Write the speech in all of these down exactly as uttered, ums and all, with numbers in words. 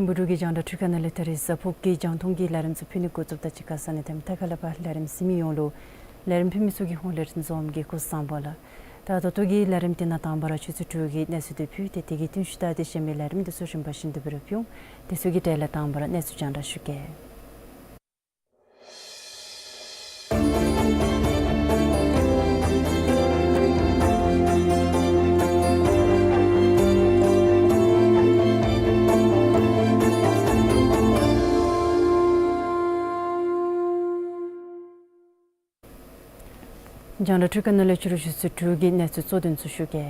ཐིམ་ཕུག་འབྲུག་གི་རྒྱང་བསྒྲགས་འཕྲུལ་ཁང་ནང་ལས་ད་རིས་གཟའ་ཕུར་གྱི་རྒྱང་མཐོང་གི་ལས་རིམ་ཚུ་ཕུལ་ནི་འགོ་བཙུགསཔ་དང་གཅིག་ཁར་ས་གནས་དང་མཐའ་ཁ་ལས་ཕར་ལས་རིམ་གཟིགས་མི་ཡོངས་ལུ་ལས་རིམ་ཕུལ་མི་ཚུ་གི་ཧོངས་ལས་རིན་འཛོམས་ཀྱིས་སྐུ་གཟུགས་བཟང་པོ་ལགས། ད་ད་ལྟོ་གི་ལས་རིམ་འདི་ནང་དང་པ་ར་ཆུ་ཚོད་དྲུག་གི་གནས་ཚུལ་འདི་ཕུལ་ཏེ་དེ་གི་རྟིང་ཤུལ་ད་དེ་གཞན་མི་ལས་རིམ་འདི་ཚུ་རིམ་པ་བཞིན་དུ་འབད་ར་ཕུལ་འོང་། དེ་ཚུ་གི་གྲས་ལས་དང་པ་ར་གནས་ཚུལ་རྒྱང་བསྒྲགས་ཞུ་གེ། རྒྱང་བསྒྲགས་འཕྲུལ་ཁང་ནང་ལས་ཕྱི་རུ་ཆུ་ཚོད་དྲུག་གི་གནས་ཚུལ་གཙོ་དོན་ཚུ་ཞུ་གེ།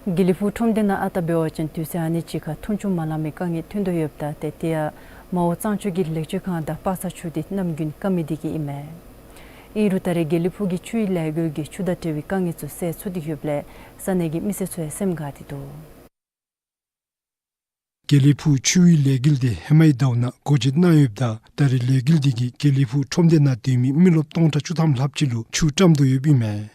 དགེ་ལེགས་ཕུག་ཁྲོམ་སྡེ་ནང་ཨ་རྟག་འབད་བ་ཅིན་དུས་ཚོད་ཨ་ནི་ཅིག་ཁར་འཐུང་ཆུ་མ་ལང་པའི་དཀའ་ངལ་ཐོན་དོ་ཡོདཔ་ད་ཏེ་དེ་ཡང་མའོ་གཙང་ཆུ་གི་ལེགས་བཅོས་ཁང་དང་པ་སངས་ཆུ་འདི་གནམ་དགུན་སྐམ་མི་འདི་གིས་ཨིན་མས། ཨིན་རུང་ད་རེས་དགེ་ལེགས་ཕུག་གི་ཆུའི་ལས་འགུལ་གྱིས་ཆུ་དང་འབྲེལ་བའི་དཀའ་ངལ་ཚུ་སེལ་ཚུགས་ཏེ་ཡོདཔ་ལས་ས་གནས་ཀྱི་མི་སེར་ཚུ་ཡང་སེམས་དགའ་སྟེ་འདུག། དགེ་ལེགས་ཕུག་ཆུའི་ལས་འགུལ་འདི་ཧེ་མའི་ཟླཝ་ནང་སྒོ་འབྱེད་གནང་ཡོདཔ་ད་ད་རེས་ལས་འགུལ་འདི་གིས་དགེ་ལེགས་ཕུག་ཁྲོམ་སྡེ་ནང་སྡོད་མི་མི་རློབས་སྟོང་ཕྲག་བཅུ་ཐམ་ལྷགཔ་ཅིག་ལུ་ཆུ་བཀྲམ་དོ་ཡོདཔ་ཨིན་མས།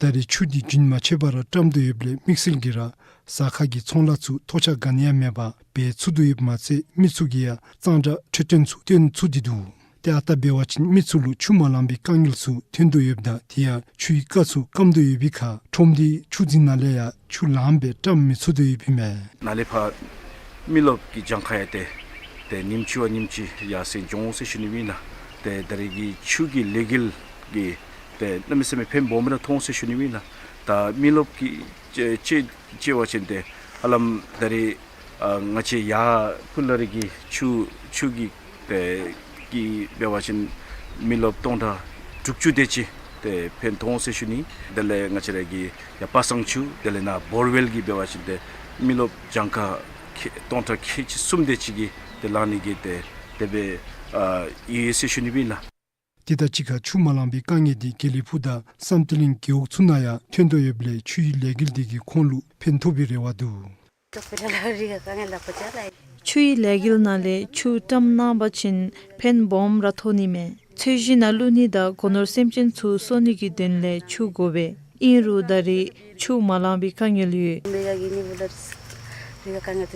ད་རེས་ཆུ་འདི་རྒྱུན་མ་ཆད་པར་ར་བཀྲམ་དོ་ཡོདཔ་ལས་དམིགས་བསལ་གྱིས་ར་ཟ་ཁང་གི་ཚོང་ལཱ་ཚུ་ཐོགས་ཆགས་ག་ནི་ཡང་མེད་པར་འབད་ཚུགས་དོ་ཡོདཔ་མ་ཚད་མི་ཚུ་གིས་ཡང་གཙང་སྦྲ་འཕྲོད་བསྟེན་ཚུ་སྟོན་ཚུགས་ཏེ་འདུག། ཏེ་ཨ་རྟག་འབད་བ་ཅིན་མི་ཚུ་ལུ་ཆུ་མ་ལང་པའི་དཀའ་ངལ་ཚུ་ཐོན་དོ་ཡོདཔ་ད་དེ་ཡང་ཆུའི་རྐ་ཚུ་སྐམ་དོ་ཡོད་པའི་ཁར་ཁྲོམ་སྡེའི་ཆུ་རྫིང་ནང་ལས་ཡང་ཆུ་ལངམ་སྦེ་བཀྲམ་མི་ཚུགས་དོ་ཡོདཔ་ཨིན་མས། ནཱ་ལས་ཕར་མི་རློབས་ཀྱི་གྱངས་ཁ་ཡང་ཏེ་ཏེ་ཉིནམ་གཅིག་བ་ཉིནམ་གཅིག་ཡར་སེང་འགྱོ་འོང་ཟེར་ཞུ་ནི་ཨིན་ལགས། ཏེ་ད་རེས་ཀྱི་ཆུ་གི་ལས་འགུལ་གྱིས་ཏེ་གནམ་མེད་ས་མེད་ཕན་སྦོམ་ར་ཐོགས་འོང་ཟེར་ཞུ་ནི་ཨིན་ལགས། ད་མི་རློབས་ཀྱི་ཅེ་ཅེ་ཅེས་པ་ཅིན་ཏེ་ཧ་ལམ་ད་རེས་ཨ་ང་བཅས་ཡར་ཕུ་ལ་རི་གི་ཆུ་ཆུ་གི་ཏེ་གི་འབད་བ་ཅིན་མི་རློབས་སྟོང་ཕྲག་དྲུག་ཅུ་དེ་ཅིག་ཏེ་ཕན་ཐོགས་འོང་ཟེར་ཞུ་ནི། དེ་ལས་ང་བཅས་ར་གི་ཡར་པ་སངས་ཆུ་དེ་ལས་ནཱ་བོར་ཝེལ་གྱི་འབད་བ་ཅིན་ཏེ་མི་རློབས་གྱངས་ཁ་ཁལ་སྟོང་ཕྲག་ཁལ་གཅིག་གསུམ་དེ་ཅིག་གིས་ཏེ་ལང་ནི་གི་ཏེ་དེ་སྦེ་ཨ་ཡོད་ཟེར་ཞུ་ནི་ཨིན་ལགས། དེ་དང་གཅིག་ཁར་ཆུ་མ་ལང་པའི་དཀའ་ངལ་འདི་དགེ་ལེགས་ཕུག་དང་བསམ་གཏན་གླིང་རྒེད་འོག་ཚུ་ནང་ཡང་ཐོན་དོ་ཡོདཔ་ལས་ཆུའི་ལས་འགུལ་འདི་གིས་ཁོང་ལུ་ཕན་ཐོགས་པའི་རེ་བ་འདུག། ཆུའི་ལས་འགུལ་ནང་ལས་ཆུ་བཀྲམ་གནང་པ་ཅིན་ཕན་སྦོམ་ར་ཐོགས་ནི་མས། ཚོས་གཞི་ནང་བླུག་ནི་དང་སྒོ་ནོར་སེམས་ཅན་ཚུ་གསོ་ནི་གི་དོན་ལས་ཆུ་དགོ་པས། ཨིན་རུང་ད་རེས་ཆུ་མ་ལང་པའི་དཀའ་ངལ་ཡོད། དཀའ་ངལ་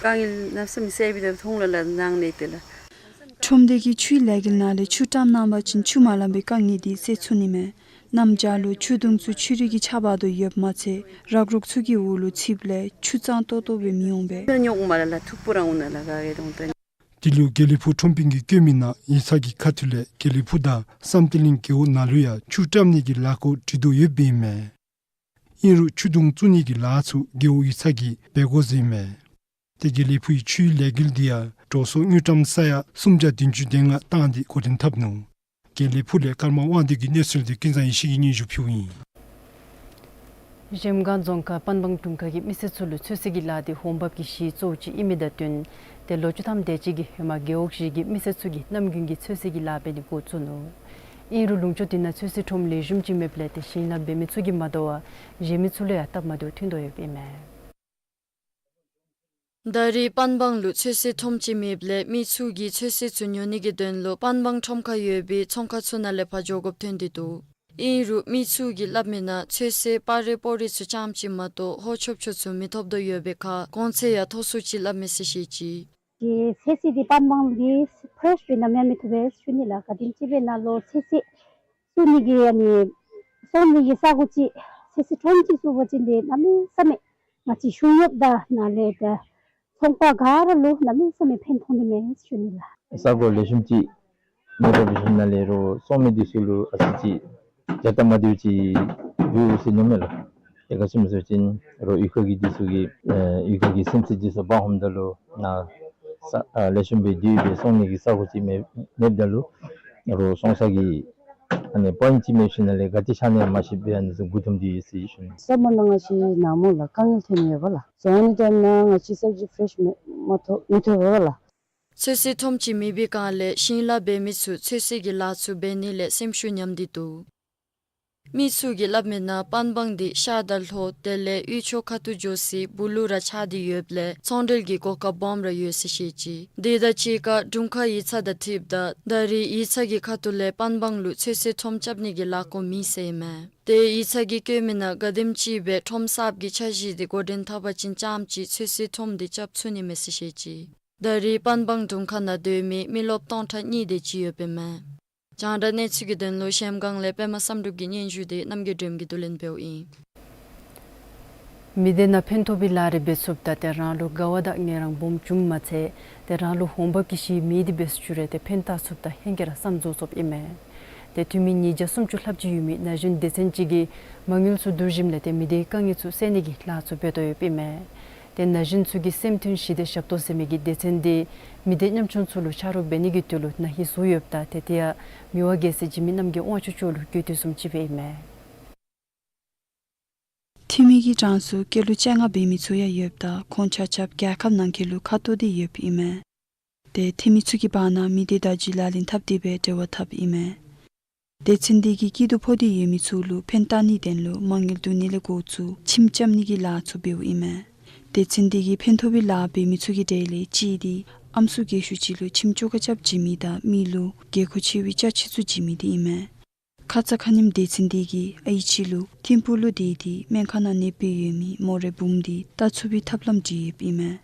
གནམ་མེད་ས་མེད་སེལ་བའི་དོན་ཐོག་ལས་ལ་གནང་ནི་དེ་ལགས། ཁྲོམ་སྡེ་གིས་ཆུའི་ལས་འགུལ་ནང་ལས་ཆུ་བཀྲམ་གནང་པ་ཅིན་ཆུ་མ་ལང་པའི་དཀའ་ངལ་འདི་སེལ་ཚུགས་ནི་མས། གནམ་བྱཱར་ལུ་ཆུ་དུང་ཚུ་ཆུ་རུད་ཀྱིས་ཆགས་འབག་དོ་ཡོདཔ་མ་ཚད་རག་རོག་ཚུ་གི་འོག་ལུ་ཚུདཔ་ལས་ཆུ་གཙང་ཏོག་ཏོ་སྦེ་མི་འོང་པས། དེ་ལུ་དགེ་ལེགས་ཕུག་ཁྲོམ་དཔོན་གྱིས་བཀོད་མི་ནང་ཡིག་ཚང་གི་ཁ་ཐུག་ལས་དགེ་ལེགས་ཕུག་དང་བསམ་གཏན་གླིང་རྒེད་འོག་ནང་ལུ་ཡང་ཆུ་བཀྲམ་ནི་གི་ལཱ་འགོ་འདྲེན་དོ་ཡོདཔ་ཨིན་མས། ཨིན་རུང་ཆུ་དུང་བཙུགས་ནི་གི་ལཱ་ཚུ་རྒེད་འོག་ཡིག་ཚང་གིས་འབད་དགོ་ཟེར་ཨིན་མས། ཏེ་དགེ་ལེགས་ཕུག་གི་ཆུའི་ལས་འགུལ་འདི་ཡང་འགྲོ་སོང་དངུལ་ཀྲམ་ས་ཡ་སུམ་བརྒྱ་བདུན་ཅུ་དོན་ལྔ་བཏང་སྟེ་འགོ་འདྲེན་འཐབ་ནུག། དགེ་ལེགས་ཕུག་ལས་ཀརྨ་དབང་འདུས་ཀྱི་གནས་ཚུལ་འདི་ཀུན་བཟང་ཡེ་ཤེས་ཀྱིས་སྙན་ཞུ་ཕུལཝ་ཨིན། གཞལམ་སྒང་རྫོང་ཁག་པན་སྦང་དྲུང་ཁག་གི་མི་སེར་ཚུ་ལུ་ཚོད་བསྲེ་གི་ལཱ་འདི་འོང་འབབ་ཀྱི་གཞི་གཙོ་བོ་ཅིག་ཨིན་མི་དང་བསྟུན་ཏེ་ལོ་བཅུ་ཐམ་དེ་ཅིག་གི་ཧེ་མ་རྒེད་འོག་བཞི་གི་མི་སེར་ཚུ་གིས་གནམ་དགུན་གྱི་ཚོད་བསྲེ་གི་ལཱ་འབད་ནི་འགོ་བཙུགས་ནུག། ཨིན་རུང་ལུང་ཕྱོགས་དེ་ནང་ཚོད་བསྲེ་ཁྲོམ་ལེགས་ཤོམ་ཅིག་མེདཔ་ལས་ཏེ་ཞིང་ལཱ་འབད་མི་ཚུ་གིས་མ་དོ་བར་གཞན་མི་ཚུ་ལུ་ཡང་སྟབས་མ་བདེཝ་ཐོན་དོ་ཡོདཔ་ཨིན་མས། ད་རེས་པན་སྦང་ལུ་ཚོད་བསྲེ་ཁྲོམ་ཅིག་མེདཔ་ལས་མི་ཚུ་གིས་ཚོད་བསྲེ་ཚུ་ཉོ་ནི་གི་དོན་ལུ་པན་སྦང་ཁྲོམ་ཁར་ཡོད་པའི་ཚོང་ཁང་ཚུ་ནང་ལས་ཕར་འགྱོ་དགོཔ་ཐོན་ཏེ་འདུག། ཨིན་རུང་མི་ཚུ་གིས་སླབ་མི་ནང་ཚོད་བསྲེ་སྤར་རས་སྤོ་རས་ཚུ་རྐྱངམ་ཅིག་མ་གཏོགས་ཧོ་ཆོབ་ཆོབ་ཚུ་མི་ཐོབ་དོ་ཡོད་པའི་ཁར་གོང་ཚད་ཡང་མཐོ་སུ་ཅིག་སླབ་མས་ཟེར་བཤད་ཅི། ཏེ་ཚོད་བསྲེ་འདི་པན་སྦང་འདི་ཕེ་རེཤ་སྦེ་ནམ་ཡང་མི་ཐོབ་པས་ཞུ་ནི་ལགས། ག་དེམ་ཅིག་སྦེ་ན་ལུ་ཚོད་བསྲེ་བཙུགས་ནི་གི་ཨ་ནི་བཙོང་ནི་གི་ས་གོ་ཅིག་ཚོད་བསྲེ་ཁྲོམ་ཅིག་བཙུགས་པ་ཅིན་ཏེ་གནམ་མེད་ས་མེད་ང་བཅས་གཞུང་གཡོགཔ་དང་ནཱ་ལས་ད་ཚོང་པ་ག་ར་ལུ་གནམ་མེད་ས་མེད་ཕན་ཐོགས་ནི་མས་ཞུ་ནི་ལགས། ས་གོ་ལེགས་ཤོམ་ཅིག་མེད་པ་འབད་ཞིནམ་ལས་རོགས་བཙོང་མི་འདི་ཚུ་ལུ་ཨ་ཙི་ཅིག་བྱ་སྟབས་མ་བདེཝ་ཅིག་འདུག་ཟེར་མནོཝ་མས་ལགས། ཏེ་ག་ཅི་སྨོ་ཟེར་བ་ཅིན་རོགས་གཡུས་ཁ་གི་འདི་ཚུ་གིས་ཨེ་གཡུས་ཁ་གི་སེམས་ཅན་འདི་ཚུ་འབག་འོངམ་ད་ལུ་ནཱ་ས་ཨ་ལེགས་ཤོམ་སྦེ་བསྡུ་སྦེ་བཙོང་ནི་གི་ས་གོ་ཅིག་མེད་མེདཔ་ད་ལུ་རོགས་བཙོང་ས་གི་ཨ་ནི་པོའིནཊ་ཅིག་མེད་ཞིནམ་ལས་ག་ཏེ་ཆ་ནི་ཡང་མ་ཤེས་པའི་ཨ་ནི་ཚུ་མགུ་འཐོམས་ཏེ་ཡོད་ཟེར་ཞུ་ནི། ས་མ་ནང་ང་བཅས་ནཱ་སྨོ་ལགས་དཀའ་ངལ་ཐོན་ཡོདཔ་ལགས། བཙོང་ནི་དེ་ནང་ང་བཅས་སབ་ཇི་ཕེ་རེཤ་མེད་མ་ཐོབ་མི་ཐོབ་པས་ལགས། ཚོད་བསྲེ་ཁྲོམ་ཅིག་མེད་པའི་སྒང་ལས་ཞིང་ལཱ་འབད་མི་ཚུ་ཚོད་བསྲེ་གི་ལཱ་ཚུ་འབད་ནི་ལས་སེམས་ཤུགས་ཉམས་ཏེ་འདུག། མི་ཚུ་གིས་སླབ་མི་ནང་པན་སྦང་འདི་ཤར་དང་ལྷོ་དེ་ལས་དབུས་ཕྱོགས་ཁ་ཐུག་འགྱོ་སའི་སྦུག་ལུ་ར་ཆགས་ཏེ་ཡོདཔ་ལས་ཚོང་འབྲེལ་གྱི་གོ་སྐབས་སྦོམ་ར་ཡོད་ཟེར་བཤད་ཅི། དེ་དང་གཅིག་ཁར་དྲུང་ཁག་ཡིག་ཚང་དང་འཁྲིལཝ་ད་ད་རེས་ཡིག་ཚང་གི་ཁ་ཐུག་ལས་པན་སྦང་ལུ་ཚོད་བསྲེ་ཁྲོམ་རྐྱབ་ནི་གི་ལཱ་ཁོ་མེད་ཟེར་ཨིན་མས། ཏེ་ཡིག་ཚང་གིས་བཀོད་མི་ནང་ག་དེམ་ཅིག་སྦེ་ཁྲོམ་གསརཔ་གི་འཆར་གཞི་འདི་འགོ་འདྲེན་འཐབ་པ་ཅིན་རྐྱངམ་ཅིག་ཚོད་བསྲེ་ཁྲོམ་འདི་རྐྱབ་ཚུགས་ནི་མས་ཟེར་བཤད་ཅི། ད་རེས་པན་སྦང་དྲུང་ཁག་ནང་སྡོད་མི་མི་རློབས་སྟོང་ཕྲག་གཉིས་དེ་ཅིག་ཡོདཔ་ཨིན་མས། རྒྱང་བསྒྲགས་གནས་ཚུལ་གྱི་དོན་ལུ་གཞལམ་སྒང་ལས་པདྨ་བསམ་གྲུབ་ཀྱི་སྙན་ཞུ་དེ་རྣམ་རྒྱལ་སྒྲོལམ་གྱིས་བསྡུ་ལེན་འབདཝ་ཨིན། མི་སྡེ་ནང་ཕན་ཐོགས་པའི་ལཱ་རེ་འབད་ཚུགསཔ་ད་ཏེ་རང་ལུ་དགའ་བ་དང་ངལ་རངས་སྦོམ་བྱུངམ་མ་ཚད་ཏེ་རང་ལུ་འོང་འབབ་ཀྱི་གཞི་མེད་དེ་འབད་ཚུགས་རུང་ཏེ་ཕན་བཏགས་ཚུགསཔ་ད་ཧེང་སྐལ་ར་བསམ་རྫོགས་རྫོགསཔ་ཨིན་མས། ཏེ་འཐུས་མི་ཉིས་བརྒྱ་སུམ་ཅུ་ལྷགཔ་ཅིག་ཡོད་མི་ན་གཞོན་སྡེ་ཚན་ཅིག་གིས་མ་དངུལ་ཚུ་བསྡུ་ཞིནམ་ལས་ཏེ་མི་སྡེའི་དཀའ་ངལ་ཚུ་སེལ་ནི་གི་ལཱ་ཚུ་འབད་དོ་ཡོདཔ་ཨིན་མས། ཏེ་ན་གཞོན་ཚུ་གིས་སེམས་མཐུན་ཞི་བདེ་ཞབས་ཏོག་ཟེར་མི་གི་སྡེ་ཚན་འདི་མི་སྡེ་ཉམ་ཆུང་ཚུ་ལུ་ཆ་རོགས་འབད་ནི་གི་དོན་ལུ་ན་ཧིང་བཟོ་ཡོདཔ་ད་ཏེ་དེ་ཡང་མི་དབང་རྒྱལ་སྲས་འཇིགས་མེད་རྣམ་རྒྱལ་དབང་ཕྱུག་མཆོག་ལུ་གུས་བཏུད་བཟུམ་ཅིག་སྦེ་ཨིན་མས། འཐུས་མི་གི་གྲངས་སུ་སྐྱེས་ལོ་བཅོ་ལྔ་འབད་མི་ཚུ་ཡང་ཡོདཔ་ད་ཁོང་ཆ་ཁྱབ་རྒྱལ་ཁབ་ནང་འཁོད་ལུ་ཁ་ཐོར་ཏེ་ཡོདཔ་ཨིན་མས། ཏེ་འཐུས་མི་ཚུ་གི་བར་ན་མི་སྡེ་བརྡ་བརྒྱུད་ལག་ལེན་འཐབ་སྟེ་སྦེ་འབྲེལ་བ་འཐབ་ཨིན་མས། སྡེ་ཚན་འདི་གིས་སྐྱིད་སྡུག་ཕོག་སྟེ་ཡོད་མི་ཚུ་ལུ་ཕན་བཏགས་ནིའི་དོན་ལུ་མ་དངུལ་བསྡུ་ནི་ལས་འགོ་བཙུགས་ཁྱིམ་རྐྱབ་ནི་གི་ལཱ་ཚུ་འབདཝ་ཨིན་མས། སྡེ་ཚན་འདི་གིས་ཕན་ཐོགས་པའི་ལཱ་འབད་མི་ཚུ་གི་གྲས་ལས་གཅིག་འདི་ཨམ་སྲུ་རྒས་ཤོས་ཅིག་ལུ་ཁྱིམ་བཅོ་ཁ་རྐྱབ་བྱིན་མི་དང་མི་ལུ་དགོས་མཁོ་ཆེ་བའི་ཅ་ཆས་ཚུ་བྱིན་མི་འདི་ཨིན་མས། ཁ་ཙ་ཁ་ཉིནམ་སྡེ་ཚན་འདི་གིས་ཨའི་ཅིག་ལུ་ཐིམ་ཕུག་ལུ་སྡོད་དེ་སྨན་ཁང་ནང་གནས་པའི་ཡོད་མི་མོ་རའི་བུམོ་འདི་བལྟ་ཚུགས་པའི་ཐབས་ལམ་སྒྲིག་ཡོདཔ་ཨིན་མས།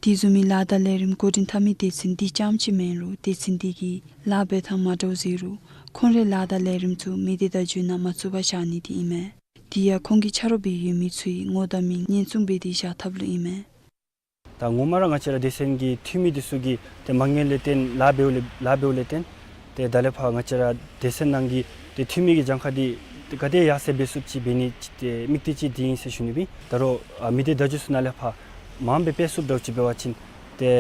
དེ་བཟུམ་མའི་ལཱ་དང་ལས་རིམ་འགོ་འདྲེན་འཐབ་མི་སྡེ་ཚན་འདི་རྐྱངམ་ཅིག་མེན་རུང་སྡེ་ཚན་འདི་གི་ལཱ་འབད་ཐངས་མ་འདྲཝ་ཟེར་རུང་ཁོང་རའི་ལཱ་དང་ལས་རིམ་ཚུ་མི་སྡེ་བརྡ་བརྒྱུད་ནང་མ་ཚུད་པར་བཞག་ནི་འདི་ཨིན་མས། དེ་ཡང་ཁོང་གི་ཆ་རོགས་འབད་ཡོད་མི་ཚུའི་ངོ་དང་མིང་ཉེན་སྲུང་འབད་དེ་བཞག་ཐབས་ལུ་ཨིན་མས། ད་ངོ་མ་ར་ང་བཅས་ར་སྡེ་ཚན་གྱི་འཐུས་མི་འདི་ཚུ་གིས་ཏེ་མ་དངུལ་ལས་བརྟེན་ལཱ་འབདཝ་ལས་ལཱ་འབདཝ་ལས་བརྟེན་ཏེ་ད་ལས་ཕར་ང་བཅས་ར་སྡེ་ཚན་ནང་གི་ཏེ་འཐུས་མི་གི་གྱངས་ཁ་འདི་ཏེ་ག་དེ་ཡར་སེང་འབད་ཚུགསཔ་ཅིག་འབད་ནི་ཏེ་དམིགས་གཏད་ཅིག་འདི་ཨིན་ཟེར་ཞུ་ནི་ཨིན། ད་རུང་ཨ་མི་སྡེ་བརྡ་བརྒྱུད་ཚུ་ནང་ལས་ཕར་མངམ་སྦེ་སྤེལ་ཚུགསཔ་འདྲཝ་ཅིག་འབད་བ་ཅིན་ཏེ་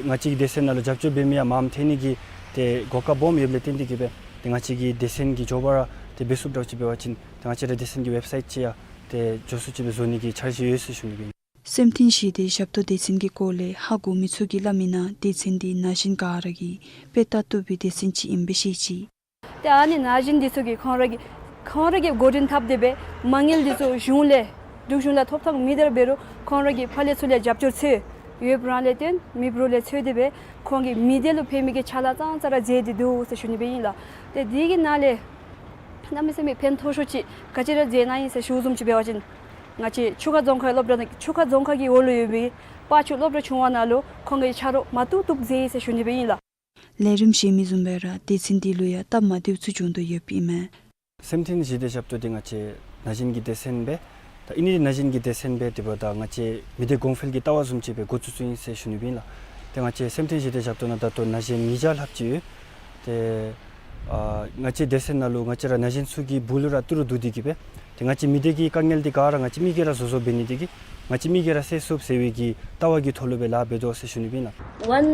ང་བཅས་ཀྱི་སྡེ་ཚན་ནང་ལུ་རྒྱབ་སྐྱོར་འབད་མི་ཡང་མངམ་ཐོན་ནི་གི་ཏེ་གོ་སྐབས་སྦོམ་ཡོདཔ་ལས་བརྟེན་ཏེ་གིས་སྦེ་ཏེ་ང་བཅས་ཀྱི་སྡེ་ཚན་གྱིས་མགྱོགས་པ་ར་ཏེ་འབད་ཚུགསཔ་འདྲཝ་ཅིག་འབད་བ་ཅིན་ཏེ་ང་བཅས་ར་སྡེ་ཚན་གྱི་ཝེབ་སའིཊ་ཅིག་ཡང་ཏེ་མགྱོགས་སུ་ཅིག་སྦེ་བཟོ་ནི་གི་འཆར་གཞི་ཡོད་ཟེར་ཞུ་ནི་ཨིན། སེམས་མཐུན་ཞི་བདེ་ཞབས་ཏོག་སྡེ་ཚན་གྱི་སྐོར་ལས་ཧ་གོ་མི་ཚུ་གིས་སླབ་མི་ནང་སྡེ་ཚན་འདི་ན་གཞོན་ག་ར་གིས་དཔེ་ལྟ་བཏུབ་པའི་སྡེ་ཚན་ཅིག་ཨིནམ་སྦེ་བཤད་ཅི། ཏེ་ཨ་ནི་ན་གཞོན་འདི་ཚུ་གིས་ཁོང་ར་གིས་ཁོང་ར་གིས་འགོ་འདྲེན་འཐབ་སྟེ་སྦེ་མ་དངུལ་འདི་ཚུ་གཞུང་ལས་འབྲུག་གཞུང་ལས་ཐོབ་ཐངས་མེད་དེ་ར་འབད་རུང་ཁོང་ར་གིས་ཕར་ལས་ཚུར་ལས་རྒྱབ་སྐྱོར་འཚོལ་ཡོདཔ་རང་ལས་བརྟེན་མི་འབོར་ལས་འཚོལ་ཏེ་སྦེ་ཁོང་གིས་མི་སྡེ་ལུ་ཕན་མི་གི་ཕྱག་ལཱ་ཙང་ཙ་ར་མཛད་དེ་འདུག་ཟེར་ཞུ་ནི་སྦེ་ཨིན་ལགས། ཏེ་དེ་གི་ནང་ལས་གནམ་མེད་ས་མེད་ཕན་ཐོགས་ཤོས་ཅིག་ག་ཅི་ར་མཛད་གནང་ཡི་ཟེར་ཞུ་བཟུམ་ཅིག་འབད་བ་ཅིན་ང་བཅས་ཆུ་ཁ་རྫོང་ཁའི་སློབ་གྲྭ་ནང་ཆུ་ཁ་རྫོང་ཁ་གི་འོག་ལུ་ཡོད་པའི་དཔའ་ཆུ་སློབ་གྲྭ་ཆུང་བ་ནང་ལུ་ཁོང་གི་ཆ་རོགས་མ་བཏུབ་བཏུབ་མཛད་ཡི་ཟེར་ཞུ་ནི་སྦེ་ཨིན་ལགས། ལས་རིམ་གཞན་མི་བཟུམ་སྦེ་ར་སྡེ་ཚན་འདི་ལུ་ཡང་སྟབས་མ་བདེཝ་ཚུ་བྱུང་དོ་ཡོདཔ་ཨིན་མས། སེམས་མཐུན་ཞི་བདེ་ཞབས་ཏོག་འདི་ང་བཅས་ན་གཞོན་གྱི་སྡེ་ཚན་སྦེ་ད་ཨིན་ནི་ན་གཞོན་གྱི་སྡེ་ཚན་སྦེ་དེ་འབདཝ་ད་ང་བཅས་མི་སྡེ་གོང་འཕེལ་གྱི་ལྟ་བ་བཟུམ་ཅིག་སྦེ་འགོ་བཙུགས་བཙུགསཔ་ཨིན་ཟེར་ཞུ་ནི་སྦེ་ཨིན་ལགས། ཏེ་ང་བཅས་སེམས་མཐུན་ཞི་བདེ་ཞབས་ཏོག་ནང་ད་ལྟོ་ན་གཞོན་ཉིས་བརྒྱ་ལྷགཔ་ཅིག་ཡོད། ཏེ་ཨ་ང་བཅས་སྡེ་ཚན་ནང་ལུ་ང་བཅས་ར་ན་གཞོན་ཚུ་གི་སྦུག་ལུ་ར་ཏི་རུ་བསྡུ་སྟེ་གིས་སྦེ་ཏེ་ང་བཅས་མི་སྡེ་གི་དཀའ་ངལ་འདི་ག་ར་ང་བཅས་མི་གིས་ར་བཟོ་བཟོཝ་འབད་ནི་དེ་གིས་ང་བཅས་མི་གིས་ར་སེལ་ཚུགས་ཟེར་བའི་གི་ལྟ་བ་གི་ཐོག་ལུ་སྦེ་ལཱ་འབད་དོ་ཟེར་ཞུ་ནི་སྦེ་ཨིན་ལགས། One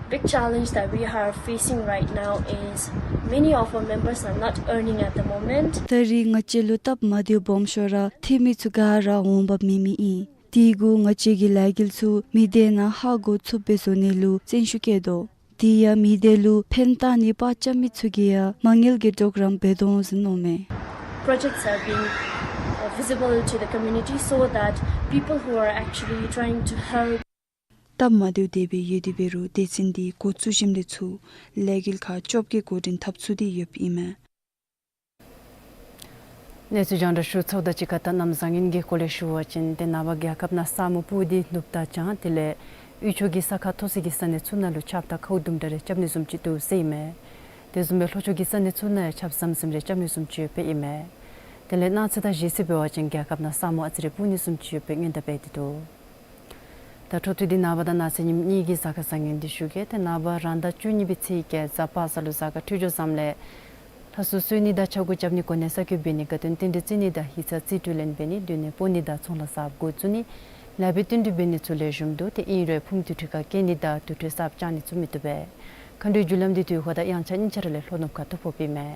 big challenge that we are facing right now is many of our members are not earning at the moment. ད་རེས་ང་བཅས་ལུ་སྟབས་མ་བདེཝ་སྦོམ་ཤོས་ར་འཐུས་མི་ཚུ་ག་ར་འོང་འབབ་མེད་མི་ཨིན། དེ་གུ་ང་བཅས་ཀྱིས་ལས་འགུལ་ཚུ་མི་སྡེ་ནང་ཧ་གོ་ཚུགསཔ་སྦེ་བཟོ་ནི་ལུ་བརྩོན་ཤུགས་བསྐྱེད་དོ། དེ་ཡང་མི་སྡེ་ལུ་ཕན་བཏགས་ནི་པར་རྐྱབ་མི་ཚུ་གིས་ཡང་མ་དངུལ་གྱི་གྲོགས་རམ་འབད་དོ་ཟེར་མནོཝ་མས། Projects are being, uh, visible to the community so that people who are actually trying to help སྟབས་མ་བདེཝ་དེ་སྦེ་ཡོད་དེ་འབད་རུང་སྡེ་ཚན་འདི་འགོ་བཙུགས་ཞིནམ་ལས་ཚུར་ལས་འགུལ་ཁག་བཅོ་བརྒྱད་འགོ་འདྲེན་འཐབ་ཚུགས་ཏེ་ཡོདཔ་ཨིན་མས། གནས་ཚུལ་རྒྱང་བསྒྲགས་ཞུ་ཚརཝ་དང་གཅིག་ཁར་ད་གནམ་བཟང་ངན་གྱི་སྐོར་ལས་ཞུ་བ་ཅིན་ཏེ་ནངས་པ་རྒྱལ་ཁབ་ནང་ས་སྨུག་སྤུབས་ཏེ་ནུབ་ད་ཅང་དེ་ལས་དབུས་ཕྱོགས་ཀྱི་ས་ཁ་མཐོ་ས་གི་ས་གནས་ཚུ་ནང་ལུ་ཆརཔ་དང་ཁཝ་དུམ་གྲ་རེ་རྐྱབ་ནི་བཟུམ་ཅིག་འདུག་ཟེར་ཨིན་མས། དེ་བཟུམ་སྦེ་ལྷོ་ཕྱོགས་ཀྱི་ས་གནས་ཚུ་ནང་ཡང་ཆརཔ་ཟམ་ཟིམ་རེ་རྐྱབ་ནི་བཟུམ་ཅིག་ཡོདཔ་ཨིན་མས། དེ་ལས་གནངས་ཚེ་དང་གཞེས་ཚེ་འབད་བ་ཅིན་རྒྱལ་ཁབ་ནང་ས་སྨུག་ཨ་ཙི་རེ་སྤུབས་ནི་བཟུམ་ཅིག་ཡོདཔ་སྔོན་བརྡ་འབད་དེ་འདུག། ད་འཕྲོ་མཐུད་དེ་ནངས་པ་དང་གནངས་ཚེ་ཉིནམ་གཉིས་ཀྱི་གཟའ་སྐར་བཟང་ངན་འདི་ཞུ་གེ། ཏེ་ནངས་པ་རང་ཟླ་བཅུ་གཉིས་པའི་ཚེས་བརྒྱད་གཟའ་པ་སངས་ལུ་གཟའ་སྐར་འཕྲོད་སྦྱོར་བཟངམ་ལས་ལྷ་སྲུང་གསོལ་ནི་དང་ཕྱག་འགུགས་རྐྱབ་ནི། གོ་གནས་གསར་བསྐོ་འབད་ནི། དགའ་སྟོན་རྟེན་འབྲེལ་བརྩི་ནི་དང་ཡིག་ཚང་རྩིས་སྤྲོད་ལེན་འབད་ནི། སྡོད་གནས་སྤོ་ནི་དང་ཚོང་ལཱ་གསརཔ་འགོ་བཙུགས་ནི། ལེགས་པའི་བསྟུན་གྲོས་འབད་ནི་ཚུ་ལེགས་ཤོམ་འདུག། ཏེ་ཨིན་རུང་ཕུངམ་དུར་ཁྲོད་ཁར་བསྐྱལ་ནི་དང་དུར་ཁྲོད་གསརཔ་བཅག་ནི་ཚུ་མི་བཏུབ་པས། མཁའ་འགྲོའི་རྒྱུ་ལམ་འདི་དུས་འཁོར་དང་དབྱངས་འཆར་གཉིས་ཆ་ར་ལས་ལྷོ་ནུབ་ཁ་ཐུག་ཕོགཔ་ཨིན་མས།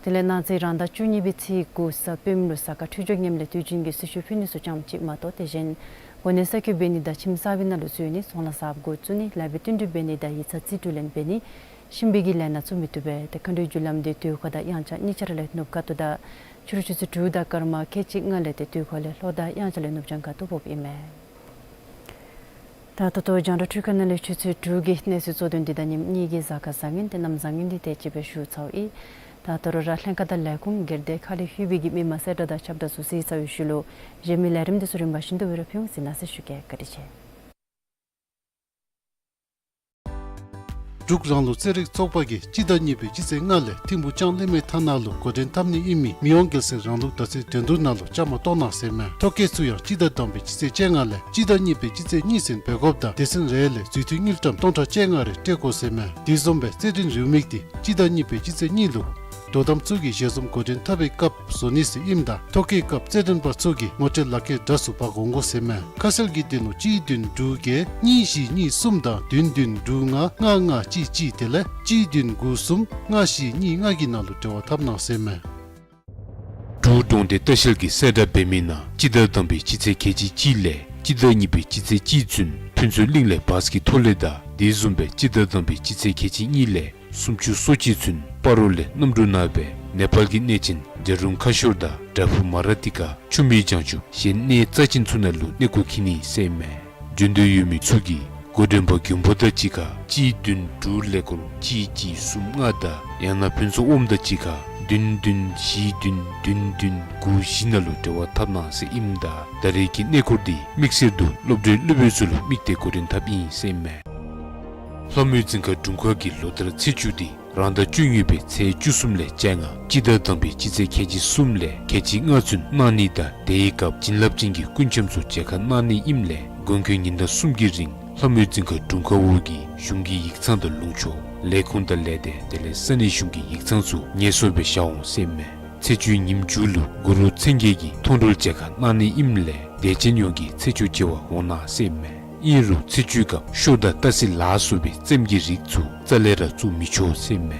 དེ་ལས་གནངས་ཚེ་རང་ཟླ་བཅུ་གཉིས་པའི་ཚེས་དགུ་གཟའ་སྤེནམ་ལུ་གཟའ་སྐར་འཕྲོད་སྦྱོར་ངནམ་ལས་དུས་རྒྱུན་གྱི་གསོལ་མཆོད་ཕུལ་ནི་ཚུ་ཙམ་ཅིག་མ་གཏོགས་དེ་གཞན་གོ་གནས་གསར་བསྐོ་འབད་ནི་དང་ཁྱིམ་གསར་པའི་ནང་ལུ་འཛུལ་ནི། ཚོང་ལཱ་གསརཔ་འགོ་བཙུགས་ནི། ལེགས་པའི་བསྟུན་གྲོས་འབད་ནི་དང་ཡིག་ཚང་རྩིས་སྤྲོད་ལེན་འབད་ནི། གཤིན་པོའི་གི་ལས་སྣ་ཚུ་མི་བཏུབ་པས། ཏེ་མཁའ་འགྲོའི་རྒྱུ་ལམ་འདི་དུས་འཁོར་དང་དབྱངས་འཆར་གཉིས་ཆ་ར་ལས་ནུབ་ཁ་ཐུག་དང་ཕྱི་རུ་ཆུ་ཚོད་དྲུག་དང་སྐར་མ་ཁལ་གཅིག་ལྔ་ལས་ཏེ་དུས་འཁོར་ལས་ལྷོ་དང་དབྱངས་འཆར་ལས་ནུབ་བྱང་ཁ་ཐུག་ཕོགཔ་ཨིན་མས། ད་ད་ལྟོ་རྒྱང་བསྒྲགས་འཕྲུལ་ཁང་ནང་ལས་ཆུ་ཚོད་དྲུག་གི་གནས་ཚུལ་གཙོ་དོན་འདི་དང་ཉིནམ་གཉིས་ཀྱི་གཟའ་སྐར་བཟང་ངན་ཏེ་གནམ་བཟང་ངན་འདི་དེ་ཅིག་སྦེ་ཞུ་ཚརཝ་ཨིན། ད་ད་རུང་ར་ལྷན་ཁག་དང་ལས་ཁུངས་སྒེར་སྡེ་ཁག་ལས་ལྷོད་པའི་གི་མི་མང་གསལ་བསྒྲགས་དང་ཁྱབ་བསྒྲགས་ཚུ་གཟིགས་ཚར་བའི་ཤུལ་ལུ་གཞན་མི་ལས་རིམ་འདི་ཚུ་རིམ་པ་བཞིན་དུ་སྦེ་ར་ཕུལ་འོང་ཟེར་མནོ་ཟེར་ཞུ་གེ། བཀའ་དྲིན་ཆེ། འབྲུག་རང་ལུགས་རྩེད་རིགས་ཚོགས་པ་གིས་སྤྱི་ཟླ་གཉིས་པའི་སྤྱི་ཚེས་ལྔ་ལས་ཐིམ་ཕུག་ལྕང་གླིང་མའི་ཐང་ནང་ལུ་འགོ་འདྲེན་འཐབ་ནི་ཨིན་མི་མི་དབང་རྒྱལ་སྲས་རང་ལུགས་དར་རྩེ་འགྲན་བསྡུར་ནང་ལུ་བཅའ་མར་གཏོགས་གནང་ཟེར་མས། ཐོ་བཀོད་ཚུ་ཡང་སྤྱི་ཟླ་དང་པའི་སྤྱི་ཚེས་བཅོ་ལྔ་ལས་སྤྱི་ཟླ་གཉིས་པའི་སྤྱི་ཚེས་གཉིས་ཚུན་འབད་དགོཔ་དང་སྡེ་ཚན་རེ་ལས་རྩིས་ཐོ་དངུལ་ཀྲམ་སྟོང་ཕྲག་བཅོ་ལྔ་རེ་སྤྲོད་དགོ་ཟེར་མས། དེ་བཟུམ་སྦེ་རྩེད་འགྲན་རེའུ་མིག་འདི་སྤྱི་ཟླ་གཉིས་པའི་སྤྱི་ཚེས་གཉིས་ལུ་དོ་དམ་ཚུ་གིས་ཞལ་འཛོམས་འགོ་འདྲེན་འཐབ་པའི་སྐབས་བཟོ་ནི་ཟེར་ཨིནམ་ད་ཐོ་བཀོད་སྐབས་རྩེད་འགྲན་པ་ཚུ་གིས་ངོ་སྤྲོད་ལག་ཁྱེར་འདྲ་ཚུ་འབག་འོང་དགོ་ཟེར་མས། ཁ་གསལ་གྱི་དོན་ལུ་གཅིག་བདུན་དྲུག་བརྒྱད་གཉིས་བཞི་གཉིས་གསུམ་དང་བདུན་བདུན་དྲུག་ལྔ་ལྔ་ལྔ་གཅིག་གཅིག་དེ་ལས་གཅིག་བདུན་དགུ་གསུམ་ལྔ་བཞི་གཉིས་ལྔ་གི་ནང་ལུ་འབྲེལ་བ་འཐབ་གནང་ཟེར་མས། འབྲུག་གྲོང་སྡེ་ལྟ་བཤལ་གྱིས་གསལ་བསྒྲགས་འབད་མི་ནང་སྤྱི་ཟླ་དང་པའི་སྤྱི་ཚེས་ཁལ་གཅིག་གཅིག་ལས་སྤྱི་ཟླ་གཉིས་པའི་སྤྱི་ཚེས་གཅིག་ཚུན་ཕུན་ཚོགས་གླིང་ལས་བཱས་ཀྱི་ཐོག་ལས་དང་དེ་བཟུམ་སྦེ་སྤྱི་ཟླ་དང་པའི་སྤྱི་ཚེས་ཁལ་གཅིག་གཉིས་ལས་སུམ་ཅུ་སོ་གཅིག་ཚུན་སྤ་རོ་ལས་གནམ་གྲུ་ནང་སྦེ་ནེ་པཱལ་གྱི་གནས་ཆེན་བྱ་རུང་ཁ་ཤོར་དང་བྲག་ཕུག་མ་ར་ཏི་ཀ་ཆུ་སྨད་བྱང་ཆུབ་གཞན་གནས་རྩ་ཆེན་ཚུ་ནང་ལུ་གནས་སྐོར་འཁྱིད་ནི་ཟེར་མས། འབྱོན་འདོད་ཡོད་མི་ཚུ་གིས་འགོ་འདྲེན་པ་མགོན་པོ་དང་གཅིག་ཁར་གཅིག་བདུན་དྲུག་ཀླད་ཀོར་གཅིག་གཅིག་གསུམ་ལྔ་དང་ཡང་ན་ཕུན་ཚོགས་ཨོམ་དང་གཅིག་ཁར་བདུན་བདུན་བཞི་བདུན་བདུན་བདུན་དགུ་བཞི་ནང་ལུ་འབྲེལ་བ་འཐབ་གནང་ཟེར་ཨིནམ་ད་ད་རེས་ཀྱི་གནས་སྐོར་འདི་དམིགས་བསལ་དུ་སློབ་གྲྭའི་སློབ་དཔོན་ཚུ་ལུ་དམིགས་ཏེ་འགོ་འདྲེན་འཐབ་ཨིན་ཟེར་མས། ལྷ་མོའི་རྫིང་ཁ་དྲུང་ཁག་གི་ལོ་ལྟར་ཚེས་བཅུ་འདི་རང་ཟླ་བཅུ་གཉིས་པའི་ཚེས་བཅུ་གསུམ་ལས་བཅོ་ལྔ་སྤྱི་ཟླ་དང་པའི་སྤྱི་ཚེས་ཁལ་གཅིག་གསུམ་ལས་ཁལ་གཅིག་ལྔ་ཚུན་གནང་ནི་དང་དེའི་སྐབས་བྱིན་རླབས་ཅན་གྱི་སྐུ་འཆམ་ཚུ་མཇལ་ཁ་གནང་ནི་ཨིནམ་ལས་དགོངས་དག་ཉིན་གྲངས་གསུམ་གྱི་རིང་ལྷ་མོའི་རྫིང་ཁ་དྲུང་ཁག་འོག་གི་གཞུང་གི་ཡིག་ཚང་དང་ལུང་ཕྱོགས་ལས་ཁུངས་དང་ལས་སྡེ་དེ་ལས་ས་གནས་གཞུང་གི་ཡིག་ཚང་ཚུ་ངལ་གསོ་སྦེ་བཞག་འོང་ཟེར་མས། ཚེས་བཅུའི་ཉིནམ་མཇུག་ལུ་གུ་རུ་མཚན་བརྒྱད་ཀྱི་མཐོང་གྲོལ་མཇལ་ཁ་གནང་ནི་ཨིནམ་ལས་དད་ཅན་ཡོངས་ཀྱིས་ཚེས་བཅུ་མཇལ་བར་འོང་གནང་ཟེར་མས། ཨིན་རུང་ཚེས་བཅུའི་སྐབས་ཤོ་དང་སྟག་གཟིག་ལ་སོགས་པའི་བཙེམ་གྱི་རིགས་ཚུ་རྩ་ལས་ར་བཙུགས་མི་ཆོག་ཟེར་མས།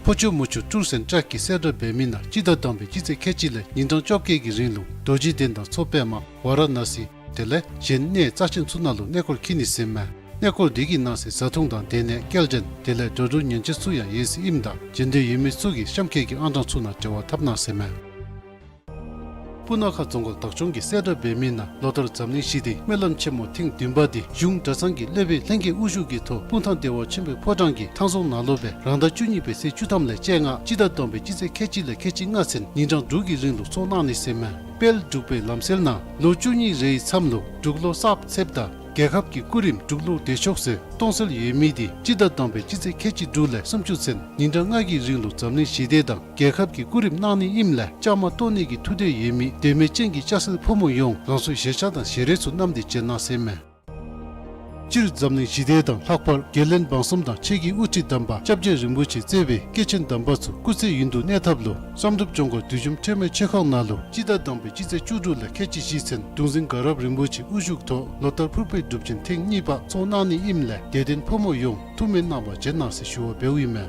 ཕོ་ཆུ་མོ་ཆུ་ཀྲུར་སེང་ཊྲེཀ་གིས་གསལ་བསྒྲགས་འབད་མི་ནང་སྤྱི་ཟླ་དང་པའི་སྤྱི་ཚེས་ཁལ་གཅིག་ལས་ཉིན་གྲངས་བཅོ་བརྒྱད་ཀྱི་རིང་ལུ་རྡོ་རྗེ་གདན་དང་མཚོ་པདྨ་ཝཱ་ར་ཎ་སི་དེ་ལས་གཞན་གནས་རྩ་ཆེན་ཚུ་ནང་ལུ་གནས་སྐོར་འཁྱིད་ནི་ཟེར་མས། གནས་སྐོར་འདི་གི་ནང་གསེས་བཟའ་འཐུང་དང་སྡོད་གནས་སྐྱེལ་འདྲེན་དེ་ལས་འགྲོ་འགྲུལ་ཉེན་བཅོལ་ཚུ་ཡང་ཡོད་ཟེར་ཨིནམ་ད་འབྱོན་འདོད་ཡོད་མི་ཚུ་གིས་གཤམ་འཁོད་ཀྱི་ཨང་གྲངས་ཚུ་ནང་འབྲེལ་བ་འཐབ་གནང་ཟེར་མས། སྤུ་ན་ཁ་རྫོང་ཁག་བདག་སྐྱོང་གིས་གསལ་བསྒྲགས་འབད་མི་ནང་ལོ་ལྟར་འཛམ་གླིང་ཞི་བདེའི་སྨོན་ལམ་ཆེན་མོ་ཐེངས་བདུན་པ་འདི་གཞུང་གྲྭ་ཚང་གི་སློབ་དཔོན་ལྷན་རྒྱས་དབུ་བཞུགས་ཀྱི་ཐོག་སྤུངས་ཐང་བདེ་བ་ཆེན་པོའི་ཕོ་བྲང་གི་ཐང་རྫོང་ནང་ལུ་སྦེ་རང་ཟླ་བཅུ་གཉིས་པའི་ཚེས་བཅུ་ཐམ་ལས་བཅོ་ལྔ་སྤྱི་ཟླ་དང་པའི་སྤྱི་ཚེས་ཁལ་གཅིག་ལས་ཁལ་གཅིག་ལྔ་ཚུན་ཉིན་གྲངས་དྲུག་གི་རིང་ལུ་ཚོགས་གནང་ནི་ཟེར་མས། དཔལ་འབྲུག་པའི་ལམ་སྲོལ་ནང་ལོ་བཅུ་གཉིས་རེའི་མཚམས་ལུ་འབྲུག་ལོ་གསརཔ་ཚེསཔ་དང་རྒྱལ་ཁབ་ཀྱི་སྐུ་རིམ་འབྲུག་ལོ་བདེ་མཆོག་ཟེར་སྟོང་གསལ་ཡོད་མི་འདི་སྤྱི་ཟླ་དང་པའི་སྤྱི་ཚེས་ཁལ་གཅིག་དྲུག་ལས་སུམ་ཅུ་ཚུན་ཉིན་གྲངས་ལྔ་གི་རིང་ལུ་འཛམ་གླིང་ཞི་བདེ་དང་རྒྱལ་ཁབ་ཀྱི་སྐུ་རིམ་གནང་ནི་ཨིནམ་ལས་བཅའ་མར་གཏོགས་ནི་གི་ཐུགས་འདོད་ཡོད་མི་དད་མོས་ཅན་གྱི་སྐྱ་སེར་ཕོ་མོ་ཡོངས་རང་སོའི་ཞལ་ཆས་དང་ཞལ་རས་ཚུ་བསྣམས་ཏེ་བྱོན་གནང་ཟེར་མས། སྤྱིར་འཛམ་གླིང་ཞི་བདེ་དང་ལྷག་པར་རྒྱལ་བློན་འབངས་གསུམ་དང་ཆོས་ཀྱི་དབུ་ཁྲིད་དམ་པ་སྐྱབས་རྗེ་རིན་པོ་ཆེ་གཙོས་པའི་སྐྱེས་ཆེན་དམ་པ་ཚུ་སྐུ་ཚེ་ཡུན་དུ་གནས་ཐབས་ལུ་བསམ་གྲུབ་ལྗོངས་མཁར་བདུད་འཇོམས་ཁྲོས་མའི་ཆོས་ཁང་ནང་ལུ་སྤྱི་ཟླ་དང་པའི་སྤྱི་ཚེས་བཅུ་དྲུག་ལས་ཁལ་གཅིག་བཞི་ཚུན་གདུང་འཛིན་དགའ་རབ་རིན་པོ་ཆེ་དབུ་བཞུགས་ཐོག་ལོ་ལྟར་ཕུར་པའི་སྒྲུབ་ཆེན་ཐེངས་གཉིས་པ་ཚོགས་གནང་ནི་ཨིནམ་ལས་དད་ལྡན་ཕོ་མོ་ཡོངས་ཐུགས་སྨོན་གནང་བར་བྱོན་གནང་ཟེར་ཞུ་བ་འབདཝ་ཨིན་མས།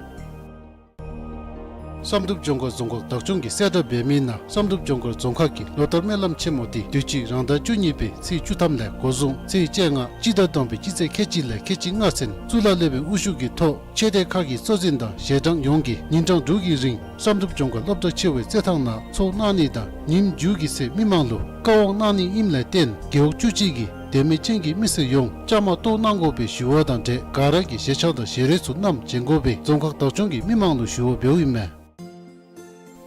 བསམ་གྲུབ་ལྗོངས་མཁར་རྫོང་ཁག་བདག་སྐྱོང་གིས་གསལ་བསྒྲགས་འབད་མི་ནང་བསམ་གྲུབ་ལྗོངས་མཁར་རྫོང་ཁག་གི་ལོ་ལྟར་སྨོན་ལམ་ཆེན་མོ་འདི་དུས་ཅི་རང་ཟླ་བཅུ་གཉིས་པའི་ཚེས་བཅུ་ཐམ་ལས་འགོ་བཟུང་ཚེས་བཅོ་ལྔ་སྤྱི་ཟླ་དང་པའི་སྤྱི་ཚེས་ཁལ་གཅིག་ལས་ཁལ་གཅིག་ལྔ་ཚུན་གཙུག་ལག་སློབ་དཔོན་དབུ་བཞུགས་ཀྱི་ཐོག་ཆོས་སྡེ་ཁག་གི་གཙོ་འཛིན་དང་ཞལ་གྲངས་ཡོངས་ཀྱིས་ཉིན་གྲངས་དྲུག་གི་རིང་བསམ་གྲུབ་ལྗོངས་མཁར་སློབ་གྲྭ་ཆེ་བའི་རྩེད་ཐང་ནང་ཚོགས་གནང་ནི་དང་ཉིནམ་མཇུག་གི་ཚེ་མི་མང་ལུ་བཀའ་དབང་གནང་ནི་ཨིནམ་ལས་བརྟེན་རྒེད་འོག་བཅུ་གཅིག་གི་དད་མོས་ཅན་གྱི་མི་སེར་ཡོངས་བཅའ་མར་གཏོགས་གནང་དགོ་པའི་ཞུ་བ་དང་འབྲེལ་ག་ར་གིས་ཞལ་ཆས་དང་ཞལ་རས་ཚུ་བསྣམས་བྱོན་དགོ་པའི་རྫོང་ཁག་བདག་སྐྱོང་གིས་མི་མང་ལུ་ཞུ་བ་འབདཝ་ཨིན་མས།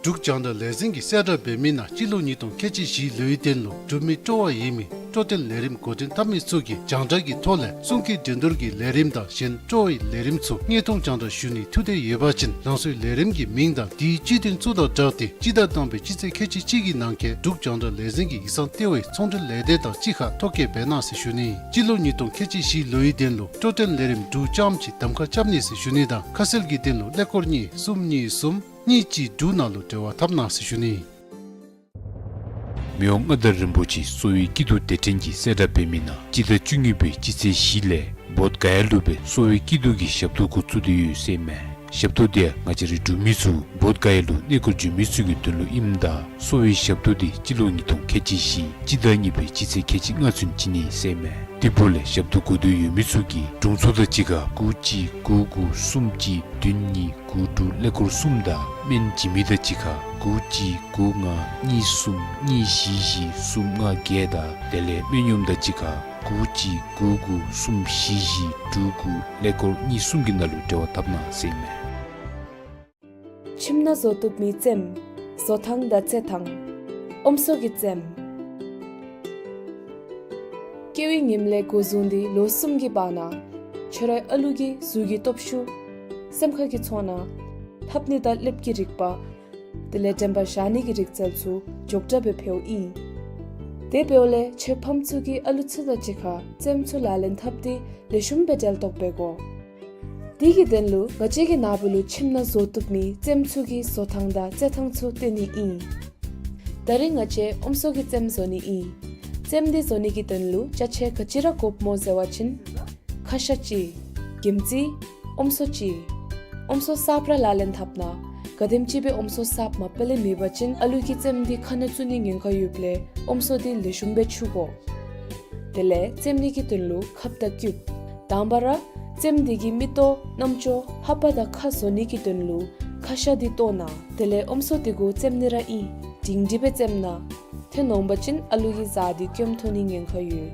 འབྲུག་རྒྱང་བསྒྲགས་ལས་འཛིན་གྱིས་གསལ་བསྒྲགས་འབད་མི་ནང་སྤྱི་ལོ་ཉིས་སྟོང་ཁལ་གཅིག་བཞི་ལོའི་དོན་ལུ་འབྲུག་མི་སྤྲོ་བ་ཡོད་མི་སྤྲོ་སྟོན་ལས་རིམ་འགོ་འདྲེན་འཐབ་མི་ཚུ་གིས་རྒྱང་བསྒྲགས་ཀྱི་ཐོག་ལས་གསུང་གི་འགྲན་བསྡུར་གྱི་ལས་རིམ་དང་གཞན་སྤྲོ་བའི་ལས་རིམ་ཚུ་དངོས་མཐོང་རྒྱང་བསྒྲགས་ཞུ་ནི་ཐུགས་འདོད་ཡོད་པ་ཅིན་རང་སོའི་ལས་རིམ་གྱི་མིང་དང་དེའི་སྤྱི་དོན་ཚུ་དང་སྦྲགས་ཏེ་སྤྱི་ཟླ་དང་པའི་སྤྱི་ཚེས་ཁལ་གཅིག་གཅིག་གི་ནང་འཁོད་འབྲུག་རྒྱང་བསྒྲགས་ལས་འཛིན་གྱི་ཡིག་ཚང་ལྟེ་བའི་ཚོང་འབྲེལ་ལས་སྡེ་དང་གཅིག་ཁར་ཐོ་བཀོད་འབད་གནང་ཟེར་ཞུ་ནི། སྤྱི་ལོ་ཉིས་སྟོང་ཁལ་གཅིག་བཞི་ལོའི་དོན་ལུ་སྤྲོ་སྟོན་ལས་རིམ་འབྲུག་རྐྱངམ་གཅིག་གདམ་ཁ་རྐྱབ་ནི་ཟེར་ཞུ་ནི་དང་ཁ་གསལ་གྱི་དོན་ལུ་ཀླད་ཀོར་གཉིས་གསུམ་གཉིས་གསུམ་གཉིས་གཅིག་དྲུག་ནང་ལུ་འབྲེལ་བ་འཐབ་གནང་ཟེར་ཞུ་ནི། མི་དབང་མངའ་བདག་རིན་པོ་ཆེ་གསོ་བའི་སྐྱིད་སྡུག་སྡེ་ཕྲན་གྱིས་གསལ་བསྒྲགས་འབད་མི་ནང་སྤྱི་ཟླ་བཅུ་གཉིས་པའི་སྤྱི་ཚེས་བཞི་ལས་བོདྷ་ག་ཡ་ལུ་སྦེ་གསོ་བའི་སྐྱིད་སྡུག་གི་ཞབས་ཏོག་འགོ་བཙུགས་ཏེ་ཡོད་ཟེར་མས། ཞབས་ཏོག་འདི་ཡང་ང་བཅས་རའི་འབྲུག་མི་ཚུ་བོདྷ་ག་ཡ་ལུ་གནས་སྐོར་འབྱོན་མི་ཚུ་གི་དོན་ལུ་ཨིནམ་ད་གསོ་བའི་ཞབས་ཏོག་འདི་སྤྱི་ལོ་ཉིས་སྟོང་ཁལ་གཅིག་བཞི་སྤྱི་ཟླ་གཉིས་པའི་སྤྱི་ཚེས་ཁལ་གཅིག་ལྔ་ཚུན་བྱིན་ནི་ཟེར་མས། དེ་འབདཝ་ལས་ཞབས་ཏོག་དགོ་འདོད་ཡོད་མི་ཚུ་གིས་དྲུང་འཚོ་དང་གཅིག་ཁར་དགུ་གཅིག་དགུ་དགུ་གསུམ་གཅིག་བདུན་གཉིས་དགུ་དྲུག་ཀླད་ཀོར་གསུམ་དང་སྨན་བྱིན་མི་དང་གཅིག་ཁར་དགུ་གཅིག་དགུ་ལྔ་གཉིས་གསུམ་གཉིས་བཞི་བཞི་གསུམ་ལྔ་བརྒྱད་དང་དེ་ལས་སྨན་གཡོགམ་དང་གཅིག་ཁར་དགུ་གཅིག་དགུ་དགུ་གསུམ་བཞི་བཞི་དྲུག་དགུ་ཀླད་ཀོར་གཉིས་གསུམ་གྱི་ནང་ལུ་འབྲེལ་བ་འཐབ་གནང་ཟེར་མས། ཁྱིམ་ནང་བཟོ་བཏུབ་མི་རྩེདམོ། བཟོ་ཐངས་དང་རྩེད་ཐངས། ཨོམ་སྲོ་གི་རྩེདམོ། སྐྱེ་བའི་ཉིནམ་ལས་འགོ་བཟུང་སྟེ་ལོ་གསུམ་གྱི་བར་ན་ཁྱོད་རའི་ཨ་ལུ་གི་གཟུགས་ཀྱི་སྟོབས་ཤུགས། སེམས་ཁ་གི་ཚོར་སྣང་། ལྷབ་ནི་དང་ལེབ་ཀྱི་རིག་པ། དེ་ལས་དྲན་པ་བཞག་ནི་གི་རིག་རྩལ་ཚུ་མགྱོགས་དྲགས་སྦེ་འཕེལཝ་ཨིན། དེ་འབདཝ་ལས་ཁྱོད་ཕམ་ཚུ་གིས་ཨ་ལུ་ཚུ་དང་གཅིག་ཁར་རྩེདམོ་ཚུ་ལག་ལེན་འཐབ་སྟེ་ལེགས་ཤོམ་སྦེ་གྲལ་གཏོགས་འབད་དགོ། དེ་གི་དོན་ལུ་ང་བཅས་ཀྱིས་ན་བུ་ལུ་ཁྱིམ་ནང་བཟོ་བཏུབ་མི་རྩེདམོ་ཚུ་གི་བཟོ་ཐངས་དང་རྩེད་ཐངས་ཚུ་སྟོན་ནི་ཨིན། ད་རིས་ང་བཅས་ཨོམ་སྲོ་གི་རྩེདམོ་བཟོ་ནི་ཨིན། རྩེདམོ་འདི་བཟོ་ནི་གི་དོན་ལུ་ཅ་ཆས་ག་ཅི་ར་དགོཔ་སྨོ་ཟེར་བ་ཅིན། ཁ་ཤ་གཅིག། གྱིམ་ཙི། ཨོམ་སྲོ་གཅིག། ཨོམ་སྲོ་གསརཔ་ར་ལག་ལེན་འཐབ་ན། ག་དེམ་ཅིག་སྦེ་ཨོམ་སྲོ་གསརཔ་མ་པ་ལས་མེད་པ་ཅིན་ཨ་ལུ་གིས་རྩེདམོ་འདི་ཁ་ནང་བཙུགས་ནི་ཉེན་ཁ་ཡོདཔ་ལས་ཨོམ་སྲོ་འདི་ལེགས་ཤོམ་སྦེ་འཁྱུ་དགོ། དེ་ལས་རྩེདམོ་ནི་གི་དོན་ལུ་ཁབ་དང་ཀིའུབ། དང་པ་ར་རྩེདམོ་འདི་གི་མིག་ཏོ་རྣམ་ཅོ་ལྷ་པ་དང་ཁ་བཟོ་ནི་གི་དོན་ལུ་ཁ་ཤ་འདི་བཏོག་གནང་། དེ་ལས་ཨོམ་སྲོ་འདི་གུ་རྩེདམོ་ནི་ར་ཨིན། སྒྲིང་སྒྲི་སྦེ་རྩེདམོ་གནང་། ཏེ་ནོངམ་ཅིན་ཨ་ལུ་གི་གཟའ་འདི་སྐྱོན་ཐོན་ནི་ཉེན་ཁ་ཡོད།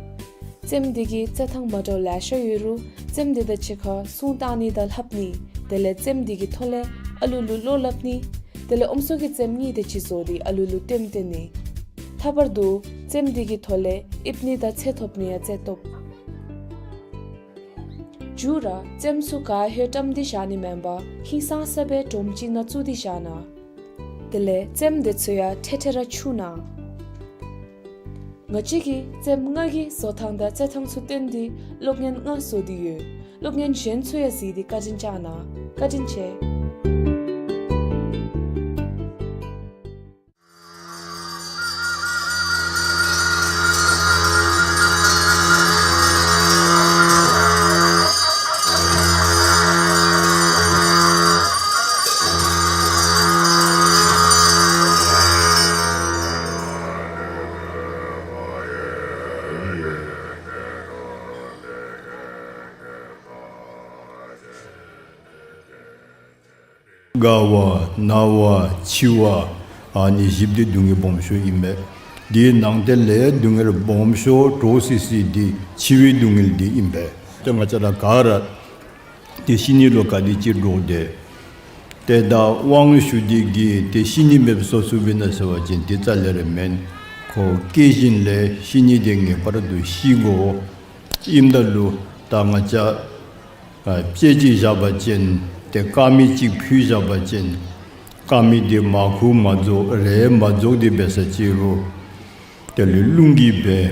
རྩེདམོ་འདི་གི་རྩེད་ཐངས་མ་འདྲཝ་ལེ་ཤ་ཡོད་རུང་རྩེདམོ་འདི་དང་གཅིག་ཁར་སྲུང་བཏང་ནི་དང་ལྷབ་ནི། དེ་ལས་རྩེདམོ་འདི་གི་ཐོག་ལས་ཨ་ལུ་ལུ་བློ་སླབ་ནི། དེ་ལས་ཨོམ་སྲོ་གི་རྩེདམོ་གཉིས་དེ་ཅིག་བཟོ་སྟེ་ཨ་ལུ་ལུ་སྟོན་སྟོན་ནི། ལྷག་པར་དུ་རྩེདམོ་འདི་གི་ཐོག་ལས་ཨིབ་ནི་དང་ཚེ་ཐོབ་ནི་ཡང་རྩེད་བཏུབ། མཇུག་ར་རྩེདམོ་ཚུ་ག་ཧེ་བཀྲམ་སྟེ་བཞག་ནི་མེན་པར་ཧིང་སངས་ས་སྦེ་སྒྲོམ་གཅིག་ནང་བཙུགས་ཏེ་བཞག་གནང་། དེ་ལས་རྩེདམོ་དེ་ཚུ་ཡང་འཕྲལ་འཕྲལ་ར་འཁྱུ་གནང་། ང་བཅས་ཀྱིས་རྩེདམོ་ལྔ་གི་བཟོ་ཐངས་དང་རྩེད་ཐངས་ཚུ་སྟོན་ཏེ་སློབ་གཉེར་ལྔ་བཟོ་སྟེ་ཡོད། སློབ་གཉེར་གཞན་ཚུ་ཡང་གཟིགས་ཏེ་བཀའ་དྲིན་བསྐྱང་གནང་། བཀའ་དྲིན་ཆེ། རྒ་བ་ན་བ་འཆི་བ་ཨ་ནི་བཞི་འདི་སྡུག་བསྔལ་སྦོམ་ཤོས་ཨིན་པས། དེའི་ནང་དེ་ལས་སྡུག་བསྔལ་སྦོམ་ཤོས་འདྲོག་སི་སི་འདི་འཆི་བའི་སྡུག་བསྔལ་འདི་ཨིན་པས། ཏེ་ང་བཅས་ར་ག་ར་ཏེ་ཤི་ནི་ལུ་ག་དེ་ཅིག་འདྲོག་སྟེ། ཏེ་ད་དབང་ཞུ་སྟེ་གིས་ཏེ་ཤི་ནི་མེདཔ་བཟོ་ཚུགས་པས་ན་ཟེར་བ་ཅིན་དེ་རྩ་ལས་ར་མེན། ཁོ་སྐྱེས་ཞིནམ་ལས་ཤི་ནི་དེ་ངེས་པར་དུ་ཤི་དགོ། ཨིནམ་ད་ལུ་ད་ང་བཅས་ཨ་དཔེ་ཅིག་བཞག་པ་ཅིན་ཏེ་དཀར་མེ་ཅིག་ཕུལ་བཞག་པ་ཅིན་དཀར་མེ་དེ་མར་ཁུ་མ་རྫོགས་རས་མ་རྫོགས་དེ་འབད་ས་ཅིག་རུང་དེ་ལུ་རླུང་གིས་འབད་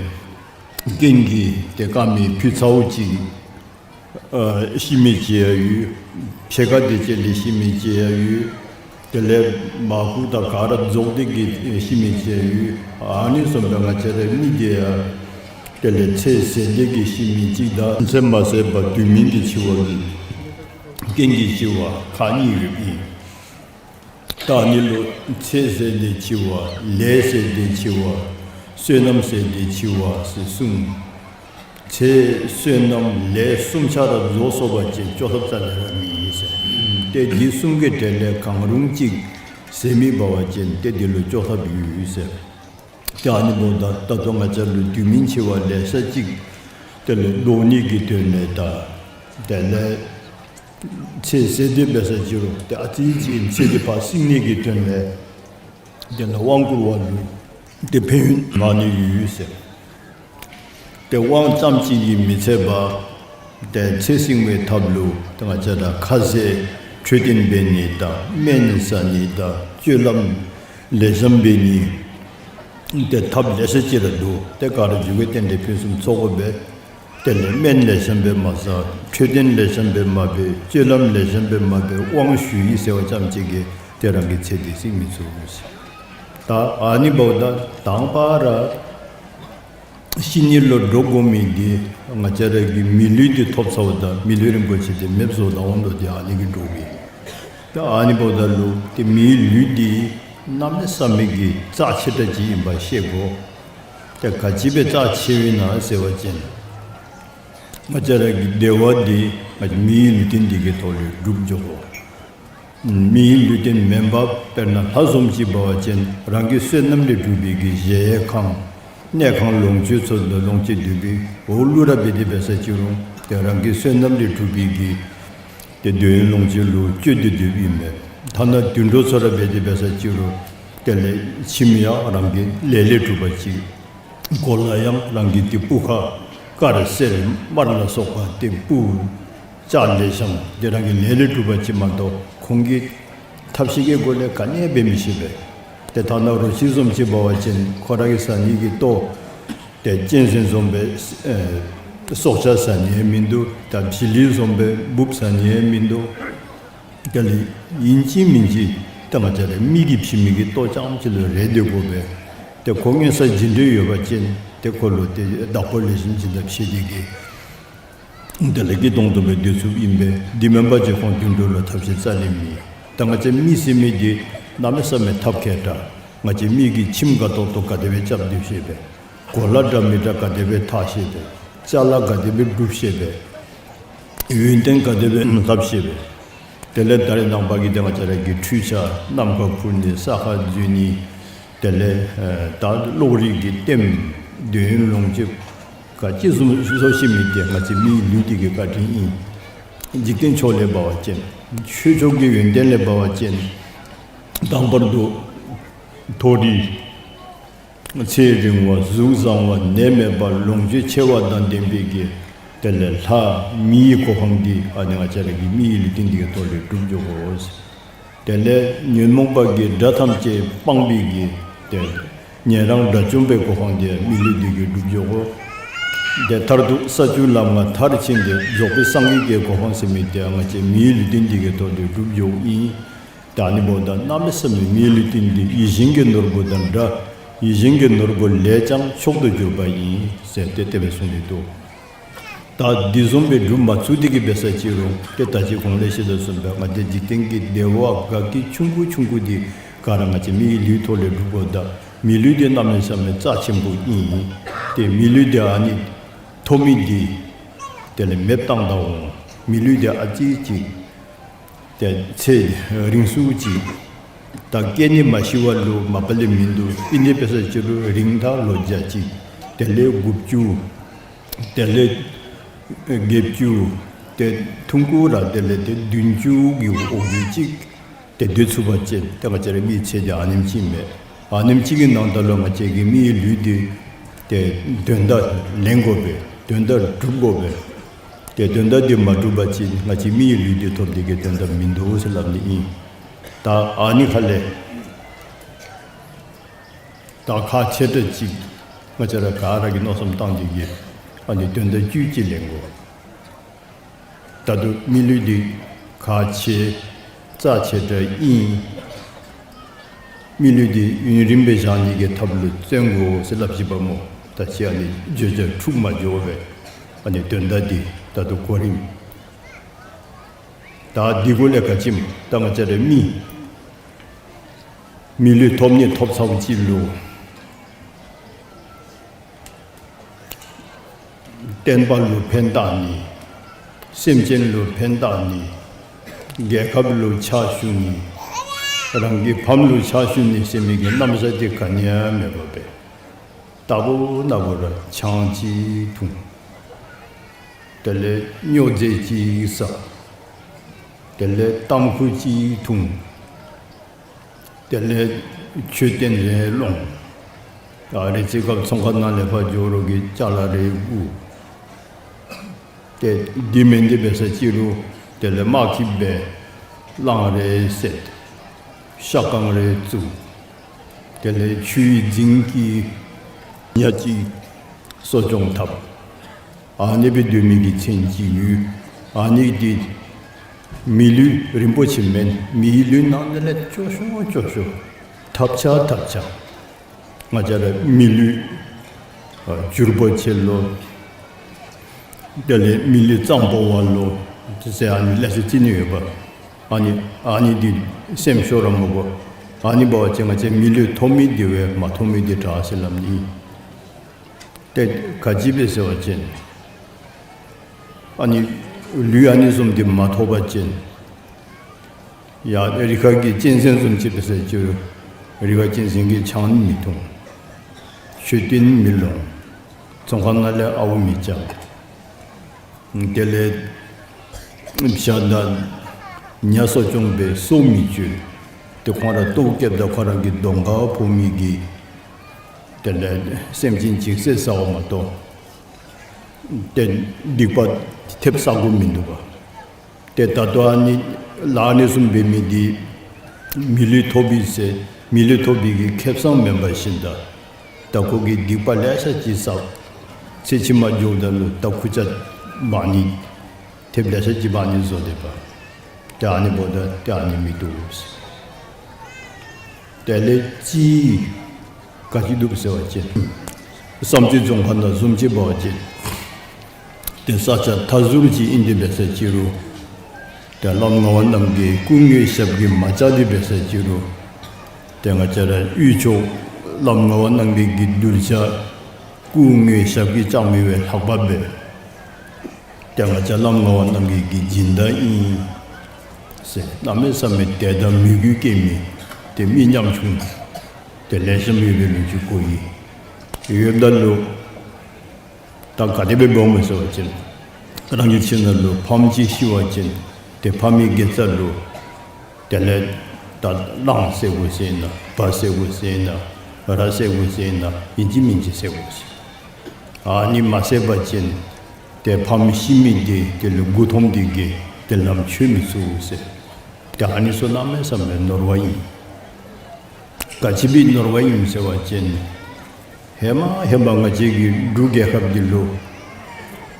རྐྱེན་གྱིས་ཏེ་དཀར་མེ་ཕུལ་ཚརཝ་ཅིག་ཨ་ཤི་མི་ཅིག་ཡང་ཡོད། ཕྱེད་ཀ་དེ་ཅིག་ལས་ཤི་མི་ཅིག་ཡང་ཡོད། དེ་ལས་མར་ཁུ་དང་ག་ར་རྫོགས་ཏེ་གིས་ཤི་མི་ཅིག་ཡང་ཡོད། ཨ་ནི་བཟུམ་སྦེ་ང་བཅས་རའི་མི་དེ་ཡང་དེ་ལས་ཚེ་ཟད་དེ་གིས་ཤི་མི་ཅིག་དང་ཚེ་མ་ཟད་པར་དུས་མིན་གྱི་འཆི་བ་གི་རྐྱེན་གྱིས་ཤི་བ་ཁག་གཉིས་ཡོདཔ་ཨིན། ད་ཨ་ནི་ལུ་ཚེ་ཟེར་ཏེ་འཆི་བ། ལས་ཟེར་ཏེ་འཆི་བ། བསོད་ནམས་ཟེར་ཏེ་འཆི་བ་ཟེར་གསུངས། ཚེ་བསོད་ནམས་ལས་གསུམ་ཆ་ར་རྫོགས་སོང་པ་ཅིན་སྐྱོབ་ཐབས་རྩ་ལས་ར་མེད་ཟེར། ཏེ་འདི་གསུམ་གྱི་གྲས་ལས་གང་རུང་གཅིག་ཟད་མི་འབད་བ་ཅིན་ཏེ་འདི་ལུ་སྐྱོབ་ཐབས་ཡོད་ཟེར། ཏེ་ཨ་ནི་འབདཝ་ད་ད་ལྟོ་ང་བཅས་ལུ་དུས་མིན་འཆི་བ་ལེ་ཤ་ཅིག་དེ་ལས་བཟློག་ནི་གི་དོན་ལས་དང་དེ་ལས་ཚེ་ཟད་དེ་འབད་ས་ཅིག་རུང་ཏེ་ཨ་ཙི་ཅིག་ཚེ་འདི་ཕར་བསྲིང་ནི་གི་དོན་ལས་དེ་ལས་དབང་བསྐུར་བ་ལུ་ཏེ་ཕན་ཡོན་མང་ནི་ཡོད་ཟེར། ཏེ་དབང་ཙམ་ཅིག་གིས་མི་ཚད་པར་ཏེ་ཚེ་བསྲིང་བའི་ཐབས་ལུ་ཏེ་ང་བཅས་ར་ཁ་ཟས་འཕྲོད་བསྟེན་འབད་ནི་དང་སྨན་ཟ་ནི་དང་སྤྱོད་ལམ་ལེགས་ཤོམ་འབད་ནི་ཏེ་ཐབས་ལེ་ཤ་ཅིག་ར་འདུག། ཏེ་ག་ར་མཇུག་གི་རྟེན་འབྲེལ་ཕུན་སུམ་ཚོགས་དགོ་པས། དེ་ལས་སྨན་ལེགས་ཤོམ་སྦེ་མ་ཟ། འཕྲོད་བསྟེན་ལེགས་ཤོམ་སྦེ་མ་འབད། སྤྱོད་ལམ་ལེགས་ཤོམ་སྦེ་མ་འབད། དབང་ཞུ་ཡི་ཟེར་བ་ཙམ་ཅིག་གིས་ཏེ་རང་གི་ཚེ་འདི་བསྲིང་མི་ཚུགས་ཟེར། ད་ཨ་ནི་འབདཝ་ད་དང་པ་ར་ཤི་ནི་ལུ་འགྲོ་དགོ་མི་འདི་ང་བཅས་ར་གིས་མི་ལུས་འདི་ཐོབ་ཚརཝ་ད་མི་ལུས་རིན་པོ་ཆེ་འདི་མེདཔ་བཟོ་ད་འོང་དོ། ཏེ་ཨ་ནི་གིས་འགྲོ་གི། ད་ཨ་ནི་འབདཝ་ད་ལུ་ཏེ་མིའི་ལུས་འདི་གནམ་མེད་ས་མེད་ཀྱི་རྩ་ཆེ་དྲགས་ཅིག་ཨིནམ་ཤེས་དགོ། ཏེ་ག་ཅི་སྦེ་རྩ་ཆེཝ་ཨིན་ན་ཟེར་བ་ཅིན་ང་བཅས་ར་གི་བདེ་བ་འདི་ང་བཅས་མིའི་ལུས་རྟེན་འདི་གི་ཐོག་ལས་སྒྲུབ་འགྱོ་དགོ། མིའི་ལུས་རྟེན་མེན་པར་དཔེར་ན་ལྷ་བཟུམ་ཅིག་འབད་བ་ཅིན་རང་གི་བསོད་ནམས་ལས་གྲུབ་པའི་གི་གཞལ་ཡས་ཁང་གནས་ཁང་ལོངས་སྤྱོད་ཚུ་ལོངས་སྤྱོད་སྡོད་པའི་འོག་ལུ་ར་འབད་དེ་འབད་ས་ཅིག་རུང་ཏེ་རང་གི་བསོད་ནམས་ལས་གྲུབ་པའི་གི་ཏེ་འདོད་ཡོན་ལོངས་སྤྱོད་ལུ་སྤྱོད་དེ་སྡོདཔ་ཨིན་མས། ཐ་ན་དུད་འགྲོ་ཚུ་ར་འབད་དེ་འབད་ས་ཅིག་རུང་དེ་ལས་ཁྱིམ་ཡང་རང་གི་ལས་ལས་གྲུབ་པ་ཅིག། གོ་ལ་ཡང་རང་གི་ཏེ་སྤུ་ཁ་དཀར་སེར་དམར་ལ་སོགས་པ་ཏེ་སྤུ་ལྕགས་ལེགས་ཤོམ་ཏེ་རང་གི་ལས་ལས་གྲུབ་པ་ཅིག་མ་གཏོགས་ཁོང་གི་ཐབས་ཤེས་ཀྱི་སྒོ་ལས་ག་ནི་འབད་མི་ཤེས་པས། ཏེ་ཐ་ན་རོ་ཁྱི་བཟུམ་ཅིག་འབད་བ་ཅིན་ཁོ་ར་གི་ཟ་ནི་གི་ལྟོ་ཏེ་གཅན་གཟན་བཟུམ་སྦེ་ཨེ་སྲོག་ཆགས་ཟ་ནི་ཡང་མིན་འདུག། ད་བྱི་ལི་བཟུམ་སྦེ་འབུཔ་ཟ་ནི་ཡང་མིན་འདུག། དེ་ལས་ཨིན་ཅི་མིན་ཅི་ད་ང་བཅས་ར་མི་གིས་བྱིན་མི་གི་ལྟོ་རྐྱངམ་ཅིག་ལུ་རེ་སྡོད་དགོ་པས། ཏེ་ཁོ་མངོན་གསལ་འཇིག་རྟེན་ཡོད་པ་ཅིན་ཏེ་ཁོ་ལུ་ཏེ་བདག་པོ་ལེགས་ཤོམ་བྱིན་ཐབས་ཤེས་ཏེ་གིས་དེ་ལས་སྐྱིད་ཏོང་ཏོ་སྦེ་སྡོད་ཚུགསཔ་ཨིན་པས། འདི་མེན་པ་ཅིན་ཁོང་དུད་འགྲོ་ལུ་ཐབས་ཤེས་རྩ་ལས་མེད། ད་ང་བཅས་མི་ཟེར་མི་འདི་གནམ་མེད་ས་མེད་ཐབས་མཁས་དྲགས། ང་བཅས་མི་གིས་ཁྱིམ་ག་ཏོག་ཏོ་ག་དེ་སྦེ་རྐྱབ་སྡོད་ཤེས་པས། གོ་ལ་འདྲ་མི་འདྲ་ག་དེ་སྦེ་འཐག་ཤེས་པས། ཅ་ལ་ག་དེ་སྦེ་སྒྲུབ་ཤེས་པས། ཡོན་ཏན་ག་དེ་སྦེ་ལྷབ་ཤེས་པས། དེ་ལས་ད་རེས་ནངས་པ་གི་ཏེ་ང་བཅས་ར་གི་འཕྲུལ་ཆས་ནམ་མཁའ་འཕུར་ནི་ས་ཁར་འཛུལ་ནི་དེ་ལས་ཨེ་ད་གློག་རིག་གི་ལྟདམོ་འདོད་ཡོན་ལོངས་སྤྱོད་ག་ཅི་བཟུམ་བཟོ་ཤེས་མི་འདི་ང་བཅས་མིའི་ལུས་འདི་གི་བཀའ་དྲིན་ཨིན། འཇིག་རྟེན་ཕྱོགས་ལས་འབད་བ་ཅིན་ཆོས་ཕྱོགས་ཀྱི་ཡོན་ཏན་ལས་འབད་བ་ཅིན་དང་པར་དུ་མཐོ་རིས་ཚེ་རིང་བ་གཟུགས་བཟང་བ་ནད་མེད་པ་ལོངས་སྤྱོད་ཆེ་བ་དང་ལྡན་པའི་གི་དེ་ལས་ལྷ་མིའི་གོ་འཕང་འདི་ཨ་ནི་ང་བཅས་ར་གི་མིའི་ལུས་རྟེན་འདི་གི་ཐོག་ལས་སྒྲུབ་འགྱོ་དགོ། དེ་ལས་ཉོན་མོངས་པ་གི་དགྲ་ཐམས་ཅད་སྤངས་པའི་གི་ཏེ་ཉན་རང་དགྲ་བཅོམ་པའི་གོ་འཕང་འདི་མི་ལུས་འདི་གིས་སྒྲུབ་འགྱོ་དགོ། ཏེ་མཐར་ཐུག་ས་བཅུ་ལམ་ལྔ་མཐར་ཕྱིན་ཏེ་རྫོགས་པའི་སངས་རྒྱས་ཀྱི་གོ་འཕང་ཟེར་མི་འདི་ང་བཅས་མིའི་ལུས་རྟེན་འདི་གི་ཐོག་ལས་སྒྲུབ་འགྱོཝ་ཨིན། ད་ཨ་ནི་འབདཝ་ད་གནམ་མེད་ས་མེད་མིའི་ལུས་རྟེན་འདི་ཡིད་བཞིན་གྱི་ནོར་བུ་དང་འདྲ། ཡིད་བཞིན་གྱི་ནོར་བུ་ལས་ཀྱང་མཆོག་ཏུ་གྱུར་པ་ཡིན་ཟེར་ཏེ་དེ་སྦེ་གསུངས་ཏེ་འདུག། ད་འདི་བཟུམ་སྦེ་སྒྲུབ་མ་ཚུགས་ཏེ་གིས་འབད་ས་ཅིག་རུང་ཏེ་ད་ཅི་གོང་ལས་བཤད་དོ་བཟུམ་སྦེ་ང་བཅས་འཇིག་རྟེན་གྱི་བདེ་བ་དགའ་སྐྱིད་ཆུང་ཀུ་ཆུང་ཀུ་འདི་ག་ར་ང་བཅས་མིའི་ལུས་ཐོག་ལས་སྒྲུབ་དགོ། ད་མི་ལུས་འདི་གནམ་མེད་ས་མེད་རྩ་ཆེན་པོ་ཨིན། ཏེ་མི་ལུས་འདི་ཨ་ནི་ཐོབ་མི་འདི་དེ་ལས་མེདཔ་བཏང་ད་འོང་། མི་ལུས་འདི་ཨ་ཙི་ཅིག་ཏེ་ཚེ་རིང་སུ་ཅིག། ད་སྐྱེ་ནི་མ་ཤི་བ་ལུ་མ་པ་ལས་མིན་འདུག། ཨིན་ཏེ་འབད་ས་ཅིག་རུང་རིང་ད་ལོ་བརྒྱ་ཅིག། དེ་ལས་དགུ་བཅུ། དེ་ལས་བརྒྱད་ཅུ། ཏེ་ཐུང་ཀུ་ར་དེ་ལས་ཏེ་བདུན་ཅུ་གི་འོག་ལུ་ཅིག་ཏེ་སྡོད་ཚུགས་པ་ཅིན་ཏེ་ང་བཅས་ར་མིའི་ཚེ་འདི་ཨ་ནེམ་ཅིག་མས། ཨ་ནེམ་ཅིག་གི་ནང་ད་ལུ་ང་བཅས་ཀྱི་མིའི་ལུས་འདི་ཏེ་དོན་དག་ལེན་དགོ་པས། དོན་དག་སྒྲུབ་དགོ་པས། ཏེ་དོན་དག་འདི་མ་སྒྲུབ་པ་ཅིན་ང་བཅས་མིའི་ལུས་འདི་ཐོབ་སྟེ་གིས་དོན་དག་མིན་འདུག་ཟེར་སླབ་ནི་ཨིན། ད་ཨ་ནི་ཁ་ལས་ད་ཁག་ཆེ་དྲགས་ཅིག་ང་བཅས་ར་ག་ར་གིས་མནོ་བསམ་བཏང་སྟེ་གིས་ཨ་ནི་དོན་དག་བཅུད་ཅིག་ལེན་དགོ། ད་ལྟོ་མི་ལུས་འདི་ཁག་ཆེ་རྩ་ཆེ་དྲགས་ཨིན། མི་ལུས་འདི་ཡུན་རིངམོ་སྦེ་བཞག་ནི་གི་ཐབས་ལུ་བརྩོན་དགོ་ཟེར་སླབ་ཅི་པ་སྨོ། ད་ཅི་ཨ་ནི་བརྗོད་བྱ་འཁྲུགས་མ་འགྱོ་བར་ཨ་ནི་དོན་དག་འདི་ད་ལྟོ་གོ་རིམ། ད་འདི་གུ་ལས་ག་ཅི་སྨོ། ད་ང་བཅས་ར་མི་ མི་ལུས་ཐོབ་ནི་ཐོབ་ཚརཝ་ཅིག་ལུ་བསྟན་པ་ལུ་ཕན་བཏགས་ནི། སེམས་ཅན་ལུ་ཕན་བཏགས་ནི། རྒྱལ་ཁབ་ལུ་ཕྱག་ཞུ་ནི། རང་གི་ཕམ་ལུ་ཕྱག་ཞུ་ནི་ཟེར་མི་གི་རྣམ་གཞག་འདི་ག་ནི་ཡང་མེད་པར་སྦེ་རྟག་བུ་ན་བུ་ར་ཆང་ཅིག་འཐུང་། དེ་ལས་སྨྱོ་རྫས་ཅིག་ཟ། དེ་ལས་ཏམ་ཁུ་ཅིག་འཐུང་། དེ་ལས་མཆོད་རྟེན་རེ་སློང་། ད་རེས་ཅིག་སྐབས་ཚོང་ཁང་ནང་ལས་ཕར་འགྱོ་རུང་གི་ཅ་ལ་རེ་བསྒུག། ཏེ་འདི་མེན་ཏེ་འབད་ས་ཅིག་རུང་དེ་ལས་དམག་ཁི་སྦེ་གླང་རེ་བསད། ཤ་རྐང་རེ་བཙུགས། དེ་ལས་ཆུའི་རྫིང་གི་ཉ་ཅིག་གསོ་སྐྱོང་འཐབ། ཨ་ནི་སྦེ་སྡོད་མི་གི་ཚེ་ཅིག་ཡོད། ཨ་ནི་འདི་མི་ལུས་རིན་པོ་ཆེ་མེན། མིའི་ལུས་ནང་ན་ལས་སྐྱོ་ཤོས་སྐྱོ་ཤོས་ཐབས་ཆག་ཐབས་ཆག། ང་བཅས་ར་མི་ལུས་ཨ་འགྱུར་བ་ཆེ་ལོ། དེ་ལས་མི་ལུས་གཙང་པོ་བ་ལོ། ཟེར་ཨ་ནི་ལེ་ཤ་ཅིག་ནི་ཡོདཔ། ཨ་ནི་ཨ་ནི་འདི་སེམས་ཤོར་ར་མི་དགོ། ཨ་ནི་འབད་བ་ཅིན་ང་བཅས་མི་ལུས་ཐོབ་མི་འདི་བས་མ་ཐོབ་མི་འདི་དྲག་ཟེར་སླབ་ནི། ཏེ་ག་ཅི་སྦེ་ཟེར་བ་ཅིན་ཨ་ནི་ལུས་ཨ་ནི་བཟུམ་འདི་མ་ཐོབ་པ་ཅིན་ཡ་རི་ཁ་གི་གཅན་གཟན་བཟུམ་ཅིག་འབད་ས་ཅིག་རུང་རི་ཁ་གཅན་གཟན་གྱིས་ཆང་མི་འཐུང་། མཆོད་རྟེན་མི་སློང་། ཚོང་ཁང་ནང་ལས་ཨརཝ་མི་རྐྱབ། དེ་ལས་བྱ་དང་ཉ་གསོ་སྐྱོང་འབད་སོ་མི་གཅོད། ཏེ་ཁོང་ར་ལྟོཝ་བཀྱེསཔ་ད་ཁོང་ར་གི་གདོང་ཁར་ཕོག་མི་གི་དེ་ལས་སེམས་ཅན་ཅིག་བསད་ཟ་བ་མ་གཏོགས་ཏེ་སྡིག་པ་ཐེབས་ཟ་དགོཔ་མིན་འདུག་པ། ཏེ་ད་ལྟོ་ཨ་ནི་ལཱ་ཨ་ནི་བཟུམ་འབད་མི་འདི་མི་ལུས་ཐོབ་ཡི་ཟེར་མི་ལུས་ཐོབ་པའི་གི་ཁེ་སང་མེན་པར་ཞིནམ་ད་ད་ཁོ་གིས་སྡིག་པ་ལེ་ཤ་ཅིག་བསགས། ཚེ་ཕྱི་མ་འགྱོཝ་ད་ལུ་ད་ཁུར་ཆ་འབག་ནི་ཐེབས་ལེ་ཤ་ཅིག་འབག་ནི་བཟོ་སྡོདཔ། ཏེ་ཨ་ནི་འབདཝ་ད་ཏེ་ཨ་ནི་མི་བཏུབ་ཟེར། དེ་ལས་ཅིག་ག་ཅི་འདུག་ཟེར་བ་ཅིན་བསམ་རྩེ་རྫོང་ཁ་ནང་བཟུམ་ཅིག་འབད་བ་ཅིན་ཏེ་ས་ཆ་མཐའ་ཟུར་ཅིག་ཨིན་ཏེ་འབད་ས་ཅིག་རུང་ཏེ་བླམ་ངག་དབང་རྣམ་རྒྱལ་སྐུ་དངོས་ཞབས་ཀྱིས་མ་བཅགས་ཏེ་འབད་ས་ཅིག་རུང་ཏེ་ང་བཅས་ར་དབུས་ཕྱོགས་བླམ་ངག་དབང་རྣམ་རྒྱལ་གྱི་གདུལ་བྱ་སྐུ་དངོས་ཞབས་ཀྱིས་བཅགས་མི་བས་ལྷག་པ་འབད། ཏེ་ང་བཅས་བླམ་ངག་དབང་རྣམ་རྒྱལ་གྱི་སྦྱིན་བདག་ཨིན་ཟེར་གནམ་མེད་ས་མེད་དད་དང་མོས་གུས་སྐྱེ་མི་ཏེ་མི་ཉམ་ཆུང་ཏེ་ལེགས་ཤོམ་ཡོད་པའི་ལོ་རྒྱུས་གོ་ཡི། ཡོདཔ་ད་ལུ་ད་ག་དེ་སྦེ་འབདཝ་མས་ཟེར་བ་ཅིན་རང་གི་ཁྱིམ་ནང་ལུ་ཕམ་ཅིག་ཤི་བ་ཅིན་ཏེ་ཕམ་གྱི་དགེ་རྩ་ལུ་དེ་ལས་ད་གླང་བསད་དགོ་ཟེར་ན་བ་བསད་དགོ་ཟེར་ན་ར་བསད་དགོ་ཟེར་ན་ཨིན་ཅི་མིན་ཅི་བསད་དགོ་ཟེར། ཨ་ནི་མ་བསད་པ་ཅིན་ཏེ་ཕམ་ཤི་མི་འདི་དེ་ལུ་མགུ་འཐོམས་ཏེ་གིས་ཏེ་ལམ་ཆོད་མི་ཚུགས་ཟེར། ཏེ་ཨ་ནི་ཚུ་གནམ་མེད་ས་མེད་ནོར་བ་ཨིན། ག་ཅི་སྦེ་ནོར་བ་ཨིན་ཟེར་བ་ཅིན་ཧེ་མ་ཧེ་མ་ང་བཅས་ཀྱི་འབྲུག་རྒྱལ་ཁབ་འདི་ལུ་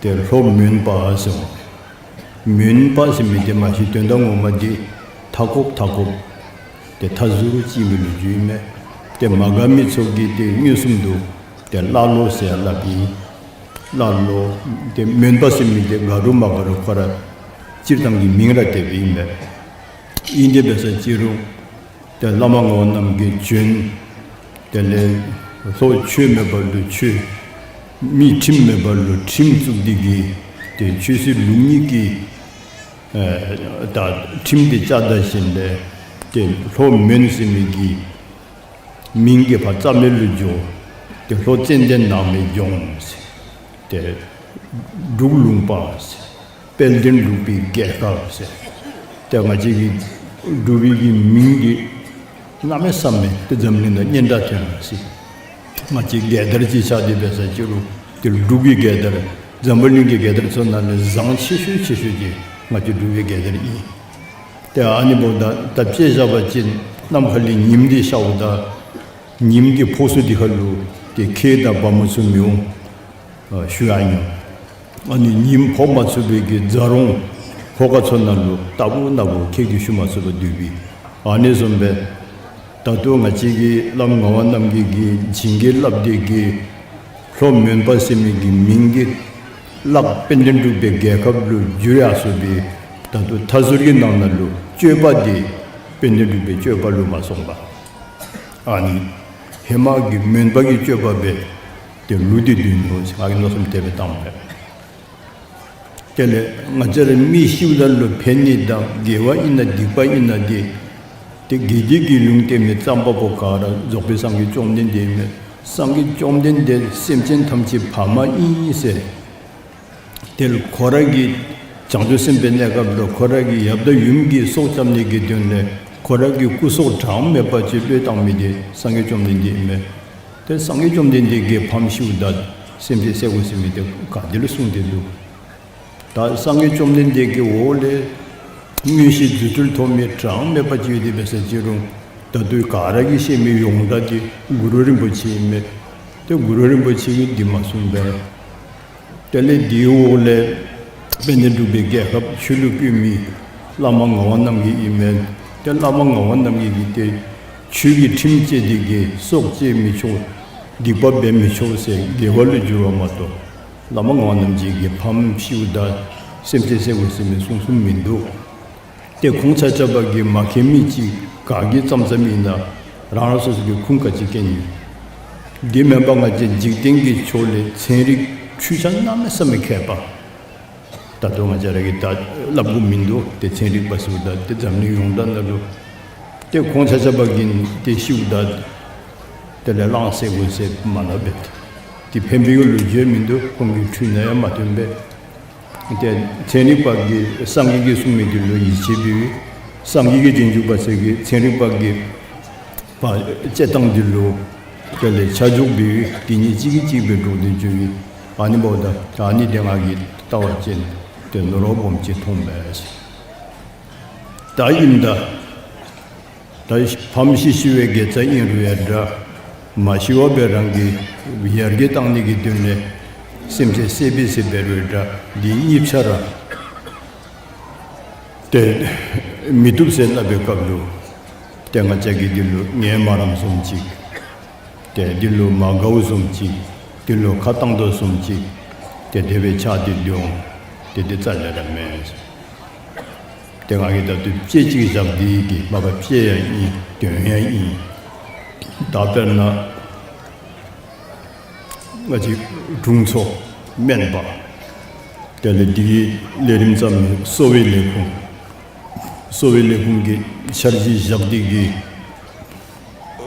ཏེ་ལྷོ་མོན་པ་ཟེར་བ། མོན་པ་ཟེར་མི་འདི་མ་གཞི་དོན་དག་ངོ་མ་འདི་མཐའ་འཁོབ་མཐའ་འཁོབ་ཏེ་མཐའ་ཟུར་ཅིག་ཨིན་པའི་ལོ་རྒྱུས་ཨིན་མས། ཏེ་མ་དགའ་མི་ཚུ་གིས་ཏེ་མངོན་སུམ་དུ་ཏེ་ཀླ་ཀློ་ཟེར་སླབ་ཨིན། ཀླ་ཀློ་ཏེ་མོན་པ་ཟེར་མི་འདི་དགའ་རུང་མ་དགའ་རུང་ཁོ་ར་སྤྱིར་བཏང་གི་མིང་ར་དེ་སྦེ་ཨིན་མས། ཨིན་ཏེ་འབད་ས་ཅིག་རུང་ཏེ་བླ་མ་ངག་དབང་རྣམ་རྒྱལ་བྱོན། དེ་ལས་ལྷོ་ཆོས་མེད་པ་ལུ་ཆོས། མི་ཁྲིམས་མེད་པ་ལུ་ཁྲིམས་བཙུགས་ཏེ་གིས་ཏེ་ཆོས་སྲིད་ལུགས་གཉིས་ཀྱི་ཨེ་ད་ཁྲིམས་འདི་བཅའ་ད་ཞིནམ་ལས་ཏེ་ལྷོ་མོན་ཟེར་མི་གི་མིང་གི་ཕར་རྩ་མེད་ལུ་འགྱོ། ཏེ་ལྷོ་ཙན་དན་ནགས་མོའི་ལྗོངས་ཟེར། ཏེ་འབྲུག་ལུང་པ་ཟེར། དཔལ་ལྡན་འབྲུག་པའི་རྒྱལ་ཁབ་ཟེར། ཏེ་ང་བཅས་ཀྱི་འབྲུག་པའི་གི་མིང་འདི་གནམ་མེད་ས་མེད་ཏེ་འཛམ་གླིང་ནང་སྙན་གྲགས་ཐོན་ཡར་སོ་ཡི། ང་བཅས་རྒྱལ་དར་ཅིག་ཤར་ཏེ་འབད་ས་ཅིག་རུང་ཏེ་འབྲུག་པའི་རྒྱལ་དར་འཛམ་བུ་གླིང་གི་རྒྱལ་དར་ཚུ་ནང་ལས་བཟང་ཆེ་ཤོས་ཆེ་ཤོས་ཅིག་ང་བཅས་འབྲུག་པའི་རྒྱལ་དར་ཨིན། ཏེ་ཨ་ནི་འབདཝ་ད་ད་དཔེ་བཞག་པ་ཅིན་ནམ་མཁའ་ལས་ཉིམ་འདི་ཤརཝ་ད་ཉིམ་གི་ཕོག་ས་འདི་ཁར་ལུ་ཏེ་ཁྱི་དང་བ་མོ་ཚུ་མི་འོང་། ཨ་ཞུ་ཡང་ཉོ། ཨ་ནི་ཉིམ་ཕོག་མ་ཚུགས་པའི་གི་རྫ་རོང་ལྷོ་ཁ་ཚུ་ནང་ལུ་རྟག་བུ་ན་བུ་ཁྱི་གིས་ཞུ་མ་ཚུགས་པར་སྡོད་པའི། ཨ་ནི་བཟུམ་སྦེ་ད་ལྟོ་ང་བཅས་ཀྱི་བླམ་ངག་དབང་རྣམ་རྒྱལ་གྱིས་བྱིན་གྱིས་བརླབས་ཏེ་གིས་ལྷོ་མོན་པ་ཟེར་མི་གི་མིང་འདི་གླགས་དཔལ་ལྡན་འབྲུག་པའི་རྒྱལ་ཁབ་ལུ་བསྒྱུར་ཡར་སོ་ཡི། ད་ལྟོ་མཐའ་ཟུར་གྱི་ནང་ན་ལུ་སྤྱོད་པ་འདི་དཔལ་ལྡན་འབྲུག་པའི་སྤྱོད་པ་ལུ་མ་སོང་བར་ ཨ་ནི་ཧེ་མ་གི་མོན་པ་གི་སྤྱོད་པ་སྦེ་ཏེ་ལུས་འདི་སྡོད་ནུག་ཟེར་ང་གིས་མནོ་བསམ་དེ་སྦེ་བཏངམ་མས། དེ་ལས་ང་བཅས་ར་མི་ཤིཝ་ད་ལུ་ཕན་ནི་དང་དགེ་བ་ཨིན་ན་སྡིག་པ་ཨིན་ན་འདི་ཏེ་དགེ་སྡིག་གི་ལུང་བསྟན་མི་བརྩམ་པ་པོ་ག་ར་རྫོགས་པའི་སངས་རྒྱས་བཅོམ་ལྡན་འདས་ཨིན་མས། སངས་རྒྱས་བཅོམ་ལྡན་འདས་སེམས་ཅན་ཐམས་ཅད་ཕ་མ་ཨིན་ཟེར། དེ་ལུ་ཁོ་ར་གི་བྱང་ཆུབ་སེམས་དཔའི་གནས་སྐབས་ལུ་ཁོ་ར་གི་ཡབ་དང་ཡུམ་གྱི་སྲོག་སྐྱབ་ནི་གི་དོན་ལས་ཁོ་ར་གི་སྐུ་སྲོག་གྲངས་མེད་པ་ཅིག་བློས་བཏང་མི་དེ་སངས་རྒྱས་བཅོམ་ལྡན་འདས་ཨིན་མས། ཏེ་སངས་རྒྱས་བཅོམ་ལྡན་འདས་ཀྱིས་ཕམ་ཤིཝ་ད་སེམས་ཅན་བསད་དགོ་ཟེར་མི་དེ་ག་ཏེ་ལུ་གསུངས་ཏེ་འདུག། ད་སངས་རྒྱས་བཅོམ་ལྡན་འདས་ཀྱི་འོག་ལས་མངོན་ཤེས་རྫུ་འཕྲུལ་ཐོབ་མི་གྲངས་མེད་པ་ཅིག་ཡོད་དེ་འབད་ས་ཅི་རུང་ད་ལྟོ་ག་ར་གིས་ཤེས་མི་ཡོངས་གྲགས་དེ་གུ་རུ་རིན་པོ་ཆེ་ཨིན་མས། ཏེ་གུ་རུ་རིན་པོ་ཆེ་གིས་འདི་མ་གསུངས་པས། དེ་ལས་དེའི་འོག་ལས་དཔལ་ལྡན་འབྲུག་པའི་རྒྱལ་ཁབ་ཆོས་ལུ་བཀོད་མི་བླ་མ་ངག་དབང་རྣམ་རྒྱལ་ཨིན་མས། ཏེ་བླ་མ་ངག་དབང་རྣམ་རྒྱལ་གྱིས་ཏེ་ཆོས་ཀྱི་ཁྲིམས་བཅས་དེ་གིས་སྲོག་བཅད་མི་ཆོག། སྡིག་པ་འབད་མི་ཆོག་ཟེར་དགེ་བ་ལུ་བསྒྱུར་བ་མ་གཏོགས་བླ་མ་ངག་དབང་རྣམ་རྒྱལ་གྱིས་ཕམ་ཤིཝ་ད་སེམས་ཅན་བསད་དགོ་ཟེར་མི་གསུངས་གསུངསམ་མིན་འདུག། ཏེ་ཁོང་ཆ་ཁྱབ་ཀྱིས་མ་མཁྱེན་མི་ཅིག་ག་གིས་བརྩམས་བརྩམསམ་ཨིན་ན་རང་རང་སོ་སོ་གི་ཁུངས་ག་ཅི་མཁྱེན་ཡི། དེ་མེན་པར་ང་བཅས་འཇིག་རྟེན་གྱི་ཕྱོགས་ལས་ཚན་རིག་འཕྲུལ་ཆས་གནམ་མེད་ས་མེད་མཁས་པ། ད་ལྟོ་ང་བཅས་ར་གིས་ད་སླབ་དགོཔ་མིན་འདུག། ཏེ་ཚན་རིག་པ་ཟེརཝ་ད་ཏེ་འཛམ་གླིང་ཡོངས་གྲགས་ནང་ལུ་ཏེ་ཁོང་ཆ་ཁྱབ་ཀྱིས་ཏེ་ཤིཝ་ད་དེ་ལས་གླང་བསད་དགོ་ཟེར་མ་སླབ་པས། ཏེ་ཕན་པའི་ལོ་རྒྱུས་མིན་འདུག། ཁོང་གི་འཕྲུལ་ནང་ཡང་མ་ཐོན་པས། ཏེ་ཚན་རིག་པ་གིས་སངས་རྒྱས་ཀྱིས་གསུངས་མི་དེ་ལུ་ཡིད་ཆེས་འབད་བའི་སངས་རྒྱས་ཀྱི་རྗེས་འཇུག་པ་ཚུ་གིས་ཚན་རིག་པ་གི་བ་དཔྱད་གཏང་དེ་ལུ་དེ་ལས་ཆ་འཇོག་འབད་བའི་དེ་གཉིས་གཅིག་གིས་གཅིག་སྦེ་འགྲོགས་ཏེ་འགྱོ་བའི་ཨ་ནི་འབདཝ་ད་ད་ཨ་ནི་དེ་ང་གིས་བལྟ་བ་ཅིན་ཏེ་ནོར་བ་སྦོམ་ཅིག་མཐོངམ་མས། ད་ཨིནམ་ད་ད་ཕམ་ཤི་ཤི་བའི་དགེ་རྩ་ཨིན་རུང་ཡང་འདྲ། མ་ཤི་བར་སྦེ་རང་གི་ཡར་རྒྱས་གཏང་ནི་གི་དོན་ལས་སེམས་ཅན་བསད་པས་ཟེར་འབད་རུང་འདྲ། འདི་གཉིས་ཆ་ར་ཏེ་མི་བཏུབ་ཟེར་སླབ་པའི་སྐབས་ལུ་ཏེ་ང་བཅས་ཀྱིས་འདི་ལུ་ངལ་མ་རངསམ་བཟུམ་ཅིག། ཏེ་འདི་ལུ་མ་དགའཝ་བཟུམ་ཅིག། འདི་ལུ་ཁ་བཏང་དོ་བཟུམ་ཅིག། ཏེ་དེ་སྦེ་ཆགས་ཏེ་འདུག། ཏེ་འདི་རྩ་ལས་ར་མེན། ཏེ་ང་གིས་ད་ལྟོ་དཔེ་ཅིག་བཞག་སྟེ་གི་མ་པ་དཔེ་ཡང་ཨིན་དོན་ཡང་ཨིན། ད་དཔེར་ན་ང་བཅས་དྲུང་འཚོ་སྨན་པ་དེ་ལས་འདི་གི་ལས་རིམ་བརྩམ་མི་གསོ་བའི་ལས་ཁུངས། གསོ་བའི་ལས་ཁུངས་ཀྱི་འཆར་གཞི་བཞག་སྟེ་གི་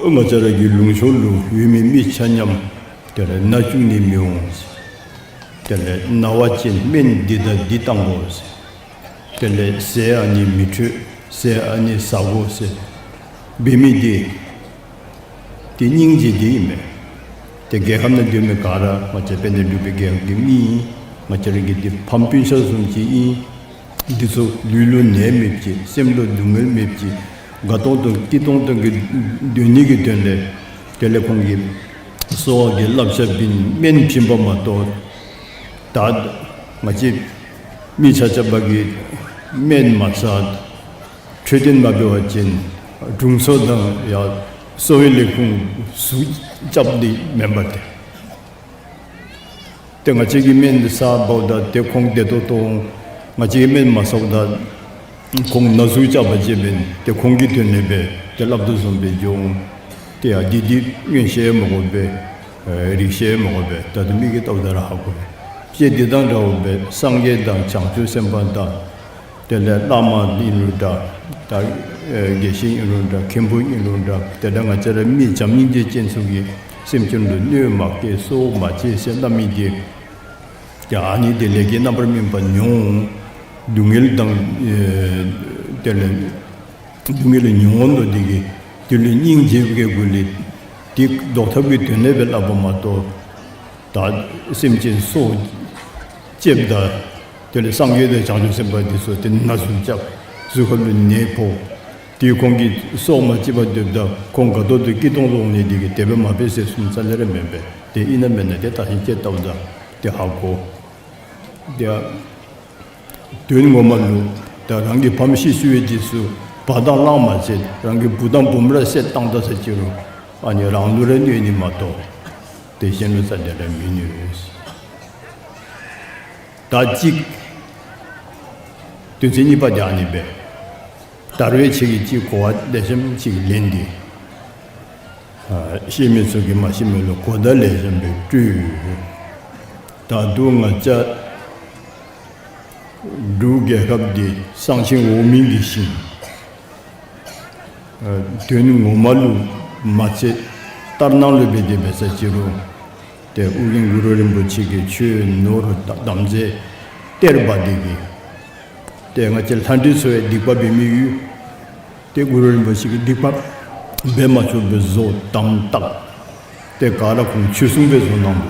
ང་བཅས་ར་གི་ལུང་ཕྱོགས་ལུ་ཡོད་མི་མི་ཆ་མཉམ་དེ་ལས་ནད་བཅོས་ནི་མི་འོང་། དེ་ལས་ན་བ་ཅིན་སྨན་འདི་དང་འདི་བཏང་དགོ་ཟེར། དེ་ལས་ཟས་ཨ་ནི་མི་འཕྲོད་ཟས་ཨ་ནི་ཟ་དགོ་ཟེར་འབད་མི་འདི་ཏེ་སྙིང་རྗེ་འདི་ཨིན་མས། ཏེ་རྒྱལ་ཁབ་ནང་སྡོད་མི་ག་ར་ང་བཅས་དཔལ་ལྡན་འབྲུག་པའི་རྒྱལ་ཁབ་ཀྱི་མི་ཨིན། ང་བཅས་ར་གི་འདི་ཕམ་སྤུན་ཆ་བཟུམ་ཅིག་ཨིན། འདི་ཚུ་ལུས་ལུ་ནད་མེདཔ་ཅིག་སེམས་ལུ་སྡུག་བསྔལ་མེདཔ་ཅིག་དགའ་ཏོང་ཏོ་སྐྱིད་ཏོང་ཏོ་གི་སྡོད་ནི་གི་དོན་ལས་དེ་ལས་ཁོང་གིས་གསོ་བ་གི་བསླབ་བྱ་བྱིན་སྨན་བྱིན་པ་མ་གཏོགས་ད་ང་བཅས་མི་ཆ་ཁྱབ་ཀྱིས་སྨན་མ་ཟ་འཕྲོད་བསྟེན་མ་འབད་བ་ཅིན་དྲུང་འཚོ་དང་ཡང་གསོ་བའི་ལས་ཁུངས་ཟུག་རྐྱབ་ནི་མེན་པ་ཏེ། ཏེ་ང་བཅས་ཀྱིས་སྨན་འདི་ཟ་འབདཝ་ད་ཏེ་ཁོང་བདེ་ཏོག་ཏོ་འོང་། ང་བཅས་ཀྱིས་སྨན་མ་ཟཝ་ད་ཁོང་ན་ཟུག་རྐྱབ་པ་ཅིན་ཏེ་ཁོང་གི་དོན་ལས་སྦེ་ཏེ་སླབ་དོ་བཟུམ་སྦེ་འགྱོ་འོང་། ཏེ་ཡང་འདི་འདི་མངོན་ཤེས་མ་དགོ་པས། ཨེ་རིག་ཤེས་མ་དགོ་པས། ད་ཏེ་མི་གིས་བལྟཝ་ད་ར་ཧ་གོ་པས། དཔེ་འདི་དང་འདྲཝ་སྦེ་སངས་རྒྱས་དང་བྱང་ཆུབ་སེམས་དཔའ་དང་དེ་ལས་བླ་མ་ཨིན་རུང་འདྲ། ད་ཨེ་དགེ་བཤེས་ཨིན་རུང་འདྲ། མཁན་པོ་ཨིན་རུང་འདྲ། དེ་ལས་ང་བཅས་ར་མི་བྱམས་སྙིང་རྗེ་ཅན་ཚུ་གིས་སེམས་ཅན་ལུ་གནོད་མ་བསྐྱལ་གསོད་མ་བྱེད་ཟེར་སླབ་མི་འདི་ཏེ་ཨ་ནི་འདི་ལས་ཀྱི་རྣམ་པར་སྨིན་པ་མྱོང་། སྡུག་བསྔལ་དང་ཨེ་དེ་ལས་སྡུག་བསྔལ་མྱོང་དོ་འདི་གིས་དེ་ལུ་སྙིང་རྗེ་བའི་སྒོ་ལས་ཏེ་བཟློག་ཐབས་ཀྱི་དོན་ལས་སྦེ་སླབ་པ་མ་གཏོགས་ད་སེམས་ཅན་སྲོག་བཅདཔ་ད་དེ་ལས་སངས་རྒྱས་དང་བྱང་ཆུབ་སེམས་དཔའ་འདི་ཚུ་ཏེ་ན་ཟུག་རྐྱབ། གཟུགས་ཁ་ལུ་ནད་ཕོག། ཏེ་ཁོང་གིས་སྲོག་མ་བཅད་པར་སྡོདཔ་ད་ཁོང་དགའ་ཏོག་ཏོ་སྐྱིད་ཏོང་ཏོ་འོང་ནི་འདི་གིས་དེ་སྦེ་མ་འབད་ཟེར་གསུངས་རྩ་ལས་ར་མེན་པས། ཏེ་ཨིན་ན་མེན་ན་ཏེ་ད་ཤིང་བཅད་བལྟཝ་ད་ཏེ་ཧ་གོ། ཏེ་དོན་ངོ་མ་ལུ་ད་རང་གི་ཕམ་ཤི་ཤི་བའི་རྗེས་སུ་བ་དང་གླང་མ་བསད་རང་གི་བུ་དང་བུམོ་ར་བསད་བཏང་ད་ཟེར་ཅི་རུང་ཨ་ནི་རང་ལུ་ར་གནོད་ནི་མ་གཏོགས་ཏེ་གཞན་ལུ་རྩ་ལས་ར་མི་གནོད། ད་གཅིག་དོན་ཚན་གཉིས་པ་འདི་ཨ་ནི་སྦེ། ད་རུང་ཁྱེད་ཀྱིས་གཅིག་གོ་བ་ལེགས་ཤོམ་ཅིག་ལེན་ཏེ། ཨ་ཤེས་མི་ཚུ་གིས་མ་ཤེས་མི་ལུ་གོ་བརྡ་ལེགས་ཤོམ་སྦེ་སྤྲོད། ད་རུང་ང་བཅས་འབྲུག་རྒྱལ་ཁབ་འདི་གསང་ཆེན་འོག་མིན་གྱི་ཞིང་། ཨ་དོན་ངོ་མ་ལུ་མ་ཚད་ལྟར་སྣང་ལུ་འབད་དེ་འབད་ས་ཅི་རུང་ཏེ་ཨོ་རྒྱན་གུ་རུ་རིན་པོ་ཆེ་གི་ཆོས་ནོར་དམ་རྫས་གཏེར་འབག་སྟེ་གིས་ཏེ་ང་བཅས་ལྷ་འདྲེ་ཚུ་ཡང་སྡིག་པ་འབད་མི་ཡོད། ཏེ་གུ་རུ་རིན་པོ་ཆེ་གིས་སྡིག་པ་འབད་མ་ཆོག་པའི་བཟོ་དམ་བཏགས། ཏེ་ག་ར་ཁོང་ཆོས་སྲུང་སྦེ་བཟོ་གནང་འདུག།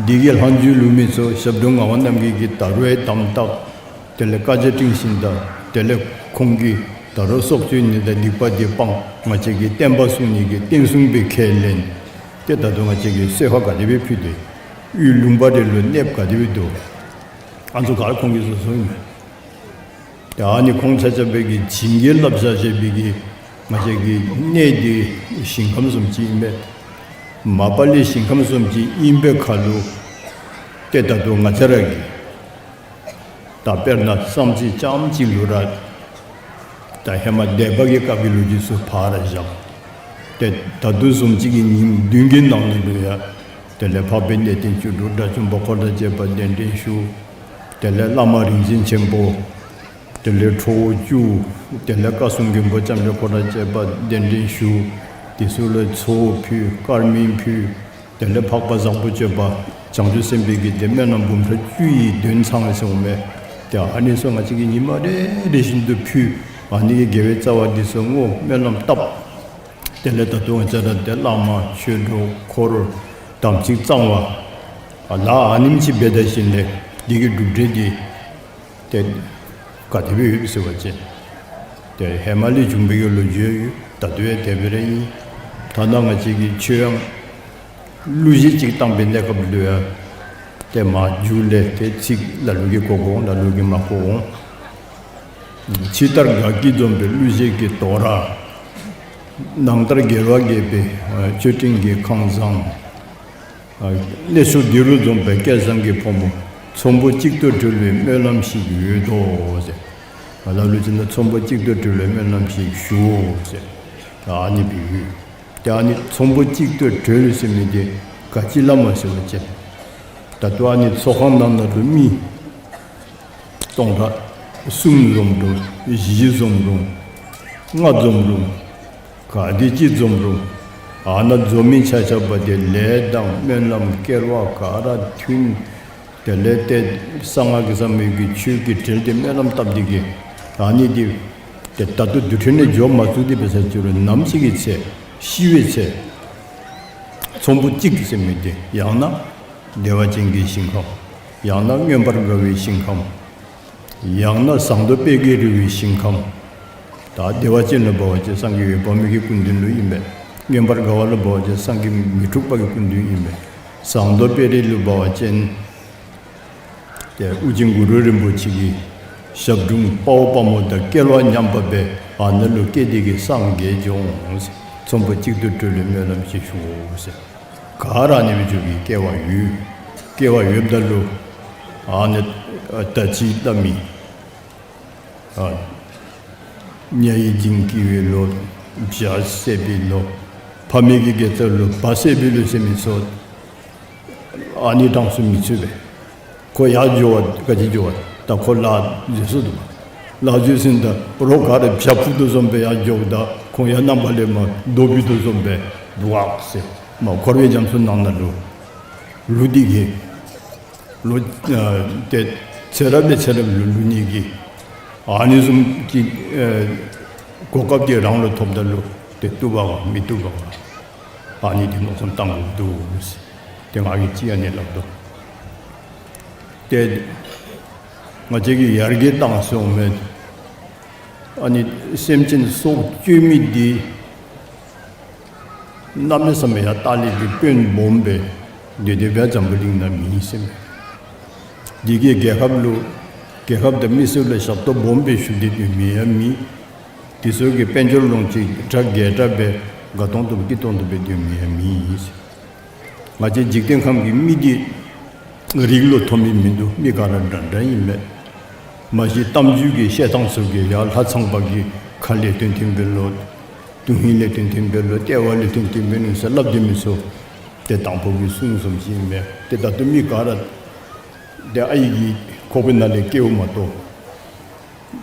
འདི་གི་ལྷག་མཇུག་ལུས་མི་ཚུ་ཞབས་དྲུང་ངག་དབང་རྣམ་རྒྱལ་གྱིས་ད་རུང་ཡང་དམ་བཏགས། དེ་ལས་བཀའ་རྒྱ་སྤྲིངས་ཞིནམ་ད་དེ་ལས་ཁོང་གིས་ད་རུང་སྲོག་གཅོད་ནི་དང་སྡིག་པ་འདི་སྤང་། ང་བཅས་ཀྱི་བསྟན་པ་སྲུང་ནི་གི་བསྟན་སྲུང་སྦེ་ཁས་ལེན། ཏེ་ད་རུང་ང་བཅས་ཀྱིས་གསོལ་ཁ་ག་དེ་སྦེ་ཕུལ་ཏེ་དབུས་ལུང་པ་རེ་ལུ་གནསཔ་ག་དེ་སྦེ་འདུག། ཨ་ནི་ཚུ་ག་ར་ཁོང་གིས་བཟོ་བཟོཝ་ཨིན་མས། ཏེ་ཨ་ནི་ཁོང་ཆ་ཁྱབ་སྦེ་གིས་བྱིན་གྱིས་བརླབས་བཞག་བཞག་པའི་གི་ང་བཅས་ཀྱི་གནས་འདི་ཞིང་ཁམས་བཟུམ་ཅིག་ཨིན་པས། མ་པ་ལས་ཞིང་ཁམས་བཟུམ་ཅིག་ཨིན་པའི་ཁར་ལུ་ཏེ་ད་རུང་ང་བཅས་ར་གིས་ད་དཔེར་ན་བསམ་རྩེ་རྐྱངམ་ཅིག་ལུ་ར་ད་ཧེ་མ་སྡེ་པ་གི་སྐབས་ཀྱི་ལོ་རྒྱུས་ཚུ་ཕར་བཞག། ཏེ་ད་ལྟོ་བཟུམ་ཅིག་གི་ཉིནམ་བདུན་གྱི་ནང་ན་ལུ་ཡང་དེ་ལས་འཕགས་པའི་གནས་བརྟན་བཅུ་དྲུག་དགྲ་བཅོམ་པ་འཁོར་དང་བཅས་པ་གདན་འདྲེན་ཞུ། དེ་ལས་བླ་མ་རིག་འཛིན་ཆེན་པོ། དེ་ལས་ཁྲོ་བོ་བཅུ། དེ་ལས་བཀའ་སྲུང་མགོན་པོ་ལྕམ་དྲལ་འཁོར་དང་བཅས་པ་གདན་འདྲེན་ཞུ། དེ་ཚུ་ལུ་ཚོགས་ཕུལ། དཀར་མེ་ཕུལ། དེ་ལས་འཕགས་པ་བཟང་པོ་སྤྱོད་པ་བྱང་ཆུབ་སེམས་དཔའི་གི་ཏེ་སྨོན་ལམ་འབུམ་ཕྲག་བཅུ་ཡི་འདོན་ཚང་ཟེར་འོང་མས། ཏེ་ཨ་ནི་ཚུ་ང་བཅས་ཀྱིས་ཉི་མ་རེ་རེ་བཞིན་དུ་ཕུལ། ཨ་ནི་གི་དགེ་བའི་རྩ་བ་འདི་ཚུ་བསྔོ་སྨོན་ལམ་བཏབ། དེ་ལས་ད་རུང་ང་བཅས་ར་ཏེ་བླ་མ་ཆོས་གྲོགས་འཁོར་དམ་ཚིག་གཙང་བ་ཨ་ལ་ཨ་ནེམ་ཅིག་འབད་ད་ཞིནམ་ལས་འདི་གི་གྲུབ་འབྲས་འདི་ཏེ་ག་དེ་སྦེ་ཡོདཔ་ཟེར་བ་ཅིན་ཏེ་ཧེ་མ་ལས་བྱུང་བའི་གི་ལོ་རྒྱུས་ཡོད། ད་ལྟོ་ཡང་དེ་སྦེ་ར་ཨིན། ཐ་ན་ང་བཅས་ཀྱིས་ཆོས་ཡང་གླུ་གཞས་ཅིག་བཏང་པའི་གནས་སྐབས་ལུ་ཡང་ཏེ་མ་མཇུག་ལས་ཏེ་ཚིག་ལ་ལུ་གིས་གོ་གོ་འོང་། ལ་ལུ་གིས་མ་གོ་འོང་། ཕྱི་ལྟར་དགའ་སྐྱིད་འཛོམས་པའི་གླུ་གཞས་ཀྱི་དོ་ར། ནང་ལྟར་རྒྱལ་བ་དགྱེས་པའི་མཆོད་སྤྲིན་གྱི་ཁང་བཟང་། གནས་ཚུལ་འདི་རུ་འཛོམས་པའི་སྐལ་བཟང་གི་ཕོ་མོ། ཚོམ་བུ་གཅིག་ཏུ་སྒྲིལ་བའི་སྨོན་ལམ་ཞིག་ཡོད་དོ་ཟེར། ང་ལ་ལུ་ཅིག་ནང་ཚོམ་བུ་གཅིག་ཏུ་སྒྲིལ་བའི་སྨོན་ལམ་ཞིག་ཞུའོ་ཟེར། ཨ་ནི་སྦེ་ཡོད། ཏེ་ཨ་ནི་ཚོམ་བུ་གཅིག་ཏུ་སྒྲིལ་ཟེར་མི་འདི་ག་ཅི་ལུ་སྨོ་ཟེར་བ་ཅིན་ད་ལྟོ་ཨ་ནི་ཚོགས་ཁང་ནང་ན་ལུ་མི་སྟོང་ཕྲག་གསུམ་འཛོམས་རུང་བཞི་འཛོམས་རུང་ལྔ་འཛོམས་རུང་ག་དེ་ཅིག་འཛོམས་རུང་ཨ་ནཱ་འཛོམས་མི་ཆ་ཁྱབ་འདི་ལས་དང་སྨོན་ལམ་སྐལ་བ་ག་ར་མཐུན། དེ་ལས་ཏེ་གསང་སྔགས་ཀྱི་ཟབ་མོའི་གི་ཆོས་ཀྱི་གྲལ་འདི་སྨོན་ལམ་བཏབ་སྟེ་གིས་ཨ་ནི་འདི་ཏེ་ད་ལྟོ་དུས་ཚོད་ནང་འགྱོ་མ་ཚུགས་ཏེ་འབད་ས་ཅི་རུང་ནམ་ཞིག་གི་ཚེ་ཤི་བའི་ཚེ་ཚོམ་བུ་གཅིག་ཟེར་མི་འདི་ཡང་ན་བདེ་བ་ཅན་གྱི་ཞིང་ཁམས། ཡང་ན་མངོན་པར་དགའ་བའི་ཞིང་ཁམས། ཡང་ན་ཟངས་མདོག་དཔལ་གྱིས་རི་བོའི་ཞིང་ཁམས། ད་བདེ་བ་ཅན་ལུ་འབད་བ་ཅིན་སངས་རྒྱས་འོད་དཔག་མེད་ཀྱི་སྐུ་མདུན་ལུ་ཨིན་པས། མངོན་པར་དགའ་བ་ལུ་འབད་བ་ཅིན་སངས་རྒྱས་མི་འཁྲུགས་པ་གི་སྐུ་མདུན་ཨིན་པས། ཟངས་མདོག་དཔལ་རི་ལུ་འབད་བ་ཅིན་ཏེ་ཨོ་རྒྱན་གུ་རུ་རིན་པོ་ཆེ་གི་ཞབས་དྲུང་དཔའ་བོ་དཔའ་མོ་དང་སྐལ་བ་མཉམ་པ་སྦེ་ཨ་ནཱ་ལུ་སྐྱེས་ཏེ་གིས་སངས་རྒྱས་འགྱོ་འོང་ཟེར། ཚོམ་བུ་གཅིག་ཏུ་སྒྲིལ་བའི་སྨོན་ལམ་ཞིག་ཞུའོ་ཟེར། ག་ར་ཨ་ནི་སྦེ་འགྱོ་བའི་སྐལ་བ་ཡོད། སྐལ་བ་ཡོདཔ་ད་ལུ་ཨ་ནི་ད་ཅི་སླབ་མི་ཨ་ཉ་ཡི་འཇིང་སྐྱིད་པའི་ལོ། བྱ་བསད་པའི་ལོ། ཕ་མའི་གི་དགེ་རྩ་ལུ་བ་བསད་པའི་ལོ་ཟེར་མི་ཚུ་ཨ་ནི་གྲངས་སུ་མི་ཚུད་པས། ཁོ་ཡར་འགྱོ་བ་ག་ཅི་འགྱོ་བ་ད་ཁོ་ལཱ་འཛོལ་སོ་ནུག། ལཱ་འཛོལ་ཟིན་ད་རོགས་ག་ར་བྱ་འཕུར་དོ་བཟུམ་སྦེ་ཡར་འགྱོཝ་ད་ཁོང་ཡང་ནམ་མཁའ་ལས་མར་རྡོ་འཕུར་དོ་བཟུམ་སྦེ་འདུག་ཟེར། མར་འཁོར་བའི་རྒྱ་མཚོ་ནང་ན་ལུ་ལུ་སྟེ་གིས་ལོ་ཨ་ཏེ་ཚེ་རབས་ལས་ཚེ་རབས་ལུ་ལུ་ནི་གི་ཨ་ནི་བཟུམ་གྱི་ཨ་གོ་སྐབས་འདི་རང་ལུ་ཐོབ་ད་ལུ་ཏེ་བཏུབ་པ་ག་མི་བཏུབ་པ་ག་ཨ་ནི་འདི་མནོ་བསམ་བཏང་དགོཔ་འདུག་ཟེར། ཏེ་ང་གིས་ཅིག་ཨ་ནི་སླབ་དོ། ཏེ་ང་བཅས་ཀྱིས་ཡར་རྒྱས་བཏང་སོང་མེད། ཨ་ནི་སེམས་ཅན་སྲོག་གཅོད་མི་འདི་གནམ་མེད་ས་མེད་ཡར་ལྟག་ལས་ཀྱི་དཔོན་སྦོམ་སྦེ་སྡོད་དེ་སྦེ་འཛམ་བུ་གླིང་ནང་མེད་ཟེར་མས། འདི་གིས་རྒྱལ་ཁབ་ལུ་རྒྱལ་ཁབ་དང་མི་སེར་ལུ་ཞབས་ཏོག་སྦོམ་སྦེ་ཞུ་སྟེ་སྡོད་མི་ཡང་མེད། དེ་ཚུ་གིས་དཔལ་འབྱོར་ལོངས་སྤྱོད་གྲ་རྒྱས་དྲགས་སྦེ་དགའ་ཏོང་ཏོ་སྐྱིད་ཏོང་ཏོ་སྦེ་སྡོད་མི་ཡང་མེད་ཟེར། ང་བཅས་འཇིག་རྟེན་ཁམས་ཀྱི་མི་འདི་རིགས་ལུ་མཐོ་དམན་མིན་འདུག། མི་ག་ར་འདྲ་འདྲ་ཨིན་མས། མ་གཞི་གཏམ་རྒྱུད་ཀྱི་བཤད་ཐངས་ཚུ་གིས་ཡར་ལྷ་ཚངས་པ་གི་ཁ་ལས་བཏོན་བཏོན་པའི་ལོ། དོན་ཧིང་ལས་བརྟེན་བརྟེན་འབད་ལོ། ལྟེ་བ་ལས་བརྟེན་བརྟེན་འབད་ནུག་ཟེར་སླབ་སྟེ་མི་ཚུ་ཏེ་དང་ཕུ་གི་གསུང་བཟུམ་ཅིག་ཨིན་མས། ཏེ་ད་ལྟོ་མི་ག་ར་ཏེ་ཨའི་གི་ཁོག་པའི་ནང་ལས་སྐྱེཝ་མ་གཏོགས་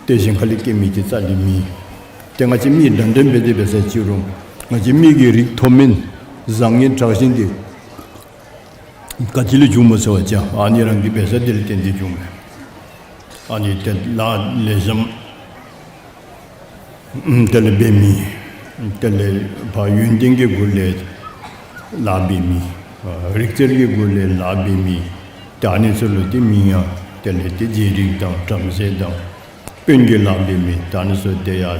ཏེ་གཞན་ཁ་ལས་སྐྱེ་མི་གི་རྩ་ལས་མེད། ཏེ་ང་བཅས་མི་འདྲན་འདྲ་འབད་དེ་འབད་ས་ཅིག་རུང་ང་བཅས་མི་གི་རིགས་མཐོ་དམན་བཟང་ངན་དྲག་ཞན་དེ་ག་ཅི་ལས་བྱུངམ་སྨོ་ཟེར་བ་ཅིན་ཨ་ནི་རང་གི་འབད་ས་དེ་ལས་བརྟེན་ཏེ་བྱུངམ་མས། ཨ་ནི་ཏེ་ལཱ་ལེགས་ཤོམ་དེ་ལས་འབད་མི་དེ་ལས་ཕར་ཡོན་ཏན་གྱི་སྒོ་ལས་ལཱ་འབད་མི་རིག་རྩལ་གྱི་སྒོ་ལས་ལཱ་འབད་མི་ཏེ་ཨ་ནི་ཚུ་ལུ་ཏེ་མིང་ཡང་དེ་ལས་ཏེ་རྗེ་རིགས་དང་བྲམ་ཟེ་དང་དཔོན་གྱི་ལཱ་འབད་མི་ད་ཨ་ནི་ཚུ་ཏེ་ཡར་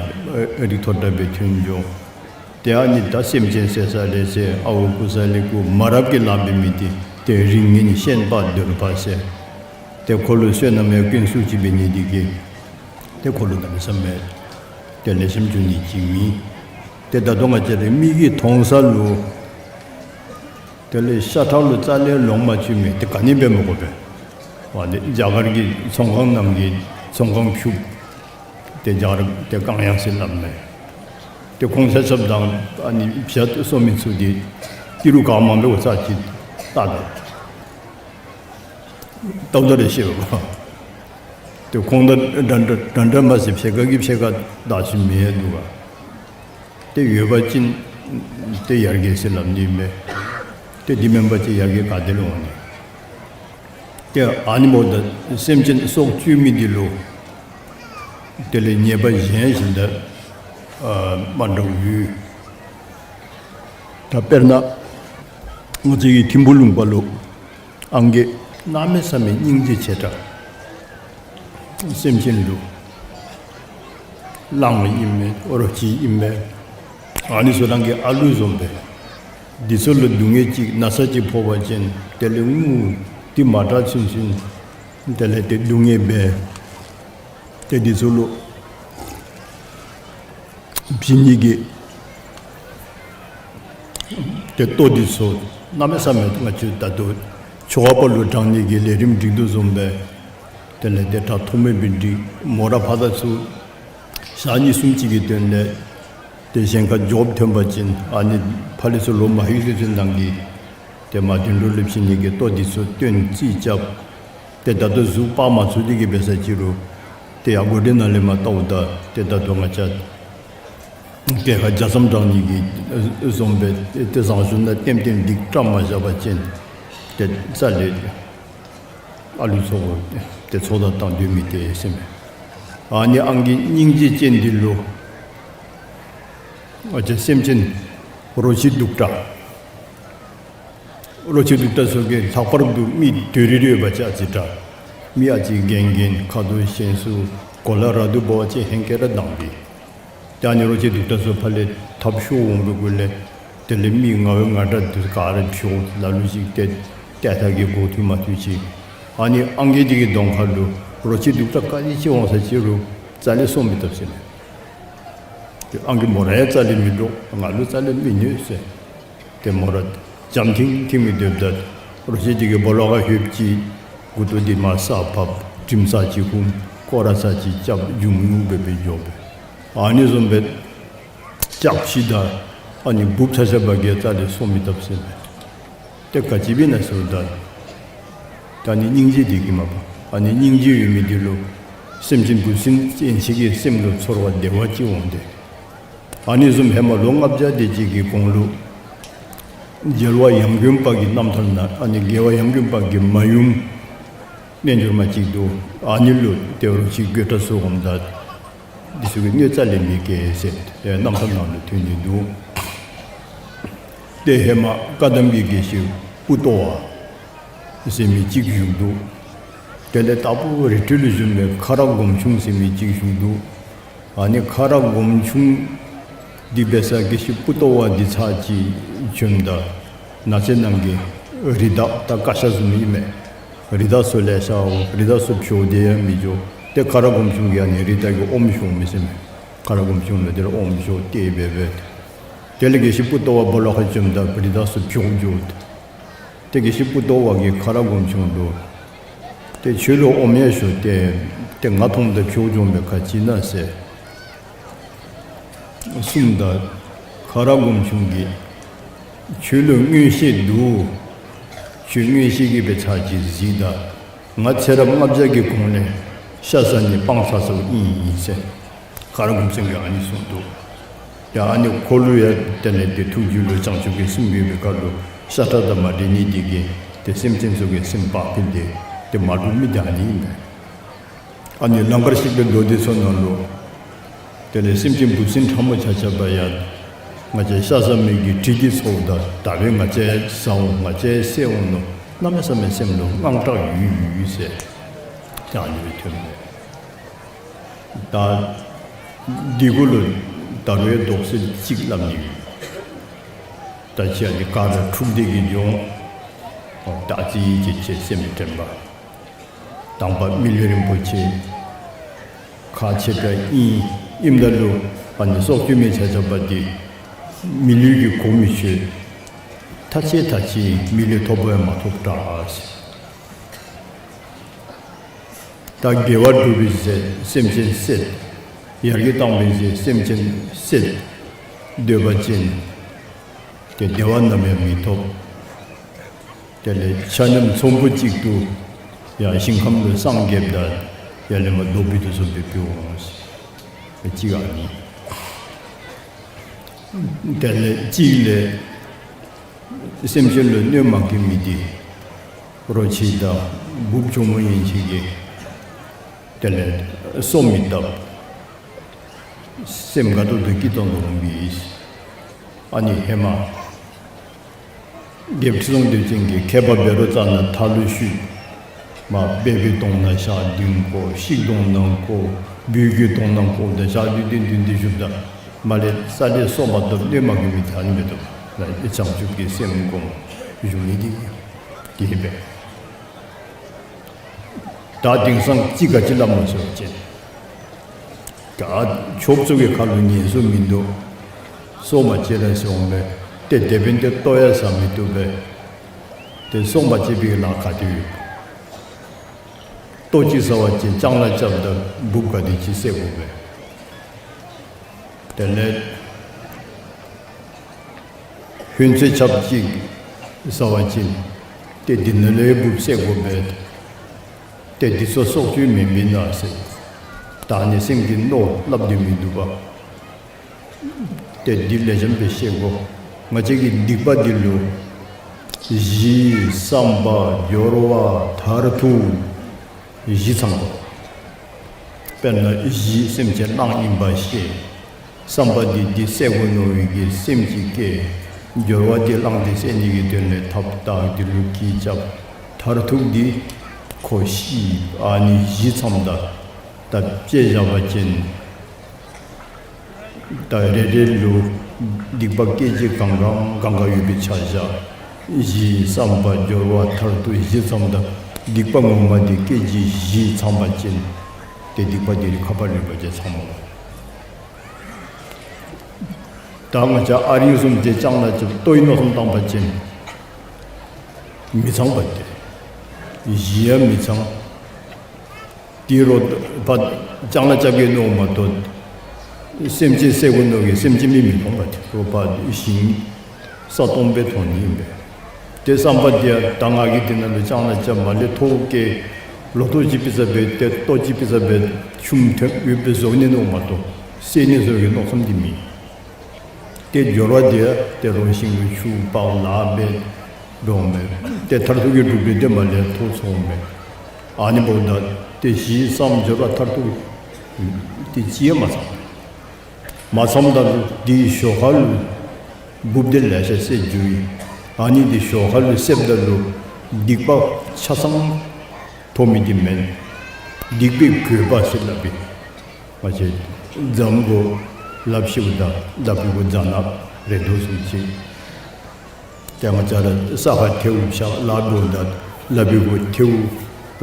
རིགས་མཐོ་དྲགས་སྦེ་ཐོན་འགྱོ། ཏེ་ཨ་ནི་ད་སེམས་ཅན་བསད་ས་ལས་བསད་ཨརཝ་རྐུ་ས་ལས་རྐུ་མ་རབས་ཀྱི་ལཱ་འབད་མི་དེ་ཏེ་རིགས་ངན་ཤན་པ་གདོལ་པ་ཟེར། ཏེ་ཁོ་ལུ་བསོད་ནམས་ཡང་ཀུན་སུ་ཅིག་འབད་ནི་དེ་གིས་ཏེ་ཁོ་ལུ་གནམ་མེད་ས་མེད་ཏེ་ལེགས་ཤོམ་འགྱོ་ནི་ཅིག་མེད། ཏེ་ད་ལྟོ་ང་བཅས་ར་མིག་གིས་མཐོང་ས་ལུ་དེ་ལས་ཤ་ཁྲག་ལུ་རྩ་ལས་ལོང་མ་བཅུག་མི་དེ་ག་ནི་འབད་མི་དགོ་པས། འོ་དེ་རྒྱ་གར་གྱི་ཚོང་ཁང་རྣམས་ཀྱི་ཚོང་ཁང་ཕྱུགཔོ་དེ་རྒྱ་གར་དེ་གང་ཡང་ཟེར་སླབ་མས། དེ་ཁོང་ཆ་ཁྱབ་དང་ཨ་ནི་བྱ་སོ་མི་ཚུ་དེ་ཏི་རུ་གང་མང་སྦེ་འོ་ཚར་ཅིག་བལྟ་ད། བལྟཝ་ད་ར་ཤེས་པས། དེ་ཁོང་དང་འདྲ་འདྲ་འདྲ་འདྲ་མ་ཟད་ཕྱེད་ཀ་གིས་ཕྱེད་ཀ་བདའ་ཚུགས་མི་ཡང་འདུག་ག། དེ་ཡོད་པ་ཅིན་དེ་ཡར་རྒྱས་ཟེར་སླབ་ནི་མས། དེ་དེ་མེན་པ་ཅིན་ཡར་རྒྱས་ག་ཏེ་ལུ་འོང་ནི། དེ་ཨ་ནི་འབདཝ་ད་སེམས་ཅན་སྲོག་གཅོད་མི་འདི་ལུ་དེ་ལས་ཉེས་པ་གཞན་བཞིན་དུ་ཨ་མ་འདྲཝ་ཡོད། ད་དཔེར་ན་ང་བཅས་ཀྱི་ཐིམ་ཕུ་ལུང་པ་ལུ་ཨང་རྒས་གནམ་མེད་ས་མེད་སྙིང་རྗེ་ཆེ་དྲགས། སེམས་ཅན་ལུ་གླང་ཨིན་མས་རོ་ཁྱི་ཨིན་མས། ཨ་ནི་ཚུ་རང་གི་ཨ་ལུ་བཟུམ་སྦེ། འདི་ཚུ་ལུ་སྡུག་བསྔལ་ཅིག་ན་ཚ་ཅིག་ཕོག་པ་ཅིན་དེ་ལས་ངུ་སྟེ་མ་དྲག་ཚུན་ཚུན་དེ་ལས་དེ་སྡུག་བསྔལ་འབད། དེ་འདི་ཚུ་ལུ་བྱིན་ནི་གི་དེ་ལྟོ་འདི་ཚུ་གནམ་མེད་ས་མེད་ང་བཅས་ད་ལྟོ་ཆོ་ག་པ་ལུ་དྲང་ནི་གི་ལས་རིམ་སྒྲིག་དོ་བཟུམ་སྦེ། དེ་ལས་དེ་དྲག་ཐོགས་མེད་སྦེ་སྒྲིག། མོ་ར་ཕར་དང་ཚུར་ཞག་གཉིས་གསུམ་ཅིག་གི་དོན་ལས་དེ་གཞན་ཁར་འགྱོ་ཐོན་པ་ཅིན་ཨ་ནི་ཕར་ལས་ཚུར་ལོག་མ་ལྷོད་ཚུན་ཚོད་ནང་གི་དེ་མ་དོན་འགྲོ་ལུ་བྱིན་ནི་གི་ལྟོ་འདི་ཚུ་སྟོན་རྩིས་རྐྱབ། དེ་ད་ལྟོ་གཟུགས་སྤར་མ་ཚུགས་དེ་གིས་འབད་ས་ཅིག་རུང་དེ་ཡང་སྒོ་འདི་ནང་ལས་མར་བལྟཝ་ད་དེ་ད་ལྟོ་ང་བཅས་སྐྱེས་ཁ་རྒྱ་མཚམས་དྲང་ནི་གི་བཟུམ་སྦེ་དེ་བཟང་ཤོས་ནང་ལྟེམ་ལྟེམ་སྡིག་བཀྲམ་མ་བཞག་པ་ཅིན་དེ་རྩ་ལས་ཨ་ལུ་ཚུ་དེ་ཚོགས་བསགས་བཏང་སྡོད་མི་དེ་ཟེར་མས། ཨ་ནི་ཨང་རྒས་སྙིང་རྗེ་ཅན་འདི་ལུ་ང་བཅས་སེམས་ཅན་རོ་ཁྱི་གདུག་དྲགས། རོ་ཁྱི་གདུག་དྲགས་ཚུ་གིས་ལྷག་པར་དུ་མི་དོ་རི་རི་ཡོད་པ་ཅིན་ཨ་ཙི་དྲག། མི་ཨ་ཙི་རྒན་རྒན་ཁ་དོག་ཞན་སུ་གོ་ལ་ར་དུ་འབད་བ་ཅིན་ཧེང་སྐལ་ར་དྭངས་པས། ད་ཨ་ནི་རོ་ཁྱི་གདུག་དྲགས་ཚུ་ཕར་ལས་འཐབ་ཤོར་འོང་བའི་སྒང་ལས་དེ་ལས་མི་ང་བའི་ང་དྲག་འདི་ག་ར་འཕྱོག་ལ་ལུ་ཅིག་ཏེ་ཏེ་ཐ་གི་འགོ་ཐུག་མ་ཐུག་ཅིག། ཨ་ནི་ཨང་རྒས་འདི་གི་གདོང་ཁ་ལུ་རོ་ཁྱི་གདུག་དྲགས་ག་དེ་ཅིག་འོང་ས་ཅིག་རུང་རྩ་ལས་སོང་མི་བཏུབ་ཟེར་མས། ཨང་རྒས་མོ་ར་ཡང་རྩ་ལས་མི་འདྲོག། ང་ལུ་རྩ་ལས་མི་གནོད་ཟེར། ཏེ་མོ་ར་འཇམ་ཐིང་ཐིང་མི་སྡོདཔ་ད་རོ་ཁྱི་འདི་གིས་སྦོ་ལོགས་ཁར་ལྷོདཔ་ཅིག་མགུ་ཏོ་འདི་མར་ས་ཕབ། དྲིམ་ཚར་ཅིག་ཧུམ། སྐོར་ར་ཚར་ཅིག་རྐྱབ། འཇུམ་ངུ་སྦེ་སྦེ་འགྱོ་སྦེ། ཨ་ནི་བཟུམ་སྦེ་སྐྱབས་ཤིག་དང་ཨ་ནི་འབུཔ་ཚ་ཤ་བ་གིས་རྩ་ལས་སོང་མི་བཏུབ་ཟེར་མས། ཏེ་ག་ཅི་འབད་ན་ཟེརཝ་ད་ད་ཨ་ནི་སྙིང་རྗེ་འདི་གིས་མ་པ། ཨ་ནི་སྙིང་རྗེ་ཡོད་མི་འདི་ལུ་སེམས་ཅན་འབུ་སྲིན་ཅན་ཅིག་གི་སེམས་ལུ་ཚོར་བ་བདེ་བ་ཅིག་འོང་སྟེ། ཨ་ནི་བཟུམ་ཧེ་མ་ལོ་ལྔ་བརྒྱ་དེ་ཅིག་གི་གོང་ལུ་རྒྱལ་བ་ཡང་དགོན་པ་གི་རྣམ་ཐར་ནང་ཨ་ནི་རྒྱལ་བ་ཡང་དགོན་པ་གི་མ་ཡུམ་རྣལ་འབྱོར་མ་ཅིག་འདུག། ཨ་ནི་ལུ་ཏེ་རོ་ཁྱི་རྒོད་དྲགས་ཚུ་འོངམ་ད་འདི་ཚུ་གིས་གནོད་རྩ་ལས་མི་བཀལ་ཟེར་ཏེ་རྣམ་ཐར་ནང་ལུ་ཐོན་ནི་འདུག། ཏེ་ཧེ་མ་བཀའ་གདམས་ཀྱི་དགེ་བཤེས་པུ་ཏོ་བ་ཟེར་མི་ཅིག་བཞུགས་འདུག། དེ་ལས་དྭགས་པོ་རི་ཁྲོད་ལུ་བཞུགས་པའི་ཁ་རག་སྒོམ་ཆུང་ཟེར་མི་ཅིག་བཞུགས་འདུག། ཨ་ནི་ཁ་རག་སྒོམ་ཆུང་འདི་འབད་ས་དགེ་བཤེས་པུ་ཏོ་བ་འདི་ཚར་ཅིག་བྱོནམ་ད་ནགས་ཚལ་ནང་གི་རི་དྭགས་ད་ཀ་ཤ་བཟུམ་ཨིན་མས། རི་དྭགས་ཚུ་ལེ་ཤ་འོང་། རི་དྭགས་ཚུ་འཕྱོག་སྟེ་ཡང་མི་འགྱོ། ཏེ་ཁ་རག་སྒོམ་ཆུང་གིས་ཨ་ནི་རི་དྭགས་ཀྱི་ཨོམ་བཤོ་མི་ཟེར་མས། ཁ་རག་སྒོམ་ཆུང་ལུ་དེ་ལས་ཨོམ་བཤོ་སྟེ་འབད་འབད། དེ་ལས་དགེ་བཤེས་པུ་ཏོ་བ་སྦོ་ལོགས་ཁར་བྱོནམ་ད་རི་དྭགས་ཚུ་འཕྱོག་འགྱོ། ཏེ་དགེ་བཤེས་པུ་ཏོ་བ་གིས་ཁ་རག་སྒོམ་ཆུང་ལུ་ཏེ་ཁྱོད་ལུ་ཨོམ་ཡང་བཤོ་སྟེ་ཏེ་ང་མཐོངམ་ད་འཕྱོག་འགྱོ་མི་ག་ཅི་ཨིན་ན་ཟེར་གསུངམ་ད་ ཁ་རག་སྒོམ་ཆུང་གིས་ཁྱོད་ལུ་མངོན་ཤེས་འདུག། ཁྱོད་མངོན་ཤེས་ཀྱིས་སྦེ་ཚར་གཅིག་གཟིགས་ད། ང་ཚེ་རབས་ལྔ་བརྒྱ་གི་གོང་ལས་ཤ་ཟ་ནི་སྤང་ཚར་སོངམ་ཨིན་ཟེར། ཁ་རག་སྒོམ་ཆུང་གིས་ཨ་ནི་གསུངས་འདུག། ཡ་ཨ་ནི་ཁོ་ལུ་ཡང་དེ་ལས་ཏེ་ཐུགས་རྒྱུད་ལུ་བྱང་ཆུབ་ཀྱི་སེམས་ཡོད་པའི་ཁར་ལུ་ཤ་ཁྲག་དང་མ་འདྲེས་ནི་དེ་གིས་ཏེ་སེམས་ཅན་ཚུ་གི་སེམས་བག་ཕེབས་ཏེ་ཏེ་མ་འདྲོག་མི་དེ་ཨ་ནི་ཨིན་པས། ཨ་ནི་ལང་ཀར་གཤེགས་པའི་མདོ་སྡེ་ཚུ་ནང་ལུ་དེ་ལས་སེམས་ཅན་འབུ་སྲིན་ཕྲ་མོ་ཆ་ཁྱབ་ཡང་ང་བཅས་ཤ་ཟ་མི་གི་དྲི་གིས་ཚོརཝ་ད་ད་འབདན་ང་བཅས་ཟ་འོང་ང་བཅས་བསད་འོང་མནོ་གནམ་མེད་ས་མེད་སེམས་ལུ་དངངས་སྐྲག་ཡོད་ཡོད་ཟེར། ཏེ་ཨ་ནི་སྦེ་ཐོན་པས། ད་འདི་གུ་ལུ་ད་རུང་ཡང་དོགས་སེལ་གཅིག་སླབ་ནི་ཡོད། ད་ཅི་ཨ་ནི་ག་ར་འཁྲུགས་ཏེ་གི་འགྱོ་འོང་། ད་ཅི་ཅིག་ཅིག་སེམས་དྲན་པ། དང་པ་མི་ལུས་རིན་པོ་ཆེ་ཁག་ཆེ་དྲགས་ཨིན། ཨིནམ་ད་ལུ་ཨ་ནི་སྲོག་གཅོད་མི་ཆ་ཁྱབ་འདི་མི་ལུས་ཀྱི་གོ་མི་ཆོད། ཐ་ཆད་ཐ་ཆད་མི་ལུས་ཐོབ་པ་ཡང་མ་ཐོབ་དྲགས། ད་དགེ་བ་སྒྲུབ་པའི་ཚེ་སེམས་ཅན་བསད། ཡར་རྒྱས་བཏང་བའི་ཚེ་སེམས་ཅན་བསད། སྡོད་པ་ཅིན་ཏེ་བདེ་བ་ནམ་ཡང་མི་ཐོབ། དེ་ལས་ཆ་མཉམ་ཚོམ་བུ་གཅིག་ཏུ་ཡང་ཞིང་ཁམས་ལུ་སངས་རྒྱསཔ་ད་ཡར་ལས་མར་རྡོ་སྦིས་དོ་བཟུམ་སྦེ་འབད་འོང་། གཅིག་ཨ་ནི། དེ་ལས་གཅིག་ལས་སེམས་ཅན་ལུ་གནོད་མ་བཀལ་མི་འདི་རོ་ཁྱི་དང་འབུཔ་གྱོག་མོ་ཡན་ཆད་ཀྱིས་དེ་ལས་སོ་མི་བཏབ། སེམས་དགའ་ཏོག་ཏོ་སྐྱིད་ཏོང་ཏོ་འོང་པས། ཨ་ནི་ཧེ་མ་རྒྱལཔོ་ཁྲི་སྲོང་ལྡེའུ་བཙན་གྱིས་མཁས་པ་འབད་རུང་རྩ་ནས་མཐའ་ལུ་བཤུད། མ་སྦལ་པའི་གདོང་ནང་ཞག་བདུན་བཀོ། ཤིག་གདོང་ནང་བཀོ། སྦུལ་གྱི་གདོང་ནང་བཀོ། ད་ཞག་བདུན་བདུན་བདུན་བདུན་བཞུགསཔ་ད་མར་ལས་ས་ལས་སོ་མ་བཏབ། གནོད་མ་བཀལ་མི་དེ་ཨ་ནི་མེན་ཏེ་བྱང་ཆུབ་ཀྱི་སེམས་བསྒོམ་བཞུགས་ནི་འདི་དེ་སྦེ། ད་དེང་སང་ཅིག་ག་ཅི་སླབ་སྨོ་ཟེར་བ་ཅིན་ད་ཕྱོགས་ཚུ་གི་ཁ་ལུ་ཉན་སྲོལ་མིན་འདུག། སྲོག་མ་བཅད་ར་ཟེར་འོང་པས། ཏེ་དེ་འབདན་ཏེ་ལྟོ་ཡང་ཟ་མི་བཏུབ་པས། ཏེ་སྲོག་མ་བཅད་པའི་ལཱ་ག་དེ་ཡོད། ལྟོ་ཅིག་ཟ་བ་ཅིན་ལྕང་ལཱ་རྐྱབ་ད་འབུཔ་ག་དེ་ཅིག་བསད་དགོ་པས། དེ་ལས་ཧོན་ཚོད་ཆ་ཁྱབ་ཅིག་ཟ་བ་ཅིན་ཏེ་འདི་ནང་ལས་འབུཔ་བསད་དགོ་པས། ཏེ་འདི་ཚུ་སྲོག་གཅོད་མེན་མེན་ན་ཟེར། ད་ནི་སེམས་ཀྱི་མནོ་སླབ་སྟེ་མི་འདུག་པ། ཏེ་འདི་ལེགས་ཤོམ་སྦེ་ཤེས་དགོ། ང་བཅས་ཀྱི་སྡིག་པ་འདི་ལུ་གཞི་བསམ་པ་སྦྱོར་བ་མཐར་ཐུག་གཞི་ཚང་དགོ། དཔེར་ན་གཞི་སེམས་ཅན་གླང་ཨིན་པ་ཤེས། བསམ་པ་འདི་འདི་བསད་དགོ་མནོ་བའི་གི་སེམས་ཅིག་སྐྱེ། སྦྱོར་བ་འདི་གླང་འདི་བསད་ནི་གི་དོན་ལས་ཐབས་དང་འདི་ལུ་གི་རྐྱབ། མཐར་ཐུག་འདི་ཁོ་ཤི། ཨ་ནི་གཞི་ཚངམ་ད་ད་དཔྱེ་བཞག་པ་ཅིན་ད་རེ་རེ་ལུ་སྡིག་པ་སྐད་ཅིག་གང་གང་གང་གང་ཡོད་པའི་ཆ་བཞག། གཞི་བསམ་པ་སྦྱོར་བ་མཐར་ཐུག་གཞི་ཚངམ་ད་སྡིག་པ་ངོ་མ་འདི་སྐད་ཅིག་གཞི་ཚང་པ་ཅིན་ཏེ་སྡིག་པ་འདི་ཁ་པར་རིག་པ་ཅིན་ཚང་མ། ད་ང་བཅས་ཨ་རིང་བཟུམ་ཅིག་ལྕང་ལཱ་རྐྱབ་ལྟོའི་མནོ་བསམ་བཏང་པ་ཅིན་མི་ཚང་པ་སྟེ། གཞི་ཡང་མི་ཚང་། དེ་རུ་ཕར་ལྕང་ལཱ་རྐྱབ་གེ་མནོཝ་མ་གཏོགས་སེམས་ཅན་བསད་དགོ་མནོ་གི་སེམས་ཅན་མི་མི་མཐོང་པ་སྟེ། རུ་ཕར་ཞིང་ས་སྟོང་སྦེ་མཐོང་ནི་ཨིན་པས། ཏེ་བསམ་པ་འདི་ཡང་ད་ང་གིས་འདི་ནང་ལུ་ལྕང་ལཱ་རྐྱབ་མ་ལས་ཐོག་བཀལ་ལོ་ཐོག་ཅིག་ཕུལ་ས་སྦེ་ཏེ་ལྟོ་ཅིག་ཕུལ་ས་སྦེ་ཆུམ་ཐོན་ཡོདཔ་སྦེ་བཟོ་ནི་མནོཝ་མ་གཏོགས་བསད་ནི་བཟོ་གི་མནོ་བསམ་འདི་མེད། ཏེ་སྦྱོར་བ་འདི་ཡང་ཏེ་རོ་ཞིང་གི་ཆུ་ཕར་ལཱ་འབད་འགྱོཝ་མས། ཏེ་མཐར་ཐུག་གི་གྲུབ་འབྲས་འདི་མར་ལས་ཐོབ་སོངམ་མས། ཨ་ནི་འབདཝ་ད་ཏེ་གཞི་བསམ་སྦྱོར་བ་མཐར་ཐུག་ཏེ་ཅི་ཡང་མ་ཚང་། མ་ཚངམ་ད་ལུ་འདི་ཞོར་ཁ་ལུ་འབུཔ་འདི་ལེ་ཤ་བསད་འགྱོ་ཡི། ཨ་ནི་འདི་ཞོར་ཁ་ལུ་བསདཔ་ད་ལུ་སྡིག་པ་ཆ་ཚང་ཐོབ་མི་འདི་མེན། སྡིག་པའི་གོས་པ་ཟེར་སླབ་པས། ང་བཅས་རྫམ་གུ་ལགཔ་བཤེད་པ་ད་ལགཔ་གི་གུ་རྫ་ནག་རེག་དོ་བཟུམ་ཅིག། ཏེ་ང་བཅས་ར་ས་ཁར་ཐལཝ་བཤགས་ལཱ་འབདཝ་ད་ལགཔ་གི་གུ་ཐལཝ་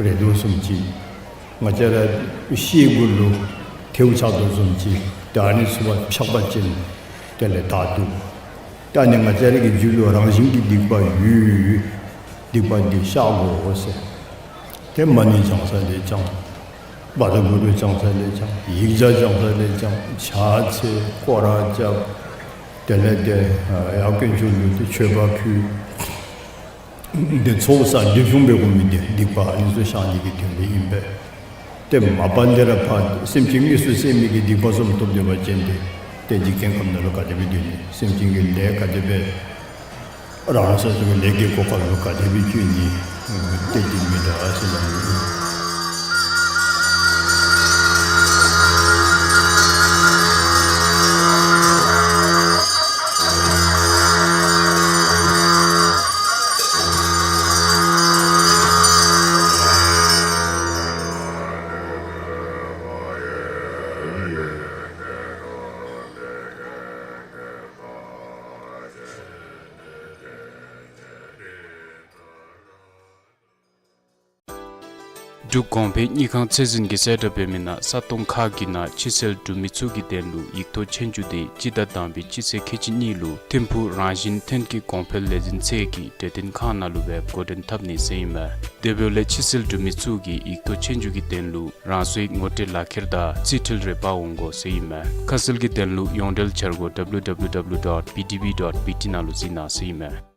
རེག་དོ་བཟུམ་ཅིག། ང་བཅས་ར་ཤེལ་གུ་ལུ་ཐལཝ་ཆགས་དོ་བཟུམ་ཅིག། ཏེ་ཨ་ནི་ཚུ་བཤགས་པ་ཅིན་དེ་ལས་དག་འདུག། ད་ནི་ང་བཅས་ར་གི་རྒྱུད་ལུ་རང་བཞིན་གྱི་སྡིག་པ་ཡོད། སྡིག་པ་འདི་བཤགས་དགོ་ཟེར། ཏེ་མ་ཎི་བགྱང་ས་ལས་བགྱང་། བཛྲ་གུ་རུ་བགྱང་ས་ལས་བགྱང་། ཡིག་བརྒྱ་བགྱང་ས་ལས་བགྱང་། ཕྱག་འཚལ་སྐོར་ར་རྐྱབ། དེ་ལས་ཏེ་ཡར་དཀོན་མཆོག་ལུ་ཏེ་མཆོད་པ་ཕུལ། ཏེ་ཚོགས་བསགས་ཏེ་བྱུང་བའི་དགོ་མི་འདི་སྡིག་པ་ཨ་ནི་ཚུ་བཤགས་ནི་གི་དོན་ལུ་ཨིན་པས། ཏེ་མ་པ་ལས་ར་ཕར་སེམས་ཅན་དངོས་སུ་བསད་མི་གི་སྡིག་པ་བཟུམ་ཐོབ་སྡོད་པ་ཅིན་ཏེ་ཏེ་འཇིག་རྟེན་ཁམས་ནང་ལུ་ག་དེ་སྦེ་སྡོད་ནི། སེམས་ཅན་གྱི་ལས་ག་དེ་སྦེ་རང་སོ་སོ་གི་ལས་ཀྱི་གོ་སྐབས་ལུ་ག་དེ་སྦེ་སྤྱོད་ནི། ཏེ་འདི་མི་འདྲ་ཟེར་ལ་ནི། འབྲུག་གོང་འཕེལ་དངུལ་ཁང་ཚད་འཛིན་གྱིས་གསལ་བསྒྲགས་འབད་མི་ནང་ས་སྟོང་ཁག་གི་ནང་ཕྱི་སེལ་འབྲུག་མི་ཚུ་གི་དོན་ལུ་ཡིག་ཐོག་ཆོས་རྒྱུགས་འདི་སྤྱི་ཟླ་དང་པའི་སྤྱི་ཚེས་ཁལ་གཅིག་གཉིས་ལུ་ཐིམ་ཕུག་རང་བཞིན་ཐོན་སྐྱེད་གོང་འཕེལ་ལས་འཛིན་ཚད་ཀྱི་གྲོས་སྟོན་ཁང་ནང་ལུ་སྦེ་འགོ་འདྲེན་འཐབ་ནི་ཟེར་ཨིན་མས། དེ་འབདཝ་ལས་ཕྱི་སེལ་འབྲུག་མི་ཚུ་གིས་ཡིག་ཐོག་ཆོས་རྒྱུགས་ཀྱི་དོན་ལུ་རང་སོའི་ངོ་སྤྲོད་ལག་ཁྱེར་དང་རྩིས་འཕྲུལ་རེ་འབག་འོང་དགོ་ཟེར་ཨིན་མས། ཁ་གསལ་གྱི་དོན་ལུ་ཡོངས་འབྲེལ་འཆར་སྒོ་W W W dot B D B dot B T ནང་ལུ་གཟིགས་གནང་ཟེར་ཨིན་མས།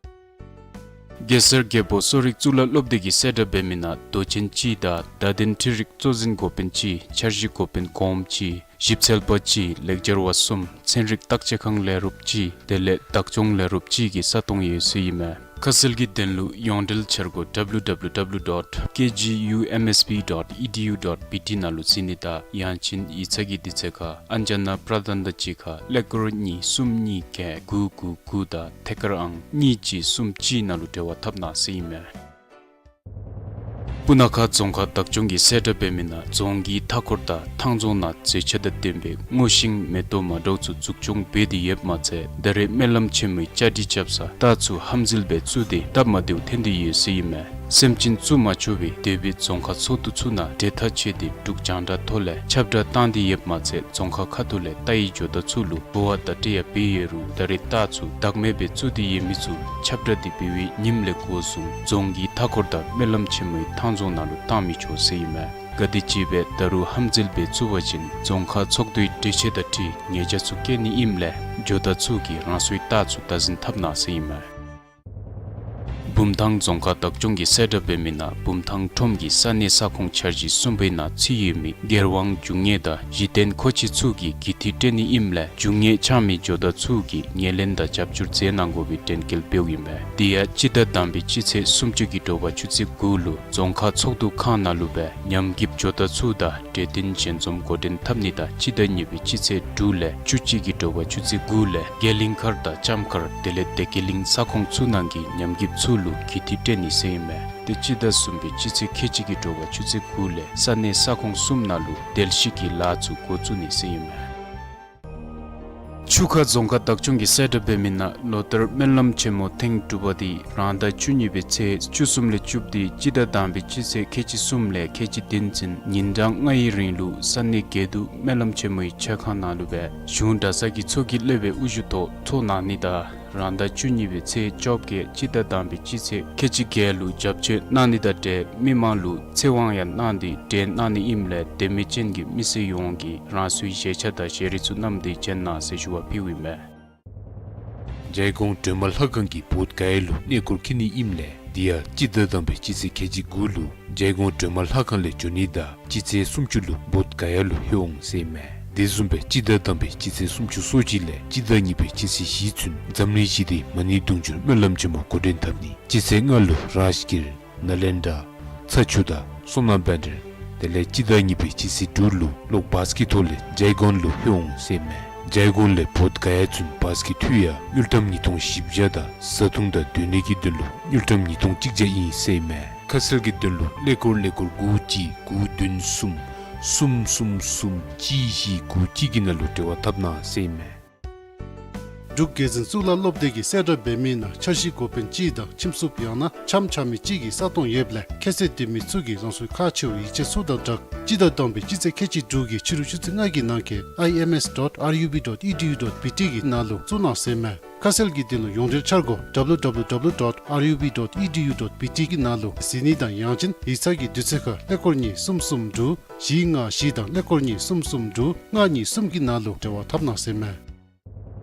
གེ་སར་རྒྱལ་པོ་གསོ་རིག་གཙུག་ལག་སློབ་སྡེ་གིས་གསལ་བསྒྲགས་འབད་མི་ནང་མདོ་ཆེན་གཅིག་དང་བརྡ་དོན་འཕྲུལ་རིག་གཙོ་འཛིན་འགོ་དཔོན་གཅིག། འཆར་གཞི་འགོ་དཔོན་གོངམ་གཅིག། ཞིབ་འཚོལ་པ་གཅིག། ལེགས་སྦྱར་བ་གསུམ། ཚན་རིག་བརྟག་དཔྱད་ཁང་ལས་རོགསཔ་གཅིག། དེ་ལས་བདག་སྐྱོང་ལས་རོགསཔ་གཅིག་གི་ས་སྟོང་ཡོད་ཟེར་ཨིན་མས། ཁ་གསལ་གྱི་དོན་ལུ་ཡོངས་འབྲེལ་འཆར་སྒོ་W W W dot K G U M S B dot E D U dot B T ནང་ལུ་གཟིགས་ནི་དང་ཡང་ཅིན་ཡིག་ཚང་གི་དུས་ཚོད་ཁར་ཨན་ཇ་ན་པྲ་དན་ད་གཅིག་ཁར་ཀླད་ཀོར་གཉིས་གསུམ་གཉིས་བརྒྱད་དགུ་དགུ་དགུ་དང་ཐད་ཀར་ཨང་གཉིས་གཅིག་གསུམ་གཅིག་ནང་ལུ་འབྲེལ་བ་འཐབ་གནང་ཟེར་ཨིན་མས། སྤུ་ན་ཁ་རྫོང་ཁག་བདག་སྐྱོང་གིས་གསལ་བསྒྲགས་འབད་མི་ནང་རྫོང་གི་མཐའ་འཁོར་དང་ཐང་རྫོང་ནང་མཛེས་ཆ་དང་ལྡན་པའི་སྔོ་ཤིང་མེ་ཏོག་མ་འདྲཝ་ཚུ་འཛུགས་སྐྱོང་འབད་དེ་ཡོདཔ་མ་ཚད་ད་རེས་སྨོན་ལམ་ཆེན་མོའི་བཅའ་སྒྲིག་རྐྱབ་སར་རྟགས་ཚུ་ཧམ་འཛུལ་སྦེ་བཙུགས་ཏེ་སྟབས་མ་བདེཝ་ཐོན་ཏེ་ཡོད་ཟེར་ཨིན་མས། སེམས་ཅན་བཙུགས་མ་ཆོག་པའི་དེ་སྦེ་རྫོང་ཁག་ཚོགས་འདུ་ཚུ་ནང་གྲོས་ཐག་བཅད་དེ་འབྲུག་རྒྱང་བསྒྲགས་ཐོག་ལས་ཁྱབ་བསྒྲགས་བཏང་སྟེ་ཡོདཔ་མ་ཚད་རྫོང་ཁག་ཁ་ཐུག་ལས་རྟ་ཡི་ཇོ་བདག་ཚུ་ལུ་འབུལ་བ་དང་སྤྲོད་ཡང་འབད་ཡོད་རུང་ད་རེས་རྟགས་ཚུ་བདག་མེད་སྦེ་བཙུགས་ཏེ་ཡོད་མི་ཚུ་ཁྱབ་བསྒྲགས་འདི་འབད་བའི་ཉིནམ་ལས་འགོ་བཟུང་རྫོང་གི་མཐའ་འཁོར་དང་སྨོན་ལམ་ཆེན་མོའི་ཐང་རྫོང་ནང་ལུ་བཏང་མི་ཆོག་ཟེར་ཨིན་མས། ག་དེམ་ཅིག་སྦེ་ད་རུང་ཧམ་འཛུལ་སྦེ་བཙུགས་པ་ཅིན་རྫོང་ཁག་ཚོགས་འདུའི་གྲོས་ཆོད་དང་འཁྲིལ་ཉེས་བྱ་ཚུ་བཀལ་ནི་ཨིནམ་ལས་ཇོ་བདག་ཚུ་གིས་རང་སོའི་རྟགས་ཚུ་བདག་འཛིན་འཐབ་གནང་ཟེར་ཨིན་མས། བུམ་ཐང་རྫོང་ཁག་བདག་སྐྱོང་གིས་གསལ་བསྒྲགས་འབད་མི་ནང་བུམ་ཐང་ཁྲོམ་གྱི་ས་གནས་ས་ཁོངས་འཆར་གཞི་གསུམ་པའི་ནང་ཚུད་ཡོད་མི་སྒེར་དབང་རྒྱུ་དངོས་དང་གཞི་རྟེན་མཁོ་ཆེ་ཚུ་གིས་གུས་བཏུད་སྤྲོད་ནི་ཨིནམ་ལས་རྒྱུ་དངོས་འཆང་མི་ཇོ་བདག་ཚུ་གིས་ངོས་ལེན་དང་རྒྱབ་སྐྱོར་མཛད་གནང་དགོ་པའི་དྲན་སྐུལ་འབདཝ་ཨིན་པས། དེ་ཡང་སྤྱི་ཟླ་དང་པའི་སྤྱི་ཚེས་སུམ་ཅུ་གི་དྲོ་པ་ཆུ་ཚོད་དགུ་ལུ་རྫོང་ཁག་ཚོགས་འདུ་ཁང་ནང་ལུ་སྦེ་ཉམས་རྒུདཔ་ཇོ་བདག་ཚུ་དང་གྲོས་བསྟུན་ཞལ་འཛོམས་འགོ་འདྲེན་འཐབ་ནི་དང་སྤྱི་ཟླ་གཉིས་པའི་སྤྱི་ཚེས་དྲུག་ལས་བཅུ་གཅིག་གི་དྲོ་པ་ཆུ་ཚོད་དགུ་ལས་རྒྱ་གླིང་མཁར་དང་ལྕམ་མཁར་དེ་ལས་བདེ་སྐྱིད་གླིང་ས་ཁོངས་ཚུ་ནང་གི་ཉམས་རྒུདཔ་ཚུ་ལུ་གུས་བཏུད་སྤྲོད་ནི་ཟེར་ཨིན་མས། དེ་སྤྱི་ཟླ་གསུམ་པའི་སྤྱི་ཚེས་ཁལ་གཅིག་གི་དྲོ་པ་ཆུ་ཚོད་དགུ་ལས་ས་གནས་ས་ཁོངས་གསུམ་ནང་ལུ་རྡོལ་ཧྲིལ་གྱི་ལཱ་ཚུ་འགོ་བཙུགས་ནི་ཟེར་ཨིན་མས། ཆུ་ཁ་རྫོང་ཁག་བདག་སྐྱོང་གིས་གསལ་བསྒྲགས་འབད་མི་ནང་ལོ་ལྟར་སྨོན་ལམ་ཆེན་མོ་ཐེངས་དྲུག་པ་འདི་རང་ཟླ་བཅུ་གཉིས་པའི་ཚེས་བཅུ་གསུམ་ལས་བཅུ་བདུན་སྤྱི་ཟླ་དང་པའི་སྤྱི་ཚེས་ཁལ་གཅིག་གསུམ་ལས་ཁལ་གཅིག་བདུན་ཚུན་ཉིན་གྲངས་ལྔའི་རིང་ལུ་ས་གནས་དགེ་འདུན་སྨོན་ལམ་ཆེན་མོའི་མཆོད་ཁང་ནང་ལུ་སྦེ་གཞུང་གྲྭ་ཚང་གི་ཚོགས་ཀྱི་སློབ་དཔོན་དབུ་བཞུགས་ཐོག་ཚོགས་གནང་ནི་དང་རང་ཟླ་བཅུ་གཉིས་པའི་ཚེས་བཅོ་བརྒྱད་སྤྱི་ཟླ་དང་པའི་སྤྱི་ཚེས་ཁལ་གཅིག་བརྒྱད་ལུ་བྱབས་མཆོད་གནང་ནི་དང་འབྲེལ་མི་མང་ལུ་ཚེ་དབང་ཡང་གནང་སྟེ་གྲོལ་གནང་ནི་ཨིནམ་ལས་དད་མོས་ཅན་གྱི་མི་སེར་ཡོངས་ཀྱིས་རང་སོའི་བཞེས་ཆ་དང་བཞེས་རིགས་ཚུ་བསྣམས་ཏེ་བྱོན་གནང་ཟེར་ཞུ་བ་ཕུལཝ་ཨིན་མས། ཇའི་གོང་སྒྲོལ་མ་ལྷ་ཁང་གི་བོད་ག་ཡ་ལུ་གནས་སྐོར་འཁྱིད་ནི་ཨིནམ་ལས་དེ་ཡང་སྤྱི་ཟླ་དང་པའི་སྤྱི་ཚེས་ཁལ་གཅིག་དགུ་ལུ་ཇའི་གོང་སྒྲོལ་མ་ལྷ་ཁང་ལས་འབྱོན་ནི་དང་སྤྱི་ཚེས་སུམ་ཅུ་ལུ་བོད་ག་ཡ་ལུ་ལྷོད་འོང་ཟེར་ཨིན་མས། དེ་བཟུམ་སྦེ་སྤྱི་ཟླ་དང་པའི་སྤྱི་ཚེས་སུམ་ཅུ་སོ་གཅིག་ལས་སྤྱི་ཟླ་གཉིས་པའི་སྤྱི་ཚེས་བཞི་ཚུན་འཛམ་གླིང་ཞི་བདེའི་མ་ཎི་དུང་ཕྱུར་སྨོན་ལམ་ཆེན་མོ་འགོ་འདྲེན་འཐབ་ནི། སྤྱི་ཚེས་ལྔ་ལུ་རཱཇ་གིར་ནཱ་ལེནྡྲ་ཚ་ཆུ་དང་སོ་ན་བྷན་དར་དེ་ལས་སྤྱི་ཟླ་གཉིས་པའི་སྤྱི་ཚེས་དྲུག་ལུ་གློག་བཱས་ཀྱི་ཐོག་ལས་ཇའི་གོང་ལུ་ལྷོད་འོང་ཟེར་ཨིན་མས། ཇའི་གོང་ལས་བོད་ག་ཡ་ཚུན་བཱས་ཀྱི་འཐུས་ཡང་དངུལ་ཀྲམ་ཉིས་སྟོང་བཞི་བརྒྱ་དང་བཟའ་འཐུང་དང་སྡོད་གནས་ཀྱི་དོན་ལུ་དངུལ་ཀྲམ་ཉིས་སྟོང་གཅིག་བརྒྱ་ཨིན་ཟེར་ཨིན་མས། ཁ་གསལ་གྱི་དོན་ལུ་ཀླད་ཀོར་ཀླད་ཀོར་དགུ་གཅིག་དགུ་བདུན་གསུམ་གསུམ་གསུམ་གསུམ་གཅིག་བཞི་དགུ་གཅིག་གི་ནང་ལུ་འབྲེལ་བ་འཐབ་གནང་ཟེར་ཨིན་མས། འབྲུག་རྒྱལ་འཛིན་གཙུག་ལག་སློབ་སྡེ་གིས་གསལ་བསྒྲགས་འབད་མི་ནང་འཆར་གཞི་འགོ་དཔོན་གཅིག་དང་ཁྱིམ་སྲུང་ཡང་ན་འཆམ་འཆམ་མི་གཅིག་གི་ས་སྟོང་ཡོདཔ་ལས་ཁྱད་ཚད་ལྡན་མི་ཚུ་གིས་རང་སོའི་ཁག་ཆེ་བའི་ཡིག་ཆ་ཚུ་དང་སྦྲགས་སྤྱི་ཟླ་དང་པའི་སྤྱི་ཚེས་ཁལ་གཅིག་དྲུག་གི་ཕྱི་རུ་ཆུ་ཚོད་ལྔ་གི་ནང་འཁོད་I M S dot R U B dot E D U dot B T གི་ནང་ལུ་བཙུགས་གནང་ཟེར་ཨིན་མས། ཁ་གསལ་གྱི་དོན་ལུ་ཡོངས་འབྲེལ་འཆར་སྒོ་W W W dot R U B dot E D U dot B T གི་ནང་ལུ་གཟིགས་ནི་དང་ཡང་ཅིན་ཡིག་ཚང་གི་དུས་ཚོད་ཁར་ཀླད་ཀོར་གཉིས་གསུམ་གསུམ་དྲུག་བཞི་ལྔ་བཞི་དང་ཀླད་ཀོར་གཉིས་གསུམ་གསུམ་དྲུག་ལྔ་གཉིས་གསུམ་གྱི་ནང་ལུ་འབྲེལ་བ་འཐབ་གནང་ཟེར་ཨིན་མས།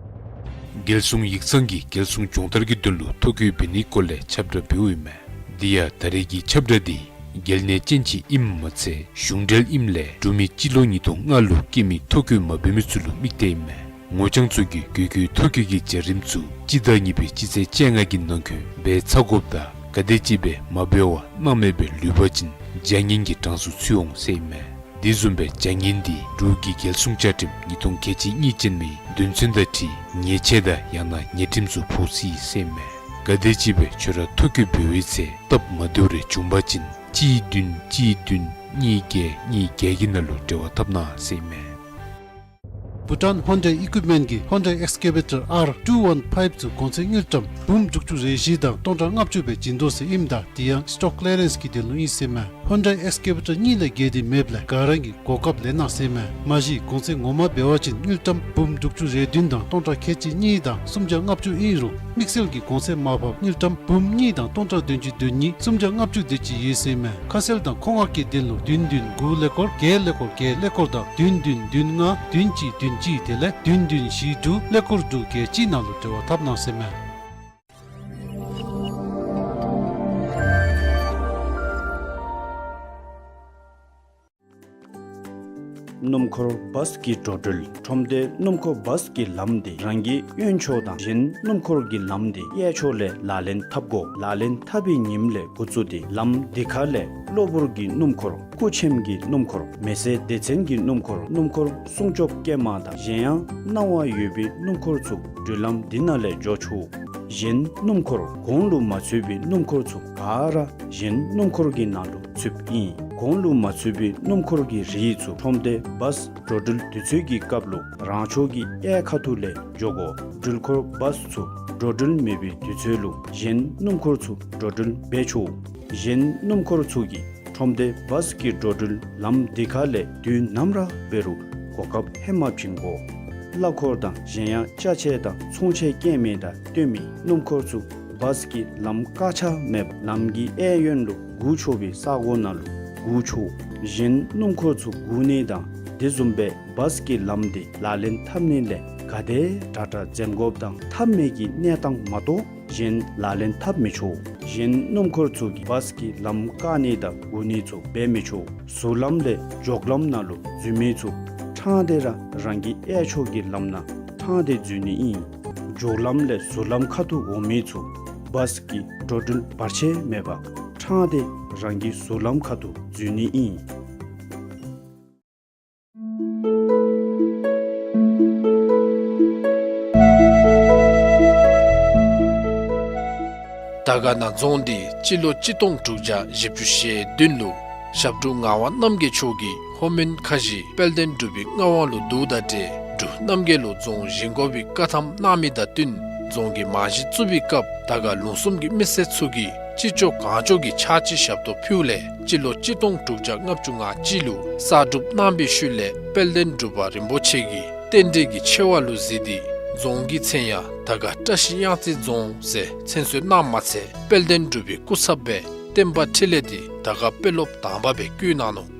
རྒྱལ་སྲུང་ཡིག་ཚང་གིས་རྒྱལ་སྲུང་སྦྱོང་བརྡར་གྱི་དོན་ལུ་ཐོ་བཀོད་འབད་ནིའི་སྐོར་ལས་ཁྱབ་བསྒྲགས་འབདཝ་ཨིན་མས། དེ་ཡང་ད་རེས་ཀྱི་ཁྱབ་བསྒྲགས་འདི་རྒྱལ་ནང་ཅན་ཅིག་ཨིནམ་མ་ཚད་གཞུང་འབྲེལ་ཨིནམ་ལས་འབྲུག་མི་སྤྱི་ལོ་ཉིས་སྟོང་ལྔ་ལུ་སྐྱེས་མི་ཐོ་བཀོད་མ་འབད་མི་ཚུ་ལུ་དམིགས་ཏེ་ཨིན་མས། ངོ་རྐྱང་ཚུ་གིས་གུས་གུས་ཐོ་བཀོད་ཀྱི་བྱ་རིམ་ཚུ་སྤྱི་ཟླ་གཉིས་པའི་སྤྱི་ཚེས་བཅོ་ལྔ་གི་ནང་འཁོད་འབད་ཚར་དགོཔ་དང་ག་དེ་ཅིག་སྦེ་མ་འབད་བར་སྣང་མེད་སྦེ་ལུས་པ་ཅིན་བྱ་ངན་གྱི་གྲངས་སུ་ཚུད་འོང་ཟེར་ཨིན་མས། དེ་བཟུམ་སྦེ་བྱ་ངན་འདི་འབྲུག་གི་རྒྱལ་སྲུང་བཅའ་ཁྲིམས་ཉིས་སྟོང་ཁལ་གཅིག་གཉིས་ཅན་མའི་དོན་ཚན་དང་འཁྲིལ་ཉེས་ཆད་དང་ཡང་ན་ཉེས་ཁྲིམས་ཚུ་ཕོག་སྲིད་ཟེར་ཨིན་མས། ག་དེ་ཅིག་སྦེ་ཁྱོད་ར་ཐོ་བཀོད་འབད་བའི་ཚེ་སྟབས་མ་བདེཝ་རེ་བྱུང་པ་ཅིན་གཅིག་བདུན་གཅིག་བདུན་གཉིས་བརྒྱད་གཉིས་བརྒྱད་ཀྱི་ནང་ལུ་འབྲེལ་བ་འཐབ་གནང་ཟེར་ཨིན་མས། Bhutan Hyundai Equipment གིས་Hyundai Excavator R two one five ཚུ་གོང་ཚད་དངུལ་ཀྲམ་འབུམ་དྲུག་ཅུ་རེ་བཞི་དང་སྟོང་ཕྲག་ལྔ་བཅུ་སྦེ་བྱིན་དོ་ཟེར་ཨིནམ་ད་དེ་ཡང་stock clearance གི་དོན་ལུ་ཨིན་ཟེར་ཨིན་མས། Hyundai Excavator གཉིས་ལས་བརྒལ་ཏེ་མེདཔ་ལས་ག་ར་གིས་གོ་སྐབས་ལེན་གནང་ཟེར་ཨིན་མས། མ་གཞི་གོང་ཚད་ངོ་མ་འབད་བ་ཅིན་དངུལ་ཀྲམ་འབུམ་དྲུག་ཅུ་རེ་བདུན་དང་སྟོང་ཕྲག་ཁལ་གཅིག་གཉིས་དང་སུམ་བརྒྱ་ལྔ་བཅུ་ཨིན་རུང་དམིགས་བསལ་གྱི་གོང་ཚད་མར་ཕབ་དངུལ་ཀྲམ་འབུམ་གཉིས་དང་སྟོང་ཕྲག་བདུན་ཅུ་དོན་གཉིས་སུམ་བརྒྱ་ལྔ་བཅུ་དེ་ཅིག་ཡོད་ཟེར་ཨིན་མས། ཁ་གསལ་དང་མཁོ་མངགས་ཀྱི་དོན་ལུ་བདུན་བདུན་དགུ་ཀླད་ཀོར་བརྒྱད་ཀླད་ཀོར་བརྒྱད་ཀླད་ཀོར་དང་བདུན་བདུན་བདུན་ལྔ་བདུན་གཅིག་བདུན་གཅིག་དེ་ལས་བདུན་བདུན་བཞི་དྲུག་ཀླད་ཀོར་དྲུག་བརྒྱད་གཅིག་ནང་ལུ་འབྲེལ་བ་འཐབ་གནང་ཟེར་ཨིན་མས། སྣུམ་འཁོར་བཱས་ཀྱི་འགྲོ་འགྲུལ། ཁྲོམ་སྡེ་སྣུམ་འཁོར་བཱས་ཀྱི་ལམ་འདི་རང་གི་གཡོན་ཕྱོགས་དང་གཞན་སྣུམ་འཁོར་གྱི་ལམ་འདི་གཡས་ཕྱོགས་ལས་ལག་ལེན་འཐབ་དགོ། ལག་ལེན་འཐབ་པའི་ཉིནམ་ལས་འགོ་བཙུགས་ཏེ་ལམ་འདི་ཁ་ལས་གློ་བུར་གྱི་སྣུམ་འཁོར་སྐུ་ཆེམས་ཀྱི་སྣུམ་འཁོར་མེ་བསད་སྡེ་ཚན་གྱི་སྣུམ་འཁོར་སྣུམ་འཁོར་སྲུང་སྐྱོབ་སྐྱེལ་མ་དང་གཞན་ཡང་གནང་བ་ཡོད་པའི་སྣུམ་འཁོར་ཚུ་འགྲུལ་ལམ་འདི་ནང་ལས་འགྱོ་ཆོག། གཞན་སྣུམ་འཁོར་གོང་ལུ་མ་ཚུད་པའི་སྣུམ་འཁོར་ཚུ་ག་ར་གཞན་སྣུམ་འཁོར་གྱི་ནང་ལུ་ཚུདཔ་ཨིན། གོང་ལུ་མ་ཚུད་པའི་སྣུམ་འཁོར་གྱི་རིགས་ཚུ་ཁྲོམ་སྡེ་བཱས་འགྲོ་འགྲུལ་དུས་ཚོད་ཀྱི་སྐབས་ལུ་རང་ཕྱོགས་ཀྱི་གཡས་ཁ་ཐུག་ལས་འགྱོ་དགོ། འགྲུལ་འཁོར་བཱས་ཚུ་འགྲོ་འགྲུལ་མེད་པའི་དུས་ཚོད་ལུ་གཞན་སྣུམ་འཁོར་ཚུ་འགྲོ་འགྲུལ་འབད་ཆོག། གཞན་སྣུམ་འཁོར་ཚུ་གིས་ཁྲོམ་སྡེ་བཱས་ཀྱི་འགྲོ་འགྲུལ་ལམ་འདི་ཁ་ལས་དུས་ནམ་ར་འབད་རུང་གོ་སྐབས་ཧེ་མ་བྱིན་དགོ། གླ་འཁོར་དང་གཞན་ཡང་ཅ་ཆས་དང་ཚོང་ཆས་སྐྱེལ་མི་དང་བཏོན་མི་སྣུམ་འཁོར་ཚུ་བཱས་ཀྱི་ལམ་བཀག་ཆ་མེད་པར་ལམ་གྱི་གཡས་གཡོན་ལུ་སྒུག་ཆོག་པའི་ས་གོ་ནང་ལུ་སྒུག་ཆོག། གཞན་སྣུམ་འཁོར་ཚུ་སྒུག་ནི་དང་དེ་བཟུམ་སྦེ་བཱས་ཀྱི་ལམ་འདི་ལག་ལེན་འཐབ་ནི་ལས་ག་དེ་དྲག་དྲག་འཛེམ་དགོཔ་དང་འཐབ་མི་གི་གནས་སྟངས་མ་གཏོགས་གཞན་ལག་ལེན་འཐབ་མི་ཆོག། གཞན་སྣུམ་འཁོར་ཚུ་གིས་བཱས་ཀྱི་ལམ་བཀག་ནི་དང་སྒུག་ནི་ཚུ་འབད་མི་ཆོག། ཟུར་ལམ་ལས་འགྱོགས་ལམ་ནང་ལུ་འཛུལ་མི་ཚུ་ཕྲང་སྟེ་ར་རང་གི་གཡས་ཕྱོགས་ཀྱི་ལམ་ནང་ཕྲང་སྟེ་འཛུལ་ནི་ཨིན། འགྱོགས་ལམ་ལས་ཟུར་ལམ་ཁ་ཐུག་འོང་མི་ཚུ་བཱས་ཀྱི་འགྲོ་འགྲུལ་བར་ཆད་མེད་པར་ཕྲང་སྟེ་རང་གི་ཟུར་ལམ་ཁ་ཐུག་འཛུལ་ནི་ཨིན། དར་དཀར་ན་རྫོང་འདི་སྤྱི་ལོ་གཅིག་སྟོང་དྲུག་བརྒྱ་བཞི་བཅུ་ཞེ་བདུན་ལུ་ཞབས་དྲུང་ངག་དབང་རྣམ་རྒྱལ་མཆོག་གིས་ལྷོ་མོན་ཁ་བཞི་དཔལ་ལྡན་འབྲུག་པའི་མངའ་དབང་ལུ་བསྡུཝ་དང་འབྲེལ་འབྲུག་རྣམ་རྒྱལ་ལུ་རྫོང་བཞེངས་དགོ་པའི་བཀའ་ཐམ་གནང་མི་དང་བསྟུན་རྫོང་གི་རྨང་གཞི་བཙུགས་པའི་སྐབས་དར་དཀར་ལུང་གསུམ་གྱི་མི་སེར་ཚུ་གིས་ཅི་ལྕོགས་གང་ལྕོགས་ཀྱིས་ཕྱག་ཕྱི་ཞབས་ཏོག་ཕུལཝ་ལས་སྤྱི་ལོ་གཅིག་སྟོང་དྲུག་བརྒྱ་ལྔ་བཅུ་ང་གཅིག་ལུ་གསར་སྒྲུབ་གནང་བའི་ཤུལ་ལས་དཔལ་ལྡན་འབྲུག་པ་རིན་པོ་ཆེ་གིས་རྟེན་འབྲེལ་གྱི་ཆེ་བ་ལུ་གཟིགས་ཏེ་རྫོང་གི་མཚན་ཡང་དར་དཀར་བཀྲ་ཤིས་གཡང་རྩེ་རྫོང་ཟེར་མཚན་གསོལ་གནངམ་མ་ཚད་དཔལ་ལྡན་འབྲུག་པའི་སྐུ་ཚབ་སྦེ་བསྟན་པ་འཕྲིན་ལས་འདི་དར་དཀར་དཔོན་སློབ་དང་པ་སྦེ་བསྐོ་གནང་ནུག།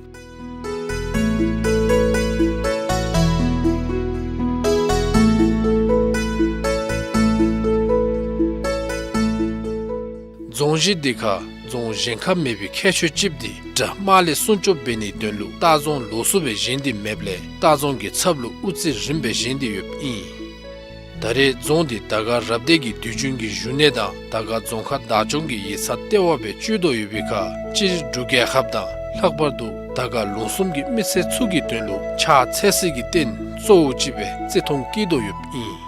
རྫོང་གཞི་འདི་ཁར་རྫོང་གཞན་ཁར་མེད་པའི་ཁྱད་ཆོས་ཅིག་འདི་དགྲ་དམག་ལས་སྲུང་སྐྱོབ་འབད་ནིའི་དོན་ལུ་ལྟ་རྫོང་ལོགས་སུ་སྦེ་བཞེངས་ཏེ་མེདཔ་ལས་ལྟ་རྫོང་གི་ཚབ་ལུ་དབུ་རྩེ་རིམ་པས་བཞེངས་ཏེ་ཡོདཔ་ཨིན། ད་རེས་རྫོང་འདི་དར་དཀར་རབ་སྡེ་གི་དུས་རྒྱུན་གྱི་བཞུགས་གནས་དང་དར་དཀར་རྫོང་ཁག་བདག་སྐྱོང་གི་ཡིག་ཚང་ལྟེ་བ་སྦེ་སྤྱོད་དོ་ཡོད་པའི་ཁར་སྤྱིར་འབྲུག་རྒྱལ་ཁབ་དང་ལྷག་པར་དུ་དར་དཀར་ལུང་གསུམ་གྱི་མི་སེར་ཚུ་གི་དོན་ལུ་ཕྱག་འཚལ་སའི་རྟེན་གཙོ་བོ་ཅིག་སྦེ་བརྩི་མཐོང་བསྐྱེད་དོ་ཡོདཔ་ཨིན།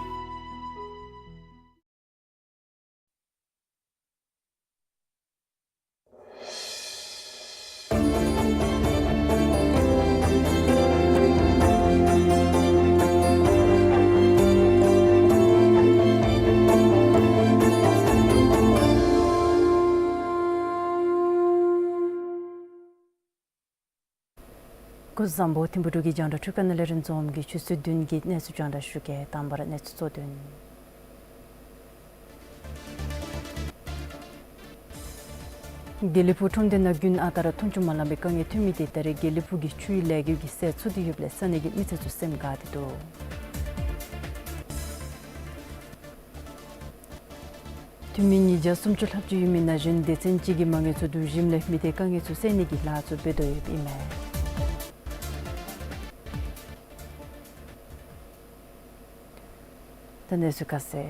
སྐུ་གཟུགས་བཟང་པོ། ཐིམ་ཕུ་འབྲུག་གི་རྒྱང་བསྒྲགས་འཕྲུལ་ཁང་ནང་ལས་རིན་འཛོམས་ཀྱིས་ཆུ་ཚོད་བདུན་གྱི་གནས་ཚུལ་རྒྱང་བསྒྲགས་ཞུ་གེ། དང་པ་ར་གནས་ཚུལ་གཙོ་དོན། དགེ་ལེགས་ཕུག་ཁྲོམ་སྡེ་ནང་དགུན་ཨ་རྟག་ར་མཐོང་ཆུང་མ་ལང་པའི་དཀའ་ངལ་ཐོན་མི་དེ་ད་རེས་དགེ་ལེགས་ཕུག་གི་ཆུའི་ལས་འགུལ་གྱི་སའི་ཚུ་དེ་ཡོདཔ་ལས་ས་གནས་ཀྱི་མི་སེར་ཚུ་སེམས་དགའ་སྟེ་འདུག། ཐུན་མིན་ཉིས་བརྒྱ་སུམ་ཅུ་ལྷགཔ་ཅིག་ཡོད་མི་ན་གཞོན་སྡེ་ཚན་ཅིག་གིས་མ་དངུལ་ཚུ་བསྡུ་ཞིནམ་ལས་མི་སྡེ་དཀའ་ངལ་ཚུ་སེལ་ནི་གི་ལཱ་ཚུ་འབད་དོ་ཡོདཔ་ཨིན་མས། ད་གནས་ཚུལ་ཁ་གསལ།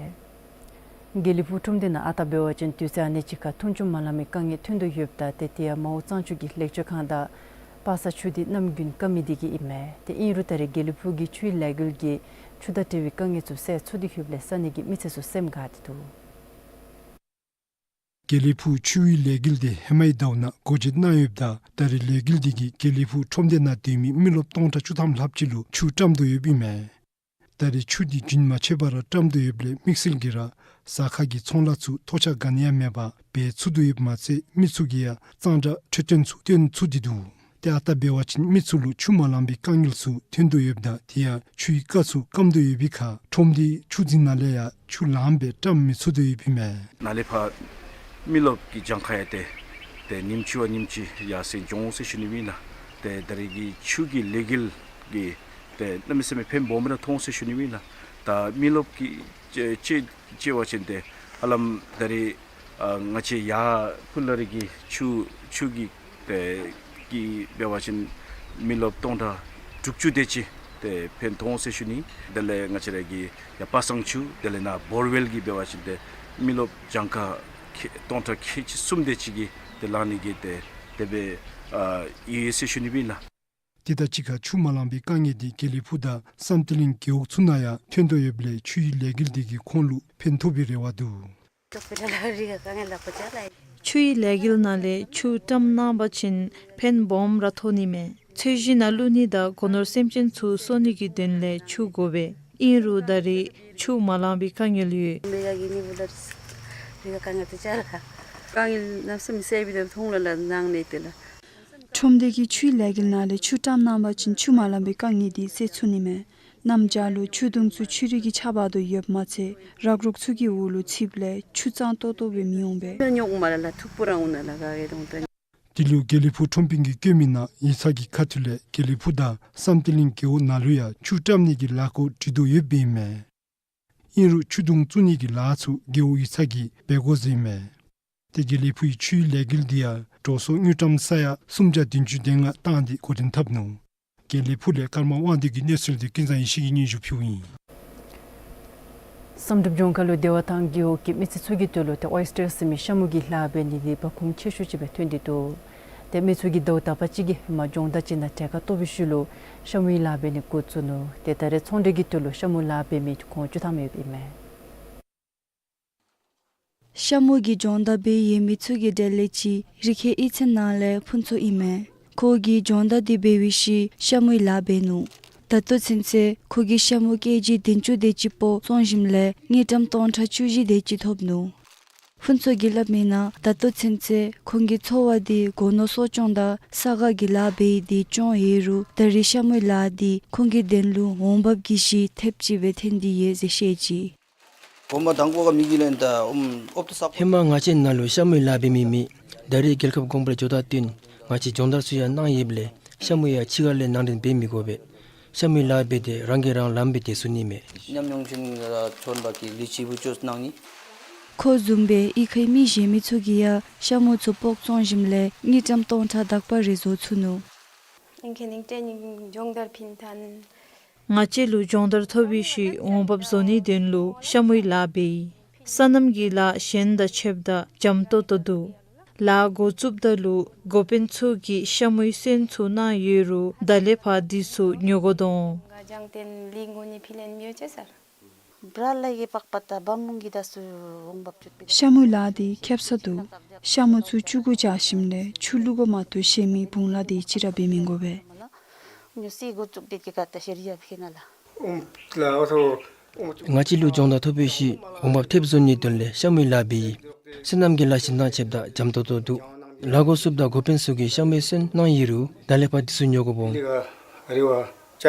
དགེ་ལེགས་ཕུག་ཁྲོམ་སྡེ་ནང་ཨ་རྟག་འབད་བ་ཅིན་དུས་ཚོད་ཨ་ནི་ཅིག་ཁར་འཐུང་ཆུ་མ་ལང་པའི་དཀའ་ངལ་ཐོན་དོ་ཡོདཔ་ད་ཏེ་དེ་ཡང་མའོ་གཙང་ཆུ་གི་ལེགས་བཅོས་ཁང་དང་པ་སངས་ཆུ་དེ་གནམ་དགུན་སྐམ་མི་དེ་གིས་ཨིན་མས། ཏེ་ཨིན་རུང་ད་རེས་དགེ་ལེགས་ཕུག་གི་ཆུའི་ལས་འགུལ་གྱིས་ཆུ་དང་འབྲེལ་བའི་དཀའ་ངལ་ཚུ་སེལ་ཚུགས་ཏེ་ཡོདཔ་ལས་ས་གནས་ཀྱི་མི་སེར་ཚུ་སེམས་དགའ་སྟེ་འདུག། དགེ་ལེགས་ཕུག་ཆུའི་ལས་འགུལ་དེ་ཧེ་མའི་ཟླཝ་ནང་སྒོ་འབྱེད་གནང་ཡོདཔ་ད་ད་རེས་ལས་འགུལ་དེ་གིས་དགེ་ལེགས་ཕུག་ཁྲོམ་སྡེ་ནང་སྡོད་མི་མི་རློབས་སྟོང་ཕྲག་བཅུ་ཐམ་ལྷགཔ་ཅིག་ལུ་ཆུ་བཀྲམ་དོ་ཡོདཔ་ཨིན་མས། ད་རེས་ཆུ་དེ་རྒྱུན་མ་ཆད་པར་བཀྲམ་དོ་ཡོདཔ་ལས་དམིགས་བསལ་གྱིས་ར་ཟ་ཁང་གི་ཚོང་ལཱ་ཚུ་ཐོགས་ཆགས་ག་ནི་ཡང་མེད་པར་འབད་ཚུགས་དོ་ཡོདཔ་མ་ཚད་མི་ཚུ་གིས་ཡང་གཙང་སྦྲ་འཕྲོད་བསྟེན་ཚུ་སྟོན་ཚུགས་ཏེ་འདུག། ཏེ་ཨ་རྟག་འབད་བ་ཅིན་མི་ཚུ་ལུ་ཆུ་མ་ལང་པའི་དཀའ་ངལ་ཚུ་ཐོན་དོ་ཡོདཔ་ད་དེ་ཡང་ཆུའི་རྐ་ཚུ་སྐམ་དོ་ཡོད་པའི་ཁར་ཁྲོམ་སྡེའི་ཆུ་འཛིན་ནང་ལས་ཡང་ཆུ་ལངམ་སྦེ་བཀྲམ་མི་ཚུགས་དོ་ཡོདཔ་ཨིན་མས། ནཱ་ལས་ཕར་མི་རློབས་ཀྱི་གྱངས་ཁ་ཡང་ཏེ་ཏེ་ཉིནམ་གཅིག་བ་ཉིནམ་གཅིག་ཡར་སེང་འགྱོ་འོང་ཟེར་ཞུ་ནི་ཨིན་ལགས། ཏེ་ད་རེས་ཀྱི་ཆུ་གི་ལས་འགུལ་གྱིས་ཏེ་གནམ་མེད་ས་མེད་ཕན་སྦོམ་ར་ཐོགས་འོང་ཟེར་ཞུ་ནི་ཨིན་ལགས། ད་མི་རློབས་ཀྱི་ཅེ་ཅེ་ཅེ་བ་ཅིན་ཏེ་ཧ་ལམ་ད་རེས་ཨ་ང་བཅས་ཡར་ཕུ་ལ་རི་གི་ཆུ་ཆུ་གི་ཏེ་གི་འབད་བ་ཅིན་མི་རློབས་སྟོང་ཕྲག་དྲུག་ཅུ་དེ་ཅིག་ཏེ་ཕན་ཐོགས་འོང་ཟེར་ཞུ་ནི། དེ་ལས་ང་བཅས་ར་གི་ཡར་པ་སངས་ཆུ་དེ་ལས་ནཱ་བོར་ཝེལ་གྱི་འབད་བ་ཅིན་ཏེ་མི་རློབས་གྱངས་ཁ་ཁལ་སྟོང་ཕྲག་ཁལ་གཅིག་གསུམ་དེ་ཅིག་གིས་ཏེ་ལང་ནི་གི་ཏེ་དེ་སྦེ་ཨ་ཡོད་ཟེར་ཞུ་ནི་ཨིན་ལགས། དེ་དང་གཅིག་ཁར་ཆུ་མ་ལང་པའི་དཀའ་ངལ་དེ་དགེ་ལེགས་ཕུག་དང་བསམ་གཏན་གླིང་རྒེད་འོག་ཚུ་ནང་ཡང་ཐོན་དོ་ཡོདཔ་ལས་ཆུའི་ལས་འགུལ་དེ་གིས་ཁོང་ལུ་ཕན་ཐོགས་པའི་རེ་བ་འདུག། ཆུའི་ལས་འགུལ་ནང་ལས་ཆུ་བཀྲམ་གནང་པ་ཅིན་ཕན་སྦོམ་ར་ཐོགས་ནི་མས། ཚོས་གཞི་ནང་བླུག་ནི་དང་སྒོ་ནོར་སེམས་ཅན་ཚུ་གསོ་ནི་གི་དོན་ལས་ཆུ་དགོ་པས། ཨིན་རུང་ད་རེས་ཆུ་མ་ལང་པའི་དཀའ་ངལ་ཡོད། དཀའ་ངལ་གནམ་མེད་ས་མེད་སེལ་བའི་དོན་ཐོག་ལས་ལཱ་གནང་ནི་དེ་ལགས། ཁྲོམ་སྡེ་གིས་ཆུའི་ལས་འགུལ་ནང་ལས་ཆུ་བཀྲམ་གནང་པ་ཅིན་ཆུ་མ་ལང་པའི་དཀའ་ངལ་དེ་སེལ་ཚུགས་ནི་མས། གནམ་བྱཱར་ལུ་ཆུ་དུང་ཚུ་ཆུ་རུད་ཀྱིས་ཆགས་འབག་དོ་ཡོདཔ་མ་ཚད་རག་རོག་ཚུ་གི་འོག་ལུ་ཚུདཔ་ལས་ཆུ་གཙང་ཏོག་ཏོ་སྦེ་མི་འོང་པས། དེ་ལུ་དགེ་ལེགས་ཕུག་ཁྲོམ་དཔོན་གྱིས་བཀོད་མི་ནང་ཡིག་ཚང་གི་ཁ་ཐུག་ལས་དགེ་ལེགས་ཕུག་དང་བསམ་གཏན་གླིང་རྒེད་འོག་ནང་ལུ་ཡང་ཆུ་བཀྲམ་ནི་གི་ལཱ་འགོ་འདྲེན་དོ་ཡོདཔ་ཨིན་མས། ཨིན་རུང་ཆུ་དུང་བཙུགས་ནི་གི་ལཱ་ཚུ་རྒེད་འོག་ཡིག་ཚང་གིས་འབད་དགོ་ཟེར་ཨིན་མས། ཏེ་དགེ་ལེགས་ཕུག་གི་ཆུའི་ལས་འགུལ་དེ་ཡང་འགྲོ་སོང་དངུལ་ཀྲམ་ས་ཡ་སུམ་བརྒྱ་བདུན་ཅུ་དོན་ལྔ་བཏང་སྟེ་འགོ་འདྲེན་འཐབ་ནུག། དགེ་ལེགས་ཕུག་ལས་ཀརྨ་དབང་འདུས་ཀྱི་གནས་ཚུལ་དེ་ཀུན་བཟང་ཡེ་ཤེས་ཀྱིས་སྙན་ཞུ་ཕུལཝ་ཨིན། བསམ་གྲུབ་ལྗོངས་མཁར་ལུ་བདེ་བ་ཐང་རྒེད་འོག་གི་མི་སེར་ཚུ་གི་དོན་ལུ་ཏེ་ཨོའི་སི་ཊར་ཟེར་མི་ཤ་མུ་གི་ལཱ་འབད་ནི་དེ་འབབ་ཁུངས་ཆེ་ཤོས་ཅིག་སྦེ་ཐོན་ཏེ་འདུག། ཏེ་མི་ཚུ་གིས་ཟླཝ་དག་པ་ཅིག་གི་ཧེ་མ་སྦྱོང་བརྡར་ཅིག་ནང་གྲལ་ཁར་གཏོགས་པའི་ཤུལ་ལུ་ཤ་མུའི་ལཱ་འབད་ནི་འགོ་བཙུགས་ནུག། ཏེ་ད་རེས་ཚོང་འབྲེལ་གྱི་དོན་ལུ་ཤ་མུའི་ལཱ་འབད་མི་ཁོང་བཅུ་ཐམ་ཡོདཔ་ཨིན་མས། ཤ་མུ་གི་སྦྱོང་བརྡར་འབད་ཡོད་མི་ཚུ་གི་གྲལ་ལས་གཅིག་རི་ཁལ་གཡུས་ཚན་ནང་ལས་ཕུན་ཚོགས་ཨིན་མས། ཁོ་གིས་སྦྱོང་བརྡར་དེ་འབད་བའི་ཤུལ་ཤ་མུའི་ལཱ་འབད་ནུག། ད་ལྟོ་ཚུན་ཚོད་ཁོ་གིས་ཤ་མུ་ཀེ་ཇི་བདུན་ཅུ་དེ་ཅིག་སྤོགས་བཙོང་ཞིནམ་ལས་དངུལ་ཀྲམ་སྟོང་ཕྲག་བཅུ་བཞི་དེ་ཅིག་ཐོབ་ནུག། ཕུན་ཚོགས་ཀྱིས་སླབ་མིའི་ནང་ད་ལྟོ་ཚུན་ཚོད་ཁོང་གི་འཚོ་བ་དེ་སྒོ་ནོར་གསོ་སྐྱོང་དང་ས་ག་གི་ལཱ་འབད་དེ་སྐྱོང་ཡོད་རུང་ད་རེས་ཤ་མུའི་ལཱ་དེ་ཁོང་གི་དོན་ལུ་འོང་འབབ་ཀྱི་གཞི་ཐེབས་ཅིག་སྦེ་ཐོན་ཏེ་ཡོད་ཟེར་བཤད་ཅི། ཧེ་མ་ང་བཅས་ནང་ལུ་ཤ་མུའི་ལཱ་འབད་མི་མེད། ད་རེས་རྒྱལ་ཁབ་གོང་འཕེལ་འགྱོ་དང་བསྟུན་ང་བཅས་སྦྱོང་བརྡར་ཚུ་ཡང་གནང་ཡོདཔ་ལས་ཤ་མུ་ཡང་ཕྱི་ཁ་ལས་ནང་འདྲེན་འབད་མི་དགོ་པས། ཤ་མུའི་ལཱ་འབད་དེ་རང་གིས་རང་ལངམ་སྦེ་སྡོད་ཚུགས་ནི་མས། ཁོ་བཟུམ་སྦེ་གཡུས་ཁའི་མི་གཞན་མི་ཚུ་གིས་ཡང་ཤ་མུ་ཚུ་སྤོགས་བཙོང་ཞིནམ་ལས་དངུལ་ཀྲམ་སྟོང་ཕྲག་དག་པ་རེ་བཟོ་ཚུགས་ནུག། ང་བཅས་ལུ་སྦྱོང་བརྡར་ཐོབ་པའི་ཤུལ་འོང་འབབ་བཟོ་ནིའི་དོན་ལུ་ཤ་མུའི་ལཱ་འབད་ཡི། སོ་ནམ་གྱི་ལཱ་གཞན་དང་ཕྱདཔ་ད་འཇམ་ཏོང་ཏོ་འདུག། ལཱ་འགོ་བཙུགསཔ་ད་ལུ་འགོ་དཔོན་ཚུ་གིས་ཤ་མུའི་སོན་ཚུ་གནང་ཡོད་རུང་ད་ལས་ཕར་འདི་ཚུ་ཉོ་དགོ་དོ་འོང་། ཤ་མུའི་ལཱ་འདི་ཁེབ་ས་འདུག། ཤ་མུའི་ལཱ་འདི་ཁེབ་ས་འདུག། ཤ་མུ་ཚུ་ཆུ་གུ་བཅག་ཞིནམ་ལས་ཆུ་བླུག་དགོཔ་མ་གཏོགས་གཞན་མི་བུང་ལཱ་དེ་ཅིག་ར་འབད་མི་དགོ་པས། ང་བཅས་ལུ་སྦྱོང་བརྡར་ཐོབ་པའི་ཤུལ་འོང་འབབ་ཐེབས་བཟོ་ནིའི་དོན་ལས་ཤ་མུའི་ལཱ་འབད་ཡི། སོ་ནམ་གྱི་ལཱ་གཞན་དང་ཕྱདཔ་ད་འཇམ་ཏོང་ཏོ་འདུག། ལཱ་འགོ་བཙུགསཔ་ད་འགོ་དཔོན་ཚུ་གིས་ཤ་མུའི་སོན་གནང་ཡོད་རུང་ད་ལས་ཕར་འདི་ཚུ་ཉོ་དགོ་འོང་།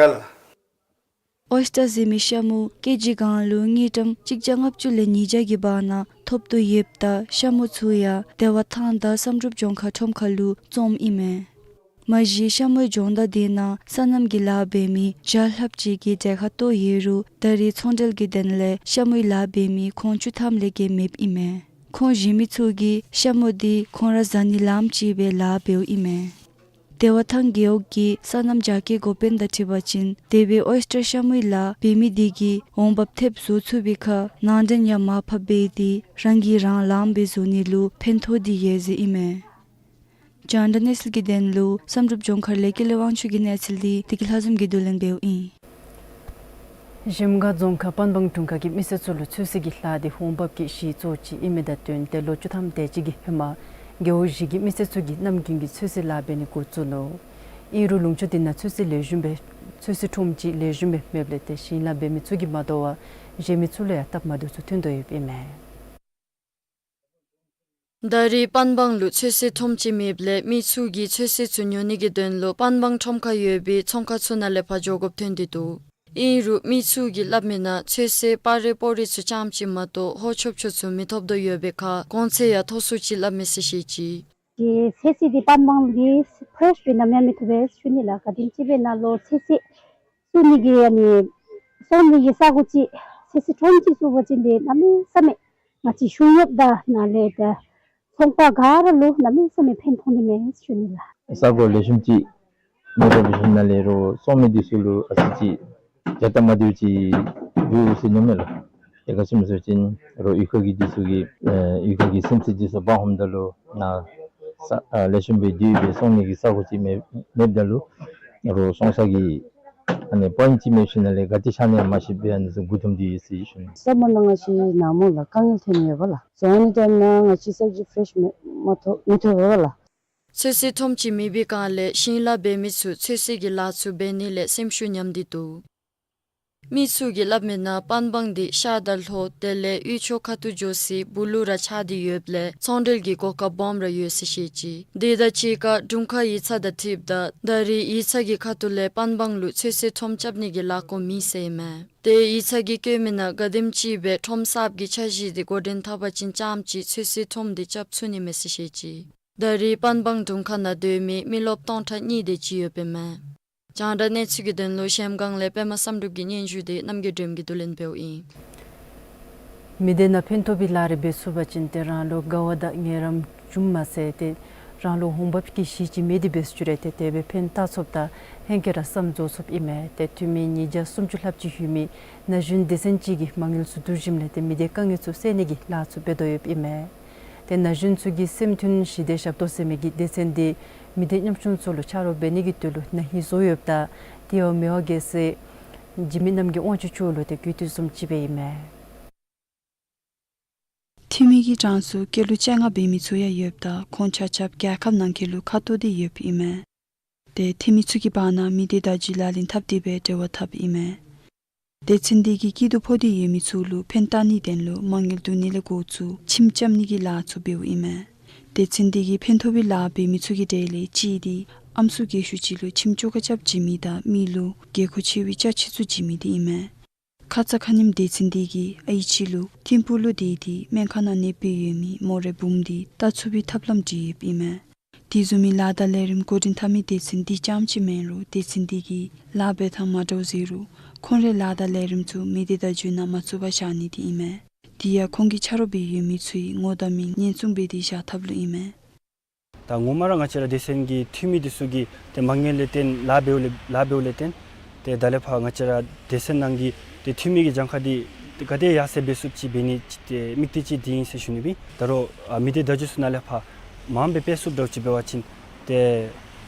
ཨོའི་སི་ཊར་ཟེར་མི་ཤ་མུ་ཀེ་ཇི་གང་ལུ་དངུལ་ཀྲམ་གཅིག་བརྒྱ་ལྔ་བཅུ་ལས་ཉིས་བརྒྱ་གི་བར་ན་ཐོབ་སྟེ་ཡོདཔ་ད་ཤ་མུ་ཚུ་ཡང་བདེ་བ་ཐང་དང་བསམ་གྲུབ་ལྗོངས་མཁར་ཁྲོམ་ཁ་ལུ་བཙོངམ་ཨིན་མས། མ་གཞི་ཤ་མུའི་སྦྱོང་བརྡར་དེ་ནང་སོ་ནམ་གྱི་ལཱ་འབད་མི་བརྒྱ་ལྷགཔ་ཅིག་གིས་གྲལ་ཁར་གཏོགས་ཡོད་རུང་ད་རེས་ཚོང་འབྲེལ་གྱི་དོན་ལས་ཤ་མུའི་ལཱ་འབད་མི་ཁོང་བཅུ་ཐམ་ལས་བརྒལ་མེདཔ་ཨིན་མས། ཁོང་གཞིས་མི་ཚུ་གིས་ཤ་མུ་འདི་ཁོང་ར་བཟའ་ནི་ལངམ་ཅིག་སྦེ་ལཱ་འབདཝ་ཨིན་མས། དེ་བ་ཐང་རྒེད་འོག་གི་སོ་ནམ་རྒྱ་སྐྱེད་འགོ་དཔོན་དང་འཁྲིལ་བ་ཅིན་དེ་སྦེ་ཨོའི་སི་ཊར་ཤ་མུའི་ལཱ་འབད་མི་འདི་གིས་འོང་འབབ་ཐེབས་བཟོ་ཚུགས་པའི་ཁར་ནང་འདྲེན་ཡང་མར་ཕབ་འབད་དེ་རང་གིས་རང་ལངམ་སྦེ་བཟོ་ནི་ལུ་ཕན་ཐོགས་འདི་ཡོད་ཟེར་ཨིན་མས། རྒྱང་བསྒྲགས་གནས་ཚུལ་གྱི་དོན་ལུ་བསམ་གྲུབ་ལྗོངས་མཁར་ལས་ཀུན་ལེགས་དབང་ཕྱུག་གི་གནས་ཚུལ་འདི་བདེ་སྐྱིད་ལྷ་འཛོམས་ཀྱིས་བསྡུ་ལེན་འབདཝ་ཨིན། གཞལམ་སྒང་རྫོང་ཁག་པན་སྦང་དྲུང་ཁག་གི་མི་སེར་ཚུ་ལུ་ཚོད་བསྲེ་གི་ལཱ་འདི་འོང་འབབ་ཀྱི་གཞི་གཙོ་བོ་ཅིག་ཨིན་མི་དང་བསྟུན་ཏེ་ལོ་བཅུ་ཐམ་དེ་ཅིག་གི་ཧེ་མ་རྒེད་འོག་བཞི་གི་མི་སེར་ཚུ་གིས་ནམ་རྒྱུན་གྱི་ཚོད་བསྲེ་ལཱ་འབད་ནི་འགོ་བཙུགས་ནུག། ཨིན་རུང་ལུང་ཕྱོགས་འདི་ནང་ཚོད་བསྲེ་ལེགས་ཤོམ་སྦེ་ཚོད་བསྲེ་ཁྲོམ་ཅིག་ལེགས་ཤོམ་སྦེ་མེདཔ་ལས་ཏེ་ཞིང་ལཱ་འབད་མི་ཚུ་གིས་མ་དོ་བར་གཞན་མི་ཚུ་ལུ་ཡང་སྟབས་མ་བདེཝ་ཚུ་ཐོན་དོ་ཡོདཔ་ཨིན་མས། ད་རེས་པན་སྦང་ལུ་ཚོད་བསྲེ་ཁྲོམ་ཅིག་མེདཔ་ལས་མི་ཚུ་གིས་ཚོད་བསྲེ་ཚུ་ཉོ་ནི་གི་དོན་ལུ་པན་སྦང་ཁྲོམ་ཁར་ཡོད་པའི་ཚོང་ཁང་ཚུ་ནང་ལས་ཕར་འགྱོ་དགོཔ་ཐོན་ཏེ་འདུག། ཨིན་རུང་མི་ཚུ་གིས་སླབ་མི་ནང་ཚོད་བསྲེ་སྤར་རས་སྤོ་རས་ཚུ་རྐྱངམ་ཅིག་མ་གཏོགས་ཧོ་ཆོབ་ཆོབ་ཚུ་མི་ཐོབ་དོ་ཡོད་པའི་ཁར་གོང་ཚད་ཡང་མཐོ་སུ་ཅིག་སླབ་མས་ཟེར་བཤད་ཅི། ཏེ་ཚོད་བསྲེ་འདི་པན་སྦང་འདི་ཕེ་རེཤ་སྦེ་ནམ་ཡང་མི་ཐོབ་པས་ཞུ་ནི་ལགས། ག་དེམ་ཅིག་སྦེ་ནཱ་ལུ་ཚོད་བསྲེ་བཙུགས་ནི་གི་ཨ་ནི་བཙོང་ནི་གི་ས་གོ་ཅིག་ཚོད་བསྲེ་ཁྲོམ་ཅིག་བཙུགས་པ་ཅིན་ཏེ་གནམ་མེད་ས་མེད་ང་བཅས་གཞུང་གཡོགཔ་དང་ནཱ་ལས་ད་ཚོང་པ་ག་ར་ལུ་གནམ་མེད་ས་མེད་ཕན་ཐོགས་ནི་མས་ཞུ་ནི་ལགས། ས་གོ་ལེགས་ཤོམ་ཅིག་མེད་པ་འབད་ཞིནམ་ལས་རོགས་བཙོང་མི་འདི་ཚུ་ལུ་ཨ་ཙི་ཅིག་རྒྱ་སྟབས་མ་བདེཝ་ཅིག་འདུག་ཟེར་མནོཝ་མས་ལགས། ཏེ་ག་ཅི་སྨོ་ཟེར་བ་ཅིན་རོགས་གཡུས་ཁ་གི་འདི་ཚུ་གིས་ཨེ་གཡུས་ཁ་གི་སེམས་ཅན་འདི་ཚུ་འབག་འོངམ་ད་ལུ་ནཱ་ས་ཨ་ལེགས་ཤོམ་སྦེ་དེ་སྦེ་བཙོང་ནི་གི་ས་གོ་ཅིག་མེད་མེདཔ་ད་ལུ་རོགས་བཙོང་ས་གི་ཨ་ནི་པོའིནཊ་ཅིག་མེད་ཞིནམ་ལས་ག་ཏེ་ཆ་ནི་ཡང་མ་ཤེས་པའི་ཨ་ནི་ཚུ་མགུ་འཐོམས་ཏེ་ཡོད་ཟེར་ཞུ་ནི། ས་གོ་ནང་ང་བཅས་ནཱ་སྨོ་ལགས་དཀའ་ངལ་ཐོན་ནི་ཡོད་པ་ལགས། བཙོང་ནི་དེ་ནང་ང་བཅས་སབ་ཇི་ཕེ་རེཤ་མེད་མ་ཐོབ་མི་ཐོབ་པས་ལགས། ཚོད་བསྲེ་ཁྲོམ་ཅིག་མེད་པའི་སྒང་ལས་ཞིང་ལཱ་འབད་མི་ཚུ་ཚོད་བསྲེ་གི་ལཱ་ཚུ་འབད་ནི་ལས་སེམས་ཤུགས་ཉམས་ཏེ་འདུག། མི་ཚུ་གིས་སླབ་མི་ནང་པན་སྦང་འདི་ཤར་དང་ལྷོ་དེ་ལས་དབུས་ཕྱོགས་ཁ་ཐུག་འགྱོ་སའི་སྦུག་ལུ་ར་ཆགས་ཏེ་ཡོདཔ་ལས་ཚོང་འབྲེལ་གྱི་གོ་སྐབས་སྦོམ་ར་ཡོད་ཟེར་བཤད་ཅི། དེ་དང་གཅིག་ཁར་དྲུང་ཁག་ཡིག་ཚང་དང་འཁྲིལཝ་ད་ད་རེས་ཡིག་ཚང་གི་ཁ་ཐུག་ལས་པན་སྦང་ལུ་ཚོད་བསྲེ་ཁྲོམ་རྐྱབ་ནི་གི་ལཱ་འགོ་མེད་ཟེར་ཨིན་མས། ཏེ་ཡིག་ཚང་གིས་བཀོད་མི་ནང་ག་དེམ་ཅིག་སྦེ་ཁྲོམ་གསརཔ་གི་འཆར་གཞི་འདི་འགོ་འདྲེན་འཐབ་པ་ཅིན་རྐྱངམ་ཅིག་ཚོད་བསྲེ་ཁྲོམ་འདི་རྐྱབ་ཚུགས་ནི་མས་ཟེར་བཤད་ཅི། ད་རེས་པན་སྦང་དྲུང་ཁག་ནང་སྡོད་མི་མི་རློབས་སྟོང་ཕྲག་གཉིས་དེ་ཅིག་ཡོདཔ་ཨིན་མས། རྒྱང་བསྒྲགས་གནས་ཚུལ་གྱི་དོན་ལུ་གཞལམ་སྒང་ལས་པདྨ་བསམ་གྲུབ་ཀྱི་སྙན་ཞུ་འདི་རྣམ་རྒྱལ་སྒྲོལམ་གྱིས་བསྡུ་ལེན་འབདཝ་ཨིན། མི་སྡེ་ནང་ཕན་ཐོགས་པའི་ལཱ་རེ་འབད་ཚུགས་པ་ཅིན་ཏེ་རང་ལུ་དགའ་བ་དང་ངལ་རངས་བྱུངམ་མ་ཚད་ཏེ་རང་ལུ་འོང་འབབ་ཀྱི་གཞི་ཅིག་མེད་དེ་འབད་ཚུགས་རུང་ཏེ་དེ་སྦེ་ཕན་བཏགས་ཚུགསཔ་དང་ཧེང་སྐལ་ར་བསམ་རྫོགས་ཚུགསཔ་ཨིན་མས། ཏེ་འཐུས་མི་ཉིས་བརྒྱ་སུམ་ཅུ་ལྷགཔ་ཅིག་ཡོད་མི་ན་གཞོན་སྡེ་ཚན་ཅིག་གིས་མ་དངུལ་ཚུ་བསྡུ་ཞིནམ་ལས་ཏེ་མི་སྡེའི་དཀའ་ངལ་ཚུ་སེལ་ནི་གི་ལཱ་ཚུ་འབད་དོ་ཡོདཔ་ཨིན་མས། ཏེ་ན་གཞོན་ཚུ་གིས་སེམས་མཐུན་ཞི་བདེའི་ཞབས་ཏོག་ཟེར་མི་གི་སྡེ་ཚན་འདི་མི་སྡེ་ཉམ་ཆུང་ཚུ་ལུ་ཆ་རོགས་འབད་ནི་གི་དོན་ལུ་ན་ཧིང་བཟོ་ཡོདཔ་ད་དེ་ཡང་མི་དབང་རྒྱལ་སྲས་འཇིགས་མེད་རྣམ་རྒྱལ་དབང་ཕྱུག་མཆོག་ལུ་ཏེ་གུས་བཏུད་བཟུམ་ཅིག་སྦེ་ཨིན་མས། འཐུས་མི་གི་གྲངས་སུ་སྐྱེས་ལོ་བཅོ་ལྔ་འབད་མི་ཚུ་ཡང་ཡོདཔ་ད་ཁོང་ཆ་ཁྱབ་རྒྱལ་ཁབ་ནང་འཁོད་ལུ་ཁ་ཐོར་ཏེ་ཡོདཔ་ཨིན་མས། ཏེ་འཐུས་མི་ཚུ་གི་བར་ན་མི་སྡེ་བརྡ་བརྒྱུད་ལག་ལེན་འཐབ་སྟེ་སྦེ་འབྲེལ་བ་འཐབ་ཨིན་མས། སྡེ་ཚན་འདི་གིས་སྐྱིད་སྡུག་ཕོག་སྟེ་ཡོད་མི་ཚུ་ལུ་ཕན་བཏགས་ནིའི་དོན་ལུ་མ་དངུལ་བསྡུ་ནི་ལས་འགོ་བཙུགས་ཁྱིམ་རྐྱབ་ནི་གི་ལཱ་ཚུ་འབདཝ་ཨིན་མས། སྡེ་ཚན་འདི་གིས་ཕན་ཐོགས་པའི་ལཱ་འབད་མི་ཚུ་གི་གྲས་ལས་གཅིག་འདི་ཨམ་སྲུ་རྒས་ཤོས་ཅིག་ལུ་ཁྱིམ་བཅོ་ཁ་རྐྱབ་བྱིན་མི་དང་མི་ལུ་དགོས་མཁོ་ཆེ་བའི་ཅ་ཆས་ཚུ་བྱིན་མི་འདི་ཨིན་མས། ཁ་ཙ་ཁ་ཉིནམ་སྡེ་ཚན་འདི་གིས་ཨའི་ཅིག་ལུ་ཐིམ་ཕུག་ལུ་སྡོད་དེ་སྨན་ཁང་ནང་གནས་སྤོ་ཡོད་མི་མོ་རའི་བུམོ་འདི་བལྟ་ཚུགས་པའི་ཐབས་ལམ་བསྒྲིགས་ཡོདཔ་ཨིན་མས། དེ་བཟུམ་མའི་ལཱ་དང་ལས་རིམ་འགོ་འདྲེན་འཐབ་མི་སྡེ་ཚན་འདི་རྐྱངམ་ཅིག་མེན་རུང་སྡེ་ཚན་འདི་གི་ལཱ་འབད་ཐངས་མ་འདྲཝ་ཟེར་རུང་ཁོང་རའི་ལཱ་དང་ལས་རིམ་ཚུ་མི་སྡེ་བརྡ་བརྒྱུད་ནང་མ་བཙུགས་པར་བཞག་ནི་འདི་ཨིན་མས། དེ་ཡང་ཁོང་གི་ཆ་རོགས་འབད་ཡོད་མི་ཚུའི་ངོ་དང་མིང་ཉེན་སྲུང་འབད་དེ་བཞག་ཐབས་ལུ་ཨིན་མས། ད་ངོ་མ་ར་ང་བཅས་ར་སྡེ་ཚན་གྱི་འཐུས་མི་འདི་ཚུ་གིས་ཏེ་མ་དངུལ་ལས་བརྟེན་ལཱ་འབདཝ་ལས་ལཱ་འབདཝ་ལས་བརྟེན་ཏེ་ད་ལས་ཕར་ང་བཅས་ར་སྡེ་ཚན་ནང་གི་ཏེ་འཐུས་མི་གི་གྱངས་ཁ་འདི་ཏེ་ག་དེ་ཡར་སེང་འབད་ཚུགསཔ་ཅིག་འབད་ནི་ཅིག་ཏེ་དམིགས་གཏད་ཅིག་འདི་ཨིན་ཟེར་ཞུ་ནི་སྦེ་ཨིན། ད་རུང་ཨ་མི་སྡེ་བརྡ་བརྒྱུད་ཚུ་ནང་ལས་ཕར་མངམ་སྦེ་སྤེལ་ཚུགསཔ་འདྲཝ་ཅིག་འབད་བ་ཅིན་ཏེ་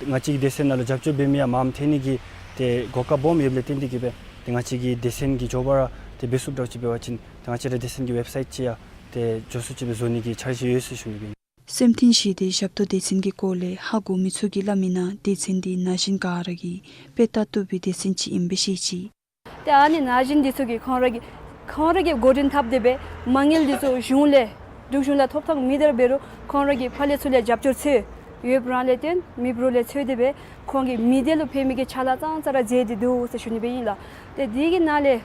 ང་བཅས་ཀྱི་སྡེ་ཚན་ནང་ལུ་རྒྱབ་སྐྱོར་འབད་མི་ཡང་མངམ་ཐོན་ནི་གི་ཏེ་གོ་སྐབས་སྦོམ་ཡོདཔ་ལས་བརྟེན་ཏེ་གིས་སྦེ་ཏེ་ང་བཅས་ཀྱི་སྡེ་ཚན་གྱིས་མགྱོགས་པ་ར་ཏེ་འབད་ཚུགསཔ་འདྲཝ་ཅིག་འབད་བ་ཅིན་ཏེ་ང་བཅས་ར་སྡེ་ཚན་གྱི་ཝེབ་སའིཊ་ཅིག་ཡང་ཏེ་མགྱོགས་སུ་ཅིག་སྦེ་བཟོ་ནི་གི་འཆར་གཞི་ཡོད་ཟེར་ཞུ་ནི་སྦེ་ཨིན། སེམས་མཐུན་ཞི་བདེའི་ཞབས་ཏོག་སྡེ་ཚན་གྱི་སྐོར་ལས་ཧ་གོ་མི་ཚུ་གིས་སླབ་མི་ནང་སྡེ་ཚན་འདི་ན་གཞོན་ག་ར་གིས་དཔེ་བལྟ་བཏུབ་པའི་སྡེ་ཚན་ཅིག་ཨིནམ་སྦེ་བཤད་ཅི། ཏེ་ཨ་ནི་ན་གཞོན་འདི་ཚུ་གིས་ཁོང་ར་གིས་ཁོང་ར་གིས་འགོ་འདྲེན་འཐབ་སྟེ་སྦེ་མ་དངུལ་འདི་ཚུ་གཞུང་ལས་འབྲུག་གཞུང་ལས་ཐོབ་ཐངས་མེད་དེ་ར་འབད་རུང་ཁོང་ར་གིས་ཕར་ལས་ཚུར་ལས་རྒྱབ་སྐྱོར་འཚོལ་ཡོདཔ་རང་ལས་བརྟེན་མེདཔ་རུང་ལས་འཚོལ་ཏེ་སྦེ་ཁོང་གིས་མི་སྡེ་ལུ་ཕན་མི་གི་ཕྱག་ལཱ་ཙང་ཙ་ར་མཛད་དེ་འདུག་ཟེར་ཞུ་ནི་སྦེ་ཨིན་ལགས། ཏེ་དེ་གི་ནང་ལས་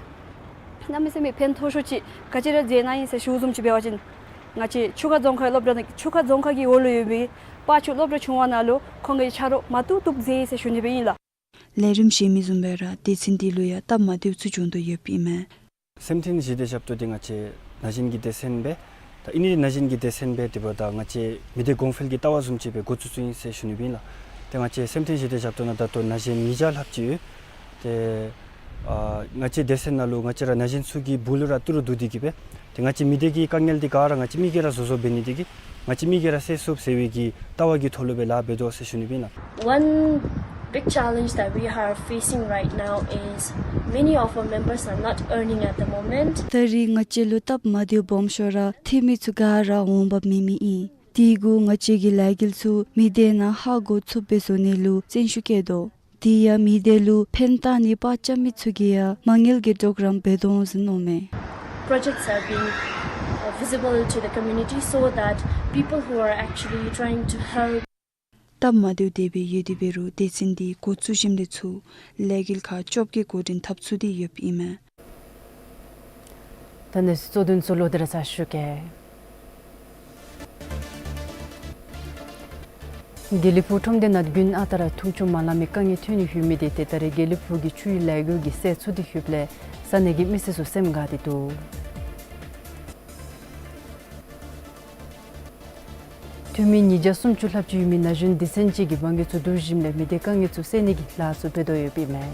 གནམ་མེད་ས་མེད་ཕན་ཐོགས་ཤོས་ཅིག་ག་ཅི་ར་མཛད་གནང་ཡི་ཟེར་ཞུ་བཟུམ་ཅིག་འབད་བ་ཅིན་ང་བཅས་ཆུ་ཁ་རྫོང་ཁག་སློབ་གྲྭ་ཆུ་ཁ་རྫོང་ཁག་གི་འོག་ལུ་ཡོད་པའི་སྤ་ཆུ་སློབ་གྲྭ་ཆུང་བ་ནང་ལུ་ཁོང་གིས་ཕྱག་རོགས་མ་བཏུབ་བཏུབ་མཛད་ཡི་ཟེར་ཞུ་ནི་སྦེ་ཨིན་ལགས། ལས་རིམ་གཞན་མི་བཟུམ་སྦེ་ར་སྡེ་ཚན་འདི་ལུ་ཡང་སྟབས་མ་བདེཝ་ཚུ་བྱུང་དོ་ཡོདཔ་ཨིན་མས། སེམས་མཐུན་ཞི་བདེའི་ཞབས་ཏོག་འདི་ང་བཅས་ན་གཞོན་གྱི་སྡེ་ཚན་སྦེ་ ད་ཨིན་ནི་ན་གཞོན་གྱི་སྡེ་ཚན་སྦེ་དེ་འབདཝ་ད་ང་བཅས་མི་སྡེ་གོང་འཕེལ་གྱི་ལྟ་བ་བཟུམ་ཅིག་སྦེ་འགོ་བཙུགས་བཙུགསཔ་ཨིན་ཟེར་ཞུ་ནི་སྦེ་ཨིན་ལགས། ཏེ་ང་བཅས་སེམས་རྟེན་གཞི་བདེ་རྒྱབ་ཏུ་ནང་ད་ལྟོ་ན་གཞོན་ཉིས་བརྒྱ་ལྷགཔ་ཅིག་ཡོད། ཏེ་ཨ་ང་བཅས་སྡེ་ཚན་ནང་ལུ་ང་བཅས་ར་ན་གཞོན་ཚུ་གི་སྦུག་ལུ་ར་ཏི་རུ་བསྡུ་སྟེ་གིས་སྦེ་ཏེ་ང་བཅས་མི་སྡེ་གི་དཀའ་ངལ་འདི་ག་ར་ང་བཅས་མི་གིས་ར་བཟོ་བཟོཝ་འབད་ནི་དེ་གིས་ང་བཅས་མི་གིས་ར་སེལ་ཚུགས་ཟེར་བའི་གི་ལྟ་བ་གི་ཐོག་ལུ་སྦེ་ལཱ་འབད་དོ་ཟེར་ཞུ་ནི་སྦེ་ཨིན་ལགས། One big challenge that we are facing right now is many of our members are not earning at the moment. ད་རེས་ང་བཅས་ལུ་སྟབས་མ་བདེཝ་སྦོམ་ཤོས་ར་འཐུས་མི་ཚུ་ག་ར་འོང་འབབ་མེད་མི་ཨིན། དེ་གུ་ང་བཅས་ཀྱིས་ལས་འགུལ་ཚུ་མི་སྡེ་ནང་ཧ་གོ་ཚུགསཔ་སྦེ་བཟོ་ནི་ལུ་བརྩོན་ཤུགས་བསྐྱེད་དོ། དེ་ཡང་མི་སྡེ་ལུ་ཕན་བཏགས་ནི་པར་རྐྱབ་མི་ཚུ་གིས་ཡང་མ་དངུལ་གྱི་གྲོགས་རམ་འབད་དོ་འོང་ཟེར་མནོཝ་མས། Projects are being, uh, visible to the community so that people who are actually trying to help སྟབས་མ་བདེཝ་དེ་སྦེ་ཡོད་དེ་འབད་རུང་སྡེ་ཚན་འདི་འགོ་བཙུགས་ཞིནམ་ལས་ཚུར་ལས་འགུལ་ཁག་བཅོ་བརྒྱད་འགོ་འདྲེན་འཐབ་ཚུགས་ཏེ་ཡོདཔ་ཨིན་མས། ད་གནས་ཚུལ་གཙོ་དོན་ཚུ་ལོག་སྟེ་ར་ཚར་ཞུ་གེ། དགེ་ལེགས་ཕུག་ཁྲོམ་སྡེ་ནང་དགུན་ཨ་རྟག་ར་འཐུང་ཆུ་མ་ལང་མི་དཀའ་ངལ་ཐོན་ནི་ཡོད་མི་དེ་ཏེ་ད་རེས་དགེ་ལེགས་ཕུག་གི་ཆུའི་ལས་འགུལ་གྱིས་སེལ་ཚུགས་ཏེ་ཡོདཔ་ལས་ས་གནས་ཀྱི་མི་སེར་ཚུ་སེམས་དགའ་སྟེ་འདུག། འཐུས་མི་ཉིས་བརྒྱ་སུམ་ཅུ་ལྷགཔ་ཅིག་ཡོད་མི་ན་གཞོན་སྡེ་ཚན་ཅིག་གིས་འབངས་ཀྱི་ཚུ་བསྡུ་ཞིནམ་ལས་མི་སྡེ་དཀའ་ངལ་ཚུ་སེལ་ནི་གི་ལཱ་ཚུ་འབད་དོ་ཡོདཔ་ཨིན་མས།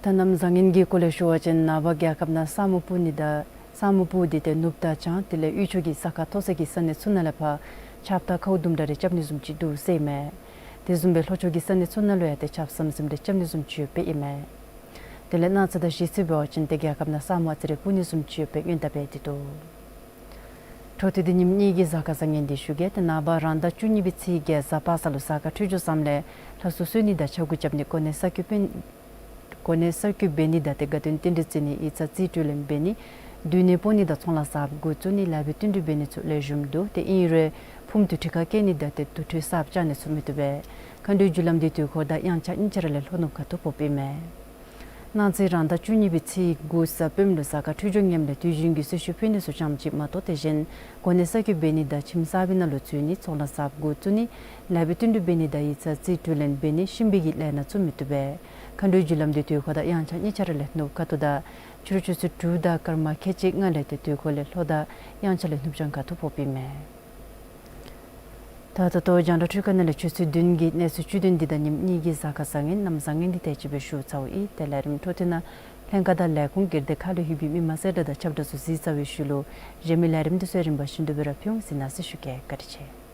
ད་གནམ་བཟང་ངན་གྱི་སྐོར་ལས་ཞུ་བ་ཅིན་ནངས་པ་རྒྱལ་ཁབ་ནང་ས་སྨུག་སྤུབ་ནི་དང་ས་སྨུག་སྤུབ་སྟེ་ཏེ་ནུབ་དང་བྱང་དེ་ལས་དབུས་ཕྱོགས་ཀྱི་ས་ཁ་མཐོ་ས་གི་ས་གནས་ཚུ་ནང་ལས་ཕར་ཆརཔ་དང་ཁཝ་དུམ་གྲ་རེ་རྐྱབ་ནི་བཟུམ་ཅིག་འདུག་ཟེར་ཨིན་མས། དེ་བཟུམ་སྦེ་ལྷོ་ཕྱོགས་ཀྱི་ས་གནས་ཚུ་ནང་ལུ་ཡང་ཏེ་ཆརཔ་ཟམ་ཟིམ་རེ་རྐྱབ་ནི་བཟུམ་ཅིག་ཡོདཔ་ཨིན་མས། དེ་ལས་གནངས་ཚེ་དང་གཞེས་ཚེ་འབད་བ་ཅིན་ཏེ་རྒྱལ་ཁབ་ནང་ས་སྨུག་ཨ་ཙི་རེ་སྤུབ་ནི་བཟུམ་ཅིག་ཡོདཔ་སྦེ་སྔོན་བརྡ་འབད་དེ་འདུག། འཕྲོ་མཐུད་དེ་ཉིནམ་གཉིས་ཀྱི་གཟའ་སྐར་བཟང་ངན་འདི་ཞུ་གེ། ཏེ་ནངས་པ་རང་ཟླ་བཅུ་གཉིས་པའི་ཚེས་བརྒྱད་གཟའ་པ་སངས་ལུ་གཟའ་སྐར་འཕྲོད་སྦྱོར་བཟངམ་ལས་ལྷ་གསོལ་གསོལ་ནི་དང་ཕྱག་འགུགས་རྐྱབ་ནི་གོ་གནས་གསར་བསྐོ་འབད་གོ་གནས་གསར་བསྐོ་འབད་ནི་དང་ཏེ་དགའ་སྟོན་རྟེན་འབྲེལ་བརྩི་ནི་ཡིག་ཚང་རྩིས་སྤྲོད་ལེན་འབད་ནི་སྡོད་གནས་སྤོ་ནི་དང་ཚོང་ལཱ་གསརཔ་འགོ་བཙུགས་ནི་ལེགས་པའི་བསྟུན་གྲོས་འབད་ནི་ཚུ་ལེགས་ཤོམ་འདུག། ཏེ་ཨིན་རུང་ཕུངམ་དུར་ཁྲོད་ཁར་བསྐྱལ་ནི་དང་ཏེ་དུར་ཁྲོད་གསརཔ་བཅག་ནི་ཚུ་མི་བཏུབ་པས། མཁའ་འགྲོའི་རྒྱུ་ལམ་འདི་དུས་འཁོར་དང་དབྱངས་འཆར་གཉིས་ཆ་ར་ལས་ལྷོ་ནུབ་ཁ་ཐུག་ཕོགཔ་ཨིན་མས། གནངས་ཚེ་རང་ཟླ་བཅུ་གཉིས་པའི་ཚེས་དགུ་གཟའ་སྤེནམ་ལུ་གཟའ་སྐར་འཕྲོད་སྦྱོར་ངནམ་ལས་དུས་རྒྱུན་གྱི་གསོལ་མཆོད་ཕུལ་ནི་ཚུ་ཙམ་ཅིག་མ་གཏོགས་དེ་གཞན་གོ་གནས་གསར་བསྐོ་འབད་ནི་དང་ཁྱིམ་གསར་པའི་ནང་ལུ་འཛུལ་ནི་ཚོང་ལཱ་གསརཔ་འགོ་བཙུགས་ནི་ལེགས་པའི་བསྟུན་གྲོས་འབད་ནི་དང་ཡིག་ཚང་རྩིས་སྤྲོད་ལེན་འབད་ནི་གཤིན་པོའི་གི་ལས་སྣ་ཚུ་མི་བཏུབ་པས། མཁའ་འགྲོའི་རྒྱུ་ལམ་འདི་དུས་འཁོར་དང་དབྱངས་འཆར་གཉིས་ཆ་ར་ལས་ནུབ་ཁ་ཐུག་དང་ཕྱི་རུ་ཆུ་ཚོད་དྲུག་དང་སྐར་མ་ཁལ་གཅིག་ལྔ་ལས་ཏེ་དུས་འཁོར་ལས་ལྷོ་དང་དབྱངས་འཆར་ལས་ནུབ་བྱང་ཁ་ཐུག་ཕོགཔ་ཨིན་མས། ད་ད་ལྟོ་རྒྱང་བསྒྲགས་འཕྲུལ་ཁང་ནང་ལས་ཆུ་ཚོད་བདུན་གྱི་གནས་ཚུལ་བཅུད་དོན་འདི་དང་ཉིནམ་གཉིས་ཀྱི་གཟའ་སྐར་བཟང་ངན་གནམ་བཟང་ངན་འདི་དེ་ཅིག་སྦེ་ཞུ་ཚརཝ་ཨིན། ཏེ་ལས་རིམ་འཕྲོ་མཐུད་ནང་ལྷན་ཁག་དང་ལས་ཁུངས་སྒེར་སྡེ་ཁག་ལུ་ཡོད་པའི་མི་མང་གསལ་བསྒྲགས་དང་ཁྱབ་བསྒྲགས་ཚུ་གཟིགས་ཚར་བའི་ཤུལ་ལུ་གཞན་མི་ལས་རིམ་འདི་ཚུ་ཡང་རིམ་པ་བཞིན་དུ་སྦེ་ར་ཕུལ་འོང་། གཟིགས་གནང་ཟེར་ཞུ་གེ། བཀའ་དྲིན་ཆེ།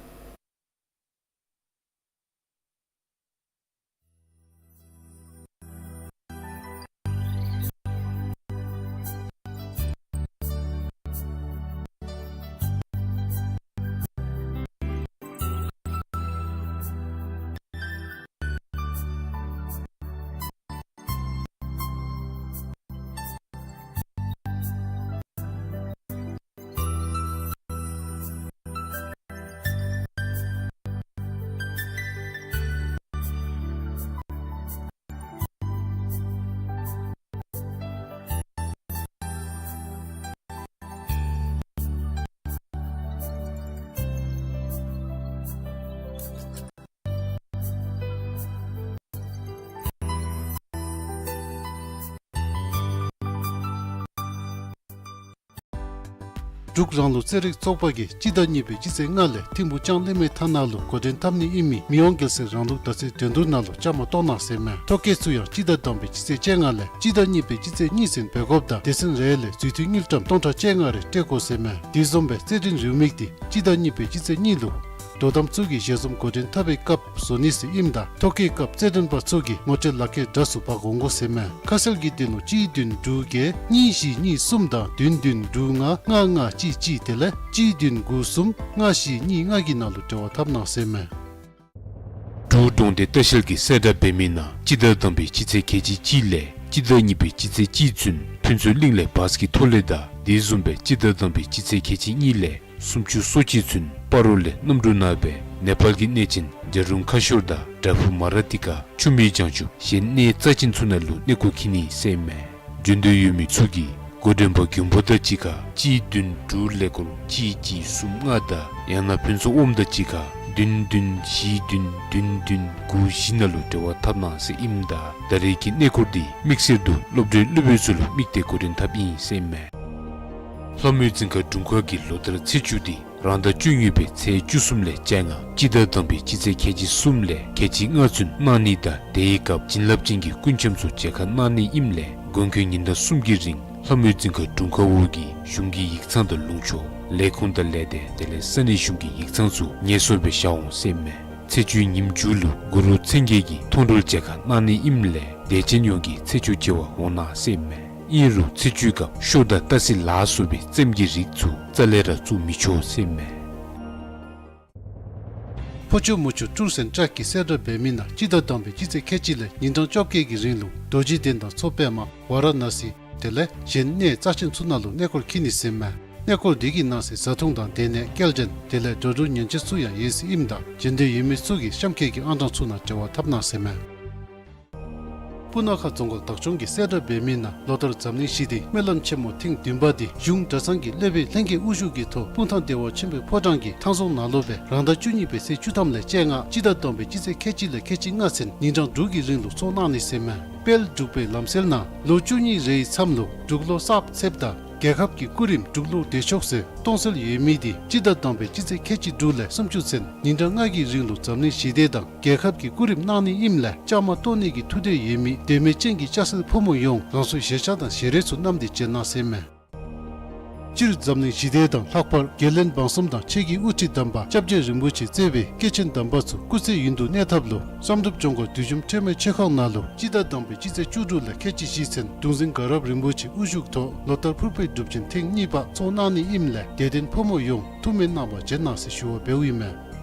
འབྲུག་རང་ལུགས་རྩེད་རིགས་ཚོགས་པ་གིས་སྤྱི་ཟླ་གཉིས་པའི་སྤྱི་ཚེས་ལྔ་ལས་ཐིམ་ཕུག་ལྕང་གླིང་མའི་ཐང་ནང་ལུ་འགོ་འདྲེན་འཐབ་ནི་ཨིན་མི་མི་དབང་རྒྱལ་སྲས་རང་ལུགས་ཟླ་ཚེས་འགྲན་བསྡུར་ནང་ལུ་བཅའ་མར་གཏོགས་གནང་ཟེར་མས། ཐོ་བཀོད་ཚུ་ཡང་སྤྱི་ཟླ་དང་པའི་སྤྱི་ཚེས་བཅོ་ལྔ་ལས་སྤྱི་ཟླ་གཉིས་པའི་སྤྱི་ཚེས་གཉིས་ཚུན་འབད་དགོཔ་དང་སྡེ་ཚན་རེ་ལས་རྩིས་ཐོ་དངུལ་ཀྲམ་སྟོང་ཕྲག་བཅོ་ལྔ་རེ་སྤྲོད་དགོ་ཟེར་མས། དེ་བཟུམ་སྦེ་རྩེད་འགྲན་རེའུ་མིག་འདི་སྤྱི་ཟླ་གཉིས་པའི་སྤྱི་ཚེས་གཉིས་ལུ་དོ་དམ་ཚུ་གིས་ཞལ་འཛོམས་འགོ་འདྲེན་འཐབ་པའི་སྐབས་བཟོ་ནི་ཟེར་ཨིནམ་ད་ཐོ་བཀོད་སྐབས་རྩེད་འགྲན་པ་ཚུ་གིས་ངོ་སྤྲོད་ལག་ཁྱེར་འདྲ་སུ་འབག་འོང་དགོ་ཟེར་མས། ཁ་གསལ་གྱི་དོན་ལུ་གཅིག་བདུན་དྲུག་བརྒྱད་གཉིས་བཞི་གཉིས་གསུམ་དང་བདུན་བདུན་དྲུག་ལྔ་ལྔ་ལྔ་གཅིག་གཅིག་དེ་ལས་གཅིག་བདུན་དགུ་གསུམ་ལྔ་བཞི་གཉིས་ལྔ་གི་ནང་ལུ་འབྲེལ་བ་འཐབ་གནང་ཟེར་མས། འབྲུག་གྲོང་སྡེ་ལྟ་བཤལ་གྱིས་གསལ་བསྒྲགས་འབད་མི་ནང་སྤྱི་ཟླ་དང་པའི་སྤྱི་ཚེས་ཁལ་གཅིག་གཅིག་ལས་སྤྱི་ཟླ་གཉིས་པའི་སྤྱི་ཚེས་གཅིག་ཚུན་ཕུན་ཚོགས་གླིང་ལས་བཱས་ཀྱི་ཐོག་ལས་དང་དེ་བཟུམ་སྦེ་སྤྱི་ཟླ་དང་པའི་སྤྱི་ཚེས་ཁལ་གཅིག་གཉིས་ལས་སུམ་ཅུ་སོ་གཅིག་ཚུན་སྤ་རོ་ལས་གནམ་གྲུ་ནང་སྦེ་ནེ་པཱལ་གྱི་གནས་ཆེན་བྱ་རུང་ཁ་ཤོར་དང་བྲག་ཕུག་མ་ར་ཏི་ཀ་ཆུ་མིག་བྱང་ཆུབ་གཞན་གནས་རྩ་ཆེན་ཚུ་ནང་ལུ་གནས་སྐོར་འཁྱིད་ནི་ཟེར་མས། འབྱོན་འདོད་ཡོད་མི་ཚུ་གིས་འགོ་འདྲེན་པ་མགོན་པོ་དང་གཅིག་ཁར་གཅིག་བདུན་དྲུག་ཀླད་ཀོར་གཅིག་གཅིག་གསུམ་ལྔ་དང་ཡང་ན་ཕུན་ཚོགས་ཨོམ་དང་གཅིག་ཁར་ བདུན་བདུན་བཞི་བདུན་བདུན་བདུན་དགུ་བཞི་ནང་ལུ་འབྲེལ་བ་འཐབ་གནང་ཟེར་ཨིནམ་ད་ད་རེས་ཀྱི་གནས་སྐོར་འདི་དམིགས་བསལ་དུ་སློབ་གྲྭའི་སློབ་དཔོན་ཚུ་ལུ་དམིགས་ཏེ་འགོ་འདྲེན་འཐབ་ཨིན་ཟེར་ཨིན་མས། ལྷ་མོའི་རྫིང་ཁ་དྲུང་ཁག་གི་ལོ་ལྟར་ཚེས་བཅུ་འདི་རང་ཟླ་བཅུ་གཉིས་པའི་ཚེས་བཅུ་གསུམ་ལས་བཅོ་ལྔ་སྤྱི་ཟླ་དང་པའི་སྤྱི་ཚེས་ཁལ་གཅིག་གསུམ་ལས་ཁལ་གཅིག་ལྔ་ཚུན་གནང་ནི་དང་དེའི་སྐབས་བྱིན་རླབས་ཅན་གྱི་སྐུ་འཆམ་ཚུ་མཇལ་ཁ་གནང་ནི་ཨིནམ་ལས་དགོངས་འཁོད་ཉིན་གྲངས་གསུམ་གྱི་རིང་ལྷ་མོའི་རྫིང་ཁ་དྲུང་ཁག་འོག་གི་གཞུང་གི་ཡིག་ཚང་དང་ལུང་ཕྱོགས་ལས་ཁུངས་དང་ལས་སྡེ་དེ་ལས་ས་གནས་གཞུང་གི་ཡིག་ཚང་ཚུ་ངལ་གསོ་སྦེ་བཞག་འོང་ཟེར་ཨིན་མས། ཚེས་བཅུའི་ཉིནམ་མཇུག་ལུ་གུ་རུ་མཚན་བརྒྱད་ཀྱི་མཐོང་གྲོལ་མཇལ་ཁ་གནང་ནི་ཨིནམ་ལས་དད་ཅན་ཡོངས་ཀྱིས་ཚེས་བཅུ་མཇལ་བར་འོང་གནང་ཟེར་ཨིན་མས། ཨིན་རུང་ཚེས་བཅུའི་སྐབས་ཤོ་དང་སྟག་གཟིག་ལ་སོགས་པའི་བཙེམ་གྱི་རིགས་ཚུ་རྩ་ལས་ར་བཙུགས་མི་ཆོག་ཟེར་ཨིན་མས། ཕོ་ཆུ་མོ་ཆུ་ཀྲུར་སེན་ཊར་གྱིས་གསལ་བསྒྲགས་འབད་མི་ནང་སྤྱི་ཟླ་དང་པའི་སྤྱི་ཚེས་ཁལ་གཅིག་ལས་ཉིན་གྲངས་བཅོ་བརྒྱད་ཀྱི་རིང་ལུ་རྡོ་རྗེ་གདན་དང་མཚོ་པདྨ་ཝཱ་ར་ཎ་སི་དེ་ལས་གཞན་གནས་རྩ་ཆེན་ཚུ་ནང་ལུ་གནས་སྐོར་འཁྱིད་ནི་ཟེར་ཨིན་མས། གནས་སྐོར་འདི་གི་ནང་གསེས་བཟའ་འཐུང་དང་སྡོད་གནས་སྐྱེལ་འདྲེན་དེ་ལས་འགྲོ་འགྲུལ་ཉེན་བཅོལ་ཚུ་ཡང་ཡོད་ཟེར་ཨིནམ་ད་མཇལ་འདོད་ཡོད་མི་ཚུ་གིས་གཤམ་འཁོད་ཀྱི་ཨང་གྲངས་ཚུ་ནང་འབྲེལ་བ་འཐབ་གནང་ཟེར་ཨིན་མས། སྤུ་ན་ཁ་རྫོང་ཁག་བདག་སྐྱོང་གིས་གསལ་བསྒྲགས་འབད་མི་ནང་ལོ་ལྟར་འཛམ་གླིང་ཞི་བདེའི་སྨོན་ལམ་ཆེན་མོ་ཐེངས་བདུན་པ་འདི་གཞུང་གྲྭ་ཚང་གི་སློབ་དཔོན་ལྷན་རྒྱས་དབུ་བཞུགས་ཀྱི་ཐོག་སྤུངས་ཐང་བདེ་བ་ཆེན་པོའི་ཕོ་བྲང་གི་ཐང་རྫོང་ནང་ལུ་སྦེ་རང་ཟླ་བཅུ་གཉིས་པའི་ཚེས་བཅུ་ཐམ་ལས་བཅོ་ལྔ་སྤྱི་ཟླ་དང་པའི་སྤྱི་ཚེས་ཁལ་གཅིག་ལས་ཁལ་གཅིག་ལྔ་ཚུན་ཉིན་གྲངས་དྲུག་གི་རིང་ལུ་ཚོགས་གནང་ནི་ཟེར་ཨིན་མས། དཔལ་འབྲུག་པའི་ལམ་སྲོལ་ནང་ལོ་བཅུ་གཉིས་རེའི་མཚམས་ལུ་འབྲུག་ལོ་གསརཔ་ཚེསཔ་དང་རྒྱལ་ཁབ་ཀྱི་སྐུ་རིམ་འབྲུག་ལོ་བདེ་མཆོག་ཟེར་གཏོང་སྲོལ་ཡོད་མི་འདི་སྤྱི་ཟླ་དང་པའི་སྤྱི་ཚེས་ཁལ་གཅིག་དྲུག་ལས་སུམ་ཅུ་ཚུན་ཉིན་གྲངས་ལྔ་གི་རིང་ལུ་འཛམ་གླིང་ཞི་བདེ་དང་རྒྱལ་ཁབ་ཀྱི་སྐུ་རིམ་གནང་ནི་ཨིནམ་ལས་བཅའ་མར་གཏོགས་ནི་གི་ཐུགས་འདོད་ཡོད་མི་དད་མོས་ཅན་གྱི་སྐྱ་སེར་ཕོ་མོ་ཡོངས་རང་སོའི་ཞལ་ཆས་དང་ཞལ་རས་ཚུ་བསྣམས་ཏེ་བྱོན་གནང་ཟེར་ཨིན་མས། སྤྱིར་འཛམ་གླིང་ཞི་བདེ་དང་ལྷག་པར་རྒྱལ་བློན་འབངས་གསུམ་དང་ཆོས་ཀྱི་དབུ་ཁྲིད་དམ་པ་སྐྱབས་རྗེ་རིན་པོ་ཆེ་གཙོས་པའི་སྐྱེས་ཆེན་དམ་པ་ཚུ་སྐུ་ཚེ་ཡུན་དུ་གནས་ཐབས་ལུ་བསམ་གྲུབ་ལྗོངས་མཁར་བདུད་འཇོམས་ཁྲོས་མའི་ཆོས་ཁང་ནང་ལུ་སྤྱི་ཟླ་དང་པའི་སྤྱི་ཚེས་བཅུ་དྲུག་ལས་ཁལ་གཅིག་བཞི་ཚུན་གདུང་འཛིན་དགའ་རབ་རིན་པོ་ཆེ་དབུ་བཞུགས་ཐོག་ལོ་ལྟར་ཕུར་པའི་སྒྲུབ་ཆེན་ཐེངས་གཉིས་པ་ཚོགས་གནང་ནི་ཨིནམ་ལས་དད་ལྡན་ཕོ་མོ་ཡོངས་ཐུགས་སྨོན་གནང་བར་བྱོན་གནང་ཟེར་ཞུ་བ་འབདཝ་ཨིན་མས།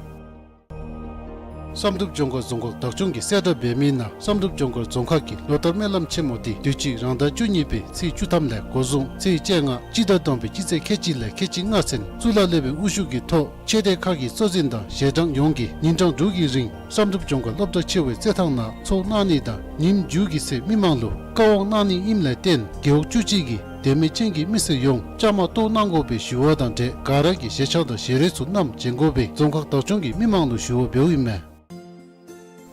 བསམ་གྲུབ་ལྗོངས་མཁར་རྫོང་ཁག་བདག་སྐྱོང་གིས་གསལ་བསྒྲགས་འབད་མི་ནང་བསམ་གྲུབ་ལྗོངས་མཁར་རྫོང་ཁག་གི་ལོ་ལྟར་སྨོན་ལམ་ཆེན་མོ་འདི་དུས་ཅི་རང་ཟླ་བཅུ་གཉིས་པའི་ཚེས་བཅུ་ཐམ་ལས་འགོ་བཟུང་ཚེས་བཅོ་ལྔ་སྤྱི་ཟླ་དང་པའི་སྤྱི་ཚེས་ཁལ་གཅིག་ལས་ཁལ་གཅིག་ལྔ་ཚུན་གཙུག་ལག་སློབ་དཔོན་དབུ་བཞུགས་ཀྱི་ཐོག་ཆོས་སྡེ་ཁག་གི་གཙོ་འཛིན་དང་ཞལ་གྲངས་ཡོངས་ཀྱིས་ཉིན་གྲངས་དྲུག་གི་རིང་བསམ་གྲུབ་ལྗོངས་མཁར་སློབ་གྲྭ་ཆེ་བའི་རྩེད་ཐང་ནང་ཚོགས་གནང་ནི་དང་ཉིནམ་མཇུག་གི་ཚེ་མི་མང་ལུ་བཀའ་དབང་གནང་ནི་ཨིནམ་ལས་བརྟེན་རྒེད་འོག་བཅུ་གཅིག་གི་དད་མོས་ཅན་གྱི་མི་སེར་ཡོངས་བཅའ་མར་གཏོགས་གནང་དགོ་པའི་ཞུ་བ་དང་འབྲེལ་ག་ར་གིས་ཞལ་ཆས་དང་ཞལ་རས་ཚུ་བསྣམས་བྱོན་དགོ་པའི་རྫོང་ཁག་བདག་སྐྱོང་གིས་མི་མང་ལུ་ཞུ་བ་འབདཝ་ཨིན་མས།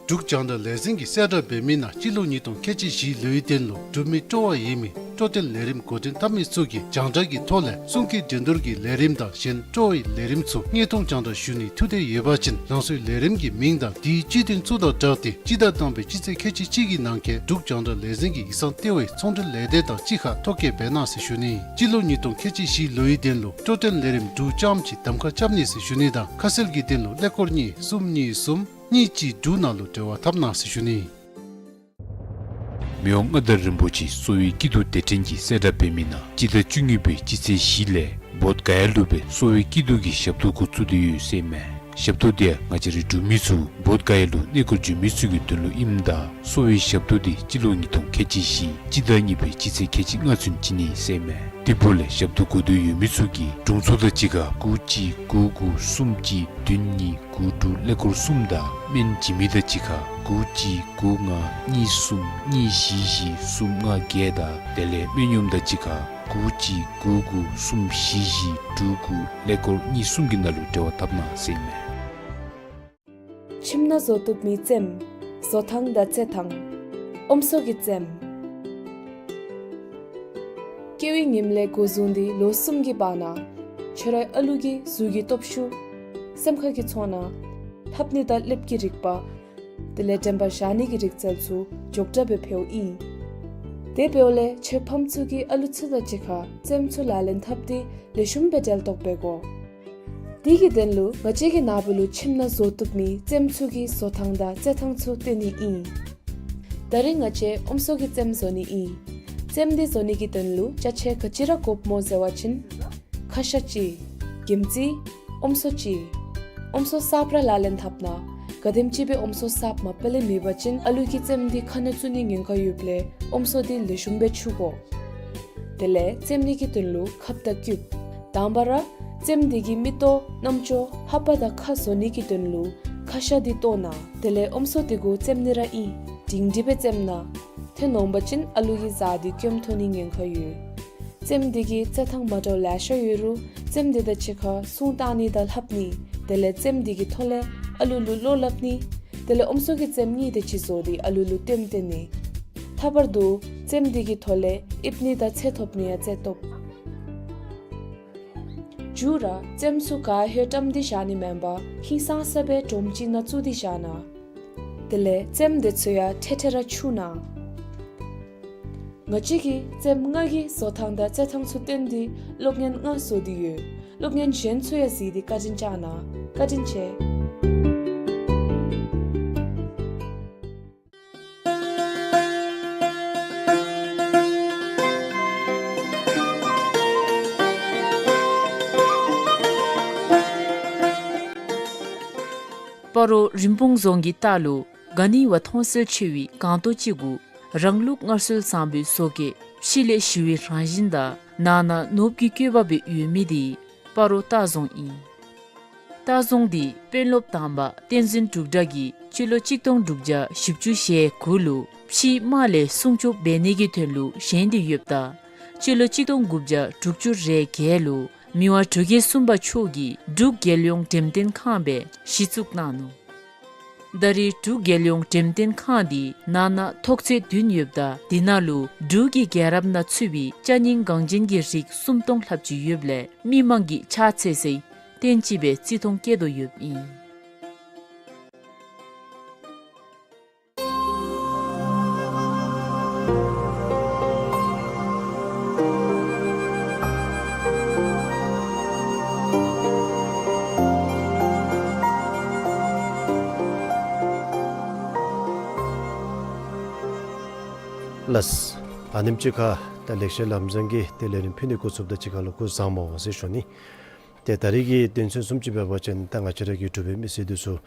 འབྲུག་རྒྱང་བསྒྲགས་ལས་འཛིན་གྱིས་གསལ་བསྒྲགས་འབད་མི་ནང་སྤྱི་ལོ་ཉིས་སྟོང་ཁལ་གཅིག་བཞི་ལོའི་དོན་ལུ་འབྲུག་མི་སྤྲོ་བ་ཡོད་མི་སྤྲོ་སྟོན་ལས་རིམ་འགོ་འདྲེན་འཐབ་མི་ཚུ་གིས་རྒྱང་བསྒྲགས་ཀྱི་ཐོག་ལས་གསུང་སྐད་འགྲན་བསྡུར་གྱི་ལས་རིམ་དང་གཞན་སྤྲོ་བའི་ལས་རིམ་ཚུ་དངོས་མཐོང་རྒྱང་བསྒྲགས་ཞུ་ནིའི་ཐུགས་འདོད་ཡོད་པ་ཅིན་རང་སོའི་ལས་རིམ་གྱི་མིང་དང་དེའི་སྤྱི་དོན་ཚུ་དང་སྦྲགས་ཏེ་སྤྱི་ཟླ་དང་པའི་སྤྱི་ཚེས་ཁལ་གཅིག་གཅིག་གི་ནང་འཁོད་འབྲུག་རྒྱང་བསྒྲགས་ལས་འཛིན་གྱི་ཡིག་ཚང་ལྟེ་བའི་ཚོང་འབྲེལ་ལས་སྡེ་དང་གཅིག་ཁར་ཐོ་བཀོད་འབད་གནང་ཟེར་ཞུ་ནི། སྤྱི་ལོ་ཉིས་སྟོང་ཁལ་གཅིག་བཞི་ལོའི་དོན་ལུ་སྤྲོ་སྟོན་ལས་རིམ་འབྲུག་རྐྱངམ་གཅིག་གདམ་ཁ་རྐྱབ་ནི་ཟེར་ཞུ་ནི་དང་ཁ་གསལ་གྱི་དོན་ལུ་ཀླད་ཀོར་གཉིས་གསུམ་གཉིས་གསུམ་གཉིས་གཅིག་དྲུག་ནང་ལུ་འབྲེལ་བ་འཐབ་གནང་ཟེར་ཞུ་ནི། མི་དབང་མངའ་བདག་རིན་པོ་ཆེ་གསོ་བའི་སྐྱིད་སྡུག་སྡེ་ཕྲན་གྱིས་གསལ་བསྒྲགས་འབད་མི་ནང་སྤྱི་ཟླ་བཅུ་གཉིས་པའི་སྤྱི་ཚེས་བཞི་ལས་བོདྷ་ག་ཡ་ལུ་སྦེ་གསོ་བའི་སྐྱིད་སྡུག་གི་ཞབས་ཏོག་འགོ་བཙུགས་ཏེ་ཡོད་ཟེར་ཨིན་མས། ཞབས་ཏོག་འདི་ཡང་ང་བཅས་རའི་འབྲུག་མི་ཚུ་བོདྷ་ག་ཡ་ལུ་གནས་སྐོར་འབྱོན་མི་ཚུ་གི་དོན་ལུ་ཨིནམ་ད་གསོ་བའི་ཞབས་ཏོག་འདི་སྤྱི་ལོ་ཉིས་སྟོང་ཁལ་གཅིག་བཞི་སྤྱི་ཟླ་གཉིས་པའི་སྤྱི་ཚེས་ཁལ་གཅིག་ལྔ་ཚུན་བྱིན་ནི་ཟེར་ཨིན་མས། དེ་འབདཝ་ལས་ཞབས་ཏོག་དགོ་འདོད་ཡོད་མི་ཚུ་གིས་དྲུང་འཚོ་དང་གཅིག་ཁར་དགུ་གཅིག་དགུ་དགུ་གསུམ་གཅིག་བདུན་གཉིས་དགུ་དྲུག་ཀླད་ཀོར་གསུམ་དང་སྨན་བྱིན་མི་དང་གཅིག་ཁར་དགུ་གཅིག་དགུ་ལྔ་གཉིས་གསུམ་གཉིས་བཞི་བཞི་གསུམ་ལྔ་བརྒྱད་དང་དེ་ལས་སྨན་གཡོགམ་དང་གཅིག་ཁར་དགུ་གཅིག་དགུ་དགུ་གསུམ་བཞི་བཞི་དྲུག་དགུ་ཀླད་ཀོར་གཉིས་གསུམ་གྱི་ནང་ལུ་འབྲེལ་བ་འཐབ་གནང་ཟེར་ཨིན་མས། ཁྱིམ་ནང་བཟོ་བཏུབ་མི་རྩེདམོ། བཟོ་ཐངས་དང་རྩེད་ཐངས། ཨོམ་སྲོ་གི་རྩེདམོ། སྐྱེ་བའི་ཉིནམ་ལས་འགོ་བཟུང་སྟེ་ལོ་གསུམ་གྱི་བར་ན་ཁྱོད་རའི་ཨ་ལུ་གི་གཟུགས་ཀྱི་སྟོབས་ཤུགས། སེམས་ཁ་གི་ཚོར་སྣང་། ལྷབ་ནི་དང་ལེབ་ཀྱི་རིག་པ། དེ་ལས་དྲན་པ་བཞག་ནི་གི་རིག་རྩལ་ཚུ་མགྱོགས་དྲགས་སྦེ་འཕེལཝ་ཨིན། དེ་འབདཝ་ལས་ཁྱོད་ཕམ་ཚུ་གིས་ཨ་ལུ་ཚུ་དང་གཅིག་ཁར་རྩེདམོ་ཚུ་ལག་ལེན་འཐབ་སྟེ་ལེགས་ཤོམ་སྦེ་འབྲེལ་གཏོགས་འབད་དགོ། དེ་གི་དོན་ལུ་ང་བཅས་ཀྱི་ནཱ་བུ་ལུ་ཁྱིམ་ནང་བཟོ་བཏུབ་མི་རྩེདམོ་ཚུ་གི་བཟོ་ཐངས་དང་རྩེད་ཐངས་ཚུ་སྟོན་ནི་ཨིན། ད་རིས་ང་བཅས་ཨོམ་སྲོ་གི་རྩེདམོ་བཟོ་ནི་ཨིན། རྩེདམོ་འདི་བཟོ་ནི་གི་དོན་ལུ་ཅ་ཆས་ག་ཅི་ར་དགོཔ་སྨོ་ཟེར་བ་ཅིན། ཁ་ཤ་གཅིག། གྱིམ་རྩི། ཨོམ་སྲོ་གཅིག། ཨོམ་སྲོ་གསརཔ་ར་ལག་ལེན་འཐབ་གནང་། ག་དེམ་ཅིག་སྦེ་ཨོམ་སྲོ་གསརཔ་མ་པ་ལས་མེད་པ་ཅིན་ཨ་ལུ་གི་རྩེདམོ་འདི་ཁ་ནང་བཙུགས་ནི་ཉེན་ཁ་ཡོདཔ་ལས་ཨོམ་སྲོ་འདི་ལེགས་ཤོམ་སྦེ་འཁྱུ་དགོ། དེ་ལས་རྩེདམོ་ནི་གི་དོན་ལུ་ཁབ་དང་ཀིའུབ། དང་པ་ར་རྩེདམོ་འདི་གི་མིག་ཏོ་རྣམ་ཅོ་ལྷ་པ་དང་ཁ་བཟོ་ནི་གི་དོན་ལུ་ཁ་ཤ་འདི་བཏོག་གནང་། དེ་ལས་ཨོམ་སྲོ་འདི་གུ་རྩེདམོ་ནི་ར་ཨིན། སྒྲིང་སྒྲི་སྦེ་རྩེདམོ་གནང་། ཏེ་ནོར་བ་ཅིན་ཨ་ལུ་གི་གཟའ་འདི་སྐྱོན་ཐོན་ནི་ཉེན་ཁ་ཡོད། རྩེདམོ་འདི་གི་རྩེད་ཐངས་མ་འདྲཝ་ལེ་ཤ་ཡོད་རུང་རྩེདམོ་འདི་དང་གཅིག་ཁར་སྲུང་བཏང་ནི་དང་ལྷབ་ནི། དེ་ལས་རྩེདམོ་འདི་གི་ཐོག་ལས་ ཨ་ལུ་ལུ་བློ་སླབ་ནི། དེ་ལས་ཨོམ་སྲུ་གི་རྩེདམོ་གཉིས་དེ་ཅིག་བཟོ་སྟེ་ཨ་ལུ་ལུ་སྟོནམ་སྟོན་ནི། ལྷག་པར་དུ་རྩེདམོ་དེ་གི་ཐོག་ལས་ཨིབ་ནི་དང་ཚེ་ཐོབ་ནི་ཡང་རྩེ་སྟོབ། མཇུག་ར་རྩེདམོ་ཚུ་ག་ཧེ་བཀྲམ་སྟེ་བཞག་ནི་མེན་པར་ཧིང་སངས་ས་སྦེ་སྒྲོམ་ཅིག་ནང་བཙུགས་ཏེ་བཞག་གནང་། དེ་ལས་རྩེདམོ་དེ་ཚུ་ཡང་ཐེ་ཐེ་ར་འཁྱུ་གནང་། ང་བཅས་ཀྱིས་རྩེདམོ་ལྔ་གི་བཟོ་ཐངས་དང་རྩེ་ཐངས་ཚུ་སྟོན་ཏེ་གློག་བརྙན་ལྔ་བཟོ་སྟེ་ཡོད། གློག་བརྙན་གཞན་ཚུ་ཡང་གཟིགས་ཏེ་བཀའ་དྲིན་བསྐྱང་གནང་། བཀའ་དྲིན་ཆེ། སྤ་རོ་རིན་སྤུངས་རྫོང་གི་ལྟག་ལུ་ག་ནི་བ་མཐོང་གསལ་ཆེ་བའི་སྒང་ཏོག་ཅིག་གུ་རང་ལུགས་སྔར་སྲོལ་བཟང་པོའི་བཟོ་བཀོད་ཕྱི་ལས་ཞི་བའི་རང་བཞིན་དང་ནང་ན་ནོར་བུ་གི་བཀོད་པ་སྦེ་ཡོད་མི་དེ་སྤ་རོ་ལྟ་རྫོང་ཨིན། ལྟ་རྫོང་འདི་དཔོན་སློབ་དང་པ་བསྟན་འཛིན་འབྲུག་གྲགས་ཀྱིས་སྤྱི་ལོ་གཅིག་སྟོང་དྲུག་བརྒྱ་བཞི་བཅུ་ཞེ་དགུ་ལུ་ཕྱིའི་དམག་ལས་སྲུང་སྐྱོབ་འབད་ནི་གི་དོན་ལུ་བཞེངས་ཏེ་ཡོདཔ་ད་སྤྱི་ལོ་གཅིག་སྟོང་དགུ་བརྒྱ་དྲུག་ཅུ་རེ་བརྒྱད་ལུ་མི་དབང་འབྲུག་རྒྱལ་གསུམ་པ་མཆོག་གིས་འབྲུག་རྒྱལ་ཡོངས་འགྲེམས་སྟོན་ཁང་སྦེ་གཞི་བཙུགས་གནང་ནུག། ད་རེས་འབྲུག་རྒྱལ་ཡོངས་འགྲེམས་སྟོན་ཁང་འདི་ནང་ན་ཐོག་ཚད་བདུན་ཡོདཔ་ད་དེ་ནང་ལུ་འབྲུག་གི་རྒྱལ་རབས་ནང་ཚུད་པའི་ཅ་རྙིང་འགངས་ཅན་གྱི་རིགས་སུམ་སྟོང་ལྷགཔ་ཅིག་ཡོདཔ་ལས་མི་མང་གིས་ཕྱག་འཚལ་སའི་རྟེན་ཅིག་སྦེ་བརྩི་མཐོང་བསྐྱེད་དོ་ཡོདཔ་ཨིན། ལགས། ཨ་ནེམ་ཅིག་ཁར་ད་ལེགས་བཤད་ལམ་བཟང་གི་ཏེ་ལས་རིམ་ཕུལ་ནི་འགོ་བཙུགསཔ་ད་གཅིག་ཁར་ལུ་སྐུ་གཟུགས་བཟང་པོ་ཟེར་ཞུ་ནི། ཏེ་ད་རིས་ཀྱི་དོན་ཚན་བཟུམ་ཅིག་འབད་བ་ཅིན་ད་ང་བཅས་ར་གི་འབྲུག་པའི་མི་སེར་འདི་ཚུ་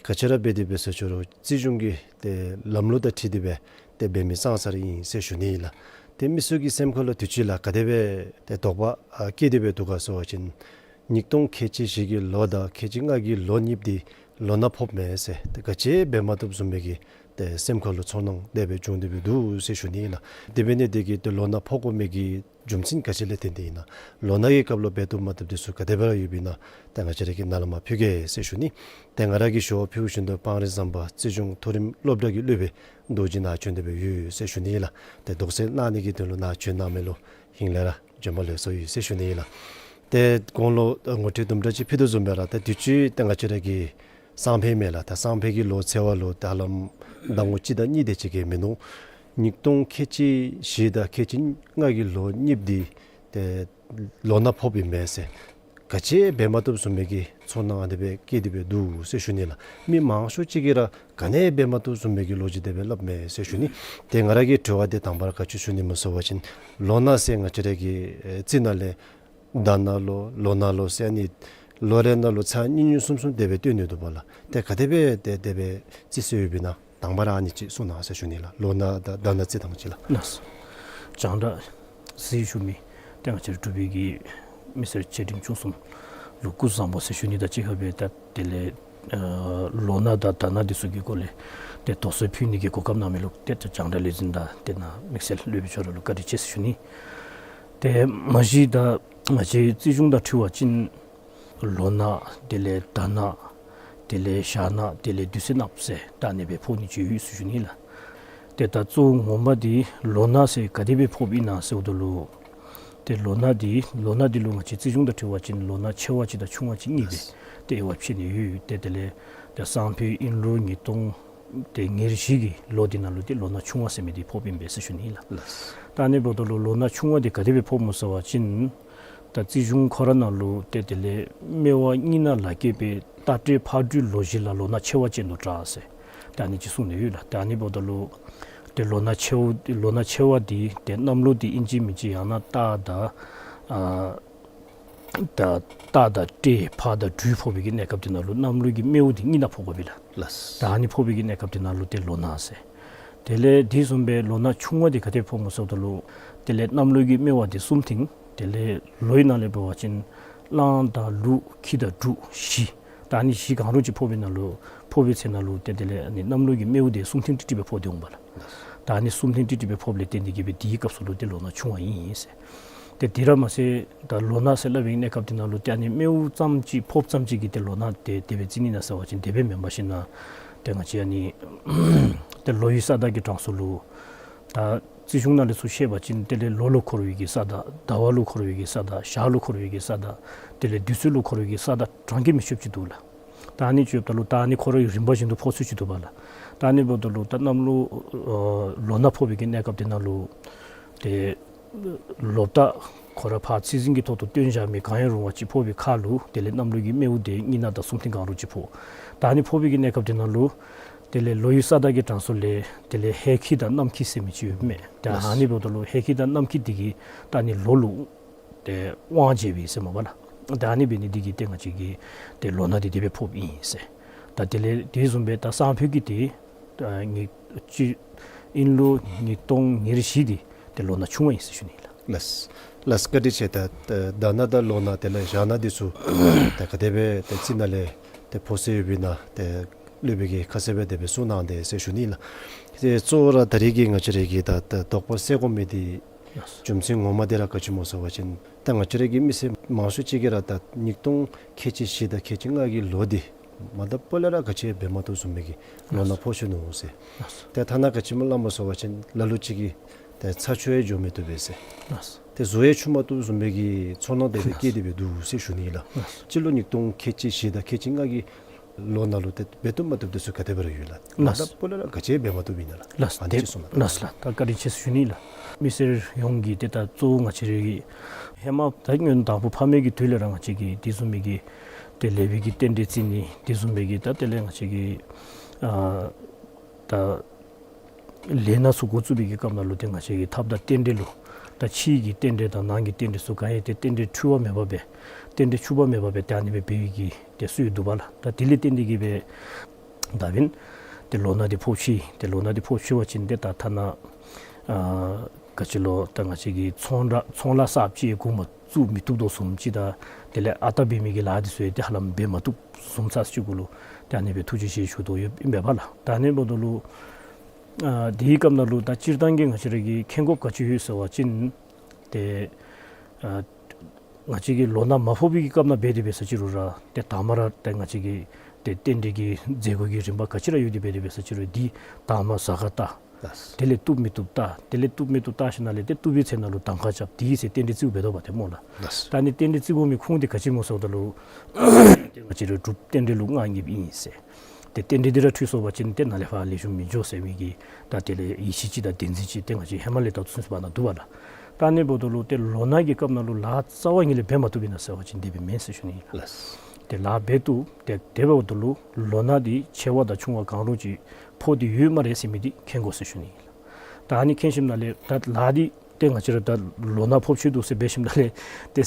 ག་ཅི་ར་འབད་དེ་འབད་ཟེར་ཞུ་རུང་རྩིས་གཞུང་གི་ཏེ་ལམ་ལུགས་དང་འཁྲིལ་ཏེ་སྦེ་ཏེ་འབད་མི་ཙང་ཙ་ར་ཨིན་ཟེར་ཞུ་ནི་ཨིན་ལགས། ཏེ་མི་ཚུ་གི་སེམས་ཁ་ལུ་དུས་ཅི་ལ་ག་དེ་སྦེ་ཏེ་དོགས་པ་ཨ་སྐྱེས་ཏེ་སྦེ་འདུག་ག་ཟེར་བ་ཅིན་ཉིས་སྟོང་ཁལ་གཅིག་བཞི་གི་ལོ་དང་ཁལ་གཅིག་ལྔ་གི་ལོ་གཉིས་འདི་ལོ་ན་ཕོགཔ་མས་ཟེར་ཏེ་ག་ཅི་འབད་མ་བཏུབ་བཟུམ་སྦེ་གི་ཏེ་སེམས་ཁ་ལུ་ཚོར་སྣང་དེ་སྦེ་བྱུང་སྟེ་སྦེ་འདུག་ཟེར་ཞུ་ནི་ཨིན་ལགས། དེ་འབད་ནི་དེ་གིས་ཏེ་ལོ་ན་ཕོག་དགོ་མི་གི་རྒྱུ་མཚན་ག་ཅི་ལས་བརྟེན་ཏེ་ཨིན་ན། ལོ་ན་གི་སྐབས་ལུ་འབད་བཏུབ་མ་བཏུབ་འདི་ཚུ་ག་དེ་སྦེ་ར་ཡོདཔ་ཨིན་ན། ཏེ་ང་བཅས་ར་གིས་ནཱ་ལས་མར་ཕུལ་གེ་ཟེར་ཞུ་ནི། ཏེ་ང་ར་གིས་ཞུ་བ་ཕུལ་བཞིན་དུ་སྤང་རི་ཟམ་པ་རྩིས་གཞུང་མཐོ་རིམ་སློབ་གྲྭ་གི་སློབ་དཔོན་རྡོ་རྗེ་ནཱ་བྱོན་ཏེ་སྦེ་ཡོད་ཟེར་ཞུ་ནི་ཨིན་ལགས། ཏེ་དོགས་སེལ་གནང་ནི་གི་དོན་ལུ་ནཱ་བྱོན་གནང་མི་ལུ་ཧིང་ལས་ར་བྱོན་པ་ལེགས་སོ་ཡོད་ཟེར་ཞུ་ནི་ཨིན་ལགས། ཏེ་གོང་ལུ་ངོ་སྤྲོད་དུམ་གྲ་ཅིག་ཕུལ་དོ་བཟུམ་སྦེ་ར་ད་དུས་ཅི་ཏེ་ང་བཅས་ར་གི་སང་ཕོད་མས་ལགས། ད་སང་ཕོད་ཀྱི་ལོ་ཚེས་པ་ལུ་ད་ཧ་ལམ་ཟླ་ངོ་གཅིག་དང་གཉིས་དེ་ཅིག་གི་མིན་འདུག། ཉིས་སྟོང་ཁལ་གཅིག་བཞི་དང་ཁལ་གཅིག་ལྔ་གི་ལོ་གཉིས་འདི་ཏེ་ལོ་ན་ཕོགཔ་ཨིན་མས་ཟེར་ག་ཅི་འབད་མ་བཏུབ་བཟུམ་མའི་གི་ཚོར་སྣང་ཨ་ནི་སྦེ་སྐྱེས་ཏེ་སྦེ་འདུག་ཟེར་ཞུ་ནི་ལགས། མི་མང་ཤོས་ཅིག་གིས་ར་ག་ནི་འབད་མ་བཏུབ་བཟུམ་མའི་གི་ལོ་རྒྱུས་དེ་སྦེ་སླབ་མས་ཟེར་ཞུ་ནི། ཏེ་ང་ར་གི་དྲི་བ་འདི་དང་པ་ར་ག་ཅི་ཞུ་ནི་སྨོ་ཟེར་བ་ཅིན་ལོ་ན་ཟེར་ང་བཅས་ར་གི་ཨེ་རྩིས་ནང་ལས་ཟླ་ན་ལོ་ལོ་ན་ལོ་ཟེར་ཨ་ནི་ལོ་རེ་ནང་ལུ་ཚར་གཉིས་གཉིས་གསུམ་གསུམ་དེ་སྦེ་སྟོན་ནི་འདུག་པ་ལགས། ཏེ་ག་དེ་སྦེ་ཏེ་དེ་སྦེ་རྩིས་སྲོལ་ཡོདཔ་ཨིན་ན། དང་པ་ར་ཨ་ནི་ཅིག་གསུང་གནང་ཟེར་ཞུ་ནི་ལགས། ལོ་ན་དང་ཟླ་ན་རྩི་ཐངས་ཅིག་ལགས། ལགས། རྒྱང་བསྒྲགས་གཟིགས་བཞུགས་མི་ཏེ་ང་བཅས་ར་འབྲུག་པའི་གི་མི་སེར་ཆེ་འབྲིང་ཆུང་གསུམ་ལུ་སྐུ་གཟུགས་བཟང་པོ་ཟེར་ཞུ་ནི་དང་གཅིག་ཁར་སྦེ་ད་དེ་ལས་ཨ་ལོ་ན་དང་ཟླ་ན་འདི་ཚུ་གི་སྐོར་ལས་ཏེ་དོགས་སེལ་ཕུལ་ནི་གི་གོ་སྐབས་གནང་མི་ལུ་ཏེ་ད་རྒྱང་བསྒྲགས་ལས་འཛིན་དང་ཏེ་ནཱ་དམིགས་བསལ་སློབ་དཔོན་ཁྱོད་ར་ལུ་བཀའ་དྲིན་ཆེ་ཟེར་ཞུ་ནི། ཏེ་མ་གཞི་ད་ང་བཅས་རྩིས་གཞུང་དང་འཁྲིལ་བ་ཅིན་ལོ་ན་དེ་ལས་ཟླ་ན་དེ་ལས་ཞག་ན་དེ་ལས་དུས་ཚོད་གནངམ་ཟེར་ད་ཨ་ནི་སྦེ་ཕོག་ནི་ཅིག་ཡོད་ཟེར་ཞུ་ནི་ལགས། ཏེ་ད་གཙོ་བོ་ངོ་མ་འདི་ལོ་ན་ཟེར་ག་དེ་སྦེ་ཕོགཔ་ཨིན་ན་ཟེརཝ་ད་ལུ་ཏེ་ལོ་ན་འདི་ལོ་ན་འདི་ལུ་ང་བཅས་རྩིས་གཞུང་དང་འཁྲིལ་བ་ཅིན་ལོ་ན་ཆེ་བ་ཅིག་དང་ཆུང་བ་ཅིག་གཉིས་སྦེ་ཏེ་དབྱེ་བ་ཕྱེ་ནི་ཡོད། ཏེ་དེ་ལས་ཏེ་སང་ཕོད་ཨིན་རུང་ཉིས་སྟོང་ཏེ་ཉེར་བཞི་གི་ལོ་འདི་ནང་ལུ་ཏེ་ལོ་ན་ཆུང་བ་ཟེར་མི་འདི་ཕོགཔ་ཨིན་པས་ཟེར་ཞུ་ནི་ལགས། ལགས། ད་ཨ་ནི་འབདཝ་ད་ལུ་ལོ་ན་ཆུང་བ་འདི་ག་དེ་སྦེ་ཕོགཔ་སྨོ་ཟེར་བ་ཅིན་ད་རྩིས་གཞུང་ཁོ་ར་ནང་ལུ་ཏེ་དེ་ལས་སྨེ་བ་གཉིས་ནང་ལ་སྐྱེས་པའི་རྟ་དྲེལ་ཕག་སྦྲུལ་ལོ་བཞི་ལ་ལོ་ན་ཆེ་བ་ཅན་དུ་གྲགས་ཟེར་ད་ཨ་ནི་ཅིག་གསུངས་ནི་ཡོད་ལགས། ད་ཨ་ནི་འབདཝ་ད་ལུ་ཏེ་ལོ་ན་ཆེ་བ་ལོ་ན་ཆེ་བ་འདི་ཏེ་གནམ་ལོ་འདི་ཨིན་ཅི་མིན་ཅི་ཡང་ན་རྟ་དང་ཨ་ད་རྟ་དང་སྤྲེལ་ཕག་དང་སྦྲུལ་ཕོག་པའི་གི་གནས་སྐབས་དེ་ནང་ལུ་གནམ་ལོ་གི་སྨེ་བོ་འདི་གཉིས་ནང་ཕོག་དགོ་པས་ལགས། ལགས། ད་ཨ་ནི་ཕོག་པའི་གི་གནས་སྐབས་དེ་ནང་ལུ་ཏེ་ལོ་ན་ཟེར། དེ་ལས་དེ་བཟུམ་སྦེ་ལོ་ན་ཆུང་བ་འདི་ག་དེ་ཕོགཔ་སྨོ་ཟེརཝ་ད་ལུ་དེ་ལས་གནམ་ལོ་གི་སྨེ་བ་འདི་གསུམ་ཐིང་དེ་ལས་ལོའི་ནང་ལས་འབད་བ་ཅིན་གླང་དང་ལུག་ཁྱི་དང་འབྲུག་བཞི། ད་ཨ་ནི་བཞི་གང་རུང་ཅིག་ཕོག་པའི་ནང་ལུ་ཕོག་པའི་ཚེ་ནང་ལུ་ཏེ་དེ་ལས་ཨ་ནི་གནམ་ལོ་གི་སྨེ་བོ་འདི་གསུམ་ཐིང་ཏིག་ཏིག་སྦེ་ཕོག་སྟེ་འོང་པས་ལགས། ད་ཨ་ནི་གསུམ་ཐིང་ཏིག་ཏིག་སྦེ་ཕོགཔ་ལས་བརྟེན་ཏེ་གིས་སྦེ་དེའི་སྐབས་སུ་ལུ་ཏེ་ལོ་ན་ཆུང་བ་ཨིན་ཟེར། ཏེ་དེ་ར་མ་ཚད་ད་ལོ་ན་ཟེར་སླབ་པའི་གནས་སྐབས་དེ་ནང་ལུ་ཏེ་ཨ་ནི་སྨེ་བོ་ཙམ་ཅིག་ཕོགཔ་ཙམ་ཅིག་གིས་ཏེ་ལོ་ན་དེ་དེ་སྦེ་བརྩི་ནི་ཨིན་ན་ཟེར་བ་ཅིན་དེ་སྦེ་མེན་པར་ཞིན་ན་ཏེ་ང་བཅས་ཨ་ནི་ཏེ་ལོ་ཡི་ས་བདག་གི་གྲངས་སུ་ལུ་ད་རྩིས་གཞུང་ནང་ལས་ཚུར་བཤད་པ་ཅིན་དེ་ལས་ལོ་ལུ་འཁོར་བའི་གི་ས་བདག། ཟླ་བ་ལུ་འཁོར་བའི་གི་ས་བདག། ཞག་ལུ་འཁོར་བའི་གི་ས་བདག། དེ་ལས་དུས་ཚོད་ལུ་འཁོར་བའི་གི་ས་བདག་གྲངས་ཀྱིས་མི་ཆོདཔ་ཅིག་འདུག་ལགས། ད་ཨ་ནི་ཅིག་ཡོདཔ་ད་ལུ་ད་ཨ་ནི་ཁོ་རའི་རིམ་པ་བཞིན་དུ་ཕོག་ཚུལ་ཅིག་འདུག་པ་ལགས། ད་ཨ་ནི་འབདཝ་ད་ལུ་ད་གནམ་ལོ་ཨ་ལོ་ན་ཕོག་པའི་གི་གནས་སྐབས་དེ་ནང་ལུ་ཏེ་ལོ་བདག་ཁོ་ར་ཕར་ཚེས་ཟིན་གྱི་ཐོག་ཏུ་བཏོན་བཞག་མི་གང་ཡང་རུང་བ་ཅིག་ཕོག་པའི་ཁར་ལུ་དེ་ལས་གནམ་ལོ་གི་སྨེ་བོ་དེ་གཉིས་ནག་དང་གསུམ་ཐེངས་གང་རུང་ཅིག་ཕོག། ད་ཨ་ནི་ཕོག་པའི་གི་གནས་སྐབས་དེ་ནང་ལུ་དེ་ལས་ལོ་ཡི་ས་བདག་གི་གྲངས་སུ་ལས་དེ་ལས་ཧེ་ཁྱི་དང་གནམ་ཁྱི་ཟེར་མི་ཅིག་ཡོདཔ་མས། ད་ཨ་ནི་འབདཝ་ད་ལུ་ཧེ་ཁྱི་དང་གནམ་ཁྱི་དེ་གིས་ད་ཨ་ནི་ལོ་ལུ་ཏེ་དབང་བྱེད་པས་ཟེར་མས་པ་ལགས། ད་ཨ་ནི་འབད་ནི་དེ་གིས་ཏེ་ང་བཅས་ཀྱི་ཏེ་ལོ་ན་དེ་དེ་སྦེ་ཕོགཔ་ཨིན་ཟེར། ད་དེ་ལས་དེ་བཟུམ་སྦེ་ད་སང་ཕོད་ཀྱི་ཏེ་ཨ་ཉིས་སྤྱི་དབྱིན་ལོ་ཉིས་སྟོང་ཉེར་བཞི་དེ་ཏེ་ལོ་ན་ཆུང་བ་ཨིན་ཟེར་ཞུ་ནི་ལགས། ལགས། ལགས་བཀའ་དྲིན་ཆེ། ད་ད་ཟླ་ན་དང་ལོ་ན་དེ་ལས་ཞག་ན་དེ་ཚུ་ད་ག་དེ་སྦེ་ཏེ་རྩིས་ནང་ལས་ཏེ་ཕོག་ཟེར་ཡོདཔ་ཨིན་ན་ཏེ་སློབ་དཔོན་གྱིས་ཁ་གསལ་སྦེ་དེ་སྦེ་གསུངས་གནང་དེས་ཟེར་ཞུ་ནི་ལགས། ཏེ་གཙོ་བོ་ར་ད་རིས་ཀྱི་ང་བཅས་ར་གི་ད་ད་དོགས་པ་སེལ་དགོ་མི་དེ་རྒྱུ་མཚན་ངོ་མ་དེ་ར་ག་ཅི་སྨོ་ཟེར་བ་ཅིན་ད་ང་བཅས་ར་གི་མི་སེར་མང་ཤོས་ཅིག་གིས་ར་ད་ཉིས་སྟོང་ཁལ་གཅིག་བཞི་དང་ཁལ་གཅིག་ལྔ་གི་ལོ་དེ་མ་ད་སྤོ་ལས་ར་ག་ཅི་འབད་མ་བཏུབ་བཟུམ་མའི་གི་ལོ་ན་ཕོག་ཅི་ནུག་ཟེར། ཏེ་ཐ་ན་ག་ཅི་སྨོ་སླབ་སྨོ་ཟེར་བ་ཅིན་ལ་ལུ་ཅིག་གིས་ཏེ་ཚ་ཆུ་ཡང་འགྱོ་མི་བཏུབ་པས་ཟེར། ཏེ་བཟོ་ཡང་འཁྱུ་མ་བཏུབ་བཟུམ་མའི་གི་ཚོར་སྣང་དེ་སྦེ་སྐྱེས་ཏེ་སྦེ་འདུག་ཟེར་ཞུ་ནི་ལགས། སྤྱི་ལོ་ཉིས་སྟོང་ཁལ་གཅིག་བཞི་དང་ཁལ་གཅིག་ལྔ་གི་ལོ་ནང་ལུ་ཏེ་འབད་བཏུབ་མ་བཏུབ་དེ་ཚུ་ག་དེ་སྦེ་ར་ཡོད་ལགས། མ་ད་སྤོ་ལས་ར་ག་ཅི་འབད་མ་བཏུབ་ཨིན་ན་ལགས། ལགས། ཨ་ནི་ཅིག་གསུངས་གནང་། ལགས་ལགས། ད་བཀའ་དྲིན་ཆེ་ཟེར་ཞུ་ནི་ལགས། མི་སེར་ཡོངས་ཀྱིས་ཏེ་ད་གཙོ་བོ་ང་བཅས་ར་གི་ཧེ་མ་ད་སྔོན་དང་ཕུ་ཕ་མེས་ཀྱི་དུས་ལས་ར་ང་བཅས་ཀྱིས་དེ་བཟུམ་མའི་གི་ཏེ་ལེགས་པའི་གི་རྟེན་འབྲེལ་བརྩི་ནི་དེ་བཟུམ་མའི་གི་ད་དེ་ལས་ང་བཅས་ཀྱིས་ཨ་ད་ལས་སྣ་ཚུ་འགོ་བཙུགས་པའི་གི་སྐབས་ནང་ལུ་ཏེ་ང་བཅས་ཀྱི་ཐབས་དང་རྟེན་འབྲེལ་ལུ་ད་ཕྱི་གི་རྟེན་འབྲེལ་དང་ནང་གི་རྟེན་འབྲེལ་ཚུ་ག་ཡང་ཏེ་རྟེན་འབྲེལ་འཁྲུལ་བ་མེད་པར་སྦེ་རྟེན་འབྲེལ་འཁྲུལ་པ་མེད་པར་སྦེ་ཏེ་ཨ་ནི་སྦེ་འབད་བའི་གི་ཏེ་སྲོལ་འདུག་པ་ལགས། ད་དེ་ལས་བརྟེན་ཏེ་གིས་སྦེ་ད་འབདན་ཏེ་ལོ་ན་དེ་ཕོག་ཅི། ཏེ་ལོ་ན་དེ་ཕོག་ཅི་བ་ཅིན་ཏེ་ད་ཐ་ན་ཨ་ག་ཅི་ལོ་ད་ང་བཅས་ཀྱི་ཚོང་ར་ཚོང་ལཱ་གསརཔ་ཅིག་འགོ་མ་བཙུགས་མི་བཏུབ་དོ་བཟུམ་ཅིག་དང་དེ་ལས་ཨ་རྟག་འབད་མི་གི་ལཱ་དེ་ཚུ་ཡང་ཏེ་ཧ་ལམ་འབད་མ་བཏུབ་བཟུམ་ཚར་ཅིག་གུ་ལུ་ཏེ་ཨ་ནི་སྦེ་ཐུགས་རྗེ་ཆེ་ཞུ་དོ་ཡོདཔ་ཨིན་པས་པ་ལགས། ད་ཨ་ནི་འབདཝ་ད་ལུ་ཨ་དེའི་སྐབས་ནང་ལུ་ད་སྤྱིར་བཏང་གི་ང་བཅས་ར་གིས་མཁྱེན་དགོཔ་ག་ཅི་ཡོད་ཟེར་བ་ཅིན་ཏེ་ཨ་ང་བཅས་ཀྱིས་ལོ་ན་མ་ཕོག་པའི་གི་སྐབས་ནང་འབད་དེ་འབད་ས་ཅིག་རུང་ར་ཏེ་དང་པ་ར་ཏེ་ང་བཅས་ཀྱི་ཏེ་རྟེན་འབྲེལ་གྱི་མཛད་སྒོ་གི་རིམ་པ་ག་ཅི་ར་ཡོད་དེ་འབད་དེ་འབད་ས་ཅིག་རུང་འདི་དང་པ་གཟའ་སྐར་བལྟ། ལགས། དེ་ལས་བཏུབ་མི་བཏུབ་བལྟ། དེ་ལས་བཏུབ་མི་བཏུབ་བལྟ་ཞིནམ་ལས་ཏེ་བཏུབ་པའི་ཚེ་ནང་ལུ་གདམ་ཁ་རྐྱབ། དེའི་ཚེ་རྟེན་འབྲེལ་བརྩིཝ་འབད་དོ་བ་ཏེ་སྨོ་ལགས། ལགས། ད་ཨ་ནི་རྟེན་འབྲེལ་བརྩི་དགོ་མི་ཁུངས་དེ་ག་ཅི་སྨོ་ཟེརཝ་ད་ལུ་ཏེ་ང་བཅས་ར་སྒྲུབ་རྟེན་འབྲེལ་ལུ་རྔ་ཉིབ་ཨིན་ཟེར། ཏེ་རྟེན་འབྲེལ་འདི་ར་འཁྲུལ་སོང་བ་ཅིན་ཏེ་ནཱ་ལས་ཕར་ལེགས་ཤོམ་མི་འགྱོ་ཟེར་མི་གི་ད་དེ་ལས་ཡིད་ཆེས་ཅིག་དང་བདེན་འཛིན་ཅིག་ཏེ་ང་བཅས་ཧེ་མ་ལས་ད་ཚུན་ཚོད་བར་ན་འདུག་པ་ལགས། ད་ཨ་ནི་འབདཝ་ད་ལུ་ཏེ་ལོ་ན་གི་སྐབས་ནང་ལུ་ལཱ་རྩ་བ་ཉིད་ལས་འབད་མ་བཏུབ་ཨིན་ན་ཟེར་བ་ཅིན་དེ་སྦེ་མེན་ཟེར་ཞུ་ནི་ཨིན་ལགས། ལགས། ཏེ་ལཱ་འབད་བཏུབ། ཏེ་དེ་འབདཝ་ད་ལུ་ལོ་ན་འདི་ཆེ་བ་དང་ཆུང་བ་གང་རུང་ཅིག་ཕོག་སྟེ་ཡོད་སྨ་རེ་ཟེར་མི་འདི་མཁྱེན་དགོ་ཟེར་ཞུ་ནི་ཨིན་ལགས། ད་ཨ་ནི་མཁྱེན་ཞིནམ་ལས་ད་ལཱ་འདི་ཏེ་ང་བཅས་ར་ད་ལོ་ན་ཕོགཔ་ཅིག་འདུག་ཟེར་འབད་ཞིནམ་ལས་ཏེ་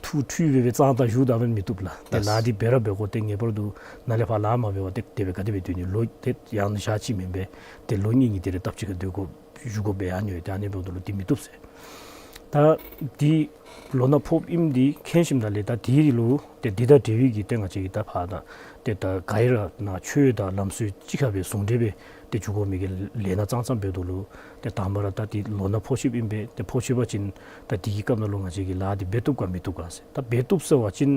ཐུགས་འཁྲུལ་སྦེ་སྦེ་གཙང་དག་བཞུགས་ད་མི་བཏུབ་ལགས། ཏེ་ལགས། ལཱ་འདི་འབད་ར་འབད་དགོ། ཏེ་ངེས་པར་དུ་ནཱ་ལས་ཕར་ལཱ་མ་འབད་བར་ཏེ་དེ་སྦེ་ག་དེ་སྦེ་སྡོད་ནི། ལོ་ཏེ་ཡང་ན་ཞག་གཅིག་མེན་པས། ཏེ་ལོ་གཉིས་གཉིས་དེ་རེ་སྟབས་གཅིག་ཁར་སྡོད་དགོ་བཞུགས་དགོཔ་སྦེ་ཨ་ནི་ཡོད། ཏེ་ཨ་ནི་འབདཝ་ད་ལུ་འདི་མི་བཏུབ་ཟེར། ད་འདི་ལོ་ན་ཕོགཔ་ཨིནམ་འདི་མཁྱེན་ཞིནམ་ལས་ད་འདི་ལུ་ཏེ་འདི་དང་འབྲེལ་བའི་གི་ཏེ་ང་བཅས་ཀྱིས་ད་ཕར་ད་ཏེ་ད་ག་ཡི་ར་ནང་ཆོས་དང་ལམ་སྲོལ་གཅིག་ཁར་སྦེ་ཟུང་འབྲེལ་སྦེ་ཏེ་འགྱོ་དགོ་མི་གི་ལས་སྣ་ཙང་ཙང་འབདཝ་ད་ལུ་ཏེ་དང་པ་ར་ད་འདི་ལོ་ན་ཕོག་ཅི་ཨིན་པས། ཏེ་ཕོག་ཅི་བ་ཅིན་ད་འདི་གི་སྐབས་ནང་ལུ་ང་བཅས་ཀྱིས་ལཱ་འདི་འབད་བཏུབ་ག་མི་བཏུབ་ག་ཟེར། ད་འབད་བཏུབ་ཟེར་བ་ཅིན་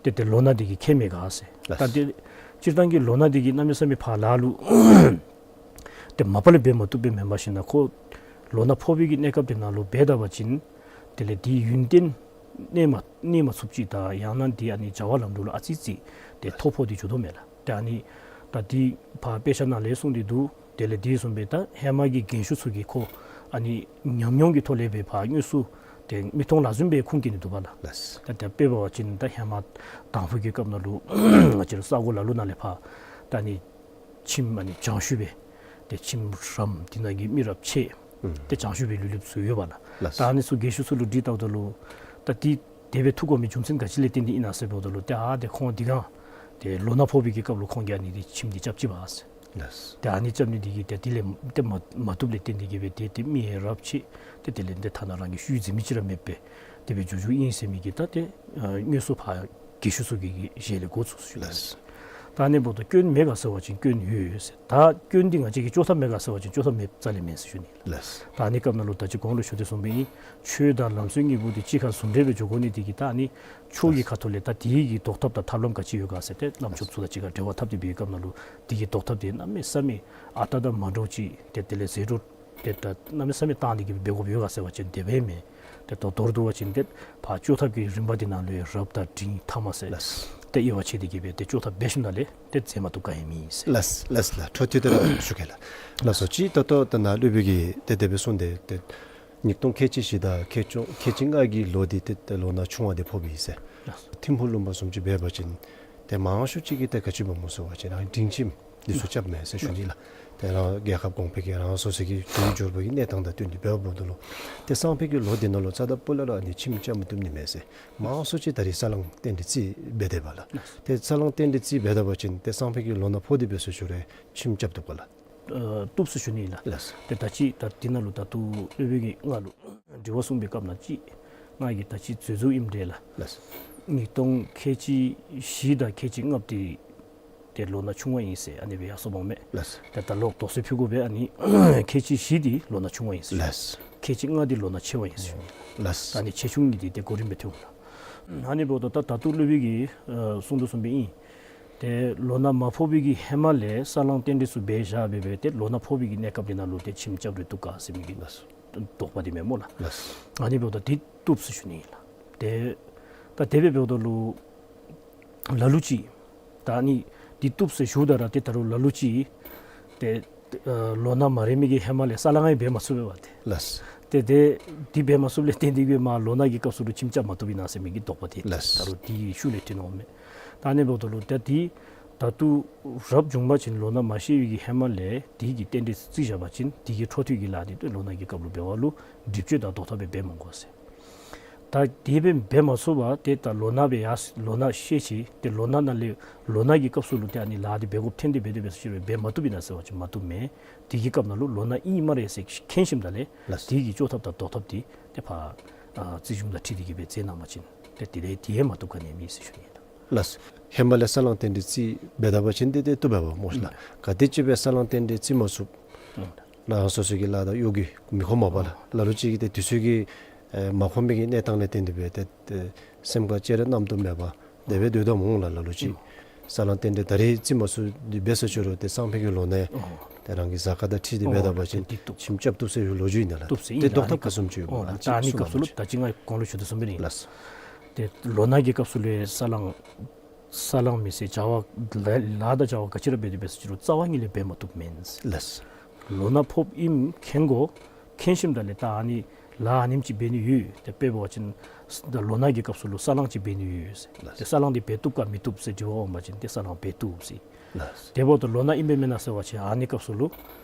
ཏེ་ཏེ་ལོ་ན་འདི་གིས་ཁྱད་མེད་ག་ཟེར། ད་ཏེ་སྤྱིར་བཏང་གི་ལོ་ན་འདི་གིས་གནམ་མེད་ས་མེད་ཕར་ལཱ་ལུ་ཏེ་མ་པ་ལས་འབད་མ་བཏུབ་པས། མེན་པར་ཞིན་ན་ཁོ་ལོ་ན་ཕོག་པའི་གི་གནས་སྐབས་དེ་ནང་ལུ་འབད་ད་པ་ཅིན་དེ་ལས་དེའི་ཡུན་བརྟན་གནས་མ་གནས་མ་ཚུགསཔ་ཅིག་དང་ཡང་ན་དེ་ཨ་ནི་བྱ་བ་ལམ་འགྲོ་ལུ་ཨ་ཙི་ཙི་ཏེ་ཐོ་ཕོག་སྟེ་འགྱོ་དོ་མས་ལགས། ཏེ་ཨ་ནི་ད་དེ་ཕར་དཔེ་ཆ་ནང་ལས་གསུངས་ཏེ་འདུག། དེ་ལས་དེ་བཟུམ་སྦེ་ད་ཧེ་མ་གི་རྒན་ཤོས་ཚུ་གིས་ཁོ་ཨ་ནི་ཉམས་མྱོང་གི་ཐོག་ལས་སྦེ་ཕར་དངོས་སུ་ཏེ་མིག་མཐོང་ལག་ཟུན་སྦེ་ཁུངས་བཀལ་ནི་འདུག་པ་ལགས། ལགས། ད་དེ་དཔེ་འབད་བ་ཅིན་ད་ཧེ་མ་དང་ཕུ་གི་སྐབས་ནང་ལུ་ང་བཅས་ར་ས་གོ་ལ་ལུ་ནང་ལས་ཕར་ད་ཨ་ནི་ཁྱིམ་ཨ་ནི་བྱང་ཤུལ་སྦེ་ཏེ་ཁྱིམ་རམ་དེ་ནང་གི་མི་རབས་ཆེ་ཨུམ་ཏེ་བྱང་ཤུལ་སྦེ་ལུས་ལུསཔ་ཚུ་ཡོད་པ་ལགས། ལགས། ད་ཨ་ནི་ཚུ་རྒན་ཤོས་ཚུ་ལུ་དྲི་བལྟཝ་ད་ལུ་ད་དེ་དེ་སྦེ་ཐུག་དགོ་མི་རྒྱུ་མཚན་ག་ཅི་ལས་བརྟེན་ཏེ་ཨིན་ན་ཟེར་འབདཝ་ད་ལུ་ཏེ་ཨ་ཏེ་ཁོང་འདི་ག་ཏེ་ལོ་ན་ཕོག་པའི་གི་སྐབས་ལུ་ཁོང་གིས་ཨ་ནི་འདི་ཁྱིམ་འདི་རྐྱབ་ཅི་པས་ཟེར། ལགས། ཏེ་ཨ་ནི་རྐྱབ་ནི་འདི་གིས་ཏེ་དེ་ལས་ཏེ་མ་མ་བཏུབ་ལས་བརྟེན་ཏེ་གིས་སྦེ་ཏེ་ཏེ་མི་རབས་ཆེ་ཏེ་དེ་ལས་ཏེ་ཐ་ན་རང་གི་ཤུལ་འཛིན་མི་ཅིག་ར་མེདཔ་སྦེ་དེ་སྦེ་འགྱོ་འགྱོཝ་ཨིན་ཟེར་མི་གི་ད་ཏེ་ཨ་དངོས་སུ་ཕར་རྒན་ཤོས་ཚུ་གི་གི་ཞལ་ལས་གོ་ཚུགས་ཞུ་ལགས། ལགས། ད་ཨ་ནི་འབདཝ་ད་སྐྱོན་མེད་ག་ཟེར་བ་ཅིན་སྐྱོན་ཡོད་ཡོད་ཟེར། ད་སྐྱོན་འདི་ང་བཅས་ཀྱིས་བཅོས་ཐབས་མེད་ག་ཟེར་བ་ཅིན་བཅོས་ཐབས་མེད་རྩ་ལས་མེད་ཟེར་ཞུ་ནི་ལགས། ལགས། ད་ཨ་ནི་སྐབས་ནང་ལུ་ད་ཅི་གོང་ལུ་ཞུ་དོ་བཟུམ་སྦེ་ཨིན། ཆོས་དང་ལམ་སྲོལ་གཉིས་པོ་འདི་གཅིག་ཁར་ཟུང་འབྲེལ་སྦེ་འགྱོ་དགོ་ནི་འདི་གིས་ད་ཨ་ནི་ཆོས་ཀྱི་ཁ་ཐུག་ལས་ད་དེ་གི་ཟློག་ཐབས་དང་ཐབས་ལམ་ག་ཅི་ཡོད་ག་ཟེར་ཏེ་བླམ་ཆོསཔ་ཚུ་དང་གཅིག་ཁར་འབྲེལ་བ་འཐབ་སྟེ་འབད་བའི་སྐབས་ནང་ལུ་དེ་གི་ཟློག་ཐབས་འདི་གནམ་མེད་ས་མེད་ཨ་རྟག་དང་མ་འདྲཝ་ཅིག་ཏེ་དེ་ལས་ཟད་འགྲོ་ཏེ་ད་གནམ་མེད་ས་མེད་བཏང་སྟེ་གི་འབད་དགོཔ་ཡོད་ག་ཟེར་བ་ཅིན་དེ་སྦེ་མེན། ཏེ་ད་མདོར་བསྡུ་བ་ཅིན་ཏེ་ཕར་བཅོས་ཐབས་ཀྱི་རིམ་པ་འདི་ནང་ལུ་ཡང་རབ་དང་འབྲིང་ཐ་མ་ཟེར། ལགས། ཏེ་དབྱེ་བ་ཕྱེ་སྟེ་གི་སྦེ་ཏེ་བཅོས་ཐབས་འབད་ཞིནམ་ལས་ཏེ་མཛད་མ་བཏུབ་ག་ཡང་མེད་ཟེར། ལགས་ལགས་ལགས། འཕྲོ་མཐུད་དེ་ར་ཞུ་གེ་ལགས། ལགས་སོ། ཅིག་ད་ལྟོ་ད་ནཱ་སློབ་དཔོན་གྱིས་ཏེ་དེ་སྦེ་གསུངས་ཏེ་ཏེ་ཉིས་སྟོང་ཁལ་གཅིག་བཞི་དང་ཁལ་གཅིག་ཁལ་གཅིག་ལྔ་གི་ལོ་འདི་ཏེ་ཏེ་ལོ་ན་ཆུང་བ་འདི་ཕོགཔ་ཨིན་ཟེར། ལགས། ཐིམ་ཕུག་ལུང་པ་བཟུམ་ཅིག་འབད་བ་ཅིན་ཏེ་མང་ཤོས་ཅིག་གིས་ཏེ་ག་ཅི་འབད་སྨོ་ཟེར་བ་ཅིན་རང་སྒྲིང་ཁྱིམ་འདི་ཚུ་རྐྱབ་མས་ཟེར་ཞུ་ནི་ལགས། ཏེ་རང་རྒྱལ་ཁབ་གོང་འཕེལ་གྱི་རང་སོ་སོ་གི་དུས་འབྱོར་པ་གི་གནས་སྟངས་དང་བསྟུན་ཏེ་འབདཝ་ད་ལུ་ཏེ་སང་ཕོད་ཀྱི་ལོ་འདི་ནང་ལུ་རྩ་དང་སྤུ་ལས་ར་ཨ་ནི་ཁྱིམ་རྐྱབ་མ་བཏུབ་ནི་མས་ཟེར། མང་ཤོས་ཅིག་ད་རིས་ས་བསླང་རྟེན་འབྲེལ་རྩིས་འབད་དེ་འབདཝ་ལགས། ཏེ་ས་བསླང་རྟེན་འབྲེལ་རྩིས་འབད་ད་པ་ཅིན་ཏེ་སང་ཕོད་ཀྱི་ལོ་ན་ཕོག་སྟེ་འབད་ཟེར་ཞུ་རུང་ཁྱིམ་རྐྱབ་བཏུབ་ག་ལགས། ཨ་བཏུབ་ཟེར་ཞུ་ནི་ལགས། ལགས། ཏེ་ད་ཅི་ད་འདི་ནང་ལུ་ད་ལྟོ་སློབ་དཔོན་གྱིས་ང་ལུ་དྲི་བ་གསུངས་པའི་སྐབས་ནང་ཅིག་ང་གིས་ད་ཅི་འཛོལ་འཛོལཝ་ཨིནམ་འདྲས་ལགས། ལགས། ཉིས་སྟོང་ཁལ་གཅིག་བཞི་དང་ཁལ་གཅིག་ལྔ་འདི་ཏེ་ལོ་ན་ཆུང་བ་ཨིན་ཟེར་ཨ་ནི་སྦེ་ཡར་སོང་འོང་མས། ལགས། ཏེ་ད་ལོག་དོགས་སེལ་ཕུལ་དགོ་པས། ཨ་ནི་ཁལ་གཅིག་བཞི་འདི་ལོ་ན་ཆུང་བ་ཨིན་ཟེར། ལགས། ཁལ་གཅིག་ལྔ་འདི་ལོ་ན་ཆེ་བ་ཨིན་ཟེར། ལགས། ཨ་ནི་ཆེ་ཆུང་གཉིས་འདི་ཏེ་གོ་རིམ་སྦེ་ཐོན་འོང་ལགས། ཨ་ནི་འབདཝ་ད་ད་ད་ལྟོ་སློབ་དཔོན་གྱིས་ཨ་གསུངས་དོ་བཟུམ་སྦེ་ཨིན། ཏེ་ལོ་ན་མ་ཕོག་པའི་གི་ཧེ་མ་ལས་ས་བསླང་རྟེན་འབྲེལ་ཚུ་འབད་བཞག་སྦེ་སྦེ་ཏེ་ལོ་ན་ཕོག་པའི་གི་གནས་སྐབས་འདི་ནང་ལུ་ཏེ་ཁྱིམ་རྐྱབ་རུང་བཏུབ་ག་ཟེར་མི་གི་ལགས། དོགས་པ་འདི་མེན་སྨོ་ལགས། ལགས། ཨ་ནི་འབདཝ་ད་འདི་བཏུབ་ཟེར་ཞུ་ནི་ལགས། ཏེ་ད་དེ་སྦེ་འབདཝ་ད་ལུ་ལ་ལུ་ཅིག་ད་ཨ་ནི་འདི་བཏུབ་ཟེར་ཞུཝ་ད་ར་ཏེ་ད་རུང་ལ་ལུ་ཅིག་ཏེ་ཨ་ལོ་ན་མ་རན་མི་གི་ཧེ་མ་ལས་ས་བསླང་ཡང་འབད་མ་ཚུགས་པས་པ་ཏེ། ལགས། ཏེ་ཏེ་འདི་འབད་མ་ཚུགསཔ་ལས་བརྟེན་ཏེ་གིས་མར་ལོ་ན་གི་སྐབས་སུ་ལུ་ཁྱིམ་རྐྱབ་མ་བཏུབ་ཨིན་ན་ཟེར་མི་གི་དོགས་པ་འདི། ལགས། ད་རུང་འདི་ཤུལ་ལས་ཐོན་འོང་མས། ད་ཨ་ནི་འབདཝ་ད་ལུ་ཏེ་འདི་ད་ལྟོ་རབ་བྱུང་པ་ཅིན་ལོ་ན་མ་ཤེས་པའི་གི་ཧེ་མ་ལས་འདི་གི་རྟེན་འབྲེལ་རྩིས་བཞག་པ་ཅིན་འདི་གི་འཕྲོ་མཐུད་ཀྱི་ལཱ་འདི་ཏེ་ལོ་ན་གི་སྐབས་ལུ་འབད་བ་ལུ་སྒྲིབ་བཅོས་དང་ཟློག་ཐབས་སྦེ་འབད་མི་དགོ་ཟེར། ད་དེ་སྦེ་འབད་མ་ཚུགས་པར་ཏེ་ད་ལོ་ན་སྦེ་ཡར་ལོ་ན་ཤེས་ཅི། ཏེ་ལོ་ན་ནང་ལས་ལོ་ན་གི་སྐབས་སུ་ལུ་ཏེ་ཨ་ནི་ལཱ་འདི་འབད་དགོཔ་ཐོན་ཏེ་འབད་དེ་འབད་ཟེར་ཞུ་རུང་འབད་མ་བཏུབ་ཨིན་ན་ཟེར་བ་ཅིན་མ་བཏུབ་མས། དེ་གི་སྐབས་ནང་ལུ་ལོ་ན་ཨིན་སྨ་རེ་ཟེར་མཁྱེན་ཞིནམ་ད་ལས། ལགས། དེ་གི་བཅོས་ཐབས་དང་ཟློག་ཐབས་འདི་ཏེ་ཕར་ཨ་རྩིས་གཞུང་དང་འཁྲིལ་ཏེ་གིས་སྦེ་མཛད་གནང་པ་ཅིན་ཏེ་དེ་ལས་དེ་ཡང་མ་བཏུབ་ག་ནི་མེད་ཟེར་ཞུ་ནི་ལགས། ལགས། ཧེ་མ་ལས་ས་བསླང་རྟེན་འབྲེལ་རྩིས་འབད་ད་པ་ཅིན་ཏེ་ཏེ་བཏུབ་པས་པ་སྨོ་ལགས། ཨུམ། ག་དེ་ཅིག་སྦེ་ས་བསླང་རྟེན་འབྲེལ་རྩིས་མ་ཚུགས། ཨུམ། ལགས། སོ་སོ་གི་ལཱ་དང་གཡོག་གི་མི་ཁོམ་པས་པ་ལགས། ལ་ལུ་ཅིག་གིས་ཏེ་དུས་ཚོད་ཀྱིས་ཨེ་མ་ཁོམ་མི་གི་གནས་སྟངས་ལས་བརྟེན་ཏེ་སྦེ་ཏེ་སེམས་ཁར་ཅི་ར་རྣམ་རྟོག་མེད་པར་དེ་སྦེ་སྡོད་དོ་འོང་ལགས། ལ་ལུ་ཅིག་ཨུམ། ས་བསླང་རྟེན་འབྲེལ་ད་རིས་རྩིས་མ་ཚུགས་ཏེ་འབད་ཟེར་ཞུ་རུང་ཏེ་སང་ཕོད་ཀྱི་ལོ་ནང་ཨོ་ཏེ་རང་གི་གཟའ་སྐར་དང་འཁྲིལ་ཏེ་འབད་ད་པ་ཅིན་ཏེ་བཏུབ། ཁྱིམ་རྐྱབ་བཏུབ་ཟེར་ཡོད་ལོ་རྒྱུས་ཨིན་ན་ལགས། བཏུབ་ཟེར་ཏེ་ཨིན་ལགས། ཟློག་ཐབས་ག་བཟུམ་ཅིག་ཡོད་ཨོ་སྨོ་ལགས། ད་ཨ་ནི་སྐབས་སུ་ལུ་ད་ཅི་ང་གོང་ལུ་ཞུ་དོ་བཟུམ་སྦེ་ཨིན། ལགས། ཏེ་ལོ་ན་གི་སྐབས་སུ་ལུ་ས་བསླང་ས་བསླང་མི་ཟེར་བྱ་བ་ལཱ་ལཱ་དང་བྱ་བ་ག་ཅི་ར་འབད་དེ་འབད་ཟེར་ཞུ་རུང་རྩ་བ་ཉིད་ལས་འབད་མ་བཏུབ་མེན་ཟེར། ལགས། ལོ་ན་ཕོགཔ་ཨིནམ་མཁྱེན་དགོ། མཁྱེན་ཞིནམ་ད་ལས་ད་ཨ་ནི་ལཱ་ཨ་ནེམ་ཅིག་འབད་ནི་ཡོད། ཏེ་དཔེ་འབད་བ་ཅིན་ད་ལོ་ན་གི་སྐབས་སུ་ལུ་ས་བསླང་ཅིག་འབད་ནི་ཡོད་ཟེར། ལགས། ཏེ་ས་བསླང་འདི་འབད་བཏུབ་ག་མི་བཏུབ་ཟེར་དྲི་བ་འོང་པ་ཅིན་ཏེ་ས་བསླང་འབད་བཏུབ་ཟེར། ལགས། དེ་འབདཝ་ད་ལོ་ན་ཨིནམ་སྦེ་མེན་ན་ཟེར་བ་ཅིན་ཨ་ནི་སྐབས་སུ་ལུ་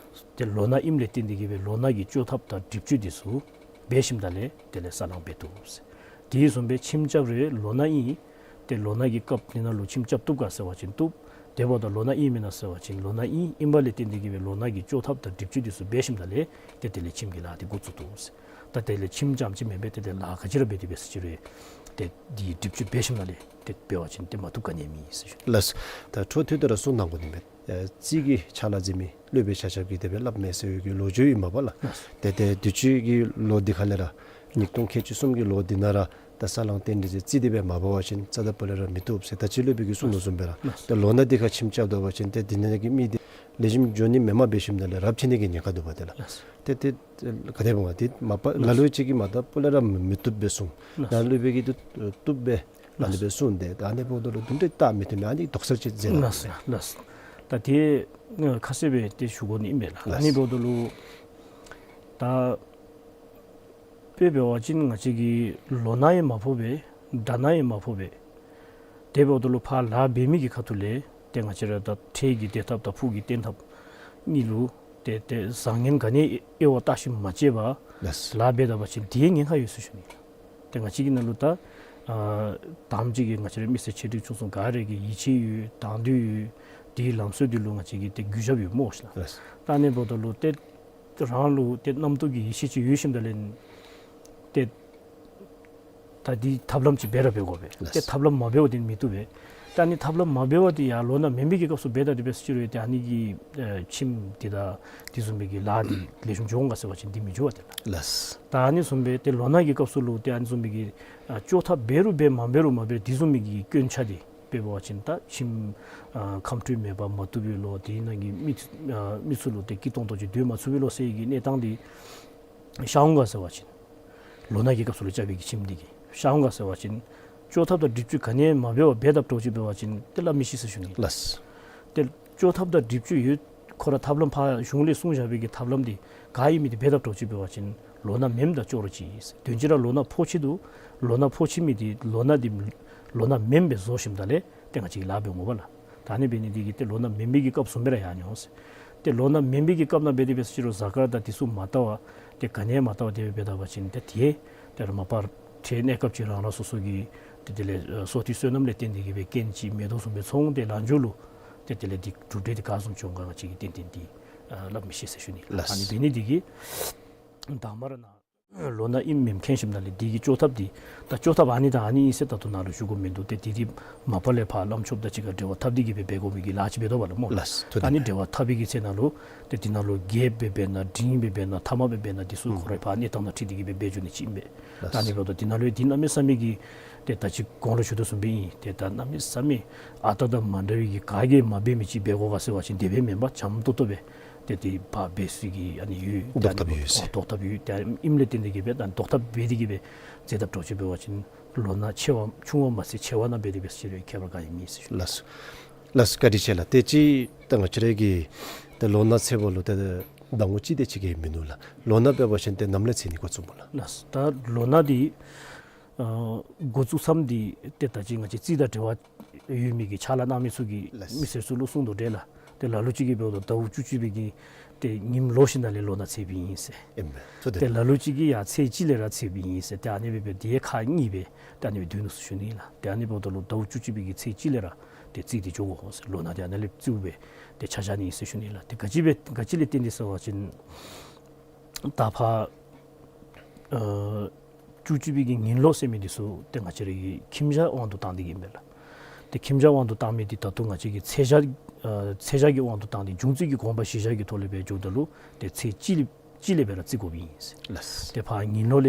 ཏེ་ལོ་ན་ཨིནམ་ལས་བརྟེན་ཏེ་གིས་སྦེ་ལོ་ན་གི་བཅོས་ཐབས་དང་སྒྲིབ་བཅོས་འདི་ཚུ་འབད་ཞིནམ་ད་ལས་དེ་ལས་ས་བསླང་འབད་བཏུབ་ཟེར། དེ་བཟུམ་སྦེ་ཁྱིམ་རྐྱབ་རུང་ལོ་ན་ཨིན། ཏེ་ལོ་ན་གི་སྐབས་འདི་ནང་ལུ་ཁྱིམ་རྐྱབ་བཏུབ་ག་ཟེར་བ་ཅིན་བཏུབ། དེ་འབདཝ་ད་ལོ་ན་ཨིན་མེན་ན་ཟེར་བ་ཅིན་ལོ་ན་ཨིན། ཨིན་པ་ལས་བརྟེན་ཏེ་གིས་སྦེ་ལོ་ན་གི་བཅོས་ཐབས་དང་སྒྲིབ་བཅོས་འདི་ཚུ་འབད་ཞིནམ་ད་ལས་ཏེ་དེ་ལས་ཁྱིམ་གྱི་ལཱ་འདི་འགོ་བཙུགས་བཏུབ་ཟེར། ད་དེ་ལས་ཁྱིམ་རྐྱངམ་ཅིག་མེན་པར་ཏེ་དེ་ལཱ་ག་ཅི་ར་འབད་དེ་འབད་ཟེར་ཞུ་རུང་ཏེ་འདི་སྒྲིབ་བཅོས་འབད་ཞིནམ་ད་ལས་ཏེ་འབད་བ་ཅིན་ཏེ་མ་བཏུབ་ག་ནི་མེད་ཟེར་ཞུ། ལགས། ད་འཕྲོ་མཐུད་དེ་ར་གསུང་གནང་དགོ་ནི་མས། ཨེ་རྩིས་ཀྱི་ཕྱག་ལཱ་མཛད་མི་སློབ་དཔོན་ཆ་ཁྱབ་ཀྱིས་དེ་སྦེ་སླབ་མས་ཟེར་བའི་གི་ལོ་རྒྱུས་ཨིན་མས་པ་ལགས། ལགས། ཏེ་ཏེ་དུས་ཅི་གི་ལོ་འདི་ཁ་ལས་ར་ཉིས་སྟོང་ཁལ་གཅིག་གསུམ་གྱི་ལོ་འདི་ནང་ར་ད་ས་བསླང་རྟེན་འབྲེལ་རྩིས་འདི་སྦེ་མ་འབད་བ་ཅིན་རྩ་དང་སྤུ་ལས་ར་མི་བཏུབ་ཟེར་ད་ཅི་སློབ་དཔོན་གྱིས་གསུངས་དོ་བཟུམ་སྦེ་ར། ལགས། ཏེ་ལོ་ན་འདི་ཁར་ཁྱིམ་རྐྱབ་ད་པ་ཅིན་ཏེ་འདི་ནང་གི་མི་འདི་ལེགས་ཤོམ་འགྱོ་ནི་མེནམ་འབད་ཞིནམ་ད་ལས་རབ་ཆད་ནི་གི་ཉེན་ཁ་འདུག་པ་ཏེ་ལགས། ལགས། ཏེ་ཏེ་ག་དེ་འབད་འོང་ཏེ་མ་པ་ལ་ལུ་ཅིག་གིས་མ་ད་སྤུ་ལས་ར་མི་བཏུབ་སྦེ་གསུངས། ལགས། ནཱ་སློབ་དཔོན་གྱིས་ཏེ་བཏུབ་སྦེ་ཨ་ནི་སྦེ་གསུངས་ཏེ་ད་ཨ་ནི་འབདཝ་ད་ལུ་དུམ་གྲ་བལྟ་མི་བཏུབ་མས། ཨ་ནི་དོགས་སེལ་ཅིག་མཛད་གནང་། ལགས་ལགས། ད་དེ་ཁ་གསལ་སྦེ་ཏེ་ཞུ་དགོ་ནི་ཨིན་པས་ལགས། ཨ་ནི་འབདཝ་ད་ལུ་ད་དཔེ་འབད་བ་ཅིན་ང་བཅས་ཀྱི་ལོ་ན་ཡང་མ་ཕོག་པས། དགྲ་ན་ཡང་མ་ཕོག་པས། དེ་འབདཝ་ད་ལུ་ཕར་ལཱ་འབད་མི་གི་ཁ་ཐུག་ལས་ཏེ་ང་བཅས་ར་ད་འཕྲལ་གྱི་བདེ་ཐབས་དང་ཕུགས་ཀྱི་བརྟན་ཐབས་གཉིས་ལུ་ཏེ་ཏེ་བཟང་ངན་ག་ནི་དབྱེ་བ་བལྟ་ཞིནམ་མ་དཔྱད་པར་ལགས། ལཱ་འབད་ད་པ་ཅིན་དེ་ཡང་ཉེན་ཁ་ཡོད་ཟེར་ཞུ་ནི། ཏེ་ང་བཅས་ཀྱི་ནང་ལུ་ད་ཨ་དང་པ་ཅིག་གིས་ང་བཅས་ར་མི་སེར་ཆེ་འབྲིང་ཆུང་གསུམ་ག་ར་གི་ཡིད་ཆེས་ཡོད། དང་འདོད་ཡོད། དེའི་ལམ་སྲོལ་འདི་ལུ་ང་བཅས་ཀྱིས་ཏེ་གུས་ཞབས་ཡོད་སྨོ་ཤིག་ལགས། ལགས། ད་ཨ་ནི་འབདཝ་ད་ལུ་ཏེ་རང་ལུ་ཏེ་རྣམ་རྟོག་གི་ཡིད་ཆེས་ཅིག་ཡོད་ཞིནམ་ད་ལས་ཏེ་ད་འདི་ཐབས་ལམ་ཅིག་འབད་ར་འབད་དགོ་པས། ལགས། ཏེ་ཐབས་ལམ་མ་འབདཝ་འདི་མི་བཏུབ་པས། ད་ཨ་ནི་ཐབས་ལམ་མ་འབད་བར་ཏེ་ཡར་ལོ་ན་མེན་པའི་གི་སྐབས་སུ་འབད་ད་དེ་འབད་ཟེར་ཅི་རུང་ཏེ་ཨ་ནི་གི་ཨེ་ཁྱིམ་འདི་དང་དེ་བཟུམ་མའི་གི་ལཱ་འདི་ལེགས་ཤོམ་འགྱོ་འོང་ག་ཟེར་བ་ཅིན་འདི་མི་འགྱོ་བ་ཏེ་ལགས། ལགས། ད་ཨ་ནི་བཟུམ་སྦེ་ཏེ་ལོ་ན་གི་སྐབས་སུ་ལུ་ཏེ་ཨ་ནི་བཟུམ་མའི་གི་ཨ་བཅོས་ཐབས་འབད་རུང་འབད་མ་འབད་རུང་མ་འབད་དེ་བཟུམ་མའི་གི་སྐྱོན་ཆ་འདི་འབད་བ་ཅིན་ད་ཁྱིམ་ཨ་ཁམས་སྤྲོད་མེད་པར་མ་བཏུབ་པའི་ལོ་དེ་ནང་གི་མི་ཚུ་ཨ་མི་ཚུ་ལུ་ཏེ་སྐྱིད་ཏོང་ཏོ་ཅིག་སྡོད་མ་ཚུགས་པའི་ལོ་ཟེར་བའི་གི་གནས་སྟངས་འདི་ཤར་འོང་ག་ཟེར་བ་ཅིན་ལོ་ན་གི་སྐབས་སུ་ལུ་རྐྱབ་པའི་གི་ཁྱིམ་འདི་གིས་ཤར་འོང་ག་ཟེར་བ་ཅིན་བཅོས་ཐབས་དང་སྒྲིབ་བཅོས་ག་ནི་ཡང་མ་འབད་བར་འབད་དཔ་འདྲཝ་ཅིག་འབད་བ་ཅིན་ཏེ་སླབ་མི་ཤེས་ཟེར་ཞུ་ནི། ལགས། ཏེ་བཅོས་ཐབས་དང་སྒྲིབ་བཅོས་ཡོད། ཁོ་ར་ཐབས་ལམ་ཕར་གཞུང་ལས་གསུངས་བཞག་པའི་གི་ཐབས་ལམ་འདི་ག་ཨིན་མི་འདི་འབད་དཔ་འདྲཝ་ཅིག་འབད་བ་ཅིན་ལོ་ན་མེནམ་ད་ཅོག་ར་གཅིག་ཨིན་ཟེར། དོན་སྤྱི་ར་ལོ་ན་ཕོག་ཅི་འདུག། ལོ་ན་ཕོག་ཅི་མི་འདི་ལོ་ན་འདི་ལོ་ན་མེན་པའི་བཟོ་ཞིནམ་ད་ལས་ཏེ་ང་བཅས་ཀྱིས་ལཱ་འབད་འོང་པ་ལགས། ད་ཨ་ནི་འབད་ནི་འདི་གིས་ཏེ་ལོ་ན་མེན་པའི་གི་སྐབས་བཟུམ་སྦེ་ར་ཡར་འགྱོ་འོང་ཟེར། ཏེ་ལོ་ན་མེན་པའི་གི་སྐབས་ནང་འབད་དེ་འབད་ཟེར་ཅི་རུང་གཟའ་སྐར་དང་དེ་ཚུ་མ་བལྟ་བར་ཏེ་ག་ནི་ཡང་མ་བལྟ་བར་དེ་སྦེ་འབད་ད་པ་ཅིན་ཏེ་དེ་ཏེ་ར་མ་པ་འཕྲལ་གནས་སྐབས་ཅིག་རང་རང་སོ་སོ་གི་ཏེ་དེ་ལས་ཨ་སྲོག་ཐུན་བསོད་ནམས་ལས་བརྟེན་ཏེ་གི་སྦེ་རྐྱེན་ཅིག་མེད་དོ་བཟུམ་སྦེ་ཚོར་འོང་། ཏེ་ལས་མཇུག་ལུ་ཏེ་དེ་ལས་འདི་གྲུབ་འབྲས་འདི་ག་བཟུམ་བྱུང་ག་ང་བཅས་ཀྱིས་ཏན་ཏན་འདི་ཨ་སླབ་མི་ཤེས་ཟེར་ཞུ་ནི། ལགས། ཨ་ནི་འབད་ནི་འདི་གིས་དང་པ་ར་ནཱ་ལོ་ན་ཨིནམ་མེནམ་མཁྱེན་ཞིནམ་ད་ལས་འདི་གི་བཅོས་ཐབས་འདི་ད་བཅོས་ཐབས་ཨ་ནི་དང་ཨ་ནི་ཨིན་ཟེར་ད་ལྟོ་ནཱ་ལུ་ཞུ་དགོཔ་མིན་འདུག། ཏེ་འདི་འདི་མ་པ་ལས་ཕར་བླམ་ཆོསཔ་དང་གཅིག་ཁར་འབྲེལ་བ་འཐབ་སྟེ་གི་སྦེ་འབད་དགོ་མི་གི་ལཱ་ཅིག་འབད་དོ་བ་ལགས་སྨོ། ལགས། ད་ཨ་ནི་འབྲེལ་བ་འཐབ་པའི་གི་ཚེ་ནང་ལུ་ཏེ་འདི་ནང་ལུ་རྒྱས་སྦེ་འབད་ན་འབྲིང་སྦེ་འབད་ན་ཐ་མ་སྦེ་འབད་ན་འདི་ཚུ་ཁོ་རའི་ཕར་གནས་སྟངས་དང་འཁྲིལ་ཏེ་གི་སྦེ་འབད་འགྱོ་ནི་ཅིག་ཨིན་པས། ལགས། ད་ཨ་ནི་འབདཝ་ད་འདི་ནང་ལུ་འདི་གནམ་མེད་ས་མེད་ཀྱི་ཏེ་ད་ཅི་གོང་ལུ་ཞུ་དོ་བཟུམ་སྦེ་ཨིན། ཏེ་ད་གནམ་མེད་ས་མེད་ཨ་རྟག་དང་མ་འདྲ་བའི་གི་ག་གིས་མ་འབད་མི་ཅིག་འབད་དགོ་ག་ཟེར་བ་ཅིན་དེ་སྦེ་མེན་པར་འཇམ་ཏོང་ཏོ་སྦེ་ཏེ་དེ་ཕར་འབད་ས་གི་ཨ་ནི་ཡོད། ཟློག་ཐབས་ཡོད་ཟེར། ཨ་ཟློག་ཐབས་ཡོད། ཏེ་ཨིནམ་ལས་བརྟེན་ཏེ་གི་སྦེ་ད་ཟློག་ཐབས་འབད་དེ་གི་སྦེ་མཛད་དཔ་འདྲཝ་ཅིག་འབད་བ་ཅིན་ལོ་ན་ཆེ་བ་ཆུང་བ་མ་ཚད་ཆེ་བ་ནང་འབད་དེ་འབད་ཟེར་ཁྱད་པར་ག་ཡང་མེད་ཟེར་ཞུ། ལགས་སོ། ལགས་སོ། བཀའ་དྲིན་ཆེ་ལགས། ཏེ་ཅིག་ད་ང་བཅས་ར་གི་ཏེ་ལོ་ན་ཚེས་པ་ལུ་ཏེ་ཟླ་ངོ་གཅིག་དེ་ཅིག་གིས་མིན་འདུག་ལགས། ལོ་ན་འབད་བ་ཅིན་ཏེ་ནམ་ལས་ཚེས་ནི་འགོ་བཙུགས་སྨོ་ལགས། ལགས་སོ། ད་ལོ་ན་འདི་ཨ་འགོ་བཙུགས་མཚམས་འདི་ཏེ་ད་ཅི་ང་བཅས་རྩིས་དང་འབྲེལ་བ་ཡོད་མི་གི་ཕྱག་ལཱ་གནང་མི་ཚུ་གིས་ལགས། མི་སེར་ཚུ་ལུ་གསུང་དོ་འདྲ་ལགས། ཏེ་ལ་ལུ་ཅིག་གིས་འབདཝ་ད་ཟླཝ་བཅུ་གཅིག་པའི་གི་ཏེ་ཉིནམ་ལོག་ཞིནམ་ལས་ལོ་ན་ཚེས་པའི་ཨིན་ཟེར། ཨིན་པས། ཏེ་ལ་ལུ་ཅིག་གིས་ཡར་ཚེས་གཅིག་ལས་ར་ཚེས་པའི་ཨིན་ཟེར། ཏེ་ཨ་ནི་སྦེ་སྦེ་དེ་ཁག་གཉིས་སྦེ་ཏེ་ཨ་ནི་སྦེ་འདུག་ཟེར་ཞུ་ནི་ལགས། ཏེ་ཨ་ནི་འབདཝ་ད་ལུ་ཟླཝ་བཅུ་གཅིག་པའི་གི་ཚེས་གཅིག་ལས་ར་ཏེ་རྩིས་འདི་འགྱོ་དགོ་ཟེར། ལོ་ན་འདི་ཨ་ནཱ་ལས་བརྩིཝ་སྦེ་ཏེ་ཆ་བཞག་ནི་ཨིན་ཟེར་ཞུ་ནི་ལགས། ཏེ་ག་ཅི་སྦེ་ག་ཅི་ལས་བརྟེན་ཏེ་ཟེར་བ་ཅིན་ད་ཕར་ཨ་བཅུ་གཅིག་པའི་གི་ཉིནམ་ལོག་ཟེར་མི་འདི་ཚུ་ཏེ་ང་བཅས་ར་གི་ཁྱིམ་བྱ་དབང་དུ་བཏང་སྟེ་གི་ཨིན་པས་ལགས། ཏེ་ཁྱིམ་བྱ་དབང་དུ་བཏང་མི་འདི་ད་ལྟོ་ང་བཅས་ཀྱི་ཚེས་བྱ་ཨ་ཚེས་བྱ་གི་དབང་དུ་བཏང་སྟེ་འབྱུང་རྩིས་ཀྱི་དགོངས་པ་གཞིར་བཞག་གི་ཐོག་ལས་སྦེ་འགྱོཝ་ད་ལུ་ཏེ་ཚེས་གཅིག་ལས་གཅིག་ལས་སྦེ་ར་རྩིས་དགོཔ་ཨིན་ཟེར། ལགས། ཏེ་ཕར་ཉིནམ་ལོག་ལས་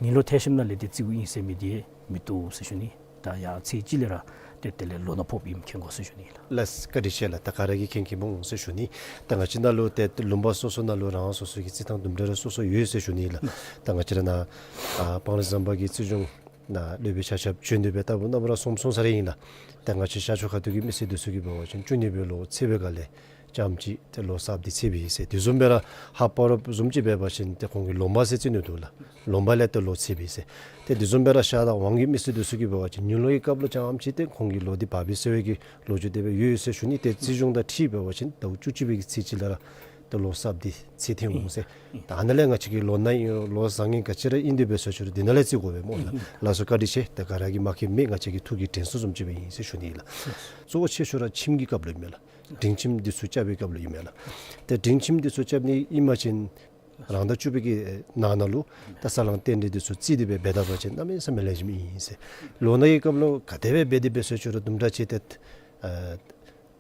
ཉིནམ་ལོག་ཐལ་ཞིནམ་ལས་ཏེ་རྩིས་དགོཔ་ཨིན་ཟེར་མི་འདི་མི་བཏུབ་ཟེར་ཞུ་ནི། ད་ཡར་ཚེས་གཅིག་ལས་ར་ཏེ་དེ་ལས་ལོ་ན་ཕོགཔ་ཨིནམ་མཁྱེན་དགོ་ཟེར་ཞུ་ནི་ལགས། ལགས་སོ། བཀའ་དྲིན་ཆེ་ལགས། ད་ག་ར་གིས་མཁྱེན་མཁྱེནམ་འོང་ཟེར་ཞུ་ནི། ད་ང་བཅས་ནང་ལུ་ཏེ་ལུང་པ་སོ་སོ་ནང་ལུ་རང་སོ་སོ་གི་རྩིས་ཐངས་དུམ་གྲ་རེ་སོ་སོ་ཡོད་ཟེར་ཞུ་ནི་ལགས། ད་ང་བཅས་ར་ནཱ་ཨ་སྤང་རི་ཟམ་པ་གི་རྩིས་གཞུང་ནང་སློབ་དཔོན་ཆ་ཁྱབ་བྱོན་ཏེ་སྦེ་ལྟ་བུ་ནམ་ར་གསུངས་གསུངས་ས་ར་ཨིན་ལགས། ད་ང་བཅས་ཤར་ཕྱོགས་ཁ་ཐུག་གི་མི་སེར་འདི་ཚུ་གིས་འབད་བ་ཅིན་བཅུ་གཉིས་པའི་ལོ་ཚེས་པའི་སྒང་ལས་ཙམ་ཅིག་ཏེ་ལོ་གསརཔ་འདི་ཚེས་པའི་ཨིན་ཟེར། དེ་བཟུམ་སྦེ་ར་ཧཱཔ་པ་རོཔ་བཟུམ་ཅིག་འབད་བ་ཅིན་ཏེ་ཁོང་གིས་ལོ་མ་ཟེར་རྩིས་ནི་འདུག་ལགས། ལོ་མ་ལས་ཏེ་ལོ་ཚེས་པའི་ཨིན་ཟེར། ཏེ་དེ་བཟུམ་སྦེ་ར་ཤར་དང་ཝང་གི་མི་སེར་འདི་ཚུ་གིས་འབད་བ་ཅིན་ཉིནམ་ལོག་གི་སྐབས་ལུ་ཙམ་ཅིག་ཏེ་ཁོང་གི་ལོ་འདི་བབས་པའི་ཟེར་བའི་གི་ལོ་རྒྱུས་དེ་སྦེ་ཡོད་ཟེར་ཞུ་ནི། ཏེ་རྩིས་གཞུང་དང་འཁྲིལ་འབད་བ་ཅིན་ཟླཝ་བཅུ་གཅིག་པའི་གི་ཚེས་གཅིག་ལས་ར་ཏེ་ལོ་གསརཔ་འདི་ཚེས་ཐོན་འོང་ཟེར། ད་ཨ་ནཱ་ལས་ང་བཅས་ཀྱི་ལོ་ན་ཨིན་རུང་ལོ་བཟང་ངན་ག་ཅི་ར་ཨིན་དེ་སྦེ་ཟེར་ཞུ་རུང་འདི་ནང་ལས་རྩིས་དགོ་པས་སྨོ་ལགས། ལགས་སོ། བཀའ་དྲིན་ཆེ། ད་ག་ར་གིས་མ་མཁྱེན་མི་ང་བཅས་ཀྱི་ཐུགས་ཀྱི་དྲན་གསོ་བཟུམ་ཅིག་སྦེ་ཨིན་ཟེར་ཞུ་ནི་ལགས། གཙོ་བོ་ཆེ་ཤོས་ར་ཁྱིམ་གྱི་སྐབས་ལུ་ཨིན་མས་ལགས། འབྲིང་ཁྱིམ་འདི་ཚུ་རྐྱབ་པའི་སྐབས་ལུ་ཨིན་མས་ལགས། ཏེ་འབྲིང་ཁྱིམ་འདི་ཚུ་རྐྱབ་ནི་ཨིན་པ་ཅིན་རང་ཟླ་བཅུ་པའི་གི་ནང་ན་ལུ་ད་ས་བསླང་རྟེན་འབྲེལ་འདི་ཚུ་རྩིས་ཏེ་སྦེ་འབད་ད་པ་ཅིན་གནམ་མེད་ས་མེད་ལེགས་ཤོམ་ཨིན་ཟེར། ལོ་ན་གི་སྐབས་ལུ་ག་དེ་སྦེ་འབད་དེ་སྦེ་ཟེར་ཞུ་རུང་དུམ་གྲ་ཅིག་ཏེ་ཨ་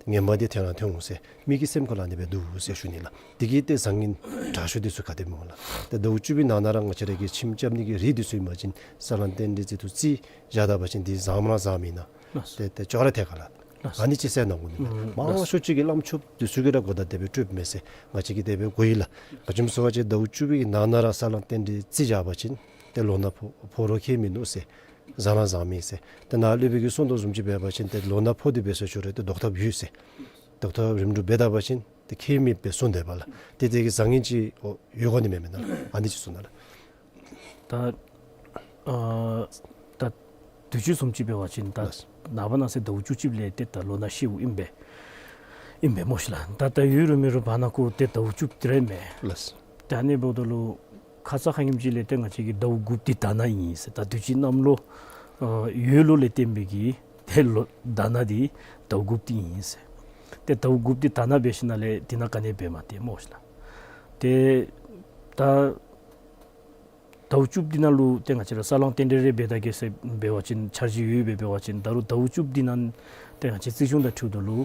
ངན་པ་འདི་ཐོན་ར་ཐོན་འོང་ཟེར་མི་གི་སེམས་ཁ་ལུ་ཨ་ནི་སྦེ་འདུག་ཟེར་ཞུ་ནི་ལགས། དེ་གིས་ཏེ་བཟང་ངན་དྲག་ཤོས་འདི་ཚུ་ག་དེ་སྨོ་ལགས། ཏེ་ཟླཝ་བཅུ་པའི་ནང་ན་ར་ང་བཅས་ར་གི་ཁྱིམ་རྐྱབ་ནི་གི་རིགས་འདི་ཚུ་ཨིན་པ་ཅིན་ས་བསླང་རྟེན་འབྲེལ་རྩིས་ཐོ་རྩིས་བཞག་ད་པ་ཅིན་འདི་བཟངམ་ར་བཟངམ་ཨིན་ན། ལགས། ཏེ་ཏེ་ཅོག་ར་འཐད་ག་ལགས། ལགས། ཨ་ནི་ཅིག་གསལ་གནང་དགོ་ནི་མས། ཨུམ་མང་ཤོས་ཅིག་གིས་བླམ་ཆོསཔ་འདི་ཚུ་གིས་ར་གོ་བརྡ་དེ་སྦེ་སྤྲོདཔ་མས་ཟེར་ང་བཅས་ཀྱིས་དེ་སྦེ་གོ་ཡི་ལགས། ག་ཅི་སྨོ་ཟེར་བ་ཅིན་ཟླཝ་བཅུ་པའི་ནང་ན་ར་ས་བསླང་རྟེན་འབྲེལ་རྩིས་བཞག་པ་ཅིན་ཏེ་ལོ་ན་ཕོག་ཕོག་རུང་ཁྱད་མིན་འདུག་ཟེར། བཟང་ར་བཟངམ་ཨིན་ཟེར། ཏེ་ནཱ་སློབ་དཔོན་གྱིས་གསུངས་དོ་བཟུམ་ཅིག་འབད་བ་ཅིན་ཏེ་ལོ་ན་ཕོག་སྟེ་སྦེ་ཟེར་ཞུ་རུང་ཏེ་ཟློག་ཐབས་ཡོད་ཟེར། ཟློག་ཐབས་རིམ་གྲོ་འབད་ད་པ་ཅིན་ཏེ་ཁྱད་མེདཔ་སྦེ་གསུངས་ཏེ་འབད་ལགས། ཏེ་དེ་གིས་བཟང་ངན་ཅིག་ཨོ་ཡོད་དགོ་ནི་མས་མེན་ན་ལགས། ཨ་ནི་ཅིག་གསུངས་ད་ལགས། ད་ཨ་ད་དུས་ཅི་བཟུམ་ཅིག་འབད་བ་ཅིན་ད་ལགས། ནངས་པ་གནངས་ཚེ་ཟླཝ་བཅུ་གཅིག་ལས་ཏེ་ད་ལོ་ན་ཤེས་འོང་ཨིན་པས། ཨིན་པས་སྨོ་ཤིག་ལགས། ད་ད་ཡོད་རུང་མེད་རུང་བར་ན་ཁོ་ཏེ་ཟླཝ་བཅུ་གཅིག་ར་ཨིན་མས། ལགས། ད་ཨ་ནི་འབདཝ་ད་ལུ་ཁ་ཙ་ཁ་ཉིནམ་ཅིག་ལས་ཏེ་ང་བཅས་ཀྱི་ཟླཝ་དགུཔ་འདི་དྷ་ན་ཨིན་ཟེར། ད་དུས་ཅི་གནམ་ལོ་ཨ་ཡོས་ལོ་ལས་བརྟེན་པའི་གི་ཏེ་ལོ་དྷ་ན་འདི་ཟླཝ་དགུཔ་འདི་ཨིན་ཟེར། ཏེ་ཟླཝ་དགུཔ་འདི་དྷ་ན་འབད་ཞིནམ་ལས་འདི་ནང་ག་ནི་འབད་མ་སྟེར་སྨོ་ཤིག་ལགས། ཏེ་ད་ ཟླཝ་བཅུ་པ་འདི་ནང་ལུ་ཏེ་ང་བཅས་ར་ས་བསླང་རྟེན་འབྲེལ་རེ་འབད་ད་གེ་ཟེར་འབད་བ་ཅིན་འཆར་གཞི་ཡོད་པས། འབད་བ་ཅིན་ད་རུང་ཟླཝ་བཅུ་པ་འདི་ནང་ཏེ་ང་བཅས་རྩིས་གཞུང་དང་འཁྲིལཝ་ད་ལུ་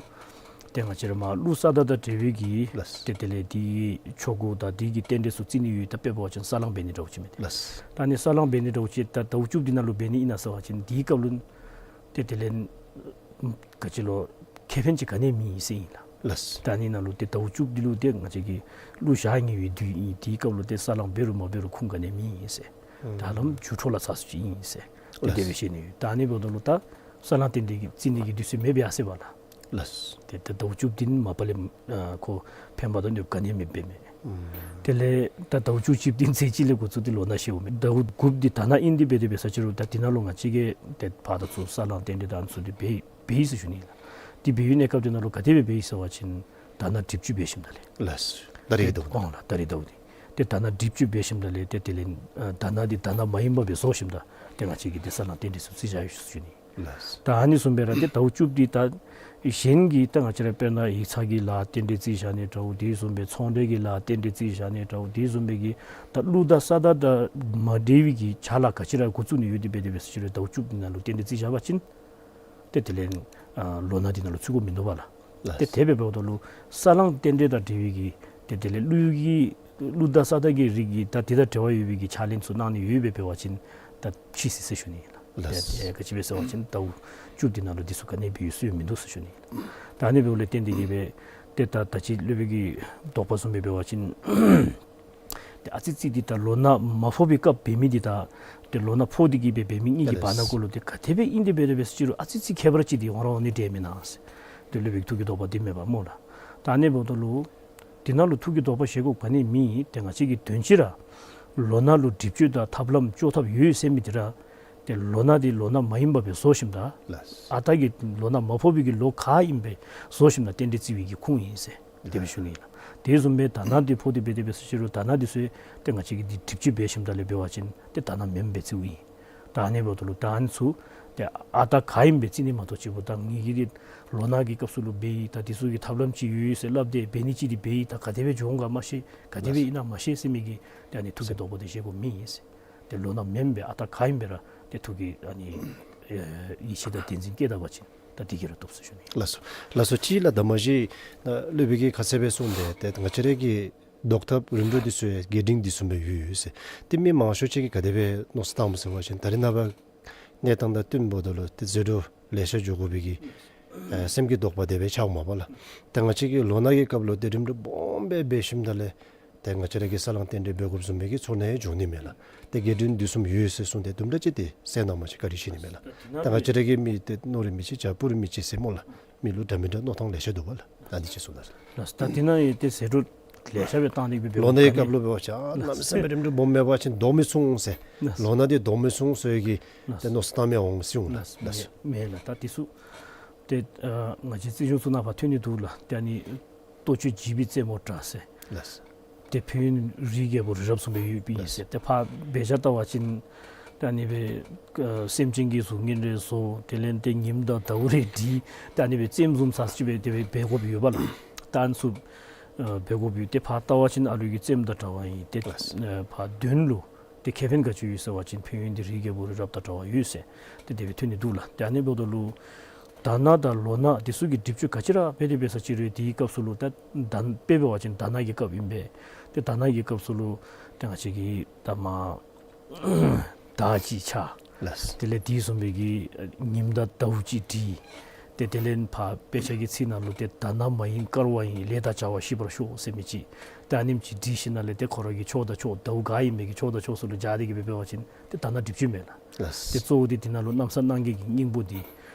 ཏེ་ང་བཅས་ར་མར་ཀླུ་ས་བདག་དང་འབྲེལ་བའི་གི་ལགས། ཏེ་དེ་ལས་དེའི་ཆོ་ག་དང་དེའི་གི་རྟེན་འབྲེལ་ཚུ་བརྩི་ནི་ཡོད། ད་དཔེ་འབད་བ་ཅིན་ས་བསླང་འབད་ནི་འདྲཝ་ཅིག་མས། ལགས། ད་ཨ་ནི་ས་བསླང་འབད་ནི་འདྲཝ་ཅིག་ད་ཟླཝ་བཅུ་པ་འདི་ནང་ལུ་འབད་ནི་ཨིན་ན་ཟེར་བ་ཅིན་དེའི་སྐབས་ལུ་ཏེ་དེ་ལས་ག་ཅི་ལོ་ཁེ་ཕན་ཅིག་ག་ནི་མེད་ཟེར་ཨིན་ལགས། ལགས། ད་ཨ་ནི་ནང་ལུ་ཏེ་ཟླཝ་བཅུ་པ་འདི་ལུ་ཏེ་ང་བཅས་ཀྱི་ཀླུ་བཞག་ནི་ཡོད་དུས་ཨིན། དེའི་སྐབས་ལུ་ཏེ་ས་བསླང་འབད་རུང་མ་འབད་རུང་ཁུངས་ག་ནི་མེད་ཟེར། ད་ལམ་རྒྱུ་འཕྲོ་ལ་ཚ་སུ་ཅིག་ཨིན་ཟེར། ཏེ་ལགས། དེ་སྦེ་བཤད་ནི་ཡོད། ད་ཨ་ནི་འབདཝ་ད་ལུ་ད་ས་བསླང་རྟེན་འབྲེལ་གྱི་བརྩི་ནི་གི་དུས་ཚོད་མེདཔ་ཡར་སོ་ཡི་པ་ལགས། ལགས། ཏེ་ད་ཟླཝ་བཅུ་པ་འདི་ནི་མ་པ་ལས་ཨ་ཁོ་ཕན་པ་དང་གནོདཔ་ག་ནི་མེདཔ་མས། ཨུམ། དེ་ལས་ད་ཟླཝ་བཅུ་གཅིག་པ་འདི་ཚེས་གཅིག་ལས་འགོ་བཙུགས་ཏེ་ལོ་ན་བཞེས་འོང་མས། ཟླཝ་དགུ་པ་འདི་དྷ་ན་ཨིན། དེ་འབད་དེ་འབད་ས་ཅིག་རུང་ད་འདི་ནང་ལུ་ང་བཅས་ཀྱིས་ཏེ་ཕར་དང་ཚུར་ས་བསླང་རྟེན་འབྲེལ་དང་ཚུ་འདི་འབད་འབད་ཡི་ཟེར་ཞུ་ནི་ལགས། དེ་འབད་བའི་གནས་སྐབས་འདི་ནང་ལུ་ག་དེ་སྦེ་འབད་ཡི་ཟེར་བ་ཅིན་དྷ་ན་དྲིལ་བཅུ་འབད་ཞིནམ་ད་ལས། ལགས། ད་རིས་ཀྱི་ཟླཝ་འདི། ཨོ་ལགས། ད་རིས་ཟླཝ་འདི། ཏེ་དྷ་ན་དྲིལ་བཅུ་འབད་ཞིནམ་ད་ལས་ཏེ་དེ་ལས་ཨ་དྷ་ན་འདི་དྷ་ན་མ་ཡིན་པ་སྦེ་བཟོ་ཞིནམ་ད་ཏེ་ང་བཅས་ཀྱིས་ཏེ་ས་བསླང་རྟེན་འབྲེལ་ཚུ་བརྩི་བཞག་ཡི་ཟེར་ཞུ་ནི། ལགས། ད་ཨ་ནི་བཟུམ་སྦེ་ར་ཏེ་ཟླཝ་བཅུ་པ་འདི་ད་གཞན་གྱི་ད་ང་བཅས་ར་དཔེར་ན་ཡིག་ཚང་གི་ལཱ་རྟེན་འབྲེལ་བརྩི་བཞག་ནི་འདྲཝ། དེ་བཟུམ་སྦེ་ཚོང་འབྲེལ་གྱི་ལཱ་རྟེན་འབྲེལ་བརྩི་བཞག་ནི་འདྲཝ། དེ་བཟུམ་སྦེ་གི་ད་ཀླུ་དང་ས་བདག་དང་མ་འབྲེལ་བའི་གི་ཆ་ལག་ག་ཅི་ར་འགོ་བཙུགས་ནི་ཡོད། དེ་འབད་དེ་འབད་ས་ཅིག་རུང་ཟླཝ་བཅུ་པ་འདི་ནང་ལུ་རྟེན་འབྲེལ་བརྩི་བཞག་པ་ཅིན་ཏེ་དེ་ལས་ཨ་ལོ་ན་འདི་ནང་ལུ་ཚུད་དགོཔ་མིན་འདུག་པ་ལགས། ལགས། ཏེ་དེ་སྦེ་འབདཝ་ད་ལུ་ས་བསླང་རྟེན་འབྲེལ་དང་འབྲེལ་བའི་གི་ཏེ་དེ་ལས་ཀླུ་གི་ཀླུ་དང་ས་བདག་གི་རིགས་ཀྱི་ད་དེ་དང་འབྲེལ་བ་ཡོད་པའི་གི་ཕྱག་ལེན་ཚུ་གནང་ནི་ཡོད་པས། འབད་བ་ཅིན་ད་ཕྱིས་སོ་ཡི་ཟེར་ཞུ་ནི་ལགས། ལགས། ཏེ་ག་ཅི་སྦེ་ཟེར་བ་ཅིན་ཟླཝ་བཅུ་པ་འདི་ནང་ལུ་འདི་ཚུ་ག་ནི་འབད་བའི་སྲོལ་མིན་འདུག་ཟེར་ཞུ་ནི་ལགས། ད་ཨ་ནི་འབདཝ་ལས་བརྟེན་ཏེ་གི་སྦེ་ཏེ་ད་ད་ཅི་སློབ་དཔོན་གྱི་དོགས་པ་བཟུམ་སྦེ་འབད་བ་ཅིན་ཏེ་ཨ་ཙི་ཙི་འདི་ད་ལོ་ན་མ་ཕོག་པའི་སྐབས་འབད་མི་འདི་དང་ཏེ་ལོ་ན་ཕོག་སྟེ་གི་སྦེ་འབད་མི་གཉིས་ཀྱི་བར་ན་ཀོ་ལུ་ཏེ་ག་དེ་སྦེ་ཨིན། དེ་འབད་དེ་འབད་ས་ཅིག་རུང་ཨ་ཙི་ཙི་ཁྱད་པར་ཅིག་འདི་འོང་ར་འོང་ནི་འདྲས་མེན་ན་ཟེར། ཏེ་སློབ་དཔོན་གྱི་ཐུགས་ཀྱི་དོགས་པ་འདི་མེན་པ་སྨོ་ལགས། ད་ཨ་ནི་འབདཝ་ད་ལུ་འདི་ནང་ལུ་ཐུགས་ཀྱི་དོགས་པ་བཞེས་དགོཔ་ག་ནི་མེད། ཏེ་ང་བཅས་ཀྱིས་དོན་སྤྱི་ར་ལོ་ན་ལུ་སྒྲིབ་གཅོད་དང་ཐབས་ལམ་བཅོ་ཐབས་ཡོད་ཟེར་མི་འདི་ར་ཏེ་ལོ་ན་འདི་ལོ་ན་མ་ཡིན་པ་སྦེ་བཟོ་ཞིནམ་ད་ལགས། ཨ་རྟག་གི་ལོ་ན་མ་ཕོག་པའི་གི་ལོ་ག་ཨིནམ་སྦེ་བཟོ་ཞིནམ་ད་རྟེན་འབྲེལ་བརྩི་བའི་གི་ཁུངས་ཨིན་ཟེར་དེ་སྦེ་ཞུ་ནི་ཨིན་ལགས། དེ་བཟུམ་སྦེ་དྷ་ན་འདི་ཕོག་སྟེ་འབད་དེ་འབད་ས་ཅིག་རུང་དྷ་ན་འདི་ཚུ་ཏེ་ང་བཅས་ཀྱིས་འདི་སྒྲིབ་གཅོད་འབད་ཞིནམ་ད་ལས་འབད་བ་ཅིན་ཏེ་དྷ་ན་མེནམ་སྦེ་བརྩིཝ་ཨིན། ད་ཨ་ནི་འབདཝ་ད་ལུ་ད་ཨ་ནི་ཚུ་ཏེ་ཨ་རྟག་ག་ཨིནམ་སྦེ་བརྩི་ནི་མ་གཏོགས་ཅིག་པོ་ད་ངེ་གི་འདི་ལོ་ན་གི་སྐབས་སུ་ལུ་འབད་ཡི། ད་འདི་ཚུ་གི་ཐབས་ལམ་ཅིག་ཡོད་ཟེར་སླབ་སྟེ་འབད་ནི་ཅིག་འདི་འབད་ཡི། ད་ག་དེ་སྦེ་འགྱོ་འོང་ག་མ་ཤེས། ག་དེ་སྦེ་ཨིན་ན་མ་ཤེས་ཟེར་མི་གི་ཏེ་ཨ་ནི་ཐུགས་ཀྱི་དོགས་པ་འདི་བཞེས་དགོཔ་མེད་ཟེར། ཏེ་ལོ་ན་མེནམ་སྦེ་ཨ་རྟག་ག་ཨིནམ་སྦེ་ར་ཏེ་ཐུགས་ཀྱི་ཨ་ནི་ཨེ་ཡིད་ཆེས་དང་བདེན་འཛིན་བསྐྱེད་ད་པ་ཅིན་ད་འདི་གིས་ར་བཏུབ་ཟེར་ཞུ་ནི། ལགས་སོ། ལགས་སོ། ཅིག་ལགས། ད་མ་གཞི་ད་སློབ་དཔོན་གྱིས་ཁ་གསལ་སྦེ་གསུངས་ཏེ་ཏེ་ང་བཅས་ར་གི་བཟློག་ཐབས་རིམ་གྲོ་འདི་ཚུ་ཡང་རྒྱས་འབྲིང་འདི་བཟུམ་སྦེ་ཡོད་ཡོད་ཟེར། ཏེ་མི་མང་ཤོས་ཅིག་གིས་ག་དེ་སྦེ་མནོ་བསམ་བཏངམ་ཟེར་བ་ཅིན་ད་རེས་ནངས་པ་གནས་སྟངས་དང་བསྟུན་འབདཝ་ད་ལུ་ཏེ་ཟད་འགྲོ་ལེ་ཤ་འགྱོ་དགོ་པའི་གི་ཨེ་སེམས་ཀྱི་དོགས་པ་དེ་སྦེ་ཆགསཔ་མས་པ་ལགས། ཏེ་ང་བཅས་ཀྱི་ལོ་ན་གི་སྐབས་ལུ་ཏེ་རིམ་གྲོ་སྦོམ་སྦེ་འབད་ཞིནམ་ད་ལས་ཏེ་ང་བཅས་ར་གིས་ས་བསླང་རྟེན་འབྲེལ་འབད་དགོཔ་བཟུམ་མའི་གི་ཚོར་སྣང་ཡང་འབྱུང་ནི་མས་ལགས། ཏེ་རྒྱས་འབྲིང་འདི་བཟུམ་ཡོད་ཟེར་གསུངས་ཏེ་དུམ་གྲ་ཅིག་ཏེ་གསལ་སྣང་མ་ཅིག་བཀའ་དྲིན་ཆེ་ནི་མས་ལགས། ད་ང་བཅས་ར་གི་མི་ཏེ་མནོ་རིགས་མི་གཅིག་བྱ་སྤུ་རིས་མི་གཅིག་ཟེར་སྨོ་ལགས། མི་ལུ་འདྲ་མི་འདྲ་མནོ་ཐངས་ལེ་ཤ་འདུག་པ་ལགས། ད་འདི་ཅིག་གསུངས་ད་ཟེར། ལགས། ད་འདི་ནང་ཡང་ཏེ་ཟད་འགྲོ་ལེ་ཤ་སྦེ་བཏང་ནི་སྦེ་ལོ་ན་གི་སྐབས་ལུ་འབད་བ་ཅིན་ཨ་གནམ་མེད་ས་མེད་རིམ་གྲོ་སྦོམ་མེད་པ་ཅིན་བཟློག་མི་ཚུགས་ཟེར། ལགས། ལོ་ན་འདི་བཟློག་མི་ཚུགས་ཟེར་གྱི་ཏེ་མནོ་བསམ་བཏངམ་ཡང་འོང་སྲིད་འོང་ལགས། ལགས། མེན་མེན་ལགས། ད་འདི་ཚུ་ཏེ་ཨ་ང་བཅས་རྩིས་གཞུང་ཚུ་ནང་ཕར་ཐོན་ནི་འདུག་ལགས། ཏེ་ཨ་ནི་ལྟོ་སྤྱོད་བྱིས་པའི་རྩེད་མོ་འདྲ་ཟེར། ལགས། ཏེ་ཕན་ཡོན་རིའི་རྒྱལ་པོ་རི་རབ་བཟུམ་སྦེ་ཡོདཔ་ཨིན་ཟེར། ཏེ་ཕར་འབད་བཞག་བལྟ་བ་ཅིན་ད་ཨ་ནི་སྦེ་ཨ་སེམས་ཅན་གྱི་གཟུགས་བརྙན་རེ་བཟོ། དེ་ལས་ཏེ་ཉིམ་དང་ཟླཝ་རེ་བྲིས། ད་ཨ་ནི་སྦེ་རྩེདམོ་བཟུམ་ཚར་ཅིག་སྦེ་དེ་སྦེ་འབད་དགོཔ་ཡོདཔ་ལགས། ད་ཨ་ནི་ཚུ་ཨ་འབད་དགོཔ་ཡོད། ཏེ་ཕར་བལྟ་བ་ཅིན་ཨ་ལུ་གི་རྩེདམོ་དང་འདྲ་བ་ཨིན། ཏེ་ལགས། ཨ་ཕར་དོན་ལུ་ཏེ་ཁེ་ཕན་ག་ཅི་ཡོད་ཟེར་བ་ཅིན་ཕན་ཡོན་འདི་རིའི་རྒྱལ་པོ་རི་རབ་དང་འདྲ་བ་ཡོད་ཟེར། ཏེ་དེ་སྦེ་ཐོན་ནི་འདུག་ལགས། ཏེ་ཨ་ནི་འབདཝ་ད་ལུ་དྷ་ན་དང་ལོ་ན་འདི་ཚུ་གི་སྒྲིབ་བཅོས་ག་ཅི་ར་འབད་དེ་འབད་ས་ཅིག་རུང་དེའི་སྐབས་སུ་ལུ་ད་དཔེ་འབད་བ་ཅིན་དྷ་ན་གི་སྐབས་ཨིན་པས། ཏེ་དྷ་ན་གི་སྐབས་སུ་ལུ་ཏེ་ང་བཅས་ཀྱིས་ད་མར་དར་ཅིག་ཕྱར། ལགས། དེ་ལས་དེ་བཟུམ་སྦེ་གི་ཉིམ་དང་ཟླཝ་ཅིག་བྲིས། ཏེ་དེ་ལས་ཕར་དཔེ་ཆ་གི་ཚིག་ནང་ལུ་ཏེ་དྷ་ན་མ་ཡིན་དཀར་བ་ཡིན། ལས་དང་བྱ་བ་ཞི་བར་ཤོག་ཟེར་མི་ཅིག་ཏེ་ཨ་ནེམ་ཅིག་བྲིས་ཞིནམ་ལས་ཏེ་ཁོ་ར་གི་ཕྱོགས་དང་ཕྱོགས་ཟླཝ་ག་ཨིན་མི་གི་ཕྱོགས་དང་ཕྱོགས་ཚུ་ལུ་སྦྱར་ཏེ་གི་སྦེ་འབད་བ་ཅིན་ཏེ་དྷ་ན་སྒྲིབ་བཅོས་མས་ལགས། ལགས། ཏེ་གཙོ་བོ་འདི་དེ་ནང་ལུ་གནམ་ས་སྣང་བརྒྱད་ཀྱི་སྙིང་པོ་འདི་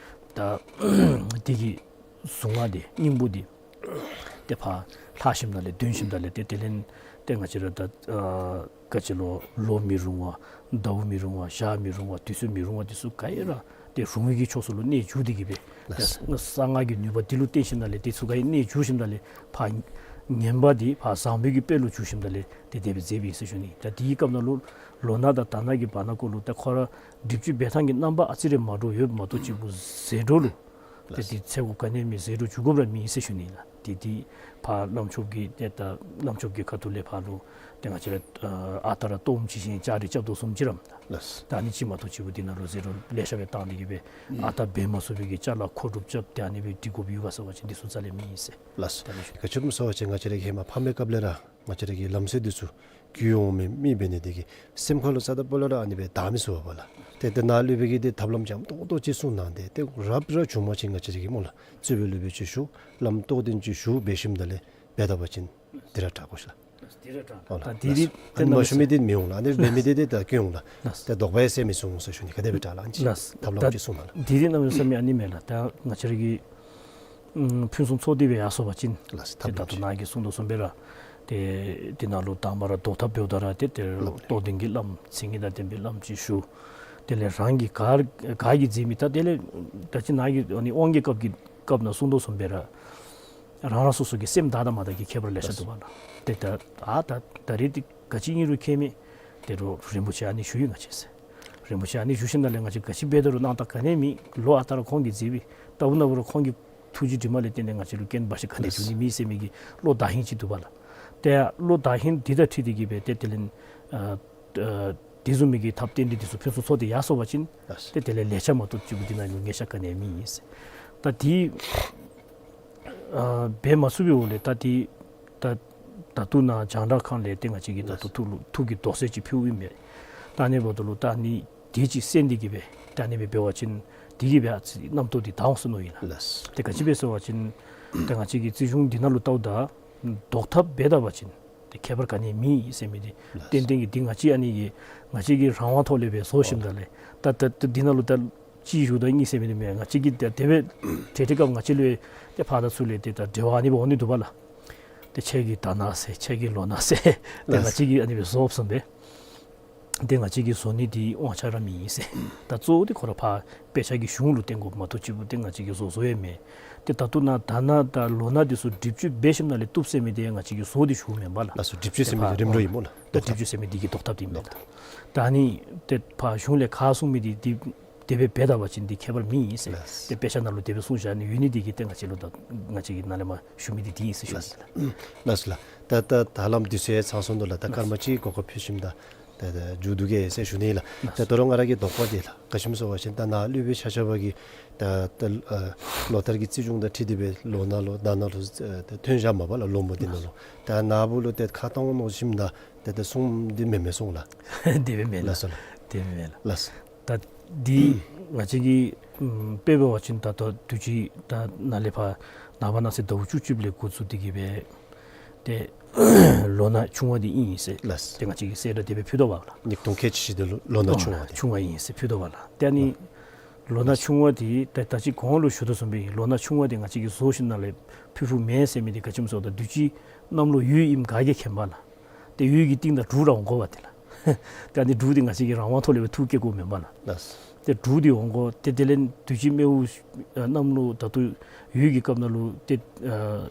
ད་དེ་གི་གཟུངས་སྔགས་འདི་སྙིང་པོ་འདི་ཏེ་ཕར་ལྷག་ཞིནམ་ལས་འདོན་ཞིནམ་ལས་ཏེ་དེ་ལས་ཏེ་ང་བཅས་ར་ད་ཨ་ག་ཅི་ལོ་ལོ་མི་རུང་བ་ཟླཝ་མི་རུང་བ་ཞག་མི་རུང་བ་དུས་ཚོད་མི་རུང་བ་འདི་ཚུ་ག་ཡེ་ར་ཏེ་རུང་བའི་གི་ཕྱོགས་ཚུ་ལུ་གནས་འགྱུར་ཏེ་གི་སྦེ་ལགས། ཏེ་གསང་སྔགས་ཀྱི་ནུས་པ་འདི་ལུ་བརྟེན་ཞིནམ་ལས་འདི་ཚུ་ག་ཡེ་གནས་འགྱུར་ཞིནམ་ལས་ཕར་ངན་པ་འདི་ཕར་བཟང་པོའི་གི་དཔལ་ལུ་འགྱུར་ཞིནམ་ལས་ཏེ་དེ་སྦེ་མཛདཔ་ཨིན་ཟེར་ཞུ་ནི། ད་དེའི་སྐབས་ནང་ལུ་ལོ་ན་དང་དྷ་ན་གི་བར་ན་ཀོ་ལུ་ད་ཁོ་ར་སྒྲིབ་བཅོས་འབད་ཐངས་ཀྱི་རྣམ་པ་ཨ་ཙི་རེ་མ་འདྲཝ་ཡོདཔ་མ་གཏོགས་གཅིག་པུ་ཟད་འགྲོ་ལུ་ཏེ་ལགས། དེ་ཚེ་དགོཔ་ག་ནི་མེད། ཟད་འགྲོ་འགྱོ་དགོཔ་ར་མེད་ཟེར་ཞུ་ནི་ལགས། ཏེ་དེ་ཕར་བླམ་ཆོསཔ་གི་ཏེ་ད་བླམ་ཆོསཔ་གི་ཁ་ཐུག་ལས་ཕར་ལུ་ ཏེ་ང་བཅས་ར་ཨ་རྟག་ར་ལྟོཝ་བཅད་ཞིནམ་ལྕགས་རི་རྐྱབ་དོ་བཟུམ་ཅིག་ར་མས། ལགས། ད་ཨ་ནི་ཅིག་མ་གཏོགས་ཅིག་པོ་འདི་ནང་ལུ་ཟེར་རུང་ལེ་ཤ་སྦེ་བཏང་སྟེ་གི་སྦེ་ཨ་རྟག་འབད་མ་ཚུགས་པའི་གི་ཅ་ལ་མཁོ་སྒྲུབ་རྐྱབ་སྟེ་ཨ་ནི་སྦེ་སྒྲིག་དགོཔ་ཡོད་ག་ཟེར་བ་ཅིན་འདི་ཚུ་རྩ་ལས་མེད་ཟེར། ལགས། ད་ཨ་ནི་ཞུ། ག་ཅི་སྨོ་ཟེར་བ་ཅིན་ང་བཅས་ར་གི་ཧེ་མ་ཕ་མའི་སྐབས་ལས་ར་ང་བཅས་ར་གི་ལམ་སྲོལ་འདི་ཚུ་བརྒྱུད་འོང་མི་མི་འབད་ནི་དེ་གིས་སེམས་ཁ་ལུ་རྩ་དང་སྤུ་ལས་ར་ཨ་ནི་སྦེ་བདའ་མི་ཚུགས་པས་ལགས། ཏེ་ཏེ་ནཱ་སློབ་དཔོན་གྱིས་ཏེ་ཐབས་ལམ་འཇམ་ཏོག་ཏོ་ཅིག་གསུངས་གནང་སྟེ་ཏེ་རབ་ར་བྱུང་པ་ཅིན་ང་བཅས་ར་གིས་སྨོ་ལགས། རྩོད་པའི་སློབ་དཔོན་ཅིག་ཞུ། བླམ་རྟོགས་ལྡན་ཅིག་ཞུ་འབད་ཞིནམ་ད་ལས་འབད་ད་པ་ཅིན་འདི་ར་དྲག་གོ་ཤིག་ལགས། འདི་ར་དྲག་ལགས། ཨོ་ད་ལགས། འདི་འདི་ལགས། ཨ་ནི་མ་ཞུ་མི་འདི་མི་འོང་ལགས། ཨ་ནི་འབད་མི་འདི་འདི་ད་སྐྱོན་འོང་ལགས། ལགས། ད་དོགས་པ་ཡང་སེལ་མི་ཚུགས་འོང་ཟེར་ཞུ་ནི། ག་དེ་སྦེ་དྲག་ལགས་ཨ་ནི་ཅིག། ལགས། ཐབས་ལམ་ད་ཅིག་གསུངས་གནང་ལགས། འདི་འདི་གནམ་མེད་ས་མེད་ཨ་ནི་མས་ལགས། ད་ང་བཅས་ར་གི་ཨམ་ཕུན་སུམ་ཚོགས་ཏེ་སྦེ་ཡར་སོང་པ་ཅིན་ལགས། ཏེ་ད་ལྟོ་ནཱ་གིས་གསུངས་དོ་བཟུམ་སྦེ་ར་ཏེ་འདི་ནང་ལུ་དང་པ་ར་བཟློག་ཐབས་འབདཝ་ད་ར་ཏེ་ཏེ་ལགས། རྟོགས་ལྡན་གྱི་བླམ་མཚན་ཉིད་དང་ལྡན་པའི་བླམ་ཅིག་ཞུ། དེ་ལས་རང་གིས་ག་ག་གིས་མཛད་མི་ད་དེ་ལས་ད་ཅི་ནཱ་གིས་ཨ་ནི་དབང་གི་སྐབས་ཀྱི་སྐབས་ནང་གསུངས་དོ་བཟུམ་སྦེ་ར་རང་རང་སོ་སོ་གི་སེམས་དག་དང་མ་དག་གི་ཁྱད་པར་ལེ་ཤ་འདུག་པ་ལགས། ཏེ་ད་ཨ་ད་ད་རེས་འདི་ག་ཅི་ཨིན་རུང་ཁྱད་མེད། ད་རུང་རིན་པོ་ཆེ་ཨ་ནི་ཞུ་ཡི་ང་བཅས་ཟེར། རིན་པོ་ཆེ་ཨ་ནི་ཞུ་ཞིནམ་ལས་ང་བཅས་ག་ཅི་འབད་ད་རུང་སྣང་དག་ག་ནི་ཡང་མེད། ལོ་ཨ་རྟག་ར་ཁོང་གིས་མཛད་པའི་ལྟ་བུ་ན་བུ་ར་ཁོང་གི་ཐུགས་རྗེ་དྲི་མ་ལས་བརྟེན་ཏེ་ང་བཅས་ལུ་རྐྱེན་འབའ་ཞིག་ག་ནི་ཡང་འབྱུང་ནི་མེད་ཟེར་མི་གི་བློ་བདག་ཧིང་ཅིག་འདུག་པ་ལགས། ཏེ་བློ་བདག་ཧིང་འདི་དང་འཁྲིལ་ཏེ་གི་སྦེ་ཏེ་དེ་ལས་ཨ་ཨ་དེ་བཟུམ་མའི་གི་ཐབས་རྟེན་འབྲེལ་འདི་ཚུ་ཕུན་སུམ་ཚོགས་ཏེ་ཡར་སོང་པ་ཅིན་ལགས། ཏེ་དེ་ལས་ལེགས་ཆ་མ་གཏོགས་ཅིག་པོ་འདི་ནང་ལུ་ཉེས་ཆ་ག་ནི་ཡང་མེད་ཟེར། ད་འདི་ཨ་འབད་མ་ཚུགས་པའི་འོག་ལས་ད་འདི་ད་ད་ལྟོ་ནཱ་རྒྱང་བསྒྲགས་ཁང་ལས་ཏེ་ང་བཅས་ཀྱིས་ད་ལྟོ་ཐུགས་ལུ་ཐུགས་ཀྱི་དོགས་སེལ་ཅིག་ཕུལཝ་ཨིན་པས། ད་ཨ་ནི་འབདཝ་ད་ལུ་ད་ཨ་ནི་དེ་ཅིག་གསན་ཏེ་གི་སྦེ་ད་ཨ་ནི་སྦེ་འབད་བ་ཅིན་དེ་གིས་སྦེ་ཨ་ཙི་རྣམ་རྟོག་འདི་དག་འོང་ཟེར་མནོ་ཡི་ལགས། ལགས། ཏེ་ག་ཅི་སྦེ་ཟེར་བ་ཅིན་ཏེ་ང་བཅས་ཀྱི་རྩིས་གཞུང་འདི་ནང་ལུ་བལྟཝ་ད་བཟློག་ཐབས་འབད་ད་པ་ཅིན་ཏེ་ཁྱད་པར་ག་ནི་ཡང་མེད་ཟེར་མི་འདི་ལགས། ཏན་ཏན་གྱི་འདི་ང་བཅས་ཨ་ནི་གི་ང་བཅས་ཀྱི་རང་དབང་ཐོག་ལས་སྦེ་བཟོ་ཞིནམ་ད་ལས་ད་ད་ད་འདི་ནང་ལུ་ད་གཅིག་བཞུགས་དང་གཉིས་ཟེར་མི་འདི་མེན། ང་བཅས་ཀྱིས་ད་དེ་སྦེ་ཏེ་ཏེ་སྐབས་ང་བཅས་ལུ་ཏེ་ཕར་དང་ཚུར་ལས་ཏེ་ད་འབྲེལ་བ་ཨ་ནི་སྦེ་འོང་ནི་འདུག་པ་ལགས། ཏེ་ཁྱེད་ཀྱིས་ད་ནཱ་ཟེར་ཁྱེད་ཀྱིས་ལོག་ནཱ་ཟེར་ཏེ་ང་བཅས་ཀྱིས་ཨ་ནི་སྦེ་བཟོ་བཟུམ་སྦེ་ཏེ་ང་བཅས་ཀྱིས་བཟོ་ནི་འདི་དབང་ཆ་ར་མེད་ཟེར། ད་གཙོ་བོ་འདི་ཁོ་ར་ཕར་དཔེ་ཆ་གི་གཞུང་ལུ་བརྟེན་དགོཔ་མ་གཏོགས་ཅིག་པོ་ཏེ་ང་བཅས་ཀྱིས་བཟོ་བཟོཝ་ཡང་མེན། ཏེ་ད་ལྟོ་ནཱ་ད་ནཱ་ད་ལོག་ནཱ་འདི་ཚུ་སྒྲིབ་བཅོས་འབད་ཞིནམ་ལས་བཏུབ་ཟེར་མི་འདི་ང་བཅས་ཀྱིས་བཟོ་སྟེ་ཞུཝ་མེན་པ་ལགས། ལགས་སོ། སྒྲིབ་བཅོས་ཟེར་མི་འདི་རིམ་གྲོ་ཨིན་སྨོ་ལགས། ད་སྒྲིབ་བཅོས་ཟེར་མི་འདི་གི་བཟློག་ཐབས་འདི་མེན་པ། ད་ཨ་ནི་ཏེ་ཕར་གཞུང་ལས་ཁ་གསུངས་མི་འདི་འདི་དེ་སྦེ་འབད་ད་པ་ཅིན་འདི་ཁྱད་པར་མེད་ཟེར། ལགས། ཏེ་དཔེ་ཆ་ནང་ལུ་དེ་སྦེ་གསུངས་བཞག་ནི་ཡོད་ནི་འདི་གིས་ཏེ་ང་བཅས་ལུ་ད་ང་བཅས་ཀྱིས་ནཱ་ལས་མར་ཞུ་མི་འདི་འདི་ཨིན་ཟེར་ཞུ་ནི་ལགས། ལགས་སོ་ལགས། ད་ད་ད་ལམ་འདི་ཚུ་ཡང་ཚང་སོང་ནུག་ལགས། ད་ལགས། སྐར་མ་གཅིག་གོ་སྐབས་ཕུལ་ཞིནམ་ད་ད་ད་མཇུག་བསྡུ་གེ་ཟེར་ཞུ་ནི་ལགས། ལགས། ད་ད་རུང་ང་ར་གི་དོགས་པ་འདི་ལགས། ག་ཅི་སྨོ་ཟེར་བ་ཅིན་ད་ནཱ་སློབ་དཔོན་ཆ་ཁྱབ་ཀྱིས་ད་ད་ཨ་ལོ་ལྟར་གྱི་རྩིས་གཞུང་དང་འཁྲིལ་ཏེ་སྦེ་ལོག་ནཱ་ལུ་ད་ནཱ་ལུ་ད་ཐོན་བཞགཔ་མས་པ་ལགས། ལོ་མོ་འདི་ནང་ལུ། ད་ནཱ་བུ་ལུ་ཏེ་ཁ་གཏང་མནོ་ཞིནམ་ད་ཏེ་ཏེ་གསུངམ་འདི་མེན་མས་གསུངས་ལགས། དེ་སྦེ་མེན་ལགས། ལགས་སོ་ལགས། དེ་སྦེ་མེན་ལགས། ལགས་སོ། ད་འདི་ང་བཅས་ཀྱིས་ཨམ་དཔེ་འབད་བ་ཅིན་ད་ལྟོ་དུས་ཅི་ད་ནཱ་ལས་ཕར་ནངས་པ་གནངས་ཚེ་ཟླཝ་བཅུ་གཅིག་ལས་འགོ་བཙུགས་ཏེ་གི་སྦེ་ཏེ་ལོ་ན་ཆུང་བ་འདི་ཨིན་ཟེར། ལགས། ཏེ་ང་བཅས་ཀྱིས་གསལ་བསྒྲགས་དེ་སྦེ་ཕུལ་དོ་བ་ལགས། ཉིས་སྟོང་ཁལ་གཅིག་བཞི་འདི་ལོ་ལོ་ན་ཆུང་བ་འདི། ཆུང་བ་ཨིན་ཟེར་ཕུལ་དོ་བ་ལགས། ཏེ་ཨ་ནི་ལོ་ན་ཆུང་བ་འདི་ཏེ་ད་ཅི་གོང་ལུ་ཞུ་དོ་བཟུམ་སྦེ་ལོ་ན་ཆུང་བ་འདི་ང་བཅས་ཀྱིས་བཟོ་ཞིནམ་ལས་ཕུལ་ཕུལཝ་མེན་ཟེར་མི་འདི་ག་ཅི་སྨོ་ཟེར་བ་ཅིན་དུས་ཅི་གནམ་ལོ་འོད་ཨིནམ་ག་གིས་མཁྱེན་པ་ལགས། ཏེ་འོད་ཀྱི་གཏིང་དང་འབྲུག་ར་འོང་དགོ་པ་ཏེ་ལགས། ཏེ་ཨ་ནི་འབྲུག་འདི་ང་བཅས་ཀྱིས་རང་དབང་ཐོག་ལས་སྦེ་འཐུ་བསྐྱལ་དགོཔ་མེན་པ་ལགས། ལགས། ཏེ་འབྲུག་འདི་འོང་དགོ། ཏེ་དེ་ལས་དུས་ཅི་མེ་འོད་ཨ་གནམ་ལོ་ད་ལྟོ་འོད་ཀྱི་སྐབས་ནང་ལུ་ཏེ་ཨ་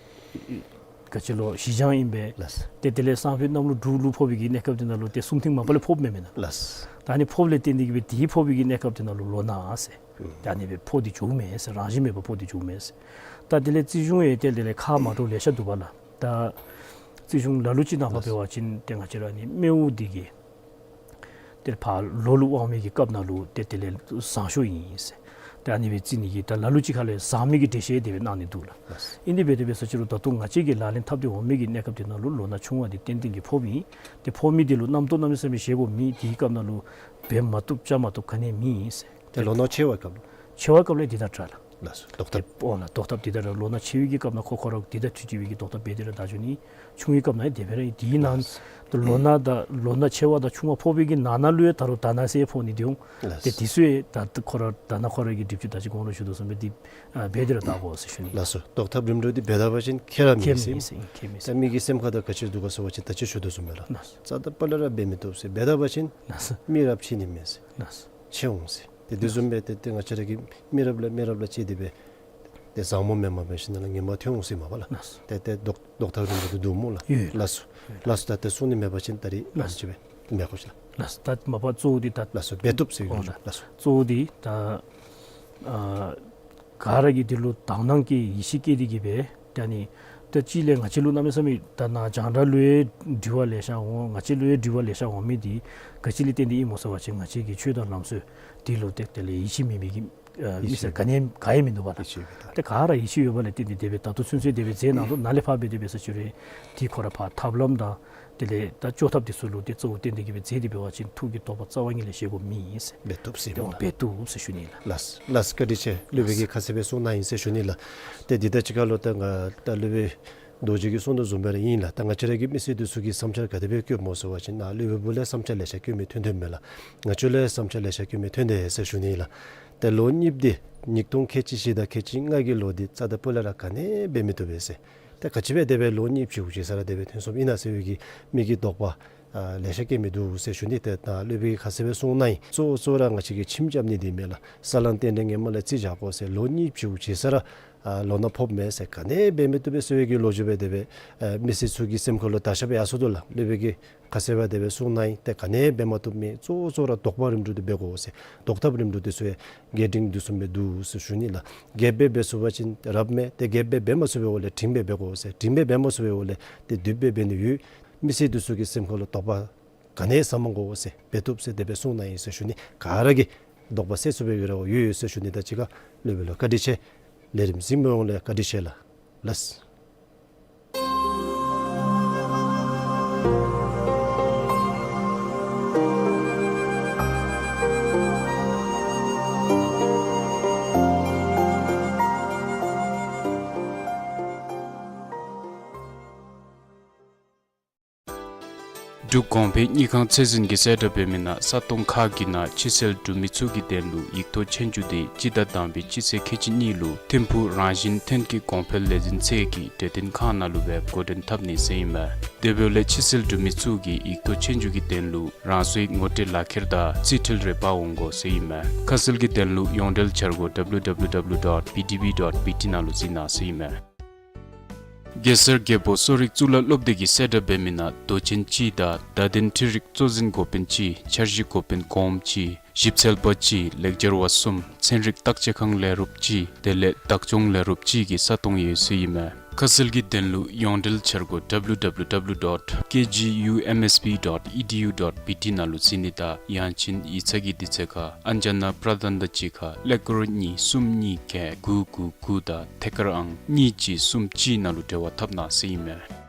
ག་ཅི་ལོ་བཞི་འབྱུང་ཨིན་པས། ལགས། ཏེ་དེ་ལས་སང་ཕོད་གནམ་ལོ་འབྲུག་ལུ་ཕོག་པའི་གི་གནས་སྐབས་འདི་ནང་ལུ་ཏེ་གསུམ་ཐེངས་མ་པ་ལས་ཕོགཔ་མེན་མེན་ན། ལགས། ད་ཨ་ནི་ཕོགཔ་ལས་བརྟེན་ཏེ་གི་སྦེ་དེ་ཕོག་པའི་གི་གནས་སྐབས་འདི་ནང་ལུ་ལོ་ན་ཟེར། ཨུམ། ད་ཨ་ནི་སྦེ་ཕོག་སྟེ་འགྱོཝ་མས་ཟེར། རང་བཞིན་མེད་པར་ཕོག་སྟེ་འགྱོཝ་མས་ཟེར། ད་དེ་ལས་རྩིས་གཞུང་ཡང་ཏེ་དེ་ལས་ཁ་མ་འདྲཝ་ལེ་ཤ་འདུག་པ་ལགས། ད་རྩིས་གཞུང་ལ་ལུ་ཅིག་ནང་ཕར་ལགས། འབད་བ་ཅིན་ཏེ་ང་བཅས་ར་ཨ་ནི་མེ་འོད་འདི་གིས་ཏེ་ཕར་ལོ་ལུ་དབང་མི་གི་སྐབས་ནང་ལུ་ཏེ་དེ་ལས་བཟང་ཤོས་ཨིན་ཟེར། ཏེ་ཨ་ནི་སྦེ་རྩི་ནི་གི་ད་ལ་ལུ་ཅིག་ཁ་ལས་བཟང་མི་གི་འགྲེལ་བཤད་དེ་སྦེ་གནང་ནི་འདུག་ལགས། ལགས། ཨིན་དེ་སྦེ་དེ་སྦེ་ཟེར་ཅི་རུང་ད་ལྟོ་ང་བཅས་ཀྱིས་ལག་ལེན་འཐབ་སྟེ་འོང་མི་གི་གནས་སྐབས་དེ་ནང་ལུ་ལོ་ན་ཆུང་བ་འདི་ཏན་ཏན་གྱིས་ཕོགཔ་ཨིན། ཏེ་ཕོག་མི་འདི་ལུ་རྣམ་རྟོག་གནམ་མེད་ས་མེད་བཞེས་དགོཔ་མེད། དེའི་སྐབས་ནང་ལུ་འབད་མ་བཏུབ་བཅའ་མ་བཏུབ་ག་ནི་ཡང་མེད་ཟེར། ཏེ་ལོ་ན་ཆེ་བའི་སྐབས་ལུ། ཆེ་བའི་སྐབས་ལས་འདི་དང་འདྲ་ལགས། ལགས་སོ། བཟློག་ཐབས། ཏེ་ཨོ་ལགས་བཟློག་ཐབས་འདི་དང་འདྲ། ལོ་ན་ཆེ་བའི་གི་སྐབས་ནང་ཁོ་ཁོ་ར་འདི་དང་འཁྲིལ་ཏེ་སྦེ་གི་བཟློག་ཐབས་འབད་དེ་ར་བདའ་འགྱོ་ནི། ཆུང་བའི་སྐབས་ནང་ཡང་དེ་སྦེ་ར་ཨིན། དེའི་ནང་ལགས་སོ། ཏེ་ལོ་ན་དང་ལོ་ན་ཆེ་བ་དང་ཆུང་བ་ཕོག་པའི་གི་ནང་ན་ལུ་ཡང་ད་རུང་ད་ན་ཟེར་ཕོག་ནི་འདི་འོང་། ལགས་སོ། ཏེ་དེ་ཚུ་ཡང་ད་ཁོ་ར་ད་ནཱ་ཁོ་ར་གི་སྒྲིབ་བཅོས་ད་ཅི་གོང་ལུ་ཞུ་དོ་བཟུམ་སྦེ་འདི་ཨ་འབད་དེ་ར་བདའ་དགོ་ཟེར་ཞུ་ནི། ལགས་སོ། བཟློག་ཐབས་རིམ་གྲོ་འདི་འབད་ད་པ་ཅིན་ཁྱད་ར་མེད་ཟེར། ཁྱད་མེད་ཟེར། ཁྱད་མེད་ཟེར། ད་མི་གི་སེམས་ཁ་དང་ག་ཅི་འདུག་ག་ཟེར་བ་ཅིན་ད་ཅི་ཞུ་དོ་བཟུམ་སྦེ་ལགས། ལགས་སོ། རྩ་དང་པ་ལས་ར་འབད་མི་བཏུབ་ཟེར། འབད་ད་པ་ཅིན་ལགས་སོ། མི་རབས་ཕྱེ་ནི་མེད་ཟེར། ལགས་སོ། ཕྱེ་འོང་ཟེར། ཏེ་དེ་བཟུམ་སྦེ་ཏེ་ཏེ་ང་བཅས་ར་གིས་མི་རབས་ལས་མི་རབས་ལུ་ཕྱེ་སྟེ་སྦེ་ཏེ་བཟང་མོ་མེནམ་འབད་ཞིནམ་ལས་ངན་པ་ཐོན་འོང་ཟེར་མས་པ་ལགས། ལགས་སོ། ཏེ་ཏེ་བཟློག་བཟློག་ཐབས་རིམ་གྲོ་འདི་འདུག་སྨོ་ལགས། ཡོད། ལགས་སོ། ལགས་སོ། ད་ཏེ་གསུང་ནི་མེད་པ་ཅིན་ད་རིས་ལགས་སོ། ཨ་ནི་ཅིག་སྦེ་མེད་དགོ་ཤིག་ལགས། ལགས་སོ། ད་མ་པ་གཙོ་བོ་འདི་ད་ལགས་སོ། འབད་བཏུབ་ཟེར་ཨོ་ལགས། ལགས་སོ། གཙོ་བོ་འདི་ད་ཨ་ག་ར་གིས་འདི་ལུ་དག་སྣང་གི་ཡིད་ཆེས་བསྐྱེད་དེ་གི་སྦེ་ད་ཨ་ནི་ ད་གཅིག་ལས་ང་བཅས་ལུ་གནམ་མེད་ས་མེད་ད་ནཱ་རྒྱང་བསྒྲགས་ལུ་ཡང་དྲི་བ་ལེ་ཤ་འོང་། ང་བཅས་ལུ་ཡང་དྲི་བ་ལེ་ཤ་འོང་མི་འདི་ག་ཅི་ལས་བརྟེན་ཏེ་ཨིན་སྨོ་ཟེར་བ་ཅིན་ང་བཅས་ཀྱི་ཆོས་དང་ལམ་སྲོལ་འདི་ལུ་ཏེ་དེ་ལས་ཡིད་ཆེས་མེད་མི་གི་ཨ་མི་སེར་ག་ནི་ག་ཡང་མིན་འདུག་པ་ལགས། ཡིད་ཆེས་ཡོད་པ་ལགས། ཏེ་ག་ར་ཡིད་ཆེས་ཡོད་པ་ལས་བརྟེན་ཏེ་དེ་སྦེ་ད་ལྟོ་ཚུན་ཚོད་དེ་སྦེ་མཛད་གནང་དོ། ནཱ་ལས་ཕར་སྦེ་དེ་སྦེ་ཟེར་ཞུ་རུང་འདི་ཁོ་ར་ཕར་ཐབས་ལམ་དང་དེ་ལས་ད་བཅོས་ཐབས་འདི་ཚུ་ལུ་ཏེ་གཙོ་བོ་བསྟེན་ཏེ་གི་སྦེ་མཛད་དེ་འབད་བ་ཅིན་ཐུགས་ཀྱི་དོགས་པ་རྩ་བ་ཉིད་ལས་བཞེས་དགོཔ་མེད་ཟེར། འབད་བཏུབ་ཟེར་ཏེ་ཨིན་ལགས། འབད་བཏུབ་ཟེར་ཞུ་ནི་ལགས། ལགས་ལགས། བཀའ་དྲིན་ཆེ། སློབ་དཔོན་གྱིས་ཁ་གསལ་སྦེ་གསུངས་གནང་ཡི་ཟེར་ཞུ་ནི་ལགས། ཏེ་འདི་དང་གཅིག་ཁར་ལུ་ད་ང་ད་སློབ་དཔོན་རྡོ་རྗེ་གིས་གསུངས་དོ་བཟུམ་སྦེ་ར་ཨིན་ལགས། ད་ང་བཅས་ར་གི་མི་སེར་འདི་ཚུ་གི་བསམ་འཆར་ག་དེ་སྦེ་བཀོདཔ་སྨོ་ཟེར་བ་ཅིན་ནཱ་སློབ་དཔོན་པོ་ལས་བསམ་འཆར་ལེ་ཤ་བཀོད་མི་ཐོན་ཐོནམ་མས་ལགས། ང་བཅས་ལས་བསམ་འཆར་ལེ་ཤ་བཀོད་མི་ཐོན་ཏེ་ཟེར་ཞུ་ནི་ལགས། ཏེ་ལོ་གཉིསཔོ་འདི་ཉིས་སྟོང་ཁལ་གཅིག་བཞི་དང་ཁལ་གཅིག་ལྔ་གི་ལོ་འདི་རྩ་དང་སྤུ་ལས་ར་ག་ནི་འབད་མི་བཏུབ་པས་ཟེར། ཏེ་ག་ཅི་སྦེ་དེ་སྦེ་ལོ་གཉིས་ཕྱིའུ་ཅིག་ས་ར་དེ་སྦེ་ཐོན་སོངམ་ཨིན་ན་ཟེར་བའི་གི་མི་གི་དོགས་པ་ཨ་ལེ་ཤ་བཀོད་མི་འདུག་ཟེར་ཞུ་ནི། ཏེ་ད་སློབ་དཔོན་གྱིས་ཁ་གསལ་སྦེ་གསུངས་གནང་ཡི། གཙོ་བོ་གཙོ་བོ་ར་ང་བཅས་ཀྱིས་ཁྱིམ་རྐྱབ་ནི་འདི་མས་ལགས། ས་ལམ་རྟེན་འབྲེལ་སྔོན་མ་ལས་རྩིས་བཞག་དགོ་ཟེར། ལོ་གཉིས་ཕྱིའུ་ཅིག་ས་ར་ཨ་ལོ་ན་ཕོགཔ་མས་ཟེར། ག་ནི་འབད་མི་བཏུབ་པས་ཟེར་བའི་གི་ལོ་རྒྱུས་སྦེ་དེ་སྦེ་ཨ་མི་སེར་ཚུ་གི་སེམས་ཁར་ལུ་དར་ཁྱབ་སྦེ་ཡར་སོ་དོ་ལགས། སློབ་དཔོན་གྱིས་ཁ་གསལ་སྦེ་དེ་སྦེ་གསུངས་གནང་ཡི། ཏེ་ག་ནི་འབད་མ་བཏུབ་མི་གཙོ་བོ་གཙོ་བོ་ར་བཟློག་པ་རིམ་གྲོ་འདི་འབད་དགོ་ཟེར། བཟློག་ཐབས་རིམ་གྲོ་འདི་ཚུ་ཡང་རྒྱས་འབྲིང་འདི་ཚུ་སྦེ་འདུག་ཟེར་ཞུ་ནི་ལགས། རྒྱས་སྦེ་འབད་ཚུགས་པ་ཅིན་རབ་མས། ཏེ་རྒྱས་སྦེ་འབད་མ་ཚུགས་པའི་འོག་ལས་འབྲིང་སྦེ་འབད་དགོ་ཟེར། འབྲིང་སྦེ་འབད་མ་ཚུགས་པའི་འོག་ལས་ཏེ་བསྡུས་སྦེ་འབད་ནི་ཡོད། མི་སེར་འདི་ཚུ་གི་སེམས་ཁར་ལུ་དོགས་པ་ག་ནི་ཟ་མ་དགོ་ཟེར། འབད་བཏུབ་ཟེར་དེ་སྦེ་གསུངས་གནང་ཡི་ཟེར་ཞུ་ནི། ག་ར་གིས་དོགས་པ་སེལ་ཚུགས་པའི་གི་རེ་བ་ཡོད་ཡོད་ཟེར་ཞུ་ནི། ད་གཅིག་ཁར་སློབ་དཔོན་ལུ་བཀའ་དྲིན་ཆེ། ལས་རིམ་གཟིགས་མི་ཡོངས་ལུ་བཀའ་དྲིན་ཆེ་ལགས། ལགས། འབྲུག་གོང་འཕེལ་དངུལ་ཁང་ཚད་འཛིན་གྱིས་གསལ་བསྒྲགས་འབད་མི་ནང་ས་སྟོང་ཁག་གི་ནང་ཕྱི་སེལ་འབྲུག་མི་ཚུ་གི་དོན་ལུ་ཡིག་ཐོག་ཆོས་རྒྱུགས་འདི་སྤྱི་ཟླ་དང་པའི་སྤྱི་ཚེས་ཁལ་གཅིག་གཉིས་ལུ་ཐིམ་ཕུག་རང་བཞིན་ཐོན་སྐྱེད་གོང་འཕེལ་ལས་འཛིན་ཚད་ཀྱི་གྲོས་སྟོན་ཁང་ནང་ལུ་སྦེ་འགོ་འདྲེན་འཐབ་ནི་ཟེར་ཨིན་མས། དེ་འབདཝ་ལས་ཕྱི་སེལ་འབྲུག་མི་ཚུ་གིས་ཡིག་ཐོག་ཆོས་རྒྱུགས་ཀྱི་དོན་ལུ་རང་སོའི་ངོ་སྤྲོད་ལག་ཁྱེར་དང་རྩིས་འཕྲུལ་རེ་འབག་འོང་དགོ་ཟེར་ཨིན་མས། ཁ་གསལ་གྱི་དོན་ལུ་ཡོངས་འབྲེལ་འཆར་སྒོ་W W W dot B D B dot B T ནང་ལུ་གཟིགས་གནང་ཟེར་ཨིན་མས། གེ་སར་རྒྱལ་པོ་གསོ་རིག་གཙུག་ལག་སློབ་སྡེ་གིས་གསལ་བསྒྲགས་འབད་མི་ནང་མདོ་ཆེན་གཅིག་དང་བརྡ་དོན་འཕྲུལ་རིག་གཙོ་འཛིན་འགོ་དཔོན་གཅིག་འཆར་གཞི་འགོ་དཔོན་གོངམ་གཅིག་ཞིབ་འཚོལ་པ་གཅིག་ལེགས་སྦྱར་བ་གསུམ་ཚན་རིག་བརྟག་དཔྱད་ཁང་ལས་རོགསཔ་གཅིག་དེ་ལས་བདག་སྐྱོང་ལས་རོགསཔ་གཅིག་གི་ས་སྟོང་ཡོད་ཟེར་ཨིན་མས། ཁ་གསལ་གྱི་དོན་ལུ་ཡོངས་འབྲེལ་འཆར་སྒོ་W W W dot K G U M S B dot E D U dot B T ནང་ལུ་གཟིགས་ནི་དང་ཡང་ཅིན་ཡིག་ཚང་གི་དུས་ཚོད་ཁར་ཨན་ཇ་ན་པྲ་དན་ད་གཅིག་ཁར་ཀླད་ཀོར་གཉིས་གསུམ་གཉིས་བརྒྱད་དགུ་དགུ་དགུ་དང་ཐད་ཀར་ཨང་གཉིས་གཅིག་གསུམ་གཅིག་ནང་ལུ་འབྲེལ་བ་འཐབ་གནང་ཟེར་ཨིན་མས།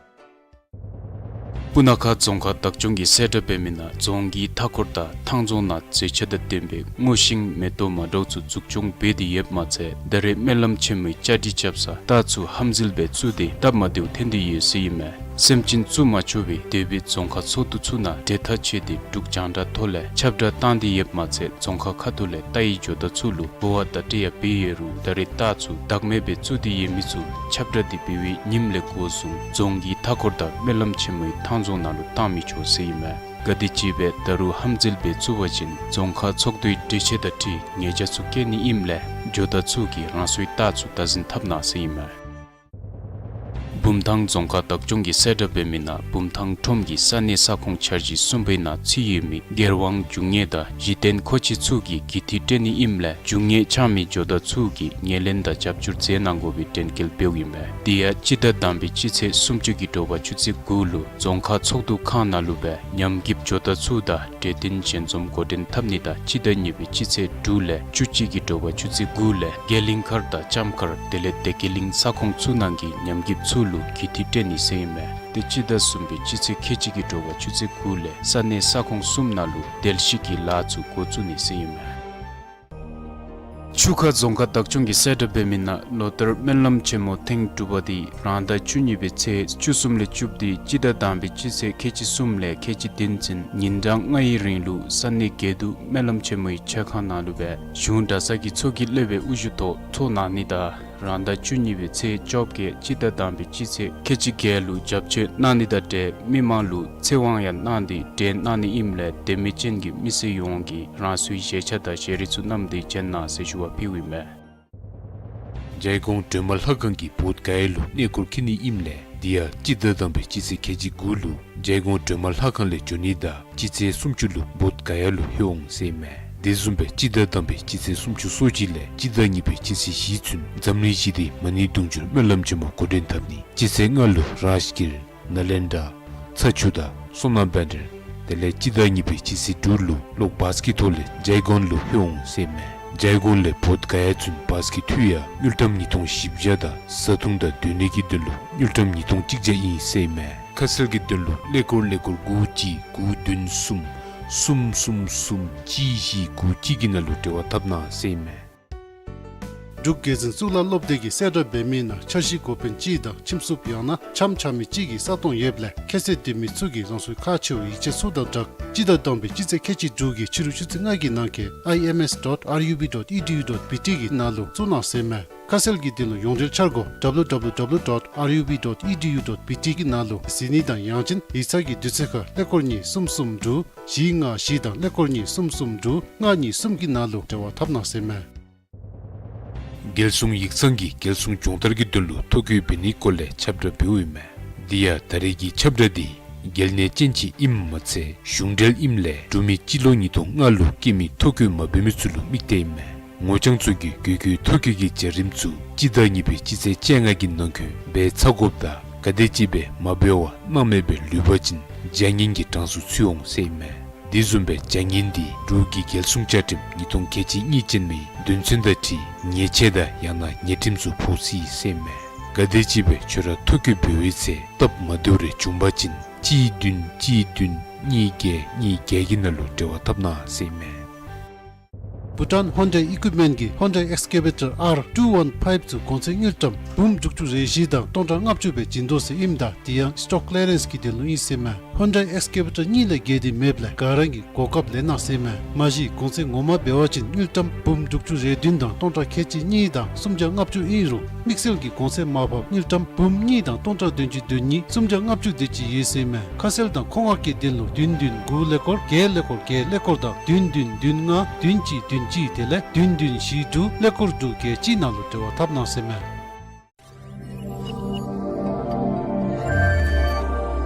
སྤུ་ན་ཁ་རྫོང་ཁག་བདག་སྐྱོང་གིས་གསལ་བསྒྲགས་འབད་མི་ནང་རྫོང་གི་མཐའ་འཁོར་དང་ཐང་རྫོང་ནང་མཛེས་ཆ་དང་ལྡན་པའི་སྔོ་ཤིང་མེ་ཏོག་མ་འདྲཝ་ཚུ་འཛུགས་སྐྱོང་འབད་དེ་ཡོདཔ་མ་ཚད་ད་རེས་སྨོན་ལམ་ཆེན་མོའི་བཅའ་སྒྲིག་རྐྱབ་སར་རྟ་ཚུ་ཧམ་འཛུལ་སྦེ་བཙུགས་ཏེ་སྟབས་མ་བདེཝ་ཐོན་ཏེ་ཡོད་ཟེར་ཨིན་མས། སེམས་ཅན་བཙུགས་མ་ཆོག་པའི་དེ་སྦེ་རྫོང་ཁག་ཚོགས་འདུ་ཚུ་ནང་གྲོས་ཐག་བཅད་དེ་འབྲུག་རྒྱང་བསྒྲགས་ཐོག་ལས་ཁྱབ་བསྒྲགས་བཏང་སྟེ་ཡོདཔ་མ་ཚད་རྫོང་ཁག་ཁ་ཐུག་ལས་རྟ་ཡི་ཇོ་བདག་ཚུ་ལུ་འབོ་བ་བརྡ་སྤྲོད་ཡང་འབད་ཡོད་རུང་ད་རེས་རྟ་ཚུ་བདག་མེད་སྦེ་བཙུགས་ཏེ་ཡོད་མི་ཚུ་ཁྱབ་བསྒྲགས་འདི་འབད་བའི་ཉིནམ་ལས་འགོ་བཟུང་རྫོང་གི་མཐའ་འཁོར་དང་སྨོན་ལམ་ཆེན་མོའི་ཐང་རྫོང་ནང་ལུ་བཏང་མི་ཆོག་ཟེར་ཨིན་མས། ག་དེམ་ཅིག་སྦེ་ད་རུང་ཧམ་འཛུལ་སྦེ་བཙུགས་པ་ཅིན་རྫོང་ཁག་ཚོགས་འདུའི་གྲོས་ཆོད་དང་འཁྲིལ་ཉེས་བྱ་ཚུ་བཀལ་ནི་ཨིནམ་ལས་ཇོ་བདག་ཚུ་གིས་རང་སོའི་རྟ་ཚུ་བདག་འཛིན་འཐབ་གནང་ཟེར་ཨིན་མས། བུམ་ཐང་རྫོང་ཁག་བདག་སྐྱོང་གིས་གསལ་བསྒྲགས་འབད་མི་ནང་བུམ་ཐང་ཁྲོམ་གྱི་ས་གནས་ས་ཁོངས་འཆར་གཞི་གསུམ་པའི་ནང་ཚུད་ཡོད་མི་སྒེར་དབང་རྒྱུ་དངོས་དང་གཞི་རྟེན་མཁོ་ཆས་ཚུ་གི་གུས་འདུད་སྤྲོད་ནི་ཨིནམ་ལས་རྒྱུ་དངོས་འཆང་མི་ཇོ་བདག་ཚུ་གིས་ངོས་ལེན་དང་རྒྱབ་སྐྱོར་མཛད་གནང་དགོ་པའི་དྲན་སྐུལ་འབདཝ་ཨིན་མས། དེ་ཡང་སྤྱི་ཟླ་དང་པའི་སྤྱི་ཚེས་སུམ་ཅུ་གི་དྲོ་པ་ཆུ་ཚོད་དགུ་ལུ་རྫོང་ཁག་ཚོགས་འདུ་ཁང་ནང་ལུ་སྦེ་ཉམས་རྒུདཔ་ཇོ་བདག་ཚུ་དང་གྲོས་བསྟུན་ཞལ་འཛོམས་འགོ་འདྲེན་འཐབ་ནི་དང་སྤྱི་ཟླ་གཉིས་པའི་སྤྱི་ཚེས་དྲུག་ལས་བཅུ་གཅིག་གི་དྲོ་པ་ཆུ་ཚོད་དགུ་ལས་རྒྱ་གླིང་མཁར་དང་ལྕམ་མཁར་དེ་ལས་བདེ་སྐྱིད་གླིང་ས་ཁོངས་ཚུ་ནང་གི་ཉམས་རྒུདཔ་ཚུ་ལུ་གུས་འདུད་སྤྲོད་ནི་ཟེར་ཨིན་མས། ཏེ་སྤྱི་ཟླ་གསུམ་པའི་སྤྱི་ཚེས་ཁལ་གཅིག་གི་དྲོ་པ་ཆུ་ཚོད་དགུ་ལས་ས་གནས་ས་ཁོངས་གསུམ་ནང་ལུ་དལ་བཤིག་གི་ལཱ་ཚུ་འགོ་བཙུགས་ནི་ཟེར་ཨིན་མས། ཆུ་ཁ་རྫོང་ཁག་བདག་སྐྱོང་གིས་གསལ་བསྒྲགས་འབད་མི་ནང་ལོ་ལྟར་སྨོན་ལམ་ཆེན་མོ་ཐེངས་དྲུག་པ་འདི་རང་ཟླ་བཅུ་གཉིས་པའི་ཚེས་བཅུ་གསུམ་ལས་བཅུ་བདུན་སྤྱི་ཟླ་དང་པའི་སྤྱི་ཚེས་ཁལ་གཅིག་གསུམ་ལས་ཁལ་གཅིག་བདུན་ཚུན་ཉིན་གྲངས་ལྔའི་རིང་ལུ་ས་གནས་དགེ་འདུན་སྨོན་ལམ་ཆེན་མོའི་མཆོད་ཁང་ནང་ལུ་སྦེ་གཞུང་གྲྭ་ཚང་གི་ཚོགས་ཀྱི་སློབ་དཔོན་དབུ་བཞུགས་ཐོག་ཚོགས་གནང་ནི་དང་རང་ཟླ་བཅུ་གཉིས་པའི་ཚེས་བཅོ་བརྒྱད་སྤྱི་ཟླ་དང་པའི་སྤྱི་ཚེས་ཁལ་གཅིག་བརྒྱད་ལུ་བྱབས་མཆོད་གནང་ནི་དང་འབྲེལ་མི་མང་ལུ་ཚེ་དབང་ཡང་གནང་སྟེ་གྲོལ་གནང་ནི་ཨིནམ་ལས་དད་མོས་ཅན་གྱི་མི་སེར་ཡོངས་ཀྱིས་རང་སོའི་བཞེས་ཆ་དང་བཞེས་རིགས་ཚུ་བསྣམས་ཏེ་བྱོན་གནང་ཟེར་ཞུ་བ་ཕུལཝ་ཨིན་མས། འཇའི་གོང་སྒྲོལ་མ་ལྷ་ཁང་གི་བོད་ག་ཡ་ལུ་གནས་སྐོར་འཁྱིད་ནི་ཨིནམ་ལས་དེ་ཡང་སྤྱི་ཟླ་དང་པའི་སྤྱི་ཚེས་ཁལ་གཅིག་དགུ་ལུ་འཇའི་གོང་སྒྲོལ་མ་ལྷ་ཁང་ལས་འབྱོན་ནི་དང་སྤྱི་ཚེས་སུམ་ཅུ་ལུ་བོད་ག་ཡ་ལུ་ལྷོད་འོང་ཟེར་ཨིན་མས། དེ་བཟུམ་སྦེ་སྤྱི་ཟླ་དང་པའི་སྤྱི་ཚེས་སུམ་ཅུ་སོ་གཅིག་ལས་སྤྱི་ཟླ་གཉིས་པའི་སྤྱི་ཚེས་བཞི་ཚུན་འཛམ་གླིང་ཞི་བདེའི་མ་ཎི་དུང་ཕྱུར་སྨོན་ལམ་ཆེན་མོ་འགོ་འདྲེན་འཐབ་ནི། སྤྱི་ཚེས་ལྔ་ལུ་རཱཇ་གིར་ནཱ་ལེནྡྲ་ཚ་ཆུ་དང་སོ་ན་བན་ཌར། དེ་ལས་སྤྱི་ཟླ་གཉིས་པའི་སྤྱི་ཚེས་དྲུག་ལུ་གློག་བཱས་ཀྱི་ཐོག་ལས་ཇའི་གོན་ལུ་ལྷོད་འོང་ཟེར་མས། ཇའི་གོན་ལས་བོདྷ་ག་ཡ་ཚུན་བཱས་ཀྱི་འཐུས་ཡང་དངུལ་ཀྲམ་ཉིས་སྟོང་བཞི་བརྒྱ་དང་བཟའ་འཐུང་དང་སྡོད་གནས་ཀྱི་དོན་ལུ་དངུལ་ཀྲམ་ཉིས་སྟོང་གཅིག་བརྒྱ་ཨིན་ཟེར་མས། ཁ་གསལ་གྱི་དོན་ལུ་ཀླད་ཀོར་ཀླད་ཀོར་དགུ་གཅིག་དགུ་བདུན་གསུམ་གསུམ་གསུམ་གསུམ་གཅིག་བཞི་དགུ་གཅིག་གི་ནང་ལུ་འབྲེལ་བ་འཐབ་གནང་ཟེར་མས། འབྲུག་རྒྱལ་འཛིན་གཙུག་ལག་སློབ་སྡེ་གིས་གསལ་བསྒྲགས་འབད་མི་ནང་འཆར་གཞི་འགོ་དཔོན་གཅིག་དང་ཁྱིམ་སྲུང་ཡང་ན་འཆམ་འཆམ་མི་གཅིག་གི་ས་སྟོང་ཡོདཔ་ལས་ཁྱད་ཚད་ལྡན་མི་ཚུ་གིས་རང་སོའི་ཁག་ཆེ་བའི་ཡིག་ཆ་ཚུ་དང་སྦྲགས་སྤྱི་ཟླ་དང་པའི་སྤྱི་ཚེས་ཁལ་གཅིག་དྲུག་གི་ཕྱི་རུ་ཆུ་ཚོད་ལྔ་གི་ནང་འཁོད་I M S dot R U B dot E D U dot B T གི་ནང་ལུ་བཙུགས་གནང་ཟེར་མས། ཁ་གསལ་གྱི་དོན་ལུ་ཡོངས་འབྲེལ་འཆར་སྒོ་W W W dot R U B dot E D U dot B T གི་ནང་ལུ་གཟིགས་ནི་དང་ཡང་ཅིན་ཡིག་ཚང་གི་དུས་ཚོད་ཁར་ཀླད་ཀོར་གཉིས་གསུམ་གསུམ་དྲུག་བཞི་ལྔ་བཞི་དང་ཀླད་ཀོར་གཉིས་གསུམ་གསུམ་དྲུག་ལྔ་གཉིས་གསུམ་གྱི་ནང་ལུ་འབྲེལ་བ་འཐབ་གནང་ཟེར་མས། རྒྱལ་སྲུང་ཡིག་ཚང་གིས་རྒྱལ་སྲུང་སྦྱོང་བརྡར་གྱི་དོན་ལུ་ཐོ་བཀོད་འབད་ནིའི་སྐོར་ལས་ཁྱབ་བསྒྲགས་འབདཝ་ཨིན་མས། དེ་ཡང་ད་རེས་ཀྱི་ཁྱབ་བསྒྲགས་འདི་རྒྱལ་ནང་ཅན་ཅིག་ཨིནམ་མ་ཚད་གཞུང་འབྲེལ་ཨིནམ་ལས་འབྲུག་མི་སྤྱི་ལོ་ཉིས་སྟོང་ལྔ་ལུ་སྐྱེས་མི་ཐོ་བཀོད་མ་འབད་མི་ཚུ་ལུ་དམིགས་ཏེ་ཨིན་མས། ངོ་རྐྱང་ཚུ་གིས་དགོས་མཁོའི་ཐོ་བཀོད་ཀྱི་བྱ་རིམ་ཚུ་སྤྱི་ཟླ་གཉིས་པའི་སྤྱི་ཚེས་བཅོ་ལྔ་གི་ནང་འཁོད་འབད་ཚར་དགོཔ་དང་ག་དེམ་ཅིག་སྦེ་མ་འབད་བར་གནང་མེད་པར་ལུས་པ་ཅིན་བྱ་ངན་གྱི་གྲངས་སུ་ཚུད་འོང་ཟེར་ཨིན་མས། དེ་བཟུམ་སྦེ་བྱ་ངན་འདི་འབྲུག་གི་རྒྱལ་སྲུང་བཅའ་ཁྲིམས་ཉིས་སྟོང་ཁལ་གཅིག་གཉིས་ཅན་མའི་དོན་ཚན་དང་འཁྲིལ་ཉེས་ཆད་དང་ཡང་ན་ཉེས་ཁྲིམས་ཚུ་ཕོག་སྲིད་ཟེར་ཨིན་མས། ག་དེམ་ཅིག་སྦེ་ཁྱོད་ར་ཐོ་བཀོད་འབད་བའི་ཚེ་སྟབས་མ་བདེཝ་རེ་བྱུང་པ་ཅིན་གཅིག་བདུན་གཅིག་བདུན་གཉིས་བརྒྱད་གཉིས་བརྒྱད་ཀྱི་ནང་ལུ་འབྲེལ་བ་འཐབ་གནང་ཟེར་ཨིན་མས། བྷུ་ཊཱན་ཧོན་ཌའི་ཨི་ཀུའིཔ་མེནཊ་གི་Hyundai Excavator R two one five ཚུ་གོང་ཚད་དངུལ་ཀྲམ་འབུམ་དྲུག་ཅུ་རེ་བཞི་དང་སྟོང་ཕྲག་ལྔ་བཅུ་སྦེ་བྱིན་དོ་ཟེར་ཨིནམ་ད་དེ་ཡང་སི་ཊོག་ཀི་ལི་ཡ་རེནསི་གི་དོན་ལུ་ཨིན་ཟེར་མས། ཧོན་ཌའི་ཨེགསི་ཀེ་ཝེ་ཊར་གཉིས་ལས་བརྒལ་ཏེ་མེདཔ་ལས་ག་ར་གིས་གོ་སྐབས་ལེན་གནང་ཟེར་མས། མ་གཞི་གོང་ཚད་ངོ་མ་འབད་བ་ཅིན་དངུལ་ཀྲམ་འབུམ་དྲུག་ཅུ་རེ་བདུན་དང་སྟོང་ཕྲག་ཁལ་གཅིག་གཉིས་དང་སུམ་བརྒྱ་ལྔ་བཅུ་ཨིན་རུང་དམིགས་བསལ་གྱི་གོང་ཚད་མར་ཕབ་དངུལ་ཀྲམ་འབུམ་གཉིས་དང་སྟོང་ཕྲག་བདུན་ཅུ་དོན་གཉིས་སུམ་བརྒྱ་ལྔ་བཅུ་དེ་ཅིག་ཡོད་ཟེར་མས། ཁ་གསལ་དང་མཁོ་མངགས་ཀྱི་དོན་ལུ་བདུན་བདུན་དགུ་ཀླད་ཀོར་བརྒྱད་ཀླད་ཀོར་བརྒྱད་ཀླད་ཀོར་དང་བདུན་བདུན་བདུན་ལྔ་བདུན་གཅིག་བདུན་གཅིག་དེ་ལས་བདུན་བདུན་བཞི་དྲུག་ཀླད་ཀོར་དྲུག་བརྒྱད་གཅིག་ནང་ལུ་འབྲེལ་བ་འཐབ་གནང་ཟེར་མས།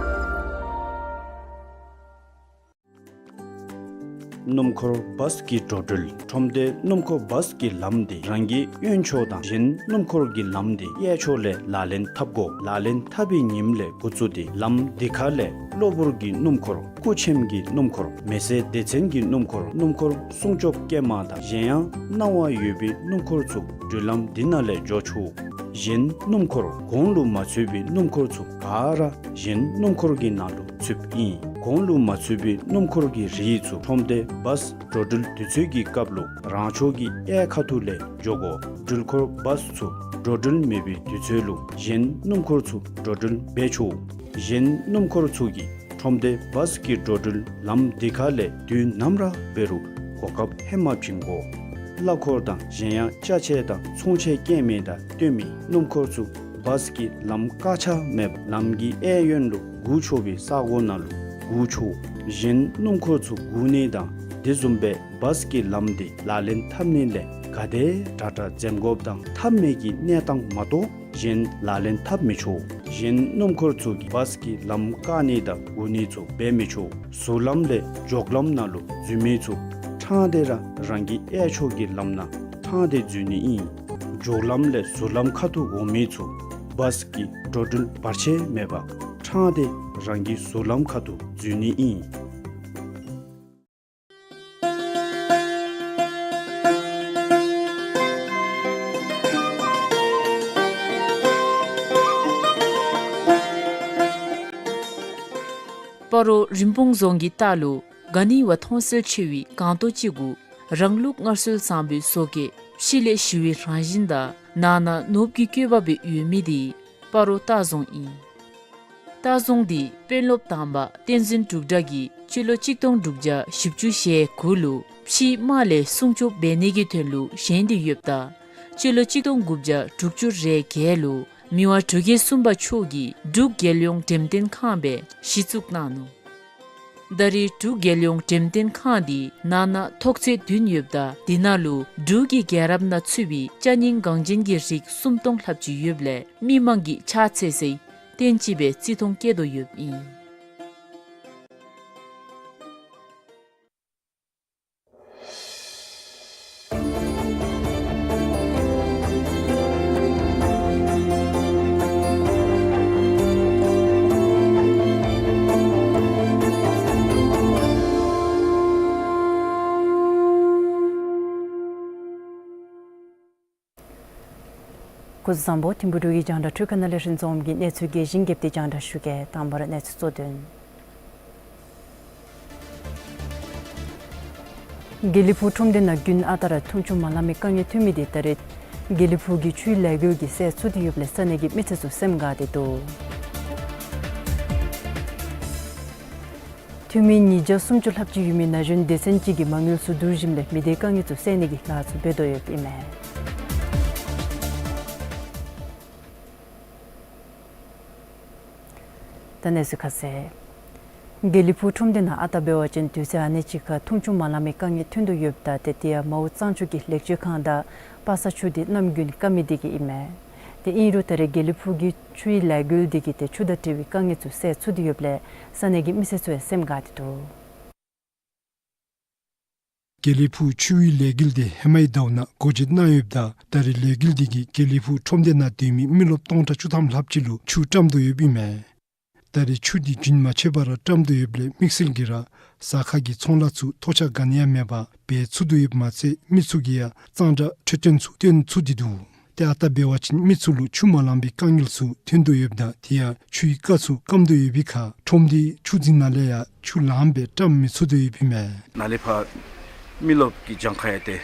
སྣུམ་འཁོར་བཱས་ཀྱི་འགྲོ་འགྲུལ། ཁྲོམ་སྡེ་སྣུམ་འཁོར་བཱས་ཀྱི་ལམ་འདི་རང་གི་གཡོན་ཕྱོགས་དང་གཞན་སྣུམ་འཁོར་གྱི་ལམ་འདི་གཡས་ཕྱོགས་ལས་ལག་ལེན་འཐབ་དགོ། ལག་ལེན་འཐབ་པའི་ཉིནམ་ལས་འགོ་བཙུགས་ཏེ་ལམ་འདི་ཁ་ལས་གློ་བུར་གྱི་སྣུམ་འཁོར་སྐུ་མཆེནམ་གྱི་སྣུམ་འཁོར་མེ་བསད་སྡེ་ཚན་གྱི་སྣུམ་འཁོར་སྣུམ་འཁོར་སྲུང་སྐྱོབ་སྐྱེལ་མ་དང་གཞན་ཡང་གནང་བ་ཡོད་པའི་སྣུམ་འཁོར་ཚུ་འགྲུལ་ལམ་འདི་ནང་ལས་འགྱོ་ཆོག། གཞན་སྣུམ་འཁོར་གོང་ལུ་མ་ཚུད་པའི་སྣུམ་འཁོར་ཚུ་ག་ར་གཞན་སྣུམ་འཁོར་གྱི་ནང་ལུ་ཚུདཔ་ཨིན། གོང་ལུ་མ་ཚུད་པའི་སྣུམ་འཁོར་གྱི་རིགས་ཚུ་ཁྲོམ་སྡེ་བཱས་འགྲོ་འགྲུལ་དུས་ཚོད་ཀྱི་སྐབས་ལུ་རང་ཕྱོགས་ཀྱི་གཡས་ཁ་ཐུག་ལས་འགྱོ་དགོ། འགྲུལ་འཁོར་བཱས་ཚུ་འགྲོ་འགྲུལ་མེད་པའི་དུས་ཚོད་ལུ་གཞན་སྣུམ་འཁོར་ཚུ་འགྲོ་འགྲུལ་འབད་ཆོག། གཞན་སྣུམ་འཁོར་ཚུ་གིས་ཁྲོམ་སྡེ་བཱས་ཀྱི་འགྲོ་འགྲུལ་ལམ་འདི་ཁ་ལས་དུས་ནམ་ར་འབད་རུང་གོ་སྐབས་ཧེ་མ་བྱིན་དགོ། གླ་འཁོར་དང་གཞན་ཡང་ཅ་ཆས་དང་ཚོང་ཆས་སྐྱེལ་མི་དང་བསྟུན་མི་སྣུམ་འཁོར་ཚུ་བཱས་ཀྱི་ལམ་བཀག་ཆ་མེད་པར་ལམ་གྱི་གཡས་གཡོན་ལུ་སྒུག་ཆོག་པའི་ས་གོ་ནང་ལུ་སྒུག་ཆོག། གཞན་སྣུམ་འཁོར་ཚུ་སྒུག་ནི་དང་དེ་བཟུམ་སྦེ་བཱས་ཀྱི་ལམ་འདི་ལག་ལེན་འཐབ་ནི་ལས་ག་དེ་དྲག་དྲག་འཛེམ་དགོཔ་དང་འཐབ་མི་གི་གནས་སྟངས་མ་གཏོགས་གཞན་ལག་ལེན་འཐབ་མི་ཆོག། གཞན་སྣུམ་འཁོར་ཚུ་གིས་བཱས་ཀྱི་ལམ་བཀག་ནི་དང་སྒུག་ནི་ཚུ་འབད་མི་ཆོག། ཟུར་ལམ་ལས་འགྱོགས་ལམ་ནང་ལུ་འཛུལ་མི་ཚུ་ཕྲང་སྟེ་ར་རང་གི་གཡས་ཕྱོགས་ཀྱི་ལམ་ནང་ཕྲང་སྟེ་འཛུལ་ནི་ཨིན། འགྱོགས་ལམ་ལས་ཟུར་ལམ་ཁ་ཐུག་འོང་མི་ཚུ་བཱས་ཀྱི་འགྲོ་འགྲུལ་བར་ཆད་མེད་པར་ཕྲང་སྟེ་རང་གི་ཟུར་ལམ་ཁ་ཐུག་འཛུལ་ནི་ཨིན། སྤ་རོ་རིན་སྤུངས་རྫོང་གི་ལྟག་ལུ་ག་ནི་བ་མཐོང་གསལ་ཆེ་བའི་སྒང་ཏོག་ཅིག་གུ་རང་ལུགས་སྔར་སྲོལ་བཟང་པོའི་བཟོ་བཀོད་ཕྱི་ལས་ཞི་བའི་རང་བཞིན་དང་ནང་ན་ནོར་བུའི་བཀོད་པ་སྦེ་ཡོད་མི་འདི་སྤ་རོ་ལྟ་རྫོང་ཨིན། ལྟ་རྫོང་འདི་དཔོན་སློབ་དང་པ་བསྟན་འཛིན་འབྲུག་གྲགས་ཀྱིས་སྤྱི་ལོ་གཅིག་སྟོང་དྲུག་བརྒྱ་བཞི་བཅུ་ཞེ་དགུ་ལུ་ཕྱིའི་དམག་ལས་སྲུང་སྐྱོབ་འབད་ནི་གི་དོན་ལུ་བཞེངས་ཏེ་ཡོདཔ་ད་སྤྱི་ལོ་གཅིག་སྟོང་དགུ་བརྒྱ་དྲུག་ཅུ་རེ་བརྒྱད་ལུ་མི་དབང་འབྲུག་རྒྱལ་གསུམ་པ་མཆོག་གིས་འབྲུག་རྒྱལ་ཡོངས་འགྲེམས་སྟོན་ཁང་སྦེ་གཞི་བཙུགས་གནང་ནུག། ད་རེས་འབྲུག་རྒྱལ་ཡོངས་འགྲེམས་སྟོན་ཁང་འདི་ནང་ན་ཐོག་ཚད་བདུན་ཡོདཔ་ད་དེ་ནང་ལུ་འབྲུག་གི་རྒྱལ་རབས་ནང་ཚུད་པའི་ཅ་རྙིང་འགངས་ཅན་གྱི་རིགས་སུམ་སྟོང་ལྷགཔ་ཅིག་ཡོདཔ་ལས་མི་མང་གིས་ཕྱག་འཚལ་སའི་རྟེན་ཅིག་སྦེ་བརྩི་མཐོང་བསྐྱེད་དོ་ཡོདཔ་ཨིན། སྐུ་གཟུགས་བཟང་པོ། ཐིམ་ཕུ་འབྲུག་གི་རྒྱང་བསྒྲགས་འཕྲུལ་ཁང་ནང་ལས་ཧྲིན་རྫོང་གི་གནས་ཚུལ་རྒྱས་ཤིང་རྒྱས་པ་དེ་རྒྱང་བསྒྲགས་ཞུ་གེ། དང་པ་ར་གནས་ཚུལ་གཙོ་དོན། དགེ་ལེགས་ཕུག་ཁྲོམ་སྡེ་ནང་དགུན་ཨ་རྟག་ར་འཐུང་ཆུ་མ་ལང་པའི་དཀའ་ངལ་ཐོན་མི་དེ་ད་རེས་དགེ་ལེགས་ཕུག་གི་ཆུའི་ལས་འགུལ་གྱིས་སེལ་ཚུགས་ཏེ་ཡོདཔ་ལས་ས་གནས་ཀྱི་མི་སེར་ཚུ་སེམས་དགའ་སྟེ་འདུག། འཐུས་མི་ཉིས་བརྒྱ་སུམ་ཅུ་ལྷགཔ་ཅིག་ཡོད་མི་ན་གཞོན་སྡེ་ཚན་ཅིག་གིས་མ་དངུལ་ཚུ་བསྡུ་ཞིནམ་ལས་མི་སྡེའི་དཀའ་ངལ་ཚུ་སེལ་ནི་གི་ལཱ་ཚུ་འབད་དོ་ཡོདཔ་ཨིན་མས། ད་གནས་ཚུལ་ཁ་གསལ། དགེ་ལེགས་ཕུག་ཁྲོམ་སྡེ་ནང་ཨ་རྟག་འབད་བ་ཅིན་དུས་ཚོད་ཨ་ནི་ཅིག་ཁར་འཐུང་ཆུ་མ་ལང་པའི་དཀའ་ངལ་ཐོན་དོ་ཡོདཔ་ད་ཏེ་དེ་ཡང་མའོ་གཙང་ཆུ་གི་ལེགས་བཅོས་ཁང་དང་པ་སངས་ཆུ་དེ་གནམ་དགུན་སྐམ་མི་དེ་གིས་ཨིན་མས། ཏེ་ཨིན་རུང་ད་རེས་དགེ་ལེགས་ཕུག་གི་ཆུའི་ལས་འགུལ་དེ་གིས་ཏེ་ཆུ་དང་འབྲེལ་བའི་དཀའ་ངལ་ཚུ་སེལ་ཚུགས་ཏེ་ཡོདཔ་ལས་ས་གནས་ཀྱི་མི་སེར་ཚུ་ཡང་སེམས་དགའ་སྟེ་འདུག། དགེ་ལེགས་ཕུག་ཆུའི་ལས་འགུལ་དེ་ཧེ་མའི་ཟླཝ་ནང་འགོ་འབྱེད་གནང་ཡོདཔ་ད་ད་རེས་ལས་འགུལ་དེ་གིས་དགེ་ལེགས་ཕུག་ཁྲོམ་སྡེ་ནང་སྡོད་མི་མི་རློབས་སྟོང་ཕྲག་བཅུ་ཐམ་ལྷགཔ་ཅིག་ལུ་ཆུ་བཀྲམ་དོ་ཡོདཔ་ཨིན་མས། ད་རེས་ཆུ་དེ་རྒྱུན་མ་ཆད་པར་བཀྲམ་དོ་ཡོདཔ་ལས་དམིགས་བསལ་གྱིས་ར་ཟ་ཁང་གི་ཚོང་ལཱ་ཚུ་ཐོགས་ཆགས་ག་ནི་ཡང་མེད་པར་འབད་ཚུགས་དོ་ཡོདཔ་མ་ཚད་མི་ཚུ་གིས་ཡང་གཙང་སྦྲ་འཕྲོད་བསྟེན་ཚུ་སྟོན་ཚུགས་ཏེ་འདུག། ཏེ་ཨ་རྟག་འབད་བ་ཅིན་མི་ཚུ་ལུ་ཆུ་མ་ལང་པའི་དཀའ་ངལ་ཚུ་ཐོན་དོ་ཡོདཔ་ད་དེ་ཡང་ཆུའི་རྐ་ཚུ་སྐམ་དོ་ཡོད་པའི་ཁར་ཁྲོམ་སྡེའི་ཆུ་འཛིན་ནང་ལས་ཡང་ཆུ་ལངམ་སྦེ་བཀྲམ་མི་ཚུགས་དོ་ཡོདཔ་ཨིན་མས། ནཱ་ལས་ཕར་མི་རློབས་ཀྱི་གྱངས་ཁ་ཡང་ཏེ་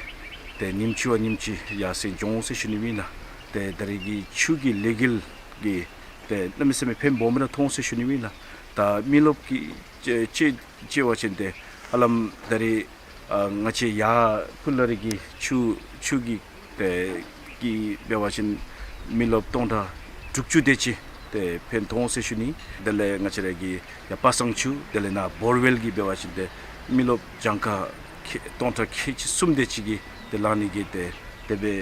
ཏེ་ཉིནམ་གཅིག་བ་ཉིནམ་གཅིག་ཡར་སེང་འགྱོ་འོང་ཟེར་ཞུ་ནི་ཨིན་ལགས། ཏེ་ད་རེས་ཀྱི་ཆུ་གི་ལས་འགུལ་གྱིས་ཏེ་གནམ་མེད་ས་མེད་ཕན་སྦོམ་ར་ཐོགས་འོང་ཟེར་ཞུ་ནི་ཨིན་ལགས། ད་མི་རློབས་ཀྱི་ཅེ་ཅེ་ཅེ་བ་ཅིན་ཏེ་ཧ་ལམ་ད་རེས་ཨ་ང་བཅས་ཡར་ཕུ་ལ་རི་གི་ཆུ་ཆུ་གི་ཏེ་གིས་འབད་བ་ཅིན་མི་རློབས་སྟོང་ཕྲག་དྲུག་ཅུ་དེ་ཅིག་ཏེ་ཕན་ཐོགས་འོང་ཟེར་ཞུ་ནི། དེ་ལས་ང་བཅས་ར་གི་ཡར་པ་སངས་ཆུ་དེ་ལས་ནཱ་བོར་ཝེལ་གྱིས་འབད་བ་ཅིན་ཏེ་མི་རློབས་གྱངས་ཁ་ཁལ་སྟོང་ཕྲག་ཁལ་གཅིག་གསུམ་དེ་ཅིག་གིས་ཏེ་ལང་ནི་གི་ཏེ་དེ་སྦེ་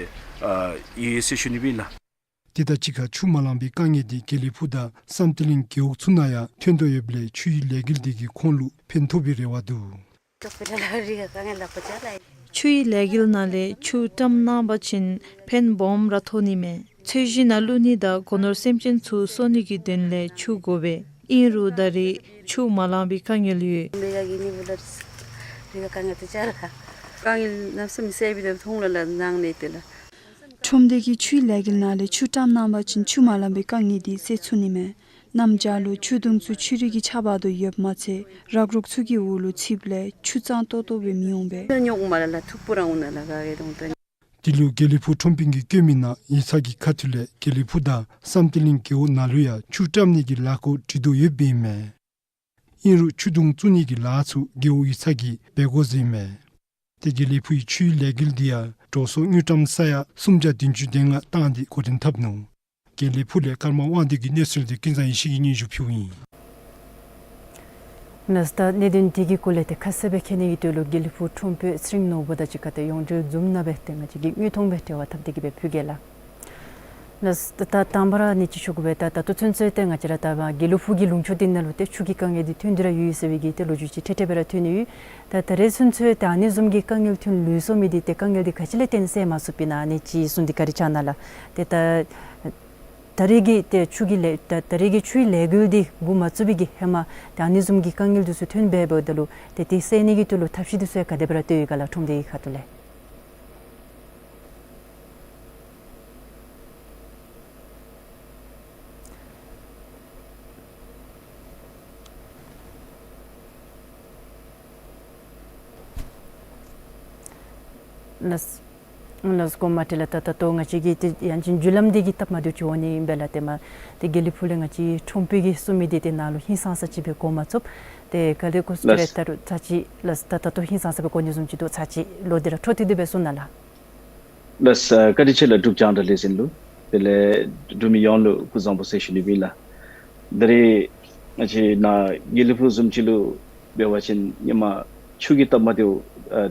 ཨ་ཡོད་ཟེར་ཞུ་ནི་ཨིན་ལགས། དེ་དང་གཅིག་ཁར་ཆུ་མ་ལང་པའི་དཀའ་ངལ་དེ་དགེ་ལེགས་ཕུག་དང་བསམ་གཏན་གླིང་རྒེད་འོག་ཚུ་ནང་ཡང་ཐོན་དོ་ཡོདཔ་ལས་ཆུའི་ལས་འགུལ་དེ་གིས་ཁོང་ལུ་ཕན་ཐོགས་པའི་རེ་བ་འདུག། ཆུའི་ལས་འགུལ་ནང་ལས་ཆུ་བཀྲམ་གནང་པ་ཅིན་ཕན་སྦོམ་ར་ཐོགས་ནི་མས། ཚོས་གཞི་ནང་བླུག་ནི་དང་སྒོ་ནོར་སེམས་ཅན་ཚུ་གསོ་ནི་གི་དོན་ལས་ཆུ་དགོ་པས། ཨིན་རུང་ད་རེས་ཆུ་མ་ལང་པའི་དཀའ་ངལ་ཡོད། དཀའ་ངལ་གནམ་མེད་ས་མེད་སེལ་བའི་དོན་ཐོང་ལ་ལ་ནང་ནས་དེ་ལ། ཁྲོམ་སྡེ་གི་ཆུའི་ལས་འགུལ་ནང་ལས་ཆུ་བཀྲམ་གནང་པ་ཅིན་ཆུ་མ་ལང་པའི་དཀའ་ངལ་དེ་སེལ་ཚུགས་ནི་མས། གནམ་བྱཱར་ལུ་ཆུ་དུང་ཚུ་ཆུ་རུད་ཀྱི་ཆརཔ་དང་ཡོདཔ་མ་ཚད་རག་རོག་ཚུ་གི་འོག་ལུ་ཚུདཔ་ལས་ཆུ་གཙང་ཏོག་ཏོ་སྦེ་མི་འོང་པས། དེ་ལུ་དགེ་ལེགས་ཕུག་ཁྲོམ་དཔོན་གྱིས་བཀོད་མི་ནང་ཡིག་ཚང་གི་ཁ་ཐུག་ལས་དགེ་ལེགས་ཕུག་དང་བསམ་གཏན་གླིང་རྒེད་འོག་ནང་ལུ་ཡང་ཆུ་བཀྲམ་ནི་གི་ལཱ་འགོ་འདྲེན་དོ་ཡོདཔ་ཨིན་མས། ཨིན་རུང་ཆུ་དུང་བཙུགས་ནི་གི་ལཱ་ཚུ་རྒེད་འོག་ཡིག་ཚང་གིས་འབད་དགོ་ཟེར་ཨིན་མས། ཏེ་དགེ་ལེགས་ཕུག་གི་ཆུའི་ལས་འགུལ་དེ་ཡང་འགྲོ་སོང་དངུལ་ཀྲམ་ས་ཡ་སུམ་བརྒྱ་བདུན་ཅུ་དོན་ལྔ་བཏང་སྟེ་འགོ་འདྲེན་འཐབ་ནུག། དགེ་ལེགས་ཕུག་ལས་ཀརྨ་དབང་འདུས་ཀྱི་གནས་ཚུལ་དེ་ཀུན་བཟང་ཡེ་ཤེས་ཀྱིས་སྙན་ཞུ་ཕུལཝ་ཨིན། ལགས་སོ། ད་གནད་དོན་དེ་གི་སྐོར་ལས་ཏེ་ཁ་གསལ་སྦེ་མཁྱེན་ནི་གི་དོན་ལུ་དགེ་ལེགས་ཕུག་ཁྲོམ་དཔོན་ཚེ་རིང་ནོར་བུ་དང་གཅིག་ཁར་ཏེ་ཡོངས་འབྲེལ་ཛུམ་ནང་སྦེ་ཏེ་ང་བཅས་ཀྱིས་དངོས་མཐོང་སྦེ་འབྲེལ་བ་འཐབ་སྟེ་གི་སྦེ་ཕུལ་གེ་ལགས། ལགས་སོ། ད་ད་དང་པ་ར་ཨ་ནི་ཅིག་ཞུ་དགོ་པས། ད་ད་ལྟོ་ཚུན་ཚོད་ཏེ་ང་བཅས་ར་ད་དགེ་ལེགས་ཕུག་གི་ལུང་ཕྱོགས་འདི་ནང་ལུ་ཏེ་ཆུ་གི་དཀའ་ངལ་འདི་ཐོན་ཏེ་ར་ཡོད་ཟེར་བའི་གི་ཏེ་ལོ་རྒྱུས་ཅིག་ཏེ་ཏེ་སྦེ་ར་ཐོན་ནི་ཡོད། ད་ད་རེས་ཚུན་ཚོད་ཏེ་ཨ་ནི་བཟུམ་གྱི་དཀའ་ངལ་ཐོན་ལུས་སོ་མི་འདི་ཏེ་དཀའ་ངལ་འདི་ག་ཅི་ལས་བརྟེན་སེལ་མ་ཚུགས་པས་ན་ཨ་ནི་ཅིག་གསུངས་ཏེ་བཀའ་དྲིན་བསྐྱང་གནང་ལགས། ཏེ་ད་ད་རེས་ཀྱི་ཏེ་ཆུ་གི་ལས་ད་ད་རེས་ཀྱི་ཆུའི་ལས་འགུལ་འདི་འགོ་མ་བཙུགས་པའི་གི་ཧེ་མ་ཏེ་ཨ་ནི་བཟུམ་གྱི་དཀའ་ངལ་འདི་ཚུ་ཐོན་འབད་འབདཝ་ད་ལུ་ཏེ་དེ་སེལ་ནི་གི་དོན་ལུ་ཐབས་ཤེས་འདི་ཚུ་ཡང་ག་དེ་སྦེ་ར་བཏོན་ཡོད་ག་ལགས། ཁྲོམ་སྡེ་གི་ཁ་ཐུག་ལས། ལགས་སོ། ལགས་སོ། གོང་མ་དེ་ལས་ད་ད་ལྟོ་ང་བཅས་ཀྱི་ཏེ་ཡང་ཅིན་བརྒྱུད་ལམ་འདི་གི་སྟབས་མ་བདེཝ་ཅིག་འོང་ནི་ཨིན་པས་ལགས། ཏེ་མ་ཏེ་དགེ་ལེགས་ཕུག་ལས་ང་བཅས་ཁྲོམ་དཔོན་གྱིས་གསུང་མི་འདི་ཏེ་ནཱ་ལུ་ཧིང་སངས་ས་ཅིག་སྦེ་གོ་མ་ཚུགས། ཏེ་ག་དེ་སྐོར་ལས་ལགས་སོ། ད་རུང་ཚར་གཅིག་ལགས་སོ། ད་ད་ལྟོ་ཧིང་སངས་ས་སྦེ་གོ་ནི་བཟུམ་ཅིག་འདུག། ཚར་གཅིག་ལོག་སྟེ་ར་འཕྲོ་མཐུད་དེ་སྦེ་གསུང་གནང་ལགས། ལགས་སོ། བཀའ་དྲིན་ཆེ་ལགས། འབྲུག་རྒྱང་བསྒྲགས་ལས་འཛིན་ལུ་དེ་ལས་འབྲུག་མི་ཡོངས་ལུ་སྐུ་གཟུགས་བཟང་པོ་ཟེར་ཞུ་ནི་ཨིན་ལགས། ད་རེས་ང་བཅས་ནཱ་དགེ་ལེགས་ཕུག་བཟུམ་ཅིག་ལུ་འབད་བ་ཅིན་ཧེ་མ་ཆུ་གི་སྟབས་མ་བདེཝ་ཨ་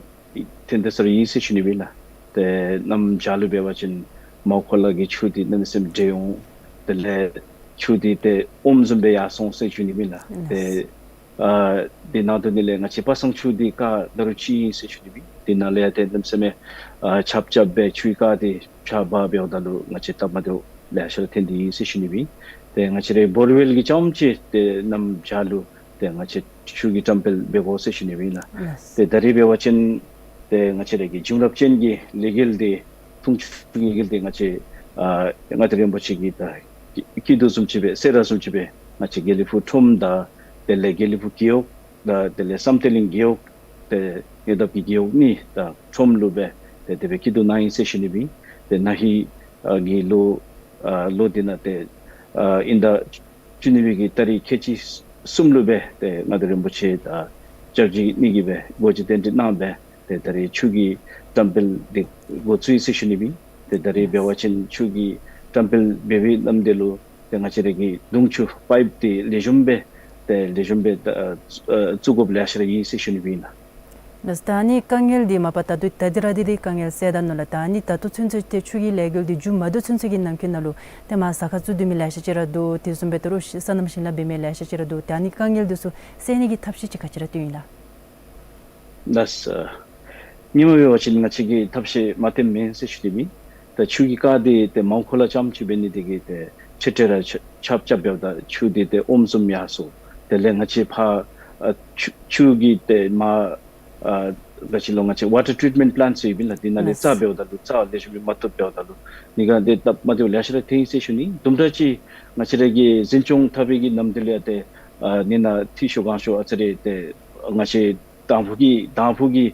ཐོན་ཏེ་ས་ར་ཨིན་ཟེར་ཞུ་ནི་ཨིན་ལགས། ཏེ་གནམ་བྱཱར་ལུ་འབད་བ་ཅིན་མའོ་ཁོ་ལ་གི་ཆུ་འདི་གནམ་མེད་ས་མེད་འདྲེ་འོང་། དེ་ལས་ཆུ་འདི་ཏེ་ཨོམ་བཟུམ་སྦེ་ཡར་སོང་ཟེར་ཞུ་ནི་ཨིན་ལགས། ཏེ་ཨ་དེ་ནང་དོག་ནང་ལས་ང་བཅས་པ་སངས་ཆུ་འདི་རྐ་ད་རུང་ཅིག་ཨིན་ཟེར་ཞུ་ནི་ཨིན། དེ་ནང་ལས་ཡང་ཏེ་གནམ་མེད་ས་མེད་ཨ་ཆརཔ་རྐྱབ་སྦེ་ཆུའི་རྐ་འདི་ཆརཔ་འབག་འབདཝ་ད་ལུ་ང་བཅས་སྟབས་མ་བདེཝ་ལེ་ཤ་ར་ཐོན་ཏེ་ཨིན་ཟེར་ཞུ་ནི་ཨིན། ཏེ་ང་བཅས་རའི་བོར་ཝེལ་གྱི་རྐྱངམ་ཅིག་ཏེ་གནམ་བྱཱར་ལུ་ཏེ་ང་བཅས་ཆུ་གི་བཀྲམ་སྤེལ་འབད་དགོ་ཟེར་ཞུ་ནི་ཨིན་ལགས། ལགས། ཏེ་ད་རེས་འབད་བ་ཅིན་ཏེ་ང་བཅས་རའི་གི་བྱུང་རབས་ཅན་གྱི་ལས་འགུལ་འདི་འཐུང་ཆུ་གི་ལས་འགུལ་འདི་ང་བཅས་ ཨ་མངའ་བདག་རིན་པོ་ཆེ་གིས་ད་སྐྱིད་སྡུག་བཟུམ་ཅིག་སྦེ་གསལ་ར་བཟུམ་ཅིག་སྦེ་ང་བཅས་དགེ་ལེགས་ཕུག་ཁྲོམ་དང་དེ་ལས་དགེ་ལེགས་ཕུག་རྒེད་འོག་དང་དེ་ལས་བསམ་གཏན་གླིང་རྒེད་འོག་ཏེ་ཉེ་འདབས་ཀྱི་རྒེད་འོག་གཉིས་དང་ཁྲོམ་ལུ་སྦེ་ཏེ་དེ་སྦེ་སྐྱིད་སྡུག་གནང་ཡི་ཟེར་ཞུ་ནི་སྦེ་ཨིན། ཏེ་ན་ཧིང་ཨ་གི་ལོ་ཨ་ལོ་འདི་ནང་ཏེ་ཨ་དབྱིན་ཟླ་བཅུ་གཉིས་པའི་གི་ཏ་རིག་ཁལ་གཅིག་གསུམ་ལུ་སྦེ་ཏེ་མངའ་བདག་རིན་པོ་ཆེ་དང་བཅར་ཅིག་གཉིས་ཀྱིས་སྦེ་སྒོ་འབྱེད་རྟེན་འབྲེལ་གནང་སྦེ་ཏེ་ད་རེས་ཆུ་གི་བཀྲམ་སྤེལ་འདི་འགོ་བཙུགས་ཡི་ཟེར་ཞུ་ནི་སྦེ་ཨིན། ཏེ་ད་རེས་འབད་བ་ཅིན་ཆུ་གི་བཀྲམ་སྤེལ་འབད་བའི་ནམ་དེ་ལུ་ཏེ་ང་བཅས་ར་གི་དུང་ཆུ་པའིཔ་འདི་ལེགས་ཤོམ་སྦེ་ཏེ་ལེགས་ཤོམ་སྦེ་ད་ཨ་བཙུགས་དགོཔ་ལེ་ཤ་ར་ཡོད་ཟེར་ཞུ་ནི་སྦེ་ཨིན་ལགས། ལགས། ད་ཨ་ནི་དཀའ་ངལ་འདི་མ་པ་ད་ལྟོ་ད་འདི་ར་འདི་འདི་དཀའ་ངལ་སེལ་ད་ནུག་ལགས། ད་ཨ་ནི་ད་ལྟོ་ཚུན་ཚོད་ཏེ་ཆུ་གི་ལས་འགུལ་འདི་མཇུག་མ་བསྡུ་ཚུན་ཚོད་ཀྱི་ནང་འཁོད་ནང་ལུ་ཏེ་མར་ཟ་ཁང་བཙུགས་སྡོད་མི་ལེ་ཤ་ཅིག་ར་འདུག། དེ་བཟུམ་སྦེ་ད་རུང་སོ་ནམ་ཞིང་ལཱ་འབད་མི་ལེ་ཤ་ཅིག་ར་འདུག། ད་ཨ་ནི་དཀའ་ངལ་འདི་ཚུ་སེལ་ནི་གི་ཐབས་ཤེས་ཅིག་ག་ཅི་ར་བཏོན་ཡི་ལགས། ལགས། ཨ་ཧ་ནི་མ་འབད་བ་ཅིན་ང་བཅས་ཀྱིས་ཐབས་ཤེས་མ་བཏོན་མེན་ཟེར་ཞུ་ནི་སྦེ་ཨིན། ད་ཆུ་གི་རྐ་འདི་ཏེ་མར་ཁོ་ལ་རྐྱངམ་ཅིག་འབད་ནི་དེ་གིས་ཏེ་ཆེ་ཏེ་ར་ཆ་རྐྱབ་རྐྱབ་འབདཝ་ད་ཆུ་འདི་ཏེ་ཨོམ་བཟུམ་ཡར་སོ། དེ་ལས་ང་བཅས་ཕར་ཨ་ཆུ་ཆུ་གི་ཏེ་མར་ཨ་ག་ཅི་ལོ་ང་བཅས་ཝ་ཊར་ཊིཊ་མེནཊ་པི་ལེནཊ་ཟེར་ཡོདཔ་ཨིན་ལགས། དེ་ནང་ལས་རྩ་ལགས། འབདཝ་ད་ལུ་རྩ་ལེགས་ཤོམ་སྦེ་མ་བཏུབ་འབདཝ་ད་ལུ་ཨ་ནི་ག་འདི་སྟབས་མ་བདེཝ་ལེ་ཤ་ར་ཐོན་ཡི་ཟེར་ཞུ་ནི། དུམ་གྲ་ཅིག་ང་བཅས་ར་གི་འཛིན་སྐྱོང་འཐབ་པའི་གི་ནམ་དུས་ལུ་ཡང་ཏེ་ཨ་ཨ་ནི་ནང་འཐུས་ཤོར་གང་ཤོར་ཨ་ཙི་རེ་ཏེ་ང་བཅས་དང་ཕུ་གི་དང་ཕུ་གི་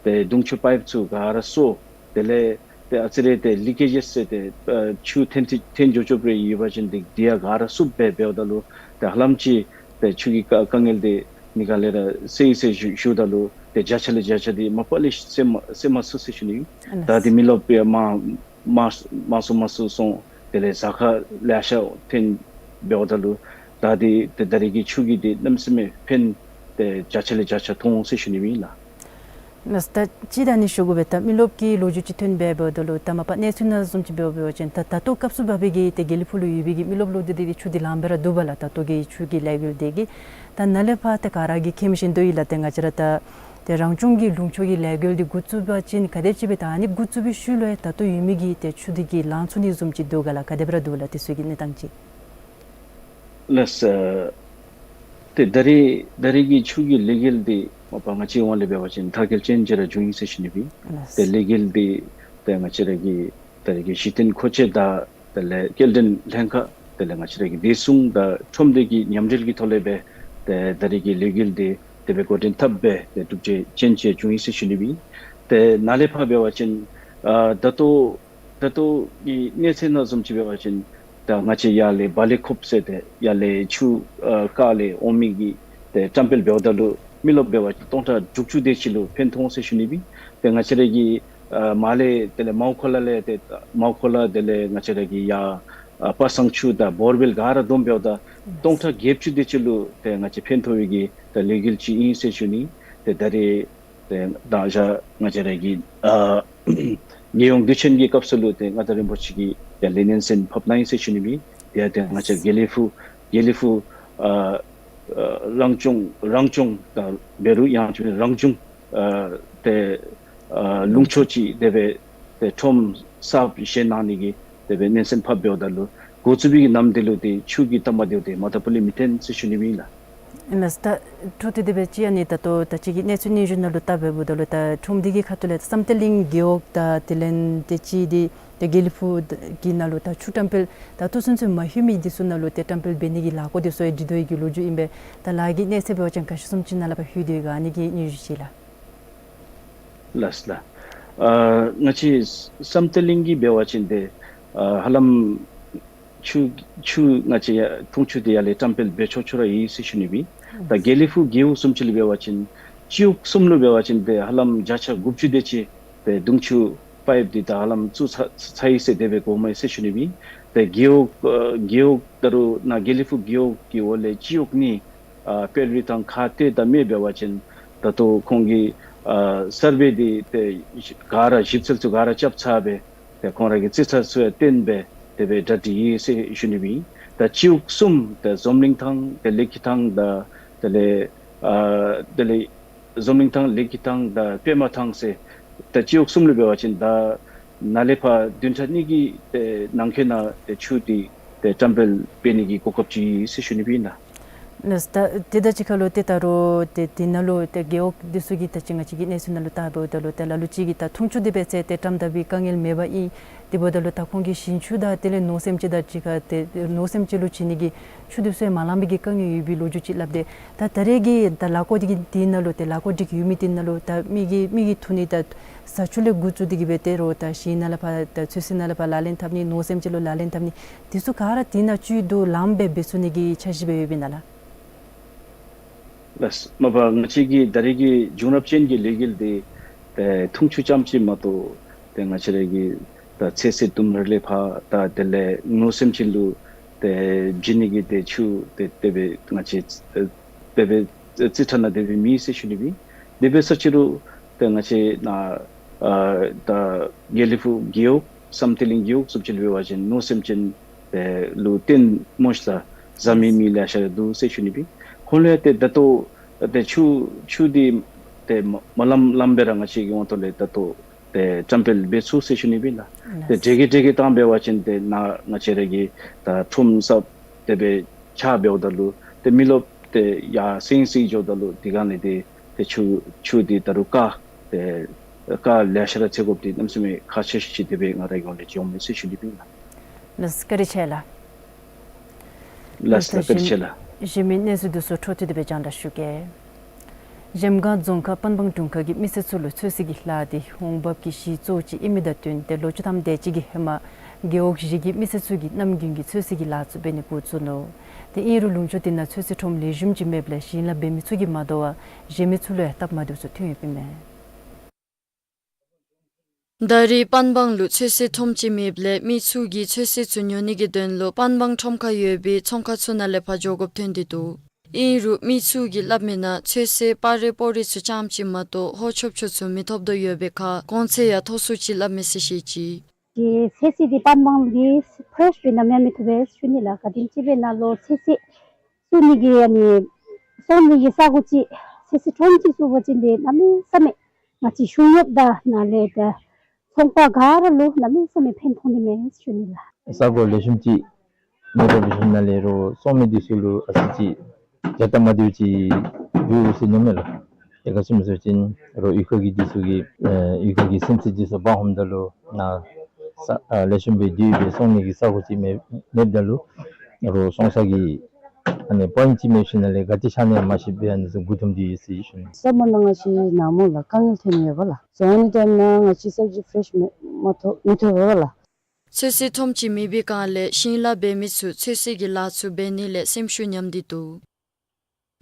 ཏེ་དུང་ཆུ་པའིཔ་ཚུ་ག་ར་སོ། དེ་ལས་ཏེ་ཨ་ཙི་རེ་ཏེ་ལི་ཀེ་ཇེས་ཟེར་ཏེ་ཨ་ཆུ་འཐོན་ཏེ་འཐོན་འགྱོ་འགྱོཝ་རེ་ཡོད་པ་ཅིན་ཏེ་དེ་ཡང་ག་ར་བསུབ་སྦེ་འབདཝ་ད་ལུ་ཏེ་ཧ་ལམ་ཅིག་ཏེ་ཆུ་གི་དཀའ་དཀའ་ངལ་འདི་ཨ་ནི་ག་ལས་ར་སེལ་ཡི་ཟེར་ཞུ་ཞུཝ་ད་ལུ་ཏེ་བརྒྱ་ཆ་ལས་བརྒྱ་ཆ་འདི་མ་པ་ལས་སེལ་མ་སེལ་མ་ཚུགས་ཟེར་ཞུ་ནི། ཨ་ནི་ད་འདི་མི་རློབས་པའི་མ་མ་མ་སོང་མ་སོང་སོང་། དེ་ལས་ཟ་ཁང་ལེ་ཤ་འཐོན་འབདཝ་ད་ལུ་ད་འདི་ཏེ་ད་རེས་ཀྱི་ཆུ་གི་འདི་གནམ་མེད་ས་མེད་ཕན་ཏེ་བརྒྱ་ཆ་ལས་བརྒྱ་ཆ་མཐོང་ཟེར་ཞུ་ནི་སྦེ་ཨིན་ལགས། ལགས། ད་ཅི་ད་ཨ་ནི་ཞུ་དགོ་པས། ད་མི་རློབས་ཀྱི་ལོ་རྒྱུས་ཅིག་ཐོན་སྦེ་འབདཝ་ད་ལུ་ད་མ་པ་གནས་ཚུལ་ནང་བཟུམ་ཅིག་འབད་འབད་བ་ཅིན་ད་ད་ལྟོ་སྐབས་སུ་བབ་པའི་གི་ཏེ་དགེ་ལེགས་ཕུག་ལུ་ཡོད་པའི་གི་མི་རློབས་ལུ་འདི་འདི་ཆུ་འདི་ལངམ་སྦེ་ར་འདུག་པ་ལགས། ད་ལྟོ་གི་ཆུ་གི་ལས་འགུལ་འདི་གིས་ད་ནཱ་ལས་ཕར་ཏེ་ག་ར་གིས་མཁྱེན་མི་ཤེས་དོ་ཡོད་ལགས། ཏེ་ང་བཅས་ར་ད་ཏེ་རང་སྐྱོང་གི་ལུང་ཕྱོགས་ཀྱི་ལས་འགུལ་འདི་འགོ་བཙུགས་པ་ཅིན་ག་དེ་ཅིག་སྦེ་ད་ཨ་ནི་འགོ་བཙུགས་པའི་ཤུལ་ལུ་ཡང་ད་ལྟོ་ཡོད་མི་གི་ཏེ་ཆུ་འདི་གི་ལང་ཚུགས་ནི་བཟུམ་ཅིག་འདུག་ག་ལགས། ག་དེ་སྦེ་ར་འདུག་ལགས་དེ་ཚུ་གི་གནས་སྟངས་ཅིག། ལགས། ཨ་ཏེ་ད་རེས་ད་རེས་ཀྱི་ཆུ་གི་ལས་འགུལ་འདི་མ་པ་ང་བཅས་ངོས་ལས་འབད་བ་ཅིན་མཐའ་འཁྱོལ་ཅན་ཅིག་ར་བྱུང་ཡི་ཟེར་ཞུ་ནི་སྦེ་ཨིན། ལགས། ཏེ་ལས་འགུལ་འདི་ཏེ་ང་བཅས་ར་གི་ད་རེས་ཀྱི་གཞི་རྟེན་མཁོ་ཆས་དང་དེ་ལས་སྐྱེལ་འདྲེན་ལྷན་ཁག་དེ་ལས་ང་བཅས་ར་གི་བདེ་སྲུང་དང་ཁྲོམ་སྡེ་གི་མཉམ་འབྲེལ་གྱི་ཐོག་ལས་སྦེ་ཏེ་ད་རེས་ཀྱི་ལས་འགུལ་འདི་དེ་སྦེ་འགོ་འདྲེན་འཐབ་སྦེ་ཏེ་གྲུབ་འབྲས་ཅན་ཅིག་བྱུང་ཡི་ཟེར་ཞུ་ནི་སྦེ་ཨིན། ཏེ་ནཱ་ལས་ཕར་འབད་བ་ཅིན་ཨ་ད་ལྟོ་ད་ལྟོ་གི་གནས་ཚད་ནང་བཟུམ་ཅིག་འབད་བ་ཅིན་ད་ང་བཅས་ཡར་ལས་བ་ལི་ཁོབ་ཟེར་ཏེ་ཡར་ལས་ཆུ་ཨ་རྐ་ལས་འོང་མི་གི་ཏེ་བཀྲམ་སྤེལ་འབདཝ་ད་ལུ་མི་རློབས་འབད་བ་ཅིན་སྟོང་ཕྲག་དྲུག་ཅུ་དེ་ཅིག་ལུ་ཕན་ཐོགས་ཟེར་ཞུ་ནི་སྦེ་ཨིན། ཏེ་ང་བཅས་ར་གི་ཨ་མར་ལས་དེ་ལས་མར་ཁོ་ལ་ལས་ཏེ་མར་ཁོ་ལ་དེ་ལས་ང་བཅས་ར་གི་ཡར་ཨ་པ་སངས་ཆུ་དང་བོར་ཝེལ་ག་ར་བསྡོམས་འབདཝ་ད་སྟོང་ཕྲག་བརྒྱད་ཅུ་དེ་ཅིག་ལུ་ཏེ་ང་བཅས་ཕན་ཐོགས་པའི་གི་ད་ལས་འགུལ་ཅིག་ཨིན་ཟེར་ཞུ་ནི། ཏེ་ད་རེས་ཏེ་མདང་ཞག་ང་བཅས་ར་གི་ཨ་རྒྱལ་ཡོངས་དུས་ཆེན་གྱི་སྐབས་སུ་ལུ་ཏེ་མངའ་བདག་རིན་པོ་ཆེ་གིས་ཡར་ལས་སྣེ་ཚན་ཕབ་གནང་ཡི་ཟེར་ཞུ་ནི་སྦེ་ཨིན། ཏེ་ཡང་ཏེ་ང་བཅས་དགེ་ལེགས་ཕུག་དགེ་ལེགས་ཕུག་ཨ་ཨ་རང་སྐྱོང་རང་སྐྱོང་དང་འབད་རུང་ཡང་ཅིན་རང་བྱུང་ཨ་ཏེ་ཨ་ལུང་ཕྱོགས་ཅིག་དེ་སྦེ་ཏེ་ཁྲོམ་གསརཔ་བཞེངས་གནང་ནི་གི་དེ་སྦེ་སྣེ་ཚན་ཕབ་འབདཝ་ད་ལུ་འགོ་བཙུགས་པའི་གི་ནམ་དེ་ལུ་ཏེ་ཆུ་གི་སྟབས་མ་བདེཝ་འདི་མ་ད་པུ་ལས་མི་ཐོན་ཟེར་ཞུ་ནི་སྦེ་ཨིན་ལགས། ཨིན་ལགས། ད་འཕྲོ་མཐུད་དེ་སྦེ་ཅིག་ཨ་ནི་ད་ལྟོ་ད་ཅི་གི་གནས་ཚུལ་སྙན་ཞུ་ནང་ལུ་བལྟ་འབདཝ་ད་ལུ་ད་ཁྲོམ་འདི་གི་ཁ་ཐུག་ལས་བསམ་གཏན་གླིང་རྒེད་འོག་དང་དེ་ལས་ཏེ་ཅིག་འདི་ཏེ་དགེ་ལེགས་ཕུག་གི་ནང་ལུ་ད་ཆུ་བཀྲམ་སྤེལ་ད་ལྟོ་ཚུན་ཚོད་མ་ལྷོད་མི་འདི་ཚུ་ནང་ལུ་ཏེ་བཀྲམ་སྤེལ་འབད་ནི་གི་ལས་སྒོ་འདི་ཚུ་ཡང་སྒྲིག་དོ་ཡོད་པའི་གི་ལོ་རྒྱུས་ཨིན་པས། ད་ལཱ་གི་གནས་ཚད་འབད་བ་ཅིན་ག་ཅི་བཟུམ་ཅིག་ནང་ལས་ཕར་ལྷོད་དོ་ཡོད་ག་ཨ་ནི་གི་སྙན་ཞུ་ཅིག་ལགས། ལགས་ལགས། ཨ་ང་བཅས་བསམ་གཏན་གླིང་གི་འབད་བ་ཅིན་ཏེ་ཨ་ཧ་ལམ་ཆུ་ཆུ་ང་བཅས་ཡར་དུང་ཆུ་འདི་ཡར་ལས་བཀྲམ་སྤེལ་འབད་ཆོག་ཆོག་ར་ཨིན་ཟེར་ཞུ་ནི་སྦེ་ཨིན། ད་དགེ་ལེགས་ཕུག་རྒེད་འོག་བཟུམ་ཅིག་ལུ་འབད་བ་ཅིན་སྤྱི་འོག་གསུམ་ལུ་འབད་བ་ཅིན་ཏེ་ཧ་ལམ་བརྒྱ་ཆ་དགུ་བཅུ་དེ་ཅིག་ཏེ་དུང་ཆུ་པའིཔ་འདི་ད་ཧ་ལམ་བཙུགས་ཚར་ཚར་ཡི་ཟེར་དེ་སྦེ་གོཝ་མས་ཟེར་ཞུ་ནི་སྦེ་ཨིན། ཏེ་རྒེད་འོག་ཨ་རྒེད་འོག་ད་རུང་ནཱ་དགེ་ལེགས་ཕུག་རྒེད་འོག་གི་འོག་ལས་སྤྱི་འོག་གཉིས་ཨ་དཔལ་རི་དང་ཁ་གཏད་དང་སྨད་འབད་བ་ཅིན་ད་ལྟོ་ཁོང་གིས་ཨ་སར་ཝེ་འདི་ཏེ་ག་ར་ཞིབ་འཚོལ་ཚུ་ག་ར་རྐྱབ་ཚར་སྦེ་ཏེ་ཁོང་ར་གི་རྩིས་ཚད་ཚུ་ཡང་བཏོན་སྦེ་དེ་སྦེ་གྲ་སྒྲིག་ཡོད་ཟེར་ཞུ་ནི་སྦེ་ཨིན། ད་སྤྱི་འོག་གསུམ་ཏེ་འཛམ་གླིང་ཐང་ཏེ་ལེགས་སྐྱིད་ཐང་དང་དེ་ལས་ཨ་དེ་ལས་འཛམ་གླིང་ཐང་ལེགས་སྐྱིད་ཐང་དང་པདྨ་ཐང་ཟེར་ད་སྤྱི་འོག་གསུམ་ལུ་འབད་བ་ཅིན་ད་ནཱ་ལས་ཕར་བདུན་ཕྲག་གཉིས་ཀྱི་ཏེ་ནང་འཁོད་ནང་ཏེ་ཆུ་འདི་ཏེ་བཀྲམ་སྤེལ་འབད་ནི་གི་གོ་སྐབས་ཅིག་ཡོད་ཟེར་ཞུ་ནི་སྦེ་ཨིན་ལགས། ལགས། ད་དེ་དང་གཅིག་ཁར་ལུ་ཏེ་ད་རུང་ཏེ་དེ་ནང་ལུ་ཏེ་རྒེད་འོག་འདི་ཚུ་གི་ད་ཅི་ང་བཅས་ཀྱིས་གནས་ཚུལ་ནང་ལུ་བལྟ་འབདཝ་ད་ལུ་ཏེ་ལ་ལུ་ཅིག་གིས་ད་འཐུང་ཆུ་འདི་འབད་ཚེ་ཏེ་ཏམ་ད་སྦེ་དཀའ་ངལ་མེདཔ་ཨིན། དེ་འབདཝ་ད་ལུ་ད་ཁོང་གིས་ཞིང་ཆུ་དང་དེ་ལས་ནོར་སེམས་ཅན་དང་གཅིག་ཁར་ཏེ་ནོར་སེམས་ཅན་ལུ་བྱིན་ནི་གི་ཆུ་འདི་ཚུ་ཡང་མ་ལང་པའི་གི་དཀའ་ངལ་ཡོད་པའི་ལོ་རྒྱུས་ཅིག་སླབ་སྟེ། ད་ད་རེས་ཀྱི་ད་ལཱ་འགོ་འདི་གི་དེ་ནང་ལུ་ཏེ་ལཱ་འགོ་སྒྲིག་ཡོད་མི་དེ་ནང་ལུ་ད་མི་གི་མི་གིས་འཐུང་ནི་ད་བཟའ་ཆུ་ལས་འགོ་བཙུགས་ཏེ་གི་སྦེ་ཏེ་རོགས་ད་ཞིང་ནང་ལས་ཕར་ད་ཚོད་བསྲེ་ནང་ལས་ཕར་ལག་ལེན་འཐབ་ནི་ནོར་སེམས་ཅན་ལུ་ལག་ལེན་འཐབ་ནི་དེ་ཚུ་ག་ར་དེ་ནང་བཅུད་དུ་ལངམ་སྦེ་འབད་ཚུགས་ནི་གི་འཆར་གཞི་སྦེ་ཡོདཔ་ཨིན་ན་ལགས། ལགས། མ་པ་ང་བཅས་ཀྱི་ད་རེས་ཀྱི་བྱུང་རབས་ཅན་གྱི་ལས་འགུལ་འདི་ཏེ་འཐུང་ཆུ་རྐྱངམ་ཅིག་མ་གཏོགས་ཏེ་ང་བཅས་ར་གི་ད་ཚོད་བསྲེ་ལྡུམ་ར་ལས་ཕར་ད་དེ་ལས་ནོར་སེམས་ཅན་ལུ་ཏེ་བྱིན་ནི་གི་ཏེ་ཆུ་ཏེ་དེ་སྦེ་ང་བཅས་ཨེ་དེ་སྦེ་རྩིས་ཁྲ་ནང་དེ་སྦེ་མེད་ཟེར་ཞུ་ནི་སྦེ། དེ་འབད་ས་ཅི་རུང་ཏེ་ང་བཅས་ནཱ་ཨ་ད་དགེ་ལེགས་ཕུག་རྒེད་འོག་བསམ་གཏན་གླིང་རྒེད་འོག་བཟུམ་ཅིག་ལུ་འབད་བ་ཅིན་ནོར་སེམས་ཅན་ཏེ་ལུ་བརྟེན་མོ་ཤ་ཟ་མི་མི་ལེ་ཤ་ར་འདུག་ཟེར་ཞུ་ནི་སྦེ། ཁོང་ལུ་ཡང་ཏེ་ད་ལྟོ་ཏེ་ཆུ་ཆུ་འདི་ཏེ་མ་མ་ལངམ་ལངམ་སྦེ་ར་ང་བཅས་ཀྱི་དབང་ཐོག་ལས་ད་ལྟོ་ཏེ་བཀྲམ་སྤེལ་འབད་ཚུགས་ཟེར་ཞུ་ནི་སྦེ་ལགས། ཏེ་ལགས། དེ་གི་དེ་གི་བཏང་འབད་བ་ཅིན་ཏེ་ནཱ་ང་བཅས་ར་གི་ད་ཁྲོམ་གསརཔ་དེ་སྦེ་ཆགས་འབདཝ་ད་ལུ་ཏེ་མི་རློབས་ཏེ་ཡར་སེང་སེང་འགྱོཝ་ད་ལུ་དེ་ག་ནི་ཏེ་ཏེ་ཆུ་ཆུ་འདི་ད་རུང་དཀའ་ཏེ་དཀའ་ལེ་ཤ་ར་འཚོལ་དགོཔ་འདི་གནམ་མེད་ས་མེད་ཁག་ཆེ་ཤོས་ཅིག་དེ་སྦེ་ང་རའི་ངོས་ལས་འགྱོཝ་མས་ཟེར་ཞུ་ནི་སྦེ་ལགས། ལགས་བཀའ་དྲིན་ཆེ་ལགས། ལགས་ལགས་བཀའ་དྲིན་ཆེ་ལགས། གཞན་མི་གནས་ཚུལ་འདི་ཚུ་འཕྲོ་མཐུད་དེ་སྦེ་རྒྱང་བསྒྲགས་ཞུ་གེ། གཞལམ་སྒང་རྫོང་ཁག་པན་སྦང་དྲུང་ཁག་གིས་མི་སེར་ཚུ་ལུ་ཚོད་བསྲེ་གི་ལཱ་འདི་འོང་འབབ་ཀྱི་གཞི་གཙོ་བོ་ཅིག་ཨིན་མི་དང་བསྟུན་ཏེ་ལོ་བཅུ་ཐམ་དེ་ཅིག་གི་ཧེ་མ་རྒེད་འོག་བཞི་གི་མི་སེར་ཚུ་གིས་གནམ་དགུན་གྱི་ཚོད་བསྲེ་གི་ལཱ་ཚུ་འབད་ནི་འགོ་བཙུགས་ནུག། ཏེ་ཨིན་རུང་ལུང་ཕྱོགས་དེ་ནང་ཚོད་བསྲེ་ཁྲོམ་ལེགས་ཤོམ་ཅིག་མེདཔ་ལས་ཞིང་ལཱ་འབད་མི་ཚུ་གིས་མ་དོ་བར་གཞན་མི་ཚུ་ལུ་ཡང་སྟབས་མ་བདེཝ་ཚུ་ཐོན་ཡོདཔ་ཨིན་མས། ད་རེས་པན་སྦང་ལུ་ཚོད་བསྲེ་ཁྲོམ་ཅིག་མེདཔ་ལས་མི་ཚུ་གིས་ཚོད་བསྲེ་ཚུ་ཉོ་ནི་གི་དོན་ལུ་པན་སྦང་ཁྲོམ་ཁར་ཡོད་པའི་ཚོང་ཁང་ཚུ་ནང་ལས་ཕར་འགྱོ་དགོཔ་ཐོན་ཏེ་འདུག། ཨིན་རུང་མི་ཚུ་གིས་སླབ་མིའི་ནང་ཚོད་བསྲེ་པར་རིས་སྤོ་རིས་ཚུ་རྐྱངམ་ཅིག་མ་གཏོགས་ཧོ་ཆོབ་ཆོབ་ཚུ་མི་ཐོབ་དོ་ཡོད་པའི་ཁར་གོང་ཚད་ཡང་མཐོ་སུ་ཅིག་སླབ་མས་ཟེར་བཤད་ཅི། ཏེ་ཚོད་བསྲེ་འདི་པན་སྦང་ལུ་འདི་ཕེ་རེཤ་སྦེ་ནམ་ཡང་མི་ཐོབ་པས་ཞུ་ནི་ལགས། ག་དེམ་ཅིག་སྦེ་ནཱ་ལུ་ཚོད་བསྲེ་བཙུགས་ནི་གི་ཨ་ནི་བཙོང་ནི་གི་ས་གོ་ཅིག་ཚོད་བསྲེ་ཁྲོམ་ཅིག་བཙུགས་པ་ཅིན་ཏེ་གནམ་མེད་ས་མེད་ང་བཅས་ཤུགས་ཡོདཔ་ད་ནཱ་ལས་ད་ཚོང་པ་ག་ར་ལུ་གནམ་མེད་ས་མེད་ཕན་ཐོགས་ནི་མས་ཞུ་ནི་ལགས། ས་གོ་ལེགས་ཤོམ་ཅིག་མེད་པ་འབད་ཞིནམ་ལས་རོགས་བཙོང་མི་འདི་ཚུ་ལུ་ཨ་ཙི་ཅིག་རྒྱལ་ཐ་མ་འདི་ཅིག་འདུག་ཟེར་མནོཝ་མས་ལགས། ཏེ་ག་ཅི་སྨོ་ཟེར་བ་ཅིན་རོགས་གཡུས་ཁ་གི་འདི་ཚུ་གིས་ཨེ་གཡུས་ཁ་གི་སེམས་ཅན་འདི་ཚུ་འབག་འོངམ་ད་ལུ་ནཱ་ས་ཨ་ལེགས་ཤོམ་སྦེ་འདི་སྦེ་བཙོང་ནི་གི་ས་གོ་ཅིག་མེད་མེདཔ་ད་ལུ་རོགས་བཙོང་ས་གི་ཨ་ནི་པོའིནཊ་ཅིག་མེད་ཞིནམ་ལས་ག་ཏེ་ཆ་ནི་ཡང་མ་ཤེས་པའི་ཨ་ནི་ཚུ་མགུ་འཐོམས་ཏེ་ཡོད་ཟེར་ཞུ་ནི། ས་མོ་ནང་ང་བཞིན་ནཱ་མོ་ལགས་དཀའ་ངལ་ཐོན་ཡོདཔ་ལགས། བཙོང་ནི་ཊའིམ་ནང་ང་བཅས་སབ་ཇི་ཕེ་རེཤ་མེད་མ་ཐོབ་མི་ཐོབ་པས་ལགས། ཚོད་བསྲེ་ཁྲོམ་ཅིག་མེད་པའི་སྒང་ལས་ཞིང་ལཱ་འབད་མི་ཚུ་ཚོད་བསྲེ་གི་ལཱ་ཚུ་འབད་ནི་ལས་སེམས་ཤུགས་ཉམས་ཏེ་འདུག།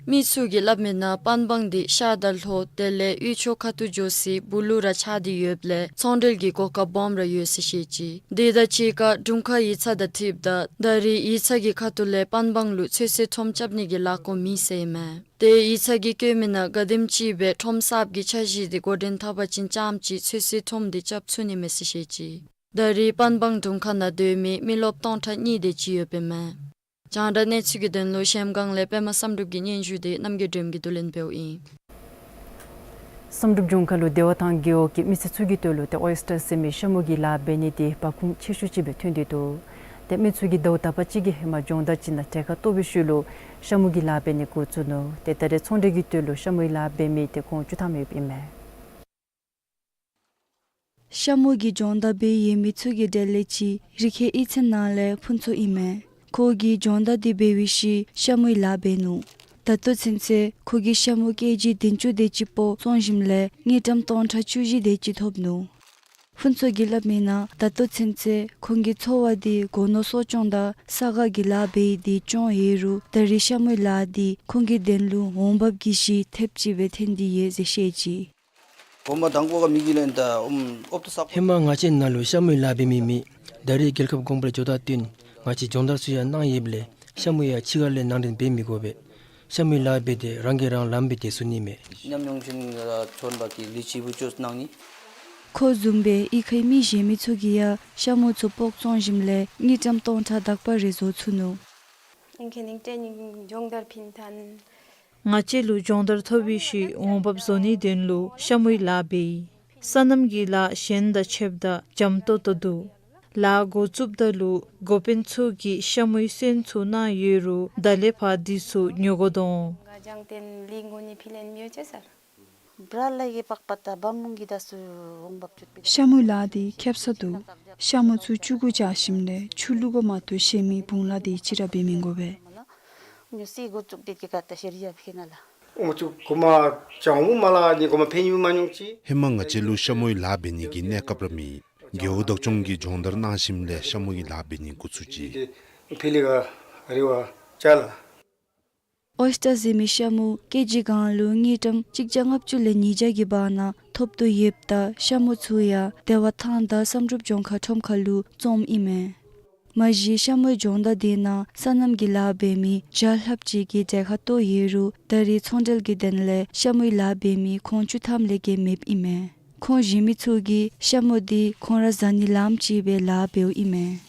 མི་ཚུ་གིས་སླབ་མིའི་ནང་པན་སྦང་འདི་ཤར་དང་ལྷོ་དེ་ལས་དབུས་ཕྱོགས་ཁ་ཐུག་འགྱོ་སའི་སྦུག་ལུ་ར་ཆགས་ཏེ་ཡོདཔ་ལས་ཚོང་འབྲེལ་གྱི་གོ་སྐབས་སྦོམ་ར་ཡོད་ཟེར་བཤད་ཅི། དེ་དང་གཅིག་ཁར་དྲུང་ཁག་ཡིག་ཚང་དང་འཁྲིལཝ་ད་ད་རེས་ཡིག་ཚང་གི་ཁ་ཐུག་ལས་པན་སྦང་ལུ་ཚོད་བསྲེ་ཁྲོམ་རྐྱབ་ནི་གི་ལཱ་འགོ་མེད་ཟེར་ཨིན་མས། ཏེ་ཡིག་ཚང་གིས་བཀོད་མིའི་ནང་ག་དེམ་ཅིག་སྦེ་ཁྲོམ་གསརཔ་གི་འཆར་གཞི་འདི་འགོ་འདྲེན་འཐབ་པ་ཅིན་རྐྱངམ་ཅིག་ཚོད་བསྲེ་ཁྲོམ་འདི་རྐྱབ་ཚུགས་ནི་མས་ཟེར་བཤད་ཅི། ད་རེས་པན་སྦང་དྲུང་ཁག་ནང་སྡོད་མི་མི་རློབས་སྟོང་ཕྲག་གཉིས་དེ་ཅིག་ཡོདཔ་ཨིན་མས། རྒྱང་བསྒྲགས་གནས་ཚུལ་གྱི་དོན་ལུ་གཞལམ་སྒང་ལས་པདྨ་བསམ་གྲུབ་ཀྱི་སྙན་ཞུ་དེ་རྣམ་རྒྱལ་སྒྲོལམ་གྱིས་བསྡུ་ལེན་འབདཝ་ཨིན། བསམ་གྲུབ་ལྗོངས་མཁར་ལུ་བདེ་བ་ཐང་རྒེད་འོག་གི་མི་སེར་ཚུ་གི་ཐོག་ལུ་ཏེ་ཨོའི་སི་ཊར་ཟེར་མི་ཤ་མུ་གི་ལཱ་འབད་ནི་དེ་འབག་འཁུམ་ཆེ་ཤོས་ཅིག་སྦེ་ཐོན་ཏེ་འདུག། ཏེ་མི་ཚུ་གིས་ཟླཝ་དག་པ་ཅིག་གི་ཧེ་མ་སྦྱོང་བརྡར་ཅིག་ནང་གྲལ་ཁར་གཏོགས་པའི་ཤུལ་ལུ་ཤ་མུ་གི་ལཱ་འབད་ནི་འགོ་བཙུགས་ནུག། ཏེ་ད་རེས་ཚོང་འབྲེལ་གྱི་ཐོག་ལུ་ཤ་མུའི་ལཱ་འབད་མི་དེ་ཁོང་བཅུ་ཐམ་ཡོདཔ་ཨིན་མས། ཤ་མུ་གི་སྦྱོང་བརྡར་འབད་ཡོད་མི་ཚུ་གི་གྲས་ལས་གཅིག་རི་ཁའི་གཡུས་ཚན་ནང་ལས་ཕུན་ཚོགས་ཨིན་མས། ཁོ་གིས་སྦྱོང་བརྡར་འདི་འབད་བའི་ཤུལ་ཤ་མུའི་ལཱ་འབད་ནུག། ད་ལྟོ་ཚུན་ཚོད་ཁོ་གིས་ཤ་མུ་ཀེ་ཇི་བདུན་ཅུ་དེ་ཅིག་སྤོ་བཙོང་ཞིནམ་ལས་དངུལ་ཀྲམ་སྟོང་ཕྲག་བཅུ་བཞི་དེ་ཅིག་ཐོབ་ནུག། ཕུན་ཚོགས་ཀྱིས་སླབ་མིའི་ནང་ད་ལྟོ་ཚུན་ཚོད་ཁོང་གི་འཚོ་བ་འདི་སྒོ་ནོར་གསོ་སྐྱོང་དང་ས་ག་གི་ལཱ་འབད་དེ་སྐྱོང་ཡོད་རུང་ད་རེས་ཤ་མུའི་ལཱ་འདི་ཁོང་གི་དོན་ལུ་འོང་འབབ་ཀྱི་གཞི་ཐེབས་ཅིག་སྦེ་ཐོན་ཏེ་ཡོད་ཟེར་བཤད་ཅི། གོང་མ་དང་པོ་ག་མི་གི་ལན་ད་ཨོམ་ཨོབ་ཏུ་ས། ཧེ་མ་ང་བཅས་ནཱ་ལུ་ཤ་མུའི་ལཱ་འབད་མི་མེད། ད་རེས་རྒྱལ་ཁབ་གོང་འཕེལ་འགྱོ་དང་བསྟུན་ང་བཅས་སྦྱོང་བརྡར་ཚུ་ཡང་གནང་ཡོདཔ་ལས་ཤ་མུ་ཡང་ཕྱི་ཁ་ལས་ནང་འདྲེན་འབད་མི་དགོ་པས། ཤ་མུའི་ལཱ་འབད་དེ་རང་གིས་རང་ལངམ་སྦེ་སྡོད་ཚུགས་ནི་མས། ཉམས་མྱོང་ཅན་ཚོང་པ་གི་ལས་བྱེདཔ་ཅིག་གནང་ནི། ཁོ་བཟུམ་སྦེ་གཡུས་ཁའི་མི་གཞན་མི་ཚུ་གིས་ཡང་ཤ་མུ་ཚུ་སྤོག་བཙོང་ཞིནམ་ལས་དངུལ་ཀྲམ་སྟོང་ཕྲག་དག་པ་རེ་བཟོ་ཚུགས་ནུག། ང་བཅས་ལུ་སྦྱོང་བརྡར་ཐོབ་པའི་ཤུལ་འོང་འབབ་བཟོ་ནིའི་དོན་ལུ་ཤ་མུའི་ལཱ་འབད་ཡི། སོ་ནམ་གྱི་ལཱ་གཞན་དང་ཕྱདཔ་ད་འཇམ་ཏོག་ཏོ་འདུག། ལཱ་འགོ་བཙུགསཔ་ད་ལུ་འགོ་དཔོན་ཚུ་གིས་ཤ་མུའི་སོན་ཚུ་གནང་ཡོད་རུང་ད་ལས་ཕར་འདི་ཚུ་ཉོ་དགོ་དོ་འོང་། ཤ་མུའི་ལཱ་འདི་ཁེབ་ས་འདུག། ཤ་མུ་ཚུ་བཅུ་དགུ་བྱ་ཞིནམ་ལས་ཆུ་བླུག་དགོཔ་མ་གཏོགས་གཞན་མི་བུང་ལཱ་དེ་ཅིག་ར་འབད་མི་དགོ་པས། ཧེ་མ་ང་བཅས་ལུ་ཤ་མུའི་ལཱ་འབད་ནི་གི་གནས་སྐབས་ར་མེད། རྒེད་འོག་བདག་སྐྱོང་གིས་སྦྱོང་བརྡར་གནང་ཞིནམ་ལས་ཆུ་བླུག་དགོཔ་མ་གཏོགས་གཞན་མི་བུང་ལཱ་དེ་ཅིག་ར་འབད་མི་དགོ་པས། ཕི་ལི་ག་རི་བ་ཅ་ལ། ཨོའི་སི་ཊར་བཟོ་མི་ཤ་མུ་ཀེ་ཇི་གང་ལུ་དངུལ་ཀྲམ་གཅིག་བརྒྱ་ལྔ་བཅུ་ལས་ཉིས་བརྒྱ་གི་བར་ན་ཐོབ་དོ་ཡོདཔ་ད་ཤ་མུ་ཚུ་ཡང་བདེ་བ་ཐང་དང་བསམ་གྲུབ་ལྗོངས་མཁར་ཁྲོམ་ཁ་ལུ་བཙོངམ་ཨིན་མས། མ་གཞི་ཤ་མུའི་སྦྱོང་བརྡར་དེ་ནང་སོ་ནམ་གྱི་ལཱ་འབད་མི་བརྒྱ་ལྷགཔ་ཅིག་གིས་གྲལ་ཁར་གཏོགས་ཡོད་རུང་ད་རེས་ཚོང་འབྲེལ་གྱི་དོན་ལས་ཤ་མུའི་ལཱ་འབད་མི་ཁོང་བཅུ་ཐམ་ལས་བརྒལ་མེདཔ་ཨིན་མས། ཁོང་གཞན་མི་ཚུ་གིས་ཤ་མུ་དེ་ཁོང་ར་བཟའ་ནི་ལངམ་ཅིག་སྦེ་ལཱ་འབདཝ་ཨིན་མས།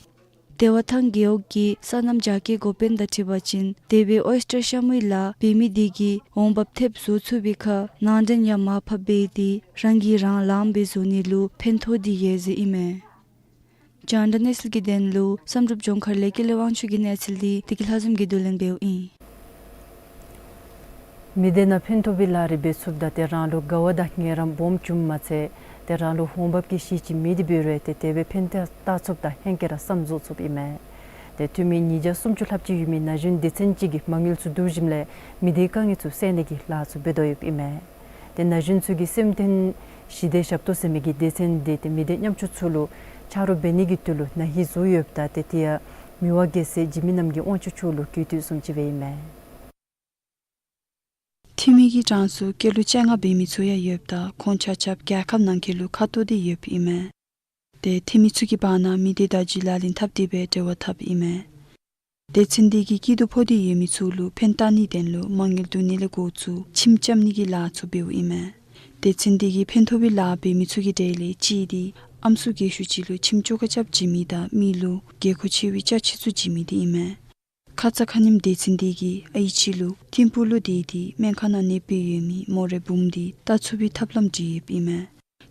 བདེ་བ་ཐང་རྒེད་འོག་གི་སོ་ནམ་རྒྱ་སྐྱེད་འགོ་དཔོན་དང་འཁྲིལ་བ་ཅིན་དེ་སྦེ་ཨོའི་སི་ཊར་ཤ་མུའི་ལཱ་འབད་མི་དེ་གིས་འོང་འབབ་ཐེབས་བཟོ་ཚུགས་པའི་ཁར་ནང་འདྲེན་ཡང་མར་ཕབ་འབད་དེ་རང་གིས་རང་ལངམ་སྦེ་བཟོ་ནི་ལུ་ཕན་ཐོགས་ཏེ་ཡོད་ཟེར་ཨིན་མས། རྒྱང་བསྒྲགས་གནས་ཚུལ་གྱི་དོན་ལུ་བསམ་གྲུབ་ལྗོངས་མཁར་ལས་ཀུན་ལེགས་དབང་ཕྱུག་གི་གནས་ཚུལ་འདི་བདེ་སྐྱིད་ལྷ་འཛོམས་ཀྱིས་བསྡུ་ལེན་འབདཝ་ཨིན། མི་སྡེ་ནང་ཕན་ཐོགས་པའི་ལཱ་རེ་འབད་ཚུགསཔ་ད་ཏེ་རང་ལུ་དགའ་བ་དང་ངལ་རངས་སྦོམ་བྱུངམ་མ་ཚད་ཏེ་རང་ལུ་འོང་འབབ་ཀྱི་གཞི་ཅིག་མེད་དེ་འབད་རུང་ཏེ་དེ་སྦེ་ཕན་ཐོགས་བཏགས་ཚུགསཔ་ད་ཧེང་སྐལ་ར་བསམ་བཟོ་ཚུགསཔ་ཨིན་མས། ཏེ་འཐུས་མི་ཉིས་བརྒྱ་སུམ་ཅུ་ལྷགཔ་ཅིག་ཡོད་མི་ན་གཞོན་སྡེ་ཚན་ཅིག་གིས་མ་དངུལ་ཚུ་བསྡུ་ཞིནམ་ལས་མི་སྡེའི་དཀའ་ངལ་ཚུ་སེལ་ནི་གི་ལཱ་ཚུ་འབད་དོ་ཡོདཔ་ཨིན་མས། ཏེ་ན་གཞོན་ཚུ་གིས་སེམས་རྟེན་ཞི་བདེའི་ཞབས་ཏོག་ཟེར་མི་གི་སྡེ་ཚན་འདི་ཏེ་མི་སྡེ་ཉམ་ཆུང་ཚུ་ལུ་ཆ་རོགས་འབད་ནི་གི་དོན་ལུ་ན་ཧིང་བཟོ་ཡོདཔ་ད་ཏེ་དེ་ཡང་མི་དབང་རྒྱལ་སྲས་འཇིགས་མེད་རྣམ་རྒྱལ་དབང་ཕྱུག་མཆོག་ལུ་གུས་བཏུད་བཟུམ་ཅིག་སྦེ་ཨིན་མས། འཐུས་མི་གི་གྲངས་སུ་སྐྱེས་ལོ་བཅོ་ལྔ་འབད་མི་ཚུ་ཡང་ཡོདཔ་ད་ཁོང་ཆ་ཁྱབ་རྒྱལ་ཁབ་ནང་འཁོད་ལུ་ཁ་འཐོར་ཏེ་ཡོདཔ་ཨིན་མས། ཏེ་འཐུས་མི་ཚུ་གི་བར་ན་མི་སྡེ་བརྡ་བརྒྱུད་ལག་ལེན་འཐབ་སྟེ་སྦེ་འབྲེལ་བ་འཐབ་ཨིན་མས། སྡེ་ཚན་འདི་གིས་སྐྱིད་སྡུག་ཕོག་སྟེ་ཡོད་མི་ཚུ་ལུ་ཕན་བཏགས་ནིའི་དོན་ལུ་མ་དངུལ་བསྡུ་ནི་ལས་འགོ་བཙུགས་ཁྱིམ་རྐྱབ་ནི་གི་ལཱ་ཚུ་འབདཝ་ཨིན་མས། སྡེ་ཚན་འདི་གིས་ཕན་ཐོགས་པའི་ལཱ་འབད་མི་ཚུ་གི་གྲས་ལས་གཅིག་འདི་ཨམ་སྲུ་རྒས་ཤོས་ཅིག་ལུ་ཁྱིམ་བཅོ་ཁ་རྐྱབ་བྱིན་མི་དང་མི་ལུ་དགོས་མཁོ་ཆེ་བའི་ཅ་ཆས་ཚུ་བྱིན་མི་འདི་ཨིན་མས། ཁ་ཙ་ཁ་ཉིནམ་སྡེ་ཚན་འདི་གིས་ཨའི་ཅི་ལུ་ཐིམ་ཕུག་ལུ་སྡོད་དེ་སྨན་ཁང་ནང་ནདཔ་སྦེ་ཡོད་མི་མོ་རའི་བུམོ་འདི་བལྟ་ཚུགས་པའི་ཐབས་ལམ་སྒྲིག་ཡོདཔ་ཨིན་མས།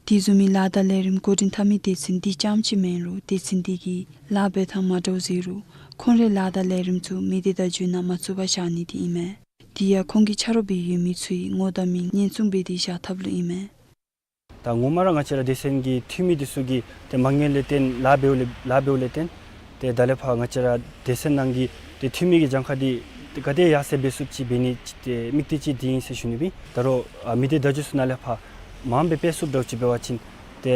དེ་བཟུམ་མའི་ལཱ་དང་ལས་རིམ་འགོ་འདྲེན་འཐབ་མི་སྡེ་ཚན་འདི་རྐྱངམ་ཅིག་མེན་རུང་སྡེ་ཚན་འདི་གིས་ལཱ་འབད་ཐངས་མ་འདྲཝ་ཟེར་རུང་ཁོང་རའི་ལཱ་དང་ལས་རིམ་ཚུ་མི་སྡེ་བརྡ་བརྒྱུད་ནང་མ་ཚུད་པར་བཞག་ནི་འདི་ཨིན་མས། དེ་ཡང་ཁོང་གི་ཆ་རོགས་སྦེ་ཡོད་མི་ཚུའི་ངོ་དང་མིང་ཉེན་སྲུང་འབད་དེ་བཞག་ཐབས་ལུ་ཨིན་མས། ད་ངོ་མ་ར་ང་བཅས་ར་སྡེ་ཚན་གྱི་འཐུས་མི་འདི་ཚུ་གིས་ཏེ་མ་དངུལ་ལས་བརྟེན་ལཱ་འབདཝ་ལས་ལཱ་འབདཝ་ལས་བརྟེན་ཏེ་ད་ལས་ཕར་ང་བཅས་ར་སྡེ་ཚན་ནང་གི་ཏེ་འཐུས་མི་གི་གྱངས་ཁ་འདི་ཏེ་ག་དེ་ཡར་སེང་འབད་ཚུགསཔ་ཅིག་འབད་ནི་ཏེ་དམིགས་གཏད་ཅིག་འདི་ཨིན་ཟེར་ཞུ་ནི་སྦེ་ཨིན། ད་རུང་ཨ་མི་སྡེ་བརྡ་བརྒྱུད་ཚུ་ནང་ལས་ཕར་མངམ་སྦེ་སྤེལ་ཚུགསཔ་འདྲཝ་ཅིག་འབད་བ་ཅིན་ཏེ་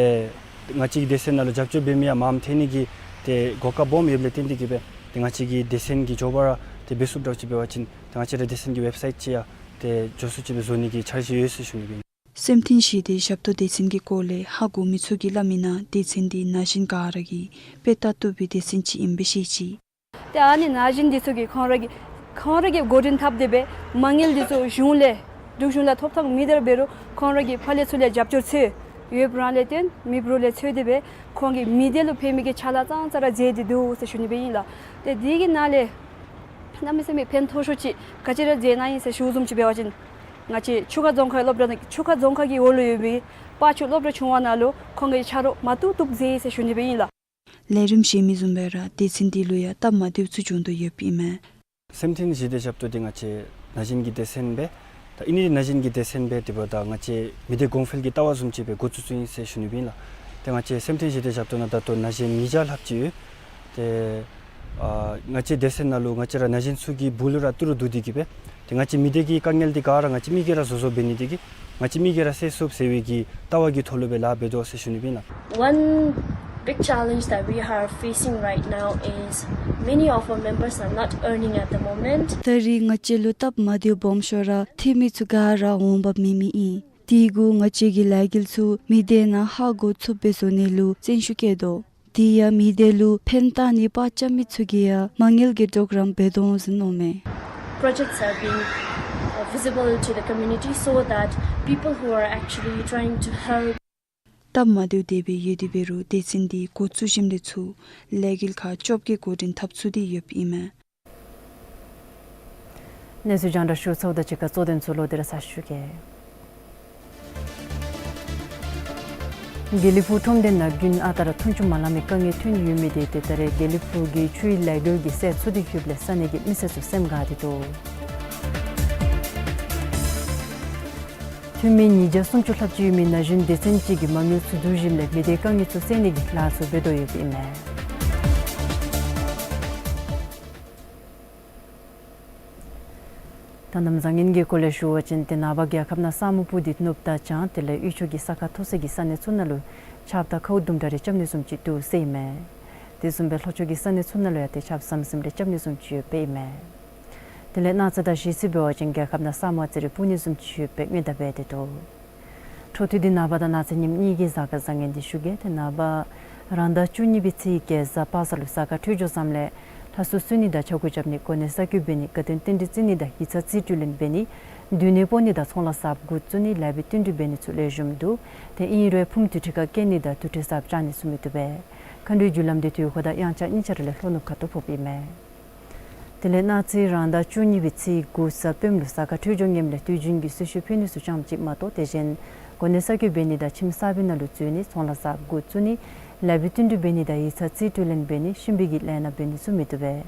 ང་བཅས་ཀྱི་སྡེ་ཚན་ནང་ལུ་རྒྱབ་སྐྱོར་འབད་མི་ཡང་མངམ་ཐོན་ནི་གི་ཏེ་གོ་སྐབས་སྦོམ་ཡོདཔ་ལས་བརྟེན་ཏེ་གིས་སྦེ་ཏེ་ང་བཅས་ཀྱི་སྡེ་ཚན་གྱིས་མགྱོགས་པ་ར་ཏེ་འབད་ཚུགསཔ་འདྲཝ་ཅིག་འབད་བ་ཅིན་ཏེ་ང་བཅས་ར་སྡེ་ཚན་གྱི་ཝེབ་སའིཊ་ཅིག་ཡང་ཏེ་མགྱོགས་སུ་ཅིག་སྦེ་བཟོ་ནི་གི་འཆར་གཞི་ཡོད་ཟེར་ཞུ་ནི་སྦེ་ཨིན། སེམས་རྟེན་ཞི་བདེའི་ཞབས་ཏོག་སྡེ་ཚན་གྱི་སྐོར་ལས་ཧ་གོ་མི་ཚུ་གིས་སླབ་མིའི་ནང་སྡེ་ཚན་འདི་ན་གཞོན་ག་ར་གིས་དཔེ་བལྟ་བཏུབ་པའི་སྡེ་ཚན་ཅིག་ཨིནམ་སྦེ་བཤད་ཅི། ཏེ་ཨ་ནི་ན་གཞོན་འདི་ཚུ་གིས་ཁོང་ར་གི་ཁོང་ར་གིས་འགོ་འདྲེན་འཐབ་སྟེ་སྦེ་མ་དངུལ་འདི་ཚུ་གཞུང་ལས་འབྲུག་གཞུང་ལས་ཐོབ་ཐངས་མེད་དེ་ར་འབད་རུང་ཁོང་ར་གི་ཕར་ལས་ཚུར་ལས་རྒྱབ་སྐྱོར་འཚོལ་ཡོདཔ་རང་ལས་བརྟེན་མི་འབོར་ལས་འཚོལ་ཏེ་སྦེ་ཁོང་གིས་མི་སྡེ་ལུ་ཕན་མི་གི་ཕྱག་ལཱ་ཙང་ཙ་ར་མཛད་དེ་འདུག་ཟེར་ཞུ་ནི་སྦེ་ཨིན་ལགས། ཏེ་འདི་གི་ནང་ལས་གནམ་མེད་ས་མེད་ཕན་ཐོགས་ཤོས་ཅིག་ག་ཅི་ར་མཛད་གནང་ཡི་ཟེར་ཞུ་བཟུམ་ཅིག་འབད་བ་ཅིན་ང་བཅས་ཆུ་ཁ་རྫོང་ཁག་སློབ་གྲྭ་ནང་ཆུ་ཁ་རྫོང་ཁག་གི་འོག་ལུ་ཡོད་པའི་པར་ཆུ་སློབ་གྲྭ་ཆུང་བ་ནང་ལུ་ཁོང་གིས་ཆ་རོགས་མ་བཏུབ་བཏུབ་མཛད་ཡི་ཟེར་ཞུ་ནི་སྦེ་ཨིན་ལགས། ལས་རིམ་གཞན་མི་བཟུམ་སྦེ་ར་སྡེ་ཚན་འདི་ལུ་ཡང་སྟབས་མ་བདེཝ་ཚུ་བྱུང་དོ་ཡོདཔ་ཨིན་མས། སེམས་རྟེན་ཞི་བདེའི་ཞབས་ཏོག་འདི་ང་བཅས་ན་གཞོན་གྱི་སྡེ་ཚན་སྦེ་ད་ཨ་ནི་འདི་ན་གཞོན་གྱི་སྡེ་ཚན་སྦེ་དེ་འབདཝ་ད་ང་བཅས་མི་སྡེ་གོང་འཕེལ་གྱི་ལྟ་བ་བཟུམ་ཅིག་སྦེ་འགོ་བཙུགས་བཙུགསཔ་ཨིན་ཟེར་ཞུ་ནི་སྦེ་ཨིན་ལགས། ཏེ་ང་བཅས་སེམས་རྟེན་ཞི་བདེའི་ཞབས་ཏོག་ནང་ད་ལྟོ་ན་གཞོན་ཉིས་བརྒྱ་ལྷགཔ་ཅིག་ཡོད། ཏེ་ཨ་ང་བཅས་སྡེ་ཚན་ནང་ལུ་ང་བཅས་ར་ན་གཞོན་ཚུ་གི་སྦུག་ལུ་ར་ཏི་རུ་བསྡུ་སྟེ་གིས་སྦེ་ཏེ་ང་བཅས་མི་སྡེ་གི་དཀའ་ངལ་འདི་ག་ར་ང་བཅས་མི་གིས་ར་བཟོ་བཟོཝ་འབད་ནི་འདི་གིས་ང་བཅས་མི་གིས་ར་སེལ་ཚུགསཔ་ཟེར་བའི་གི་ལྟ་བ་གི་ཐོག་ལུ་སྦེ་ལཱ་འབད་དོ་ཟེར་ཞུ་ནི་སྦེ་ཨིན་ལགས། One big challenge that we are facing right now is many of our members are not earning at the moment. ད་རེས་ང་བཅས་ལུ་སྟབས་མ་བདེཝ་སྦོམ་ཤོས་ར་འཐུས་མི་ཚུ་ག་ར་འོང་འབབ་མེད་མི་ཨིན། དེ་གུ་ང་བཅས་ཀྱིས་ལས་འགུལ་ཚུ་མི་སྡེ་ནང་ཧ་གོ་ཚུགསཔ་སྦེ་བཟོ་ནི་ལུ་བརྩོན་ཤུགས་བསྐྱེད་དོ། དེ་ཡང་མི་སྡེ་ལུ་ཕན་བཏགས་ནི་པར་རྐྱབ་མི་ཚུ་གིས་ཡང་མ་དངུལ་གྱི་པྲོག་རམ་འབད་དོ་འོང་ཟེར་མནོཝ་མས། Projects are being, uh, visible to the community so that people who are actually trying to help སྟབས་མ་བདེཝ་དེ་སྦེ་ཡོད་དེ་འབད་རུང་སྡེ་ཚན་འདི་འགོ་བཙུགས་ཞིནམ་ལས་ཚུར་ལས་འགུལ་ཁག་བཅོ་བརྒྱད་འགོ་འདྲེན་འཐབ་ཚུགས་ཏེ་ཡོདཔ་ཨིན་མས། གནས་ཚུལ་རྒྱང་བསྒྲགས་ཞུ་ཚརཝ་དང་གཅིག་ཁར་གཙོ་དོན་ཚུ་ལོག་སྟེ་ར་ཚར་ཞུ་གེ། དགེ་ལེགས་ཕུག་ཁྲོམ་སྡེ་ནང་དགུན་ཨ་རྟག་ར་ཐོན་སྐྱེད་མ་ལང་མི་དཀའ་ངལ་ཐོན་ཡོད་མི་དེ་ཏེ་ད་རེས་དགེ་ལེགས་ཕུག་གི་ཆུའི་ལས་འགུལ་གྱི་སའི་ཚོགས་སྡེ་ཞུཝ་ལས་ས་གནས་ཀྱི་མི་སེར་ཚུ་སེམས་དགའ་སྟེ་འདུག། ཐོན་མི་ཉིས་བརྒྱ་སུམ་ཅུ་ལྷགཔ་ཅིག་ཡོད་མི་ན་གཞོན་སྡེ་ཚན་ཅིག་གིས་མ་དངུལ་ཚུ་བསྡུ་ཞིནམ་ལས་མི་སྡེའི་དཀའ་ངལ་ཚུ་སེལ་ནི་གི་ལཱ་ཚུ་འབད་དོ་ཡོདཔ་ཨིན་མས། ད་གནམ་བཟང་ངན་གྱི་སྐོར་ལས་ཞུ་བ་ཅིན་ཏེ་ནངས་པ་རྒྱལ་ཁབ་ནང་ས་སྨུག་སྤུབས་ཏེ་ནུབ་ད་བྱང་དེ་ལས་དབུས་ཕྱོགས་ཀྱི་ས་ཁ་མཐོ་ས་གི་ས་གནས་ཚུ་ནང་ལུ་ཆརཔ་དང་ཁཝ་དུམ་གྲ་རེ་རྐྱབ་ནི་བཟུམ་ཅིག་འདུག་ཟེར་ཨིན་མས། དེ་བཟུམ་སྦེ་ལྷོ་ཕྱོགས་ཀྱི་ས་གནས་ཚུ་ནང་ལུ་ཡང་ཏེ་ཆརཔ་ཟམ་ཟིམ་རེ་རྐྱབ་ནི་བཟུམ་ཅིག་ཡོདཔ་ཨིན་མས། དེ་ལས་གནངས་ཚེ་དང་གཞེས་ཚེ་འབད་བ་ཅིན་རྒྱལ་ཁབ་ནང་ས་སྨུག་ཨ་ཙི་རེ་སྤུབ་ནི་བཟུམ་ཅིག་ཡོདཔ་སྦེ་སྔོན་བརྡ་འབད་དེ་འདུག། འཕྲོ་མཐུད་དེ་ནངས་པ་དང་གནངས་ཚེ་ཉིནམ་གཉིས་ཀྱི་གཟའ་སྐར་བཟང་ངན་འདི་ཞུ་གེ། ཏེ་ནངས་པ་རང་ཟླ་བཅུ་གཉིས་པའི་ཚེས་བརྒྱད་གཟའ་པ་སངས་ལུ་གཟའ་སྐར་འཕྲོད་སྦྱོར་བཟངམ་ལས་ལྷ་གསོལ་གསོལ་ནི་དང་ཆ་བགོ་རྐྱབ་ནི་གོ་གནས་གསར་བསྐོ་འབད་ནི་དགའ་སྟོན་རྟེན་འབྲེལ་བརྩི་ནི་དང་ཡིག་ཚང་རྩིས་སྤྲོད་ལེན་འབད་ནི་མདུན་ནེ་སྤོ་ནི་དང་ཚོང་ལཱ་གསརཔ་འགོ་བཙུགས་ནི་ལེགས་པའི་བསྟུན་གྲོས་འབད་ནི་ཚུ་ལེགས་ཤོམ་འདུག། ཏེ་ཨིན་རུང་ཕུངམ་དུས་ཁྲི་ཁར་བཀལ་ནི་དང་དུར་ཁྲོད་གསརཔ་བཅག་ནི་ཚུ་མི་བཏུབ་པས། མཁའ་འགྲོའི་རྒྱུ་ལམ་འདི་དུས་འཁོར་དང་དབྱངས་འཆར་གཉིས་ཆ་ར་ལས་ལྷོ་ནུབ་ཁ་ཐུག་ཕོགཔ་ཨིན་མས། དེ་ལས་གནངས་ཚེ་རང་ཟླ་བཅུ་གཉིས་པའི་ཚེས་དགུ་གཟའ་སྤེནམ་ལུ་གཟའ་སྐར་འཕྲོད་སྦྱོར་ངནམ་ལས་དུས་རྒྱུན་གྱི་གསོལ་མཆོད་ཕུལ་ནི་ཚུ་ཙམ་ཅིག་མ་གཏོགས་དེ་གཞན་གོ་གནས་གསར་བསྐོ་འབད་ནི་དང་ཁྱིམ་གསར་པའི་ནང་ལུ་འཛུལ་ནི་ཚོང་ལཱ་གསརཔ་འགོ་བཙུགས་ནི་ལེགས་པའི་བསྟུན་གྲོས་འབད་ནི་དང་ཡིག་ཚང་རྩིས་སྤྲོད་ལེན་འབད་ནི་གཤིན་པོའི་གི་ལས་སྣ་འབད་ནི་ཚུ་མི་བཏུབ་པས།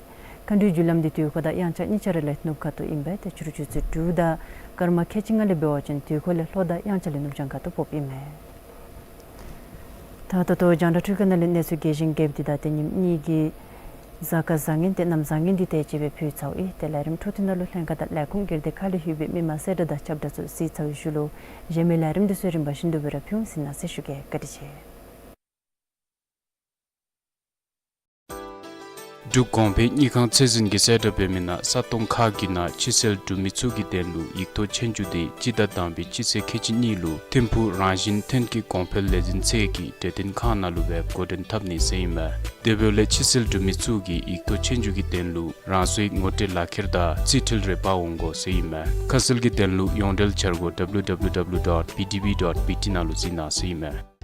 མཁའ་འགྲོའི་རྒྱུ་ལམ་འདི་དུས་འཁོར་དང་དབྱངས་འཆར་གཉིས་ཆ་ར་ལས་ནུབ་ཁ་ཐུག་ཨིན་པས། ཏེ་ཕྱི་རུ་ཆུ་ཚོད་དྲུག་དང་སྐར་མ་ཁལ་གཅིག་ལྔ་ལས་འབད་བ་ཅིན་དུས་འཁོར་ལས་ལྷོ་དང་དབྱངས་འཆར་ལས་ནུབ་བྱང་ཁ་ཐུག་ཕོགཔ་ཨིན་མས། ད་ད་ལྟོ་རྒྱང་བསྒྲགས་འཕྲུལ་ཁང་ནང་ལས་གནས་ཚུལ་རྒྱས་ཤིང་རྒྱསཔ་འདི་དང་ཏེ་ཉིནམ་གཉིས་ཀྱི་གཟའ་སྐར་བཟང་ངན་ཏེ་གནམ་བཟང་ངན་འདི་དེ་ཅིག་སྦེ་ཕུལ་ཚརཝ་ཨིན། ཏེ་ལས་རིམ་འཕྲོ་མཐུད་ནང་ལུ་ལྷན་ཁག་དང་ལས་ཁུངས་སྒེར་སྡེ་ཁག་ལས་ལྷོད་པའི་མི་མང་གསལ་བསྒྲགས་དང་ཁྱབ་བསྒྲགས་ཚུ་གཟིགས་ཚར་བའི་ཤུལ་ལུ་གཞན་མི་ལས་རིམ་འདི་ཚུ་རིམ་པ་བཞིན་དུ་སྦེ་ར་ཕུལ་འོང་གཟིགས་གནང་ཟེར་ཞུ་གེ། བཀའ་དྲིན་ཆེ། འབྲུག་གོང་འཕེལ་དངུལ་ཁང་ཚད་འཛིན་གྱིས་གསལ་བསྒྲགས་འབད་མི་ནང་ས་སྟོང་ཁག་གི་ནང་ཕྱི་སེལ་གྲུབ་མི་ཚུ་གི་དོན་ལུ་ཡིག་ཐོག་ཆོས་རྒྱུགས་འདི་སྤྱི་ཟླ་དང་པའི་སྤྱི་ཚེས་ཁལ་གཅིག་གཉིས་ལུ་ཐིམ་ཕུག་རང་བཞིན་ཐོན་སྐྱེད་གོང་འཕེལ་ལས་འཛིན་ཚད་ཀྱི་གྲོས་བསྟུན་ཁང་ནང་ལུ་སྦེ་འགོ་འདྲེན་འཐབ་ནི་ཟེར་ཨིན་མས། དེ་འབདཝ་ལས་ཕྱི་སེལ་གྲུབ་མི་ཚུ་གིས་ཡིག་ཐོག་ཆོས་རྒྱུགས་ཀྱི་དོན་ལུ་རང་སོའི་ངོ་སྤྲོད་ལག་ཁྱེར་དང་རྩིས་འཕྲུལ་རེ་འབག་འོང་དགོ་ཟེར་ཨིན་མས། ཁ་གསལ་གྱི་དོན་ལུ་ཡོངས་འབྲེལ་འཆར་སྒོ་W W W dot B D B dot B T ནང་ལུ་གཟིགས་གནང་ཟེར་ཨིན་མས།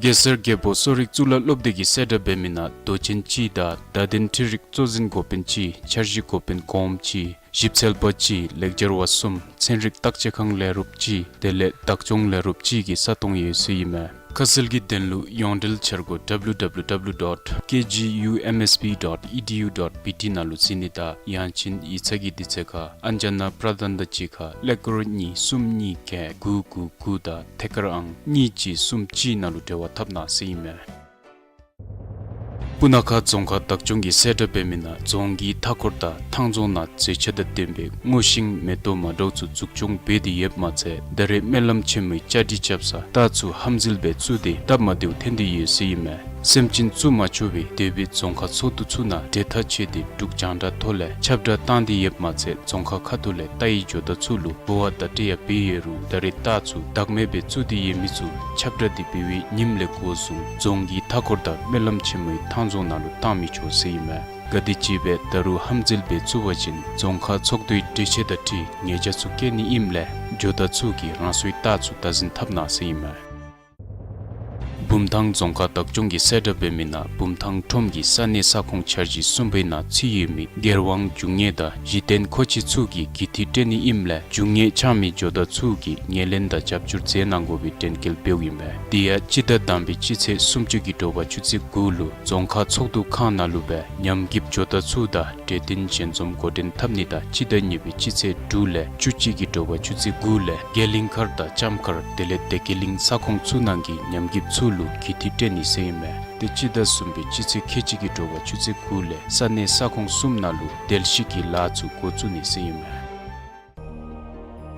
གེ་སར་རྒྱལ་པོ་གསོ་རིག་གཙུག་ལག་སློབ་སྡེ་གིས་གསལ་བསྒྲགས་འབད་མི་ནང་མདོ་ཆེན་སྤྱི་དང་བརྡ་དོན་འཕྲུལ་རིག་གཙོ་འཛིན་འགོ་དཔོན་སྤྱི་འཆར་གཞི་འགོ་དཔོན་གོངམ་སྤྱི་ཞིབ་འཚོལ་པ་གཅིག་ལེགས་སྦྱར་བ་གསུམ་ཚན་རིག་བརྟག་དཔྱད་ཁང་ལས་རོགསཔ་གཅིག་དེ་ལས་བདག་སྐྱོང་ལས་རོགསཔ་གཅིག་གི་ས་སྟོང་ཡོད་ཟེར་ཨིན་མས། ཁ་གསལ་གྱི་དོན་ལུ་ཡོངས་འབྲེལ་འཆར་སྒོ་W W W dot K G U M S B dot E D U dot B T ནང་ལུ་གཟིགས་ནི་དང་ཡང་ཅིན་ཡིག་ཚང་གི་དུས་ཚོད་ཁར་ཨན་ཇ་ན་པྲ་དན་ད་གཅིག་ཁར་ཀླད་ཀོར་གཉིས་གསུམ་གཉིས་བརྒྱད་དགུ་དགུ་དགུ་དང་ཐད་ཀར་ཨང་གཉིས་གཅིག་གསུམ་གཅིག་ནང་ལུ་འབྲེལ་བ་འཐབ་གནང་ཟེར་ཨིན་མས། སྤུ་ན་ཁ་རྫོང་ཁག་བདག་སྐྱོང་གིས་གསལ་བསྒྲགས་འབད་མི་ནང་རྫོང་གི་མཐའ་འཁོར་དང་ཐང་རྫོང་ནང་མཛེས་ཆ་དང་ལྡན་པའི་སྔོ་ཤིང་མེ་ཏོག་མ་འདྲཝ་ཚུ་འཛུགས་སྐྱོང་འབད་དེ་ཡོདཔ་མ་ཚད་ད་རེས་སྨོན་ལམ་ཆེན་མོའི་བཅའ་སྒྲིག་རྐྱབ་ས་རྟ་ཚུ་ཧམ་འཛུལ་སྦེ་བཙུགས་ཏེ་སྟབས་མ་བདེཝ་ཐོན་ཏེ་ཡོད་ཟེར་ཨིན་མས། སེམས་ཅན་བཙུགས་མ་ཆོག་པའི་དེ་སྦེ་རྫོང་ཁག་ཚོགས་འདུ་ཚུ་ནང་གྲོས་ཐག་བཅད་དེ་འབྲུག་རྒྱང་བསྒྲགས་ཐོག་ལས་ཁྱབ་བསྒྲགས་བཏང་སྟེ་ཡོདཔ་མ་ཚད་རྫོང་ཁག་ཁ་ཐུག་ལས་རྟ་ཡི་ཇོ་བདག་ཚུ་ལུ་འབུལ་བ་དང་སྤྲོད་ཡ་འབད་ཡོད་རུང་ད་རེས་རྟ་ཚུ་བདག་མེད་སྦེ་བཙུགས་ཏེ་ཡོད་མི་ཚུ་ཁྱབ་བསྒྲགས་འདི་འབད་བའི་ཉིནམ་ལས་འགོ་བཟུང་རྫོང་གི་མཐའ་འཁོར་དང་སྨོན་ལམ་ཆེན་མོའི་ཐང་རྫོང་ནང་ལུ་བཏང་མི་ཆོག་ཟེར་ཨིན་མས། ག་དེམ་ཅིག་སྦེ་ད་རུང་ཧམ་འཛུལ་སྦེ་བཙུགས་པ་ཅིན་རྫོང་ཁག་ཚོགས་འདུའི་གྲོས་ཆོད་དང་འཁྲིལ་ཉེས་བྱ་ཚུ་བཀལ་ནི་ཨིནམ་ལས་ཇོ་བདག་ཚུ་གིས་རང་སོའི་རྟ་ཚུ་བདག་འཛིན་འཐབ་གནང་ཟེར་ཨིན་མས། བུམ་ཐང་རྫོང་ཁག་བདག་སྐྱོང་གིས་གསལ་བསྒྲགས་འབད་མི་ནང་བུམ་ཐང་ཁྲོམ་གྱི་ས་གནས་ས་ཁོངས་འཆར་གཞི་གསུམ་པའི་ནང་ཚུད་ཡོད་མི་སྒེར་དབང་རྒྱུ་དངོས་དང་གཞི་རྟེན་མཁོ་ཆས་ཚུ་གི་གུས་འདུད་སྤྲོད་ནི་ཨིནམ་ལས་རྒྱུ་དངོས་འཆང་མི་ཇོ་བདག་ཚུ་གིས་ངོས་ལེན་དང་རྒྱབ་སྐྱོར་མཛད་གནང་དགོ་པའི་དྲན་སྐུལ་འབདཝ་ཨིན་མས། དེ་ཡང་སྤྱི་ཟླ་དང་པའི་སྤྱི་ཚེས་སུམ་ཅུ་གི་དྲོ་པ་ཆུ་ཚོད་དགུ་ལུ་རྫོང་ཁག་ཚོགས་འདུ་ཁང་ནང་ལུ་སྦེ་ཉམས་རྒུདཔ་ཇོ་བདག་ཚུ་དང་གྲོས་བསྟུན་ཞལ་འཛོམས་འགོ་འདྲེན་འཐབ་ནི་དང་སྤྱི་ཟླ་གཉིས་པའི་སྤྱི་ཚེས་དྲུག་ལས་བཅུ་གཅིག་གི་དྲོ་པ་ཆུ་ཚོད་དགུ་ལས་རྒྱ་གླིང་མཁར་དང་ལྕམ་མཁར་དེ་ལས་སྡེ་དགེ་གླིང་ས་ཁོངས་ཚུ་ནང་གི་ཉམས་རྒུདཔ་ཚུ་ལུ་གུས་འདུད་སྤྲོད་ནི་ཟེར་ཨིན་མས། དེ་སྤྱི་ཟླ་གསུམ་པའི་སྤྱི་ཚེས་ཁལ་གཅིག་གི་དྲོ་པ་ཆུ་ཚོད་དགུ་ལས་ས་གནས་ས་ཁོངས་གསུམ་ནང་ལུ་དལ་བཤིག་གི་ལཱ་ཚུ་འགོ་བཙུགས་ནི་ཟེར་ཨིན་མས།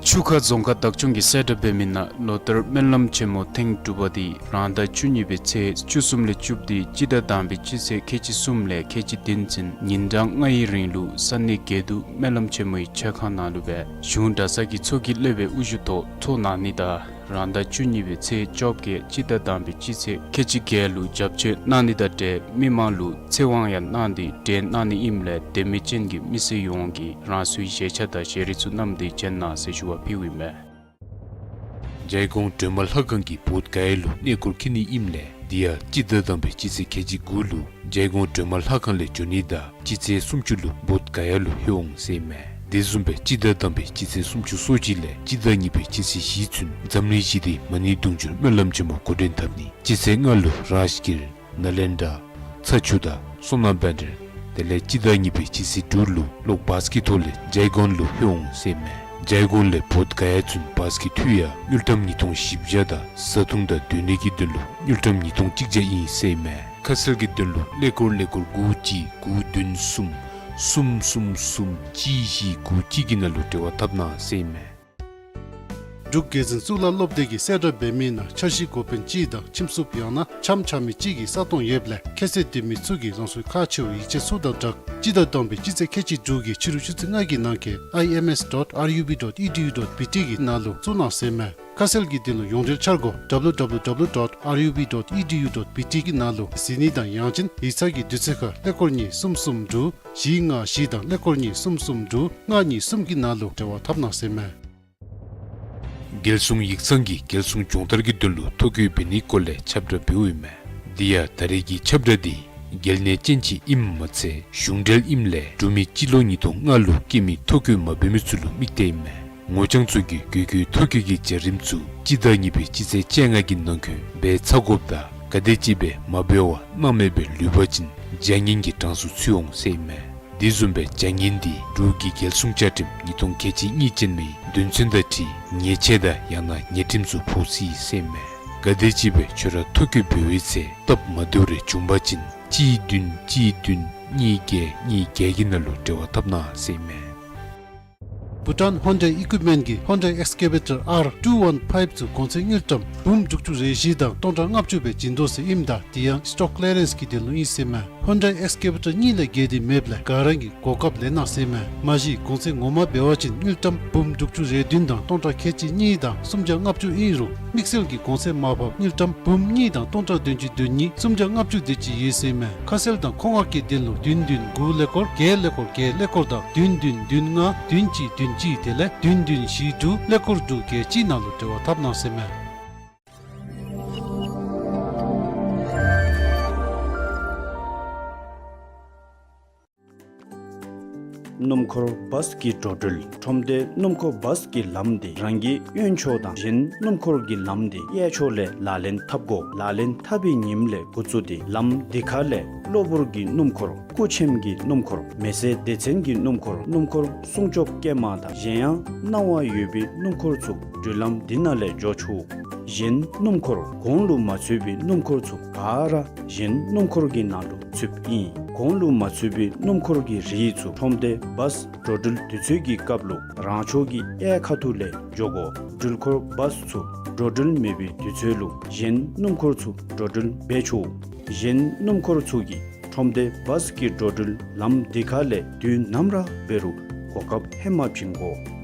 ཆུ་ཁ་རྫོང་ཁག་བདག་སྐྱོང་གིས་གསལ་བསྒྲགས་འབད་མི་ནང་ལོ་ལྟར་སྨོན་ལམ་ཆེན་མོ་ཐེངས་དྲུག་པ་འདི་རང་ཟླ་བཅུ་གཉིས་པའི་ཚེས་བཅུ་གསུམ་ལས་བཅུ་སྟེ་སྤྱི་ཟླ་དང་པའི་སྤྱི་ཚེས་ཁལ་གཅིག་གསུམ་ལས་ཁལ་གཅིག་བདུན་ཚུན་ཉིན་གྲངས་ལྔའི་རིང་ལུ་ས་གནས་དགེ་འདུན་སྨོན་ལམ་ཆེན་མོའི་མཆོད་ཁང་ནང་ལུ་སྦེ་གཞུང་གྲྭ་ཚང་གི་ཚོགས་ཀྱི་སློབ་དཔོན་དབུ་བཞུགས་ཐོག་ཚོགས་གནང་ནི་དང་རང་ཟླ་བཅུ་གཉིས་པའི་ཚེས་བཅོ་བརྒྱད་སྤྱི་ཟླ་དང་པའི་སྤྱི་ཚེས་ཁལ་གཅིག་བརྒྱད་ལུ་བྱབས་མཆོད་གནང་ནི་དང་འབྲེལ་མི་མང་ལུ་ཚེ་དབང་ཡང་གནང་སྟེ་གྲོལ་གནང་ནི་ཨིནམ་ལས་དད་མོས་ཅན་གྱི་མི་སེར་ཡོངས་ཀྱིས་རང་སོའི་བཞེས་ཆ་དང་བཞེས་རིགས་ཚུ་བསྣམས་ཏེ་བྱོན་གནང་ཟེར་ཞུ་བ་ཕུལཝ་ཨིན་མས། རྒྱལ་འགོང་སྒྲོལ་མ་ལྷ་ཁང་གིས་བོདྷ་ག་ཡ་ལུ་གནས་སྐོར་འཁྱིད་ནི་ཨིནམ་ལས་དེ་ཡང་སྤྱི་ཟླ་དང་པའི་སྤྱི་ཚེས་ཁལ་གཅིག་དགུ་ལུ་རྒྱལ་འགོང་སྒྲོལ་མ་ལྷ་ཁང་ལས་འབྱོན་ནི་དང་སྤྱི་ཚེས་སུམ་ཅུ་ལུ་བོདྷ་ག་ཡ་ལུ་ལྷོད་འོང་ཟེར་ཨིན་མས། དེ་བཟུམ་སྦེ་སྤྱི་ཟླ་དང་པའི་སྤྱི་ཚེས་སུམ་ཅུ་སོ་གཅིག་ལས་སྤྱི་ཟླ་གཉིས་པའི་སྤྱི་ཚེས་བཞི་ཚུན་འཛམ་གླིང་ཞི་བདེའི་མ་ཎི་དུང་ཕྱུར་སྨོན་ལམ་ཆེན་མོ་འགོ་འདྲེན་འཐབ་ནི། སྤྱི་ཚེས་ལྔ་ལུ་རཱཇ་གིར་ནཱ་ལེནྡྲ་ཚ་ཆུ་དང་སོ་ན་བྷེནྡྲ། དེ་ལས་སྤྱི་ཟླ་གཉིས་པའི་སྤྱི་ཚེས་དྲུག་ལུ་གློག་བཱས་ཀྱི་ཐོག་ལས་ཇའི་གོན་ལུ་ལྷོད་འོང་ཟེར་མས། ཇའི་གོན་ལས་བོདྷ་ག་ཡ་ཚུན་བཱས་ཀྱི་འཐུས་ཡང་དངུལ་ཀྲམ་ཉིས་སྟོང་བཞི་བརྒྱ་དང་བཟའ་འཐུང་དང་སྡོད་གནས་ཀྱི་དོན་ལུ་དངུལ་ཀྲམ་ཉིས་སྟོང་གཅིག་བརྒྱ་ཨིན་ཟེར་མས། ཁ་གསལ་གྱི་དོན་ལུ་ཀླད་ཀོར་ཀླད་ཀོར་དགུ་གཅིག་དགུ་བདུན་གསུམ་གསུམ་གསུམ་གསུམ་གཅིག་བཞི་དགུ་གཅིག་གི་ནང་ལུ་འབྲེལ་བ་འཐབ་གནང་ཟེར་མས། འབྲུག་རྒྱལ་འཛིན་གཙུག་ལག་སློབ་སྡེ་གིས་གསལ་བསྒྲགས་འབད་མི་ནང་འཆར་གཞི་འགོ་དཔོན་གཅིག་དང་ཁྱིམ་སྲུང་ཡང་ན་འཆམ་འཆམ་མི་གཅིག་གི་ས་སྟོང་ཡོདཔ་ལས་ཁྱད་ཚད་ལྡན་མི་ཚུ་གིས་རང་སོའི་ཁག་ཆེ་བའི་ཡིག་ཆ་ཚུ་དང་སྦྲགས་སྤྱི་ཟླ་དང་པའི་སྤྱི་ཚེས་ཁལ་གཅིག་དྲུག་གི་ཕྱི་རུ་ཆུ་ཚོད་ལྔ་གི་ནང་འཁོད་I M S dot R U B dot E D U dot B T གི་ནང་ལུ་བཙུགས་གནང་ཟེར་མས། ཁ་གསལ་གྱི་དོན་ལུ་ཡོངས་འབྲེལ་འཆར་སྒོ་W W W dot R U B dot E D U dot B T གི་ནང་ལུ་གཟིགས་ནི་དང་ཡང་ཅིན་ཡིག་ཚང་གི་དུས་ཚོད་ཁར་ཀླད་ཀོར་གཉིས་གསུམ་གསུམ་དྲུག་བཞི་ལྔ་བཞི་དང་ཀླད་ཀོར་གཉིས་གསུམ་གསུམ་དྲུག་ལྔ་གཉིས་གསུམ་གྱི་ནང་ལུ་འབྲེལ་བ་འཐབ་གནང་ཟེར་མས། རྒྱལ་སྲུང་ཡིག་ཚང་གིས་རྒྱལ་སྲུང་སྦྱོང་བརྡར་གྱི་དོན་ལུ་ཐོ་བཀོད་འབད་ནིའི་སྐོར་ལས་ཁྱབ་བསྒྲགས་འབདཝ་ཨིན་མས། དེ་ཡང་ད་རེས་ཀྱི་ཁྱབ་བསྒྲགས་འདི་རྒྱལ་ནང་ཅན་ཅིག་ཨིནམ་མ་ཚད་གཞུང་འབྲེལ་ཨིནམ་ལས་འབྲུག་མི་སྤྱི་ལོ་ཉིས་སྟོང་ལྔ་ལུ་སྐྱེས་མི་ཐོ་བཀོད་མ་འབད་མི་ཚུ་ལུ་དམིགས་ཏེ་ཨིན་མས། ངོ་རྐྱང་ཚུ་གིས་དགོས་མཁོའི་ཐོ་བཀོད་ཀྱི་བྱ་རིམ་ཚུ་སྤྱི་ཟླ་གཉིས་པའི་སྤྱི་ཚེས་བཅོ་ལྔ་གི་ནང་འཁོད་འབད་ཚར་དགོཔ་དང་ག་དེམ་ཅིག་སྦེ་མ་འབད་བར་སྣང་མེད་སྦེ་ལུས་པ་ཅིན་བྱ་ངན་གྱི་གྲངས་སུ་ཚུད་འོང་ཟེར་ཨིན་མས། དེ་བཟུམ་སྦེ་བྱ་ངན་འདི་འབྲུག་གི་རྒྱལ་སྲུང་བཅའ་ཁྲིམས་ཉིས་སྟོང་ཁལ་གཅིག་གཉིས་ཅན་མའི་དོན་ཚན་དང་འཁྲིལ་ཉེས་ཆད་དང་ཡང་ན་ཉེས་ཁྲིམས་ཚུ་ཕོག་སྲིད་ཟེར་ཨིན་མས། ག་དེམ་ཅིག་སྦེ་ཁྱོད་ར་ཐོ་བཀོད་འབད་བའི་ཚེ་སྟབས་མ་བདེཝ་རེ་བྱུང་པ་ཅིན་གཅིག་བདུན་གཅིག་བདུན་གཉིས་བརྒྱད་གཉིས་བརྒྱད་ཀྱི་ནང་ལུ་འབྲེལ་བ་འཐབ་གནང་ཟེར་ཨིན་མས། བྷུ་ཊཱན་ཧོན་ཌའི་ཨི་ཀུའིཔ་མེནཊ་གི་Hyundai Excavator R two one five ཚུ་གོང་ཚད་དངུལ་ཀྲམ་འབུམ་དྲུག་ཅུ་རེ་བཞི་དང་སྟོང་ཕྲག་ལྔ་བཅུ་སྦེ་བྱིན་དོ་ཟེར་ཨིནམ་ད་དེ་ཡང་སི་ཊོག་ཀི་ལི་ཡ་རེནསི་གི་དོན་ལུ་ཨིན་ཟེར་མས། ཧོན་ཌའི་ཨེགསི་ཀེ་ཝེ་ཊར་གཉིས་ལས་བརྒལ་ཏེ་མེདཔ་ལས་ག་ར་གིས་གོ་སྐབས་ལེན་གནང་ཟེར་མས། མ་གཞི་གོང་ཚད་ངོ་མ་འབད་བ་ཅིན་དངུལ་ཀྲམ་འབུམ་དྲུག་ཅུ་རེ་བདུན་དང་སྟོང་ཕྲག་ཁལ་གཅིག་གཉིས་དང་སུམ་བརྒྱ་ལྔ་བཅུ་ཨིན་རུང་དམིགས་བསལ་གྱི་གོང་ཚད་མར་ཕབ་དངུལ་ཀྲམ་འབུམ་གཉིས་དང་སྟོང་ཕྲག་བདུན་ཅུ་དོན་གཉིས་སུམ་བརྒྱ་ལྔ་བཅུ་དེ་ཅིག་ཡོད་ཟེར་མས། ཁ་གསལ་དང་མཁོ་མངགས་ཀྱི་དོན་ལུ་བདུན་བདུན་དགུ་ཀླད་ཀོར་བརྒྱད་ཀླད་ཀོར་བརྒྱད་ཀླད་ཀོར་དང་བདུན་བདུན་བདུན་ལྔ་བདུན་གཅིག་བདུན་གཅིག་དེ་ལས་བདུན་བདུན་བཞི་དྲུག་ཀླད་ཀོར་དྲུག་བརྒྱད་གཅིག་ནང་ལུ་འབྲེལ་བ་འཐབ་གནང་ཟེར་མས། སྣུམ་འཁོར་བཱས་ཀྱི་འགྲོ་འགྲུལ། ཁྲོམ་སྡེ་སྣུམ་འཁོར་བཱས་ཀྱི་ལམ་འདི་རང་གི་གཡོན་ཕྱོགས་དང་གཞན་སྣུམ་འཁོར་གྱི་ལམ་འདི་གཡས་ཕྱོགས་ལས་ལག་ལེན་འཐབ་དགོ། ལག་ལེན་འཐབ་པའི་ཉིནམ་ལས་འགོ་བཙུགས་ཏེ་ལམ་འདི་ཁ་ལས་གློ་བུར་གྱི་སྣུམ་འཁོར་སྐུ་ཆེམས་ཀྱི་སྣུམ་འཁོར་མེ་སྲེག་སྡེ་ཚན་གྱི་སྣུམ་འཁོར་སྣུམ་འཁོར་སྲུང་སྐྱོབ་སྐྱེལ་མ་དང་གཞན་ཡང་གནང་བ་ཡོད་པའི་སྣུམ་འཁོར་ཚུ་འགྲུལ་ལམ་འདི་ནང་ལས་འགྱོ་ཆོག། གཞན་སྣུམ་འཁོར་གོང་ལུ་མ་ཚུད་པའི་སྣུམ་འཁོར་ཚུ་ག་ར་གཞན་སྣུམ་འཁོར་གྱི་ནང་ལུ་ཚུདཔ་ཨིན། གོང་ལུ་མ་ཚུད་པའི་སྣུམ་འཁོར་གྱི་རིགས་ཚུ་ཁྲོམ་སྡེ་བཱས་འགྲོ་འགྲུལ་དུས་ཚོད་ཀྱི་སྐབས་ལུ་རང་ཕྱོགས་ཀྱི་གཡས་ཁ་ཐུག་ལས་འགྱོ་དགོ། འགྲུལ་འཁོར་བཱས་ཚུ་འགྲོ་འགྲུལ་མེད་པའི་དུས་ཚོད་ལུ་གཞན་སྣུམ་འཁོར་ཚུ་འགྲོ་འགྲུལ་འབད་ཆོག། གཞན་སྣུམ་འཁོར་ཚུ་གིས་ཁྲོམ་སྡེ་བཱས་ཀྱི་འགྲོ་འགྲུལ་ལམ་འདི་ཁ་ལས་དུས་ནམ་ར་འབད་རུང་གོ་སྐབས་ཧེ་མ་བྱིན་དགོ།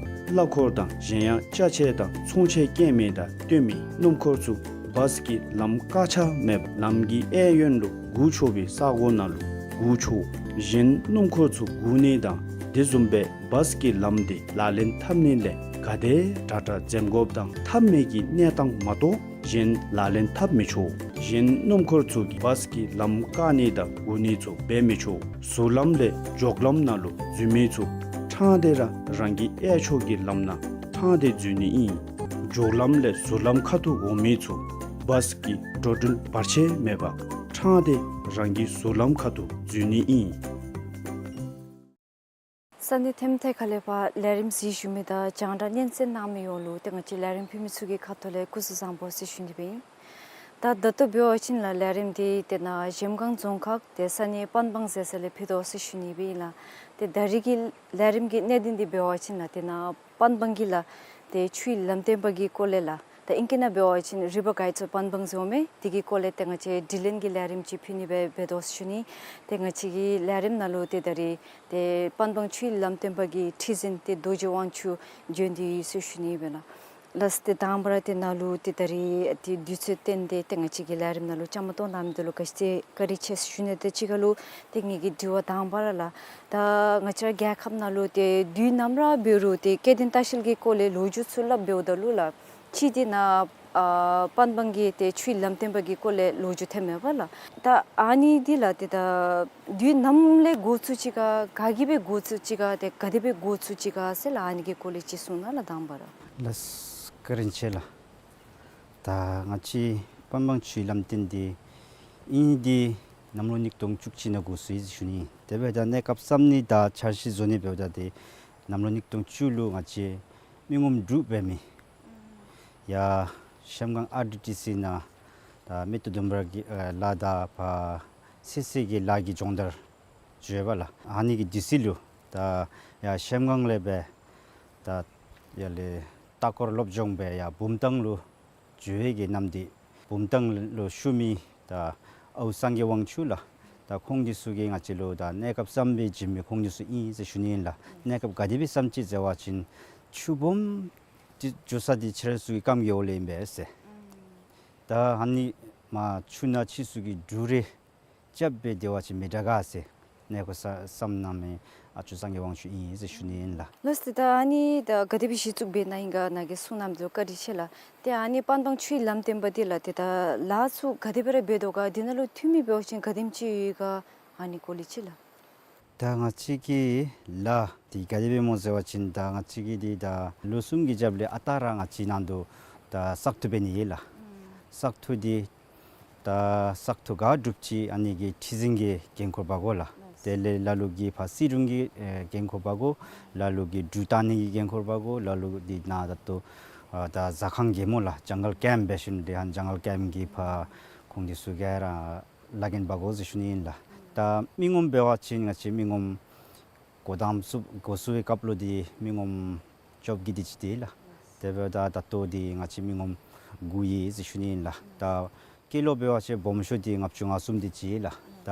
གླ་འཁོར་དང་གཞན་ཡང་ཅ་ཆས་དང་ཚོང་ཆས་སྐྱེལ་མི་དང་བསྟུན་མི་སྣུམ་འཁོར་ཚུ་བཱས་ཀྱི་ལམ་བཀག་ཆ་མེད་པར་ལམ་གྱི་གཡས་གཡོན་ལུ་སྒུག་ཆོག་པའི་ས་གོ་ནང་ལུ་སྒུག་ཆོག། གཞན་སྣུམ་འཁོར་ཚུ་སྒུག་ནི་དང་དེ་བཟུམ་སྦེ་བཱས་ཀྱི་ལམ་འདི་ལག་ལེན་འཐབ་ནི་ལས་ག་དེ་དྲག་དྲག་འཛེམ་དགོཔ་དང་འཐབ་མི་གི་གནས་སྟངས་མ་གཏོགས་གཞན་ལག་ལེན་འཐབ་མི་ཆོག། གཞན་སྣུམ་འཁོར་ཚུ་གིས་བཱས་ཀྱི་ལམ་བཀག་ནི་དང་སྒུག་ནི་ཚུ་འབད་མི་ཆོག། ཟུར་ལམ་ལས་འགྱོག་ལམ་ནང་ལུ་འཛུལ་མི་ཚུ་ཕྲང་སྟེ་ར་རང་གི་གཡས་ཕྱོགས་ཀྱི་ལམ་ནང་ཕྲང་སྟེ་འཛུལ་ནི་ཨིན། འགྱོག་ལམ་ལས་ཟུར་ལམ་ཁ་ཐུག་འོང་མི་ཚུ་བཱས་ཀྱི་འགྲོ་འགྲུལ་བར་ཆད་མེད་པར་ཕྲང་སྟེ་རང་གི་ཟུར་ལམ་ཁ་ཐུག་འཛུལ་ནི་ཨིན། ས་གནས་ཐེམ་ཐེ་ཁ་ལས་ཕར་ལས་རིམ་གཟིགས་བཞུགས་མི་དང་རྒྱང་བསྒྲགས་སྙན་གསན་གནང་མི་ཡོངས་ལུ་ཏེ་ང་བཅས་ལས་རིམ་ཕུལ་མི་ཚུ་གི་ཁ་ཐུག་ལས་སྐུ་གཟུགས་བཟང་པོ་ཟེར་ཞུ་ནི་སྦེ་ཨིན། ད་ད་ལྟོ་འབད་བ་ཅིན་ལགས་ལས་རིམ་འདི་ཏེ་ནཱ་གཞལམ་སྒང་རྫོང་ཁག་ཏེ་ས་གནས་པན་སྦང་ཟེར་ས་ལས་ཕུལ་དོ་ཟེར་ཞུ་ནི་སྦེ་ཨིན་ལགས། ཏེ་ད་རིས་ཀྱི་ལས་རིམ་གྱི་གནད་དོན་འདི་འབད་བ་ཅིན་ལགས་ཏེ་ནཱ་པན་སྦང་གི་ལགས་ཏེ་ཆུའི་ལམ་སྟོན་པ་གི་སྐོར་ལས་ལགས། ད་ཨིང་སྐད་ནང་འབད་བ་ཅིན་River Guides of Panbang ཟེར་མི་འདི་གི་སྐོར་ལས་ཏེ་ང་བཅས་དྲི་ལན་གྱི་ལས་རིམ་ཅིག་ཕུལ་ནི་སྦེ་འབད་དོ་ཟེར་ཞུ་ནི། ཏེ་ང་བཅས་ཀྱི་ལས་རིམ་ནང་ལུ་ཏེ་ད་རིས་ཏེ་པན་སྦང་ཆུའི་ལམ་སྟོན་པ་གི་ཁྲི་འཛིན་ཏེ་རྡོ་རྗེ་དབང་ཕྱུག་བྱོན་ཏེ་ཡོད་ཟེར་ཞུ་ནི་སྦེ་ལགས། ལགས་ཏེ་དང་པ་ར་ཏེ་ནཱ་ལུ་ཏེ་ད་རིས་ཏེ་དུས་ཚོད་བཏོན་ཏེ་ཏེ་ང་བཅས་ཀྱི་ལས་རིམ་ནང་ལུ་བཅའ་མར་གཏོགས་གནང་མི་འདི་ལུ་ག་ཅི་བཀའ་དྲིན་ཆེ་ཟེར་ཞུ་ནི། ཏེ་གཅིག་ཁར་ལུ་ཏེ་ངེ་གི་དྲི་བ་དང་པ་ར་ལགས། ད་ང་བཅས་རྒྱལ་ཁབ་ནང་ལུ་ཏེ་དུས་ནམ་ར་འབད་རུང་ཏེ་སྐྱེ་ལྡན་ལྟ་བཤལ་གྱི་སྐོར་ལས་ལོ་རྒྱུས་ཚུ་སླབ་འབདཝ་ད་ལུ་ལགས་ཅིག་ཏེ་ནཱ་ ཨ་པན་པང་གི་ཏེ་ཆོས་ལམ་སྟོན་པ་གི་སྐོར་ལས་ལོ་རྒྱུས་ཐོན་མས་པ་ལགས། ད་ཨ་ནི་འདི་ལགས་ཏེ་ད་དུས་ནམ་ལས་འགོ་བཙུགས་ཅི་ག་ག་གིས་སྦེ་འགོ་བཙུགས་ཅི་ག་ཏེ་ག་དེ་སྦེ་འགོ་བཙུགས་ཅི་ག་ཟེར་ལགས། ཨ་ནི་གི་སྐོར་ལས་ཅིག་གསུང་གནང་ལགས་དང་པ་ར། ལགས་བཀའ་དྲིན་ཆེ་ལགས། ད་ང་བཅས་པན་པང་ཆོས་ལམ་སྟོན་འདི་ཨིན་འདི་གནམ་ལོ་ཉིས་སྟོང་བཅུ་གཅིག་ནང་འགོ་བཙུགས་ཡི་ཟེར་ཞུ་ནི། དེ་འབདཝ་ད་གནས་སྐབས་བརྩམ་ནི་དང་འཆར་གཞི་བཟོ་ནི་འབདཝ་ད་ཏེ་གནམ་ལོ་ཉིས་སྟོང་བཅུ་ལུ་ང་བཅས་མི་ངོམ་དྲུག་འབད་མི་ཡར་གཤམ་སྒང་ཨར་ཌི་ཊི་སི་ནང་ད་མེ་ཏོག་ལྡུམ་ར་གི་ཨ་ལ་དང་ཕར་སི་སི་གི་ལ་གི་སྦྱོང་བརྡར་འགྱོ་ཡོད་པ་ལགས། ཨ་ནི་གི་དུས་ཚོད་ལུ་ད་ཡར་གཤམ་སྒང་ལས་སྦེ་ད་ཡར་ལས་ལྟ་སྐོར་སློབ་སྦྱོང་སྦེ་ཡར་བུམ་ཐང་ལུ་འགྱོ་བའི་གི་ནམ་འདི་བུམ་ཐང་ལུ་བཞུགས་མི་ད་ཨའུ་སངས་རྒྱས་དབང་ཕྱུག་ལགས། ད་ཁོང་འདི་ཚུ་གིས་ང་བཅས་ལུ་ད་གནས་སྐབས་བརྩམ་སྦེ་བྱིན་མི་ཁོང་འདི་ཚུ་ཨིན་ཟེར་ཞུ་ནི་ཨིན་ལགས། གནས་སྐབས་ག་དེ་སྦེ་བརྩམ་ཅི་ཟེར་བ་ཅིན་ཆུ་སྦོམ་འདི་འགྱོ་ས་འདི་ཁྱེད་ར་ཚུ་གི་རྐངམ་གི་འོག་ལས་ཨིན་པས་ཟེར། ད་ཨ་ནི་མར་ཆུ་ནང་ཕྱི་སུ་གི་འབྲུ་རེ་རྐྱབ་སྦེ་སྡོད་པ་ཅིན་མི་དྲག་ག་ཟེར་གནས་སྐོར་ས་བརྩམ་གནང་མི་ཨ་ཅོ་སངས་རྒྱས་དབང་ཕྱུག་ཨིན་ཟེར་ཞུ་ནི་ཨིན་ལགས། ལགས་སོ། ད་ཨ་ནི་ད་ག་དེ་སྦེ་གཞི་བཙུགས་འབད་ནི་ཨིན་ག་ནཱ་གིས་གསུང་གནངམ་འདི་ལུ་བཀའ་དྲིན་ཆེ་ལགས། ཏེ་ཨ་ནི་པན་པང་ཆོས་ལམ་སྟོན་པ་འདི་ལགས་ཏེ་ད་ལཱ་ཚུ་ག་དེ་སྦེ་ར་འབད་དོ་ག། འདི་ནང་ལུ་འཐུས་མི་འབད་བ་ཅིན་ག་དེམ་ཅིག་ཡོད་ག། ཨ་ནི་སྐོར་ལས་ཅིག་ལགས། ད་ང་བཅས་ཀྱི་ལཱ་འདི་ག་དེ་སྦེ་སྨོ་ཟེར་བ་ཅིན་ད་ང་བཅས་ཀྱིས་འདི་ད་ལོ་གསུམ་གྱི་རྒྱབ་ལས་ཨ་རྟག་ར་ང་བཅས་ནང་དུ་ད་བཙག་འཐུ་འབད་ནི་ཨིན་ལགས། བཙག་འཐུ་འདི་ད་བཙག་འཐུ་ག་གྲུབ་ཅི་ཨ་ནི་གི་ཁྲི་འཛིན་གྱིས་འགན་ཁུར་འབག་དགོ་ལགས། དེ་ལས་ལ་ལུ་གིས་ཕར་སྲིད་དྲུང་གིས་ཨེ་འགན་ཁུར་འབག་དགོ། ལ་ལུ་གིས་འབྲུག་བཏང་ནི་གི་འགན་ཁུར་འབག་དགོ། ལ་ལུ་འདི་ནཱ་ད་ལྟོ་ཨ་ད་ཟ་ཁང་གི་སྨོ་ལགས་ཇང་གལ་ཀེམ་འབད་ཞིནམ་འདི་ཧན་ཇང་གལ་ཀེམ་གྱི་ཕར་ཁོང་འདི་ཚུ་ག་ར་ལཱ་འགན་འབག་དགོ་ཟེར་ཞུ་ནི་ཨིན་ལགས། ད་མི་ངོམ་འབད་བ་ཅིན་ང་བཅས་མི་ངོམ་འགོ་དང་བཙུགས་འགོ་བཙུགས་པའི་སྐབས་ལུ་འདི་མི་ངོམ་བཅོ་བརྒྱད་དེ་ཅིག་འདུག་ལགས། དེ་འབདཝ་ད་ད་ལྟོ་འདི་ང་བཅས་མི་ངོམ་དགུ་ཡོད་ཟེར་ཞུ་ནི་ཨིན་ལགས། ད་སྐྱེས་ལོ་འབད་བ་ཅིན་སྦོམ་ཤོས་འདི་ལྔ་བཅུ་ང་གསུམ་དེ་ཅིག་ལགས། ད་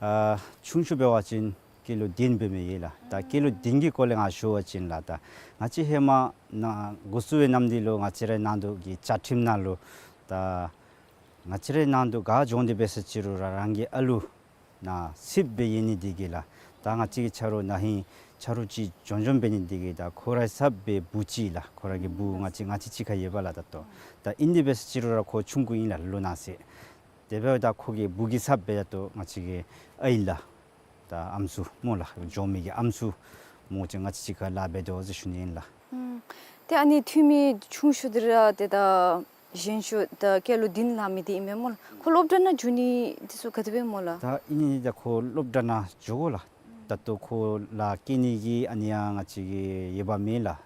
ཨ་ཆུང་ཤོས་འབད་བ་ཅིན་སྐྱེས་ལོ་བདུན་འབད་མི་ཡོད་ལགས། ད་སྐྱེས་ལོ་བདུན་གྱི་སྐོར་ལས་ང་ཞུ་བ་ཅིན་ལགས། ད་ང་བཅས་ཧེ་མ་ནཱ་འགོ་བཙུགས་པའི་ནམ་འདི་ལུ་ང་བཅས་རའི་ནང་དུ་གི་བཅའ་ཁྲིམས་ནང་ལུ་ད་ང་བཅས་རའི་ནང་དུ་ག་འགྱོ་སྟེ་འབད་ས་ཅི་རུང་ར་རང་གི་ཨ་ལུ་ནཱ་ཚབ་སྦེ་ཡོད་ནི་འདི་གིས་ལགས། ད་ང་བཅས་ཀྱི་ཆ་རོགས་ནཱ་ཧིང་ཆ་རོགས་ཅིག་འབྱོན་འབྱོནམ་འབད་ནི་འདི་གིས་ད་ཁོ་རའི་ཚབ་སྦེ་བུ་ཅིག་ལགས། ཁོ་ར་གི་བུ་ང་བཅས་ང་བཅས་གཅིག་ཁར་ཡོད་པ་ལགས། ད་ལྟོ་ད་ཨིན་ཏེ་འབད་ས་ཅི་རུང་ར་ཁོ་ཆུང་ཀུ་ཨིན་ལགས་ལོ་ན་ཟེར། དེ་འབདཝ་ད་ཁོ་གི་བུ་གི་ཚབ་སྦེ་ད་ལྟོ་ང་བཅས་ཀྱི་ཨའི་ལགས། ད་ཨམ་སྲུ་སྨོ་ལགས། འགྱོ་མི་གི་ཨམ་སྲུ་མོ་ཅིག་ང་བཅས་གཅིག་ཁར་ལཱ་འབད་དོ་ཟེར་ཞུ་ནི་ཨིན་ལགས། ཨུམ། ཏེ་ཨ་ནི་འཐུས་མི་ཆུང་ཤོས་འདི་ར་ཏེ་ད་གཞོན་ཤོས་ད་སྐྱེས་ལོ་བདུན་ལང་མི་འདི་ཨིན་མས་སྨོ་ལགས། ཁོ་སློབ་གྲྭ་ནང་འགྱོ་ནི་འདི་ཚུ་ག་དེ་སྦེ་སྨོ་ལགས། ད་ཨིན་ནི་ད་ཁོ་སློབ་གྲྭ་ནང་འགྱོ་དགོ་ལགས། ད་ལྟོ་ཁོ་ལཱ་བཀལ་ནི་གི་ཨ་ནི་ཡང་ང་བཅས་ཀྱི་ཡོདཔ་མེད་ལགས།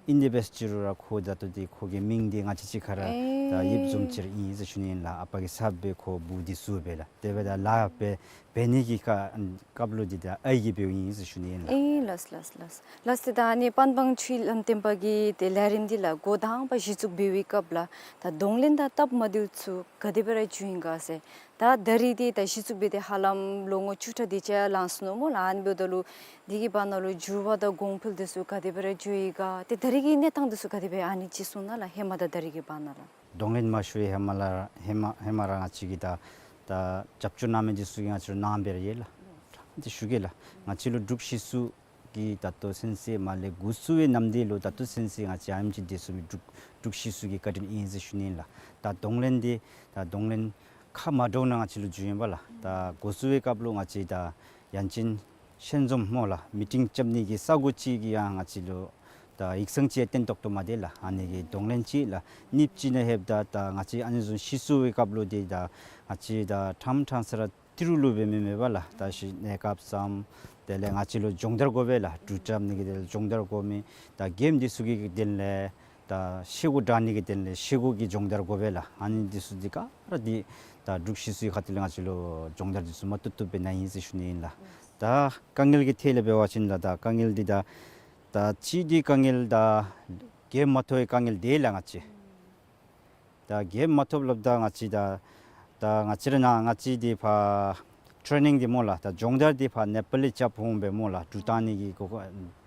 ཨིན་ཏེ་འབད་ས་ཅི་རུང་ར་ཁོ་ད་ལྟོ་འདི་ཁོ་གི་མིང་འདི་ང་བཅས་གཅིག་ཁར་ར་ད་ཡོདཔ་བཟུམ་ཅིག་ར་ཨིན་ཟེར་ཞུ་ནི་ཨིན་ལགས། ཨ་པ་གི་ཚབ་སྦེ་ཁོ་བུ་འདི་བཙུགས་སྦེ་ལགས། དེ་འབདཝ་ད་ལཱ་འབད་འབད་ནི་གི་སྐབས་སྐབས་ལུ་འདི་ད་ཨའི་གིས་འབདཝ་ཨིན་ཟེར་ཞུ་ནི་ཨིན་ལགས། ཨེ་ལགས་ལགས་ལགས། ལགས་ཏེ་ད་ཨ་ནི་པན་པང་ཆོས་ལམ་སྟོན་པ་གི་ཏེ་ལས་རིམ་འདི་ལགས་འགོ་དང་པ་གཞི་བཙུགས་འབད་བའི་སྐབས་ལགས་ད་གདོང་ལེན་དང་སྟབས་མ་བདེཝ་ཚུ་ག་དེ་སྦེ་ར་བྱུང་ཡི་ག་ཟེར། ད་ད་རིས་འདི་ད་གཞི་བཙུགས་འབད་དེ་ཧ་ལམ་ལོ་ངོ་བཅུ་ཕྲག་དེ་ཅིག་ལང་སོ་ནུག་སྨོ་ལགས། ཨ་ནི་འབདཝ་ད་ལུ་འདི་གི་བར་ན་ལུ་འགྱུར་བ་དང་གོང་འཕེལ་འདི་ཚུ་ག་དེ་སྦེ་ར་འགྱོ་ཡི་ག། ཏེ་ད་རིས་ཀྱི་གནས་སྟངས་འདི་ཚུ་ག་དེ་སྦེ་ཨ་ནི་ཅིག་གསུང་གནང་ལགས། ཧེ་མ་དང་ད་རིས་ཀྱི་བར་ན་ལགས། གདོང་ལེན་མ་ཞུ་བའི་ཧེ་མ་ལས་ཧེ་མ་ཧེ་མ་ར་ང་བཅས་ཀྱིས་ད་ད་རྒྱབ་སྐྱོར་གནང་མི་འདི་ཚུ་གིས་ང་བཅས་ལུ་གནང་སྦེ་ར་ཡོད་ལགས། ཏེ་ཞུ་གེ་ལགས། ང་བཅས་ལུ་འབྲུག་གཞིས་སུ་གི་ད་ལྟོ་ཚུན་ཚོད་མར་ལས་འགོ་བཙུགས་པའི་ནམ་འདི་ལུ་ད་ལྟོ་ཚུན་ཚོད་ང་བཅས་ཨ་ནེམ་ཅིག་འདི་ཚུ་མི་འབྲུག་འབྲུག་གཞིས་སུ་གི་བཀའ་དྲིན་ཨིན་ཟེར་ཞུ་ནི་ཨིན་ལགས། ད་གདོང་ལེན་འདི་ད་གདོང་ལེན་ཁ་མ་འདྲཝ་ནང་ང་བཅས་ལུ་བྱུང་ཡོདཔ་ལགས། ད་འགོ་བཙུགས་པའི་སྐབས་ལུ་ང་བཅས་ད་ཡང་ཅིན་ཤན་འཛོམས་སྨོ་ལགས་མི་ཊིང་རྐྱབ་ནི་གི་ས་གོ་ཅིག་གི་ཡང་ང་བཅས་ལུ་ད་ཡིག་ཚང་ཅིག་ཡང་བཏོན་ཏོག་ཏོ་མ་སྟེར་ལགས། ཨ་ནི་གི་གདོང་ལེན་ཅིག་ལགས། གཉིས་པ་ཅིག་ནང་ལྷོདཔ་ད་ད་ང་བཅས་ཨ་ནི་བཟུམ་གཞིས་སུ་གི་སྐབས་ལུ་འདི་ད་ང་བཅས་ད་ཕྲང་ཕྲང་ས་ར་ཏི་རུ་ལུ་འབད་མི་མེད་པ་ལགས། ད་ཅིག་གནས་སྐབས་བརྩམ་དེ་ལས་ང་བཅས་ལུ་སྦྱོང་བརྡར་དགོ་པས་ལགས། འབྲུ་རྐྱབ་ནི་གི་དེ་ལས་སྦྱོང་བརྡར་དགོ་མི་ད་གེམ་འདི་ཚུ་གི་དོན་ལས་ད་ཤེལ་སྒོ་དྲང་ནི་གི་དོན་ལས་ཤེལ་སྒོ་གི་སྦྱོང་བརྡར་དགོ་པས་ལགས། ཨ་ནི་འདི་ཚུ་འདི་ག་ར་འདི་ད་འབྲུག་གཞིས་སུའི་ཁ་ཐུག་ལས་ང་བཅས་ལུ་སྦྱོང་བརྡར་འདི་ཚུ་མ་བཏུབ་བཏུབ་སྦེ་གནང་ཡི་ཟེར་ཞུ་ནི་ཨིན་ལགས། ད་དཀའ་ངལ་གྱི་ཐད་ལས་འབད་བ་ཅིན་ད་ད་དཀའ་ངལ་འདི་ད་ད་གཅིག་འདི་དཀའ་ངལ་ད་རྒྱལ་མ་ཐོབ་པའི་དཀའ་ངལ་འདི་ལགས་ང་བཅས། ད་རྒྱལ་མ་ཐོབ་སླབ་ད་ང་བཅས་ད་ད་ང་བཅས་ར་ནཱ་ང་བཅས་འདི་ཕར་ཊེ་ནིང་འདི་སྨོ་ལགས་ད་སྦྱོང་བརྡར་འདི་ཕར་ནེ་པ་ལི་རྐྱབ་འོང་པས་སྨོ་ལགས། འབྲུ་བཏང་ནི་གི་གོ་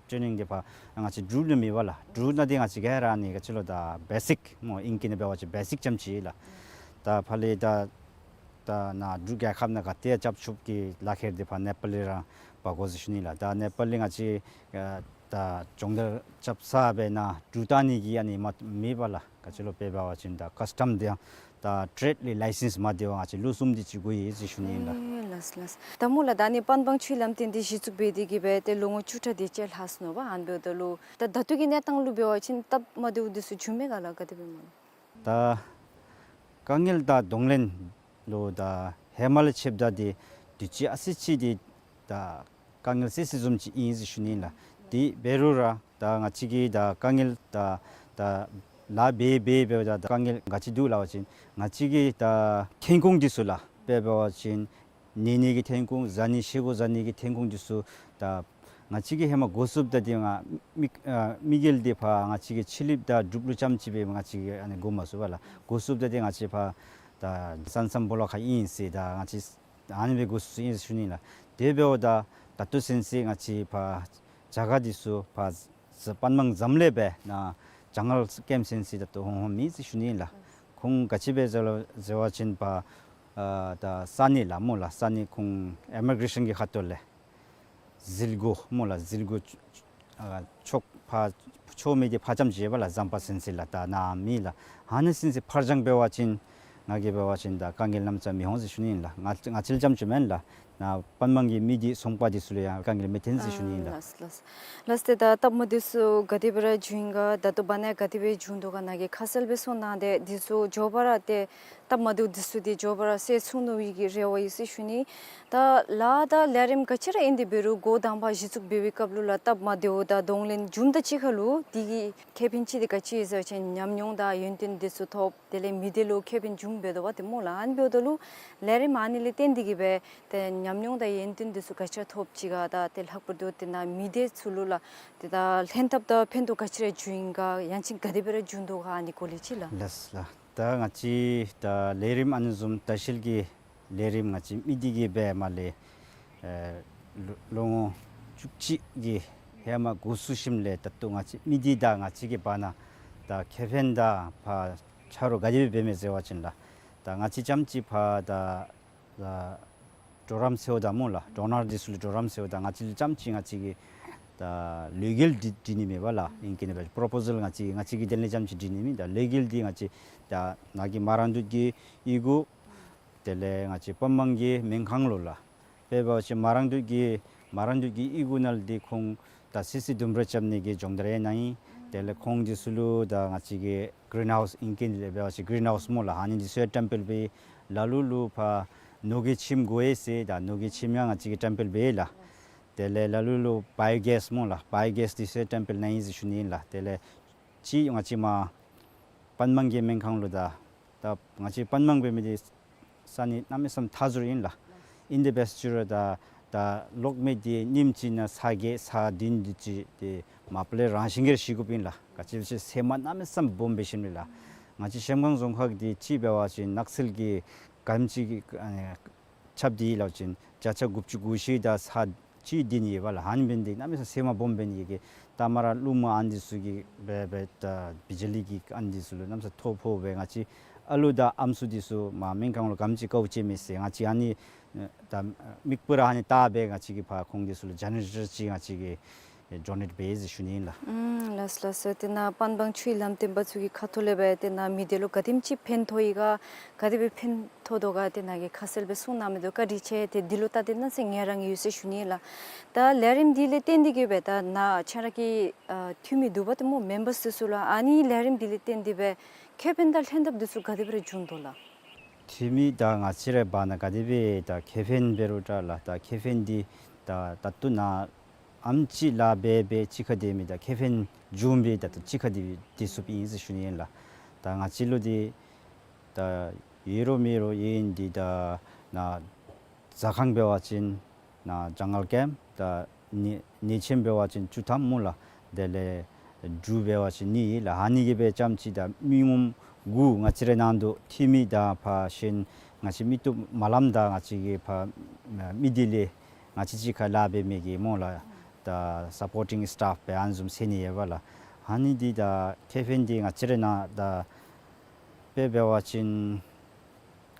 ཊེ་ནིང་འདི་ཕར་ང་བཅས་འབྲུག་ལུ་མེད་པ་ལགས། འབྲུག་ནང་འདི་ང་བཅས་ག་ར་ནི་ག་ཅི་ལོ་ད་བེ་སིཀ་སྨོ་ཨིང་སྐད་ནང་འབད་བ་ཅིན་བེ་སིཀ་ཙམ་ཅིག་ལགས། ད་ཕར་ལས་ད་ད་ནཱ་འབྲུག་རྒྱལ་ཁབ་ནང་ག་ཏེ་རྐྱབ་ཚུགསཔ་གི་ལག་ཁྱེར་འདི་ཕར་ནེ་པ་ལི་ར་འབག་དགོ་ཟེར་ཞུ་ནི་ལགས། ད་ནེ་པ་ལི་ང་བཅས་ཨ་ ད་སྦྱོང་བརྡར་རྐྱབ་ས་སྦེ་ནཱ་འགྲུལ་བཏང་ནི་གི་ཨ་ནི་མ་མེད་པས་ལགས། ག་ཅི་ལོ་དཔེ་འབད་བ་ཅིན་ད་ཀཱསི་ཊམ་དང་ད་ཊེཌ་ལས་ལའི་སེནསི་མ་བདེ་བར་ང་བཅས་ལོ་གསུམ་དེ་ཅིག་འགོར་ཡི་ཟེར་ཞུ་ནི་ཨིན་ལགས། ཨེ་ལགས་ལགས། ད་སྨོ་ལགས་ད་ཨ་ནི་པན་སྦང་ཆུའི་ལམ་སྟོན་འདི་གཞི་བཙུགས་འབད་དེ་གི་སྦེ་ཏེ་ལོ་ངོ་བཅུ་ཕྲག་དེ་ཅིག་ལྷག་སོ་ནུག་པ། ཨ་ནི་འབདཝ་ད་ལུ་ད་ད་ལྟོ་གི་གནས་སྟངས་ལུ་འབད་བ་ཅིན་སྟབས་མ་བདེཝ་འདི་ཚུ་བྱུང་མས་ག་ལགས། ག་དེ་སྦེ་སྨོ་ལགས། ད་དཀའ་ངལ་དང་གདོང་ལེན་ལུ་ད་ཧེ་མ་ལས་ཕྱདཔ་ད་དེ་དུས་ཅི་ཨ་ཙི་ཅིག་དེ་ད་དཀའ་ངལ་སེལ་སེལཝ་བཟུམ་ཅིག་ཨིན་ཟེར་ཞུ་ནི་ཨིན་ལགས། དེ་འབད་རུང་ར་ད་ང་བཅས་ཀྱི་ད་དཀའ་ངལ་ད་ད་ལཱ་འབད་འབད་འབདཝ་ད་ད་དཀའ་ངལ་ག་ཅི་འདུག་ལབ་པ་ཅིན་ང་བཅས་ཀྱི་ད་ཐོན་ཁུངས་འདི་ཚུ་ལགས། དཔེ་འབད་བ་ཅིན་ཉལ་ནི་གི་ཐོན་ཁུངས་བཟའ་ནི་བཞེས་སྒོ་བཟའ་ནི་གི་ཐོན་ཁུངས་འདི་ཚུ་ད་ང་བཅས་ཀྱིས་ཧེ་མ་འགོ་བཙུགསཔ་ད་དེ་ང་དམིགས་ཨ་དམིགས་ཡུལ་འདི་ཕར་ང་བཅས་ཀྱི་ཕྱི་གླིངཔ་དང་འབྲུགཔ་ལུ་རྐྱངམ་ཅིག་སྦེ་ང་བཅས་ཀྱིས་ཨ་ནི་འགོ་མ་བཙུགས་པས་ལགས། འགོ་བཙུགསཔ་ད་དེ་ང་བཅས་ཕར་ད་ས་མཚམས་སྦོ་ལོགས་ཁར་ཨིན་ཟེར་ད་ང་བཅས་ཨ་ནི་སྦེ་འགོ་བཙུགས་ཨིན་ཟེར་ཞུ་ནི་ལགས། དེ་འབདཝ་ད་ད་ལྟོ་ཚུན་ཚོད་ང་བཅས་ཕར་རྒྱ་གར་འདི་ཚུ་ཕར་ཟ་པན་སྦང་འཛམ་ལས་སྦེ་ནཱ་ཇང་གལ་ཀེམཔ་ཚུན་ཚོད་ད་ལྟོ་འོང་འོངམ་མེད་ཟེར་ཞུ་ནི་ཨིན་ལགས། ཁོང་ག་ཅི་སྦེ་ཟེར་ལོ་ཟེར་བ་ཅིན་ཕར་ཨ་ད་ས་གནས་ལགས་སྨོ་ལགས། ས་གནས་ཁོང་ཨི་མི་གྲེ་ཤཱན་གྱི་ཁ་ཐུག་ལས་འཛུལ་སྒོ་སྨོ་ལགས། འཛུལ་སྒོ་ཨ་ཆོག་ཕར་ཆོག་མི་འདི་ཕར་རྐྱངམ་ཅིག་ཡོད་པས་ལགས། ཟམ་པ་ཚུན་ཚོད་ལགས། ད་ནཱ་མེད་ལགས། ཨ་ནི་ཚུན་ཚོད་ཕར་འགྱངས་འབད་བ་ཅིན་ང་གིས་འབད་བ་ཅིན་ད་དཀའ་ངལ་གནམ་མེད་ས་མེད་མི་འོང་ཟེར་ཞུ་ནི་ཨིན་ལགས། ང་ང་བཅས་རྐྱངམ་ཅིག་མེན་ལགས། ནཱ་པན་སྦང་གི་མི་སྡེ་ཚོང་པ་འདི་ཚུ་ལུ་ཡང་དཀའ་ངལ་མི་འཐོན་ཟེར་ཞུ་ནི་ཨིན་ལགས། ལགས་ལགས། ལགས་ཏེ་ད་སྟབས་མ་བདེཝ་ཚུ་ག་དེ་སྦེ་ར་བྱུང་ཡི་ག་ད་ལྟོ་བར་ན་ག་དེ་སྦེ་བྱུང་དོ་ག་ནཱ་གིས་ཁ་གསལ་སྦེ་གསུང་གནང་སྟེ་འདི་ཚུ་མགྱོགས་པ་ར་ཏེ་སྟབས་མ་བདེཝ་འདི་ཚུ་ཏེ་མགྱོགས་པ་ར་སེལ་ཚུགས་ནི་གི་རེ་བ་ཡོད་ཟེར་ཞུ་ནི། ད་ལཱ་དང་ལས་རིམ་ག་ཅི་ར་ཨིན་ཏེ་འབད་རུང་འགོ་དང་པ་གཞི་བཙུགས་འབད་བའི་སྐབས་ལུ་ལགས་སྟབས་མ་བདེཝ་དང་གདོང་ལེན་བྱུངམ་ད་གཅིག་ཁར་ལུ་དེ་གི་ཁེ་ཕན་ཅིག་དེ་ག་ཅི་ཡོད་ཟེར་བ་ཅིན་ཉམས་མྱོང་དང་ཡོན་ཏན་འདི་ཚུ་ཐོབ། དེ་ལས་མི་སྡེ་ལུ་ཁེ་ཕན་བྱུང་འབད་དོ་བ་ཏེ་སྨོ་ལགས། ཨ་ནི་འབདཝ་ད་ལུ་ལས་རིམ་ཨ་ནི་ལས་བརྟེན་ཏེ་གི་སྦེ་ཏེ་ཉམས་མྱོང་དང་ཡོན་ཏན་འདི་ཚུ་ག་ཅི་ར་ཐོབ་ཅི་ག་ད་ཏེ་ལྷག་པར་དུ་ཏེ་ནཱ་མི་སྡེ་ཚུ་ལུ་ལགས་ཏེ་ད་ལྷན་ཐབས་དང་ཕན་ཐོགས་ག་ཅི་ར་བྱུང་ཡི་ག་ཡང་ཅིན་ག་དེ་སྦེ་ར་བྱུང་དོ་ག་ཨ་ནི་སྐོར་ལས་ཅིག་ལགས། ལགས་ལགས། ད་ང་བཅས་ད་ལས་རིམ་ཨ་ནི་བཟུམ་ལྟ་བཤལ་གྱི་ལས་རིམ་ང་བཅས་མི་སྡེ་གིས་འབད་མ་ལས་ཨེ་ལོ་ལོ་ངོ་བཅུ་གཅིག་གི་ཧེ་མ་འགོ་བཙུགས་ཞིནམ་ལས་ད་ལྟོ་ང་བཅས་མི་སྡེ་དང་ང་བཅས་ཀྱི་བར་ན་ད་ཁེ་ཕན་དང་ཕར་ཆ་རོགས་ག་དེ་སྦེ་འབད་མས་ཟེར་བ་ཅིན་ལགས། ད་ང་བཅས་རྐྱངམ་ཅིག་ཕར་ད་ད་གྲོགས་རམ་ཟེརཝ་ད་སྨོ་ལགས། ཌོ་ནར་འདི་ཚུ་ལུ་གྲོགས་རམ་ཟེརཝ་ད་ང་བཅས་ལུ་རྐྱངམ་ཅིག་ང་བཅས་ཀྱི་ད་ལས་འགུལ་འདི་འདི་ནི་མེད་པས་ལགས། ཨིང་སྐད་ནང་འབད་པྲོ་པོ་ཟལ་ང་བཅས་ང་བཅས་ཀྱི་དོན་ལས་རྐྱངམ་ཅིག་འདི་ནི་མེད། ད་ལས་འགུལ་འདི་ང་བཅས་ད་ནཱ་གི་མ་རང་འདོད་ཀྱི་གཡུས་སྒོ་དེ་ལས་ང་བཅས་པན་སྦང་གི་སྨན་ཁང་ལུ་ལགས། དཔེ་འབད་བ་ཅིན་མ་རང་འདོད་ཀྱི་མ་རང་འདོད་ཀྱི་གཡུས་སྒོ་ནང་ལུ་འདི་ཁོང་ད་སི་སི་ལྡུམ་ར་རྐྱབ་ནི་གི་སྦྱོང་བརྡར་ཡང་གནང་ཡི། དེ་ལས་ཁོང་འདི་ཚུ་ལུ་ད་ང་བཅས་ཀྱི་གིརིན་ཧའུསི་ཨིང་སྐད་ལས་འབད་བ་ཅིན་གིརིན་ཧའུསི་སྨོ་ལགས། ཨ་ནི་འདི་ཚུ་ཡང་བཀྲམ་སྤེལ་འབད་ཡི། ལ་ལུ་ལུ་ཕར་ནོར་གྱི་ཁྱིམ་དགོ་ཡི་ཟེར་ད་ནོར་གྱི་ཁྱིམ་ཡང་ང་བཅས་ཀྱིས་བཀྲམ་སྤེལ་འབད་ཡི་ལགས། དེ་ལས་ལ་ལུ་ལུ་བའི་ཡོ་གེསི་སྨོ་ལགས། བའི་ཡོ་གེསི་འདི་ཚུ་ཡང་བཀྲམ་སྤེལ་གནང་ཡི་ཟེར་ཞུ་ནི་ཨིན་ལགས། དེ་ལས་ཅིག་ང་བཅས་མར་པན་སྦང་གི་སྨན་ཁང་ལུ་ད་ད་ང་བཅས་པན་སྦང་འབད་མི་འདི་ས་གནས་གནམ་མེད་ས་མེད་མཐའ་ཟུར་ཨིན་ལགས། ཨིན་ཏེ་འབད་ཟེར་རུང་ད་ད་ལོག་མི་འདི་ཉིནམ་གཅིག་ནང་ཚར་བརྒྱད་ཚར་བདུན་འདི་ཅིག་ཏེ་མ་པ་ལས་རང་བཞིན་གྱིས་ར་ཤི་དགོཔ་ཨིན་ལགས། ག་ཅི་སྦེ་ཟེར་ཚེར་མ་གནམ་མེད་ས་མེད་སྦོམ་སྦེ་ཤི་མི་ལགས། ང་བཅས་གཞལམ་སྒང་རྫོང་ཁག་འདི་ཅིག་འབད་བ་ཅིན་ནགས་ཚལ་གྱི་གངམ་ཅིག་ཨ་ནི་ཁྱབ་སྟེ་ཡོད་ལབ་ཅིན་བརྒྱ་ཆ་དགུ་བཅུ་གོ་བཞི་དང་ཚར་གཅིག་འདི་ནི་ཡོད་པས་ལགས། ཨ་ནི་འབད་ནི་འདི་གནམ་མེད་ས་མེད་ཚེར་མ་སྦོམ་འབད་ནི་གིས་ད་མར་ར་ཀླུ་མོ་ཨ་ནི་འདི་ཚུ་གིས་འབད་འབད་ད་བི་ཇི་ལི་གི་ཨ་ནི་འདི་ཚུ་ལུ་གནམ་མེད་ས་མེད་ཐོ་ཕོག་སྦེ་ང་བཅས་ཨ་ལུ་དང་ཨམ་སྲུ་འདི་ཚུ་མར་སྨན་ཁང་ལུ་གངམ་ཅིག་དཀའཝ་སྤྱད་མས་ཟེར་ང་བཅས་ཨ་ནི་ད་མིག་སྤུ་ར་ཨ་ནི་བལྟ་སྦེ་ང་བཅས་ཀྱིས་ཕར་ཁོང་འདི་ཚུ་ལུ་ཇེ་ནེ་རེ་ཊར་ཅིག་ང་བཅས་ཀྱིས་ཌོ་ནེཊ་འབད་ཡི་ཟེར་ཞུ་ནི་ཨིན་ལགས། ཨུམ་ལགས་ལགས། ཏེ་ནཱ་པན་སྦང་ཆུའི་ལམ་སྟོན་པ་ཚུ་གི་ཁ་ཐུག་ལས་འབད་ཏེ་ནཱ་མི་སྡེ་ལུ་ག་དེམ་ཅིག་ཕན་ཐོགས་ཡི་ག་ག་དེ་སྦེ་ཕན་ཐོགས་དོ་ག་ཏེ་ནཱ་གིས་ཁ་གསལ་སྦེ་གསུང་གནང་མི་འདུག། བཀའ་དྲིན་ཆེ། ཏེ་འདི་ལུ་ད་ཏེ་ནཱ་ཚེ་ངལ་རངས་ཡོད་ཟེར་ཞུ་ནི་ལགས། ད་ལས་རིམ་འདི་ལས་བརྟེན་ཏེ་གི་སྦེ་ད་ནཱ་ཁྱེད་ར་གི་ཨ་འཐུས་མི་འདུག་པ་ཏེ་སྨོ་མེམ་བར་འདི་ཚུ་ལུ་ཨ་ནི་ལས་རིམ་འདི་ལས་བརྟེན་ཏེ་སྦེ་ཁེ་ཕན་དང་ལྷན་ཐབས་འདི་ཚུ་ག་དེ་སྦེ་ར་བྱུང་དོ་ལགས། འཐུས་མི་དང་ང་བཅས་རའི་བར་ན་ག་དེ་སྦེ་ད་ཁེ་ཕན་འབད་རུང་འདྲ་ལགས། ད་ཁེ་ཕན་འདི་ད་ད་ལྟོ་ནཱ་ཨམ་ཅིག་ལཱ་འབད་འབད་གཅིག་ཁར་སྡོད་མི་དང་ཁེ་ཕན་བྱུང་སྦེ་ད་ལྟོ་གཅིག་ཁར་སྡོད་སྡོད་ཚུགསཔ་ཨིན་ཟེར་ཞུ་ནི་ཨིན་ལགས། ད་ང་བཅས་ལུ་འདི་ད་ཡོད་རུང་མེད་རུང་ཡོད་ནི་འདི་ད་ནཱ་ཟ་ཁང་འབད་བ་ཅིན་ནཱ་ཇང་གལ་ཀེམཔ་ད་ནི་ནི་ཁྱིམ་འབད་བ་ཅིན་བཅུ་ཐམ་སྨོ་ལགས། དེ་ལས་འབྲུག་འབད་བ་ཅིན་གཉིས་ལགས། ཨ་ནི་གིས་སྦེ་རྐྱངམ་ཅིག་ད་མི་ངོམ་དགུ་ང་བཅས་རའི་ནང་དུ་འཐུས་མི་དང་ཕར་གཞན་ང་བཅས་མི་སྟོབས་མ་ལམ་དང་ང་བཅས་ཀྱི་ཕར་མི་སྡེ་ལས་ང་བཅས་གཅིག་ཁར་ལཱ་འབད་མི་གི་སྨོ་ལགས། ད་སཔོར་ཊིང་སི་ཊཱཕ་སྦེ་ཨ་ནི་བཟུམ་ཟེར་ནི་ཡོད་པས་ལགས། ཨ་ནི་འདི་ད་ཁེ་ཕན་འདི་ང་བཅས་རའི་ནང་ད་དཔེ་འབད་བ་ཅིན་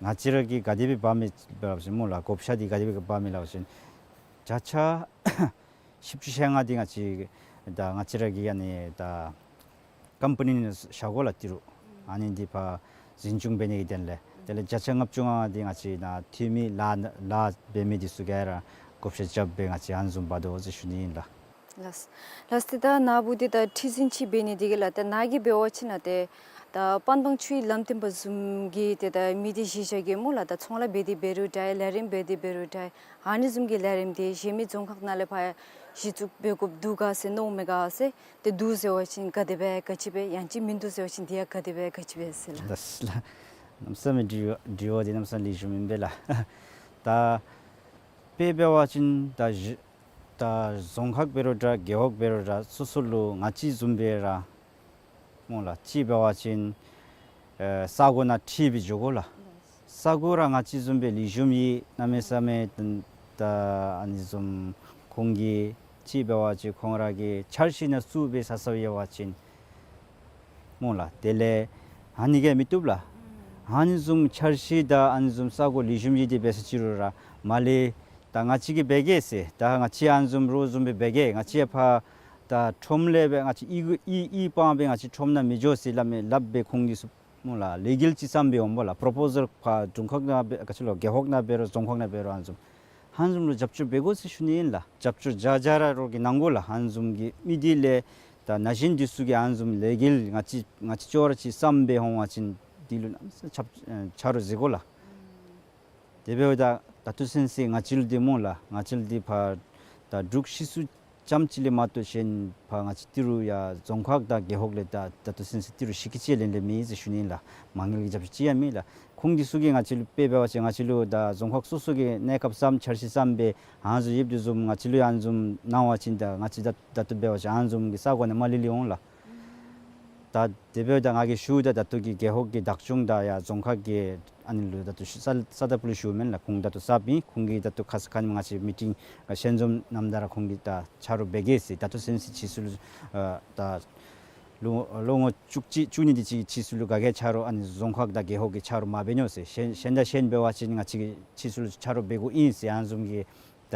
ང་བཅས་ར་གིས་ག་དེ་སྦེ་འབག་མི་འབད་བ་ཅིན་སྨོ་ལགས། བགོ་བཤའ་འདི་ག་དེ་སྦེ་འབག་མི་ལབ་པ་ཅིན་བརྒྱ་ཆ་བཞི་བཅུ་ཞེ་ལྔ་འདི་ང་བཅས་ ད་ང་བཅས་ར་གི་ཨ་ནི་ད་ཀམ་པ་ནི་ནང་བཞག་དགོ་ལགས་ཏི་རུ། ཨ་ནི་འདི་ཕར་འཛིན་སྐྱོང་འབད་ནི་གི་དོན་ལས། དེ་ལས་བརྒྱ་ཆ་ལྔ་བཅུ་ང་འདི་ང་བཅས་ནཱ་འཐུས་མི་ལཱ་ལཱ་འབད་མི་འདི་ཚུ་ག་ར་བགོ་བཤའ་རྐྱབ་སྦེ་ང་བཅས་ཨ་ནི་བཟུམ་འབད་དོ་ཟེར་ཞུ་ནི་ཨིན་ལགས། ལགས། ལགས་ཏེ་ད་ནཱ་བུ་འདི་ད་ཁྲི་འཛིན་ཅིག་འབད་ནི་འདི་གིས་ལགས་ཏེ་ནཱ་གིས་འབད་བ་ཅིན་ལགས་ཏེ་ད་པན་པང་ཆུའི་ལམ་སྟོན་པ་བཟུམ་གྱི་ཏེ་ད་མི་སྡེ་གཞི་བཞག་གི་སྨོ་ལགས། ད་ཚོང་ལཱ་འབད་དེ་འབད་རུང་འདྲ་ལས་རིམ་འབད་དེ་འབད་རུང་འདྲ་ཨ་ནི་བཟུམ་གྱི་ལས་རིམ་འདི་གཞན་མི་རྫོང་ཁག་ནང་ལས་ཕར་གཞི་བཙུགས་འབད་དགོཔ་འདུག་ག་ཟེར་མནོཝ་མས་ག་ཟེར། ཏེ་འདུག་ཟེར་བ་ཅིན་ག་དེ་སྦེ་ག་ཅི་སྦེ། ཡང་ཅིན་མིན་འདུག་ཟེར་བ་ཅིན་དེ་ཡང་ག་དེ་སྦེ་ག་ཅི་སྦེ་ཟེར་ལགས། ལགས་ལགས། གནམ་མེད་ས་མེད་དྲི་བ་དྲི་བ་འདི་གནམ་མེད་ས་མེད་ལེགས་ཤོམ་ཨིན་པས་ལགས། ད་དཔེ་འབད་བ་ཅིན་ད་གཞི་ད་རྫོང་ཁག་འབད་རུང་འདྲ་རྒེད་འོག་འབད་རུང་འདྲ་སོ་སོ་ལུ་ང་བཅས་བཟུམ་སྦེ་ར་སྨོ་ལགས། གཅིག་འབད་བ་ཅིན་ཨེ་ས་གོ་ནང་འཁྲིལ་སྦེ་འགྱོ་དགོ་ལགས། ས་གོ་ར་ང་བཅས་བཟུམ་སྦེ་ལེགས་ཤོམ་ཡོད། གནམ་མེད་ས་མེད་ད་ཨ་ནི་བཟུམ་ཁོང་གིས་གཅིག་འབད་བ་ཅིན་ཁོང་ར་གི་འཆར་གཞི་ནང་བཙུགས་སྦེ་ས་ས་ཡོད་པ་ཅིན་སྨོ་ལགས། དེ་ལས་ཨ་ནི་གིས་མི་བཏུབ་ལགས། ཨ་ནི་བཟུམ་འཆར་གཞི་དང་ཨ་ནི་བཟུམ་ས་གོ་ལེགས་ཤོམ་ཡོད་དེ་འབད་ས་ཅི་རུང་ར་མར་ལས་ད་ང་བཅས་ཀྱིས་འབད་གེ་ཟེར། ད་ང་བཅས་ཨ་ནི་བཟུམ་རོགས་བཟུམ་སྦེ་འབད་གེ། ང་བཅས་ཕར་ད་ཁྲོམ་ལས་སྦེ་ང་བཅས་ཨི་ཨི་ཨི་སྤང་སྦེ་ང་བཅས་ཁྲོམ་ནང་མི་འགྱོ་ཟེར་སླབ་མི་སླབ་སྦེ་ཁོང་གིས་སུ་སྨོ་ལགས་ལས་འགུལ་ཅིག་བརྩམས་སྦེ་འོངམ་ལགས། པོརོ་པོ་ཟཱལ་ཕར་རྫོང་ཁག་ནང་འབད་ག་ཅི་ལོ་རྒེད་འོག་ནང་འབད་རུང་རྫོང་ཁག་ནང་འབད་རུང་ཨ་ནི་བཟུམ་ཨ་ནི་བཟུམ་ལུ་རྒྱབ་སྐྱོར་འབད་དགོ་ཟེར་ཞུ་ནི་ཨིན་ལགས། རྒྱབ་སྐྱོར་བརྒྱ་ཆ་ར་རོགས་ཀྱིས་གནང་དགོ་ལགས། ཨ་ནི་བཟུམ་གྱི་མི་སྡེ་ལས་ད་ན་གཞོན་འདི་ཚུ་གིས་ཨ་ནི་བཟུམ་ལས་འགུལ་ང་བཅས་ང་བཅས་ཅོག་ར་ཅིག་བརྩམས་སྦེ་འོང་བ་ཅིན་འདི་ལུ་གནམ་མེད་ས་མེད་ཆ་རོགས་མཛད་དགོ་ལགས། དེ་འབདཝ་ད་ད་ལྟོ་ཚུན་ཚོད་ང་བཅས་ལུ་འདི་སྨོ་ལགས། ང་བཅས་ལུ་འདི་ཕར་ད་འབྲུག་སྤྱི་ཚོགས་ཙམ་ཅིག་ལས་མ་གཏོགས་གཞན་ཕར་ང་བཅས་ཏི་རུ་ཡར་རྫོང་ཁག་དང་རྒེད་འོག་ལས་ད་ད་ལྟོ་ཚུན་ཚོད་ཏི་རུ་གཞི་བཀོད་ཅིག་ལེན་ལེན་མེད་ཟེར་ཞུ་ནི་ལགས། མ་དངུལ་གྱི་རྒྱབ་སྐྱོར་ཅིག་ཡང་མེད་ལགས། ཁོང་འདི་ཚུ་གིས་ང་བཅས་ལུ་དཔེ་འབད་བ་ཅིན་ང་བཅས་ལུ་ད་རྫོང་ཁག་སོ་སོ་གི་གནས་སྐབས་བརྩམས་འཆར་གཞི་བརྩམས་སྦེ་ཨ་ནི་བཟུམ་ཡོདཔ་དེ་བཟུམ་ང་བཅས་ལུ་ཡང་ཨ་ནི་བཟུམ་གནང་བ་ཅིན་ད་ང་བཅས་ད་ད་ལྟོ་འབད་བ་ཅིན་ཨ་ནི་བཟུམ་གྱི་ས་གོ་ནང་མར་ལས་ལས་འོང་ལགས། ད་དེ་འབདཝ་ད་ང་གིས་ཞུཝ་ད་ད་ལྟོ་གི་རྒེད་འོག་གི་བདག་སྐྱོང་དང་ཡར་རྫོང་ཁག་གི་ཨ་ནི་ལུ་ད་ལྟོ་ཞུ་ས་ས་ད་པུ་ལུ་ཞུཝ་མེན་ལགས། ཁོང་ད་ལྟོ་གསརཔ་ཨིན། ཁོང་གིས་ད་ལྟོ་ཁ་ཙ་ཁ་ཉིནམ་ང་བཅས་མི་ཊིང་ཞལ་འཛོམས་གནངམ་ད་ར་ཁོང་གིས་ད་ཆ་རོགས་འབད་གེ་ཟེར། ད་ལྟོ་ཚུན་ཚོད་ཕྱིས་སུ་ལུ་ཨ་ད་ལོ་ལོ་ངོ་བཅུ་གཅིག་བཅུ་གཉིས་དེ་ཅིག་ཕྱིས་སུ་ལུ་ག་གིས་ཆ་རོགས་ཨ་ནི་རྫོང་ཁག་དང་རྒེད་འོག་གིས་ཆ་རོགས་མ་འབད་ནི་ཟེར། གཞན་གཞན་དང་གཞན་འབད་བ་ཅིན་ང་བཅས་ཀྱིས་ཕྱིས་སུ་ལུ་ཆ་རོགས་འབད་དགོཔ་ཨིན་ཟེར་ཨ་ནི་བཟུམ་གྱི་ད་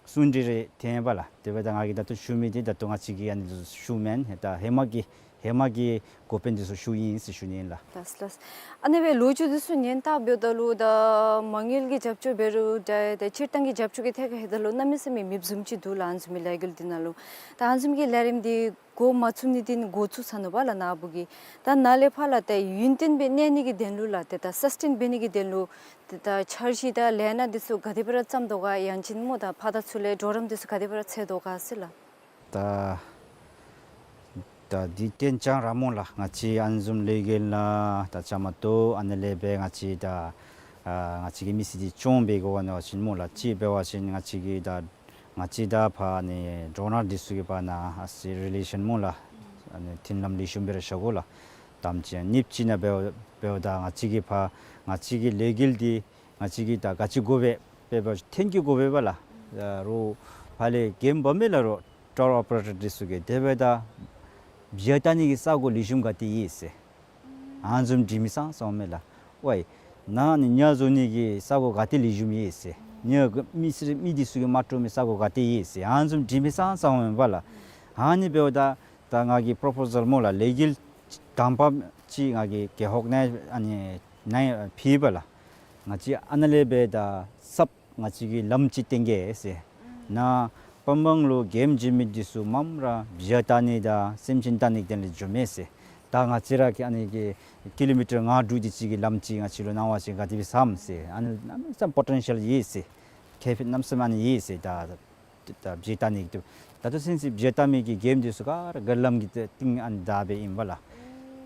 གསུང་གྲོས་རེ་ཐོན་པས་ལགས། དེ་འབདཝ་ད་ང་གིས་ད་ལྟོ་ཞུ་མི་འདི་ད་ལྟོ་ང་བཅས་ཀྱིས་ཨ་ནི་ཞུཝ་མེན། ད་ཧེ་མ་གི་ཧེ་མ་གི་འགོ་དཔོན་འདི་ཚུ་ཞུཝ་ཨིན་ཟེར་ཞུ་ནི་ཨིན་ལགས། ལགས་ལགས། ཨ་ནི་སྦེ་ལོ་རྒྱུས་འདི་ཚུ་ཉན་བལྟཝ་ད་ལུ་ད་མ་དངུལ་གྱི་རྒྱབ་སྐྱོར་འབད་རུང་འདྲ་ད་སྤྱིར་བཏང་གི་རྒྱབ་སྐྱོར་གྱི་ཐད་ཁར་ལྷོདཔ་ད་ལུ་གནམ་མེད་ས་མེད་མེདཔ་བཟུམ་ཅིག་འདུག་ལགས། ཨ་ནི་བཟུམ་མའི་ལས་འགུལ་འདི་ནང་ལུ་ད་ཨ་ནི་བཟུམ་གྱི་ལས་རིམ་འདི་འགོ་མ་བཙུགས་ནི་འདི་འགོ་བཙུགས་ཚར་ནུག་པ་ལགས་ནཱ་བུ་གིས། ད་ནཱ་ལས་ཕར་ལགས་ཏེ་ཡུན་བརྟན་སྦེ་གནས་ནི་གི་དོན་ལུ་ལགས་ཏེ་ད་སཱསི་ཊེན་འབད་ནི་གི་དོན་ལུ་ཏེ་ད་འཆར་གཞི་དང་ལས་སྣ་འདི་ཚུ་ག་དེ་སྦེ་ར་བརྩམས་དོ་ག། ཡང་ཅིན་སྨོ་ད་ཕར་དང་ཚུར་ལས་གྲོགས་རམ་འདི་ཚུ་ག་དེ་སྦེ་ར་འཚོལ་དོ་ག་ཟེར་ལགས། ད་ད་འདི་གཏན་འཇགས་ར་སྨོ་ལགས། ང་བཅས་ཨ་ནི་བཟུམ་ལས་འགུལ་ནང་ད་བཅའ་མར་གཏོགས་ཨ་ནི་ལས་སྦེ་ང་བཅས་ད་ཨ་ང་བཅས་ཀྱི་མི་སེར་འདི་སྐྱོང་འབད་དགོ་ནི་བ་ཅིན་སྨོ་ལགས། གཅིག་འབད་བ་ཅིན་ང་བཅས་ཀྱི་ད་ང་བཅས་དང་ཕར་ཨ་ནི་ཌོ་ནར་འདི་ཚུ་གི་བར་ན་ཨ་ཙི་རི་ལེ་ཤཱན་སྨོ་ལགས། ཨ་ནི་མཐུན་ལམ་ལེགས་ཤོམ་སྦེ་ར་བཞག་དགོ་ལགས། དང་པ་ཅིག་གཉིས་པ་ཅིག་ནང་འབདཝ་འབདཝ་ད་ང་བཅས་ཀྱི་ཕར་ང་བཅས་ཀྱི་ལས་འགུལ་འདི་ང་བཅས་ཀྱིས་ད་ག་ཅི་དགོ་པས་དཔེ་འབད་བ་ཅིན་ཐོན་སྐྱེད་དགོ་པས་པ་ལགས། ཨ་རོགས་ཕར་ལས་འགེམས་འབག་མི་ལགས་རོགས་ཊུར་ཨོ་པ་རེ་ཊར་འདི་ཚུ་གིས་དེ་འབདཝ་ད་བཞག་བཏང་ནི་གི་ས་གོ་ལེགས་ཤོམ་ག་ཏེ་ཡོད་ཟེར། ཨ་ནི་བཟུམ་འདྲི་མི་ཙང་ཙང་འོང་མས་ལགས། ཝའི་ནཱ་ནི་ཉ་བཟོ་ནི་གི་ས་གོ་ག་ཏེ་ལེགས་ཤོམ་ཡོད་ཟེར། ཉ་གི་མི་སེར་མི་འདི་ཚུ་གིས་མ་སྤྲོ་མི་ས་གོ་ག་ཏེ་ཡོད་ཟེར། ཨ་ནི་བཟུམ་འདྲི་མི་ཙང་ཙང་འོང་མས་པ་ལགས། ཨ་ནི་འབདཝ་ད་ད་ང་གིས་པོརོ་པོ་ཟཱལ་སྨོ་ལགས་ལས་འགུལ་དང་པ་ཅིག་ང་གིས་རྒེད་འོག་ནང་ཨ་ནི་ནང་ཕུལ་བས་ལགས། ང་བཅས་ཨ་ནཱ་ལས་འབད་ད་གསརཔ་ང་བཅས་ཀྱིས་ལམ་ཅིག་བཏོན་གེ་ཟེར། ནཱ་པན་སྦང་ལུ་འགེམས་བྱོན་མི་འདི་ཚུ་མངམ་ར་བཞག་བཏང་ནི་དང་སེམས་ཅན་བཏང་ནི་གི་དོན་ལས་འགྱོཝ་མས་ཟེར། ད་ང་བཅས་ར་གིས་ཨ་ནི་གི་ཀི་ལོ་མི་ཊར་ལྔ་དྲུག་དེ་ཅིག་གི་ལམ་ཅིག་ང་བཅས་ལུ་གནང་བ་ཅིན་ག་དེ་སྦེ་བསམ་ཟེར། ཨ་ནི་གནམ་མེད་ས་མེད་པོ་ཊེན་ཤཱལ་ཡོད་ཟེར། ཁེ་ཕན་གནམ་མེད་ས་མེད་ཨ་ནི་ཡོད་ཟེར། ད་ད་བཞག་བཏང་ནི་གི་ད་ད་ལྟོ་ཚུན་ཚོད་བཞག་བཏང་མི་གི་འགེམས་འདི་ཚུ་ག་ར་གར་ལམ་གྱི་སྟེང་ཨ་ནི་བདའ་སྦེ་ཨིན་པས་ལགས།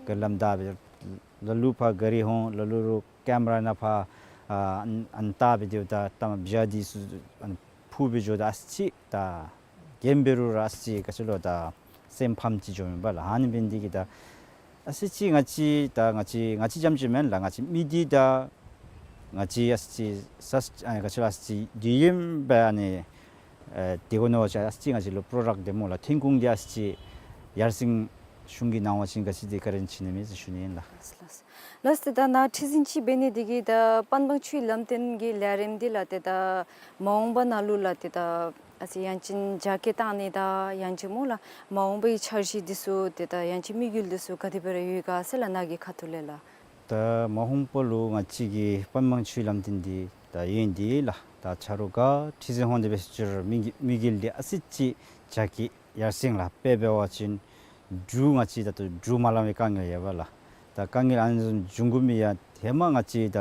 གར་ལམ་བདའ་སྦེ་ལ་ལུ་ཕར་ག་རི་ཧོང་ལ་ལུ་རུ་ཀེམ་ར་ནང་ཕར་ཨ་ཨ་ནི་བལྟ་སྦེ་སྡོདཔ་ད་ད་བཞག་འདི་ཚུ་ཨ་ནི་འཕུར་སྦེ་འགྱོཝ་ད་ཨ་ཙི་ཅིག་ད་འགེམས་འབད་རུང་ར་ཨ་ཙི་ཅིག་ག་ཅི་ལོ་ད་སེམས་ཕམ་ཅིག་འགྱོཝ་ཨིན་པས་ལགས། ཨ་ནི་འབད་ནི་འདི་གིས་ད་ཨ་ཙི་ཅིག་ང་བཅས་ད་ང་བཅས་ང་བཅས་རྐྱངམ་ཅིག་མེན་ལགས། ང་བཅས་མི་སྡེ་དང་ང་བཅས་ཨ་ཙི་ཅིག་ས་ཨ་ག་ཅི་ལོ་ཨ་ཙི་ཅིག་དུས་ཡུན་སྦེ་ཨ་ནི་ཨེ་དེ་གོ་ནི་བ་ཅིན་ཨ་ཙི་ཅིག་ང་བཅས་ལུ་པྲོ་ཌཀཊ་འདི་སྨོ་ལགས་ཐོན་ཁུངས་འདི་ཨ་ཙི་ཅིག་ཡར་སེང་གཞུང་གིས་གནང་བ་ཅིན་ག་ཅི་འདི་བཀའ་དྲིན་ཆེ་ནི་མས་ཟེར་ཞུ་ནི་ཨིན་ལགས། ལགས་ལགས། ལགས་ཏེ་ད་ནཱ་ཁྲི་འཛིན་ཅིག་འབད་ནི་འདི་གིས་ད་པན་སྦང་ཆུའི་ལམ་སྟོན་གྱི་ལས་རིམ་འདི་ལགས་ཏེ་ད་མ་འོངས་པ་ནང་ལུ་ལགས་ཏེ་ད་ ཨ་ཙི་ཡང་ཅིན་རྒྱ་སྐྱེད་བཏང་ནི་དང་ཡང་ཅིན་སྨོ་ལགས་མ་འོངས་པའི་འཆར་གཞི་འདི་ཚུ་ཏེ་ད་ཡང་ཅིན་དམིགས་ཡུལ་འདི་ཚུ་ག་དེ་སྦེ་ར་ཡོད་ག་ཟེར་ལགས་ནཱ་གི་ཁ་ཐུག་ལས་ལགས། ད་མ་འོངས་པ་ལུ་ང་བཅས་ཀྱི་པན་མང་ཆུའི་ལམ་སྟོན་འདི་ད་ཡོན་འདི་ལགས་ད་ཆ་རོགས་ག་ཁྲི་འཛིན་ཧོང་དེ་སྦེ་ཞུ་རུང་དམིགས་དམིགས་ཡུལ་འདི་ཨ་ཙི་ཅིག་རྒྱ་སྐྱེད་ཡར་སེང་ལགས། དཔེ་འབད་བ་ཅིན་འབྲུག་ང་བཅས་ད་ལྟོ་འབྲུག་མ་ལང་བའི་དཀའ་ངལ་ཡོད་པ་ལགས། ད་དཀའ་ངལ་ཨ་ནི་བཟུམ་འབྱུང་དགོ་མི་ཡང་ཧེ་མ་ང་བཅས་ད་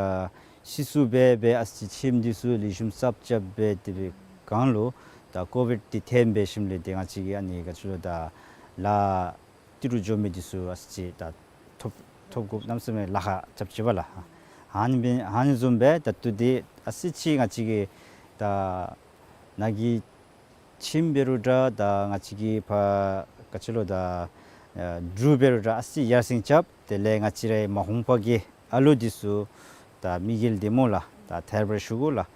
ཕྱིས་སུ་སྦེ་སྦེ་ཨ་ཙི་ཁྱིམ་འདི་ཚུ་ལེགས་ཤོམ་གསརཔ་རྐྱབ་སྦེ་དེ་སྦེ་སྒང་ལུ་ད་ཀོ་བིཌ་འདི་ཐོན་འབད་ཞིནམ་ལས་ཏེ་ང་བཅས་ཀྱི་ཨ་ནི་ག་ཅི་ལོ་ད་ལཱ་ཏི་རུ་འགྱོ་མི་འདི་ཚུ་ཨ་ཙི་ད་ཐོབ་ཐོབ་དགོཔ་གནམ་མེད་ས་མེད་ལཱ་ཁག་རྐྱབ་ཅི་པ་ལགས། ཨ་ནི་སྦེ་ཨ་ནི་བཟུམ་སྦེ་ད་ལྟོ་འདི་ཨ་ཙི་ཅིག་ང་བཅས་ཀྱི་ད་ནཱ་གི་ཁྱིམ་འབད་རུང་འདྲ་ད་ང་བཅས་ཀྱི་ཕར་ག་ཅི་ལོ་ད་ཨ་འབྲུག་འབད་རུང་འདྲ་ཨ་ཙི་ཡར་སེང་རྐྱབ། དེ་ལས་ང་བཅས་རའི་མ་འོངས་པ་གི་ཨ་ལུ་འདི་ཚུ་ད་དམིགས་ཡུལ་འདི་སྨོ་ལགས་ད་ཐད་རི་བ་རི་ཞུ་དགོ་ལགས།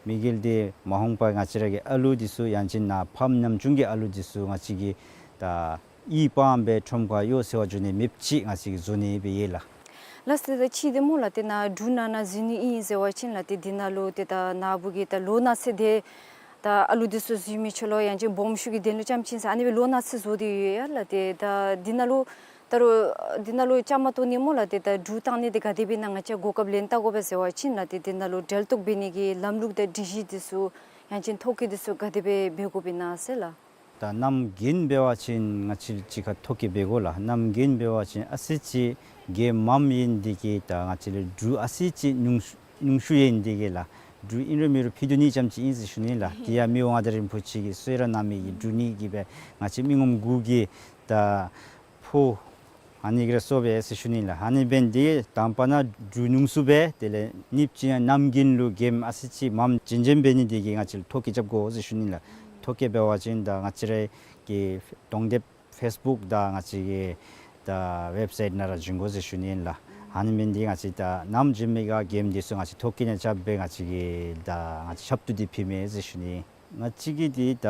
དམིགས་ཡུལ་འདི་མ་འོངས་པ་ང་བཅས་ར་གི་ཨ་ལུ་འདི་ཚུ་ཡང་ཅིན་ནཱ་ཕམ་ནམ་རྒྱུན་གྱི་ཨ་ལུ་འདི་ཚུ་ང་བཅས་ཀྱིས་ད་ཡིད་དཔང་སྦེ་ཁྲོམ་ཁར་གཡོག་འཚོལ་བར་འགྱོ་ནི་མེདཔ་ཅིག་ང་བཅས་ཀྱིས་བཟོ་ནི་སྦེ་ཡོད་ལགས། ལགས་སོ། ད་ཅི་འདི་སྨོ་ལགས་ཏེ་ནཱ་འབྲུག་ནང་ན་འཛུལ་ནི་ཨིན་ཟེར་བ་ཅིན་ལགས་ཏེ་འདི་ནང་ལུ་ཏེ་ད་ནཱ་བུ་གིས་ད་ལོ་ན་ཚོད་དེ་ད་ཨ་ལུ་འདི་ཚུ་འཛུལ་མི་ཆོ་ལོ་ཡང་ཅིན་སྦོམ་ཆུང་གི་དོན་ལུ་རྐྱངམ་ཅིག་ཨིན་ཟེར་ཨ་ནི་སྦེ་ལོ་ན་ཚོད་བཟོ་སྟེ་ཡོད་ཡ་ལགས། ཏེ་ད་འདི་ནང་ལུ་ད་རུང་འདི་ནང་ལུ་བཅའ་མར་གཏོགས་ནི་སྨོ་ལགས་ཏེ་ད་འབྲུག་བཏང་ནི་འདི་ག་དེ་སྦེ་ཨིན་ན་ང་བཅས་གོ་སྐབས་ལེན་བལྟ་དགོ་པས་ཟེར་བ་ཅིན་ལགས་ཏེ་འདི་ནང་ལུ་འབྲེལ་གཏོགས་འབད་ནི་གི་ལམ་ལུགས་དང་སྒྲིག་གཞི་འདི་ཚུ་ཡང་ཅིན་ཐོ་བཀོད་འདི་ཚུ་ག་དེ་སྦེ་འབད་དགོཔ་ཨིན་ན་ཟེར་ལགས། ད་གནམ་དགུན་འབད་བ་ཅིན་ང་བཅས་གཅིག་ཁར་ཐོ་བཀོད་འབད་དགོ་ལགས། གནམ་དགུན་འབད་བ་ཅིན་ཨ་ཙི་ཅིག་གེམ་མངམ་ཨིན་དེ་གིས་ད་ང་བཅས་ལུ་འབྲུག་ཨ་ཙི་ཅིག་ཉུང་ཉུང་ཤོས་ཨིན་དེ་གིས་ལགས། འབྲུག་ཨིན་རུང་མེན་རུང་ཕུལ་དོ་ནི་རྐྱངམ་ཅིག་ཨིན་ཟེར་ཞུ་ནི་ལགས། དེ་ཡང་མི་དབང་མངའ་བདག་རིན་པོ་ཆེ་གིས་གསོལ་རས་གནང་མི་གི་འབྲུག་ནི་གི་སྦེ་ང་བཅས་མི་ངོམ་དགུ་གིས་ད་ཕོ་ཨ་ནི་གི་རེ་སོ་སྦེ་ཟེར་ཞུ་ནི་ལགས། ཨ་ནི་འབད་ནི་དེ་གིས་དང་པ་ནཱ་འབྲུག་ཉུང་སུ་སྦེ་དེ་ལས་གཉིས་པ་ཅིག་ཡང་གནམ་དགུན་ལུ་གེམ་ཨ་ཙི་ཅིག་མངམ་ཅན་ཅན་འབད་ནི་དེ་གིས་ང་བཅས་ལུ་ཐོ་བཀོད་རྐྱབ་དགོ་ཟེར་ཞུ་ནི་ལགས། ཐོ་བཀོད་འབད་བ་ཅིན་ད་ང་བཅས་རའི་གི་གདོང་དེབ་ཕེསི་བུཀ་དང་ང་བཅས་ཀྱི་ད་ཝེབ་སའིཊ་ནང་ར་བྱིན་དགོ་ཟེར་ཞུ་ནི་ཨིན་ལགས། ཨ་ནི་འབད་ནི་དེ་གིས་ང་བཅས་ད་ནམ་བྱིན་མི་གི་གེམ་འདི་ཚུ་ང་བཅས་ཐོ་བཀོད་ནང་རྐྱབ་སྦེ་ང་བཅས་ཀྱིས་ད་ང་བཅས་ཞབས་ཏོག་འདི་ཕུལ་མས་ཟེར་ཞུ་ནི། ང་བཅས་ཀྱི་འདི་ད་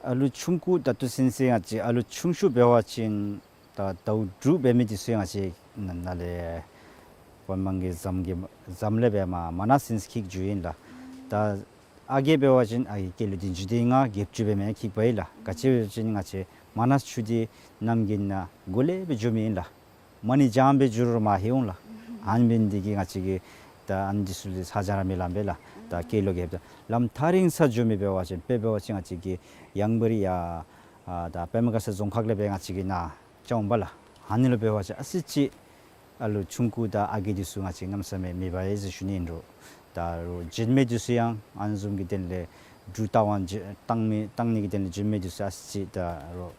ཨ་ལུ་ཆུང་ཀུ་ད་ལྟོ་ཚུན་ཚོད་ང་བཅས་ཨ་ལུ་ཆུང་ཤོས་འབད་བ་ཅིན་ད་ཟླཝ་དྲུག་འབད་མི་འདི་ཚུ་ང་བཅས་ནཱ་ནཱ་ལས་པན་མང་གི་ཟམ་གྱི་ཟམ་ལས་སྦེ་མ་མ་ན་སིནསི་ཁྱིད་འགྱོཝ་ཨིན་ལགས། ད་ཨ་རྒས་འབད་བ་ཅིན་ཨ་རྒས་སྐྱེས་ལོ་བདུན་ཅུ་དོན་ལྔ་བརྒྱད་ཅུ་འབད་མི་ཁྱིད་པ་ཨིན་ལགས། ག་ཅི་འབད་བ་ཅིན་ང་བཅས་མ་ན་ཆུ་འདི་གནམ་དགུན་ནང་གོ་ལེ་སྦེ་འགྱོ་མི་ཨིན་ལགས། མ་ཎི་བགྱང་སྦེ་འགྱོ་རུང་མར་ལྷོད་འོང་ལགས། ཨ་ནི་འབད་ནི་དེ་གིས་ང་བཅས་ཀྱིས་ད་ཨ་ནི་འདི་ཚུ་ལུ་ཚ་གྱང་ར་མི་ལང་པས་ལགས། ད་སྐྱེས་ལོ་རྒསཔ་ད་ལམ་ཐག་རིང་ས་འགྱོ་མི་འབད་བ་ཅིན་དཔེ་འབད་བ་ཅིན་ང་བཅས་ཀྱི་ཡང་བར་ཡ་ཨ་ད་པདྨ་དགའ་ཚལ་རྫོང་ཁག་ལས་སྦེ་ང་བཅས་ཀྱི་ནཱ་བཅར་འོང་པས་ལགས། ཨ་ནི་ལུ་འབད་བ་ཅིན་ཨ་ཙི་ཅིག་ཨ་ལུ་ཆུང་ཀུ་དང་ཨ་རྒས་འདི་ཚུ་ང་བཅས་གནམ་མེད་ས་མེད་མེད་པས་ཟེར་ཞུ་ནི་ཨིན་རུང་ད་རུང་བྱིན་མི་འདི་ཚུ་ཡང་ཨ་ནི་བཟུམ་གྱི་དོན་ལས་འབྲུག་རྟ་དབང་བྱིན་བཏང་མི་བཏང་ནི་གི་དོན་ལས་བྱིན་མི་འདི་ཚུ་ཨ་ཙི་ཅིག་ད་རུང་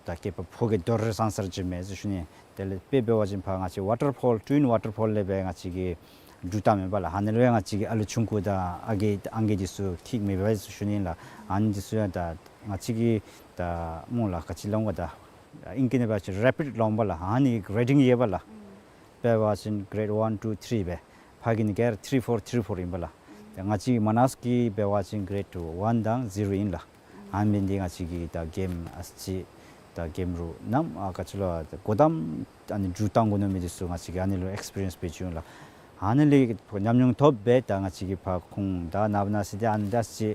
ད་སྐྱེས་པ་ཕོ་སྐྱེས་དོ་རུང་ཟང་ཟང་ར་བྱིན་མས་ཟེར་ཞུ་ནི། དེ་ལས་དཔེ་འབད་བ་ཅིན་ཕར་ང་བཅས་ཝ་ཊར་ཕོལ་ཊུ་ཝིན་ཝ་ཊར་ཕོལ་ལས་སྦེ་ང་བཅས་ཀྱིས་འབྲུག་བཏང་མེན་པ་ལགས། ཨ་ནི་ལུ་ཡང་ང་བཅས་ཀྱི་ཨ་ལུ་ཆུང་ཀུ་དང་ཨ་རྒས་ཨང་རྒས་འདི་ཚུ་ཁྱིད་མེད་པས་ཟེར་ཞུ་ནི་ལགས། ཨ་ནི་འདི་ཚུ་ཡང་ད་ང་བཅས་ཀྱིས་ད་སྨོ་ལགས་ག་ཅི་སླབ་འོང་ག་ད་ཨིང་སྐད་ནང་འབད་བ་ཅིན་རེ་པིཌ་སླབ་འོང་པ་ལགས། ཨ་ནི་གི་རེ་ཊིང་ཡོད་པ་ལགས། དཔེ་འབད་བ་ཅིན་གྲེཌ་ཝན་ཊུ་ཐྲི་སྦེ་ཕར་གྱི་ནི་གྲེཌ་ཐྲི་ཕོར་ཐྲི་ཕོར་ཨིན་པ་ལགས། ཏེ་ང་བཅས་མ་ན་སི་གི་འབད་བ་ཅིན་གྲེཌ་ཝན་དང་ཟི་རོ་ཨིན་ལགས། ཨ་ནི་འབད་ནི་དེ་གིས་ང་བཅས་ཀྱིས་ད་གེམ་ཨ་ཙི་ད་གེམ་རུང་ནམ་ཨ་ག་ཅི་ལོ་ད་གོ་དམ་ཨ་ནི་འབྲུག་བཏང་དགོ་མནོ་མི་འདི་ཚུ་ང་བཅས་ཀྱིས་ཨ་ནི་ལུ་ཨེགསི་པི་རི་ཡེནསི་འབད་བྱུང་ལགས། ཨ་ནི་ལས་ཉམས་མྱོང་ཐོབ་སྦེ་ད་ང་བཅས་ཀྱིས་ཕར་ཁོང་ད་ནངས་པ་གནངས་ཚེ་འདི་ཨ་ནི་ད་ཨ་ཙི་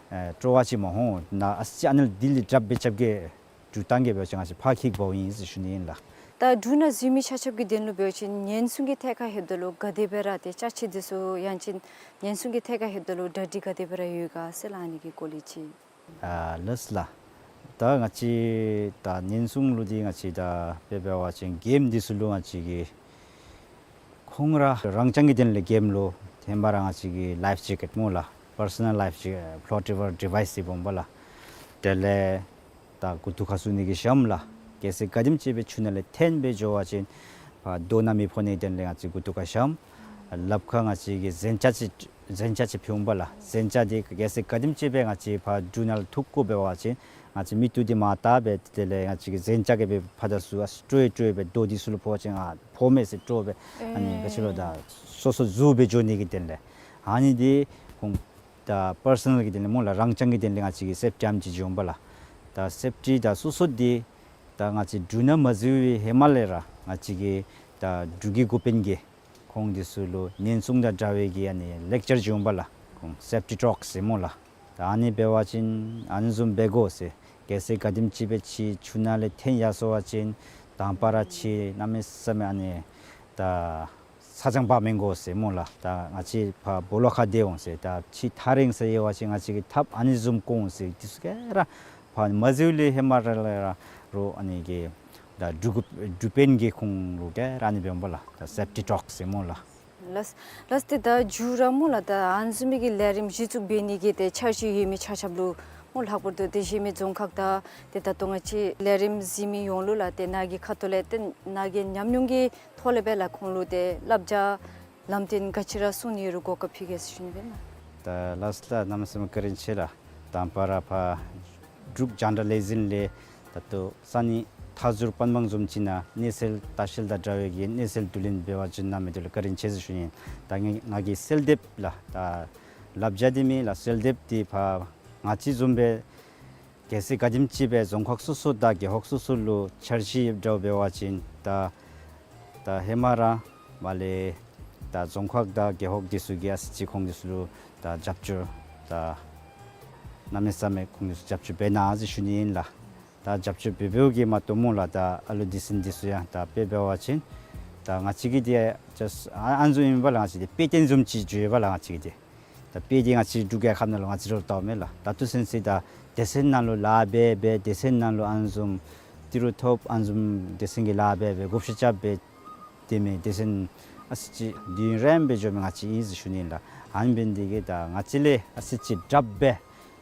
ཨེ་སྤྲོ་བ་ཅིག་མ་ཧོ་ན་ཨ་ཙི་ཨ་ནི་ལས་དེ་ལས་དྲགཔ་སྦེ་རྐྱབ་གེ། འབྲུག་བཏང་གེ་འབད་བ་ཅིན་ང་བཅས་ཕར་ཁྱིད་འབགཔ་ཨིན་ཟེར་ཞུ་ནི་ཨིན་ལགས། ད་འབྲུག་ནང་འཛུལ་མི་ཆ་ཁྱབ་ཀྱི་དོན་ལུ་འབད་བ་ཅིན་ཉེན་སྲུང་གི་ཐད་ཁར་ལྷོདཔ་ད་ལུ་ག་དེ་སྦེ་ར་ཏེ་ཅ་ཆས་འདི་ཚུ་ཡང་ཅིན་ཉེན་སྲུང་གི་ཐད་ཁར་ལྷོདཔ་ད་ལུ་གྲ་སྒྲིག་ག་དེ་སྦེ་ར་ཡོད་ག་ཟེར་ལགས་ཨ་ནི་གི་སྐོར་ལས་ཅིག། ཨ་ལགས་ལགས། ད་ང་བཅས་ད་ཉེན་སྲུང་ལུ་འདི་ང་བཅས་ད་དཔེ་འབད་བ་ཅིན་གེམ་འདི་ཚུ་ལུ་ང་བཅས་ཀྱིས་ཁོང་ར་རང་རྐྱང་གི་དོན་ལས་གེམ་ལུ་ཐེམ་པ་ར་ང་བཅས་ཀྱིས་ལའིཕ་ཇེ་ཀེཊ་སྨོ་ལགས། པར་སོ་ནཱལ་ལའིཕ་ཇེ་ཀེཊ་ཕློ་ཊེ་བཱལ་ཌི་ཝའིསི་ཟེར་འབོཝ་ཨིན་པ་ལགས། དེ་ལས་ད་མགུ་ཏོ་ཁར་བཙུགས་ནི་གི་ཞྭམོ་ལགས། གལ་སྲིད་ག་དེམ་ཅིག་སྦེ་ཆུ་ནང་ལས་འཐོན་སྦེ་འགྱོ་བ་ཅིན་ཕར་རྡོ་ནང་མི་ཕོག་ནི་གི་དོན་ལས་ང་བཅས་མགུ་ཏོ་ཁར་ཞྭམོ། ལགཔ་ཁར་ང་བཅས་ཀྱིས་གཟན་ལྕགས་ཅིག་གཟན་ལྕགས་ཅིག་ཕུལཝ་ཨིན་པ་ལགས། གཟན་ལྕགས་འདི་གལ་སྲིད་ག་དེམ་ཅིག་སྦེ་ང་བཅས་ཕར་འབྲུག་ནང་ལུ་འཐུ་དགོ་འབད་བ་ཅིན་ང་བཅས་མིག་ཏོ་འདི་མར་བལྟ་སྦེ་དེ་ལས་ང་བཅས་ཀྱིས་གཟན་ལྕགས་ཀྱིས་སྦེ་ཕར་དང་ཚུར་ཨ་ཙི་དཀྲོལ་དཀྲོལ་སྦེ་རྡོ་འདི་ཚུ་ལུ་ཕོག་པ་ཅིན་ཨ་ཕོག་མས་ཟེར་དཀྲོལ་སྦེ་ཨ་ནི་ག་ཅི་ལོ་ད་སོ་སོ་གཟུགས་སྦེ་འགྱོ་ནི་གི་དོན་ལས་ཨ་ནི་འདི་ཁོང་ད་པར་སོ་ནཱལ་གྱི་དོན་ལས་སྨོ་ལགས། རང་རྐྱང་གི་དོན་ལས་ང་བཅས་ཀྱིས་སེཕ་ཊི་ཨམ་ཅིག་འབྱོནམ་ཨིན་པ་ལགས། ད་སེཕ་ཊི་ད་སོ་སོ་འདི་ད་ང་བཅས་འབྲུག་ནང་མ་འཛུལ་བའི་ཧེ་མ་ལས་ར་ང་བཅས་ཀྱིས་ད་འབྲུག་གི་འགོ་དཔོན་གྱིས་ཁོང་འདི་ཚུ་ལུ་ཉེན་སྲུང་དང་འབྲེལ་བའི་གི་ཨ་ནི་ལེཀ་ཅར་འབྱོནམ་ཨིན་པ་ལགས། ཁོང་སེཕ་ཊི་ཊོཀ་ཟེར་སྨོ་ལགས། ད་ཨ་ནི་འབད་བ་ཅིན་ཨ་ནི་བཟུམ་འབད་དགོ་ཟེར། གལ་སྲིད་ག་དེམ་ཅིག་སྦེ་ཁྱོད་ཆུ་ནང་ལས་འཐོན་ཡར་སོང་བ་ཅིན་དང་པ་ར་ཁྱོད་གནམ་མེད་ས་མེད་ཨ་ནི་ད་ཚ་གྱང་འབག་མི་དགོ་ཟེར་སྨོ་ལགས། ད་ང་བཅས་ཕར་སྦོ་ལོགས་ཁར་སྡོད་འོང་ཟེར། ད་ཁྱོད་ཐག་རིང་སར་ཡོད་པ་ཅིན་ང་བཅས་ཀྱིས་ཐགཔ་ཨ་ནི་བཟུམ་བཀོག་འོང་ཟེར། དེ་ཚུ་ག་ར་ཕར་མ་བཟོ་ལས་ཧེ་མ་ར་ལས་ར་རོགས་ཨ་ནི་གི་ད་འབྲུག་འབྲུག་པའི་གི་ཁོང་ར་ག་ར་ཨ་ནི་འབདཝ་ལས་ད་སེཕ་ཊི་ཊོག་ཟེར་སྨོ་ལགས། ལགས་ལགས། ཏེ་ད་མཇུག་ར་སྨོ་ལགས། ད་ཨ་ནི་བཟུམ་མའི་གི་ལས་རིམ་གཞི་བཙུགས་འབད་ནི་གི་ཏེ་འཆར་གཞི་ཡོད་མི་ཆ་ཁྱབ་ལུ་སྨོ་ལྷག་པར་དུ་ཏེ་གཞན་མི་རྫོང་ཁག་དང་ཏེ་ད་ལྟོ་ང་བཅས་ལས་རིམ་གཟིགས་མི་ཡོངས་ལུ་ལགས། ཏེ་ནཱ་གི་ཁ་ཐུག་ལས་ཏེ་ནཱ་གི་ཉམས་མྱོང་གི་ཐོག་ལས་སྦེ་ལགས་ཁོང་ལུ་ཏེ་བསླབ་བྱ་ལམ་སྟོན་ག་ཅི་ར་གསུང་ནི་ཡོད་རུང་གོ་སྐབས་ཕུལ་གེ་ཟེར་ཞུ་ནི་སྦེ་ལགས། ད་ལགས་ལགས། གནམ་མེད་ས་མེད་བཀའ་དྲིན་ཆེ་ལགས། དང་པ་ར་ཕར་འབྲུག་རྒྱང་བསྒྲགས་ལས་འཛིན་ལས་ད་ལྟོ་ས་གནས་མཐའ་ཟུར་པན་སྦང་བཟུམ་ཅིག་ནང་གནས་ཚུལ་ལྟ་བཤལ་དང་འདྲ་བའི་གི་གནས་ཚུལ་བསྡུ་ལེན་འབད་བར་བྱོན་གནང་མི་འདི་ལུ་བཀའ་དྲིན་ཆེ་ཟེར་ཞུ་ནི། ད་ངེ་ང་གི་གསོལ་འདེབས་ལགས། ད་བསླབ་བྱ་འདི་མེན་ལགས། གསོལ་འདེབས་འདི་ཕར་ང་བཅས་བཟུམ་སྦེ་གལ་སྲིད་ག་དེམ་ཅིག་སྦེ་རྫོང་ཁག་སོ་སོ་དང་རྒེད་འོག་སོ་སོ་ལུ་འཆར་གཞི་འདྲཝ་འབད་བ་ཅིན་ད་ད་ཧེ་མ་ར་མར་ལས་ད་རྫོང་ཁག་དང་རྒེད་འོག་འདི་ཚུ་གིས་ཨ་ཙི་ཅིག་ཁོང་འདི་ཚུ་ལུ་ད་རྒྱབ་སྐྱོར་ད་གནམ་མེད་ས་མེད་ཁོང་འདི་ཚུ་རྒྱབ་སྐྱོར་འབད་གནང་ཟེར་ཞུ་ནི་ཨིན་ལགས། ད་རྒྱབ་སྐྱོར་འབད་འབདཝ་གིས་མ་དོ་སྨོ་ལགས། ད་ཨ་ལུ་སྡེ་ཚན་འདི་ཚུ་ཡང་ད་དཔེ་འབད་བ་ཅིན་ད་ང་བཅས་ཀྱི་འདི་ཡང་ཨ་ཨ་ནི་བཟུམ་ཨིན་པས་ལགས། ང་བཅས་འདི་དཔེ་སྟོན་བཟུམ་ཅིག་འགྱོ་ཡོདཔ་ལགས། ང་བཅས་ཀྱི་འདི་ད་དཔེ་འདི་ང་བཅས་འབྲུག་རྒྱལ་ཁབ་ནང་ལུ་ང་བཅས་ར་ལྟཝ་མས་ལགས། ད་ལྟོ་ཚུན་ཚོད་ད་སྡེ་ཚན་ནང་ལུ་ལཱ་འབད་འབད་སྡེ་ཚན་ནང་ལུ་ཨ་ནི་བཟུམ་ཏི་རུ་ཐོབ་ཨ་ནི་བཟུམ་སྡེ་ཚན་གྱི་ལཱ་འབད་འབད་བགོ་བཤའ་རྐྱབ་འབད་དེ་མི་སྡེ་ཚན་ཨ་ཙི་ཅིག་མདུན་རན་སྦེ་འགྱོ་མི་ང་བཅས་ཨིན་ཟེར་ཞུ་ནི་ལགས། ཨ་ནི་འབད་ནི་འདི་གིས་ད་ང་བཅས་ལས་ཨ་ཙི་ཅིག་དྲགཔ་སྦེ་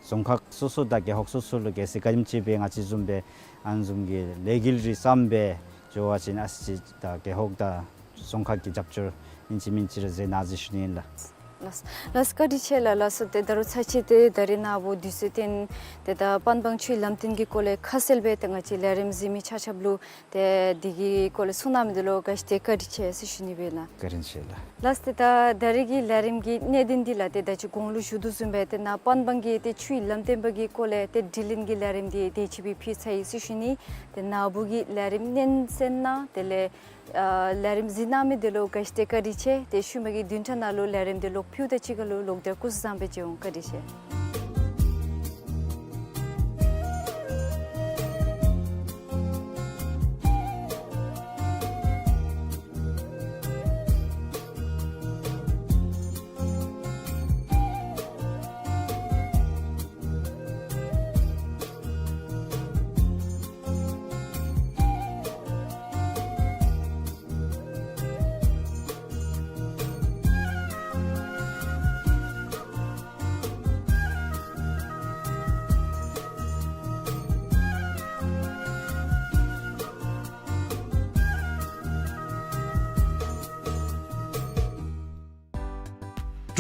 རྫོང་ཁག་སོ་སོ་དང་རྒེད་འོག་སོ་སོ་ལུ་གལ་སྲིད་ག་དེམ་ཅིག་སྦེ་ང་བཅས་བཟུམ་སྦེ་ཨ་ནི་བཟུམ་གྱི་ལས་འགུལ་རེ་བརྩམས་སྦེ་འགྱོ་བ་ཅིན་ཨ་ཙི་ཅིག་ད་རྒེད་འོག་དང་རྫོང་ཁག་གི་རྒྱབ་སྐྱོར་ཨིན་ཅི་མིན་ཅི་ར་མཛད་གནང་ཟེར་ཞུ་ནི་ཨིན་ལགས། ལགས་ལགས། བཀའ་དྲིན་ཆེ་ལགས། ལགས་སོ། ཏེ་ད་རུང་ཚར་གཅིག་ཏེ་ད་རིས་ནཱ་བུ་དུས་ཚོད་བཏོན་ཏེ་ད་པན་སྦང་ཆུའི་ལམ་སྟོན་གྱི་སྐོར་ལས་ཁ་གསལ་སྦེ་ཏེ་ང་བཅས་ལས་རིམ་གཟིགས་མི་ཆ་ཁྱབ་ལུ་ཏེ་འདི་གི་སྐོར་ལས་གསུང་གནང་མི་འདི་ལུ་ག་ཅི་ཏེ་བཀའ་དྲིན་ཆེ་ཟེར་ཞུ་ནི་སྦེ་ལགས། བཀའ་དྲིན་ཆེ་ལགས། ལགས་ཏེ་ད་ད་རིས་ཀྱི་ལས་རིམ་གྱི་གནད་དོན་འདི་ལགས་ཏེ་ད་ཅི་གོང་ལུ་ཞུ་དོ་བཟུམ་སྦེ་ཏེ་ནཱ་པན་སྦང་གི་ཏེ་ཆུའི་ལམ་སྟོན་པ་གི་སྐོར་ལས་ཏེ་དྲི་ལན་གྱི་ལས་རིམ་འདི་དེ་ཅིག་སྦེ་ཕུལ་ཚར་ཡི་ཟེར་ཞུ་ནི། ཏེ་ནཱ་བུ་གིས་ལས་རིམ་སྙན་གསན་གནང་དེ་ལས་ཨ་ལས་རིམ་གཟིགས་གནང་མི་འདི་ལུ་ག་ཅི་ཏེ་བཀའ་དྲིན་ཆེ། ཏེ་ཤུལ་མ་གི་བདུན་ཕྲག་ནང་ལུ་ལས་རིམ་འདི་ལོག་ཕུལཝ་ད་གཅིག་ཁར་ལུ་ལོག་སྟེ་སྐུ་གཟུགས་བཟང་པོ་སྦེ་མཇལ་འོང་། བཀའ་དྲིན་ཆེ།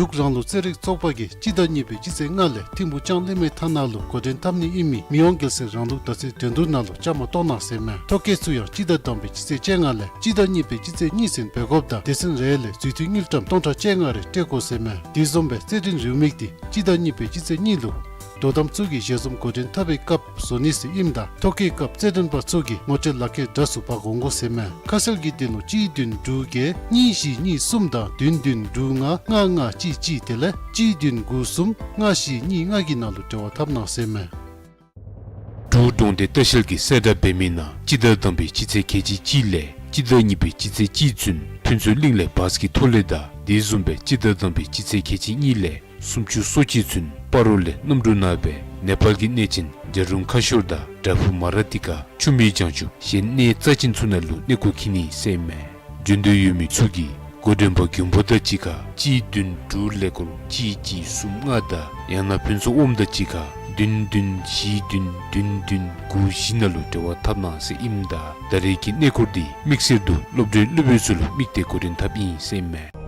འབྲུག་རང་ལུགས་རྩེད་རིགས་ཚོགས་པ་གིས་སྤྱི་ཟླ་གཉིས་པའི་སྤྱི་ཚེས་ལྔ་ལས་ཐིམ་ཕུག་ལྕང་གླིང་མའི་ཐ་ན་ལུ་འགོ་འདྲེན་འཐབ་ནི་ཨིན་མི་མི་དབང་རྒྱལ་སྲས་རང་ལུགས་ཟླ་ཚེས་འགྲན་བསྡུར་ནང་ལུ་བཅའ་མར་གཏོགས་གནང་ཟེར་མས། ཐོ་བཀོད་ཚུ་ཡང་སྤྱི་ཟླ་དང་པའི་སྤྱི་ཚེས་བཅོ་ལྔ་ལས་སྤྱི་ཟླ་གཉིས་པའི་སྤྱི་ཚེས་གཉིས་ཚུན་འབད་དགོཔ་དང་སྡེ་ཚན་རེ་ལས་རྫུས་མཐུད་དངུལ་ཀྲམ་སྟོང་ཕྲག་བཅོ་ལྔ་རེ་སྤྲོད་དགོ་ཟེར་མས། དེ་བཟུམ་སྦེ་རྩེད་འགྲན་རེའུ་མིག་འདི་སྤྱི་ཟླ་གཉིས་པའི་སྤྱི་ཚེས་གཉིས་ལུ་དོ་དམ་ཚུ་གིས་ཞལ་འཛོམས་འགོ་འདྲེན་འཐབ་པའི་སྐབས་བཟོ་ནི་ཟེར་ཨིནམ་ད་ཐོ་བཀོད་སྐབས་རྩེད་འགྲན་པ་ཚུ་གིས་ངོ་སྤྲོད་ལག་ཁྱེར་འདྲ་ཚུ་འབག་འོང་དགོ་ཟེར་མས། ཁ་གསལ་གྱི་དོན་ལུ་གཅིག་བདུན་དྲུག་བརྒྱད་གཉིས་བཞི་གཉིས་གསུམ་དང་བདུན་བདུན་དྲུག་ལྔ་ལྔ་ལྔ་གཅིག་གཅིག་དེ་ལས་གཅིག་བདུན་དགུ་གསུམ་ལྔ་བཞི་གཉིས་ལྔ་གི་ནང་ལུ་འབྲེལ་བ་འཐབ་གནང་ཟེར་མས། འབྲུག་གྲོང་སྡེ་ལྟ་བཤལ་གྱིས་གསལ་བསྒྲགས་འབད་མི་ནང་སྤྱི་ཟླ་དང་པའི་སྤྱི་ཚེས་ཁལ་གཅིག་གཅིག་ལས་སྤྱི་ཟླ་གཉིས་པའི་སྤྱི་ཚེས་གཅིག་ཚུན་ཕུན་ཚོགས་གླིང་ལས་བཱས་ཀྱི་ཐོག་ལས་དང་དེ་བཟུམ་སྦེ་སྤྱི་ཟླ་དང་པའི་སྤྱི་ཚེས་ཁལ་གཅིག་གཉིས་ལས་སུམ་ཅུ་སོ་གཅིག་ཚུན་སྤ་རོ་ལས་གནམ་གྲུ་ནང་སྦེ་ནེ་པཱལ་གྱི་གནས་ཆེན་ཇ་རུང་ཁ་ཤོར་དང་བྲག་ཕུག་མ་ར་ཏི་ཀ་ཆུ་མིག་བྱང་ཆུབ་གཞན་གནས་རྩ་ཆེན་ཚུ་ནང་ལུ་གནས་སྐོར་འཁྱིད་ནི་ཟེར་མས། འབྱོན་འདོད་ཡོད་མི་ཚུ་གིས་འགོ་འདྲེན་པ་མགོན་པོ་དང་གཅིག་ཁར་གཅིག་བདུན་དྲུག་ཀླད་ཀོར་གཅིག་གཅིག་གསུམ་ལྔ་དང་ཡང་ན་ཕུན་ཚོགས་དབངམོ་དང་གཅིག་ཁར་བདུན་བདུན་བཞི་བདུན་བདུན་བདུན་དགུ་བཞི་ནང་ལུ་འབྲེལ་བ་འཐབ་གནང་ཟེར་ཨིནམ་ད་ད་རེས་ཀྱི་གནས་སྐོར་འདི་དམིགས་བསལ་དུ་སློབ་གྲྭའི་སློབ་དཔོན་ཚུ་ལུ་དམིགས་ཏེ་འགོ་འདྲེན་འཐབ་ཨིན་ཟེར་མས།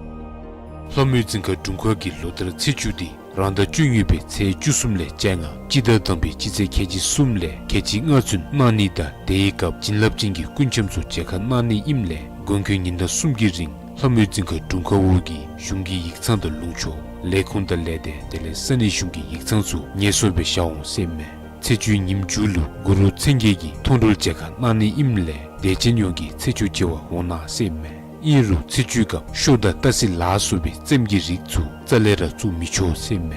ལྷ་མོའི་རྫིང་ཁ་དྲུང་ཁག་གི་ལོ་བསྟར་ཚེས་བཅུ་འདི་རང་ཟླ་བཅུ་གཉིས་པའི་ཚེས་བཅུ་གསུམ་ལས་བཅོ་ལྔ་སྤྱི་ཟླ་དང་པའི་སྤྱི་ཚེས་ཁལ་གཅིག་གསུམ་ལས་ཁལ་གཅིག་ལྔ་ཚུན་གནང་ནི་དང་དེའི་སྐབས་བྱིན་རླབས་ཅན་གྱི་སྐུ་འཆམ་ཚུ་མཇལ་ཁ་གནང་ནི་ཨིནམ་ལས་མགོན་ཁྱོད་ཉིན་གྲངས་གསུམ་གྱི་རིང་ལྷ་མོའི་རྫིང་ཁ་དྲུང་ཁག་འོག་གི་གཞུང་གི་ཡིག་ཚང་དང་ལུང་ཕྱོགས་ལས་ཁུངས་དང་ལས་སྡེ་དེ་ལས་ས་གནས་གཞུང་གི་ཡིག་ཚང་ཚུ་ངལ་གསོ་སྦེ་བཞག་འོང་ཟེར་མས། ཚེས་བཅུའི་ཉིནམ་མཇུག་ལུ་གུ་རུ་མཚན་བརྒྱད་ཀྱི་མཐོང་གྲོལ་མཇལ་ཁ་གནང་ནི་ཨིནམ་ལས་དད་ཅན་ཡོངས་ཀྱིས་ཚེས་བཅུ་མཇལ་བར་འོང་གནང་ཟེར་མས། ཨིན་རུང་ཚེས་བཅུའི་སྐབས་ཤོ་དང་སྟག་གཟིག་ལ་སོགས་པའི་རྩེདམོ་གི་རིགས་ཚུ་རྩ་ལས་ར་བཙུགས་མི་ཆོག་ཟེར་མས།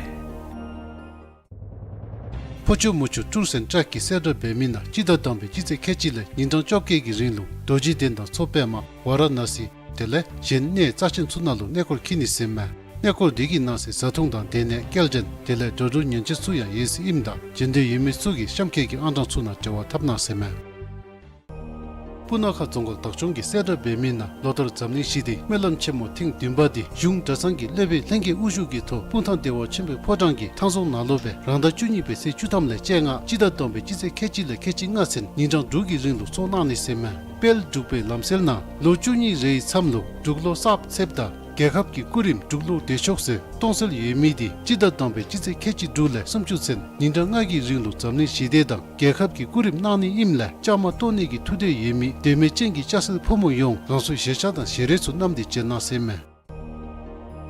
ཕོ་ཆུ་མོ་ཆུ་ཀྲུར་སེན་ཊྲག་གི་གསལ་བསྒྲགས་འབད་མི་ནང་སྤྱི་ཟླ་དང་པའི་སྤྱི་ཚེས་ཁལ་གཅིག་ལས་ཉིན་གྲངས་བཅོ་བརྒྱད་ཀྱི་རིང་ལུ་རྡོ་རྗེ་གདན་དང་མཚོ་པདྨ་ཝ་ར་ན་སི་དེ་ལས་གཞན་གནས་རྩ་ཆེན་ཚུ་ནང་ལུ་གནས་སྐོར་འཁྱིད་ནི་ཟེར་མས། གནས་སྐོར་དེ་གི་ནང་གསེས་བཟའ་འཐུང་དང་སྡོད་གནས་སྐྱེལ་འདྲེན་དེ་ལས་འགྲོ་འགྲུལ་ཉེན་བཅོལ་ཚུ་ཡང་ཡོད་ཟེར་ཨིནམ་ད་འབྱོན་འདོད་ཡོད་མི་ཚུ་གིས་གཤམ་འཁོད་ཀྱི་ཨང་གྲངས་ཚུ་ནང་འབྲེལ་བ་འཐབ་གནང་ཟེར་མས། སྤུ་ན་ཁ་རྫོང་ཁག་བདག་སྐྱོང་གི་གསལ་བསྒྲགས་འབད་མི་ནང་ལོ་ལྟར་འཛམ་གླིང་ཞི་བདེའི་སྨོན་ལམ་ཆེན་མོ་ཐེངས་བདུན་པ་དེ་གཞུང་གྲྭ་ཚང་གི་སློབ་དཔོན་ལྷན་རྒྱས་དབུ་བཞུགས་ཀྱི་ཐོག་སྤུངས་ཐང་བདེ་བ་ཆེན་པོའི་ཕོ་བྲང་གི་ཐང་རྫོང་ནང་ལུ་སྦེ་རང་ཟླ་བཅུ་གཉིས་པའི་ཚེས་བཅུ་ཐམ་ལས་བཅོ་ལྔ་སྤྱི་ཟླ་དང་པའི་སྤྱི་ཚེས་ཁལ་གཅིག་ལས་ཁལ་གཅིག་ལྔ་ཚུན་ཉིན་གྲངས་དྲུག་གི་རིང་ལུ་ཚོགས་གནང་ནི་ཟེར་མས། དཔལ་འབྲུག་པའི་ལམ་སྲོལ་ནང་ལོ་བཅུ་གཉིས་རེའི་མཚམས་ལུ་འབྲུག་ལོ་གསརཔ་ཚེསཔ་དང་རྒྱལ་ཁབ་ཀྱི་སྐུ་རིམ་འབྲུག་ལོ་བདེ་མཆོག་ཟེར་སྟོང་སྲོལ་ཡོད་མི་དེ་སྤྱི་ཟླ་དང་པའི་སྤྱི་ཚེས་ཁལ་གཅིག་དྲུག་ལས་སུམ་ཅུ་ཚུན་ཉིན་གྲངས་ལྔ་གི་རིང་ལུ་འཛམ་གླིང་ཞི་བདེ་དང་རྒྱལ་ཁབ་ཀྱི་སྐུ་རིམ་གནང་ནི་ཨིནམ་ལས་བཅའ་མར་གཏོགས་ནི་གི་ཐུགས་འདོད་ཡོད་མི་འདོད་མོས་ཅན་གྱི་སྐྱ་སེར་ཕོ་མོ་ཡོངས་རང་སོའི་བཞེས་ཆས་དང་ཞལ་རས་ཚུ་བསྣམས་ཏེ་བྱོན་གནང་ཟེར་མས།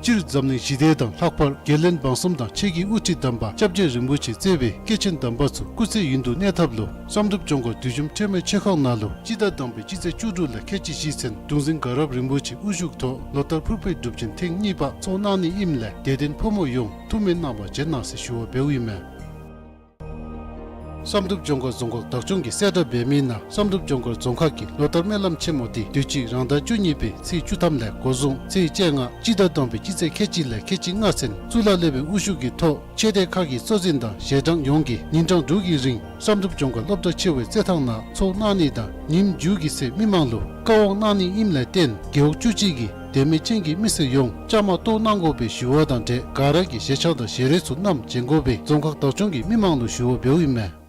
སྤྱིར་འཛམ་གླིང་ཞི་བདེ་དང་ལྷག་པར་རྒྱལ་བློན་འབངས་གསུམ་དང་ཆོས་ཀྱི་དབུ་ཁྲིད་དམ་པ་སྐྱབས་རྗེ་རིན་པོ་ཆེ་གཙོས་པའི་སྐྱེས་ཆེན་དམ་པ་ཚུ་སྐུ་ཚེ་ཡུན་དུ་གནས་ཐབས་ལུ་བསམ་གྲུབ་ལྗོངས་མཁར་བདུད་འཇོམས་ཁྲོས་མའི་མཆོད་ཁང་ནང་ལུ་སྤྱི་ཟླ་དང་པའི་སྤྱི་ཚེས་བཅུ་དྲུག་ལས་ཁལ་གཅིག་བཞི་ཚུན་གདུང་འཛིན་དགའ་རབ་རིན་པོ་ཆེ་དབུ་བཞུགས་ཐོག་ལོ་ལྟར་ཕུར་པའི་སྒྲུབ་ཆེན་ཐེངས་གཉིས་པ་ཚོགས་གནང་ནི་ཨིནམ་ལས་དད་ལྡན་ཕོ་མོ་ཡོངས་ཐུགས་སྨོན་གནང་བར་བྱོན་གནང་ཟེར་ཞུ་བ་འབདཝ་ཨིན་མས། བསམ་གྲུབ་ལྗོངས་མཁར་རྫོང་ཁག་བདག་སྐྱོང་གི་གསལ་བསྒྲགས་འབད་མི་ནང་བསམ་གྲུབ་ལྗོངས་མཁར་རྫོང་ཁག་གི་ལོ་ལྟར་སྨོན་ལམ་ཆེན་མོ་དེ་དུས་ཅི་རང་ཟླ་བཅུ་གཉིས་པའི་ཚེས་བཅུ་ཐམ་ལས་འགོ་བཟུང་ཚེས་བཅོ་ལྔ་སྤྱི་ཟླ་དང་པའི་སྤྱི་ཚེས་ཁལ་གཅིག་ལས་ཁལ་གཅིག་ལྔ་ཚུན་གཙུག་ལག་སློབ་དཔོན་དབུ་བཞུགས་ཀྱི་ཐོག་ཆོས་སྡེ་ཁག་གི་གཙོ་འཛིན་དང་རྗེས་འབྲང་ཡོངས་ཀྱིས་ཉིན་གྲངས་དྲུག་གི་རིང་བསམ་གྲུབ་ལྗོངས་མཁར་སློབ་གྲྭ་ཆེ་བའི་རྩེད་ཐང་ནང་ཚོགས་གནང་ནི་དང་ཉིནམ་མཇུག་གི་ཚེ་མི་མང་ལུ་བཀའ་དབང་གནང་ནི་ཨིནམ་ལས་བརྟེན་རྒེད་འོག་བཅུ་གཅིག་གི་འདོད་མོས་ཅན་གྱི་མི་སེར་ཡོངས་བཅའ་མར་གཏོགས་གནང་དགོ་པའི་ཞུ་བ་དང་འབྲེལ་ག་ར་གིས་བཞེས་ཆས་དང་ཞལ་རས་ཚུ་བསྣམས་བྱོན་དགོ་པའི་རྫོང་ཁག་བདག་སྐྱོང་གིས་མི་མང་ལུ་ཞུ་བ་འབདཝ་ཨིན་མས།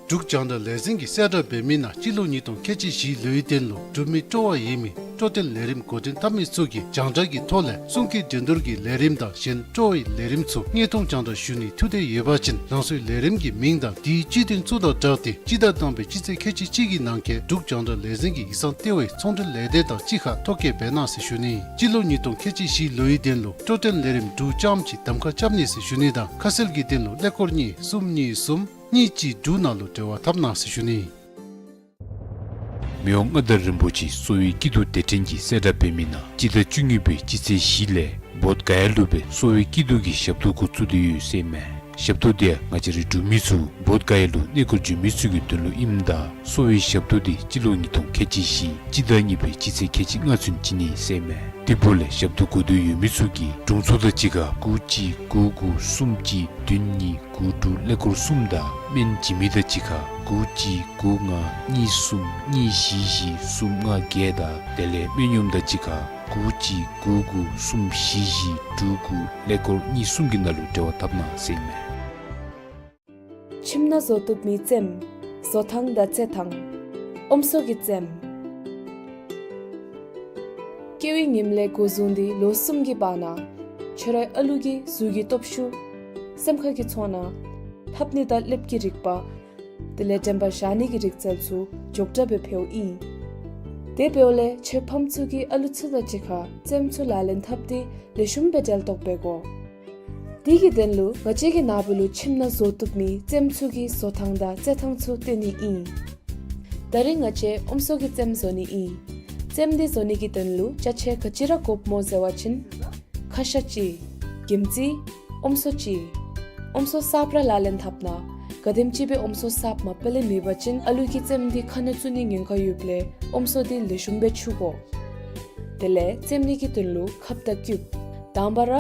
འབྲུག་རྒྱང་བསྒྲགས་ལས་འཛིན་གྱི་གསལ་བསྒྲགས་འབད་མི་ནང་སྤྱི་ལོ་ཉིས་སྟོང་ཁལ་གཅིག་བཞི་ལོའི་དོན་ལུ་འབྲུག་མི་སྤྲོ་བ་ཡོད་མི་སྤྲོ་སྟོན་ལས་རིམ་འགོ་འདྲེན་འཐབ་མི་ཚུ་གིས་རྒྱང་བསྒྲགས་ཀྱི་ཐོག་ལས་གསུང་སྐད་འགྲན་བསྡུར་གྱི་ལས་རིམ་དང་གཞན་སྤྲོ་བའི་ལས་རིམ་ཚུ་དངོས་མཐོང་རྒྱང་བསྒྲགས་ཞུ་ནི་ཐུགས་འདོད་ཡོད་པ་ཅིན་རང་སོའི་ལས་རིམ་གྱི་མིང་དང་དེའི་སྤྱི་དོན་ཚུ་དང་སྦྲགས་ཏེ་སྤྱི་ཟླ་དང་པའི་སྤྱི་ཚེས་ཁལ་གཅིག་གཅིག་གི་ནང་འཁོད་འབྲུག་རྒྱང་བསྒྲགས་ལས་འཛིན་གྱི་ཡིག་ཚང་ལྟེ་བའི་ཚོང་འབྲེལ་ལས་སྡེ་དང་གཅིག་ཁར་ཐོ་བཀོད་འབད་གནང་ཟེར་ཞུ་ནི། སྤྱི་ལོ་ཉིས་སྟོང་ཁལ་གཅིག་བཞི་ལོའི་དོན་ལུ་སྤྲོ་སྟོན་ལས་རིམ་དྲུག་ཙམ་ཅིག་གདམ་ཁ་རྐྱབ་ནི་ཟེར་ཞུ་ནི་དང་ཁ་གསལ་གྱི་དོན་ལུ་ཀླད་ཀོར་གཉིས་གསུམ་གཉིས་གསུམ་གཉིས་གཅིག་དྲུག་ནང་ལུ་འབྲེལ་བ་འཐབ་གནང་ཟེར་ཞུ་ནི། མི་དབང་མངའ་བདག་རིན་པོ་ཆེ་གསོ་བའི་སྐྱིད་སྡུག་དེ་འཕྲིན་གྱི་གསལ་བསྒྲགས་འབད་མི་ནང་སྤྱི་ཟླ་བཅུ་གཉིས་པའི་སྤྱི་ཚེས་བཞི་ལས་བོདྷ་ག་ཡ་ལུ་སྦེ་གསོ་བའི་སྐྱིད་སྡུག་གི་ཞབས་ཏོག་འགོ་བཙུགས་ཏེ་ཡོད་ཟེར་མས། ཞབས་ཏོག་དེ་ཡང་ང་བཅས་རའི་འབྲུག་མི་ཚུ་བོདྷ་ག་ཡ་ལུ་གནས་སྐོར་འབྱོན་མི་ཚུ་གི་དོན་ལུ་ཨིནམ་ད་གསོ་བའི་ཞབས་ཏོག་དེ་སྤྱི་ལོ་ཉིས་སྟོང་ཁལ་གཅིག་བཞི་སྤྱི་ཟླ་གཉིས་པའི་སྤྱི་ཚེས་ཁལ་གཅིག་ལྔ་ཚུན་བྱིན་ནི་ཟེར་མས། དེ་འབདཝ་ལས་ཞབས་ཏོག་དགོས་འདོད་ཡོད་མི་ཚུ་གིས་དྲུང་འཚོ་དང་གཅིག་ཁར་དགུ་གཅིག་དགུ་དགུ་གསུམ་གཅིག་བདུན་གཉིས་དགུ་དྲུག་ཀླད་ཀོར་གསུམ་དང་སྨན་བྱིན་མི་དང་གཅིག་ཁར་དགུ་གཅིག་དགུ་ལྔ་གཉིས་གསུམ་གཉིས་བཞི་བཞི་གསུམ་ལྔ་བརྒྱད་དང་དེ་ལས་སྨན་གཡོགམ་དང་གཅིག་ཁར་དགུ་གཅིག་དགུ་དགུ་གསུམ་བཞི་བཞི་དྲུག་དགུ་ཀླད་ཀོར་གཉིས་གསུམ་གྱི་ནང་ལུ་འབྲེལ་བ་འཐབ་གནང་ཟེར་མས། ཁྱིམ་ནང་བཟོ་བཏུབ་མི་རྩེདམོ། བཟོ་ཐངས་དང་རྩེད་ཐངས། ཨོམ་སྲོ་གི་རྩེདམོ། སྐྱེ་བའི་ཉིནམ་ལས་འགོ་བཟུང་སྟེ་ལོ་གསུམ་གྱི་བར་ན་ཁྱོད་རའི་ཨ་ལུ་གི་གཟུགས་ཀྱི་སྟོབས་ཤུགས། སེམས་ཁ་གི་ཚོར་སྣང་། ལྷབ་ནི་དང་ལེབ་ཀྱི་རིག་པ། དེ་ལས་དྲན་པ་བཞག་ནི་གི་རིག་རྩལ་ཚུ་མགྱོགས་དྲགས་སྦེ་འཕེལཝ་ཨིན། དེ་འབདཝ་ལས་ཁྱོད་ཕམ་ཚུ་གིས་ཨ་ལུ་ཚུ་དང་གཅིག་ཁར་རྩེདམོ་ཚུ་ལག་ལེན་འཐབ་སྟེ་ལེགས་ཤོམ་སྦེ་འབྲེལ་གཏོགས་འབད་དགོ། དེ་གི་དོན་ལུ་ང་བཅས་ཀྱི་ནཱ་བུ་ལུ་ཁྱིམ་ནང་བཟོ་བཏུབ་མི་རྩེདམོ་ཚུ་གི་བཟོ་ཐངས་དང་རྩེད་ཐངས་ཚུ་སྟོན་ནི་ཨིན། ད་རིས་ང་བཅས་ཨོམ་སྲོ་གི་རྩེདམོ་བཟོ་ནི་ཨིན། རྩེདམོ་འདི་བཟོ་ནི་གི་དོན་ལུ་ཅ་ཆས་ག་ཅི་ར་དགོཔ་སྨོ་ཟེར་བ་ཅིན། ཁ་ཤ་གཅིག། གྱིམ་རྩི། ཨོམ་སྲོ་གཅིག། ཨོམ་སྲོ་གསརཔ་ར་ལག་ལེན་འཐབ་གནང་། ག་དེམ་ཅིག་སྦེ་ཨོམ་སྲོ་གསརཔ་མ་པ་ལས་མེད་པ་ཅིན་ཨ་ལུ་གིས་རྩེདམོ་འདི་ཁ་ནང་བཙུགས་ནི་ཉེན་ཁ་ཡོདཔ་ལས་ཨོམ་སྲོ་འདི་ལེགས་ཤོམ་སྦེ་འཁྱུ་དགོ། དེ་ལས་རྩེདམོ་ནི་གི་དོན་ལུ་ཁབ་དང་ཀིའུབ། དང་པ་ར་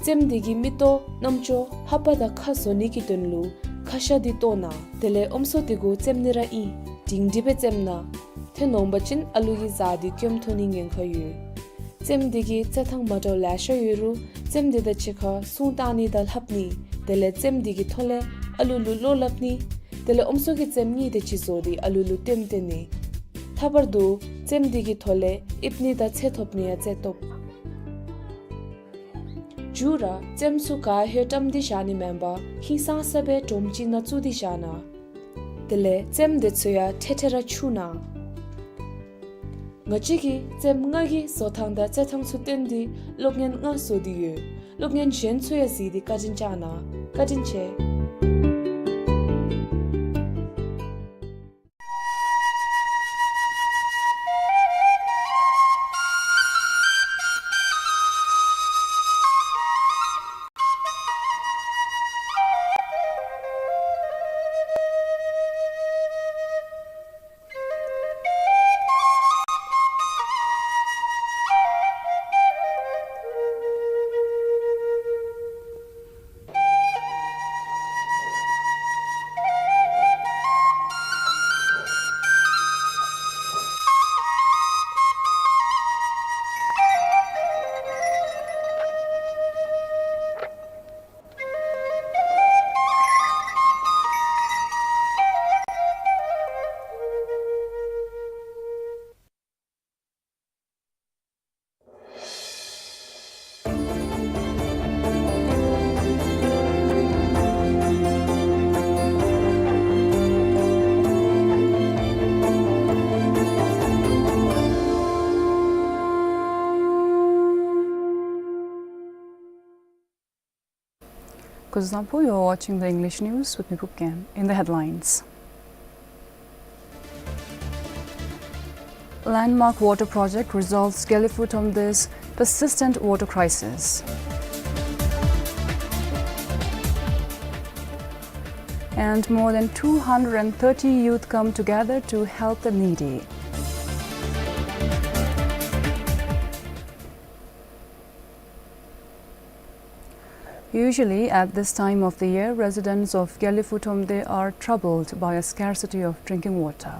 རྩེདམོ་འདི་གི་མིག་ཏོ་རྣམ་ཅོ་ལྷ་པ་དང་ཁ་བཟོ་ནི་གི་དོན་ལུ་ཁ་ཤ་འདི་བཏོག་གནང་། དེ་ལས་ཨོམ་སྲོ་འདི་གུ་རྩེདམོ་ནི་ར་ཨིན། སྒྲིང་སྒྲི་སྦེ་རྩེདམོ་གནང་། ཏེ་ནོངམ་ཅིན་ཨ་ལུ་གི་གཟའ་འདི་སྐྱོན་ཐོན་ནི་ཉེན་ཁ་ཡོད། རྩེདམོ་འདི་གི་རྩེད་ཐངས་མ་འདྲཝ་ལེ་ཤ་ཡོད་རུང་རྩེདམོ་འདི་དང་གཅིག་ཁར་སྲུང་བཏང་ནི་དང་ལྷབ་ནི། དེ་ལས་རྩེདམོ་འདི་གི་ཐོག་ལས་ཨ་ལུ་ལུ་བློ་སླབ་ནི། དེ་ལས་ཨོམ་སྲོ་གི་རྩེདམོ་གཉིས་དེ་ཅིག་བཟོ་སྟེ་ཨ་ལུ་ལུ་སྟོནམ་སྟོན་ནི། ལྷག་པར་དུ་རྩེདམོ་འདི་གི་ཐོག་ལས་ཨིབ་ནི་དང་ཚེ་ཐོབ་ནི་ཡང་རྩེད་བཏུབ། མཇུག་ར་རྩེདམོ་ཚུ་ག་ཧེ་བཀྲམ་སྟེ་བཞག་ནི་མེན་པར་ཧིང་སངས་ས་སྦེ་སྒྲོམ་ཅིག་ནང་བཙུགས་ཏེ་བཞག་གནང་། དེ་ལས་རྩེདམོ་དེ་ཚུ་ཡང་ཐེ་ཐེ་ར་འཁྱུ་གནང་། ང་བཅས་ཀྱིས་རྩེདམོ་ལྔ་གི་བཟོ་ཐངས་དང་རྩེད་ཐངས་ཚུ་སྟོན་ཏེ་སློབ་གཉེར་ལྔ་བཟོ་སྟེ་ཡོད། སློབ་གཉེར་གཞན་ཚུ་ཡང་གཟིགས་ཏེ་བཀའ་དྲིན་བསྐྱང་གནང་། བཀའ་དྲིན་ཆེ། Kuzuzangpo, you're watching the English news with me, Pupken. In the headlines. Landmark water project resolves Gelephu Thromde's persistent water crisis. And more than two hundred and thirty youth come together to help the needy. Usually, at this time of the year, residents of Gelephu Thromde are troubled by a scarcity of drinking water.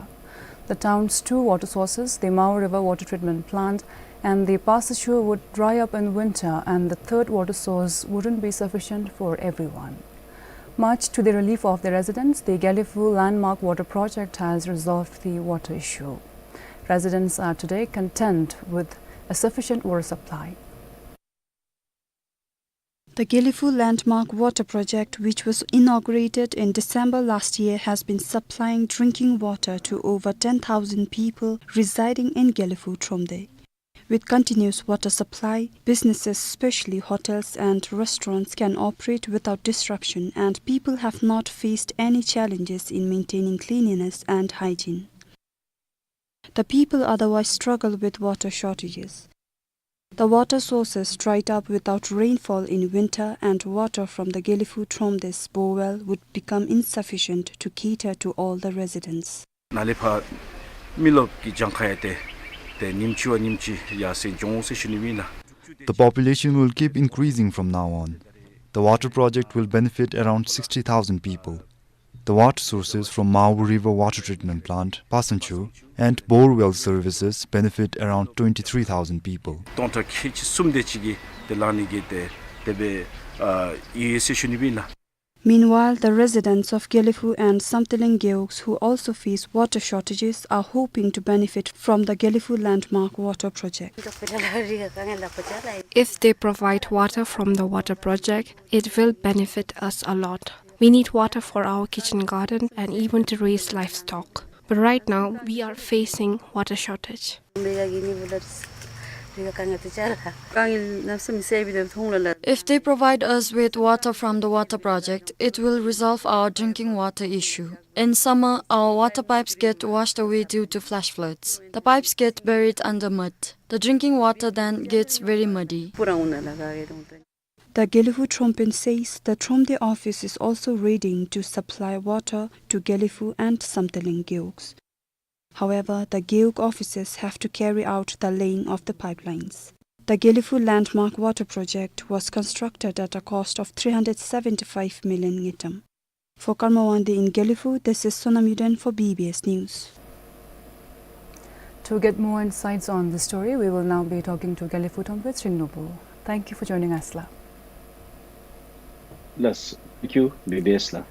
The town's two water sources, the Mao River Water Treatment Plant and the Pasachur, would dry up in winter, and the third water source wouldn't be sufficient for everyone. Much to the relief of the residents, the Gelephu Landmark Water Project has resolved the water issue. Residents are today content with a sufficient water supply. The Gelephu Landmark Water Project, which was inaugurated in December last year, has been supplying drinking water to over ten thousand people residing in Gelephu Thromde. With continuous water supply, businesses, especially hotels and restaurants, can operate without disruption, and people have not faced any challenges in maintaining cleanliness and hygiene. The people otherwise struggle with water shortages. The water sources dried up without rainfall in winter, and water from the Gelephu Thromde's borewell would become insufficient to cater to all the residents. ནཱ་ལས་ཕར་མི་རློབས་ཀྱི་གྱངས་ཁ་ཡང་ཏེ་ཏེ་ཉིནམ་གཅིག་བ་ཉིནམ་གཅིག་ཡར་སེང་འགྱོ་འོང་ཟེར་ཞུ་ནི་ཨིན་ལགས། The population will keep increasing from now on. The water project will benefit around sixty thousand people. The water sources from Mao River Water Treatment Plant, Pasanchu, and borewell services benefit around twenty-three thousand people. སྟོང་ཕྲག་ཁལ་གཅིག་གསུམ་དེ་ཅིག་གིས་ཏེ་ལང་ནི་གི་ཏེ་དེ་སྦེ་ཨ་ཡོད་ཟེར་ཞུ་ནི་ཨིན་ལགས། Meanwhile, the residents of Gelephu and Samthiling Gewuks, who also face water shortages, are hoping to benefit from the Gelephu Landmark Water Project. If they provide water from the water project, it will benefit us a lot. We need water for our kitchen garden and even to raise livestock. But right now, we are facing water shortage. If they provide us with water from the water project, it will resolve our drinking water issue. In summer, our water pipes get washed away due to flash floods. The pipes get buried under mud. The drinking water then gets very muddy. The Gelephu Thrompen says the Thromde office is also readying to supply water to Gelephu and Samthiling Gewuks. However, the Gewuk officers have to carry out the laying of the pipelines. The Gelephu Landmark Water Project was constructed at a cost of three hundred seventy-five million ngultrum. For Karma Wangdi in Gelephu, this is Sonam Yuden for B B S News. To get more insights on the story, we will now be talking to Gelephu Thromde's Ringnobul. Thank you for joining us, la. Yes, thank you, B B S la.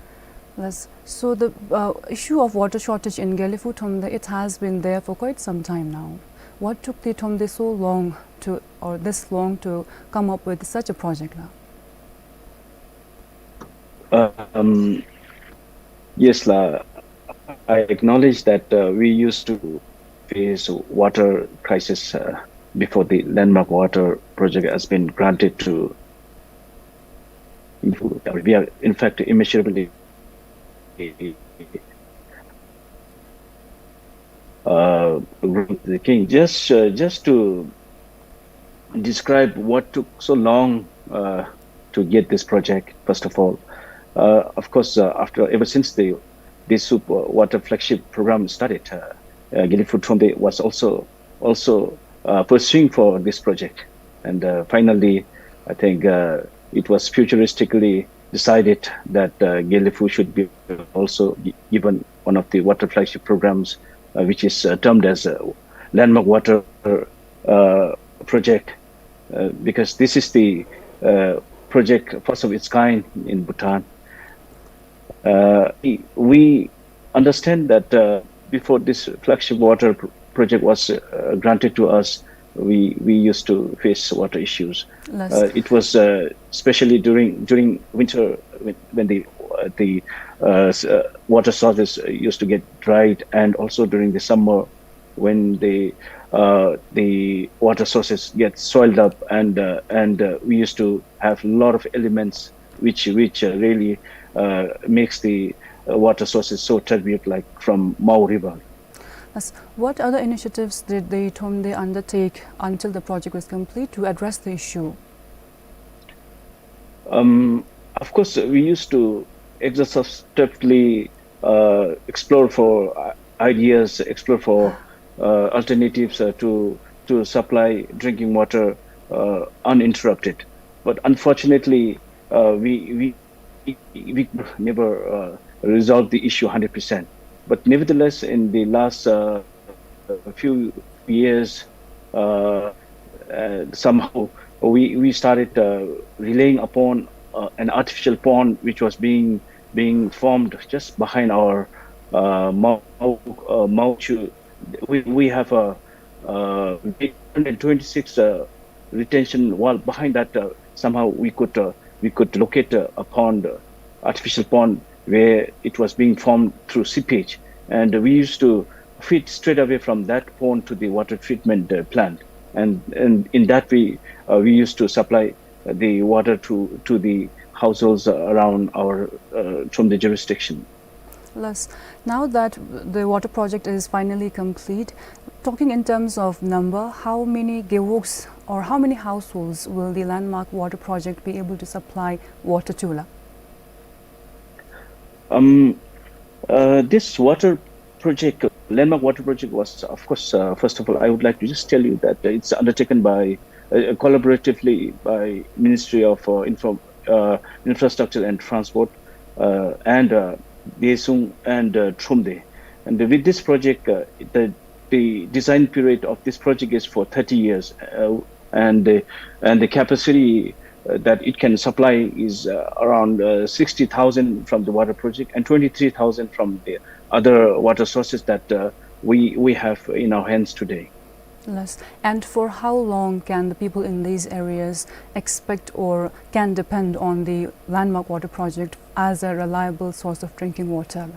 Yes. So the uh, issue of water shortage in Gelephu Thromde, it has been there for quite some time now. What took the Thromde so long to, or this long to come up with such a project, la? Um, yes, la. I acknowledge that uh, we used to face water crisis uh, before the Landmark Water Project has been granted to. We are, in fact, immeasurably uh, the king. Just, uh, just to describe what took so long uh, to get this project, first of all. Uh, of course, uh, after, ever since the this uh, water flagship program started, uh, uh, Gelephu Thromde was also also uh, pursuing for this project. And uh, finally, I think uh, it was futuristically decided that uh, Gelephu should be also gi- given one of the water flagship programs, uh, which is uh, termed as a landmark water uh, project, uh, because this is the uh, project first of its kind in Bhutan. Uh, we understand that uh, before this flagship water pr- project was uh, granted to us, we we used to face water issues. Yes. Uh, it was uh, especially during during winter when, when the uh, the uh, s- uh, water sources uh, used to get dried, and also during the summer when the uh, the water sources get soiled up, and uh, and uh, we used to have a lot of ailments which, which, uh, really, uh, makes the, uh, water sources so turbulent, like from Mao River. Yes. What other initiatives did the Thromde undertake until the project was complete to address the issue? Um, of course, we used to exhaustively, uh, explore for, uh, ideas, explore for, uh, alternatives, uh, to, to supply drinking water, uh, uninterrupted. But unfortunately, uh, we, we, we never, uh, resolved the issue hundred percent. But nevertheless, in the last, uh, few years, uh, uh, somehow we, we started, uh, relying upon, uh, an artificial pond which was being, being formed just behind our, uh, Mao, uh, Mao Chu. We, we have a, uh, eight hundred twenty-six, uh, retention wall. Behind that, uh, somehow we could, uh, we could locate, uh, a pond, uh, artificial pond where it was being formed through seepage. And we used to feed straight away from that pond to the water treatment, uh, plant. And, and in that way, uh, we used to supply, uh, the water to, to the households, uh, around our, uh, Thromde jurisdiction. Yes. Now that the water project is finally complete, talking in terms of number, how many gewogs or how many households will the landmark water project be able to supply water to, la? Um, uh, this water project, landmark water project was, of course, uh, first of all, I would like to just tell you that it's undertaken by, uh, collaboratively by Ministry of, uh, Info-, uh, Infrastructure and Transport, uh, and, uh, Daesung and, uh, Thromde. And with this project, uh, the, the design period of this project is for thirty years, uh, and the, and the capacity, uh, that it can supply is, uh, around, uh, sixty thousand from the water project and twenty-three thousand from the other water sources that, uh, we, we have in our hands today. Yes. And for how long can the people in these areas expect or can depend on the landmark water project as a reliable source of drinking water?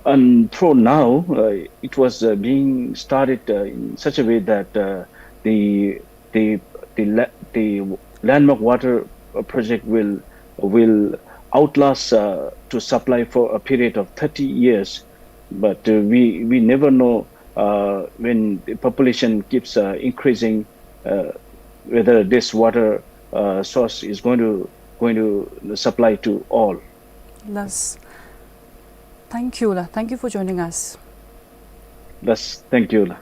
And for now, uh, it was, uh, being started, uh, in such a way that, uh, the, the, the la-, the landmark water, uh, project will, will outlast, uh, to supply for a period of thirty years. But, uh, we, we never know, uh, when the population keeps, uh, increasing, uh, whether this water, uh, source is going to, going to supply to all. Yes. Thank you, la. Thank you for joining us. Yes, thank you, la.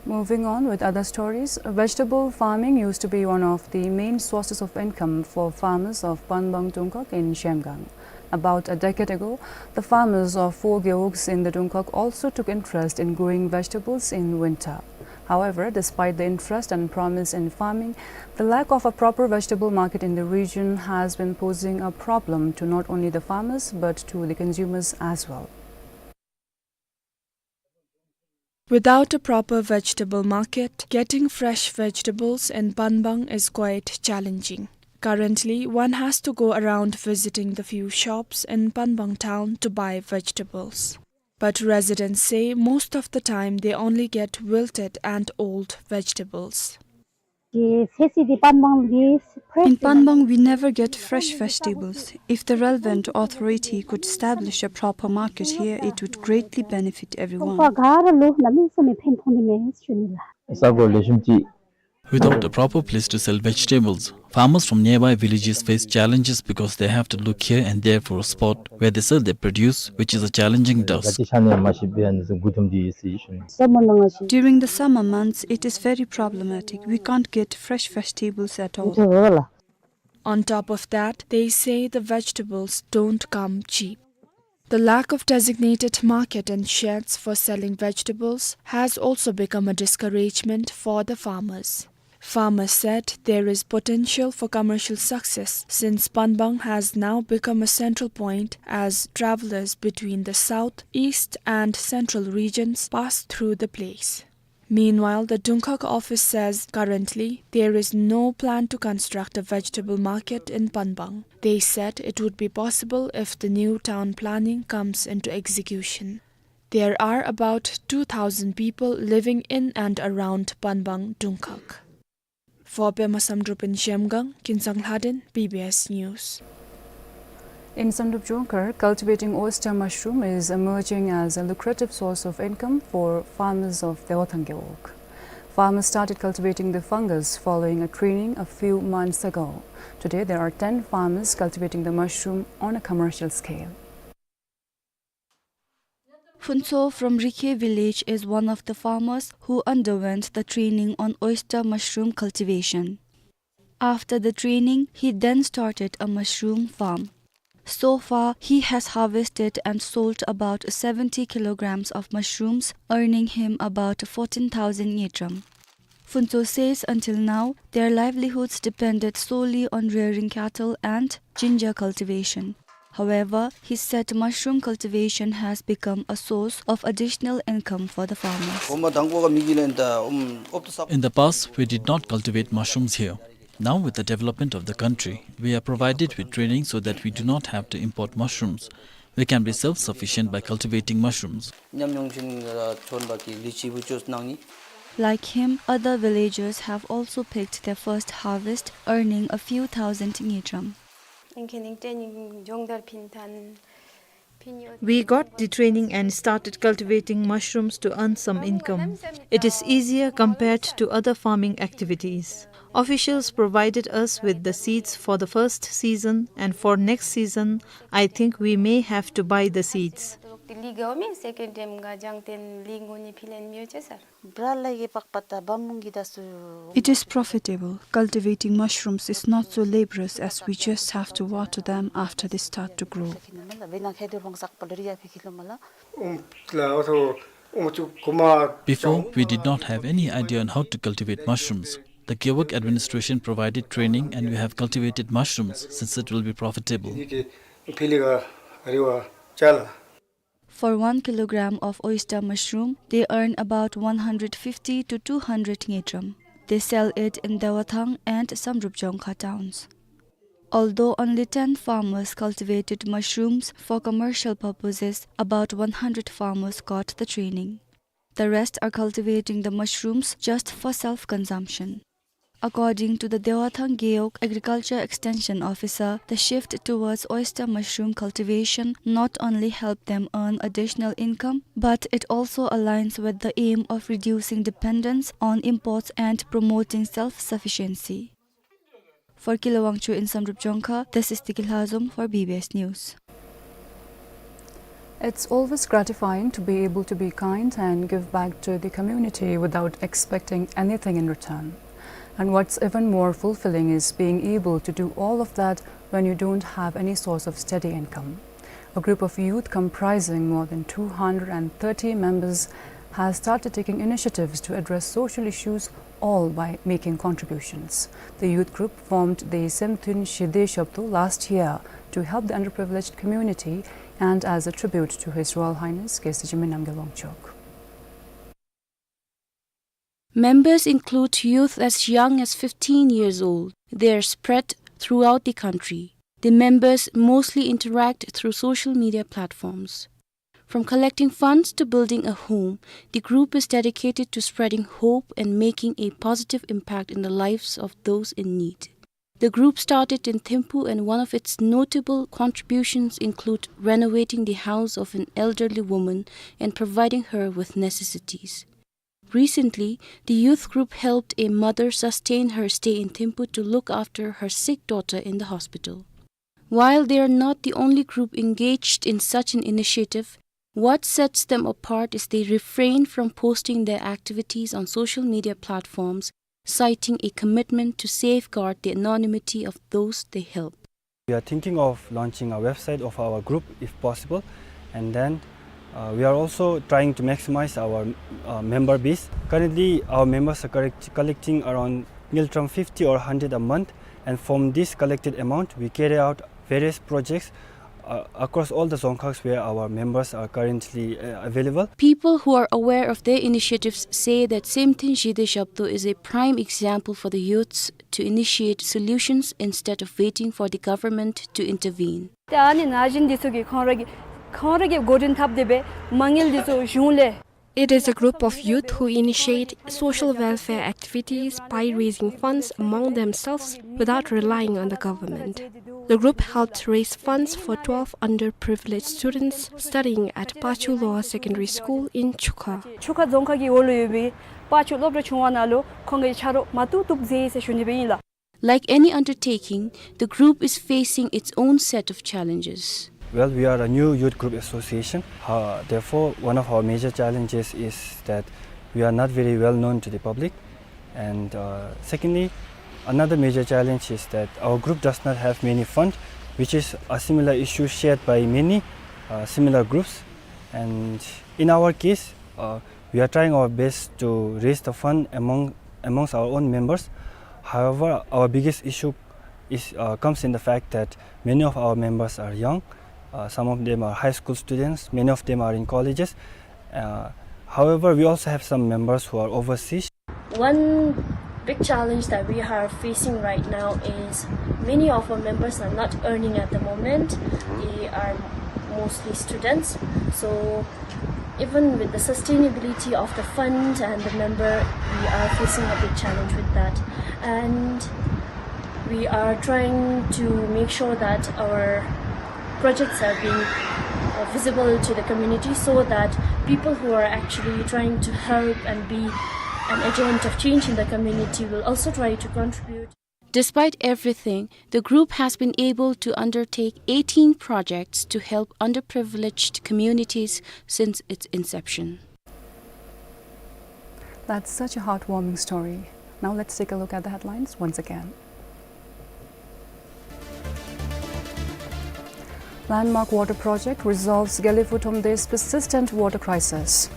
Moving on with other stories, vegetable farming used to be one of the main sources of income for farmers of Panbang Dungkok in Zhemgang. About a decade ago, the farmers of four gewogs in the Dungkok also took interest in growing vegetables in winter. However, despite the interest and promise in farming, the lack of a proper vegetable market in the region has been posing a problem to not only the farmers but to the consumers as well. Without a proper vegetable market, getting fresh vegetables in Panbang is quite challenging. Currently, one has to go around visiting the few shops in Panbang town to buy vegetables. But residents say most of the time they only get wilted and old vegetables. In Panbang, we never get fresh vegetables. If the relevant authority could establish a proper market here, it would greatly benefit everyone. Without a proper place to sell vegetables, farmers from nearby villages face challenges because they have to look here and there for a spot where they sell their produce, which is a challenging task. During the summer months, it is very problematic. We can't get fresh vegetables at all. On top of that, they say the vegetables don't come cheap. The lack of designated market and sheds for selling vegetables has also become a discouragement for the farmers. Farmers said there is potential for commercial success since Panbang has now become a central point as travelers between the south, east and central regions pass through the place. Meanwhile, the Dungkhag office says currently there is no plan to construct a vegetable market in Panbang. They said it would be possible if the new town planning comes into execution. There are about two thousand people living in and around Panbang Dungkhag. For Pema Samdrup in Zhemgang, Kinsang Lhaden, B B S News. In Samdrup Jongkhar, cultivating oyster mushroom is emerging as a lucrative source of income for farmers of Dewathang Gewog. Farmers started cultivating the fungus following a training a few months ago. Today, there are ten farmers cultivating the mushroom on a commercial scale. Phuntsho from Rikhe village is one of the farmers who underwent the training on oyster mushroom cultivation. After the training, he then started a mushroom farm. So far, he has harvested and sold about seventy kilograms of mushrooms, earning him about fourteen thousand ngultrum. Phuntsho says until now, their livelihoods depended solely on rearing cattle and ginger cultivation. However, he said mushroom cultivation has become a source of additional income for the farmers. In the past, we did not cultivate mushrooms here. Now, with the development of the country, we are provided with training so that we do not have to import mushrooms. We can be self-sufficient by cultivating mushrooms. Like him, other villagers have also picked their first harvest, earning a few thousand ngultrum. We got the training and started cultivating mushrooms to earn some income. It is easier compared to other farming activities. Officials provided us with the seeds for the first season, and for next season, I think we may have to buy the seeds. It is profitable. Cultivating mushrooms is not so laborious as we just have to water them after they start to grow. Before, we did not have any idea on how to cultivate mushrooms. The Gewog administration provided training and we have cultivated mushrooms since it will be profitable. For one kilogram of oyster mushroom, they earn about one hundred fifty to two hundred ngultrum. They sell it in Dewathang and Samdrup Jongkhar towns. Although only ten farmers cultivated mushrooms for commercial purposes, about one hundred farmers got the training. The rest are cultivating the mushrooms just for self-consumption. According to the Dewathang Gewog Agriculture Extension Officer, the shift towards oyster mushroom cultivation not only helped them earn additional income, but it also aligns with the aim of reducing dependence on imports and promoting self-sufficiency. For Kila Wangchuk in Samdrup Jongkhar, this is Tiki Lhazom for B B S News. It's always gratifying to be able to be kind and give back to the community without expecting anything in return. And what's even more fulfilling is being able to do all of that when you don't have any source of steady income. A group of youth comprising more than two hundred and thirty members has started taking initiatives to address social issues, all by making contributions. The youth group formed the Semtun Shide Shobdo last year to help the underprivileged community and as a tribute to His Royal Highness Geshe Jigme Namgyal Wangchuk. Members include youth as young as fifteen years old. They are spread throughout the country. The members mostly interact through social media platforms. From collecting funds to building a home, the group is dedicated to spreading hope and making a positive impact in the lives of those in need. The group started in Thimphu, and one of its notable contributions include renovating the house of an elderly woman and providing her with necessities. Recently, the youth group helped a mother sustain her stay in Thimphu to look after her sick daughter in the hospital. While they are not the only group engaged in such an initiative, what sets them apart is they refrain from posting their activities on social media platforms, citing a commitment to safeguard the anonymity of those they help. We are thinking of launching a website of our group if possible, and then, uh, we are also trying to maximize our, uh, member base. Currently, our members are collect-, collecting around ngultrum fifty or hundred a month, and from this collected amount, we carry out various projects, uh, across all the dzongkhags where our members are currently, uh, available. People who are aware of their initiatives say that Semtun Shide Shobdo is a prime example for the youths to initiate solutions instead of waiting for the government to intervene. ཏེ་ཨ་ནི་ན་གཞོན་འདི་ཚུ་གིས་ཁོང་ར་གི་ཁོང་ར་གི་འགོ་འདྲེན་འཐབ་སྟེ་སྦེ་མ་དངུལ་འདི་ཚུ་གཞུང་ལས་ It is a group of youth who initiate social welfare activities by raising funds among themselves without relying on the government. The group helped raise funds for twelve underprivileged students studying at Pachu Lower Secondary School in Chukha. ཆུ་ཁ་རྫོང་ཁག་གི་འོག་ལུ་ཡོད་པའི་པ་ཆུ་སློབ་གྲྭ་ཆུང་བ་ནང་ལུ་ཁོང་གི་ཆ་རོགས་མ་བཏུབ་བཏུབ་མཛད་ཟེར་ཞུ་ནི་སྦེ་ཨིན་ལགས། Like any undertaking, the group is facing its own set of challenges. Well, we are a new youth group association. Uh, therefore, one of our major challenges is that we are not very well known to the public. And, uh, secondly, another major challenge is that our group does not have many fund, which is a similar issue shared by many, uh, similar groups. And in our case, uh, we are trying our best to raise the fund among, amongst our own members. However, our biggest issue is, uh, comes in the fact that many of our members are young. Uh, some of them are high school students. Many of them are in colleges. Uh, however, we also have some members who are overseas. One big challenge that we are facing right now is many of our members are not earning at the moment. They are mostly students. So even with the sustainability of the fund and the member, we are facing a big challenge with that. And we are trying to make sure that our projects are being, uh, visible to the community, so that people who are actually trying to help and be an agent of change in the community will also try to contribute. Despite everything, the group has been able to undertake eighteen projects to help underprivileged communities since its inception. That's such a heartwarming story. Now let's take a look at the headlines once again. Landmark water project resolves Gelephu Thomde's persistent water crisis.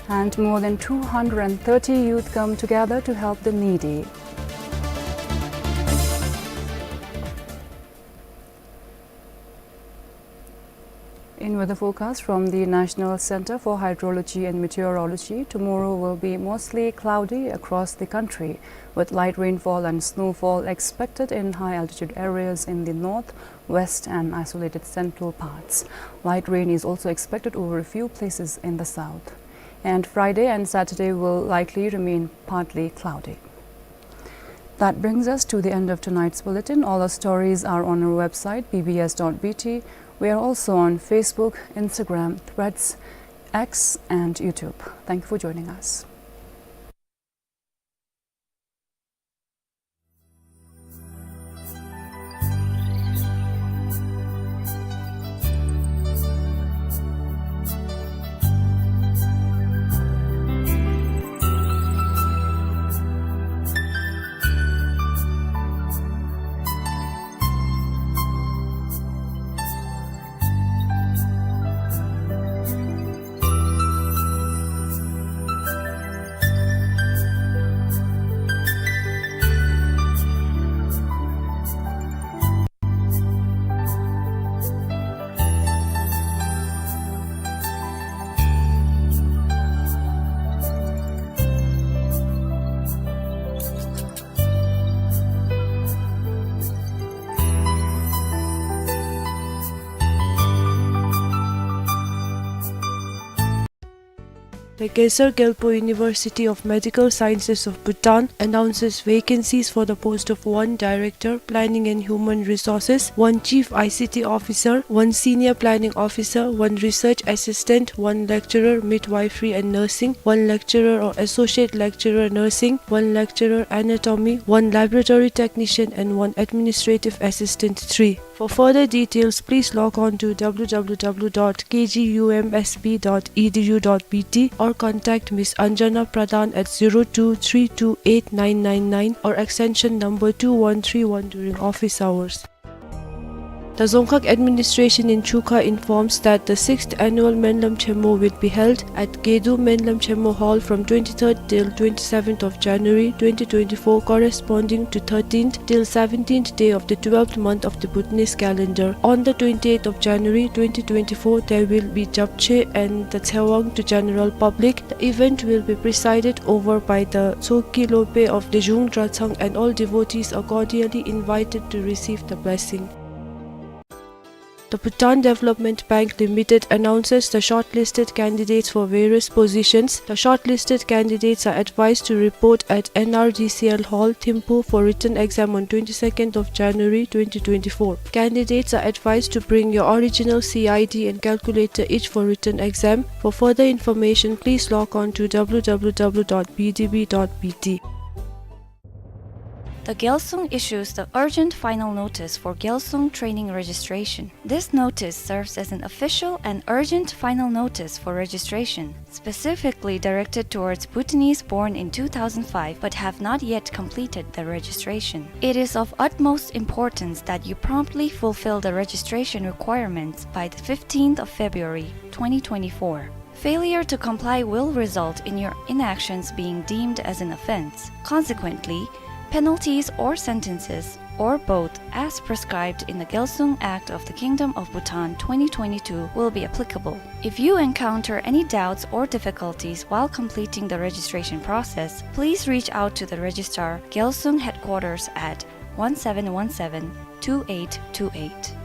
And more than two hundred and thirty youth come together to help the needy. In weather forecast from the National Center for Hydrology and Meteorology, tomorrow will be mostly cloudy across the country, with light rainfall and snowfall expected in high altitude areas in the north, west, and isolated central parts. Light rain is also expected over a few places in the south. And Friday and Saturday will likely remain partly cloudy. That brings us to the end of tonight's bulletin. All our stories are on our website, B B S dot B T. We are also on Facebook, Instagram, Threads, X, and YouTube. Thank you for joining us. The Gesar Gyalpo University of Medical Sciences of Bhutan announces vacancies for the post of one Director, Planning and Human Resources, one Chief I C T Officer, one Senior Planning Officer, one Research Assistant, one Lecturer, Midwifery and Nursing, one Lecturer or Associate Lecturer, Nursing, one Lecturer, Anatomy, one Laboratory Technician, and one Administrative Assistant three. For further details, please log on to W W W dot K G U M S B dot E D U dot B T or contact Miss Anjana Pradhan at zero two three two eight nine nine nine or extension number two one three one during office hours. The Dzongkhag administration in Chukha informs that the sixth annual Menlam Chemo will be held at Gedu Menlam Chemo Hall from twenty-third till twenty-seventh of January twenty twenty-four, corresponding to thirteenth till seventeenth day of the twelfth month of the Bhutanese calendar. On the twenty-eighth of January twenty twenty-four, there will be Japchae and the Tshewang to general public. The event will be presided over by the Tshogkhe Lopen of Lejung Dratshang, and all devotees are cordially invited to receive the blessing. The Bhutan Development Bank Limited announces the shortlisted candidates for various positions. The shortlisted candidates are advised to report at N R D C L Hall, Thimphu for written exam on twenty-second of January twenty twenty-four. Candidates are advised to bring your original C I D and calculator each for written exam. For further information, please log on to W W W dot B D B dot B T. The Gyalsung issues the urgent final notice for Gyalsung training registration. This notice serves as an official and urgent final notice for registration, specifically directed towards Bhutanese born in two thousand five but have not yet completed the registration. It is of utmost importance that you promptly fulfill the registration requirements by the fifteenth of February twenty twenty-four. Failure to comply will result in your inactions being deemed as an offense. Consequently, penalties or sentences, or both, as prescribed in the Gyalsung Act of the Kingdom of Bhutan twenty twenty-two, will be applicable. If you encounter any doubts or difficulties while completing the registration process, please reach out to the Registrar, Gyalsung Headquarters at one seven one seven, two eight two eight.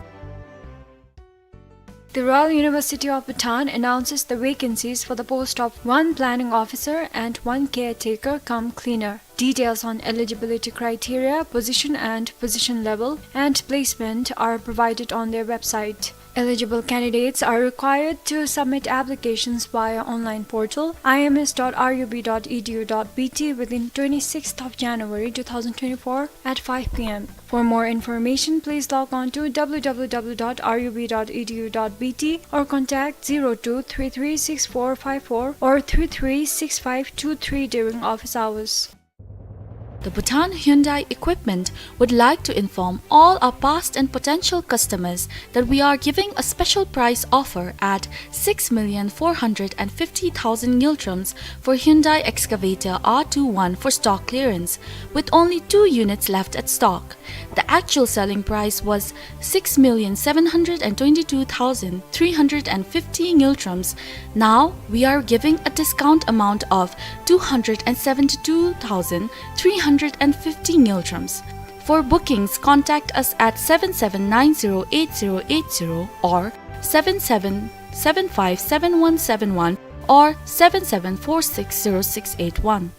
The Royal University of Bhutan announces the vacancies for the post of one planning officer and one caretaker cum cleaner. Details on eligibility criteria, position and position level, and placement are provided on their website. Eligible candidates are required to submit applications via online portal I M S dot R U B dot E D U dot B T within twenty-sixth of January two thousand twenty-four at five P M. For more information, please log on to W W W dot R U B dot E D U dot B T or contact zero two three three six four five four or three three six five two three during office hours. The Bhutan Hyundai Equipment would like to inform all our past and potential customers that we are giving a special price offer at six million four hundred and fifty thousand ngultrums for Hyundai Excavator R two one for stock clearance, with only two units left at stock. The actual selling price was six million seven hundred and twenty-two thousand three hundred and fifty ngultrums. Now we are giving a discount amount of two hundred and seventy-two thousand three hundred and fifty ngultrums. For bookings, contact us at seven seven nine zero eight zero eight zero or seven seven seven five seven one seven one or seven seven four six zero six eight one.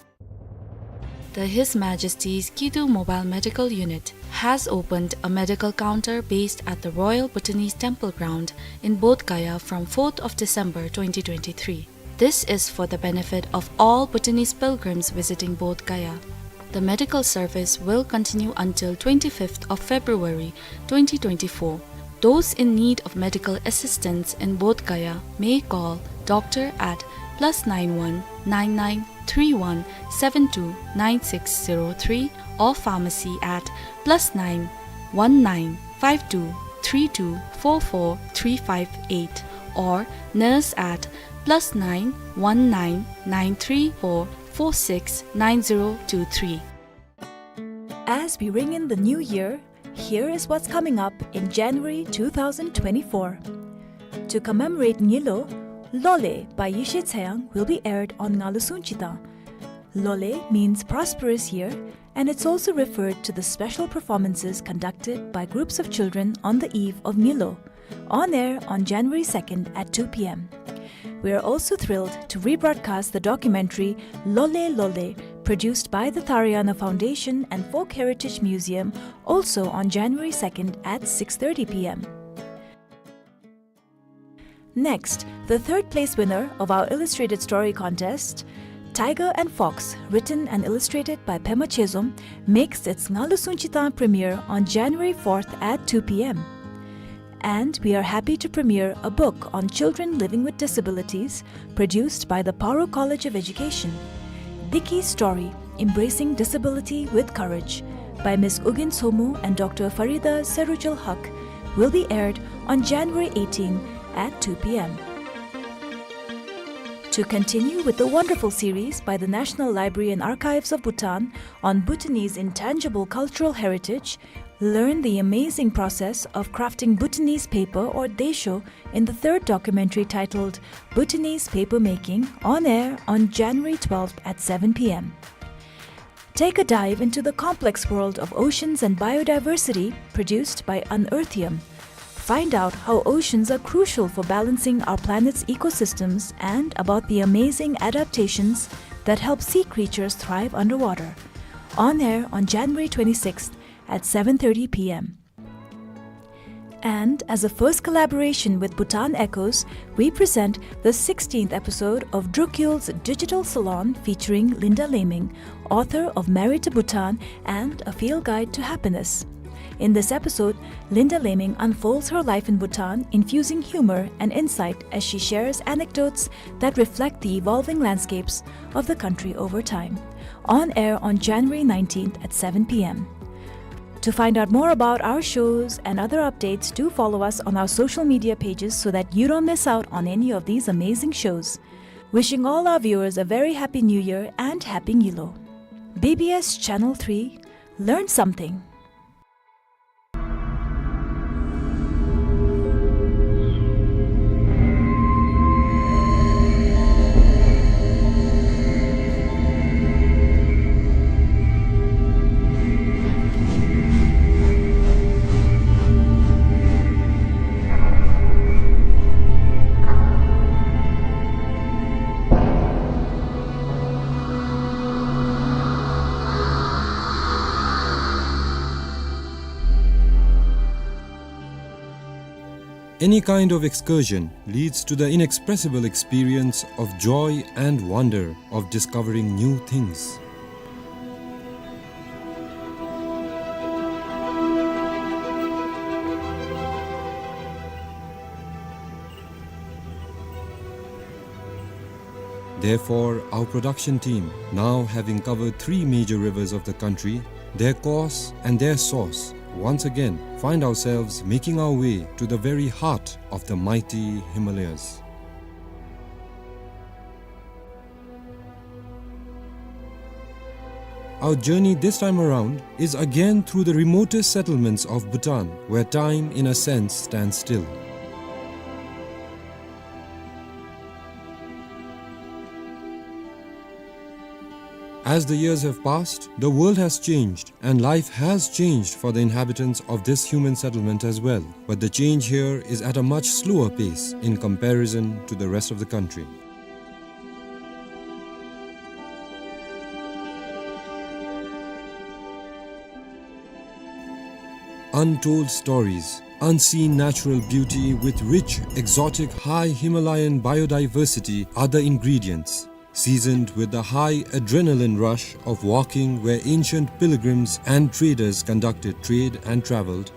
The His Majesty's Kidu Mobile Medical Unit has opened a medical counter based at the Royal Bhutanese Temple Ground in Bodh Gaya from fourth of December twenty twenty-three. This is for the benefit of all Bhutanese pilgrims visiting Bodh Gaya. The medical service will continue until twenty-fifth of February twenty twenty-four. Those in need of medical assistance in Bodh Gaya may call doctor at plus nine one nine nine three one seven two nine six zero three or pharmacy at plus nine one nine five two three two four four three five eight or nurse at plus nine one nine nine three four four six nine zero two three. As we ring in the new year, here is what's coming up in January two thousand twenty-four. To commemorate Ngilo, Lole by Yeshe Tseyang will be aired on Ngalusung Chitang. Lole means prosperous year, and it's also referred to the special performances conducted by groups of children on the eve of Ngilo, on air on January second at two P M. We are also thrilled to rebroadcast the documentary Lole Lole, produced by the Tharayana Foundation and Folk Heritage Museum, also on January second at six thirty P M. Next, the third place winner of our illustrated story contest, Tiger and Fox, written and illustrated by Pema Chezom, makes its Ngalusung Chitang premiere on January fourth at two P M. And we are happy to premiere a book on children living with disabilities, produced by the Paro College of Education. Diki Story, Embracing Disability with Courage, by Miss Ugyen Somu and Doctor Farida Serujul Haq, will be aired on January eighteen at two P M. To continue with the wonderful series by the National Library and Archives of Bhutan on Bhutanese intangible cultural heritage, learn the amazing process of crafting Bhutanese paper or desho in the third documentary titled Bhutanese Paper Making, on air on January twelfth at seven P M. Take a dive into the complex world of oceans and biodiversity, produced by Unearthium. Find out how oceans are crucial for balancing our planet's ecosystems and about the amazing adaptations that help sea creatures thrive underwater. On air on January twenty-sixth at seven thirty p m. And as a first collaboration with Bhutan Echoes, we present the sixteenth episode of Drukyul's Digital Salon featuring Linda Laming, author of Married to Bhutan and A Field Guide to Happiness. In this episode, Linda Laming unfolds her life in Bhutan, infusing humor and insight as she shares anecdotes that reflect the evolving landscapes of the country over time. On air on January nineteenth at seven p m. To find out more about our shows and other updates, do follow us on our social media pages so that you don't miss out on any of these amazing shows. Wishing all our viewers a very happy New Year and Happy Nyilo. B B S Channel three, learn something. Any kind of excursion leads to the inexpressible experience of joy and wonder of discovering new things. Therefore, our production team, now having covered three major rivers of the country, their course and their source, once again find ourselves making our way to the very heart of the mighty Himalayas. Our journey this time around is again through the remotest settlements of Bhutan, where time, in a sense, stands still. As the years have passed, the world has changed, and life has changed for the inhabitants of this human settlement as well. But the change here is at a much slower pace in comparison to the rest of the country. Untold stories, unseen natural beauty with rich, exotic, high Himalayan biodiversity are the ingredients, seasoned with the high adrenaline rush of walking where ancient pilgrims and traders conducted trade and traveled,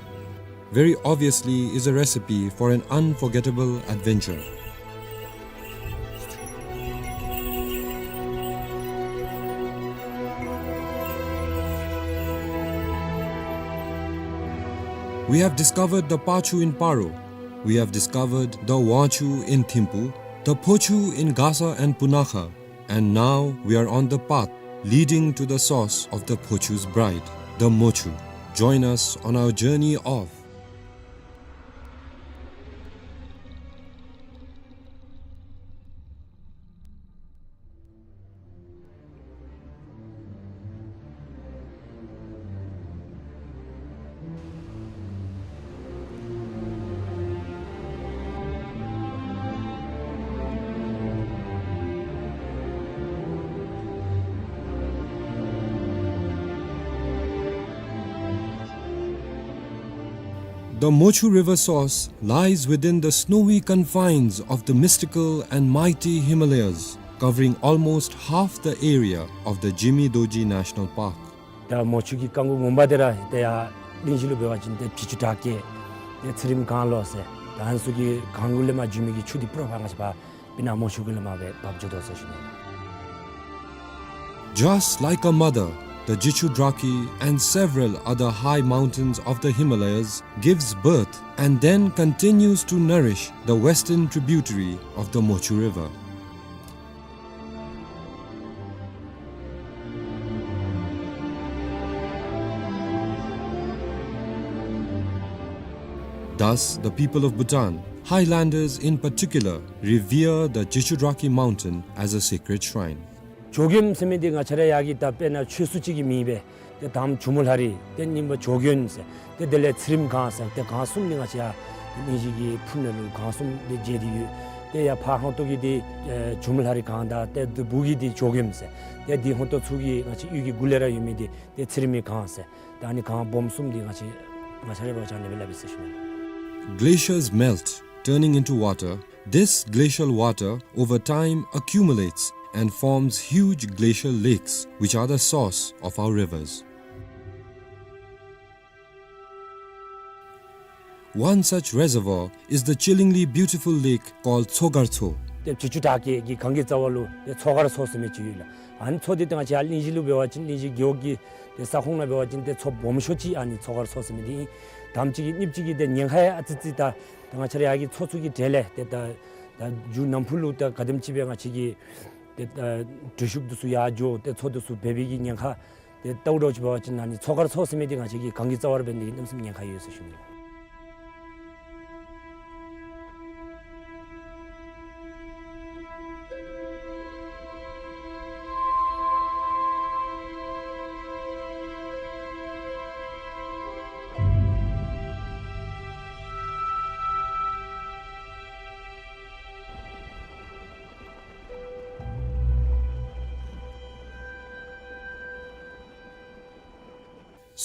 very obviously is a recipe for an unforgettable adventure. We have discovered the Pachu in Paro. We have discovered the Wangchu in Thimphu, the Phochu in Gasa and Punakha, and now we are on the path leading to the source of the Phochu's bride, the Mochu. Join us on our journey of The Mochu River source lies within the snowy confines of the mystical and mighty Himalayas, covering almost half the area of the Jimi Dorji National Park. ད་མོ་ཆུ་གི་རྐང་མགོ་ངོ་མ་དེ་ར་ཏེ་ཡར་གླིང་བཞི་ལུ་འབད་བ་ཅིན་ཏེ་དྲི་ཆུ་བྲག་སྐྱེས་ཏེ་ཚེ་རིང་གངས་ལོ་ཟེར། ད་ཨ་ནི་ཚུ་གི་གངས་ལུ་ལས་མར་འགྱུར་མི་གི་ཆུ་འདི་པུ་ར་ཕར་ང་བཅས་པ་སྤུ་ན་མོ་ཆུ་གི་ལས་མར་སྦེ་འབབ་འགྱོ་དོ་ཟེར་ཞུ་ནི། Just like a mother, the Jichu Draki and several other high mountains of the Himalayas gives birth and then continues to nourish the western tributary of the Mochu River. Thus, the people of Bhutan, highlanders in particular, revere the Jichu Draki mountain as a sacred shrine. ཇོ་མགོན་ཟེར་མི་འདི་ང་བཅས་ར་ཡར་གྱི་ད་དཔེར་ན་ཆོས་སྲུང་ཅིག་གི་མིང་སྦེ་ཏེ་དང་པ་ཇོ་མོ་ལྷ་རི་ཏེ་གཉིས་པ་ཇོ་མགོན་ཟེར་ཏེ་དེ་ལས་ཚེ་རིང་གངས་ཟེར་ཏེ་གངས་གསུམ་འདི་ང་བཅས་ཡར་ གླིང་བཞི་གི་ཕུ་ནང་ལུ་སྒང་གསུམ་དེ་བཅད་དེ་ཡོད། ཏེ་ཡར་ཕར་ཧོང་ཏོ་གི་དེ་ཨེ་ཇོ་མོ་ལྷ་རི་སྒང་དང་ཏེ་དེ་སྦུག་གི་དེ་ཇོ་རྒནམ་ཟེར། ཏེ་དེ་ཧོང་ཏོ་ཚུ་གི་ང་བཅས་གཡུས་ཀྱི་གུ་ལས་ར་ཡོད་མི་དེ་ཏེ་ཚེ་རིང་མའི་སྒང་ཟེར། ད་ཨ་ནི་སྒང་སྦོམ་གསུམ་འདི་ང་བཅས་ང་བཅས་ར་འབད་བ་ཅིན་ཨ་ནི་སྦེ་སླབ་ཨིན་ཟེར་ཞུ་ནི། Glaciers melt, turning into water. This glacial water, over time, accumulates and forms huge glacial lakes, which are the source of our rivers. One such reservoir is the chillingly beautiful lake called མཚོ་དཀར་མཚོ། ཏེ་བྱི་ཅུང་བྲག་བརྒྱད་ཀྱི་སྒང་གི་རྩ་བ་ལུ་ཏེ་མཚོ་དཀར་མཚོ་ཟེར་མི་ཅིག་ཡོད་ལགས། ཨ་ནི་མཚོ་འདི་ཏེ་ང་བཅས་ཡར་གླིང་བཞི་ལུ་འབད་བ་ཅིན་གླིང་བཞི་རྒེད་འོག་གི་ཏེ་ས་ཁོངས་ནང་འབད་བ་ཅིན་ཏེ་མཚོ་སྦོམ་ཤོས་ཅིག་ཨ་ནི་མཚོ་དཀར་མཚོ་ཟེར་མི་འདི་ཨིན། དང་པ་ཅིག་གི་གཉིས་པ་ཅིག་གི་ཏེ་ཉེན་ཁ་ཡང་ཨ་ཙི་ཙི་ད་ད་ང་བཅས་ར་ཡར་གྱི་མཚོ་ཚུ་གི་གྲས་ལས་ཏེ་ད་ད་མཇུག་ནམ་ཕུགས་ལུ་ད་ག་དེམ་ཅིག་སྦེ་ང་བཅས་ཀྱི་ཏེ་ད་གྲུ་ཤུབས་འདི་ཚུ་ཡར་འགྱོ་ཏེ་མཚོ་འདི་ཚུ་འབལ་བའི་གི་ཉེན་ཁ་ཏེ་ལྟཝ་ད་ཅིག་འབད་བ་ཅིན་ཨ་ནི་མཚོ་དཀར་མཚོ་ཟེར་མི་འདི་ང་བཅས་ཀྱི་སྒང་གི་རྩ་བར་འབད་ནི་དེ་གིས་གནམ་མེད་ས་མེད་ཉེན་ཁ་ཡོད་ཟེར་ཞུ་ནི།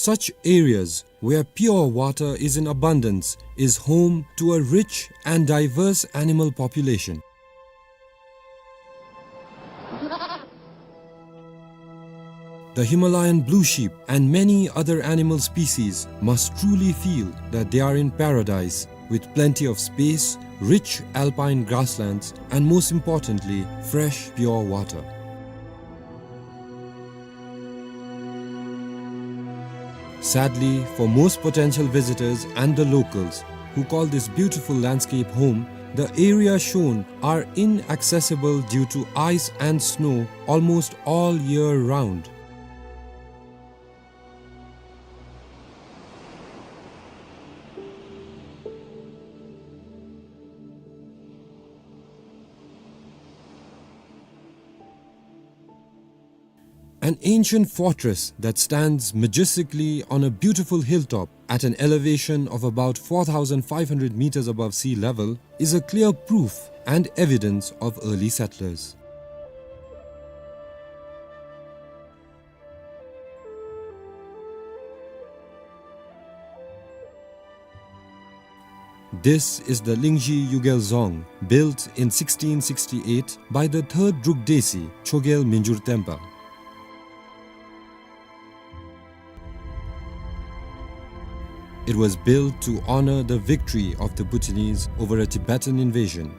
Such areas where pure water is in abundance is home to a rich and diverse animal population. The Himalayan blue sheep and many other animal species must truly feel that they are in paradise, with plenty of space, rich alpine grasslands, and most importantly, fresh, pure water. Sadly, for most potential visitors and the locals who call this beautiful landscape home, the areas shown are inaccessible due to ice and snow almost all year round. An ancient fortress that stands majestically on a beautiful hilltop at an elevation of about four thousand five hundred meters above sea level is a clear proof and evidence of early settlers. This is the Lingzhi Yugel Dzong, built in sixteen sixty-eight by the third Druk Desi, Chogyal Mingyur Tenpa. It was built to honor the victory of the Bhutanese over a Tibetan invasion.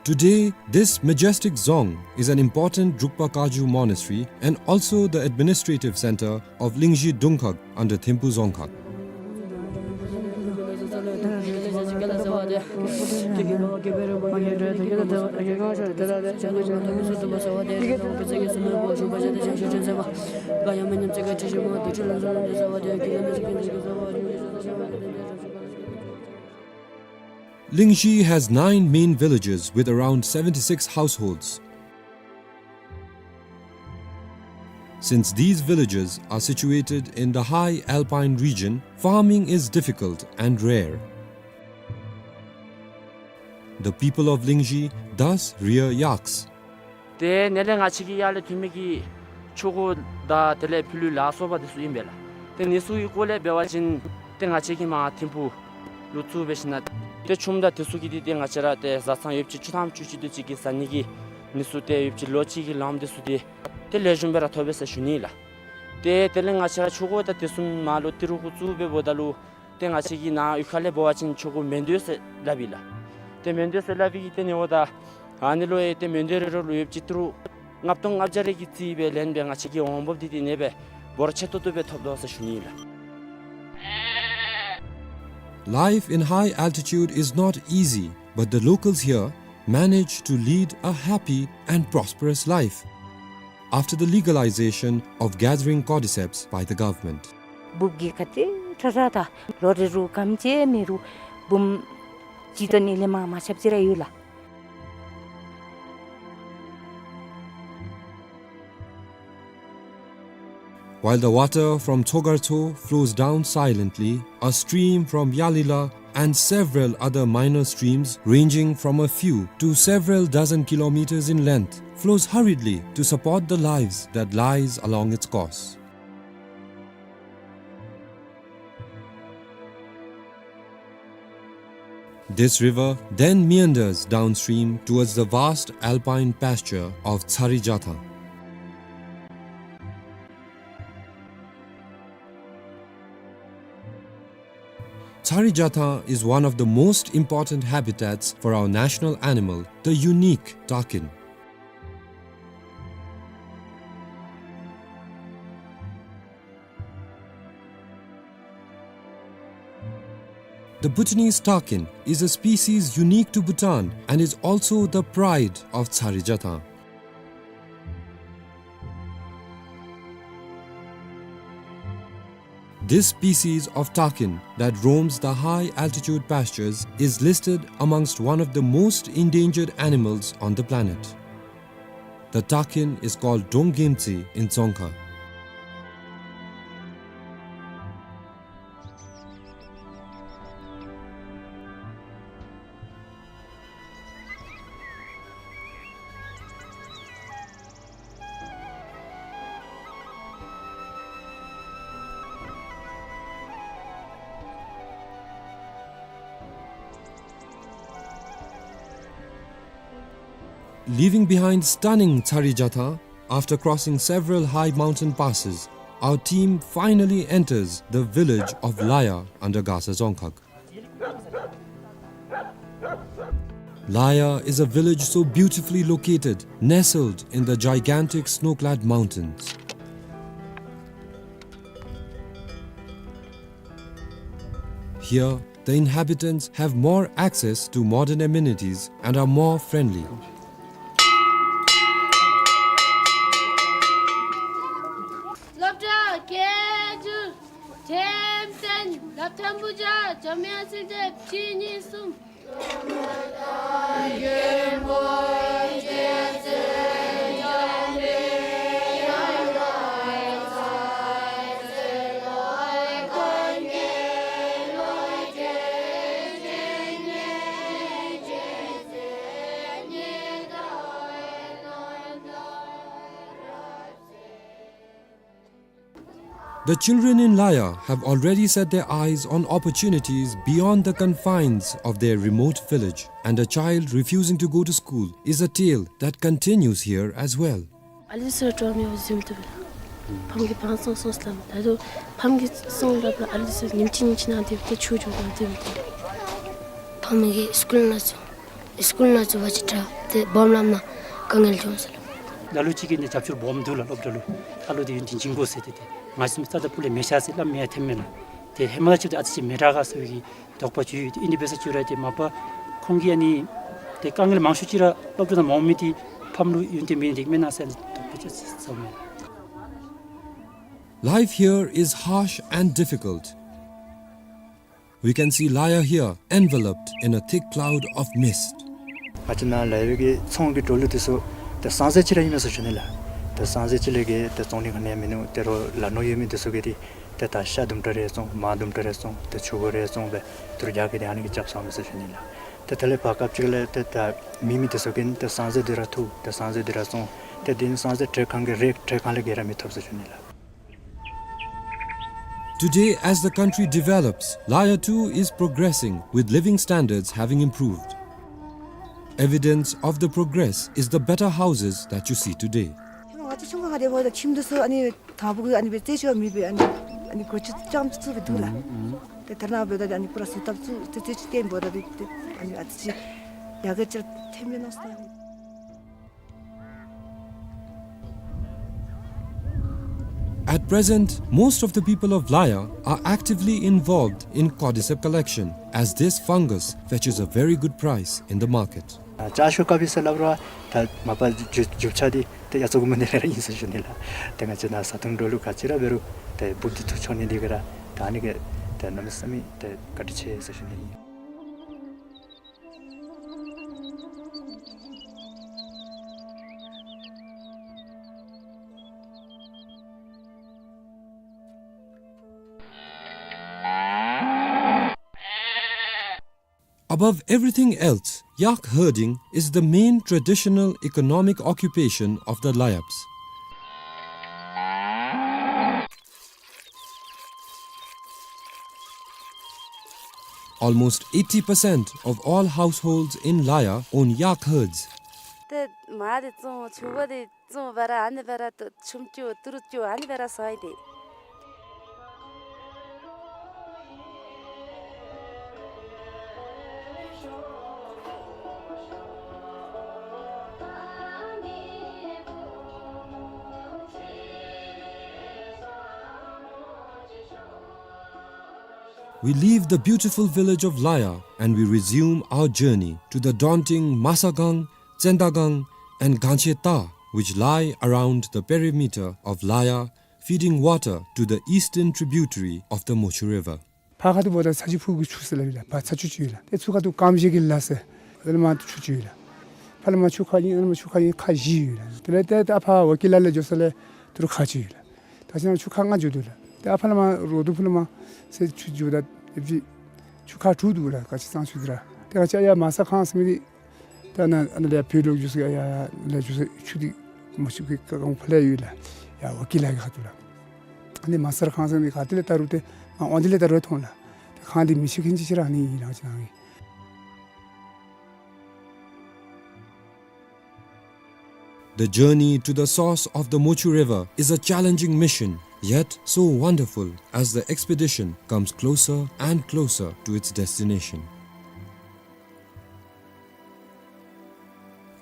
Today, this majestic dzong is an important Drukpa Kagyu monastery and also the administrative center of Lingzhi Dungkhag under Thimphu Dzongkhag. Lingzhi has nine main villages with around seventy-six households. Since these villages are situated in the high alpine region, farming is difficult and rare. The people of Lingzhi thus rear yaks. ཏེ་ནཱ་ལས་ང་བཅས་ཀྱི་ཡར་ལས་ཐོན་མི་གི་ཆུ་འགོ་དང་དེ་ལས་ཕྱི་ལུ་ལ་སོགས་པ་དེ་ཚུ་ཨིན་པས་ལགས། ཏེ་ཨ་ནི་ཚུ་གི་སྐོར་ལས་འབད་བ་ཅིན་ཏེ་ང་བཅས་ཀྱིས་མར་ཐིམ་ཕུག་ལུ་བཙུགས་འབད་ཞིན་ན་ཏེ་ཆུམ་དང་དེ་ཚུ་གི་འདི་ཏེ་ང་བཅས་ར་ཏེ་བཟའ་ཚང་ཡོདཔ་ཅིག་བཅུ་ཐམ་བཅུ་གཅིག་དེ་ཅིག་གི་བཟའ་ནི་གི་ཨ་ནི་ཚུ་ཏེ་ཡོདཔ་ཅིག་ལོ་གཅིག་གི་ལངམ་དེ་ཚུ་ཏེ་ཏེ་ལེགས་ཤོམ་སྦེ་ར་ཐོབ་པས་ཟེར་ཞུ་ནི་ལགས། ཏེ་དེ་ལས་ང་བཅས་ར་ཆུ་འགོ་དང་དེ་ཚུ་མར་ལུ་ཏི་རུ་གུ་བཙུགས་འབདཝ་ད་ལུ་ཏེ་ང་བཅས་ཀྱི་ནཱ་གཡུས་ཁ་ལས་འབད་བ་ཅིན་ཆུ་འགོ་མེན་དོ་ཟེར་སླབ་ཨིན་ལགས། ཏེ་མེན་དོ་ཟེར་སླབ་པའི་གི་ཏེ་ཨ་ནི་འབདཝ་ད་ཨ་ནི་ལུ་ཡང་ཏེ་མེན་དོ་རེ་རེ་ལུ་ཡོདཔ་ཅིག་ཏི་རུ་ལྔ་སྟོང་ལྔ་བརྒྱ་རེ་གི་རྩིས་སྦེ་ལེན་སྦེ་ང་བཅས་ཀྱིས་འོང་འབབ་འདི་ཏེ་ཨ་ནི་སྦེ་འབོར་ཆེ་ཏོག་ཏོ་སྦེ་ཐོབ་དོ་ཟེར་ཞུ་ནི་ཨིན་ལགས། Life in high altitude is not easy, but the locals here manage to lead a happy and prosperous life after the legalization of gathering cordyceps by the government. འབུཔ་གི་ག་ཏེ་ཁྲ་ཁྲ་དང་ལོ་རེ་རུ་གམ་ཅིག་མེད་རུང་འབུམ་གཅིག་དང་ཨ་ནི་ལས་མར་མ་ཆགཔ་ཅིག་ར་ཡོད་ལགས། While the water from Tsogartso flows down silently, a stream from Yalila and several other minor streams ranging from a few to several dozen kilometers in length flows hurriedly to support the lives that lies along its course. This river then meanders downstream towards the vast alpine pasture of Tsarijatha. Tsarijatha is one of the most important habitats for our national animal, the unique takin. The Bhutanese takin is a species unique to Bhutan and is also the pride of Tsarijatha. This species of takin that roams the high altitude pastures is listed amongst one of the most endangered animals on the planet. The takin is called Donggemtsi in Dzongkha. Leaving behind stunning Tsarijatha, after crossing several high mountain passes, our team finally enters the village of Laya under Gasa Dzongkhag. Laya is a village so beautifully located, nestled in the gigantic snow-clad mountains. Here, the inhabitants have more access to modern amenities and are more friendly. སློབ་གྲྭ་སྐད་སྒྱུར་འགྲེམས་སྟོན་སློབ་ཐོན་པོ་ཇ་འཇམ་དབྱངས་སྲིད་དེ་བཅུ་གཉིས་གསུམ། The children in Laya have already set their eyes on opportunities beyond the confines of their remote village, and a child refusing to go to school is a tale that continues here as well. ཨ་ལི་སི་ར་ཏྲོ་མི་བ་ཟིམ་ཏུ་བ། ཕམ་གི་བང་སོང་སོང་སླམ། ད་དུ་ཕམ་གི་སོང་ལབ་ལ་ཨ་ལི་སི་ཉིམ་ཅི་ཉིམ་ཅི་ན་དེ་བ་ཏེ་ཆུ་ཇོ་ན་དེ་བ་ཏེ། ཕམ་གི་སི་ཀུལ་ན་ཚུ། སི་ཀུལ་ན་ཚུ་བ་ཅི་ཏྲ་ཏེ་སྦོམ་ལམ་ན་དཀའ་ངལ་བྱུང་ཟེར་ལོ། ལ་ལུ་ཅིག་གི་ནི་རྒྱབ་སྐྱོར་སྦོམ་འདུག་ལ། སློབ་གྲྭ་ལུ་ཨ་ལོ་དེ་ཡུན་དེ་འཇིང་དགོ་ཟེར་ཏེ་ཏེ་ང་ཚུ་རྩ་དང་ཕུ་ལས་མེ་ཤ་ཟེར་ལ་མེ་ཡ་ཐེམ་མེ་ལ། ཏེ་ཧེ་མ་ལ་ཅིག་ཏེ་ཨ་ཙི་ཅིག་མེ་དྲག་ག་ཟེར་བའི་གི་དོགས་པ་ཅིག་ཡོད། ཏེ་ཨིན་དེ་འབད་ས་ཅིག་ར་ཏེ་མ་པ་ཁོང་གིས་ཨ་ནི་ཏེ་དཀའ་ངལ་མང་ཤོས་ཅིག་ར་སློབ་གྲྭ་ནང་མ་འོང་མི་དེ་ཕམ་ལུ་ཡུན་དེ་མེ་འདི་མེ་ན་ཟེར་ཏེ་དོགས་པ་ཅིག་ཟེར་མེ། Life here is harsh and difficult. We can see Laya here enveloped in a thick cloud of mist. ང་བཅས་ནཱ་ལ་ཡོད་པའི་གི་ཚོང་གི་འགྲོ་ལུགས་དེ་ཚུ་ཏེ་སང་ཟེར་ཅིག་ར་ཨིན་མས་ཟེར་ཞུ་ནི་ལགས། ཏེ་སང་ཟེར་ཅིག་ལས་གི་ཏེ་བཙོང་ནི་ག་ནི་ཡང་མིན་ནུག། ཏེ་རོགས་ལ་ནོར་ཡོད་མི་དེ་ཚུ་གིས་ཏེ་ཏེ་ད་ཤ་དུམ་གྲ་རེ་བཙོང་མར་དུམ་གྲ་རེ་བཙོང་ཏེ་ཆུ་བོ་རེ་བཙོང་སྦེ་ཏེ་རོགས་རྒྱག་གི་ཏེ་ཨ་ནི་གི་རྐྱབ་སོང་མས་ཟེར་ཞུ་ནི་ལགས། ཏེ་དེ་ལས་ཕར་སྐབས་ཅིག་ལས་ཏེ་ད་མེད་མི་དེ་ཚུ་གིས་ཏེ་སང་ཟེར་འདི་ར་འཐུ་ཏེ་སང་ཟེར་འདི་ར་བཙོང་ཏེ་དེ་ནི་སང་ཟེར་ཏེ་ཁང་གི་རེ་ཏེ་ཁང་ལས་གི་ར་མི་ཐོབ་ཟེར་ཞུ་ནི་ལགས། Today, as the country develops, Laya too is progressing, with living standards having improved. Evidence of the progress is the better houses that you see today. ང་ཚོ་ཆུང་ཀུ་ཧ་དེ་བོ་ད་ཁྱིམ་དེ་ཚུ་ཨ་ནི་དང་པོ་གི་ཨ་ནི་སྦེ་རྩེ་ཆུ་མེད་པའི་ཨ་ནི་ཨ་ནི་གོ་ཆུ་རྐྱངམ་ཅིག་བཙུགས་སྦེ་འདུག་ལགས། ཏེ་དེ་ནང་འབདཝ་ད་ཨ་ནི་པུ་ར་བཟོ་ཐབས་བཙུགས་ཏེ་རྩེ་ཆུ་བརྟན་པོ་ད་ཏེ་ཨ་ནི་ཨ་ཙི་ཅིག་ཡར་རྒྱས་ཅིག་ཐེབས་མས་མནོ་སོང་། At present, most of the people of Laya are actively involved in cordyceps collection, as this fungus fetches a very good price in the market. ཨ་ཅ་ཤོ་ཀ་པི་ཟེར་སླབ་རུང་ད་མ་པ་རྒྱུ་རྒྱུ་ཆ་འདི་ཏེ་ཡ་ཚོ་གུ་མ་ནི་རེ་ར་ཨིན་ཟེར་ཞུ་ནི་ལགས། ཏེ་ང་བཅས་ནཱ་བཟའ་འཐུང་འགྲོ་ལུགས་ག་ཅི་ར་འབད་རུང་ཏེ་འབུཔ་འདི་འཐུ་འགྱོ་ནི་འདི་གིས་ར་ད་ཨ་ནི་གིས་ཏེ་གནམ་མེད་ས་མེད་ཏེ་བཀའ་དྲིན་ཆེ་ཟེར་ཞུ་ནི་ཨིན། Above everything else, yak herding is the main traditional economic occupation of the Layups. Almost eighty percent of all households in Laya own yak herds. ཏེ་མ་དེ་བཙོང་ཆུ་བ་དེ་བཙོང་བར་ཨ་ནི་བར་དུ་ཆུམ་ཅུ་ཏི་རུ་ཅུ་ཨ་ནི་བར་སོང་སྟེ། We leave the beautiful village of Laya and we resume our journey to the daunting Masagang, Tsendagang, and Gancheta, which lie around the perimeter of Laya, feeding water to the eastern tributary of the Mochu River. ཕར་ཁ་ཐུག་འབདཝ་ད་ཚ་ཆུ་ཕུག་གི་ཆུ་ཟེར་སླབ་ཨིན་ལགས། ཕར་ཚ་ཆུ་ཆུ་ཨིན་ལགས། ཏེ་ཚུར་ཁ་ཐུག་ཀམ་ཤེ་གི་ལ་ཟེར་ཨ་ནི་མར་ཆུ་ཆུ་ཨིན་ལགས། ཕར་ལས་མར་ཆུ་ཁ་ཨིན། ཨ་ནི་མར་ཆུ་ཁ་ཨིན། ཁ་བཞི་ཡོད་ལགས། དེ་ལས་ཏེ་ད་ཕར་ཝ་ཀི་ལ་ལས་འགྱོ་ས་ལས་ཏི་རུ་ཁ་གཅིག་ཡོད་ལགས། ད་ཅི་ན་ཆུ་ཁ་ལྔ་འགྱོ་དོ་ལགས། ཏེ་ཨ་ཕར་ལས་མར་རོ་དུ་ཕུ་ལས་མར་ཟེར་ཆུ་འགྱོཝ་ད་ཨེབ་ཅིག་ཆུ་ཁ་དྲུག་འདུག་ལགས། ག་ཅི་གཙང་ཆུ་འདི་ར། ཏེ་ག་ཅི་ཡར་མ་ས་ཁང་ཟེར་མི་འདི་ད་ཨ་ནཱ་ཨ་ནཱ་ལས་བོད་ལུ་འགྱོ་ས་ཡར་ཡར་ལས་འགྱོ་ས་ཆུ་འདི་མ་ཆུ་གི་ཀ་ཀང་ཕར་ལས་ཡོད་ལགས། ཡར་ཝ་ཀི་ལ་གི་ཁ་ཐུག་ལགས། ཨ་ནི་མ་ས་ཁང་ཟེར་མི་ག་ཏེ་ལས་ད་རུང་ཏེ་མར་འོང་དེ་ལས་ད་རུང་མཐོང་ལགས། ཏེ་ཁང་འདི་མི་ཆེ་ཁེན་ཅིག་ཅིག་ར་ཨ་ནི་ཨིན་ལགས་ཅི་ན་ཨིན། The journey to the source of the Mochu River is a challenging mission, yet so wonderful as the expedition comes closer and closer to its destination.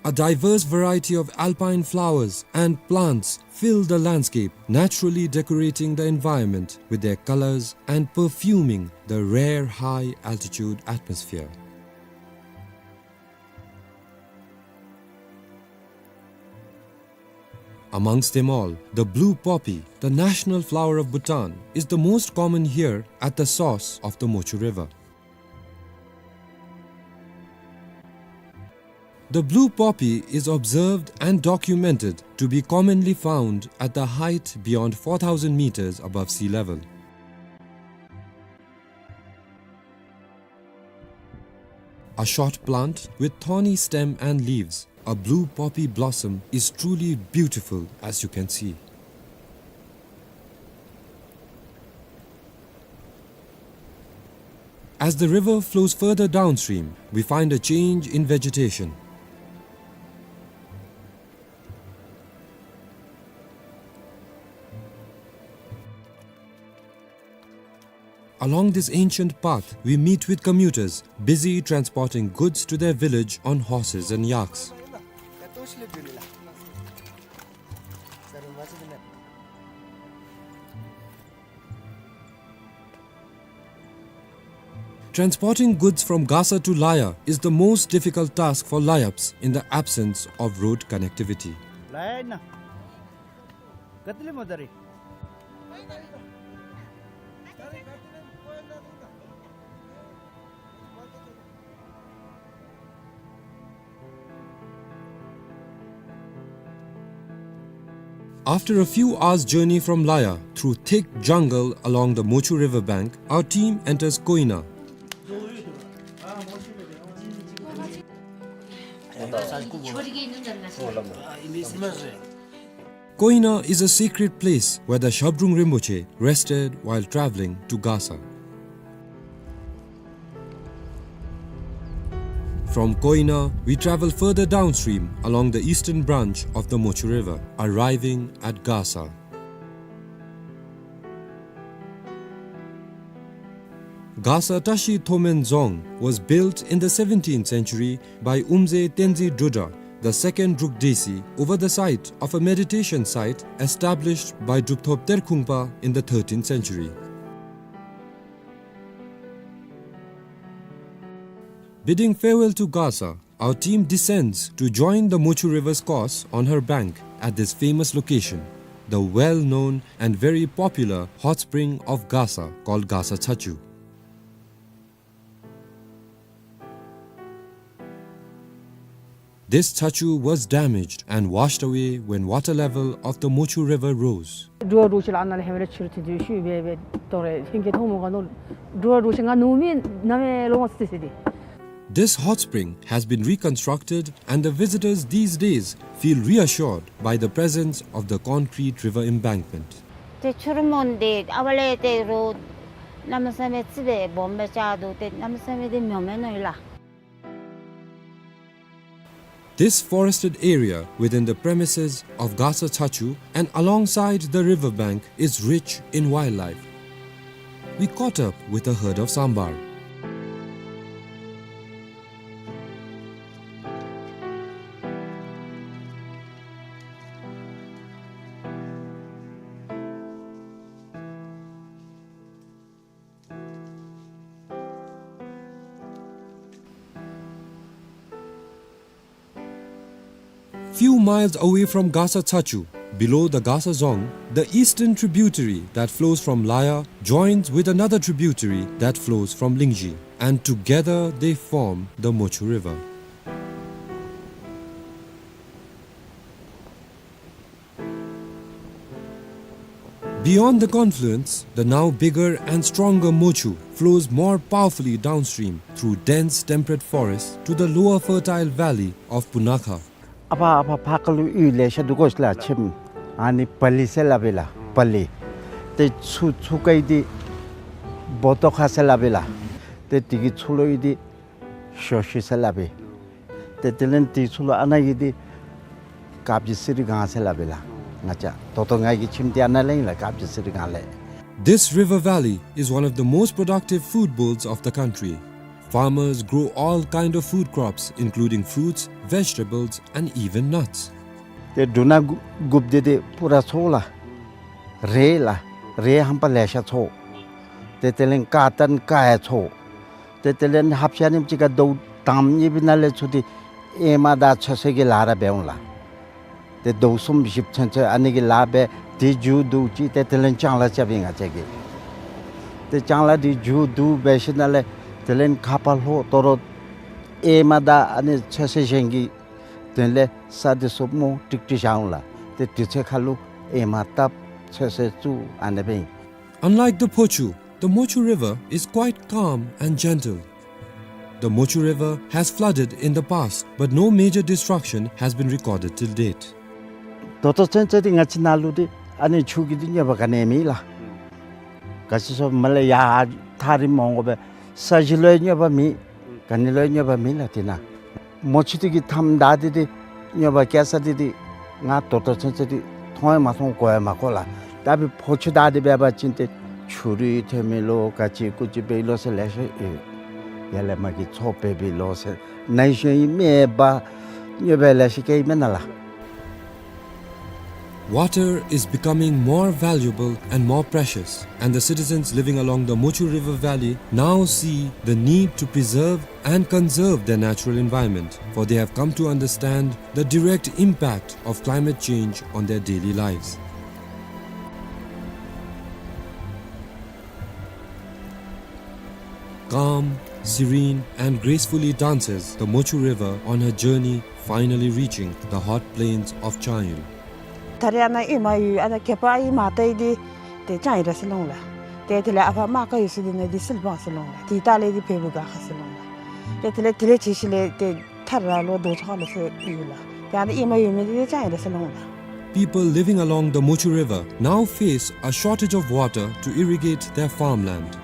A diverse variety of alpine flowers and plants fill the landscape, naturally decorating the environment with their colors and perfuming the rare high-altitude atmosphere. Amongst them all, the blue poppy, the national flower of Bhutan, is the most common here at the source of the Mochu River. The blue poppy is observed and documented to be commonly found at the height beyond four thousand meters above sea level. A short plant with thorny stem and leaves, a blue poppy blossom is truly beautiful, as you can see. As the river flows further downstream, we find a change in vegetation. Along this ancient path, we meet with commuters busy transporting goods to their village on horses and yaks. Transporting goods from Gasa to Laya is the most difficult task for Layups in the absence of road connectivity. After a few hours' journey from Laya through thick jungle along the Mochu river bank, our team enters Koina. Koina is a sacred place where the Shabdrung Rinpoche rested while traveling to Gasa. From Koina, we travel further downstream along the eastern branch of the Mochu River, arriving at Gasa. Gasa Tashi Thomen Dzong was built in the seventeenth century by Umze Tenzin Drudra, the second Druk Desi, over the site of a meditation site established by Drupthop Terkhungpa in the thirteenth century. Bidding farewell to Gasa, our team descends to join the Mochu River's course on her bank at this famous location, the well-known and very popular hot spring of Gasa called Gasa Chachu. This chachu was damaged and washed away when water level of the Mochu River rose. འགྲོ་བ་འགྲོ་ཤེས་ལ་ཨ་ནཱ་ལས་ཧེ་མ་ལས་ཕྱི་རུ་ཐོན་དུས་ཤུལ་སྦེ་སྦེ་དོ་རེ་ལྷན་རྒྱས་མཐོང་མ་ག་ནོ། འགྲོ་བ་འགྲོ་ཤེས་ང་ནུབ་མི་ནམ་ཡང་ལོང་བ་སི་སི་ཏེ། This hot spring has been reconstructed, and the visitors these days feel reassured by the presence of the concrete river embankment. ཏེ་ཆུ་རུད་མོ་འདི་ཨ་ཕར་ལས་ཏེ་རོགས་གནམ་མེད་ས་མེད་རྩིག་པ་སྦོམ་སྦེ་རྐྱབ་འདུག། ཏེ་གནམ་མེད་ས་མེད་འདི་མྱོང་མས་མནོ་ཡི་ལགས། This forested area within the premises of Gasa Chachu and alongside the river bank is rich in wildlife. We caught up with a herd of sambar. Few miles away from Gasa Chachu, below the Gasa Zong, the eastern tributary that flows from Laya joins with another tributary that flows from Lingzhi, and together they form the Mochu River. Beyond the confluence, the now bigger and stronger Mochu flows more powerfully downstream through dense temperate forest to the lower fertile valley of Punakha. ཨ་ཕར་ཨ་ཕར་ཕར་ཁ་ལུ་གཡུས་ལེ་ཤ་འདུག་གོ་ཤ་ལགས་ཁྱིམ། ཨ་ནི་པ་ལི་ཟེར་སླབ་ཨིན་ལགས་པ་ལི། ཏེ་ཚུར་ཚུར་ཁ་ཨིན་འདི་བོ་ཏོ་ཁ་ཟེར་སླབ་ཨིན་ལགས། ཏེ་དེ་གི་ཚུར་ལུ་ཨིན་འདི་ཞོ་ཤི་ཟེར་སླབ་ཨིན། ཏེ་དེ་ལས་དེ་ཚུར་ལུ་ཨ་ནཱ་གི་འདི་དཀར་སྦྱིས་གསེར་སྒང་ཟེར་སླབ་ཨིན་ལགས། ང་བཅས་ད་ལྟོ་ང་གི་ཁྱིམ་འདི་ཨ་ནཱ་ལས་ཨིན་ལགས། དཀར་སྦྱིས་གསེར་སྒང་ལས། This river valley is one of the most productive food bowls of the country. Farmers grow all kind of food crops, including fruits, vegetables, and even nuts. ཏེ་འབྲུ་སྣ་དགུ་དགུཔ་འདི་ཏེ་པུ་ར་འཚོ་ལགས། རེད་ལགས། རེད་ཧམ་པ་ལེ་ཤ་འཚོ། ཏེ་དེ་ལས་ཀར་ཊོན་ཀ་ཡང་འཚོ། ཏེ་དེ་ལས་ཧབ་ཤ་ནིམ་ཅིག་ཁར་དོ་དང་པ་གཉིས་པའི་ནང་ལས་ཚུར་ཏེ་ཨེ་མ་དང་ཚོད་བསྲེ་གི་ལཱ་ར་འབད་འོང་ལགས། ཏེ་དོ་གསུམ་བཞི་ཚུན་ཚོད་ཨ་ནི་གི་ལཱ་འབད། དེ་མཇུག་བསྡུ་ཅི་ཏེ་དེ་ལས་ལྕང་ལཱ་རྐྱབ་ཨིན་ང་བཅས་ཀྱིས། ཏེ་ལྕང་ལཱ་དེ་མཇུག་བསྡུ་འབད་ཞིནམ་ལས་དེ་ལས་ཁ་ཕར་ལྷོ་དོ་རུང་ཨེ་མ་དང་ཨ་ནི་ཚོད་བསྲེ་གཞན་གྱི་དོན་ལས་ས་འདི་ཚུ་སྨོ་ཀྲིག་ཀྲི་བཞག་འོང་ལགས། ཏེ་དུས་ཚོད་ཁར་ལུ་ཨེ་མ་བཏབ་ཚོད་བསྲེ་བཙུགས་ཨ་ནི་སྦེ་ཨིན། Unlike the Phochu, the Mochu River is quite calm and gentle. The Mochu River has flooded in the past, but no major destruction has been recorded till date. ད་ལྟོ་ཚུན་ཚོད་འདི་ང་བཅས་ནཱ་ལུ་འདི་ཨ་ནི་ཆུ་གི་འདི་གནོད་པ་ག་ནི་མེད་ལགས། ག་ཅི་སོང་མ་ལས་ཡར་ཐག་རིངམོ་འོང་དགོ་པས། ས་གཞི་ལུ་ཡང་གནོད་པ་མེད། ག་ནི་ལུ་ཡང་གནོད་པ་མེད་ལགས་དེ་ནང་། མོ་ཆུ་དེ་གི་མཐའམ་བདའ་སྟེ་དེ་གནོད་པ་བཀལ་ས་དེ་དེ་ང་ད་ལྟོ་ཚུན་ཚོད་དེ་མཐོང་ཡང་མ་མཐོང་གོ་ཡང་མ་གོ་ལགས། ད་འབདན་ཕོ་ཆུ་བདའ་སྟེ་འབད་བ་ཅིན་ཏེ་ཆུ་རུད་ཐོན་མི་ལོ་ག་ཅི་ཀུ་ཅི་འབད་ལོ་ཟེར་ལེ་ཤ་ཡོད། ཡར་ལས་མར་གྱི་མཚོ་འབད་འབད་ལོ་ཟེར་ནཱ་ཤོ་ཡི་མེ་འབར་གནོད་པ་ལེ་ཤ་བཀལ་ཡི་མེན་ན་ལགས། Water is becoming more valuable and more precious, and the citizens living along the Mochu River Valley now see the need to preserve and conserve their natural environment, for they have come to understand the direct impact of climate change on their daily lives. Calm, serene, and gracefully dances the Mochu River on her journey, finally reaching the hot plains of Changyo. ད་རེས་ཨ་ནཱ་ཨེ་མ་ཡོད་ཨ་ནཱ་གད་པ་ཨེ་མ་བཏབ་ཡི་འདི་ཏེ་ལྕང་ཡི་ར་ཟེར་ལོང་ལགས། ཏེ་དེ་ལས་ཨ་ཕ་མ་ཀ་ཡོད་ས་འདི་ནང་འདི་སིལ་བང་ཟེར་ལོང་ལགས། ཏེ་ད་ལས་འདི་བལ་པོ་ག་ཁ་ཟེར་ལོང་ལགས། ཏེ་དེ་ལས་དེ་ལས་ཇི་ཞིག་ལས་ཏེ་ཐར་ར་ལོ་རྡོ་ཆག་ལོ་ཟེར་ཡོད་ལགས། ཏེ་ཨ་ནཱ་ཨེ་མ་ཡོད་མི་འདི་ལྕང་ཡི་ར་ཟེར་ལོང་ལགས། People living along the Mochu River now face a shortage of water to irrigate their farmland.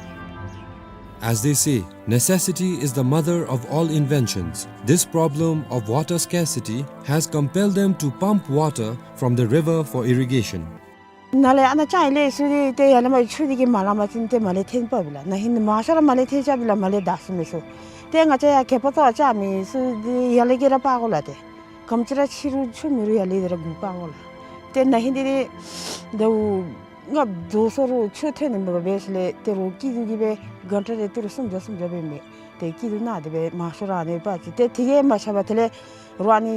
As they say, necessity is the mother of all inventions. This problem of water scarcity has compelled them to pump water from the river for irrigation. ནཱ་ལས་ཨ་ནཱ་ལྕང་ཡི་ལས་སུ་འདི་ཏེ་ཡར་ལས་མར་ཆུ་འདི་གིས་མ་ལང་པ་ཅིན་ཏེ་མར་ལས་འཐེན་འབགཔ་ཨིན་ལགས། ན་ཧིང་མང་ཤོས་ར་མར་ལས་འཐེན་རྐྱབ་ཨིན་ལགས། མར་ལས་བདའ་ཚུགས་མི་ཚུ། ཏེ་ང་བཅས་ཡར་གད་པ་བཏོག་རྐྱབ་མི་ཚུ་འདི་ཡར་ལས་གིས་ར་འབག་དགོ་ལགས། ཏེ་ག་དེམ་ཅིག་ར་ཕྱི་རུ་ཆུ་མེད་རུང་ཡར་ལས་འདི་ར་འགོ་འབག་དགོ་ལགས། ཏེ་ན་ཧིང་འདི་ཏེ་ཟླཝ་ལྔ་བཅུ་སོ་རུང་ཆུ་ཐོན་ནི་མེད་པར་འབད་ཞིནམ་ལས་ཏེ་རོགས་སྐྱིད་སྡུག་གིས་སྦེ་གང་ཊ་རེ་ཏི་རུ་སུམ་བརྒྱ་སུམ་བརྒྱ་སྦེ་མི་ཏེ་སྐྱིད་སྡུག་ནང་དེ་སྦེ་མང་ཤོས་ར་ཨ་ནི་འབག་ཅི། ཏེ་དེ་གིས་མ་ཁྱབ་པར་དེ་ལས་རོགས་ཨ་ནི་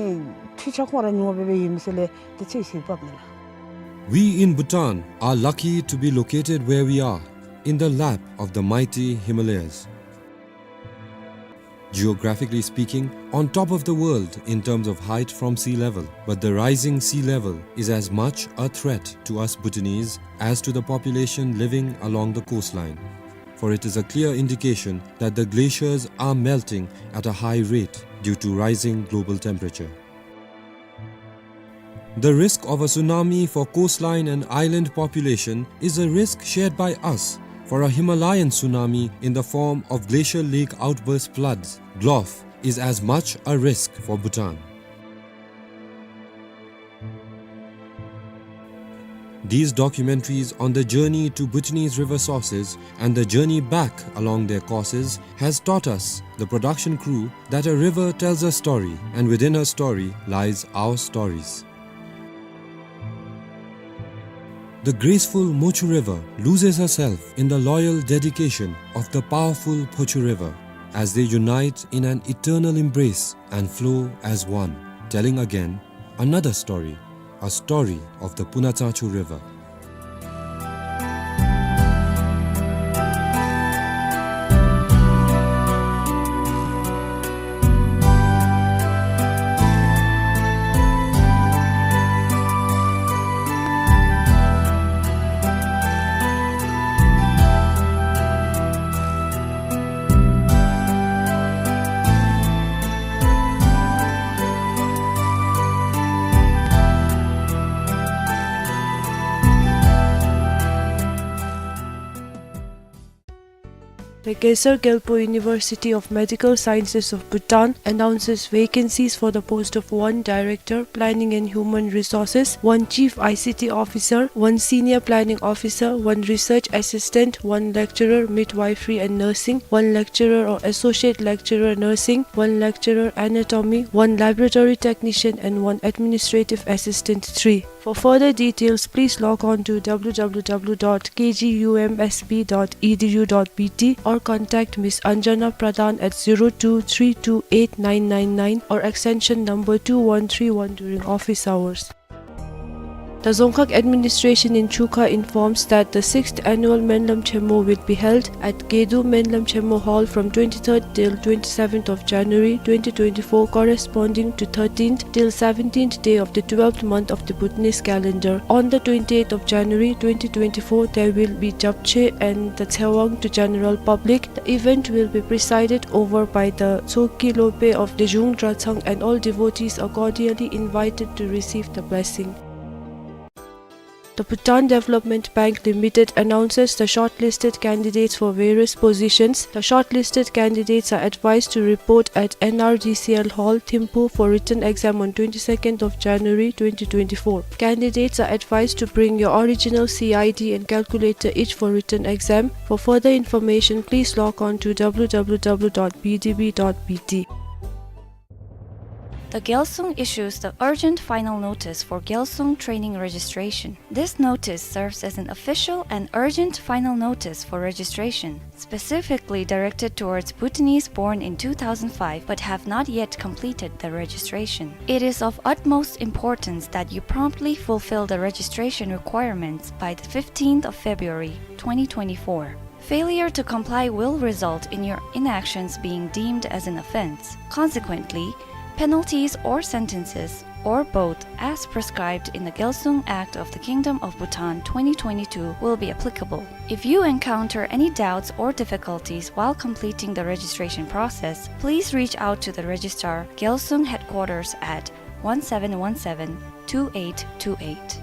འཕྲུལ་ཆས་ཁོང་ར་ཉོ་སྦེ་སྦེ་ཡོད་མི་ཚུ་ལས་ཏེ་ཚོད་བསྲེ་འབགཔ་ཨིན་ལགས། We in Bhutan are lucky to be located where we are, in the lap of the mighty Himalayas. Geographically speaking, on top of the world in terms of height from sea level, but the rising sea level is as much a threat to us Bhutanese as to the population living along the coastline. for it is a clear indication that the glaciers are melting at a high rate due to rising global temperature. The risk of a tsunami for coastline and island population is a risk shared by us, for a Himalayan tsunami in the form of glacial lake outburst floods, GLOF, is as much a risk for Bhutan. These documentaries on the journey to Bhutanese river sources and the journey back along their courses has taught us, the production crew, that a river tells a story, and within her story lies our stories. The graceful Mochu River loses herself in the loyal dedication of the powerful Phochu River as they unite in an eternal embrace and flow as one, telling again another story, a story of the Punatsangchu River. The Khesar Gyalpo University of Medical Sciences of Bhutan announces vacancies for the post of one Director, Planning and Human Resources, one Chief I C T Officer, one Senior Planning Officer, one Research Assistant, one Lecturer, Midwifery and Nursing, one Lecturer or Associate Lecturer, Nursing, one Lecturer, Anatomy, one Laboratory Technician, and one Administrative Assistant three. For further details, please log on to W W W dot K G U M S B dot E D U dot B T or contact Miss Anjana Pradhan at zero two three two eight nine nine nine or extension number two one three one during office hours. The Dzongkhag administration in Chukha informs that the sixth annual Menlam Chemo will be held at Gedu Menlam Chemo Hall from twenty-third till twenty-seventh of January twenty twenty-four, corresponding to thirteenth till seventeenth day of the twelfth month of the Bhutanese calendar. On the twenty-eighth of January twenty twenty-four, there will be Japchae and the Tshewang to general public. The event will be presided over by the Tshogkhe Lopen of Lejung Dratshang, and all devotees are cordially invited to receive the blessing. The Bhutan Development Bank Limited announces the shortlisted candidates for various positions. The shortlisted candidates are advised to report at N R D C L Hall, Thimphu for written exam on twenty-second of January twenty twenty-four. Candidates are advised to bring your original C I D and calculator each for written exam. For further information, please log on to W W W dot B D B dot B T. The Gyalsung issues the urgent final notice for Gyalsung training registration. This notice serves as an official and urgent final notice for registration, specifically directed towards Bhutanese born in two thousand five but have not yet completed the registration. It is of utmost importance that you promptly fulfill the registration requirements by the fifteenth of February twenty twenty-four. Failure to comply will result in your inactions being deemed as an offense. Consequently, penalties or sentences, or both, as prescribed in the Gyalsung Act of the Kingdom of Bhutan twenty twenty-two, will be applicable. If you encounter any doubts or difficulties while completing the registration process, please reach out to the Registrar, Gyalsung Headquarters at one seven one seven, two eight two eight.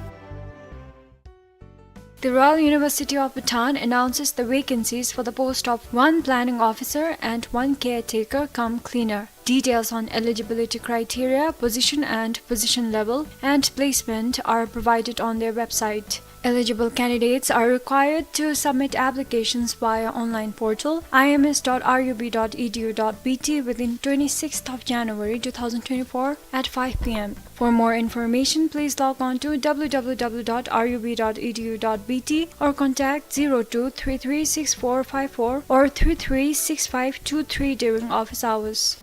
The Royal University of Bhutan announces the vacancies for the post of one planning officer and one caretaker cum cleaner. Details on eligibility criteria, position and position level, and placement are provided on their website. Eligible candidates are required to submit applications via online portal I M S dot R U B dot E D U dot B T within twenty-sixth of January two thousand twenty-four at five P M. For more information, please log on to W W W dot R U B dot E D U dot B T or contact zero two three three six four five four or three three six five two three during office hours.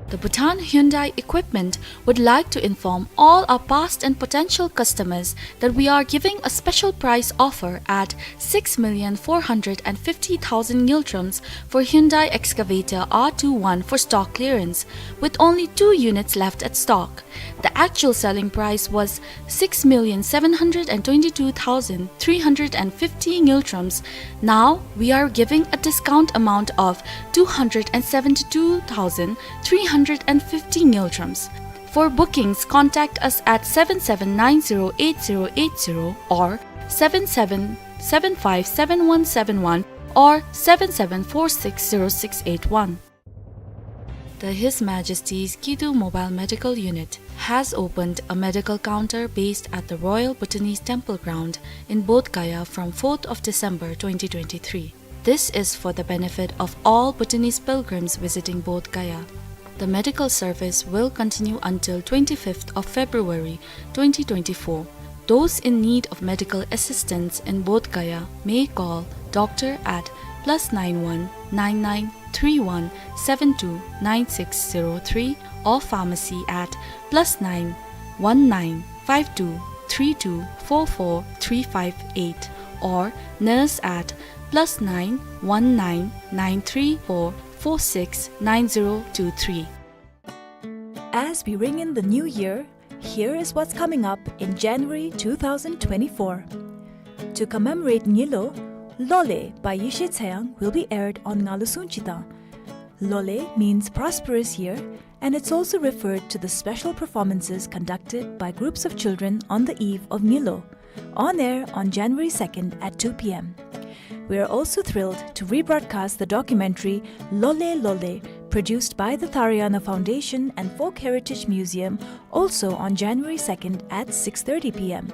The Bhutan Hyundai Equipment would like to inform all our past and potential customers that we are giving a special price offer at six million four hundred and fifty thousand ngultrums for Hyundai Excavator R two one for stock clearance, with only two units left at stock. The actual selling price was six million seven hundred and twenty-two thousand three hundred and fifty ngultrums. Now we are giving a discount amount of two hundred and seventy-two thousand three hundred and fifty ngultrums. For bookings, contact us at seven seven nine zero eight zero eight zero or seven seven seven five seven one seven one or seven seven four six zero six eight one. The His Majesty's Kidu Mobile Medical Unit has opened a medical counter based at the Royal Bhutanese Temple Ground in Bodh Gaya from fourth of December twenty twenty-three. This is for the benefit of all Bhutanese pilgrims visiting Bodh Gaya. The medical service will continue until twenty-fifth of February twenty twenty-four. Those in need of medical assistance in Bodh Gaya may call doctor at plus nine one nine nine three one seven two nine six zero three or pharmacy at plus nine one nine five two three two four four three five eight or nurse at plus nine one nine nine three four four six nine zero two three. As we ring in the new year, here is what's coming up in January two thousand twenty-four. To commemorate Ngilo, Lole by Yeshe Tseyang will be aired on Ngalu Sungchi Tang. Lole means prosperous year, and it's also referred to the special performances conducted by groups of children on the eve of Ngilo, on air on January second at two p.m. We are also thrilled to rebroadcast the documentary Lole Lole, produced by the Tharayana Foundation and Folk Heritage Museum, also on January second at six thirty p.m.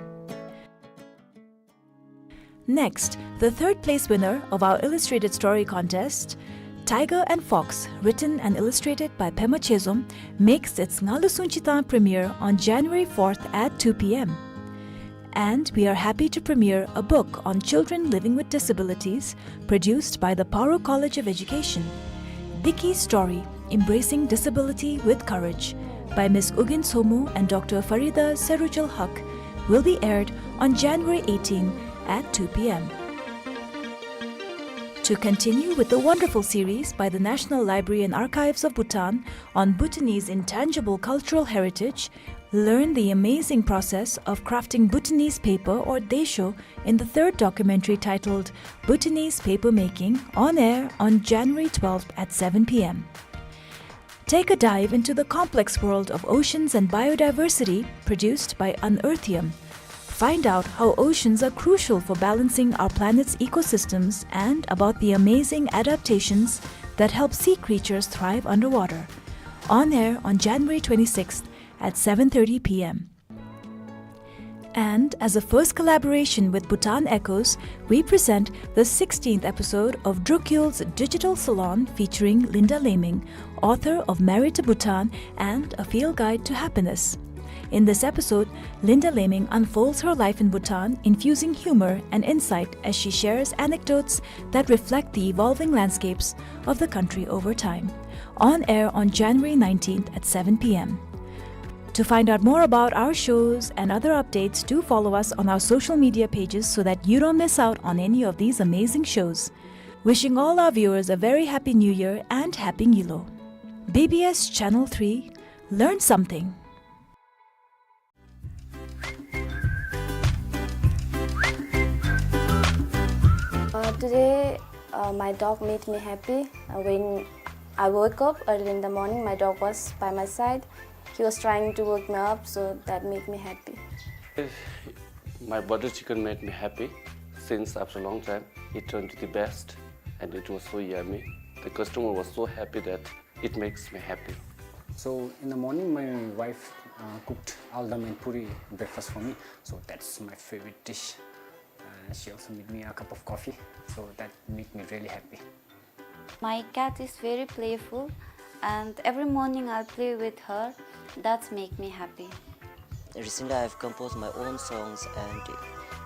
Next, the third place winner of our illustrated story contest, Tiger and Fox, written and illustrated by Pema Chezom, makes its Ngalu Sungchi Tang premiere on January fourth at two p.m. And we are happy to premiere a book on children living with disabilities, produced by the Paro College of Education, Diki Story, Embracing Disability with Courage, by Miss Ugyen Somo and Doctor Farida Serujul Haq, will be aired on January eighteenth at two p.m. To continue with the wonderful series by the National Library and Archives of Bhutan on Bhutanese intangible cultural heritage, learn the amazing process of crafting Bhutanese paper or desho in the third documentary titled Bhutanese Paper Making, on air on January twelfth at seven p.m. Take a dive into the complex world of oceans and biodiversity, produced by Unearthium. Find out how oceans are crucial for balancing our planet's ecosystems and about the amazing adaptations that help sea creatures thrive underwater. On air on January twenty-sixth at seven thirty p.m. And as a first collaboration with Bhutan Echoes, we present the sixteenth episode of Drukyul's Digital Salon featuring Linda Laming, author of Married to Bhutan and A Field Guide to Happiness. In this episode, Linda Laming unfolds her life in Bhutan, infusing humor and insight as she shares anecdotes that reflect the evolving landscapes of the country over time. On air on January nineteenth at seven p.m. To find out more about our shows and other updates, do follow us on our social media pages so that you don't miss out on any of these amazing shows. Wishing all our viewers a very happy New Year and Happy Ngilo. B B S Channel three, learn something. Uh, today, uh, my dog made me happy. Uh, when I woke up early in the morning, my dog was by my side. He was trying to wake me up, so that made me happy. My butter chicken made me happy since after a long time. It turned to the best, and it was so yummy. The customer was so happy that it makes me happy. So in the morning, my wife, uh, cooked aldam and puri breakfast for me. So that's my favorite dish. Uh, she also made me a cup of coffee. So that made me really happy. My cat is very playful, and every morning I play with her. That's make me happy. Recently, I've composed my own songs, and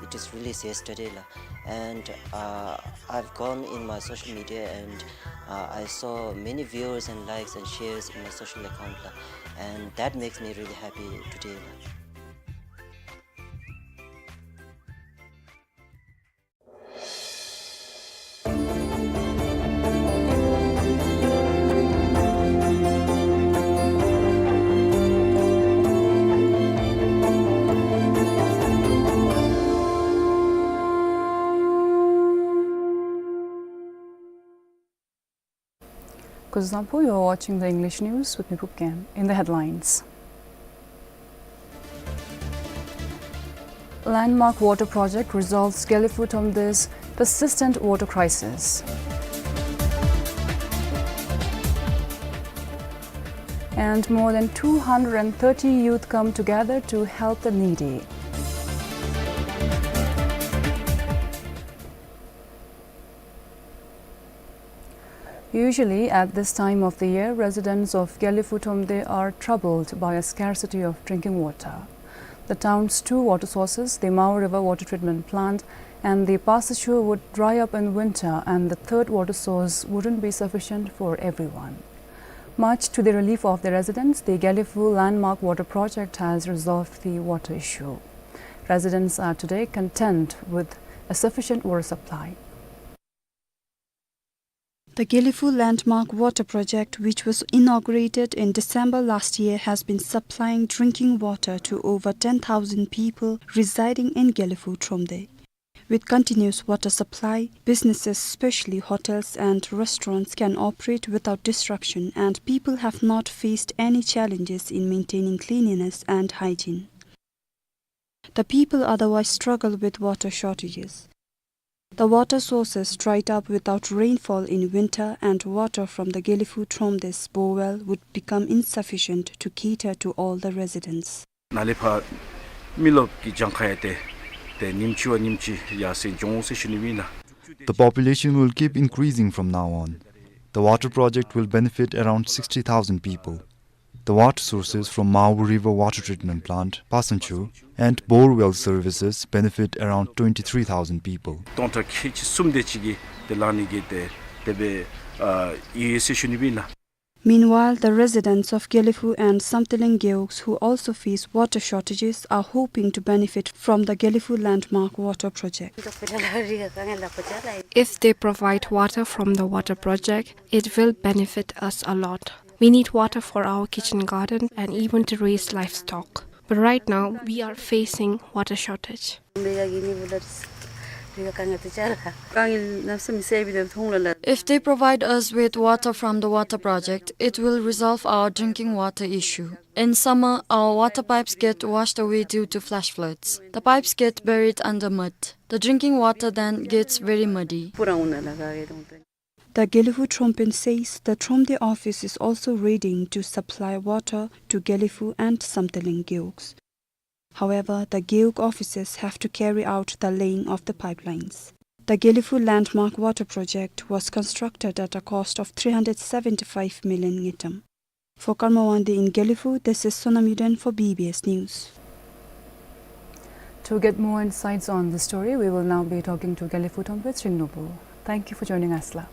it is released yesterday, la. And, uh, I've gone in my social media, and, uh, I saw many viewers and likes and shares in my social account, la. And that makes me really happy today, la. For example, you are watching the English news with me, Pupkem. In the headlines: Landmark water project resolves Gelephu Thromde's persistent water crisis. And more than two hundred and thirty youth come together to help the needy. Usually, at this time of the year, residents of Gelephu Thromde are troubled by a scarcity of drinking water. The town's two water sources, the Mao River Water Treatment Plant and the Pasachur, would dry up in winter, and the third water source wouldn't be sufficient for everyone. Much to the relief of the residents, the Gelephu Landmark Water Project has resolved the water issue. Residents are today content with a sufficient water supply. The Gelephu Landmark Water Project, which was inaugurated in December last year, has been supplying drinking water to over ten thousand people residing in Gelephu Thromde. With continuous water supply, businesses, especially hotels and restaurants, can operate without disruption, and people have not faced any challenges in maintaining cleanliness and hygiene. The people otherwise struggle with water shortages. The water sources dried up without rainfall in winter, and water from the Gelephu Thromde's borewell would become insufficient to cater to all the residents. ནཱ་ལས་ཕར་མི་རློབས་ཀྱི་གྱངས་ཁ་ཡང་ཏེ་ཏེ་ཉིནམ་གཅིག་བ་ཉིནམ་གཅིག་ཡར་སེང་འགྱོ་འོང་ཟེར་ཞུ་ནི་ཨིན་ལགས། The population will keep increasing from now on. The water project will benefit around sixty thousand people. The water sources from Mao River Water Treatment Plant, Pasachur, and borewell services benefit around twenty-three thousand people. སྟོང་ཕྲག་ཁལ་གཅིག་གསུམ་དེ་ཅིག་གིས་ཏེ་ལང་ནི་གི་ཏེ་དེ་སྦེ་ཨ་ཡོད་ཟེར་ཞུ་ནི་ཨིན་ལགས། Meanwhile, the residents of Gelephu and Samthiling Gewuks, who also face water shortages, are hoping to benefit from the Gelephu Landmark Water Project. If they provide water from the water project, it will benefit us a lot. We need water for our kitchen garden and even to raise livestock. But right now, we are facing water shortage. If they provide us with water from the water project, it will resolve our drinking water issue. In summer, our water pipes get washed away due to flash floods. The pipes get buried under mud. The drinking water then gets very muddy. The Gelephu Thromde says the Thromde office is also readying to supply water to Gelephu and Samthiling Gewuks. However, the Gewuk officers have to carry out the laying of the pipelines. The Gelephu Landmark Water Project was constructed at a cost of three hundred seventy-five million ngultrum. For Karma Wangdi in Gelephu, this is Sonam Yuden for B B S News. To get more insights on the story, we will now be talking to Gelephu Thromde Tshering Nopbu. Thank you for joining us, la.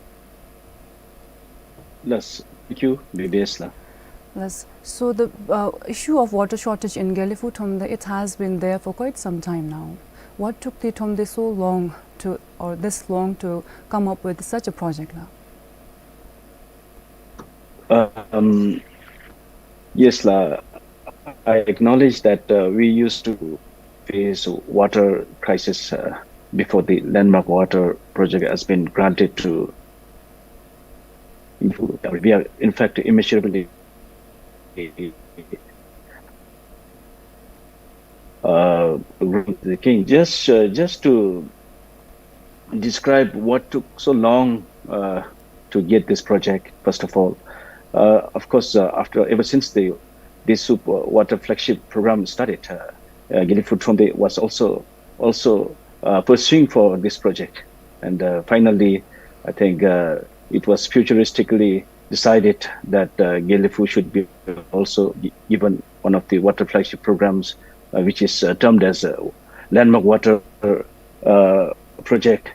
Yes, thank you, B B S la. Yes. So the, uh, issue of water shortage in Gelephu Thromde, it has been there for quite some time now. What took the Thromde so long to, or this long to come up with such a project la? Um, yes, la. I acknowledge that, uh, we used to face water crisis, uh, before the Landmark Water Project has been granted to. We are, in fact, immeasurably, uh, the king. Just, uh, just to describe what took so long, uh, to get this project, first of all. Uh, of course, uh, after, ever since the, this sup-, uh, water flagship program started, uh, uh, Gelephu Thromde was also, also, uh, pursuing for this project. And, uh, finally, I think, uh, it was futuristically decided that, uh, Gelephu should be also gi-, given one of the water flagship programs, uh, which is, uh, termed as a landmark water, uh, project,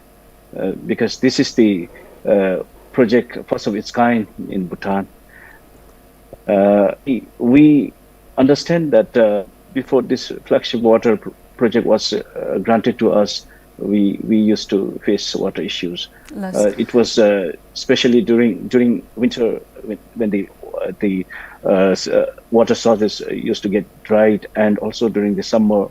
uh, because this is the, uh, project first of its kind in Bhutan. Uh, we, we understand that, uh, before this flagship water pr-, project was, uh, granted to us, we, we used to face water issues. Yes. Uh, it was, uh, especially during, during winter when, when the, uh, the, uh, s-, uh, water sources, uh, used to get dried, and also during the summer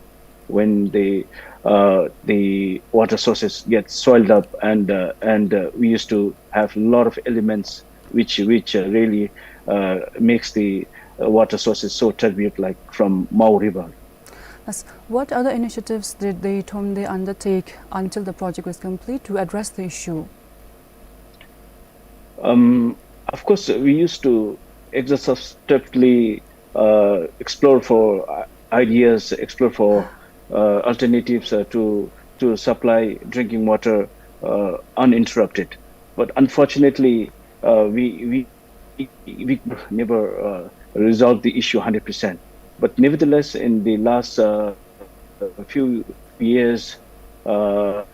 when the, uh, the water sources get soiled up, and, uh, and, uh, we used to have a lot of elements which, which, uh, really, uh, makes the, uh, water sources so turbulent, like from Mao River. Yes. What other initiatives did the Thromde undertake until the project was complete to address the issue? Um, of course, we used to exhaustively, uh, explore for, uh, ideas, explore for, uh, alternatives, uh, to, to supply drinking water, uh, uninterrupted. But unfortunately, uh, we, we, we never, uh, resolved the issue hundred percent. But nevertheless, in the last, uh, few years, uh,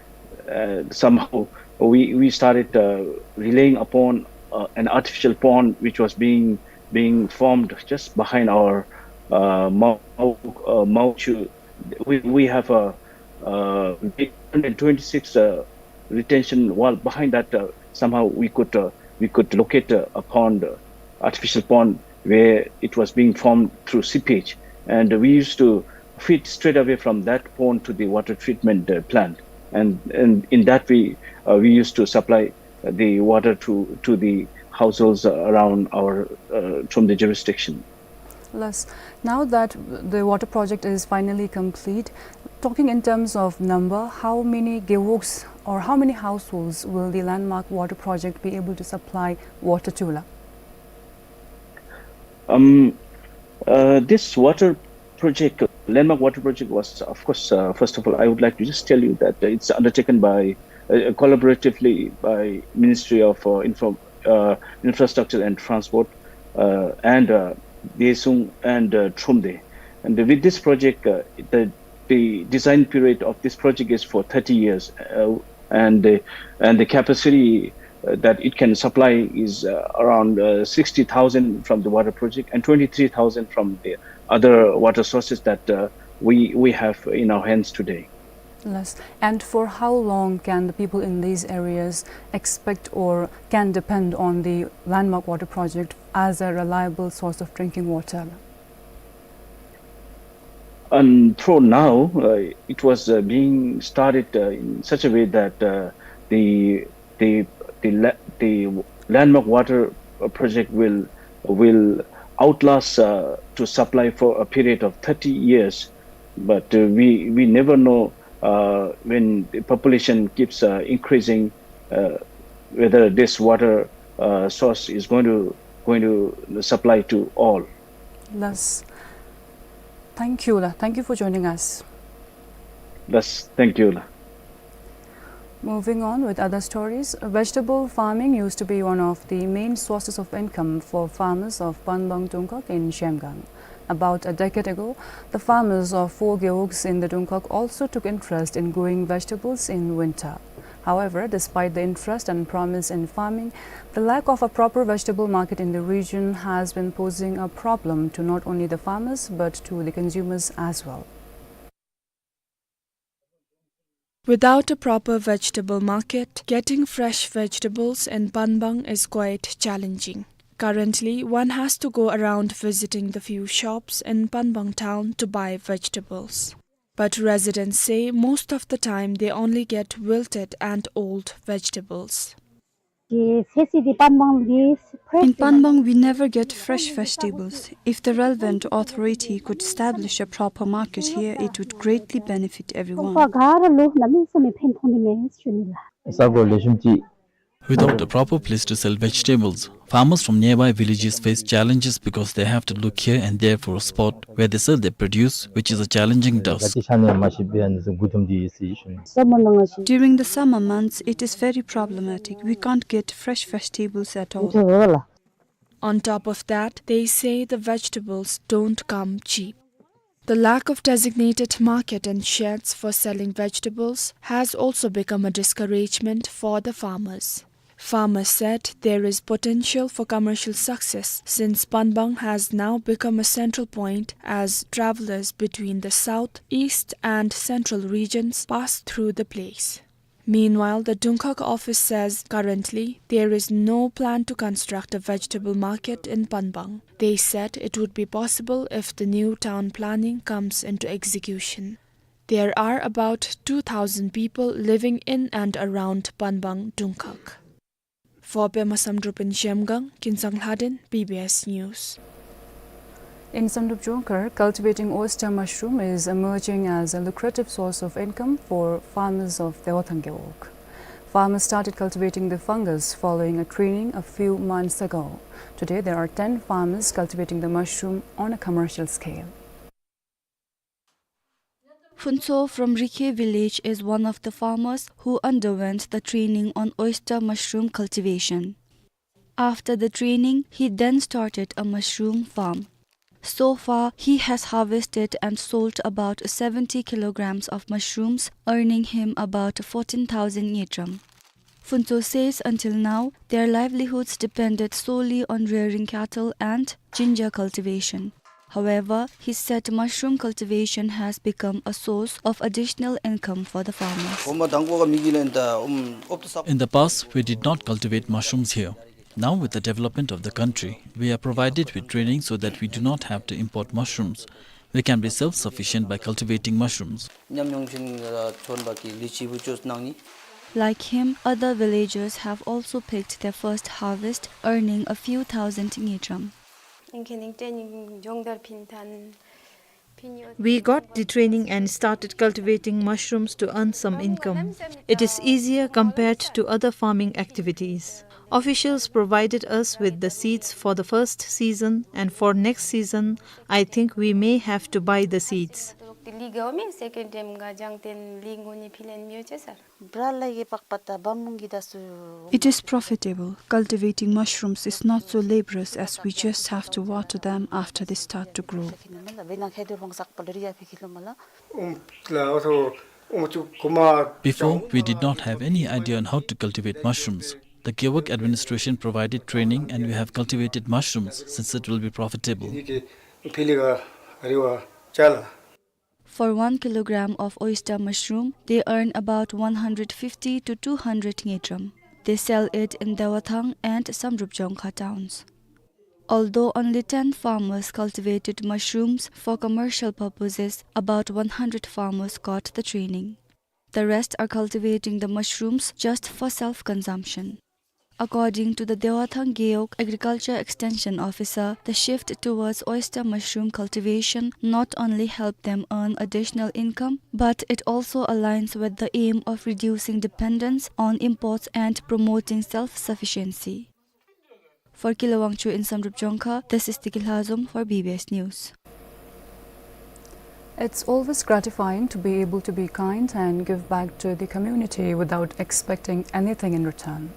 uh, somehow we, we started, uh, relying upon, uh, an artificial pond which was being, being formed just behind our, uh, Mao, uh, Mao Chu. We, we have a, uh, big hundred twenty-six, uh, retention wall. Behind that, uh, somehow we could, uh, we could locate, uh, a pond, uh, artificial pond where it was being formed through seepage. And we used to feed straight away from that pond to the water treatment, uh, plant. And, and in that way, uh, we used to supply the water to, to the households around our, uh, Thromde jurisdiction. Yes. Now that the water project is finally complete, talking in terms of number, how many gewogs or how many households will the landmark water project be able to supply water to, la? Um, uh, this water project, landmark water project was, of course, uh, first of all, I would like to just tell you that it's undertaken by, uh, collaboratively by Ministry of, uh, Info-, uh, Infrastructure and Transport, uh, and, uh, Daesung and, uh, Thromde. And with this project, uh, the, the design period of this project is for thirty years, uh, and the, and the capacity, uh, that it can supply is, uh, around, uh, sixty thousand from the water project and twenty-three thousand from the other water sources that, uh, we, we have in our hands today. Yes. And for how long can the people in these areas expect or can depend on the landmark water project as a reliable source of drinking water? And for now, uh, it was, uh, being started, uh, in such a way that, uh, the, the, the la-, the landmark water, uh, project will, will outlast, uh, to supply for a period of thirty years. But, uh, we, we never know, uh, when the population keeps, uh, increasing, uh, whether this water, uh, source is going to, going to supply to all. Yes. Thank you, la. Thank you for joining us. Yes, thank you, la. Moving on with other stories, vegetable farming used to be one of the main sources of income for farmers of Panbang Dungkhag in Zhemgang. About a decade ago, the farmers of four gewogs in the Dungkhag also took interest in growing vegetables in winter. However, despite the interest and promise in farming, the lack of a proper vegetable market in the region has been posing a problem to not only the farmers but to the consumers as well. Without a proper vegetable market, getting fresh vegetables in Panbang is quite challenging. Currently, one has to go around visiting the few shops in Panbang town to buy vegetables. But residents say most of the time they only get wilted and old vegetables. In Panbang, we never get fresh vegetables. If the relevant authority could establish a proper market here, it would greatly benefit everyone. Without a proper place to sell vegetables, farmers from nearby villages face challenges because they have to look here and there for a spot where they sell their produce, which is a challenging task. During the summer months, it is very problematic. We can't get fresh vegetables at all. On top of that, they say the vegetables don't come cheap. The lack of designated market and sheds for selling vegetables has also become a discouragement for the farmers. Farmers said there is potential for commercial success since Panbang has now become a central point as travelers between the south, east and central regions pass through the place. Meanwhile, the Dungkhag office says currently there is no plan to construct a vegetable market in Panbang. They said it would be possible if the new town planning comes into execution. There are about two thousand people living in and around Panbang Dungkhag. For Pema Samdrup in Zhemgang, Kinsang Lhaden, B B S News. In Samdrup Jongkhar, cultivating oyster mushroom is emerging as a lucrative source of income for farmers of Dewathang Gewog. Farmers started cultivating the fungus following a training a few months ago. Today, there are ten farmers cultivating the mushroom on a commercial scale. Phuntsho from Rikhe village is one of the farmers who underwent the training on oyster mushroom cultivation. After the training, he then started a mushroom farm. So far, he has harvested and sold about seventy kilograms of mushrooms, earning him about fourteen thousand ngultrum. Phuntsho says until now, their livelihoods depended solely on rearing cattle and ginger cultivation. However, he said mushroom cultivation has become a source of additional income for the farmers. In the past, we did not cultivate mushrooms here. Now, with the development of the country, we are provided with training so that we do not have to import mushrooms. We can be self-sufficient by cultivating mushrooms. Like him, other villagers have also picked their first harvest, earning a few thousand ngultrum. We got the training and started cultivating mushrooms to earn some income. It is easier compared to other farming activities. Officials provided us with the seeds for the first season, and for next season, I think we may have to buy the seeds. It is profitable. Cultivating mushrooms is not so laborious as we just have to water them after they start to grow. Before, we did not have any idea on how to cultivate mushrooms. The Gewog administration provided training and we have cultivated mushrooms since it will be profitable. For one kilogram of oyster mushroom, they earn about one hundred fifty to two hundred ngultrum. They sell it in Dewathang and Samdrup Jongkhar towns. Although only ten farmers cultivated mushrooms for commercial purposes, about one hundred farmers got the training. The rest are cultivating the mushrooms just for self-consumption. According to the Dewathang Gewog Agriculture Extension Officer, the shift towards oyster mushroom cultivation not only helped them earn additional income, but it also aligns with the aim of reducing dependence on imports and promoting self-sufficiency. For Kila Wangchuk in Samdrup Jongkhar, this is Tiki Lhazom for B B S News. It's always gratifying to be able to be kind and give back to the community without expecting anything in return.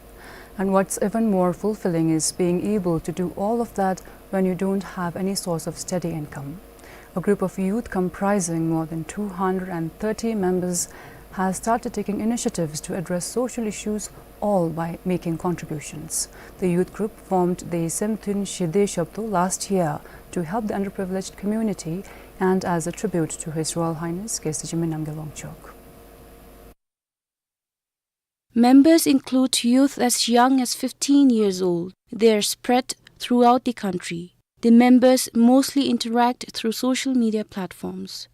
And what's even more fulfilling is being able to do all of that when you don't have any source of steady income. A group of youth comprising more than two hundred and thirty members has started taking initiatives to address social issues, all by making contributions. The youth group formed the Semtun Shide Shabdo last year to help the underprivileged community and as a tribute to His Royal Highness Geshe Jigme Namgyal Wangchuk. Members include youth as young as fifteen years old. They are spread throughout the country. The members mostly interact through social media platforms.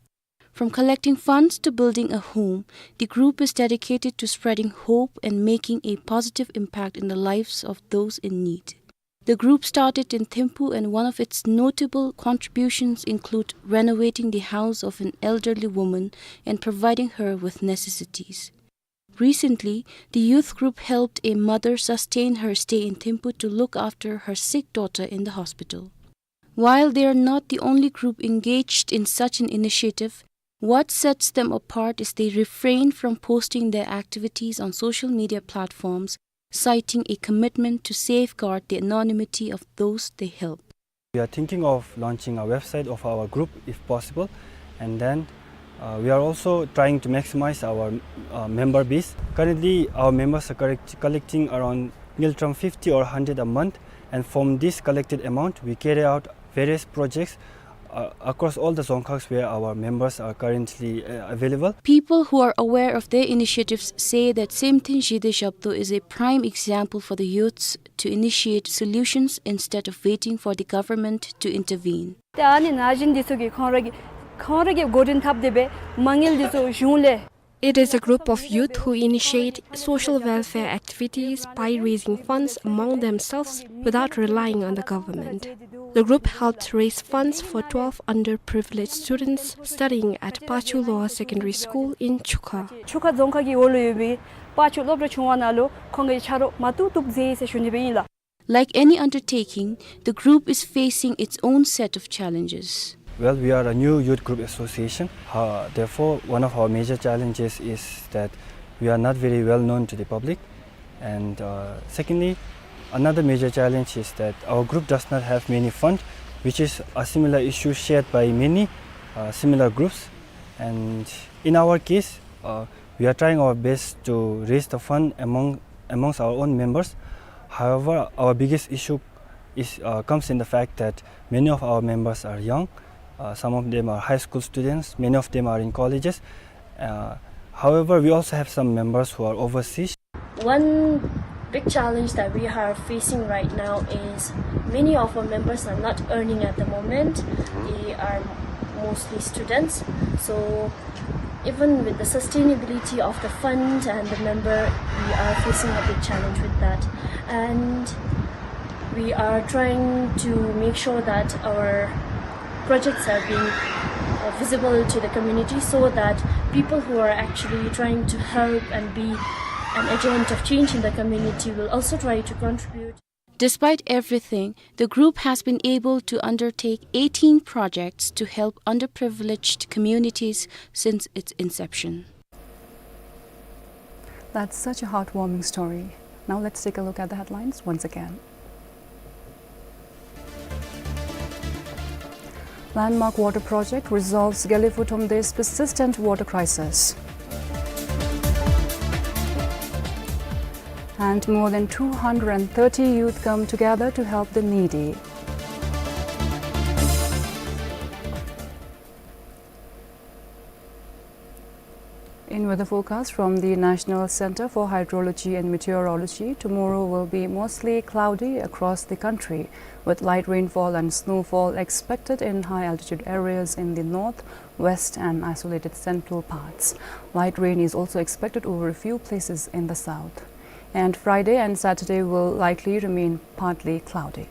From collecting funds to building a home, the group is dedicated to spreading hope and making a positive impact in the lives of those in need. The group started in Thimphu, and one of its notable contributions include renovating the house of an elderly woman and providing her with necessities. Recently, the youth group helped a mother sustain her stay in Thimphu to look after her sick daughter in the hospital. While they are not the only group engaged in such an initiative, what sets them apart is they refrain from posting their activities on social media platforms, citing a commitment to safeguard the anonymity of those they help. We are thinking of launching a website of our group if possible, and then, uh, we are also trying to maximize our, uh, member base. Currently, our members are collect-, collecting around ngultrum fifty or hundred a month, and from this collected amount, we carry out various projects, uh, across all the dzongkhags where our members are currently, uh, available. People who are aware of their initiatives say that Semtun Shide Shabdo is a prime example for the youths to initiate solutions instead of waiting for the government to intervene. ཏེ་ཨ་ནི་ན་གཞོན་འདི་ཚུ་གིས་ཁོང་ར་གི་ཁོང་ར་གི་འགོ་འདྲེན་འཐབ་སྟེ་སྦེ་མ་དངུལ་འདི་ཚུ་གཞུང་ལས་ It is a group of youth who initiate social welfare activities by raising funds among themselves without relying on the government. The group helped raise funds for twelve underprivileged students studying at Pachu Lower Secondary School in Chukha. ཆུ་ཁ་རྫོང་ཁག་གི་འོག་ལུ་ཡོད་པའི་པ་ཆུ་སློབ་གྲྭ་ཆུང་བ་ནང་ལུ་ཁོང་གི་ཆ་རོགས་མ་བཏུབ་བཏུབ་མཛད་ཟེར་ཞུ་ནི་སྦེ་ཨིན་ལགས། Like any undertaking, the group is facing its own set of challenges. Well, we are a new youth group association. Uh, therefore, one of our major challenges is that we are not very well known to the public. And, uh, secondly, another major challenge is that our group does not have many fund, which is a similar issue shared by many, uh, similar groups. And in our case, uh, we are trying our best to raise the fund among, amongst our own members. However, our biggest issue is, uh, comes in the fact that many of our members are young. Uh, some of them are high school students. Many of them are in colleges. Uh, however, we also have some members who are overseas. One big challenge that we are facing right now is many of our members are not earning at the moment. They are mostly students. So even with the sustainability of the fund and the member, we are facing a big challenge with that. And we are trying to make sure that our projects are being, uh, visible to the community so that people who are actually trying to help and be an agent of change in the community will also try to contribute. Despite everything, the group has been able to undertake eighteen projects to help underprivileged communities since its inception. That's such a heartwarming story. Now let's take a look at the headlines once again. Landmark water project resolves Gelephu Thromde's persistent water crisis. And more than two hundred and thirty youth come together to help the needy. In weather forecast from the National Center for Hydrology and Meteorology, tomorrow will be mostly cloudy across the country, with light rainfall and snowfall expected in high-altitude areas in the north, west, and isolated central parts. Light rain is also expected over a few places in the south. And Friday and Saturday will likely remain partly cloudy.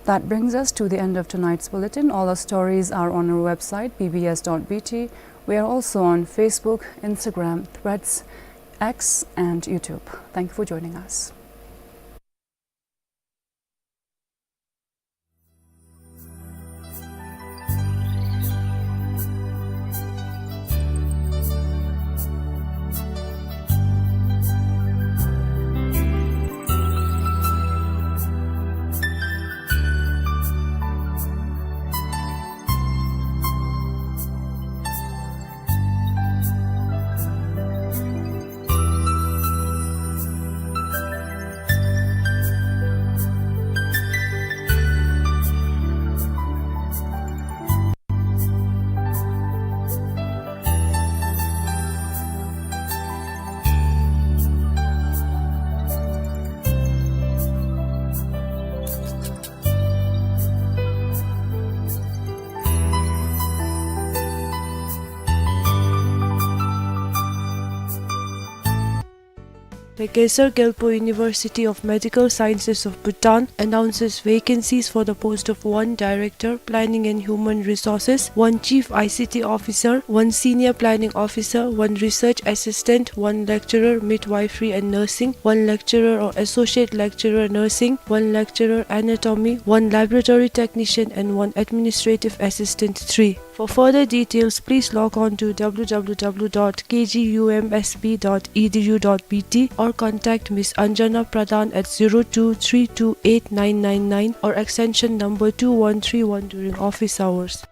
That brings us to the end of tonight's bulletin. All our stories are on our website, B B S dot B T. We are also on Facebook, Instagram, Threads, X, and YouTube. Thank you for joining us. The Gesar Gyalpo University of Medical Sciences of Bhutan announces vacancies for the post of one Director, Planning and Human Resources, one Chief I C T Officer, one Senior Planning Officer, one Research Assistant, one Lecturer, Midwifery and Nursing, one Lecturer or Associate Lecturer, Nursing, one Lecturer, Anatomy, one Laboratory Technician, and one Administrative Assistant three. For further details, please log on to W W W dot K G U M S B dot E D U dot B T or contact Miss Anjana Pradhan at zero two three two eight nine nine nine or extension number two one three one during office hours.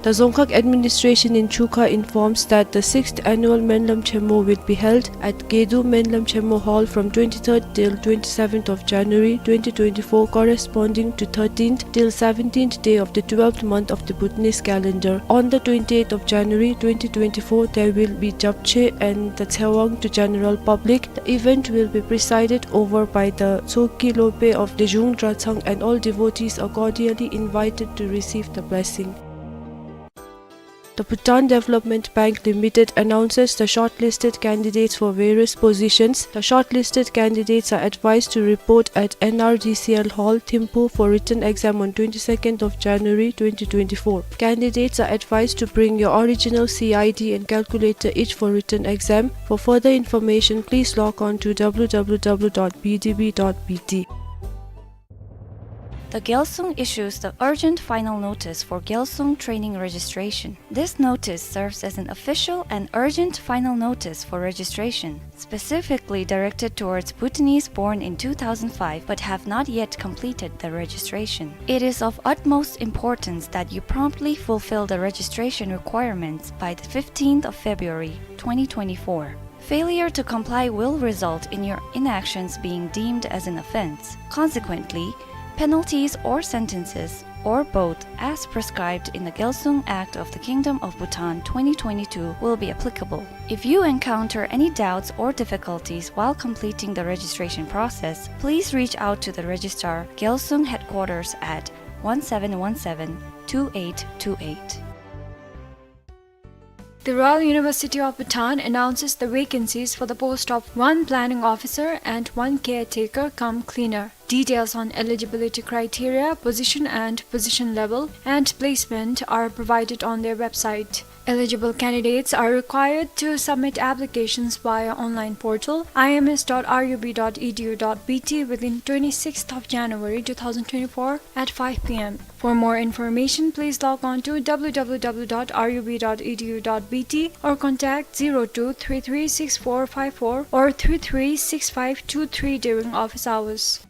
The Dzongkhag administration in Chukha informs that the sixth annual Menlam Chemo will be held at Gedu Menlam Chemo Hall from twenty-third till twenty-seventh of January twenty twenty-four, corresponding to thirteenth till seventeenth day of the twelfth month of the Bhutanese calendar. On the twenty-eighth of January twenty twenty-four, there will be Japchae and the Tshewang to general public. The event will be presided over by the Tshogkhe Lopen of Lejung Dratshang, and all devotees are cordially invited to receive the blessing. The Bhutan Development Bank Limited announces the shortlisted candidates for various positions. The shortlisted candidates are advised to report at N R D C L Hall, Thimphu for written exam on twenty-second of January twenty twenty-four. Candidates are advised to bring your original C I D and calculator each for written exam. For further information, please log on to W W W dot B D B dot B T. The Gyalsung issues the urgent final notice for Gyalsung training registration. This notice serves as an official and urgent final notice for registration, specifically directed towards Bhutanese born in two thousand five but have not yet completed the registration. It is of utmost importance that you promptly fulfill the registration requirements by the fifteenth of February twenty twenty-four. Failure to comply will result in your inactions being deemed as an offense. Consequently, penalties or sentences, or both, as prescribed in the Gyalsung Act of the Kingdom of Bhutan twenty twenty-two, will be applicable. If you encounter any doubts or difficulties while completing the registration process, please reach out to the Registrar, Gyalsung Headquarters at one seven one seven, two eight two eight. The Royal University of Bhutan announces the vacancies for the post of one planning officer and one caretaker cum cleaner. Details on eligibility criteria, position and position level, and placement are provided on their website. Eligible candidates are required to submit applications via online portal I M S dot R U B dot E D U dot B T within twenty-sixth of January two thousand twenty-four at five P M. For more information, please log on to W W W dot R U B dot E D U dot B T or contact zero two three three six four five four or three three six five two three during office hours.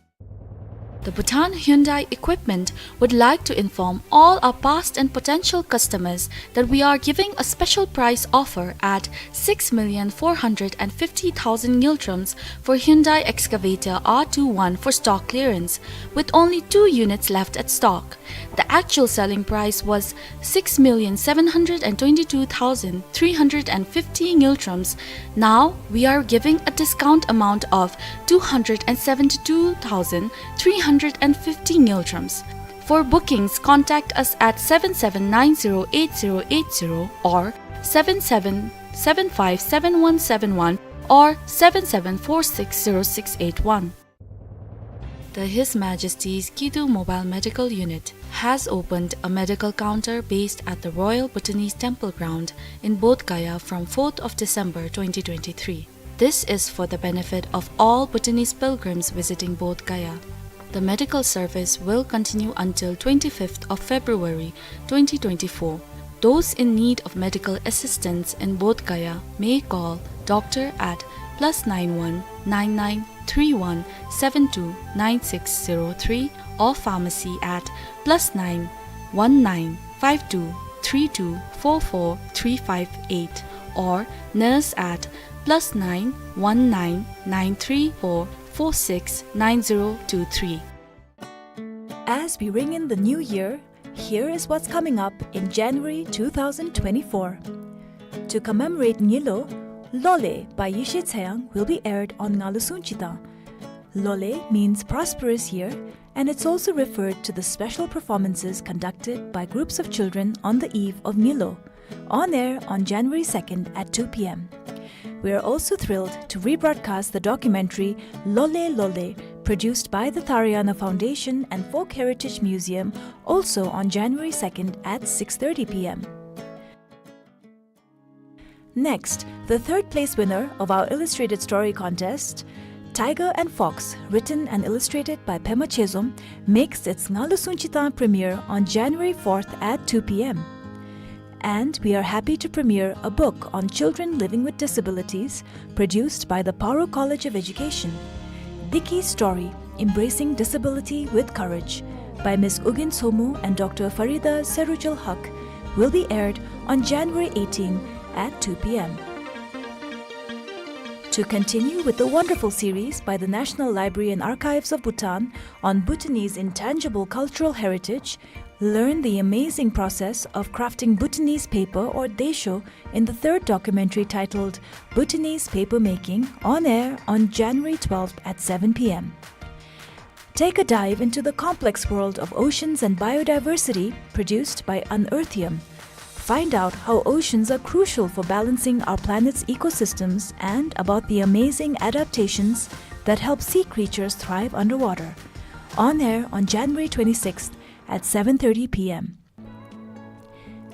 The Bhutan Hyundai Equipment would like to inform all our past and potential customers that we are giving a special price offer at six million four hundred and fifty thousand ngultrums for Hyundai Excavator R two one for stock clearance, with only two units left at stock. The actual selling price was six million seven hundred and twenty-two thousand three hundred and fifty ngultrums. Now we are giving a discount amount of two hundred and seventy-two thousand three hundred and fifty ngultrums. For bookings, contact us at seven seven nine zero eight zero eight zero or seven seven seven five seven one seven one or seven seven four six zero six eight one. The His Majesty's Kidu Mobile Medical Unit has opened a medical counter based at the Royal Bhutanese Temple Ground in Bodh Gaya from fourth of December twenty twenty-three. This is for the benefit of all Bhutanese pilgrims visiting Bodh Gaya. The medical service will continue until twenty-fifth of February twenty twenty-four. Those in need of medical assistance in Bodh Gaya may call doctor at plus nine one nine nine three one seven two nine six zero three or pharmacy at plus nine one nine five two three two four four three five eight or nurse at plus nine one nine nine three four four six nine zero two three. As we ring in the new year, here is what's coming up in January two thousand twenty-four. To commemorate Ngilo, Lole by Yeshe Tseyang will be aired on Ngalusung Chitang. Lole means prosperous year, and it's also referred to the special performances conducted by groups of children on the eve of Ngilo, on air on January second at two P M. We are also thrilled to rebroadcast the documentary Lole Lole, produced by the Tharayana Foundation and Folk Heritage Museum, also on January second at six thirty P M. Next, the third place winner of our illustrated story contest, Tiger and Fox, written and illustrated by Pema Chezom, makes its Ngalusung Chitang premiere on January fourth at two P M. And we are happy to premiere a book on children living with disabilities, produced by the Paro College of Education. Diki Story, Embracing Disability with Courage, by Miss Ugyen Somo and Doctor Farida Serujul Haq, will be aired on January eighteen at two P M. To continue with the wonderful series by the National Library and Archives of Bhutan on Bhutanese intangible cultural heritage, learn the amazing process of crafting Bhutanese paper or desho in the third documentary titled Bhutanese Paper Making, on air on January twelfth at seven P M. Take a dive into the complex world of oceans and biodiversity, produced by Unearthium. Find out how oceans are crucial for balancing our planet's ecosystems and about the amazing adaptations that help sea creatures thrive underwater. On air on January twenty-sixth at seven thirty p m.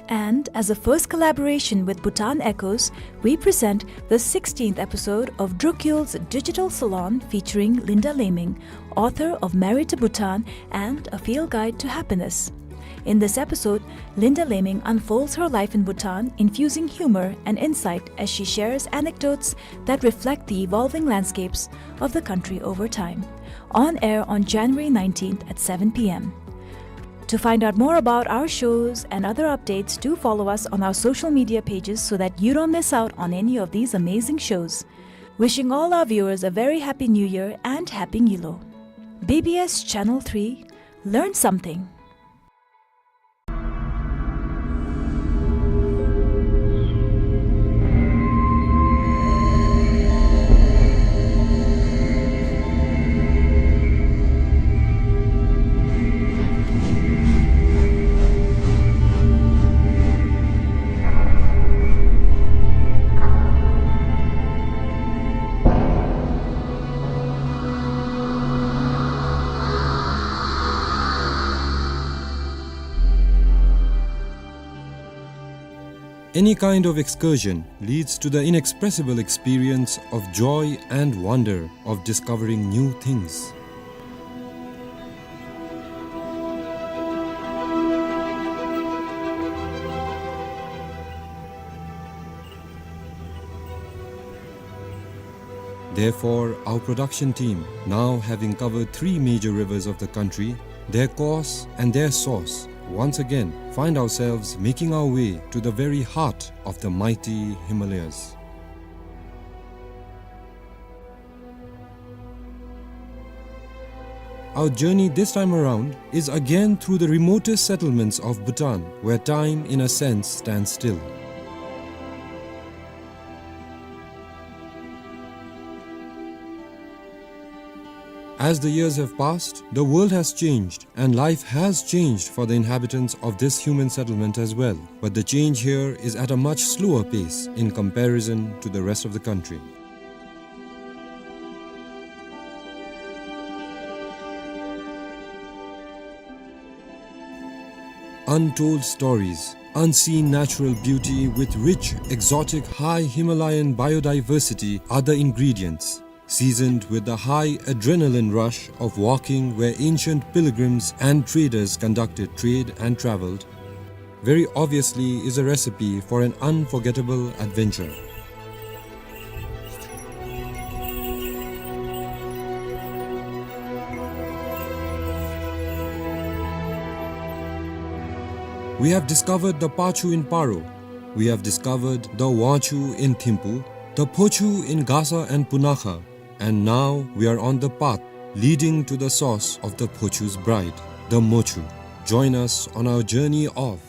And as a first collaboration with Bhutan Echoes, we present the sixteenth episode of Drukyul's Digital Salon featuring Linda Laming, author of Married to Bhutan and A Field Guide to Happiness. In this episode, Linda Laming unfolds her life in Bhutan, infusing humor and insight as she shares anecdotes that reflect the evolving landscapes of the country over time. On air on January nineteenth at seven p m. To find out more about our shows and other updates, do follow us on our social media pages so that you don't miss out on any of these amazing shows. Wishing all our viewers a very happy New Year and Happy Nyilo. B B S Channel three, learn something. Any kind of excursion leads to the inexpressible experience of joy and wonder of discovering new things. Therefore, our production team, now having covered three major rivers of the country, their course and their source, once again find ourselves making our way to the very heart of the mighty Himalayas. Our journey this time around is again through the remotest settlements of Bhutan, where time, in a sense, stands still. As the years have passed, the world has changed, and life has changed for the inhabitants of this human settlement as well. But the change here is at a much slower pace in comparison to the rest of the country. Untold stories, unseen natural beauty with rich, exotic, high Himalayan biodiversity are the ingredients, seasoned with the high adrenaline rush of walking where ancient pilgrims and traders conducted trade and traveled, very obviously is a recipe for an unforgettable adventure. We have discovered the Pachu in Paro. We have discovered the Wangchu in Thimphu, the Phochu in Gasa and Punakha, and now we are on the path leading to the source of the Phochu's bride, the Mochu. Join us on our journey of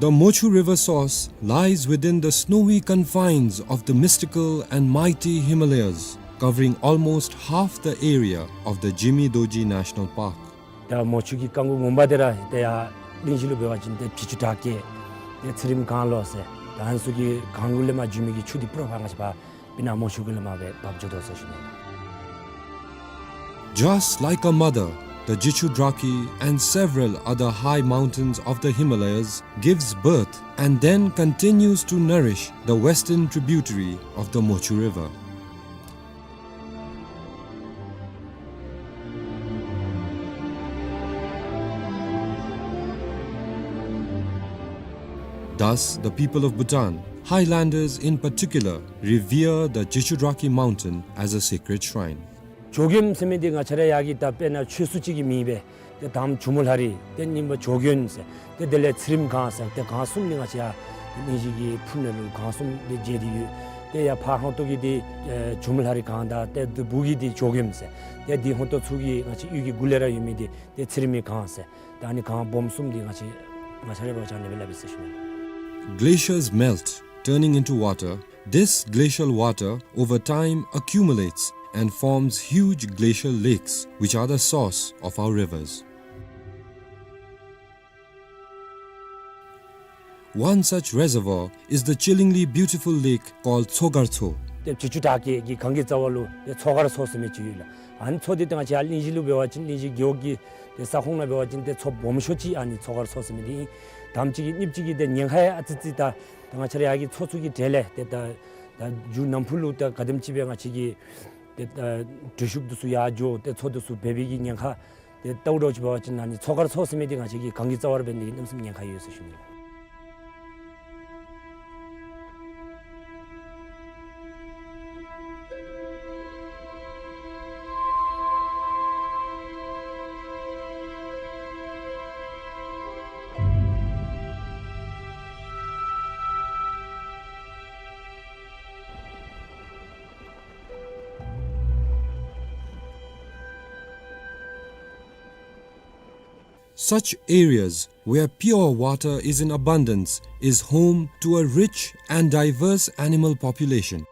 The Mochu River source lies within the snowy confines of the mystical and mighty Himalayas, covering almost half the area of the Jimi Dorji National Park. ད་མོ་ཆུ་གི་རྐང་མགོ་ངོ་མ་དེ་ར་ཏེ་ཡར་གླིང་བཞི་ལུ་འབད་བ་ཅིན་ཏེ་བྱི་ཅུང་བྲག་སྐྱེས་ཏེ་ཚེ་རིངམ་གངས་ལོག་ཟེར། ད་ཨ་ནི་ཚུ་གི་གངས་གུ་ལས་མར་འགྱོ་མི་གི་ཆུ་འདི་པུ་ར་ཕར་ང་བཅས་པ་སྤུ་ན་མོ་ཆུ་གུ་ལས་མར་སྦེ་འབབ་འགྱོ་དོ་ཟེར་ཞུ་ནི། Just like a mother, the Jichudrakhi and several other high mountains of the Himalayas gives birth and then continues to nourish the western tributary of the Mochu River. Thus, the people of Bhutan, highlanders in particular, revere the Jichudrakhi mountain as a sacred shrine. ཇོ་རྒྱལམ་ཟེར་མི་འདི་ང་བཅས་ར་ཡར་གྱི་ད་དཔེར་ན་ཆོས་སྲུང་ཅིག་གི་མིང་སྦེ་ ཏེ་དང་པ་ཇོ་མོ་ལྷ་རི། ཏེ་གཉིས་པ་ཇོ་དགོན་ཟེར། ཏེ་དེ་ལས་ཚེ་རིང་སྒང་ཟེར། ཏེ་སྒང་གསུམ་འདི་ང་བཅས་ཡར་ཏེ་གླིང་བཞི་གི་ཕུ་ནང་ལུ་སྒང་གསུམ་འདི་བྱས་ཏེ་ཡོད། ཏེ་ཡར་ཕར་ཧོངས་ཏོ་གི་འདི་ཨེ་ཇོ་མོ་ལྷ་རི་སྒང་དང་ཏེ་འདི་སྦུག་གི་འདི་ཇོ་དགོན་ཟེར། ཏེ་འདི་ཧོངས་ཏོ་ཚུ་གི་ང་བཅས་གཡུས་ཀྱི་གུ་ལས་ར་ཡོད་མི་འདི་ཏེ་ཚེ་རིང་མའི་སྒང་ཟེར། ད་ཨ་ནི་སྒང་སྦོམ་གསུམ་འདི་ང་བཅས་ང་བཅས་ར་འབད་བ་ཅིན་ཨ་ནི་སྦེ་སླབ་ཨིན་ཟེར་ཞུ་ནི། Glaciers melt, turning into water. This glacial water over time accumulates and forms huge glacial lakes, which are the source of our rivers. One such reservoir is the chillingly beautiful lake called མཚོ་མཁར་མཚོ། ཏེ་བྱི་ཅུང་བྲག་སྐྱེས་ཀྱི་གངས་ཀྱི་རྩ་བ་ལུ་ཏེ་མཚོ་མཁར་མཚོ་ཟེར་མི་ཅིག་ཡོད་ལགས། ཨ་ནི་མཚོ་འདི་ཏེ་ང་བཅས་ཡར་གླིང་བཞི་ལུ་འབད་བ་ཅིན་གླིང་བཞི་རྒེད་འོག་གི་ཏེ་ས་ཁོངས་ནང་འབད་བ་ཅིན་ཏེ་མཚོ་སྦོམ་ཤོས་ཅིག་ཨ་ནི་མཚོ་མཁར་མཚོ་ཟེར་མི་འདི་ཨིན། དང་པ་ཅིག་གི་གཉིས་པ་ཅིག་གི་ཏེ་ཉེན་ཁ་ཡང་ཨ་ཙི་ཙི་ད་ད་ང་བཅས་ར་ཡར་གྱི་མཚོ་ཚུ་གི་གྲས་ལས་ཏེ་ད་ད་མཇུག་ནམ་ཕུགས་ལུ་ད་ག་དེམ་ཅིག་སྦེ་ང་བཅས་ཀྱི་ཏེ་ད་འགྲུལ་བཞུད་འདི་ཚུ་ཡར་འགྱོ་ཏེ་མཚོ་འདི་ཚུ་འབལ་བའི་གི་ཉེན་ཁ་ཏེ་ལྟཝ་ད་ཅིག་འབད་བ་ཅིན་ཨ་ནི་མཚོ་མཁར་མཚོ་ཟེར་མི་འདི་ང་བཅས་ཀྱི་གངས་ཀྱི་རྩ་བར་འབད་ནི་གི་གནམ་མེད་ས་མེད་ཉེན་ཁ་ཡོད་ཟེར་ཞུ་ནི། Such areas where pure water is in abundance is home to a rich and diverse animal population.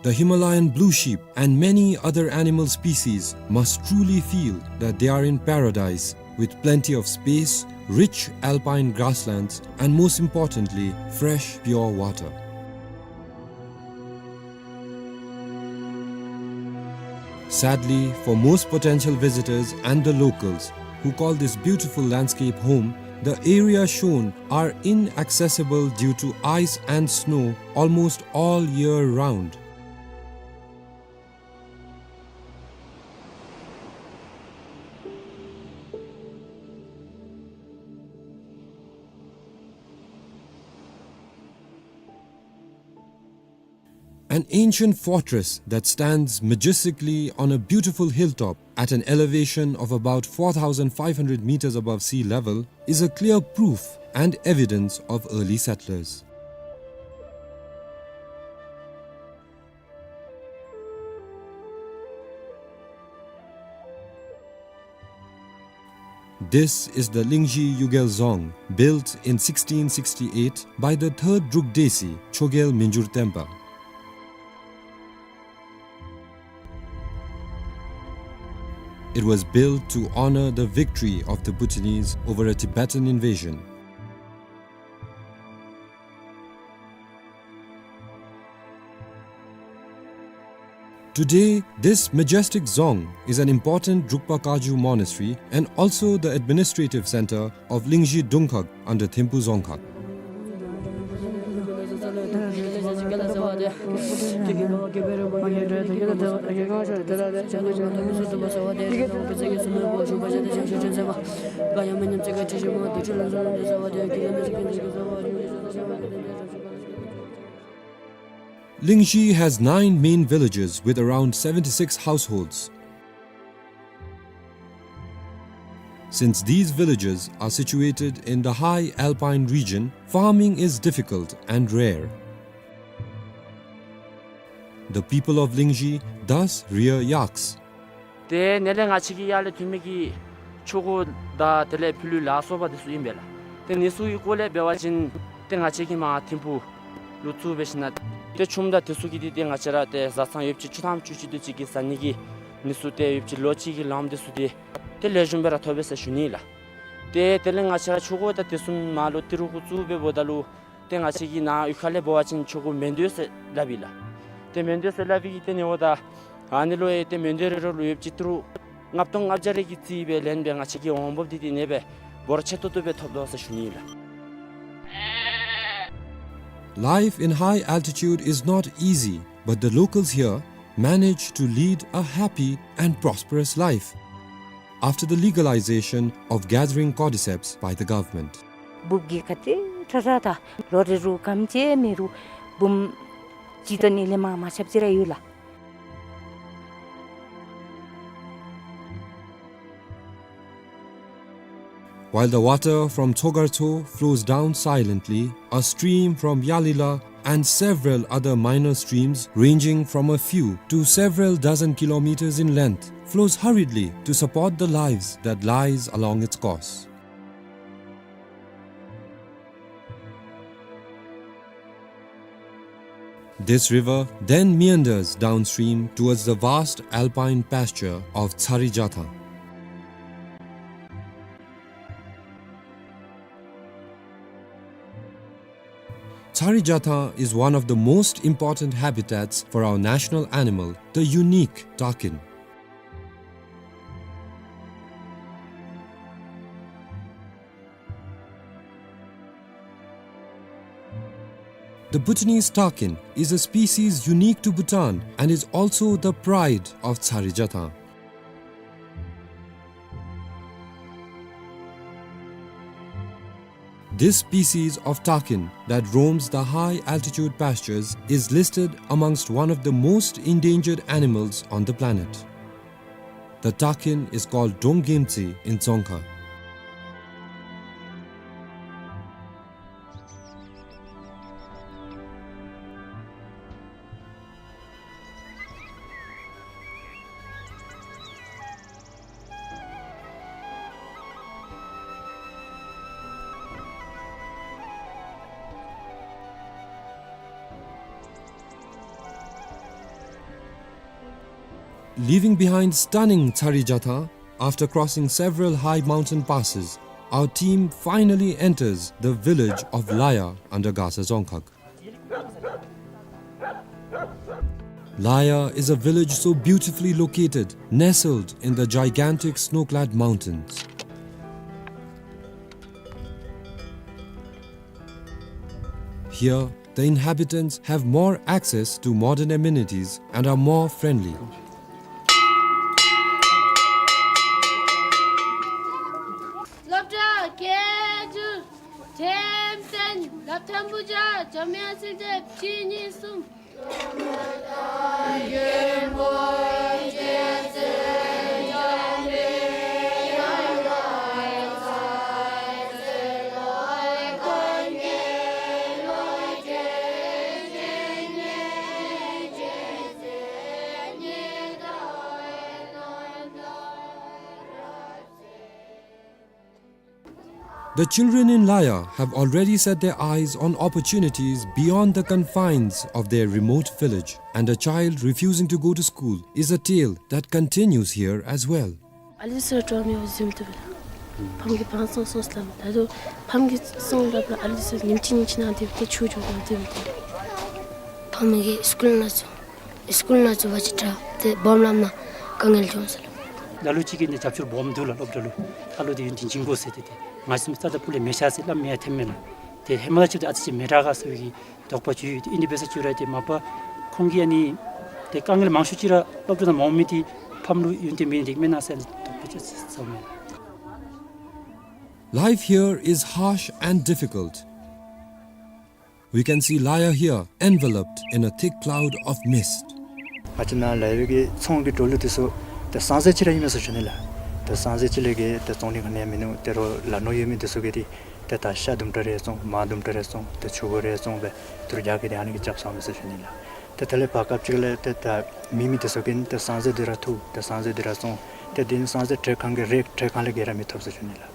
The Himalayan blue sheep and many other animal species must truly feel that they are in paradise, with plenty of space, rich alpine grasslands, and most importantly, fresh, pure water. Sadly, for most potential visitors and the locals, who call this beautiful landscape home, the area shown are inaccessible due to ice and snow almost all year round. An ancient fortress that stands majestically on a beautiful hilltop at an elevation of about four thousand five hundred meters above sea level is a clear proof and evidence of early settlers. This is the Lingzhi Yugel Dzong, built in sixteen sixty-eight by the third Druk Desi, Chogyel Minjur Tenpa. It was built to honor the victory of the Bhutanese over a Tibetan invasion. Today, this majestic dzong is an important Drukpa Kagyu monastery and also the administrative center of Lingzhi Dungkhag under Thimphu Dzongkhag. Lingzhi has nine main villages with around seventy-six households. Since these villages are situated in the high alpine region, farming is difficult and rare. The people of Lingzhi thus rear yaks. ཏེ་ནཱ་ལས་ང་བཅས་ཀྱི་ཡར་ལས་ཐོན་མི་གི་ཆོ་ག་དང་དེ་ལས་ཕྱི་ལུ་ལ་སོགས་པ་འདི་ཚུ་ཨིན་པས་ལགས། ཏེ་འདི་ཚུ་གི་སྐོར་ལས་འབད་བ་ཅིན་ཏེ་ང་བཅས་ཀྱིས་མར་ཐིམ་ཕུག་ལུ་བཙུགས་འབད་ཞིནམ་ཏེ་ཆུམ་དང་འདི་ཚུ་གི་འདི་ཏེ་ང་བཅས་ར་ཏེ་བཟའ་ཚང་ཡོདཔ་ཅིག་ཆུ་ཐམ་ཆུ་ཅིག་དུས་ཅིག་གི་བཟའ་ནི་གི་འདི་ཚུ་ཏེ་ཡོདཔ་ཅིག་ལོ་གཅིག་གི་ལངམ་འདི་ཚུ་ཏེ་ཏེ་ལེགས་ཤོམ་སྦེ་ར་ཐོབ་པས་ཟེར་ཞུ་ནི་ལགས། ཏེ་དེ་ལས་ང་བཅས་ར་ཆོ་ག་དང་འདི་ཚུ་མར་ལུ་ཏི་རུ་གུ་བཙུགས་འབདཝ་ད་ལུ་ཏེ་ང་བཅས་ཀྱི་ནཱ་གཡུས་ཁ་ལས་འབད་བ་ཅིན་ཆོ་ག་མེ་མདོས་ཟེར་སླབ་ཨིན་ལགས། ཏེ་མེ་མདོས་ཟེར་སླབ་ཨིན། ཏེ་ནཱ་འབདཝ་ད་ཨ་ནི་ལུ་ཡང་ཏེ་མེ་མདོས་རེ་རེ་ལུ་ཡོདཔ་ཅིག་ཏི་རུ་ལྔ་སྟོང་ལྔ་བརྒྱ་རེ་གི་རྩིས་སྦེ་ལེན་སྦེ་ང་བཅས་ཀྱི་འོང་འབབ་འདི་ཏེ་ཨ་ནེ་སྦེ་འབོར་ཆེ་ཏོག་ཏོ་སྦེ་ཐོབ་དོ་ཟེར་ཞུ་ནི་ཨིན་ལགས། Life in high altitude is not easy, but the locals here manage to lead a happy and prosperous life after the legalization of gathering cordyceps by the government. འབུཔ་གི་ག་ཏེ་ཁྲ་ཁྲ་དང་ལོ་རེ་རུ་གམ་ཅིག་མེད་རུང་འབུམ་གཅིག་དང་གཉིས་ལས་མར་མ་ཆགཔ་ཅིག་ར་ཡོད་ལགས། While the water from Tsogartso flows down silently, a stream from Yalila and several other minor streams ranging from a few to several dozen kilometers in length flows hurriedly to support the lives that lies along its course. This river then meanders downstream towards the vast alpine pasture of Tsarijathang. Tsarijathang is one of the most important habitats for our national animal, the unique takin. The Bhutanese takin is a species unique to Bhutan and is also the pride of Tsarijathang. This species of takin that roams the high altitude pastures is listed amongst one of the most endangered animals on the planet. The takin is called Donggemtsi in Dzongkha. Leaving behind stunning Tsarijathang, after crossing several high mountain passes, our team finally enters the village of Laya under Gasa Dzongkhag. Laya is a village so beautifully located, nestled in the gigantic snow-clad mountains. Here, the inhabitants have more access to modern amenities and are more friendly. སློབ་གྲྭ་སྐད་སྒྱུར་འགྲེམས་སྟོན་སློབ་ཐོན་པོ་ཇ་འཇམ་དབྱངས་སྲིད་དེ་ཁྲི་གཉིས་གསུམ། The children in Laya have already set their eyes on opportunities beyond the confines of their remote village, and a child refusing to go to school is a tale that continues here as well. ཨ་ལི་སི་ར་ཏྲོ་མི་བ་ཟིམ་ཏུ་བ། ཕམ་གི་བང་སང་སོང་སླབ། ད་དུང་ཕམ་གི་སོང་སླབ་ལ་ཨ་ལི་སི་ཉིན་གཅིག་ཉིན་གཅིག་ནང་དེ་བ་ཏེ་ཆུ་འགྱོ་ནང་དེ་བ་ཏེ། ཕམ་གི་སི་ཀུལ་ནང་ཚུ་སི་ཀུལ་ནང་ཚུ་བ་ཅིག་དྲག་ཏེ་སྦོམ་ལམ་ནང་དཀའ་ངལ་བྱུང་ཟེར་ལོ། ལ་ལུ་ཅིག་གིས་ནི་རྒྱབ་སྐྱོར་སྦོམ་འདུག་ལ། སློབ་གྲྭ་ལུ་ཨ་ལོ་དེ་ཡུན་དེ་འགྱིང་དགོ་ཟེར་ཏེ། ཏེ་ང་སེམས་རྩ་དང་ཕུ་ལས་མེད་ཤ་ཟེར་སླབ་མི་ཡང་ཐོནམ་མེད་ལ། ཏེ་ཧེ་མ་ལ་ཅིག་ཏེ་ཨ་ཙི་ཅིག་མི་དྲག་ག་ཟེར་བའི་གི་དོགས་པ་ཅིག་ཡོད། ཏེ་ཨིན་དེ་འབད་ས་ཅིག་ར་ཏེ་མ་པ་ཁོང་གིས་ཨ་ནི་ཏེ་དཀའ་ངལ་མང་ཤོས་ཅིག་ར་སློབ་གྲྭ་ནང་མ་འོང་མི་དེ་ཕམ་ལུ་ཡུན་དེ་མེད་ནི་དེ་མེན་ན་ཟེར་དོགས་པ་ཅིག་ཟ་མས། Life here is harsh and difficult. We can see Laya here enveloped in a thick cloud of mist. ང་བཅས་ནཱ་ལ་ཡོད་པའི་གི་ཚོང་གི་འགྲོ་ལུགས་དེ་ཚུ་ཏེ་སང་ཟེར་ཅིག་ར་ཨིན་མས་ཟེར་ཞུ་ནི་ལགས། ཏེ་སང་ཟེར་ཅིག་ལས་གི་ཏེ་བཙོང་ནི་ག་ནི་ཡང་མིན་ནུག། ཏེ་རོགས་ལ་ནོར་ཡོད་མི་དེ་ཚུ་གིས་ཏེ་ཏེ་ད་ཤ་དུམ་གྲ་རེ་བཙོང་མར་དུམ་གྲ་རེ་བཙོང་ཏེ་ཆུ་བོ་རེ་བཙོང་སྦེ་ཏེ་རོགས་རྒྱ་གི་ཏེ་ཨ་ནི་གི་རྐྱབ་སོང་མས་ཟེར་ཞུ་ནི་ལགས། ཏེ་དེ་ལས་བར་སྐབས་ཅིག་ལས་ཏེ་ད་མེད་མི་དེ་ཚུ་གིས་ཏེ་སང་ཟེར་དེ་ར་འཐུ་ཏེ་སང་ཟེར་དེ་ར་བཙོང་ཏེ་དེ་ནི་སང་ཟེར་ཏེ་གང་གི་རེ་ཏེ་གང་ལས་གི་ར་མི་ཐོབ་ཟེར་ཞུ་ནི་ལགས།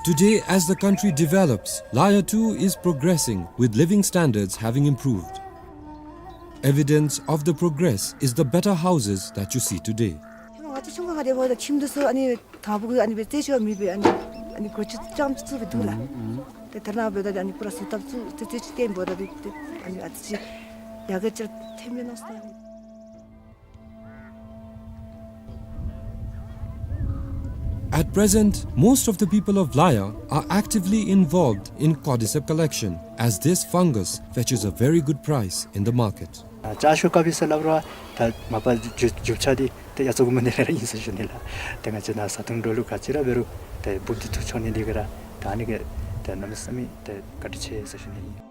Today, as the country develops, Laya too is progressing, with living standards having improved. Evidence of the progress is the better houses that you see today. ང་བཅས་ཆུང་ཀུ་ཁ་དེ་འབདཝ་ད་ཁྱིམ་དེ་ཚུ་ཨ་ནི་དང་པོ་གི་ཨ་ནི་སྦེ་རྩེ་ཆུ་མེད་པའི་ཨ་ནི་ཨ་ནི་སྒོ་ཕྱེ་རྐྱངམ་ཅིག་བཙུགས་སྦེ་འདུག་ལགས། ཨུམ་ཨུམ། ཏེ་ད་རེས་ནངས་པ་འབདཝ་ད་ཨ་ནི་པུ་ར་བཟོ་ཐབས་བཙུགས་ཏེ་རྩེ་ཆུ་བརྟན་པོ་ད་དེ་ཨ་ནི་ཨ་ཙི་ཅིག་ཡར་རྒྱས་ཅིག་ཐོནམ་མས་མནོ་སྟེ། At present, most of the people of Laya are actively involved in cordyceps collection, as this fungus fetches a very good price in the market. ཨ་ཅ་ཤོ་ཀ་པི་ཟེར་སླབ་རུང་ད་མ་པ་རྒྱུ་རྒྱུ་ཆ་འདི་ཏེ་ཡ་ཚོགས་མ་ནི་ར་ཨིན་ཟེར་ཞུ་ནི་ལགས། ཏེ་ང་བཅས་ནཱ་བཟའ་འཐུང་འགྲོ་ལུགས་ག་ཅི་ར་འབད་རུང་ཏེ་འབུཔ་འདི་འཐུ་འགྱོ་ནི་འདི་གིས་ར་ད་ཨ་ནི་གིས་ཏེ་གནམ་མེད་ས་མེད་ཏེ་བཀའ་དྲིན་ཆེ་ཟེར་ཞུ་ནི་ཨིན།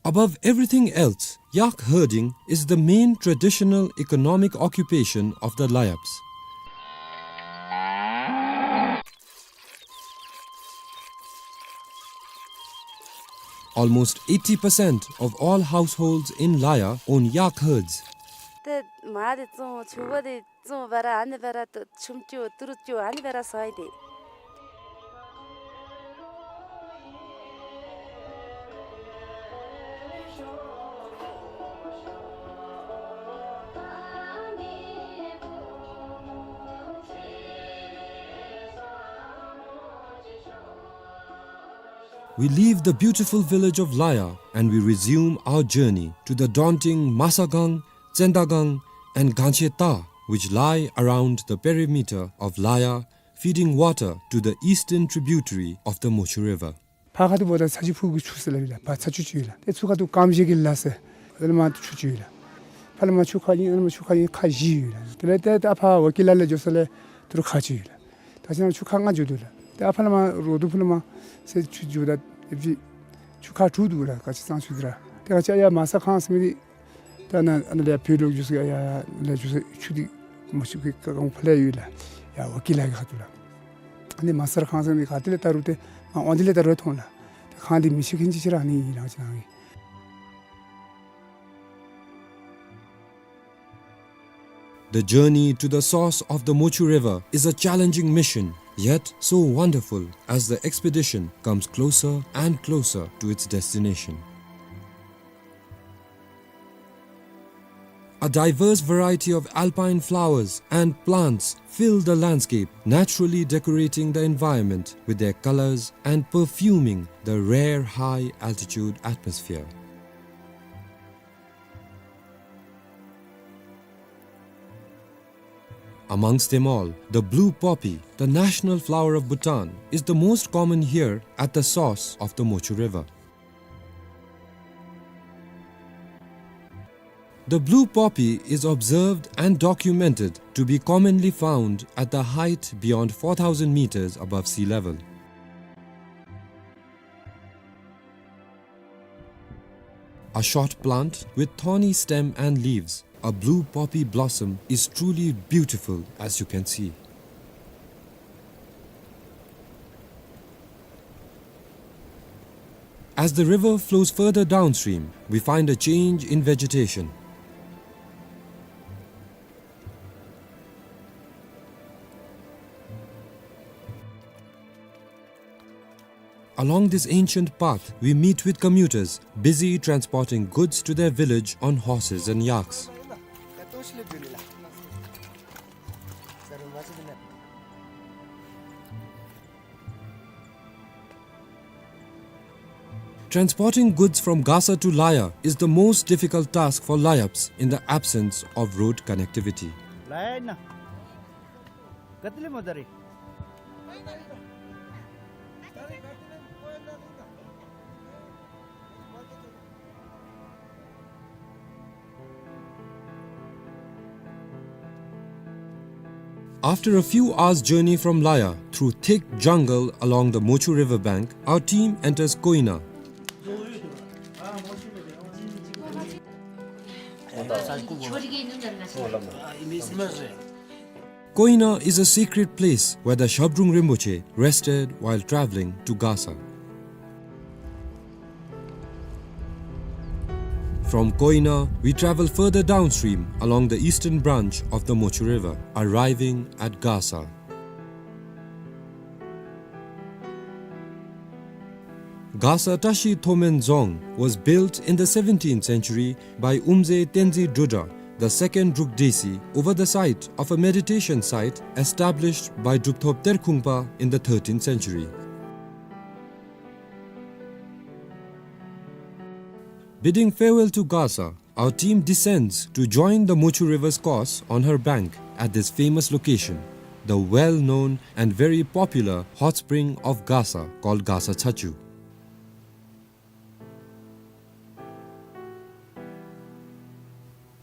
Above everything else, yak herding is the main traditional economic occupation of the Layaps. Almost eighty percent of all households in Laya own yak herds. ཏེ་མ་དེ་བཙོང་ཆུ་བ་དེ་བཙོང་བར་ཨ་ནི་བར་དུ་ཆུམ་ཅུ་ཏི་རུ་ཅུ་ཨ་ནི་བར་སོང་སྟེ། We leave the beautiful village of Laya and we resume our journey to the daunting Masagang, Tsendagang, and Gancheta, which lie around the perimeter of Laya, feeding water to the eastern tributary of the Mochu River. ཕར་ཁ་ཐུག་འབདཝ་ད་ཚ་ཆུ་ཕུག་གི་ཆུ་ཟེར་སླབ་ཨིན་ལགས། ཕར་ཚ་ཆུ་ཅིག་ཡོད་ལགས། ཏེ་ཚུར་ཁ་ཐུག་ཀམ་ཤེ་གི་ལ་ཟེར་ཨ་ནི་མར་ཆུ་ཅིག་ཡོད་ལགས། ཕར་ལས་མར་ཆུ་ཁ་ཨིན། ཨ་ནི་མར་ཆུ་ཁ་ཨིན། ཁ་བཞི་ཡོད་ལགས། དེ་ལས་ཏེ་ད་ཕར་ཝ་ཀི་ལ་ལས་འགྱོ་ས་ལས་ཏི་རུ་ཁ་ཅིག་ཡོད་ལགས། ད་ཅི་ན་ཆུ་ཁ་ལྔ་འགྱོ་དོ་ལགས། ཏེ་ཨ་ཕར་ལས་མར་རོ་དུ་ཕུ་ལས་མར་ཟེར་ཆུ་འགྱོཝ་ད་ཨེ་ཕྱི་ཆུ་ཁ་དྲུག་འདུག་ལགས། ག་ཅི་གཙང་ཆུ་འདི་ར། ཏེ་ག་ཅི་ཨ་ཡ་མ་ས་ཁང་ཟེར་མི་འདི་ད་ཨ་ནཱ་ཨ་ནཱ་ལས་བོད་ལུ་འགྱོ་ས་ཡ་ཡ་ལས་འགྱོ་ས་ཆུ་འདི་མ་ཆུ་གི་ཀ་གང་ཕར་ལས་ཡོད་ལགས། ཡ་ཝ་ཀི་ལ་གི་ཁ་ཐུག་ལགས། ཨ་ནི་མ་ས་ཁང་ཟེར་མི་ག་ཏེ་ལས་ད་རུང་ཏེ་མར་འོང་དེ་ལས་ད་རུང་མཐོང་ལགས། ཏེ་ཁང་འདི་མི་ཤེས་མཁན་ཅིག་ཅིག་ར་ཨ་ནི་ཨིན་ལགས་ཅི་ན་ཨིན། The journey to the source of the Mochu River is a challenging mission, yet so wonderful as the expedition comes closer and closer to its destination. A diverse variety of alpine flowers and plants fill the landscape, naturally decorating the environment with their colors and perfuming the rare high-altitude atmosphere. Amongst them all, the blue poppy, the national flower of Bhutan, is the most common here at the source of the Mochu River. The blue poppy is observed and documented to be commonly found at the height beyond four thousand meters above sea level. A short plant with thorny stem and leaves, a blue poppy blossom is truly beautiful, as you can see. As the river flows further downstream, we find a change in vegetation. Along this ancient path, we meet with commuters busy transporting goods to their village on horses and yaks. Transporting goods from Gasa to Laya is the most difficult task for Layaps in the absence of road connectivity. After a few hours' journey from Laya, through thick jungle along the Mochu river bank, our team enters Koina. Koina is a secret place where the Shabdrung Rinpoche rested while traveling to Gasa. From Koina, we travel further downstream along the eastern branch of the Mochu River, arriving at Gasa. Gasa Tashi Thomen Dzong was built in the seventeenth century by Umze Tenzin Drudra, the second Druk Desi, over the site of a meditation site established by Drupthop Terkhungpa in the thirteenth century. Bidding farewell to Gasa, our team descends to join the Mochu River's course on her bank at this famous location, the well-known and very popular hot spring of Gasa called Gasa Chachu.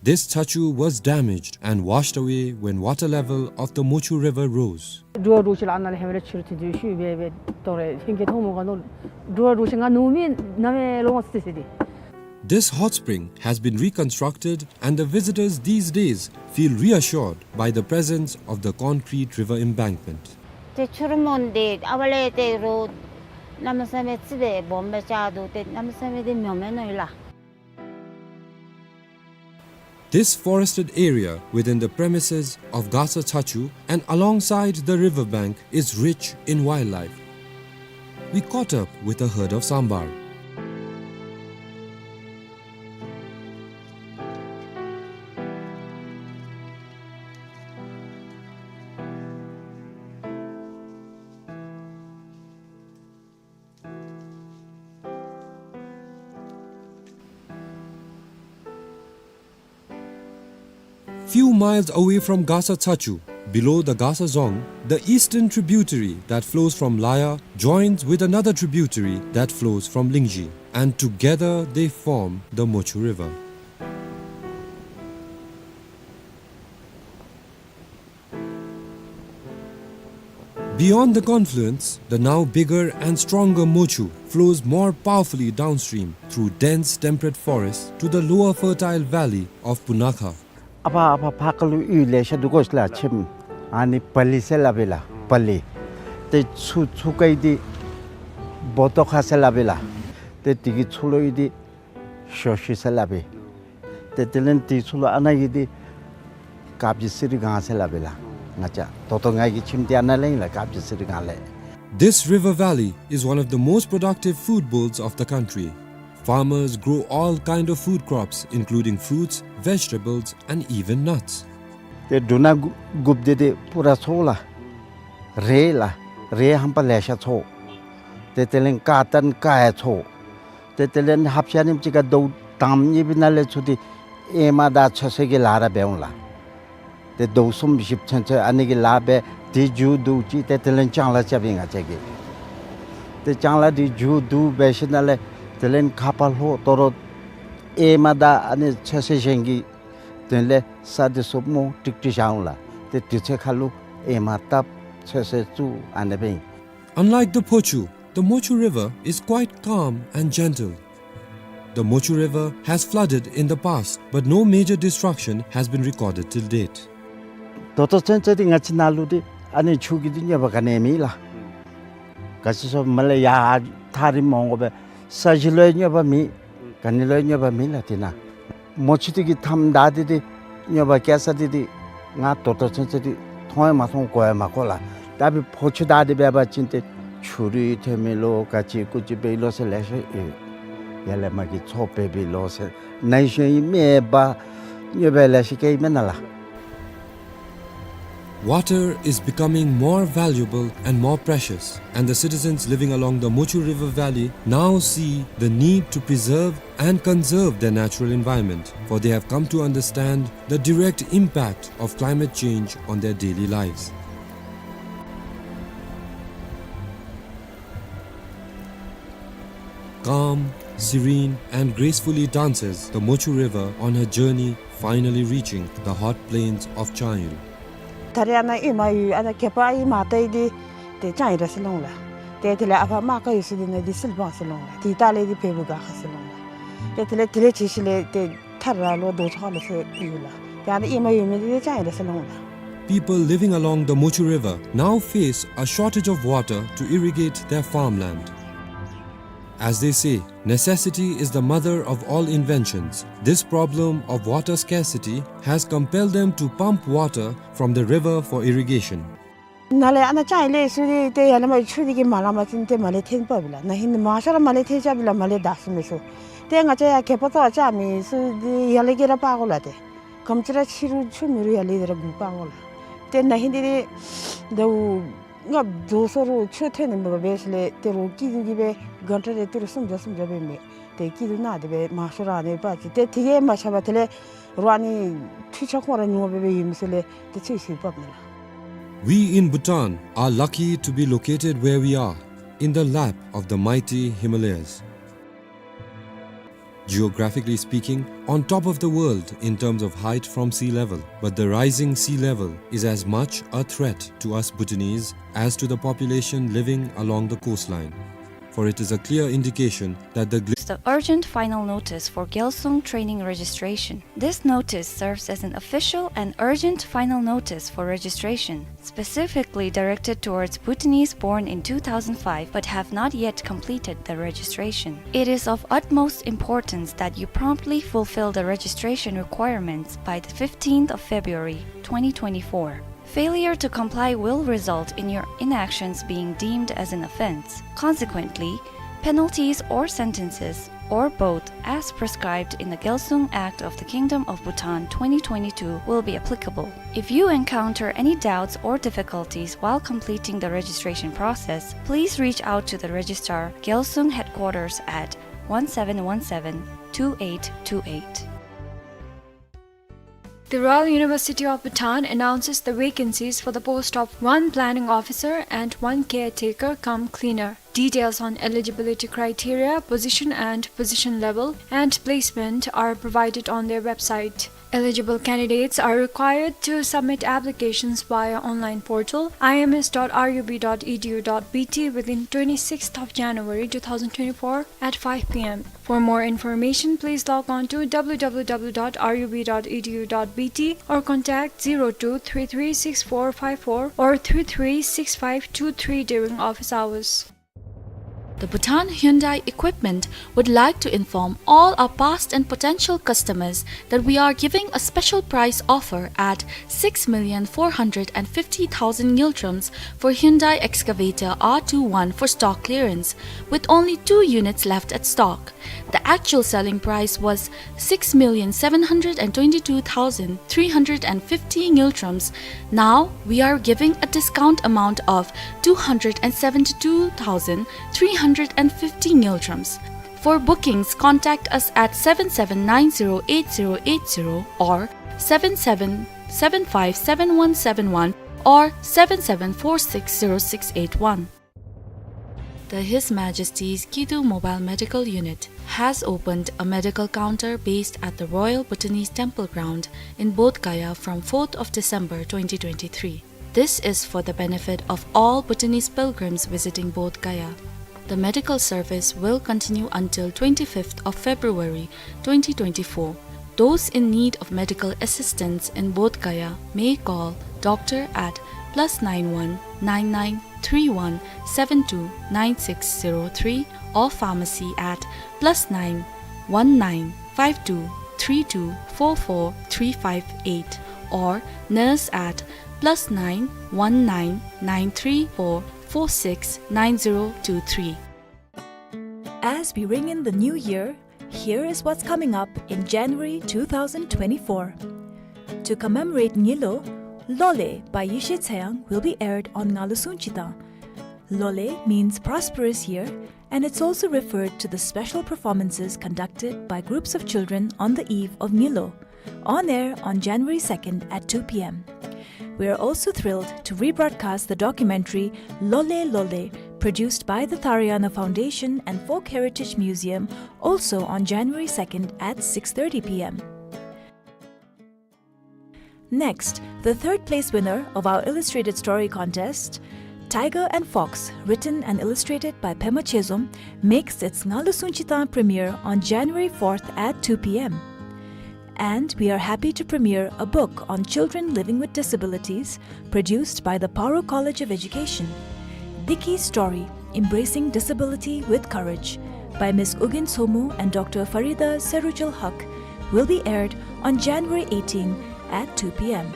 This chachu was damaged and washed away when water level of the Mochu River rose. འགྲོ་བ་འགྲོ་ཤི་ལ་ཨ་ནཱ་ལས་ཧེ་མ་ལས་ཕྱི་རུ་ཐོན་ཏེ་ཤུལ་སྦེ་སྦེ་ཏོ་རེ་ཧིང་གི་ཐོག་མོ་ག་ནོ་འགྲོ་བ་འགྲོ་ཤི་ང་ནུབ་མི་ནམ་ཡང་ལོང་སི་སི་ཏེ། This hot spring has been reconstructed, and the visitors these days feel reassured by the presence of the concrete river embankment. ཏེ་ཆུ་རུད་མོ་འདི་ཨ་ཕར་ལས་ཏེ་རོགས་གནམ་མེད་ས་མེད་ཙི་སྦེ་སྦོམ་སྦེ་རྐྱབ་འདུག། ཏེ་གནམ་མེད་ས་མེད་འདི་མྱོང་མས་མནོ་ཡི་ལགས། This forested area within the premises of Gasa Chachu and alongside the river bank is rich in wildlife. We caught up with a herd of sambar. Few miles away from Gasa Chachu, below the Gasa Zong, the eastern tributary that flows from Laya joins with another tributary that flows from Lingzhi, and together they form the Mochu River. Beyond the confluence, the now bigger and stronger Mochu flows more powerfully downstream through dense temperate forest to the lower fertile valley of Punakha. ཨ་ཕར་ཨ་ཕར་ཕར་ཁ་ལུ་ཡུལ་ལེ་ཤ་འདུག་གོ་ལགས། ཁྱིམ་ཨ་ནི་པ་ལི་ཟེར་སླབ་ཨིན་ལགས། པ་ལི། ཏེ་ཚུར་ཚུར་ཁ་ཡི་འདི་བོ་ཏོ་ཁ་ཟེར་སླབ་ཨིན་ལགས། ཏེ་དེ་གི་ཚུར་ལུ་ཡོད་འདི་ཞོ་ཤི་ཟེར་སླབ་ཨིན། ཏེ་དེ་ལས་དེ་ཚུར་ལུ་ཨ་ནཱ་གི་འདི་དཀར་སྦྱིས་སི་རི་སྒང་ཟེར་སླབ་ཨིན་ལགས། ང་བཅས་ད་ལྟོ་ང་གི་ཁྱིམ་འདི་ཨ་ནཱ་ལས་ཨིན་ལགས། དཀར་སྦྱིས་སི་རི་སྒང་ལས། This river valley is one of the most productive food bowls of the country. Farmers grow all kind of food crops, including fruits, vegetables, and even nuts. ཏེ་འབྲུ་སྣ་དགུ་དགུཔ་འདི་ཏེ་པུ་ར་འཚོ་ལགས། རེད་ལགས། རེད་ཧམ་པ་ལེ་ཤ་འཚོ། ཏེ་དེ་ལས་ཀར་ཊོན་ཀ་ཡང་འཚོ། ཏེ་དེ་ལས་ཧབ་ཤ་ནིམ་ཅིག་ཁར་ཟླཝ་དང་པ་གཉིས་པའི་ནང་ལས་ཚུར་འདི་ཨེ་མ་དང་ཚོད་བསྲེ་གི་ལཱ་ར་འབད་འོང་ལགས། ཏེ་ཟླཝ་གསུམ་བཞི་ཚུན་ཚོད་ཨ་ནི་གི་ལཱ་འབད། དེ་མཇུག་བསྡུ་ཅི། ཏེ་དེ་ལས་ལྕང་ལཱ་རྐྱབ་ཨིན་ང་བཅས་ཀྱིས། ཏེ་ལྕང་ལཱ་འདི་མཇུག་བསྡུ་འབད་ཞིནམ་ལས་དེ་ལས་ཁ་ཕར་ལྷོ་དོ་རུང་ཨེ་མ་དང་ཨ་ནི་ཚོད་བསྲེ་གཞན་གྱི་དོན་ལས་ས་འདི་ཚུ་སྨོ་ཀྲིག་ཀྲི་བཞག་འོང་ལགས། ཏེ་དུས་ཚོད་ཁར་ལུ་ཨེ་མ་བཏབ་ཚོད་བསྲེ་བཙུགས་ཨ་ནེ་སྦེ་ཨིན། Unlike the Phochu, the Mochu River is quite calm and gentle. The Mochu River has flooded in the past, but no major destruction has been recorded till date. ད་ལྟོ་ཚུན་ཚོད་འདི་ང་བཅས་ནཱ་ལུ་འདི་ཨ་ནི་ཆུ་གི་འདི་གནོད་པ་ག་ནི་མེད་ལགས། ག་ཅི་སོང་མ་ལས་ཡར་ཐག་རིངམོ་འོང་དགོ་པས། ས་གཞི་ལུ་ཡང་གནོད་པ་མེད། ག་ནི་ལུ་ཡང་གནོད་པ་མེད་ལགས་འདི་ནང་། མོ་ཆུ་འདི་གིས་མཐའམ་བདའ་སྟེ་འདི་གནོད་པ་བཀལ་ས་འདི་འདི་ང་ད་ལྟོ་ཚུན་ཚོད་འདི་མཐོང་ཡང་མ་མཐོང་གོ་ཡང་མ་གོ་ལགས། ད་འབདན་ཕོ་ཆུ་བདའ་སྟེ་འབད་བ་ཅིན་ཏེ་ཆུ་རུད་ཐོན་མི་ལོ་ག་ཅི་ཀུ་ཅི་འབད་ལོ་ཟེར་ལེ་ཤ་ཡོད། ཡར་ལས་མར་གྱི་མཚོ་འབད་འབད་ལོ་ཟེར་ནཱ་ཡི་ཤུལ་ཡི་མེ་འབར་གནོད་པ་ལེ་ཤ་བཀལ་ཡི་མེན་ན་ལགས། Water is becoming more valuable and more precious, and the citizens living along the Mochu River Valley now see the need to preserve and conserve their natural environment, for they have come to understand the direct impact of climate change on their daily lives. Calm, serene, and gracefully dances the Mochu River on her journey, finally reaching the hot plains of Changil. ད་རེས་ཨ་ནཱ་ཨེ་མ་ཡོད་ཨ་ནཱ་གད་པ་ཨེ་མ་བཏབ་ཡི་འདི་ཏེ་ལྕང་ཡི་ར་ཟེར་སླབ་འོང་ལགས། ཏེ་དེ་ལས་ཨ་ཕར་རྨ་ཁ་ཡོད་ས་འདི་ནང་འདི་སིལ་སྦང་ཟེར་སླབ་འོང་ལགས། དེ་ལྟག་ལས་འདི་བལ་པོ་སྒར་ཁ་ཟེར་སླབ་འོང་ལགས། ཏེ་དེ་ལས་དེ་ལས་ཅིག་ཤུལ་ལས་ཏེ་ཐར་ར་ལོ་རྡོ་ཆོག་ལོ་ཟེར་ཡོད་ལགས། ཏེ་ཨ་ནཱ་ཨེ་མ་ཡོད་མི་འདི་ལྕང་ཡི་ར་ཟེར་སླབ་འོང་ལགས། People living along the Mochu River now face a shortage of water to irrigate their farmland. As they say, necessity is the mother of all inventions. This problem of water scarcity has compelled them to pump water from the river for irrigation. ནཱ་ལས་ཨ་ནཱ་ལྕང་ཡི་ལས་ཚུར་འདི་ཏེ་ཡར་ལས་མར་ཆུ་འདི་གིས་མ་ལང་པ་ཅིན་ཏེ་མར་ལས་འཐེན་འབགཔ་ཨིན་ལགས། ན་ཧིང་མང་ཤོས་ར་མར་ལས་འཐེན་རྐྱབ་ཨིན་ལགས། མར་ལས་བདའ་ཚུགས་མི་ཚུགས། ཏེ་ང་བཅས་ཡར་གད་པ་བཏོག་རྐྱབ་མི་ཚུ་འདི་ཡར་ལས་གིས་ར་འབག་དགོ་ལགས། ཏེ་ག་དེམ་ཅིག་ར་ཕྱི་རུ་ཆུ་མེད་རུང་ཡར་ལས་འདི་ར་འགོ་འབག་དགོ་ལགས། ཏེ་ན་ཧིང་འདི་ཏེ་ཟླཝ་ལྔ་བཅུ་སོ་རུང་ཆུ་ཐོན་ནི་མེད་པར་འབད་ཞིནམ་ལས་ཏེ་རོགས་སྐྱིད་སྡུག་གིས་སྦེ་གང་ཊ་རེ་ཏི་རུ་སུམ་བརྒྱ་སུམ་བརྒྱ་སྦེ་མི་ཏེ་སྐྱིད་སྡུག་ནང་འདི་སྦེ་མང་ཤོས་ར་ཨ་ནི་འབག་ཅི། ཏེ་དེ་གིས་མ་ཚད་པར་དེ་ལས་རོགས་ཨ་ནི་འཕྲུལ་ཆས་ཁོང་ར་ཉོ་སྦེ་སྦེ་ཡོད་མི་ཚུ་ལས་ཏེ་ཚུར་ཚུར་འབགཔ་ཨིན་ལགས། We in Bhutan are lucky to be located where we are, in the lap of the mighty Himalayas. Geographically speaking, on top of the world in terms of height from sea level, but the rising sea level is as much a threat to us Bhutanese as to the population living along the coastline. for it is a clear indication that the gl- It's the urgent final notice for Gyalsung training registration. This notice serves as an official and urgent final notice for registration, specifically directed towards Bhutanese born in two thousand five but have not yet completed the registration. It is of utmost importance that you promptly fulfill the registration requirements by the fifteenth of February, twenty twenty-four. Failure to comply will result in your inactions being deemed as an offense. Consequently, penalties or sentences, or both, as prescribed in the Gyalsung Act of the Kingdom of Bhutan twenty twenty-two will be applicable. If you encounter any doubts or difficulties while completing the registration process, please reach out to the Registrar, Gyalsung Headquarters at one seven one seven, two eight two eight. The Royal University of Bhutan announces the vacancies for the post of one planning officer and one caretaker cum cleaner. Details on eligibility criteria, position and position level, and placement are provided on their website. Eligible candidates are required to submit applications via online portal I M S dot R U B dot E D U dot B T within twenty-sixth of January two thousand twenty-four at five P M. For more information, please log on to W W W dot R U B dot E D U dot B T or contact zero two three three six four five four or three three six five two three during office hours. The Bhutan Hyundai Equipment would like to inform all our past and potential customers that we are giving a special price offer at six million four hundred and fifty thousand ngultrums for Hyundai Excavator R two one for stock clearance, with only two units left at stock. The actual selling price was six million seven hundred and twenty-two thousand three hundred and fifty ngultrums. Now we are giving a discount amount of two hundred and seventy-two thousand three hundred and fifty ngultrums. For bookings, contact us at seven seven nine zero eight zero eight zero or seven seven seven five seven one seven one or seven seven four six zero six eight one. The His Majesty's Kidu Mobile Medical Unit has opened a medical counter based at the Royal Bhutanese Temple Ground in Bodh Gaya from fourth of December twenty twenty-three. This is for the benefit of all Bhutanese pilgrims visiting Bodh Gaya. The medical service will continue until twenty-fifth of February twenty twenty-four. Those in need of medical assistance in Bodh Gaya may call doctor at plus nine one nine nine three one seven two nine six zero three or pharmacy at plus nine one nine five two three two four four three five eight or nurse at plus nine one nine nine three four four six nine zero two three. As we ring in the new year, here is what's coming up in January two thousand twenty-four. To commemorate Ngilo, Lole by Yeshe Tseyang will be aired on Ngalusung Chitang. Lole means prosperous year, and it's also referred to the special performances conducted by groups of children on the eve of Ngilo, on air on January second at two P M. We are also thrilled to rebroadcast the documentary Lole Lole, produced by the Tharayana Foundation and Folk Heritage Museum, also on January second at six thirty P M. Next, the third place winner of our illustrated story contest, Tiger and Fox, written and illustrated by Pema Chezom, makes its Ngalusung Chitang premiere on January fourth at two P M. And we are happy to premiere a book on children living with disabilities, produced by the Paro College of Education. Diki's story, Embracing Disability with Courage, by Miss Ugyen Somo and Doctor Farida Serujul Haq, will be aired on January eighteen at two P M.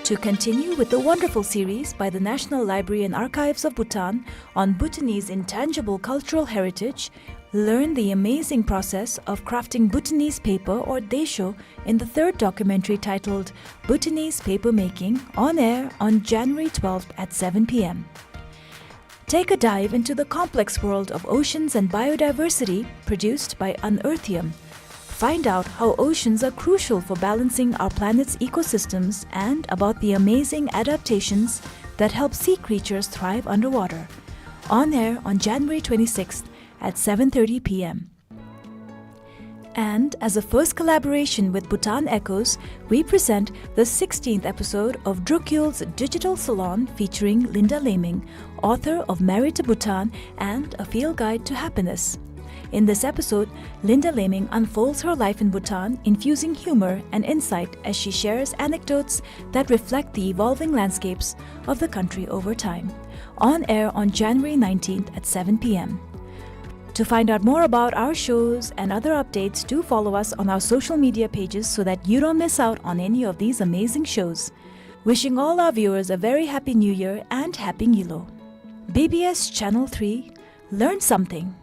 To continue with the wonderful series by the National Library and Archives of Bhutan on Bhutanese intangible cultural heritage, learn the amazing process of crafting Bhutanese paper or daesho in the third documentary titled Bhutanese Paper Making, on air on January twelfth at seven P M. Take a dive into the complex world of oceans and biodiversity, produced by Unearthium. Find out how oceans are crucial for balancing our planet's ecosystems and about the amazing adaptations that help sea creatures thrive underwater. On air on January twenty-sixth at seven thirty P M. And as a first collaboration with Bhutan Echoes, we present the sixteenth episode of Drukyul's Digital Salon featuring Linda Laming, author of Married to Bhutan and A Field Guide to Happiness. In this episode, Linda Laming unfolds her life in Bhutan, infusing humor and insight as she shares anecdotes that reflect the evolving landscapes of the country over time. On air on January nineteenth at seven p m. To find out more about our shows and other updates, do follow us on our social media pages so that you don't miss out on any of these amazing shows. Wishing all our viewers a very happy New Year and Happy Nyilo. B B S Channel three, learn something.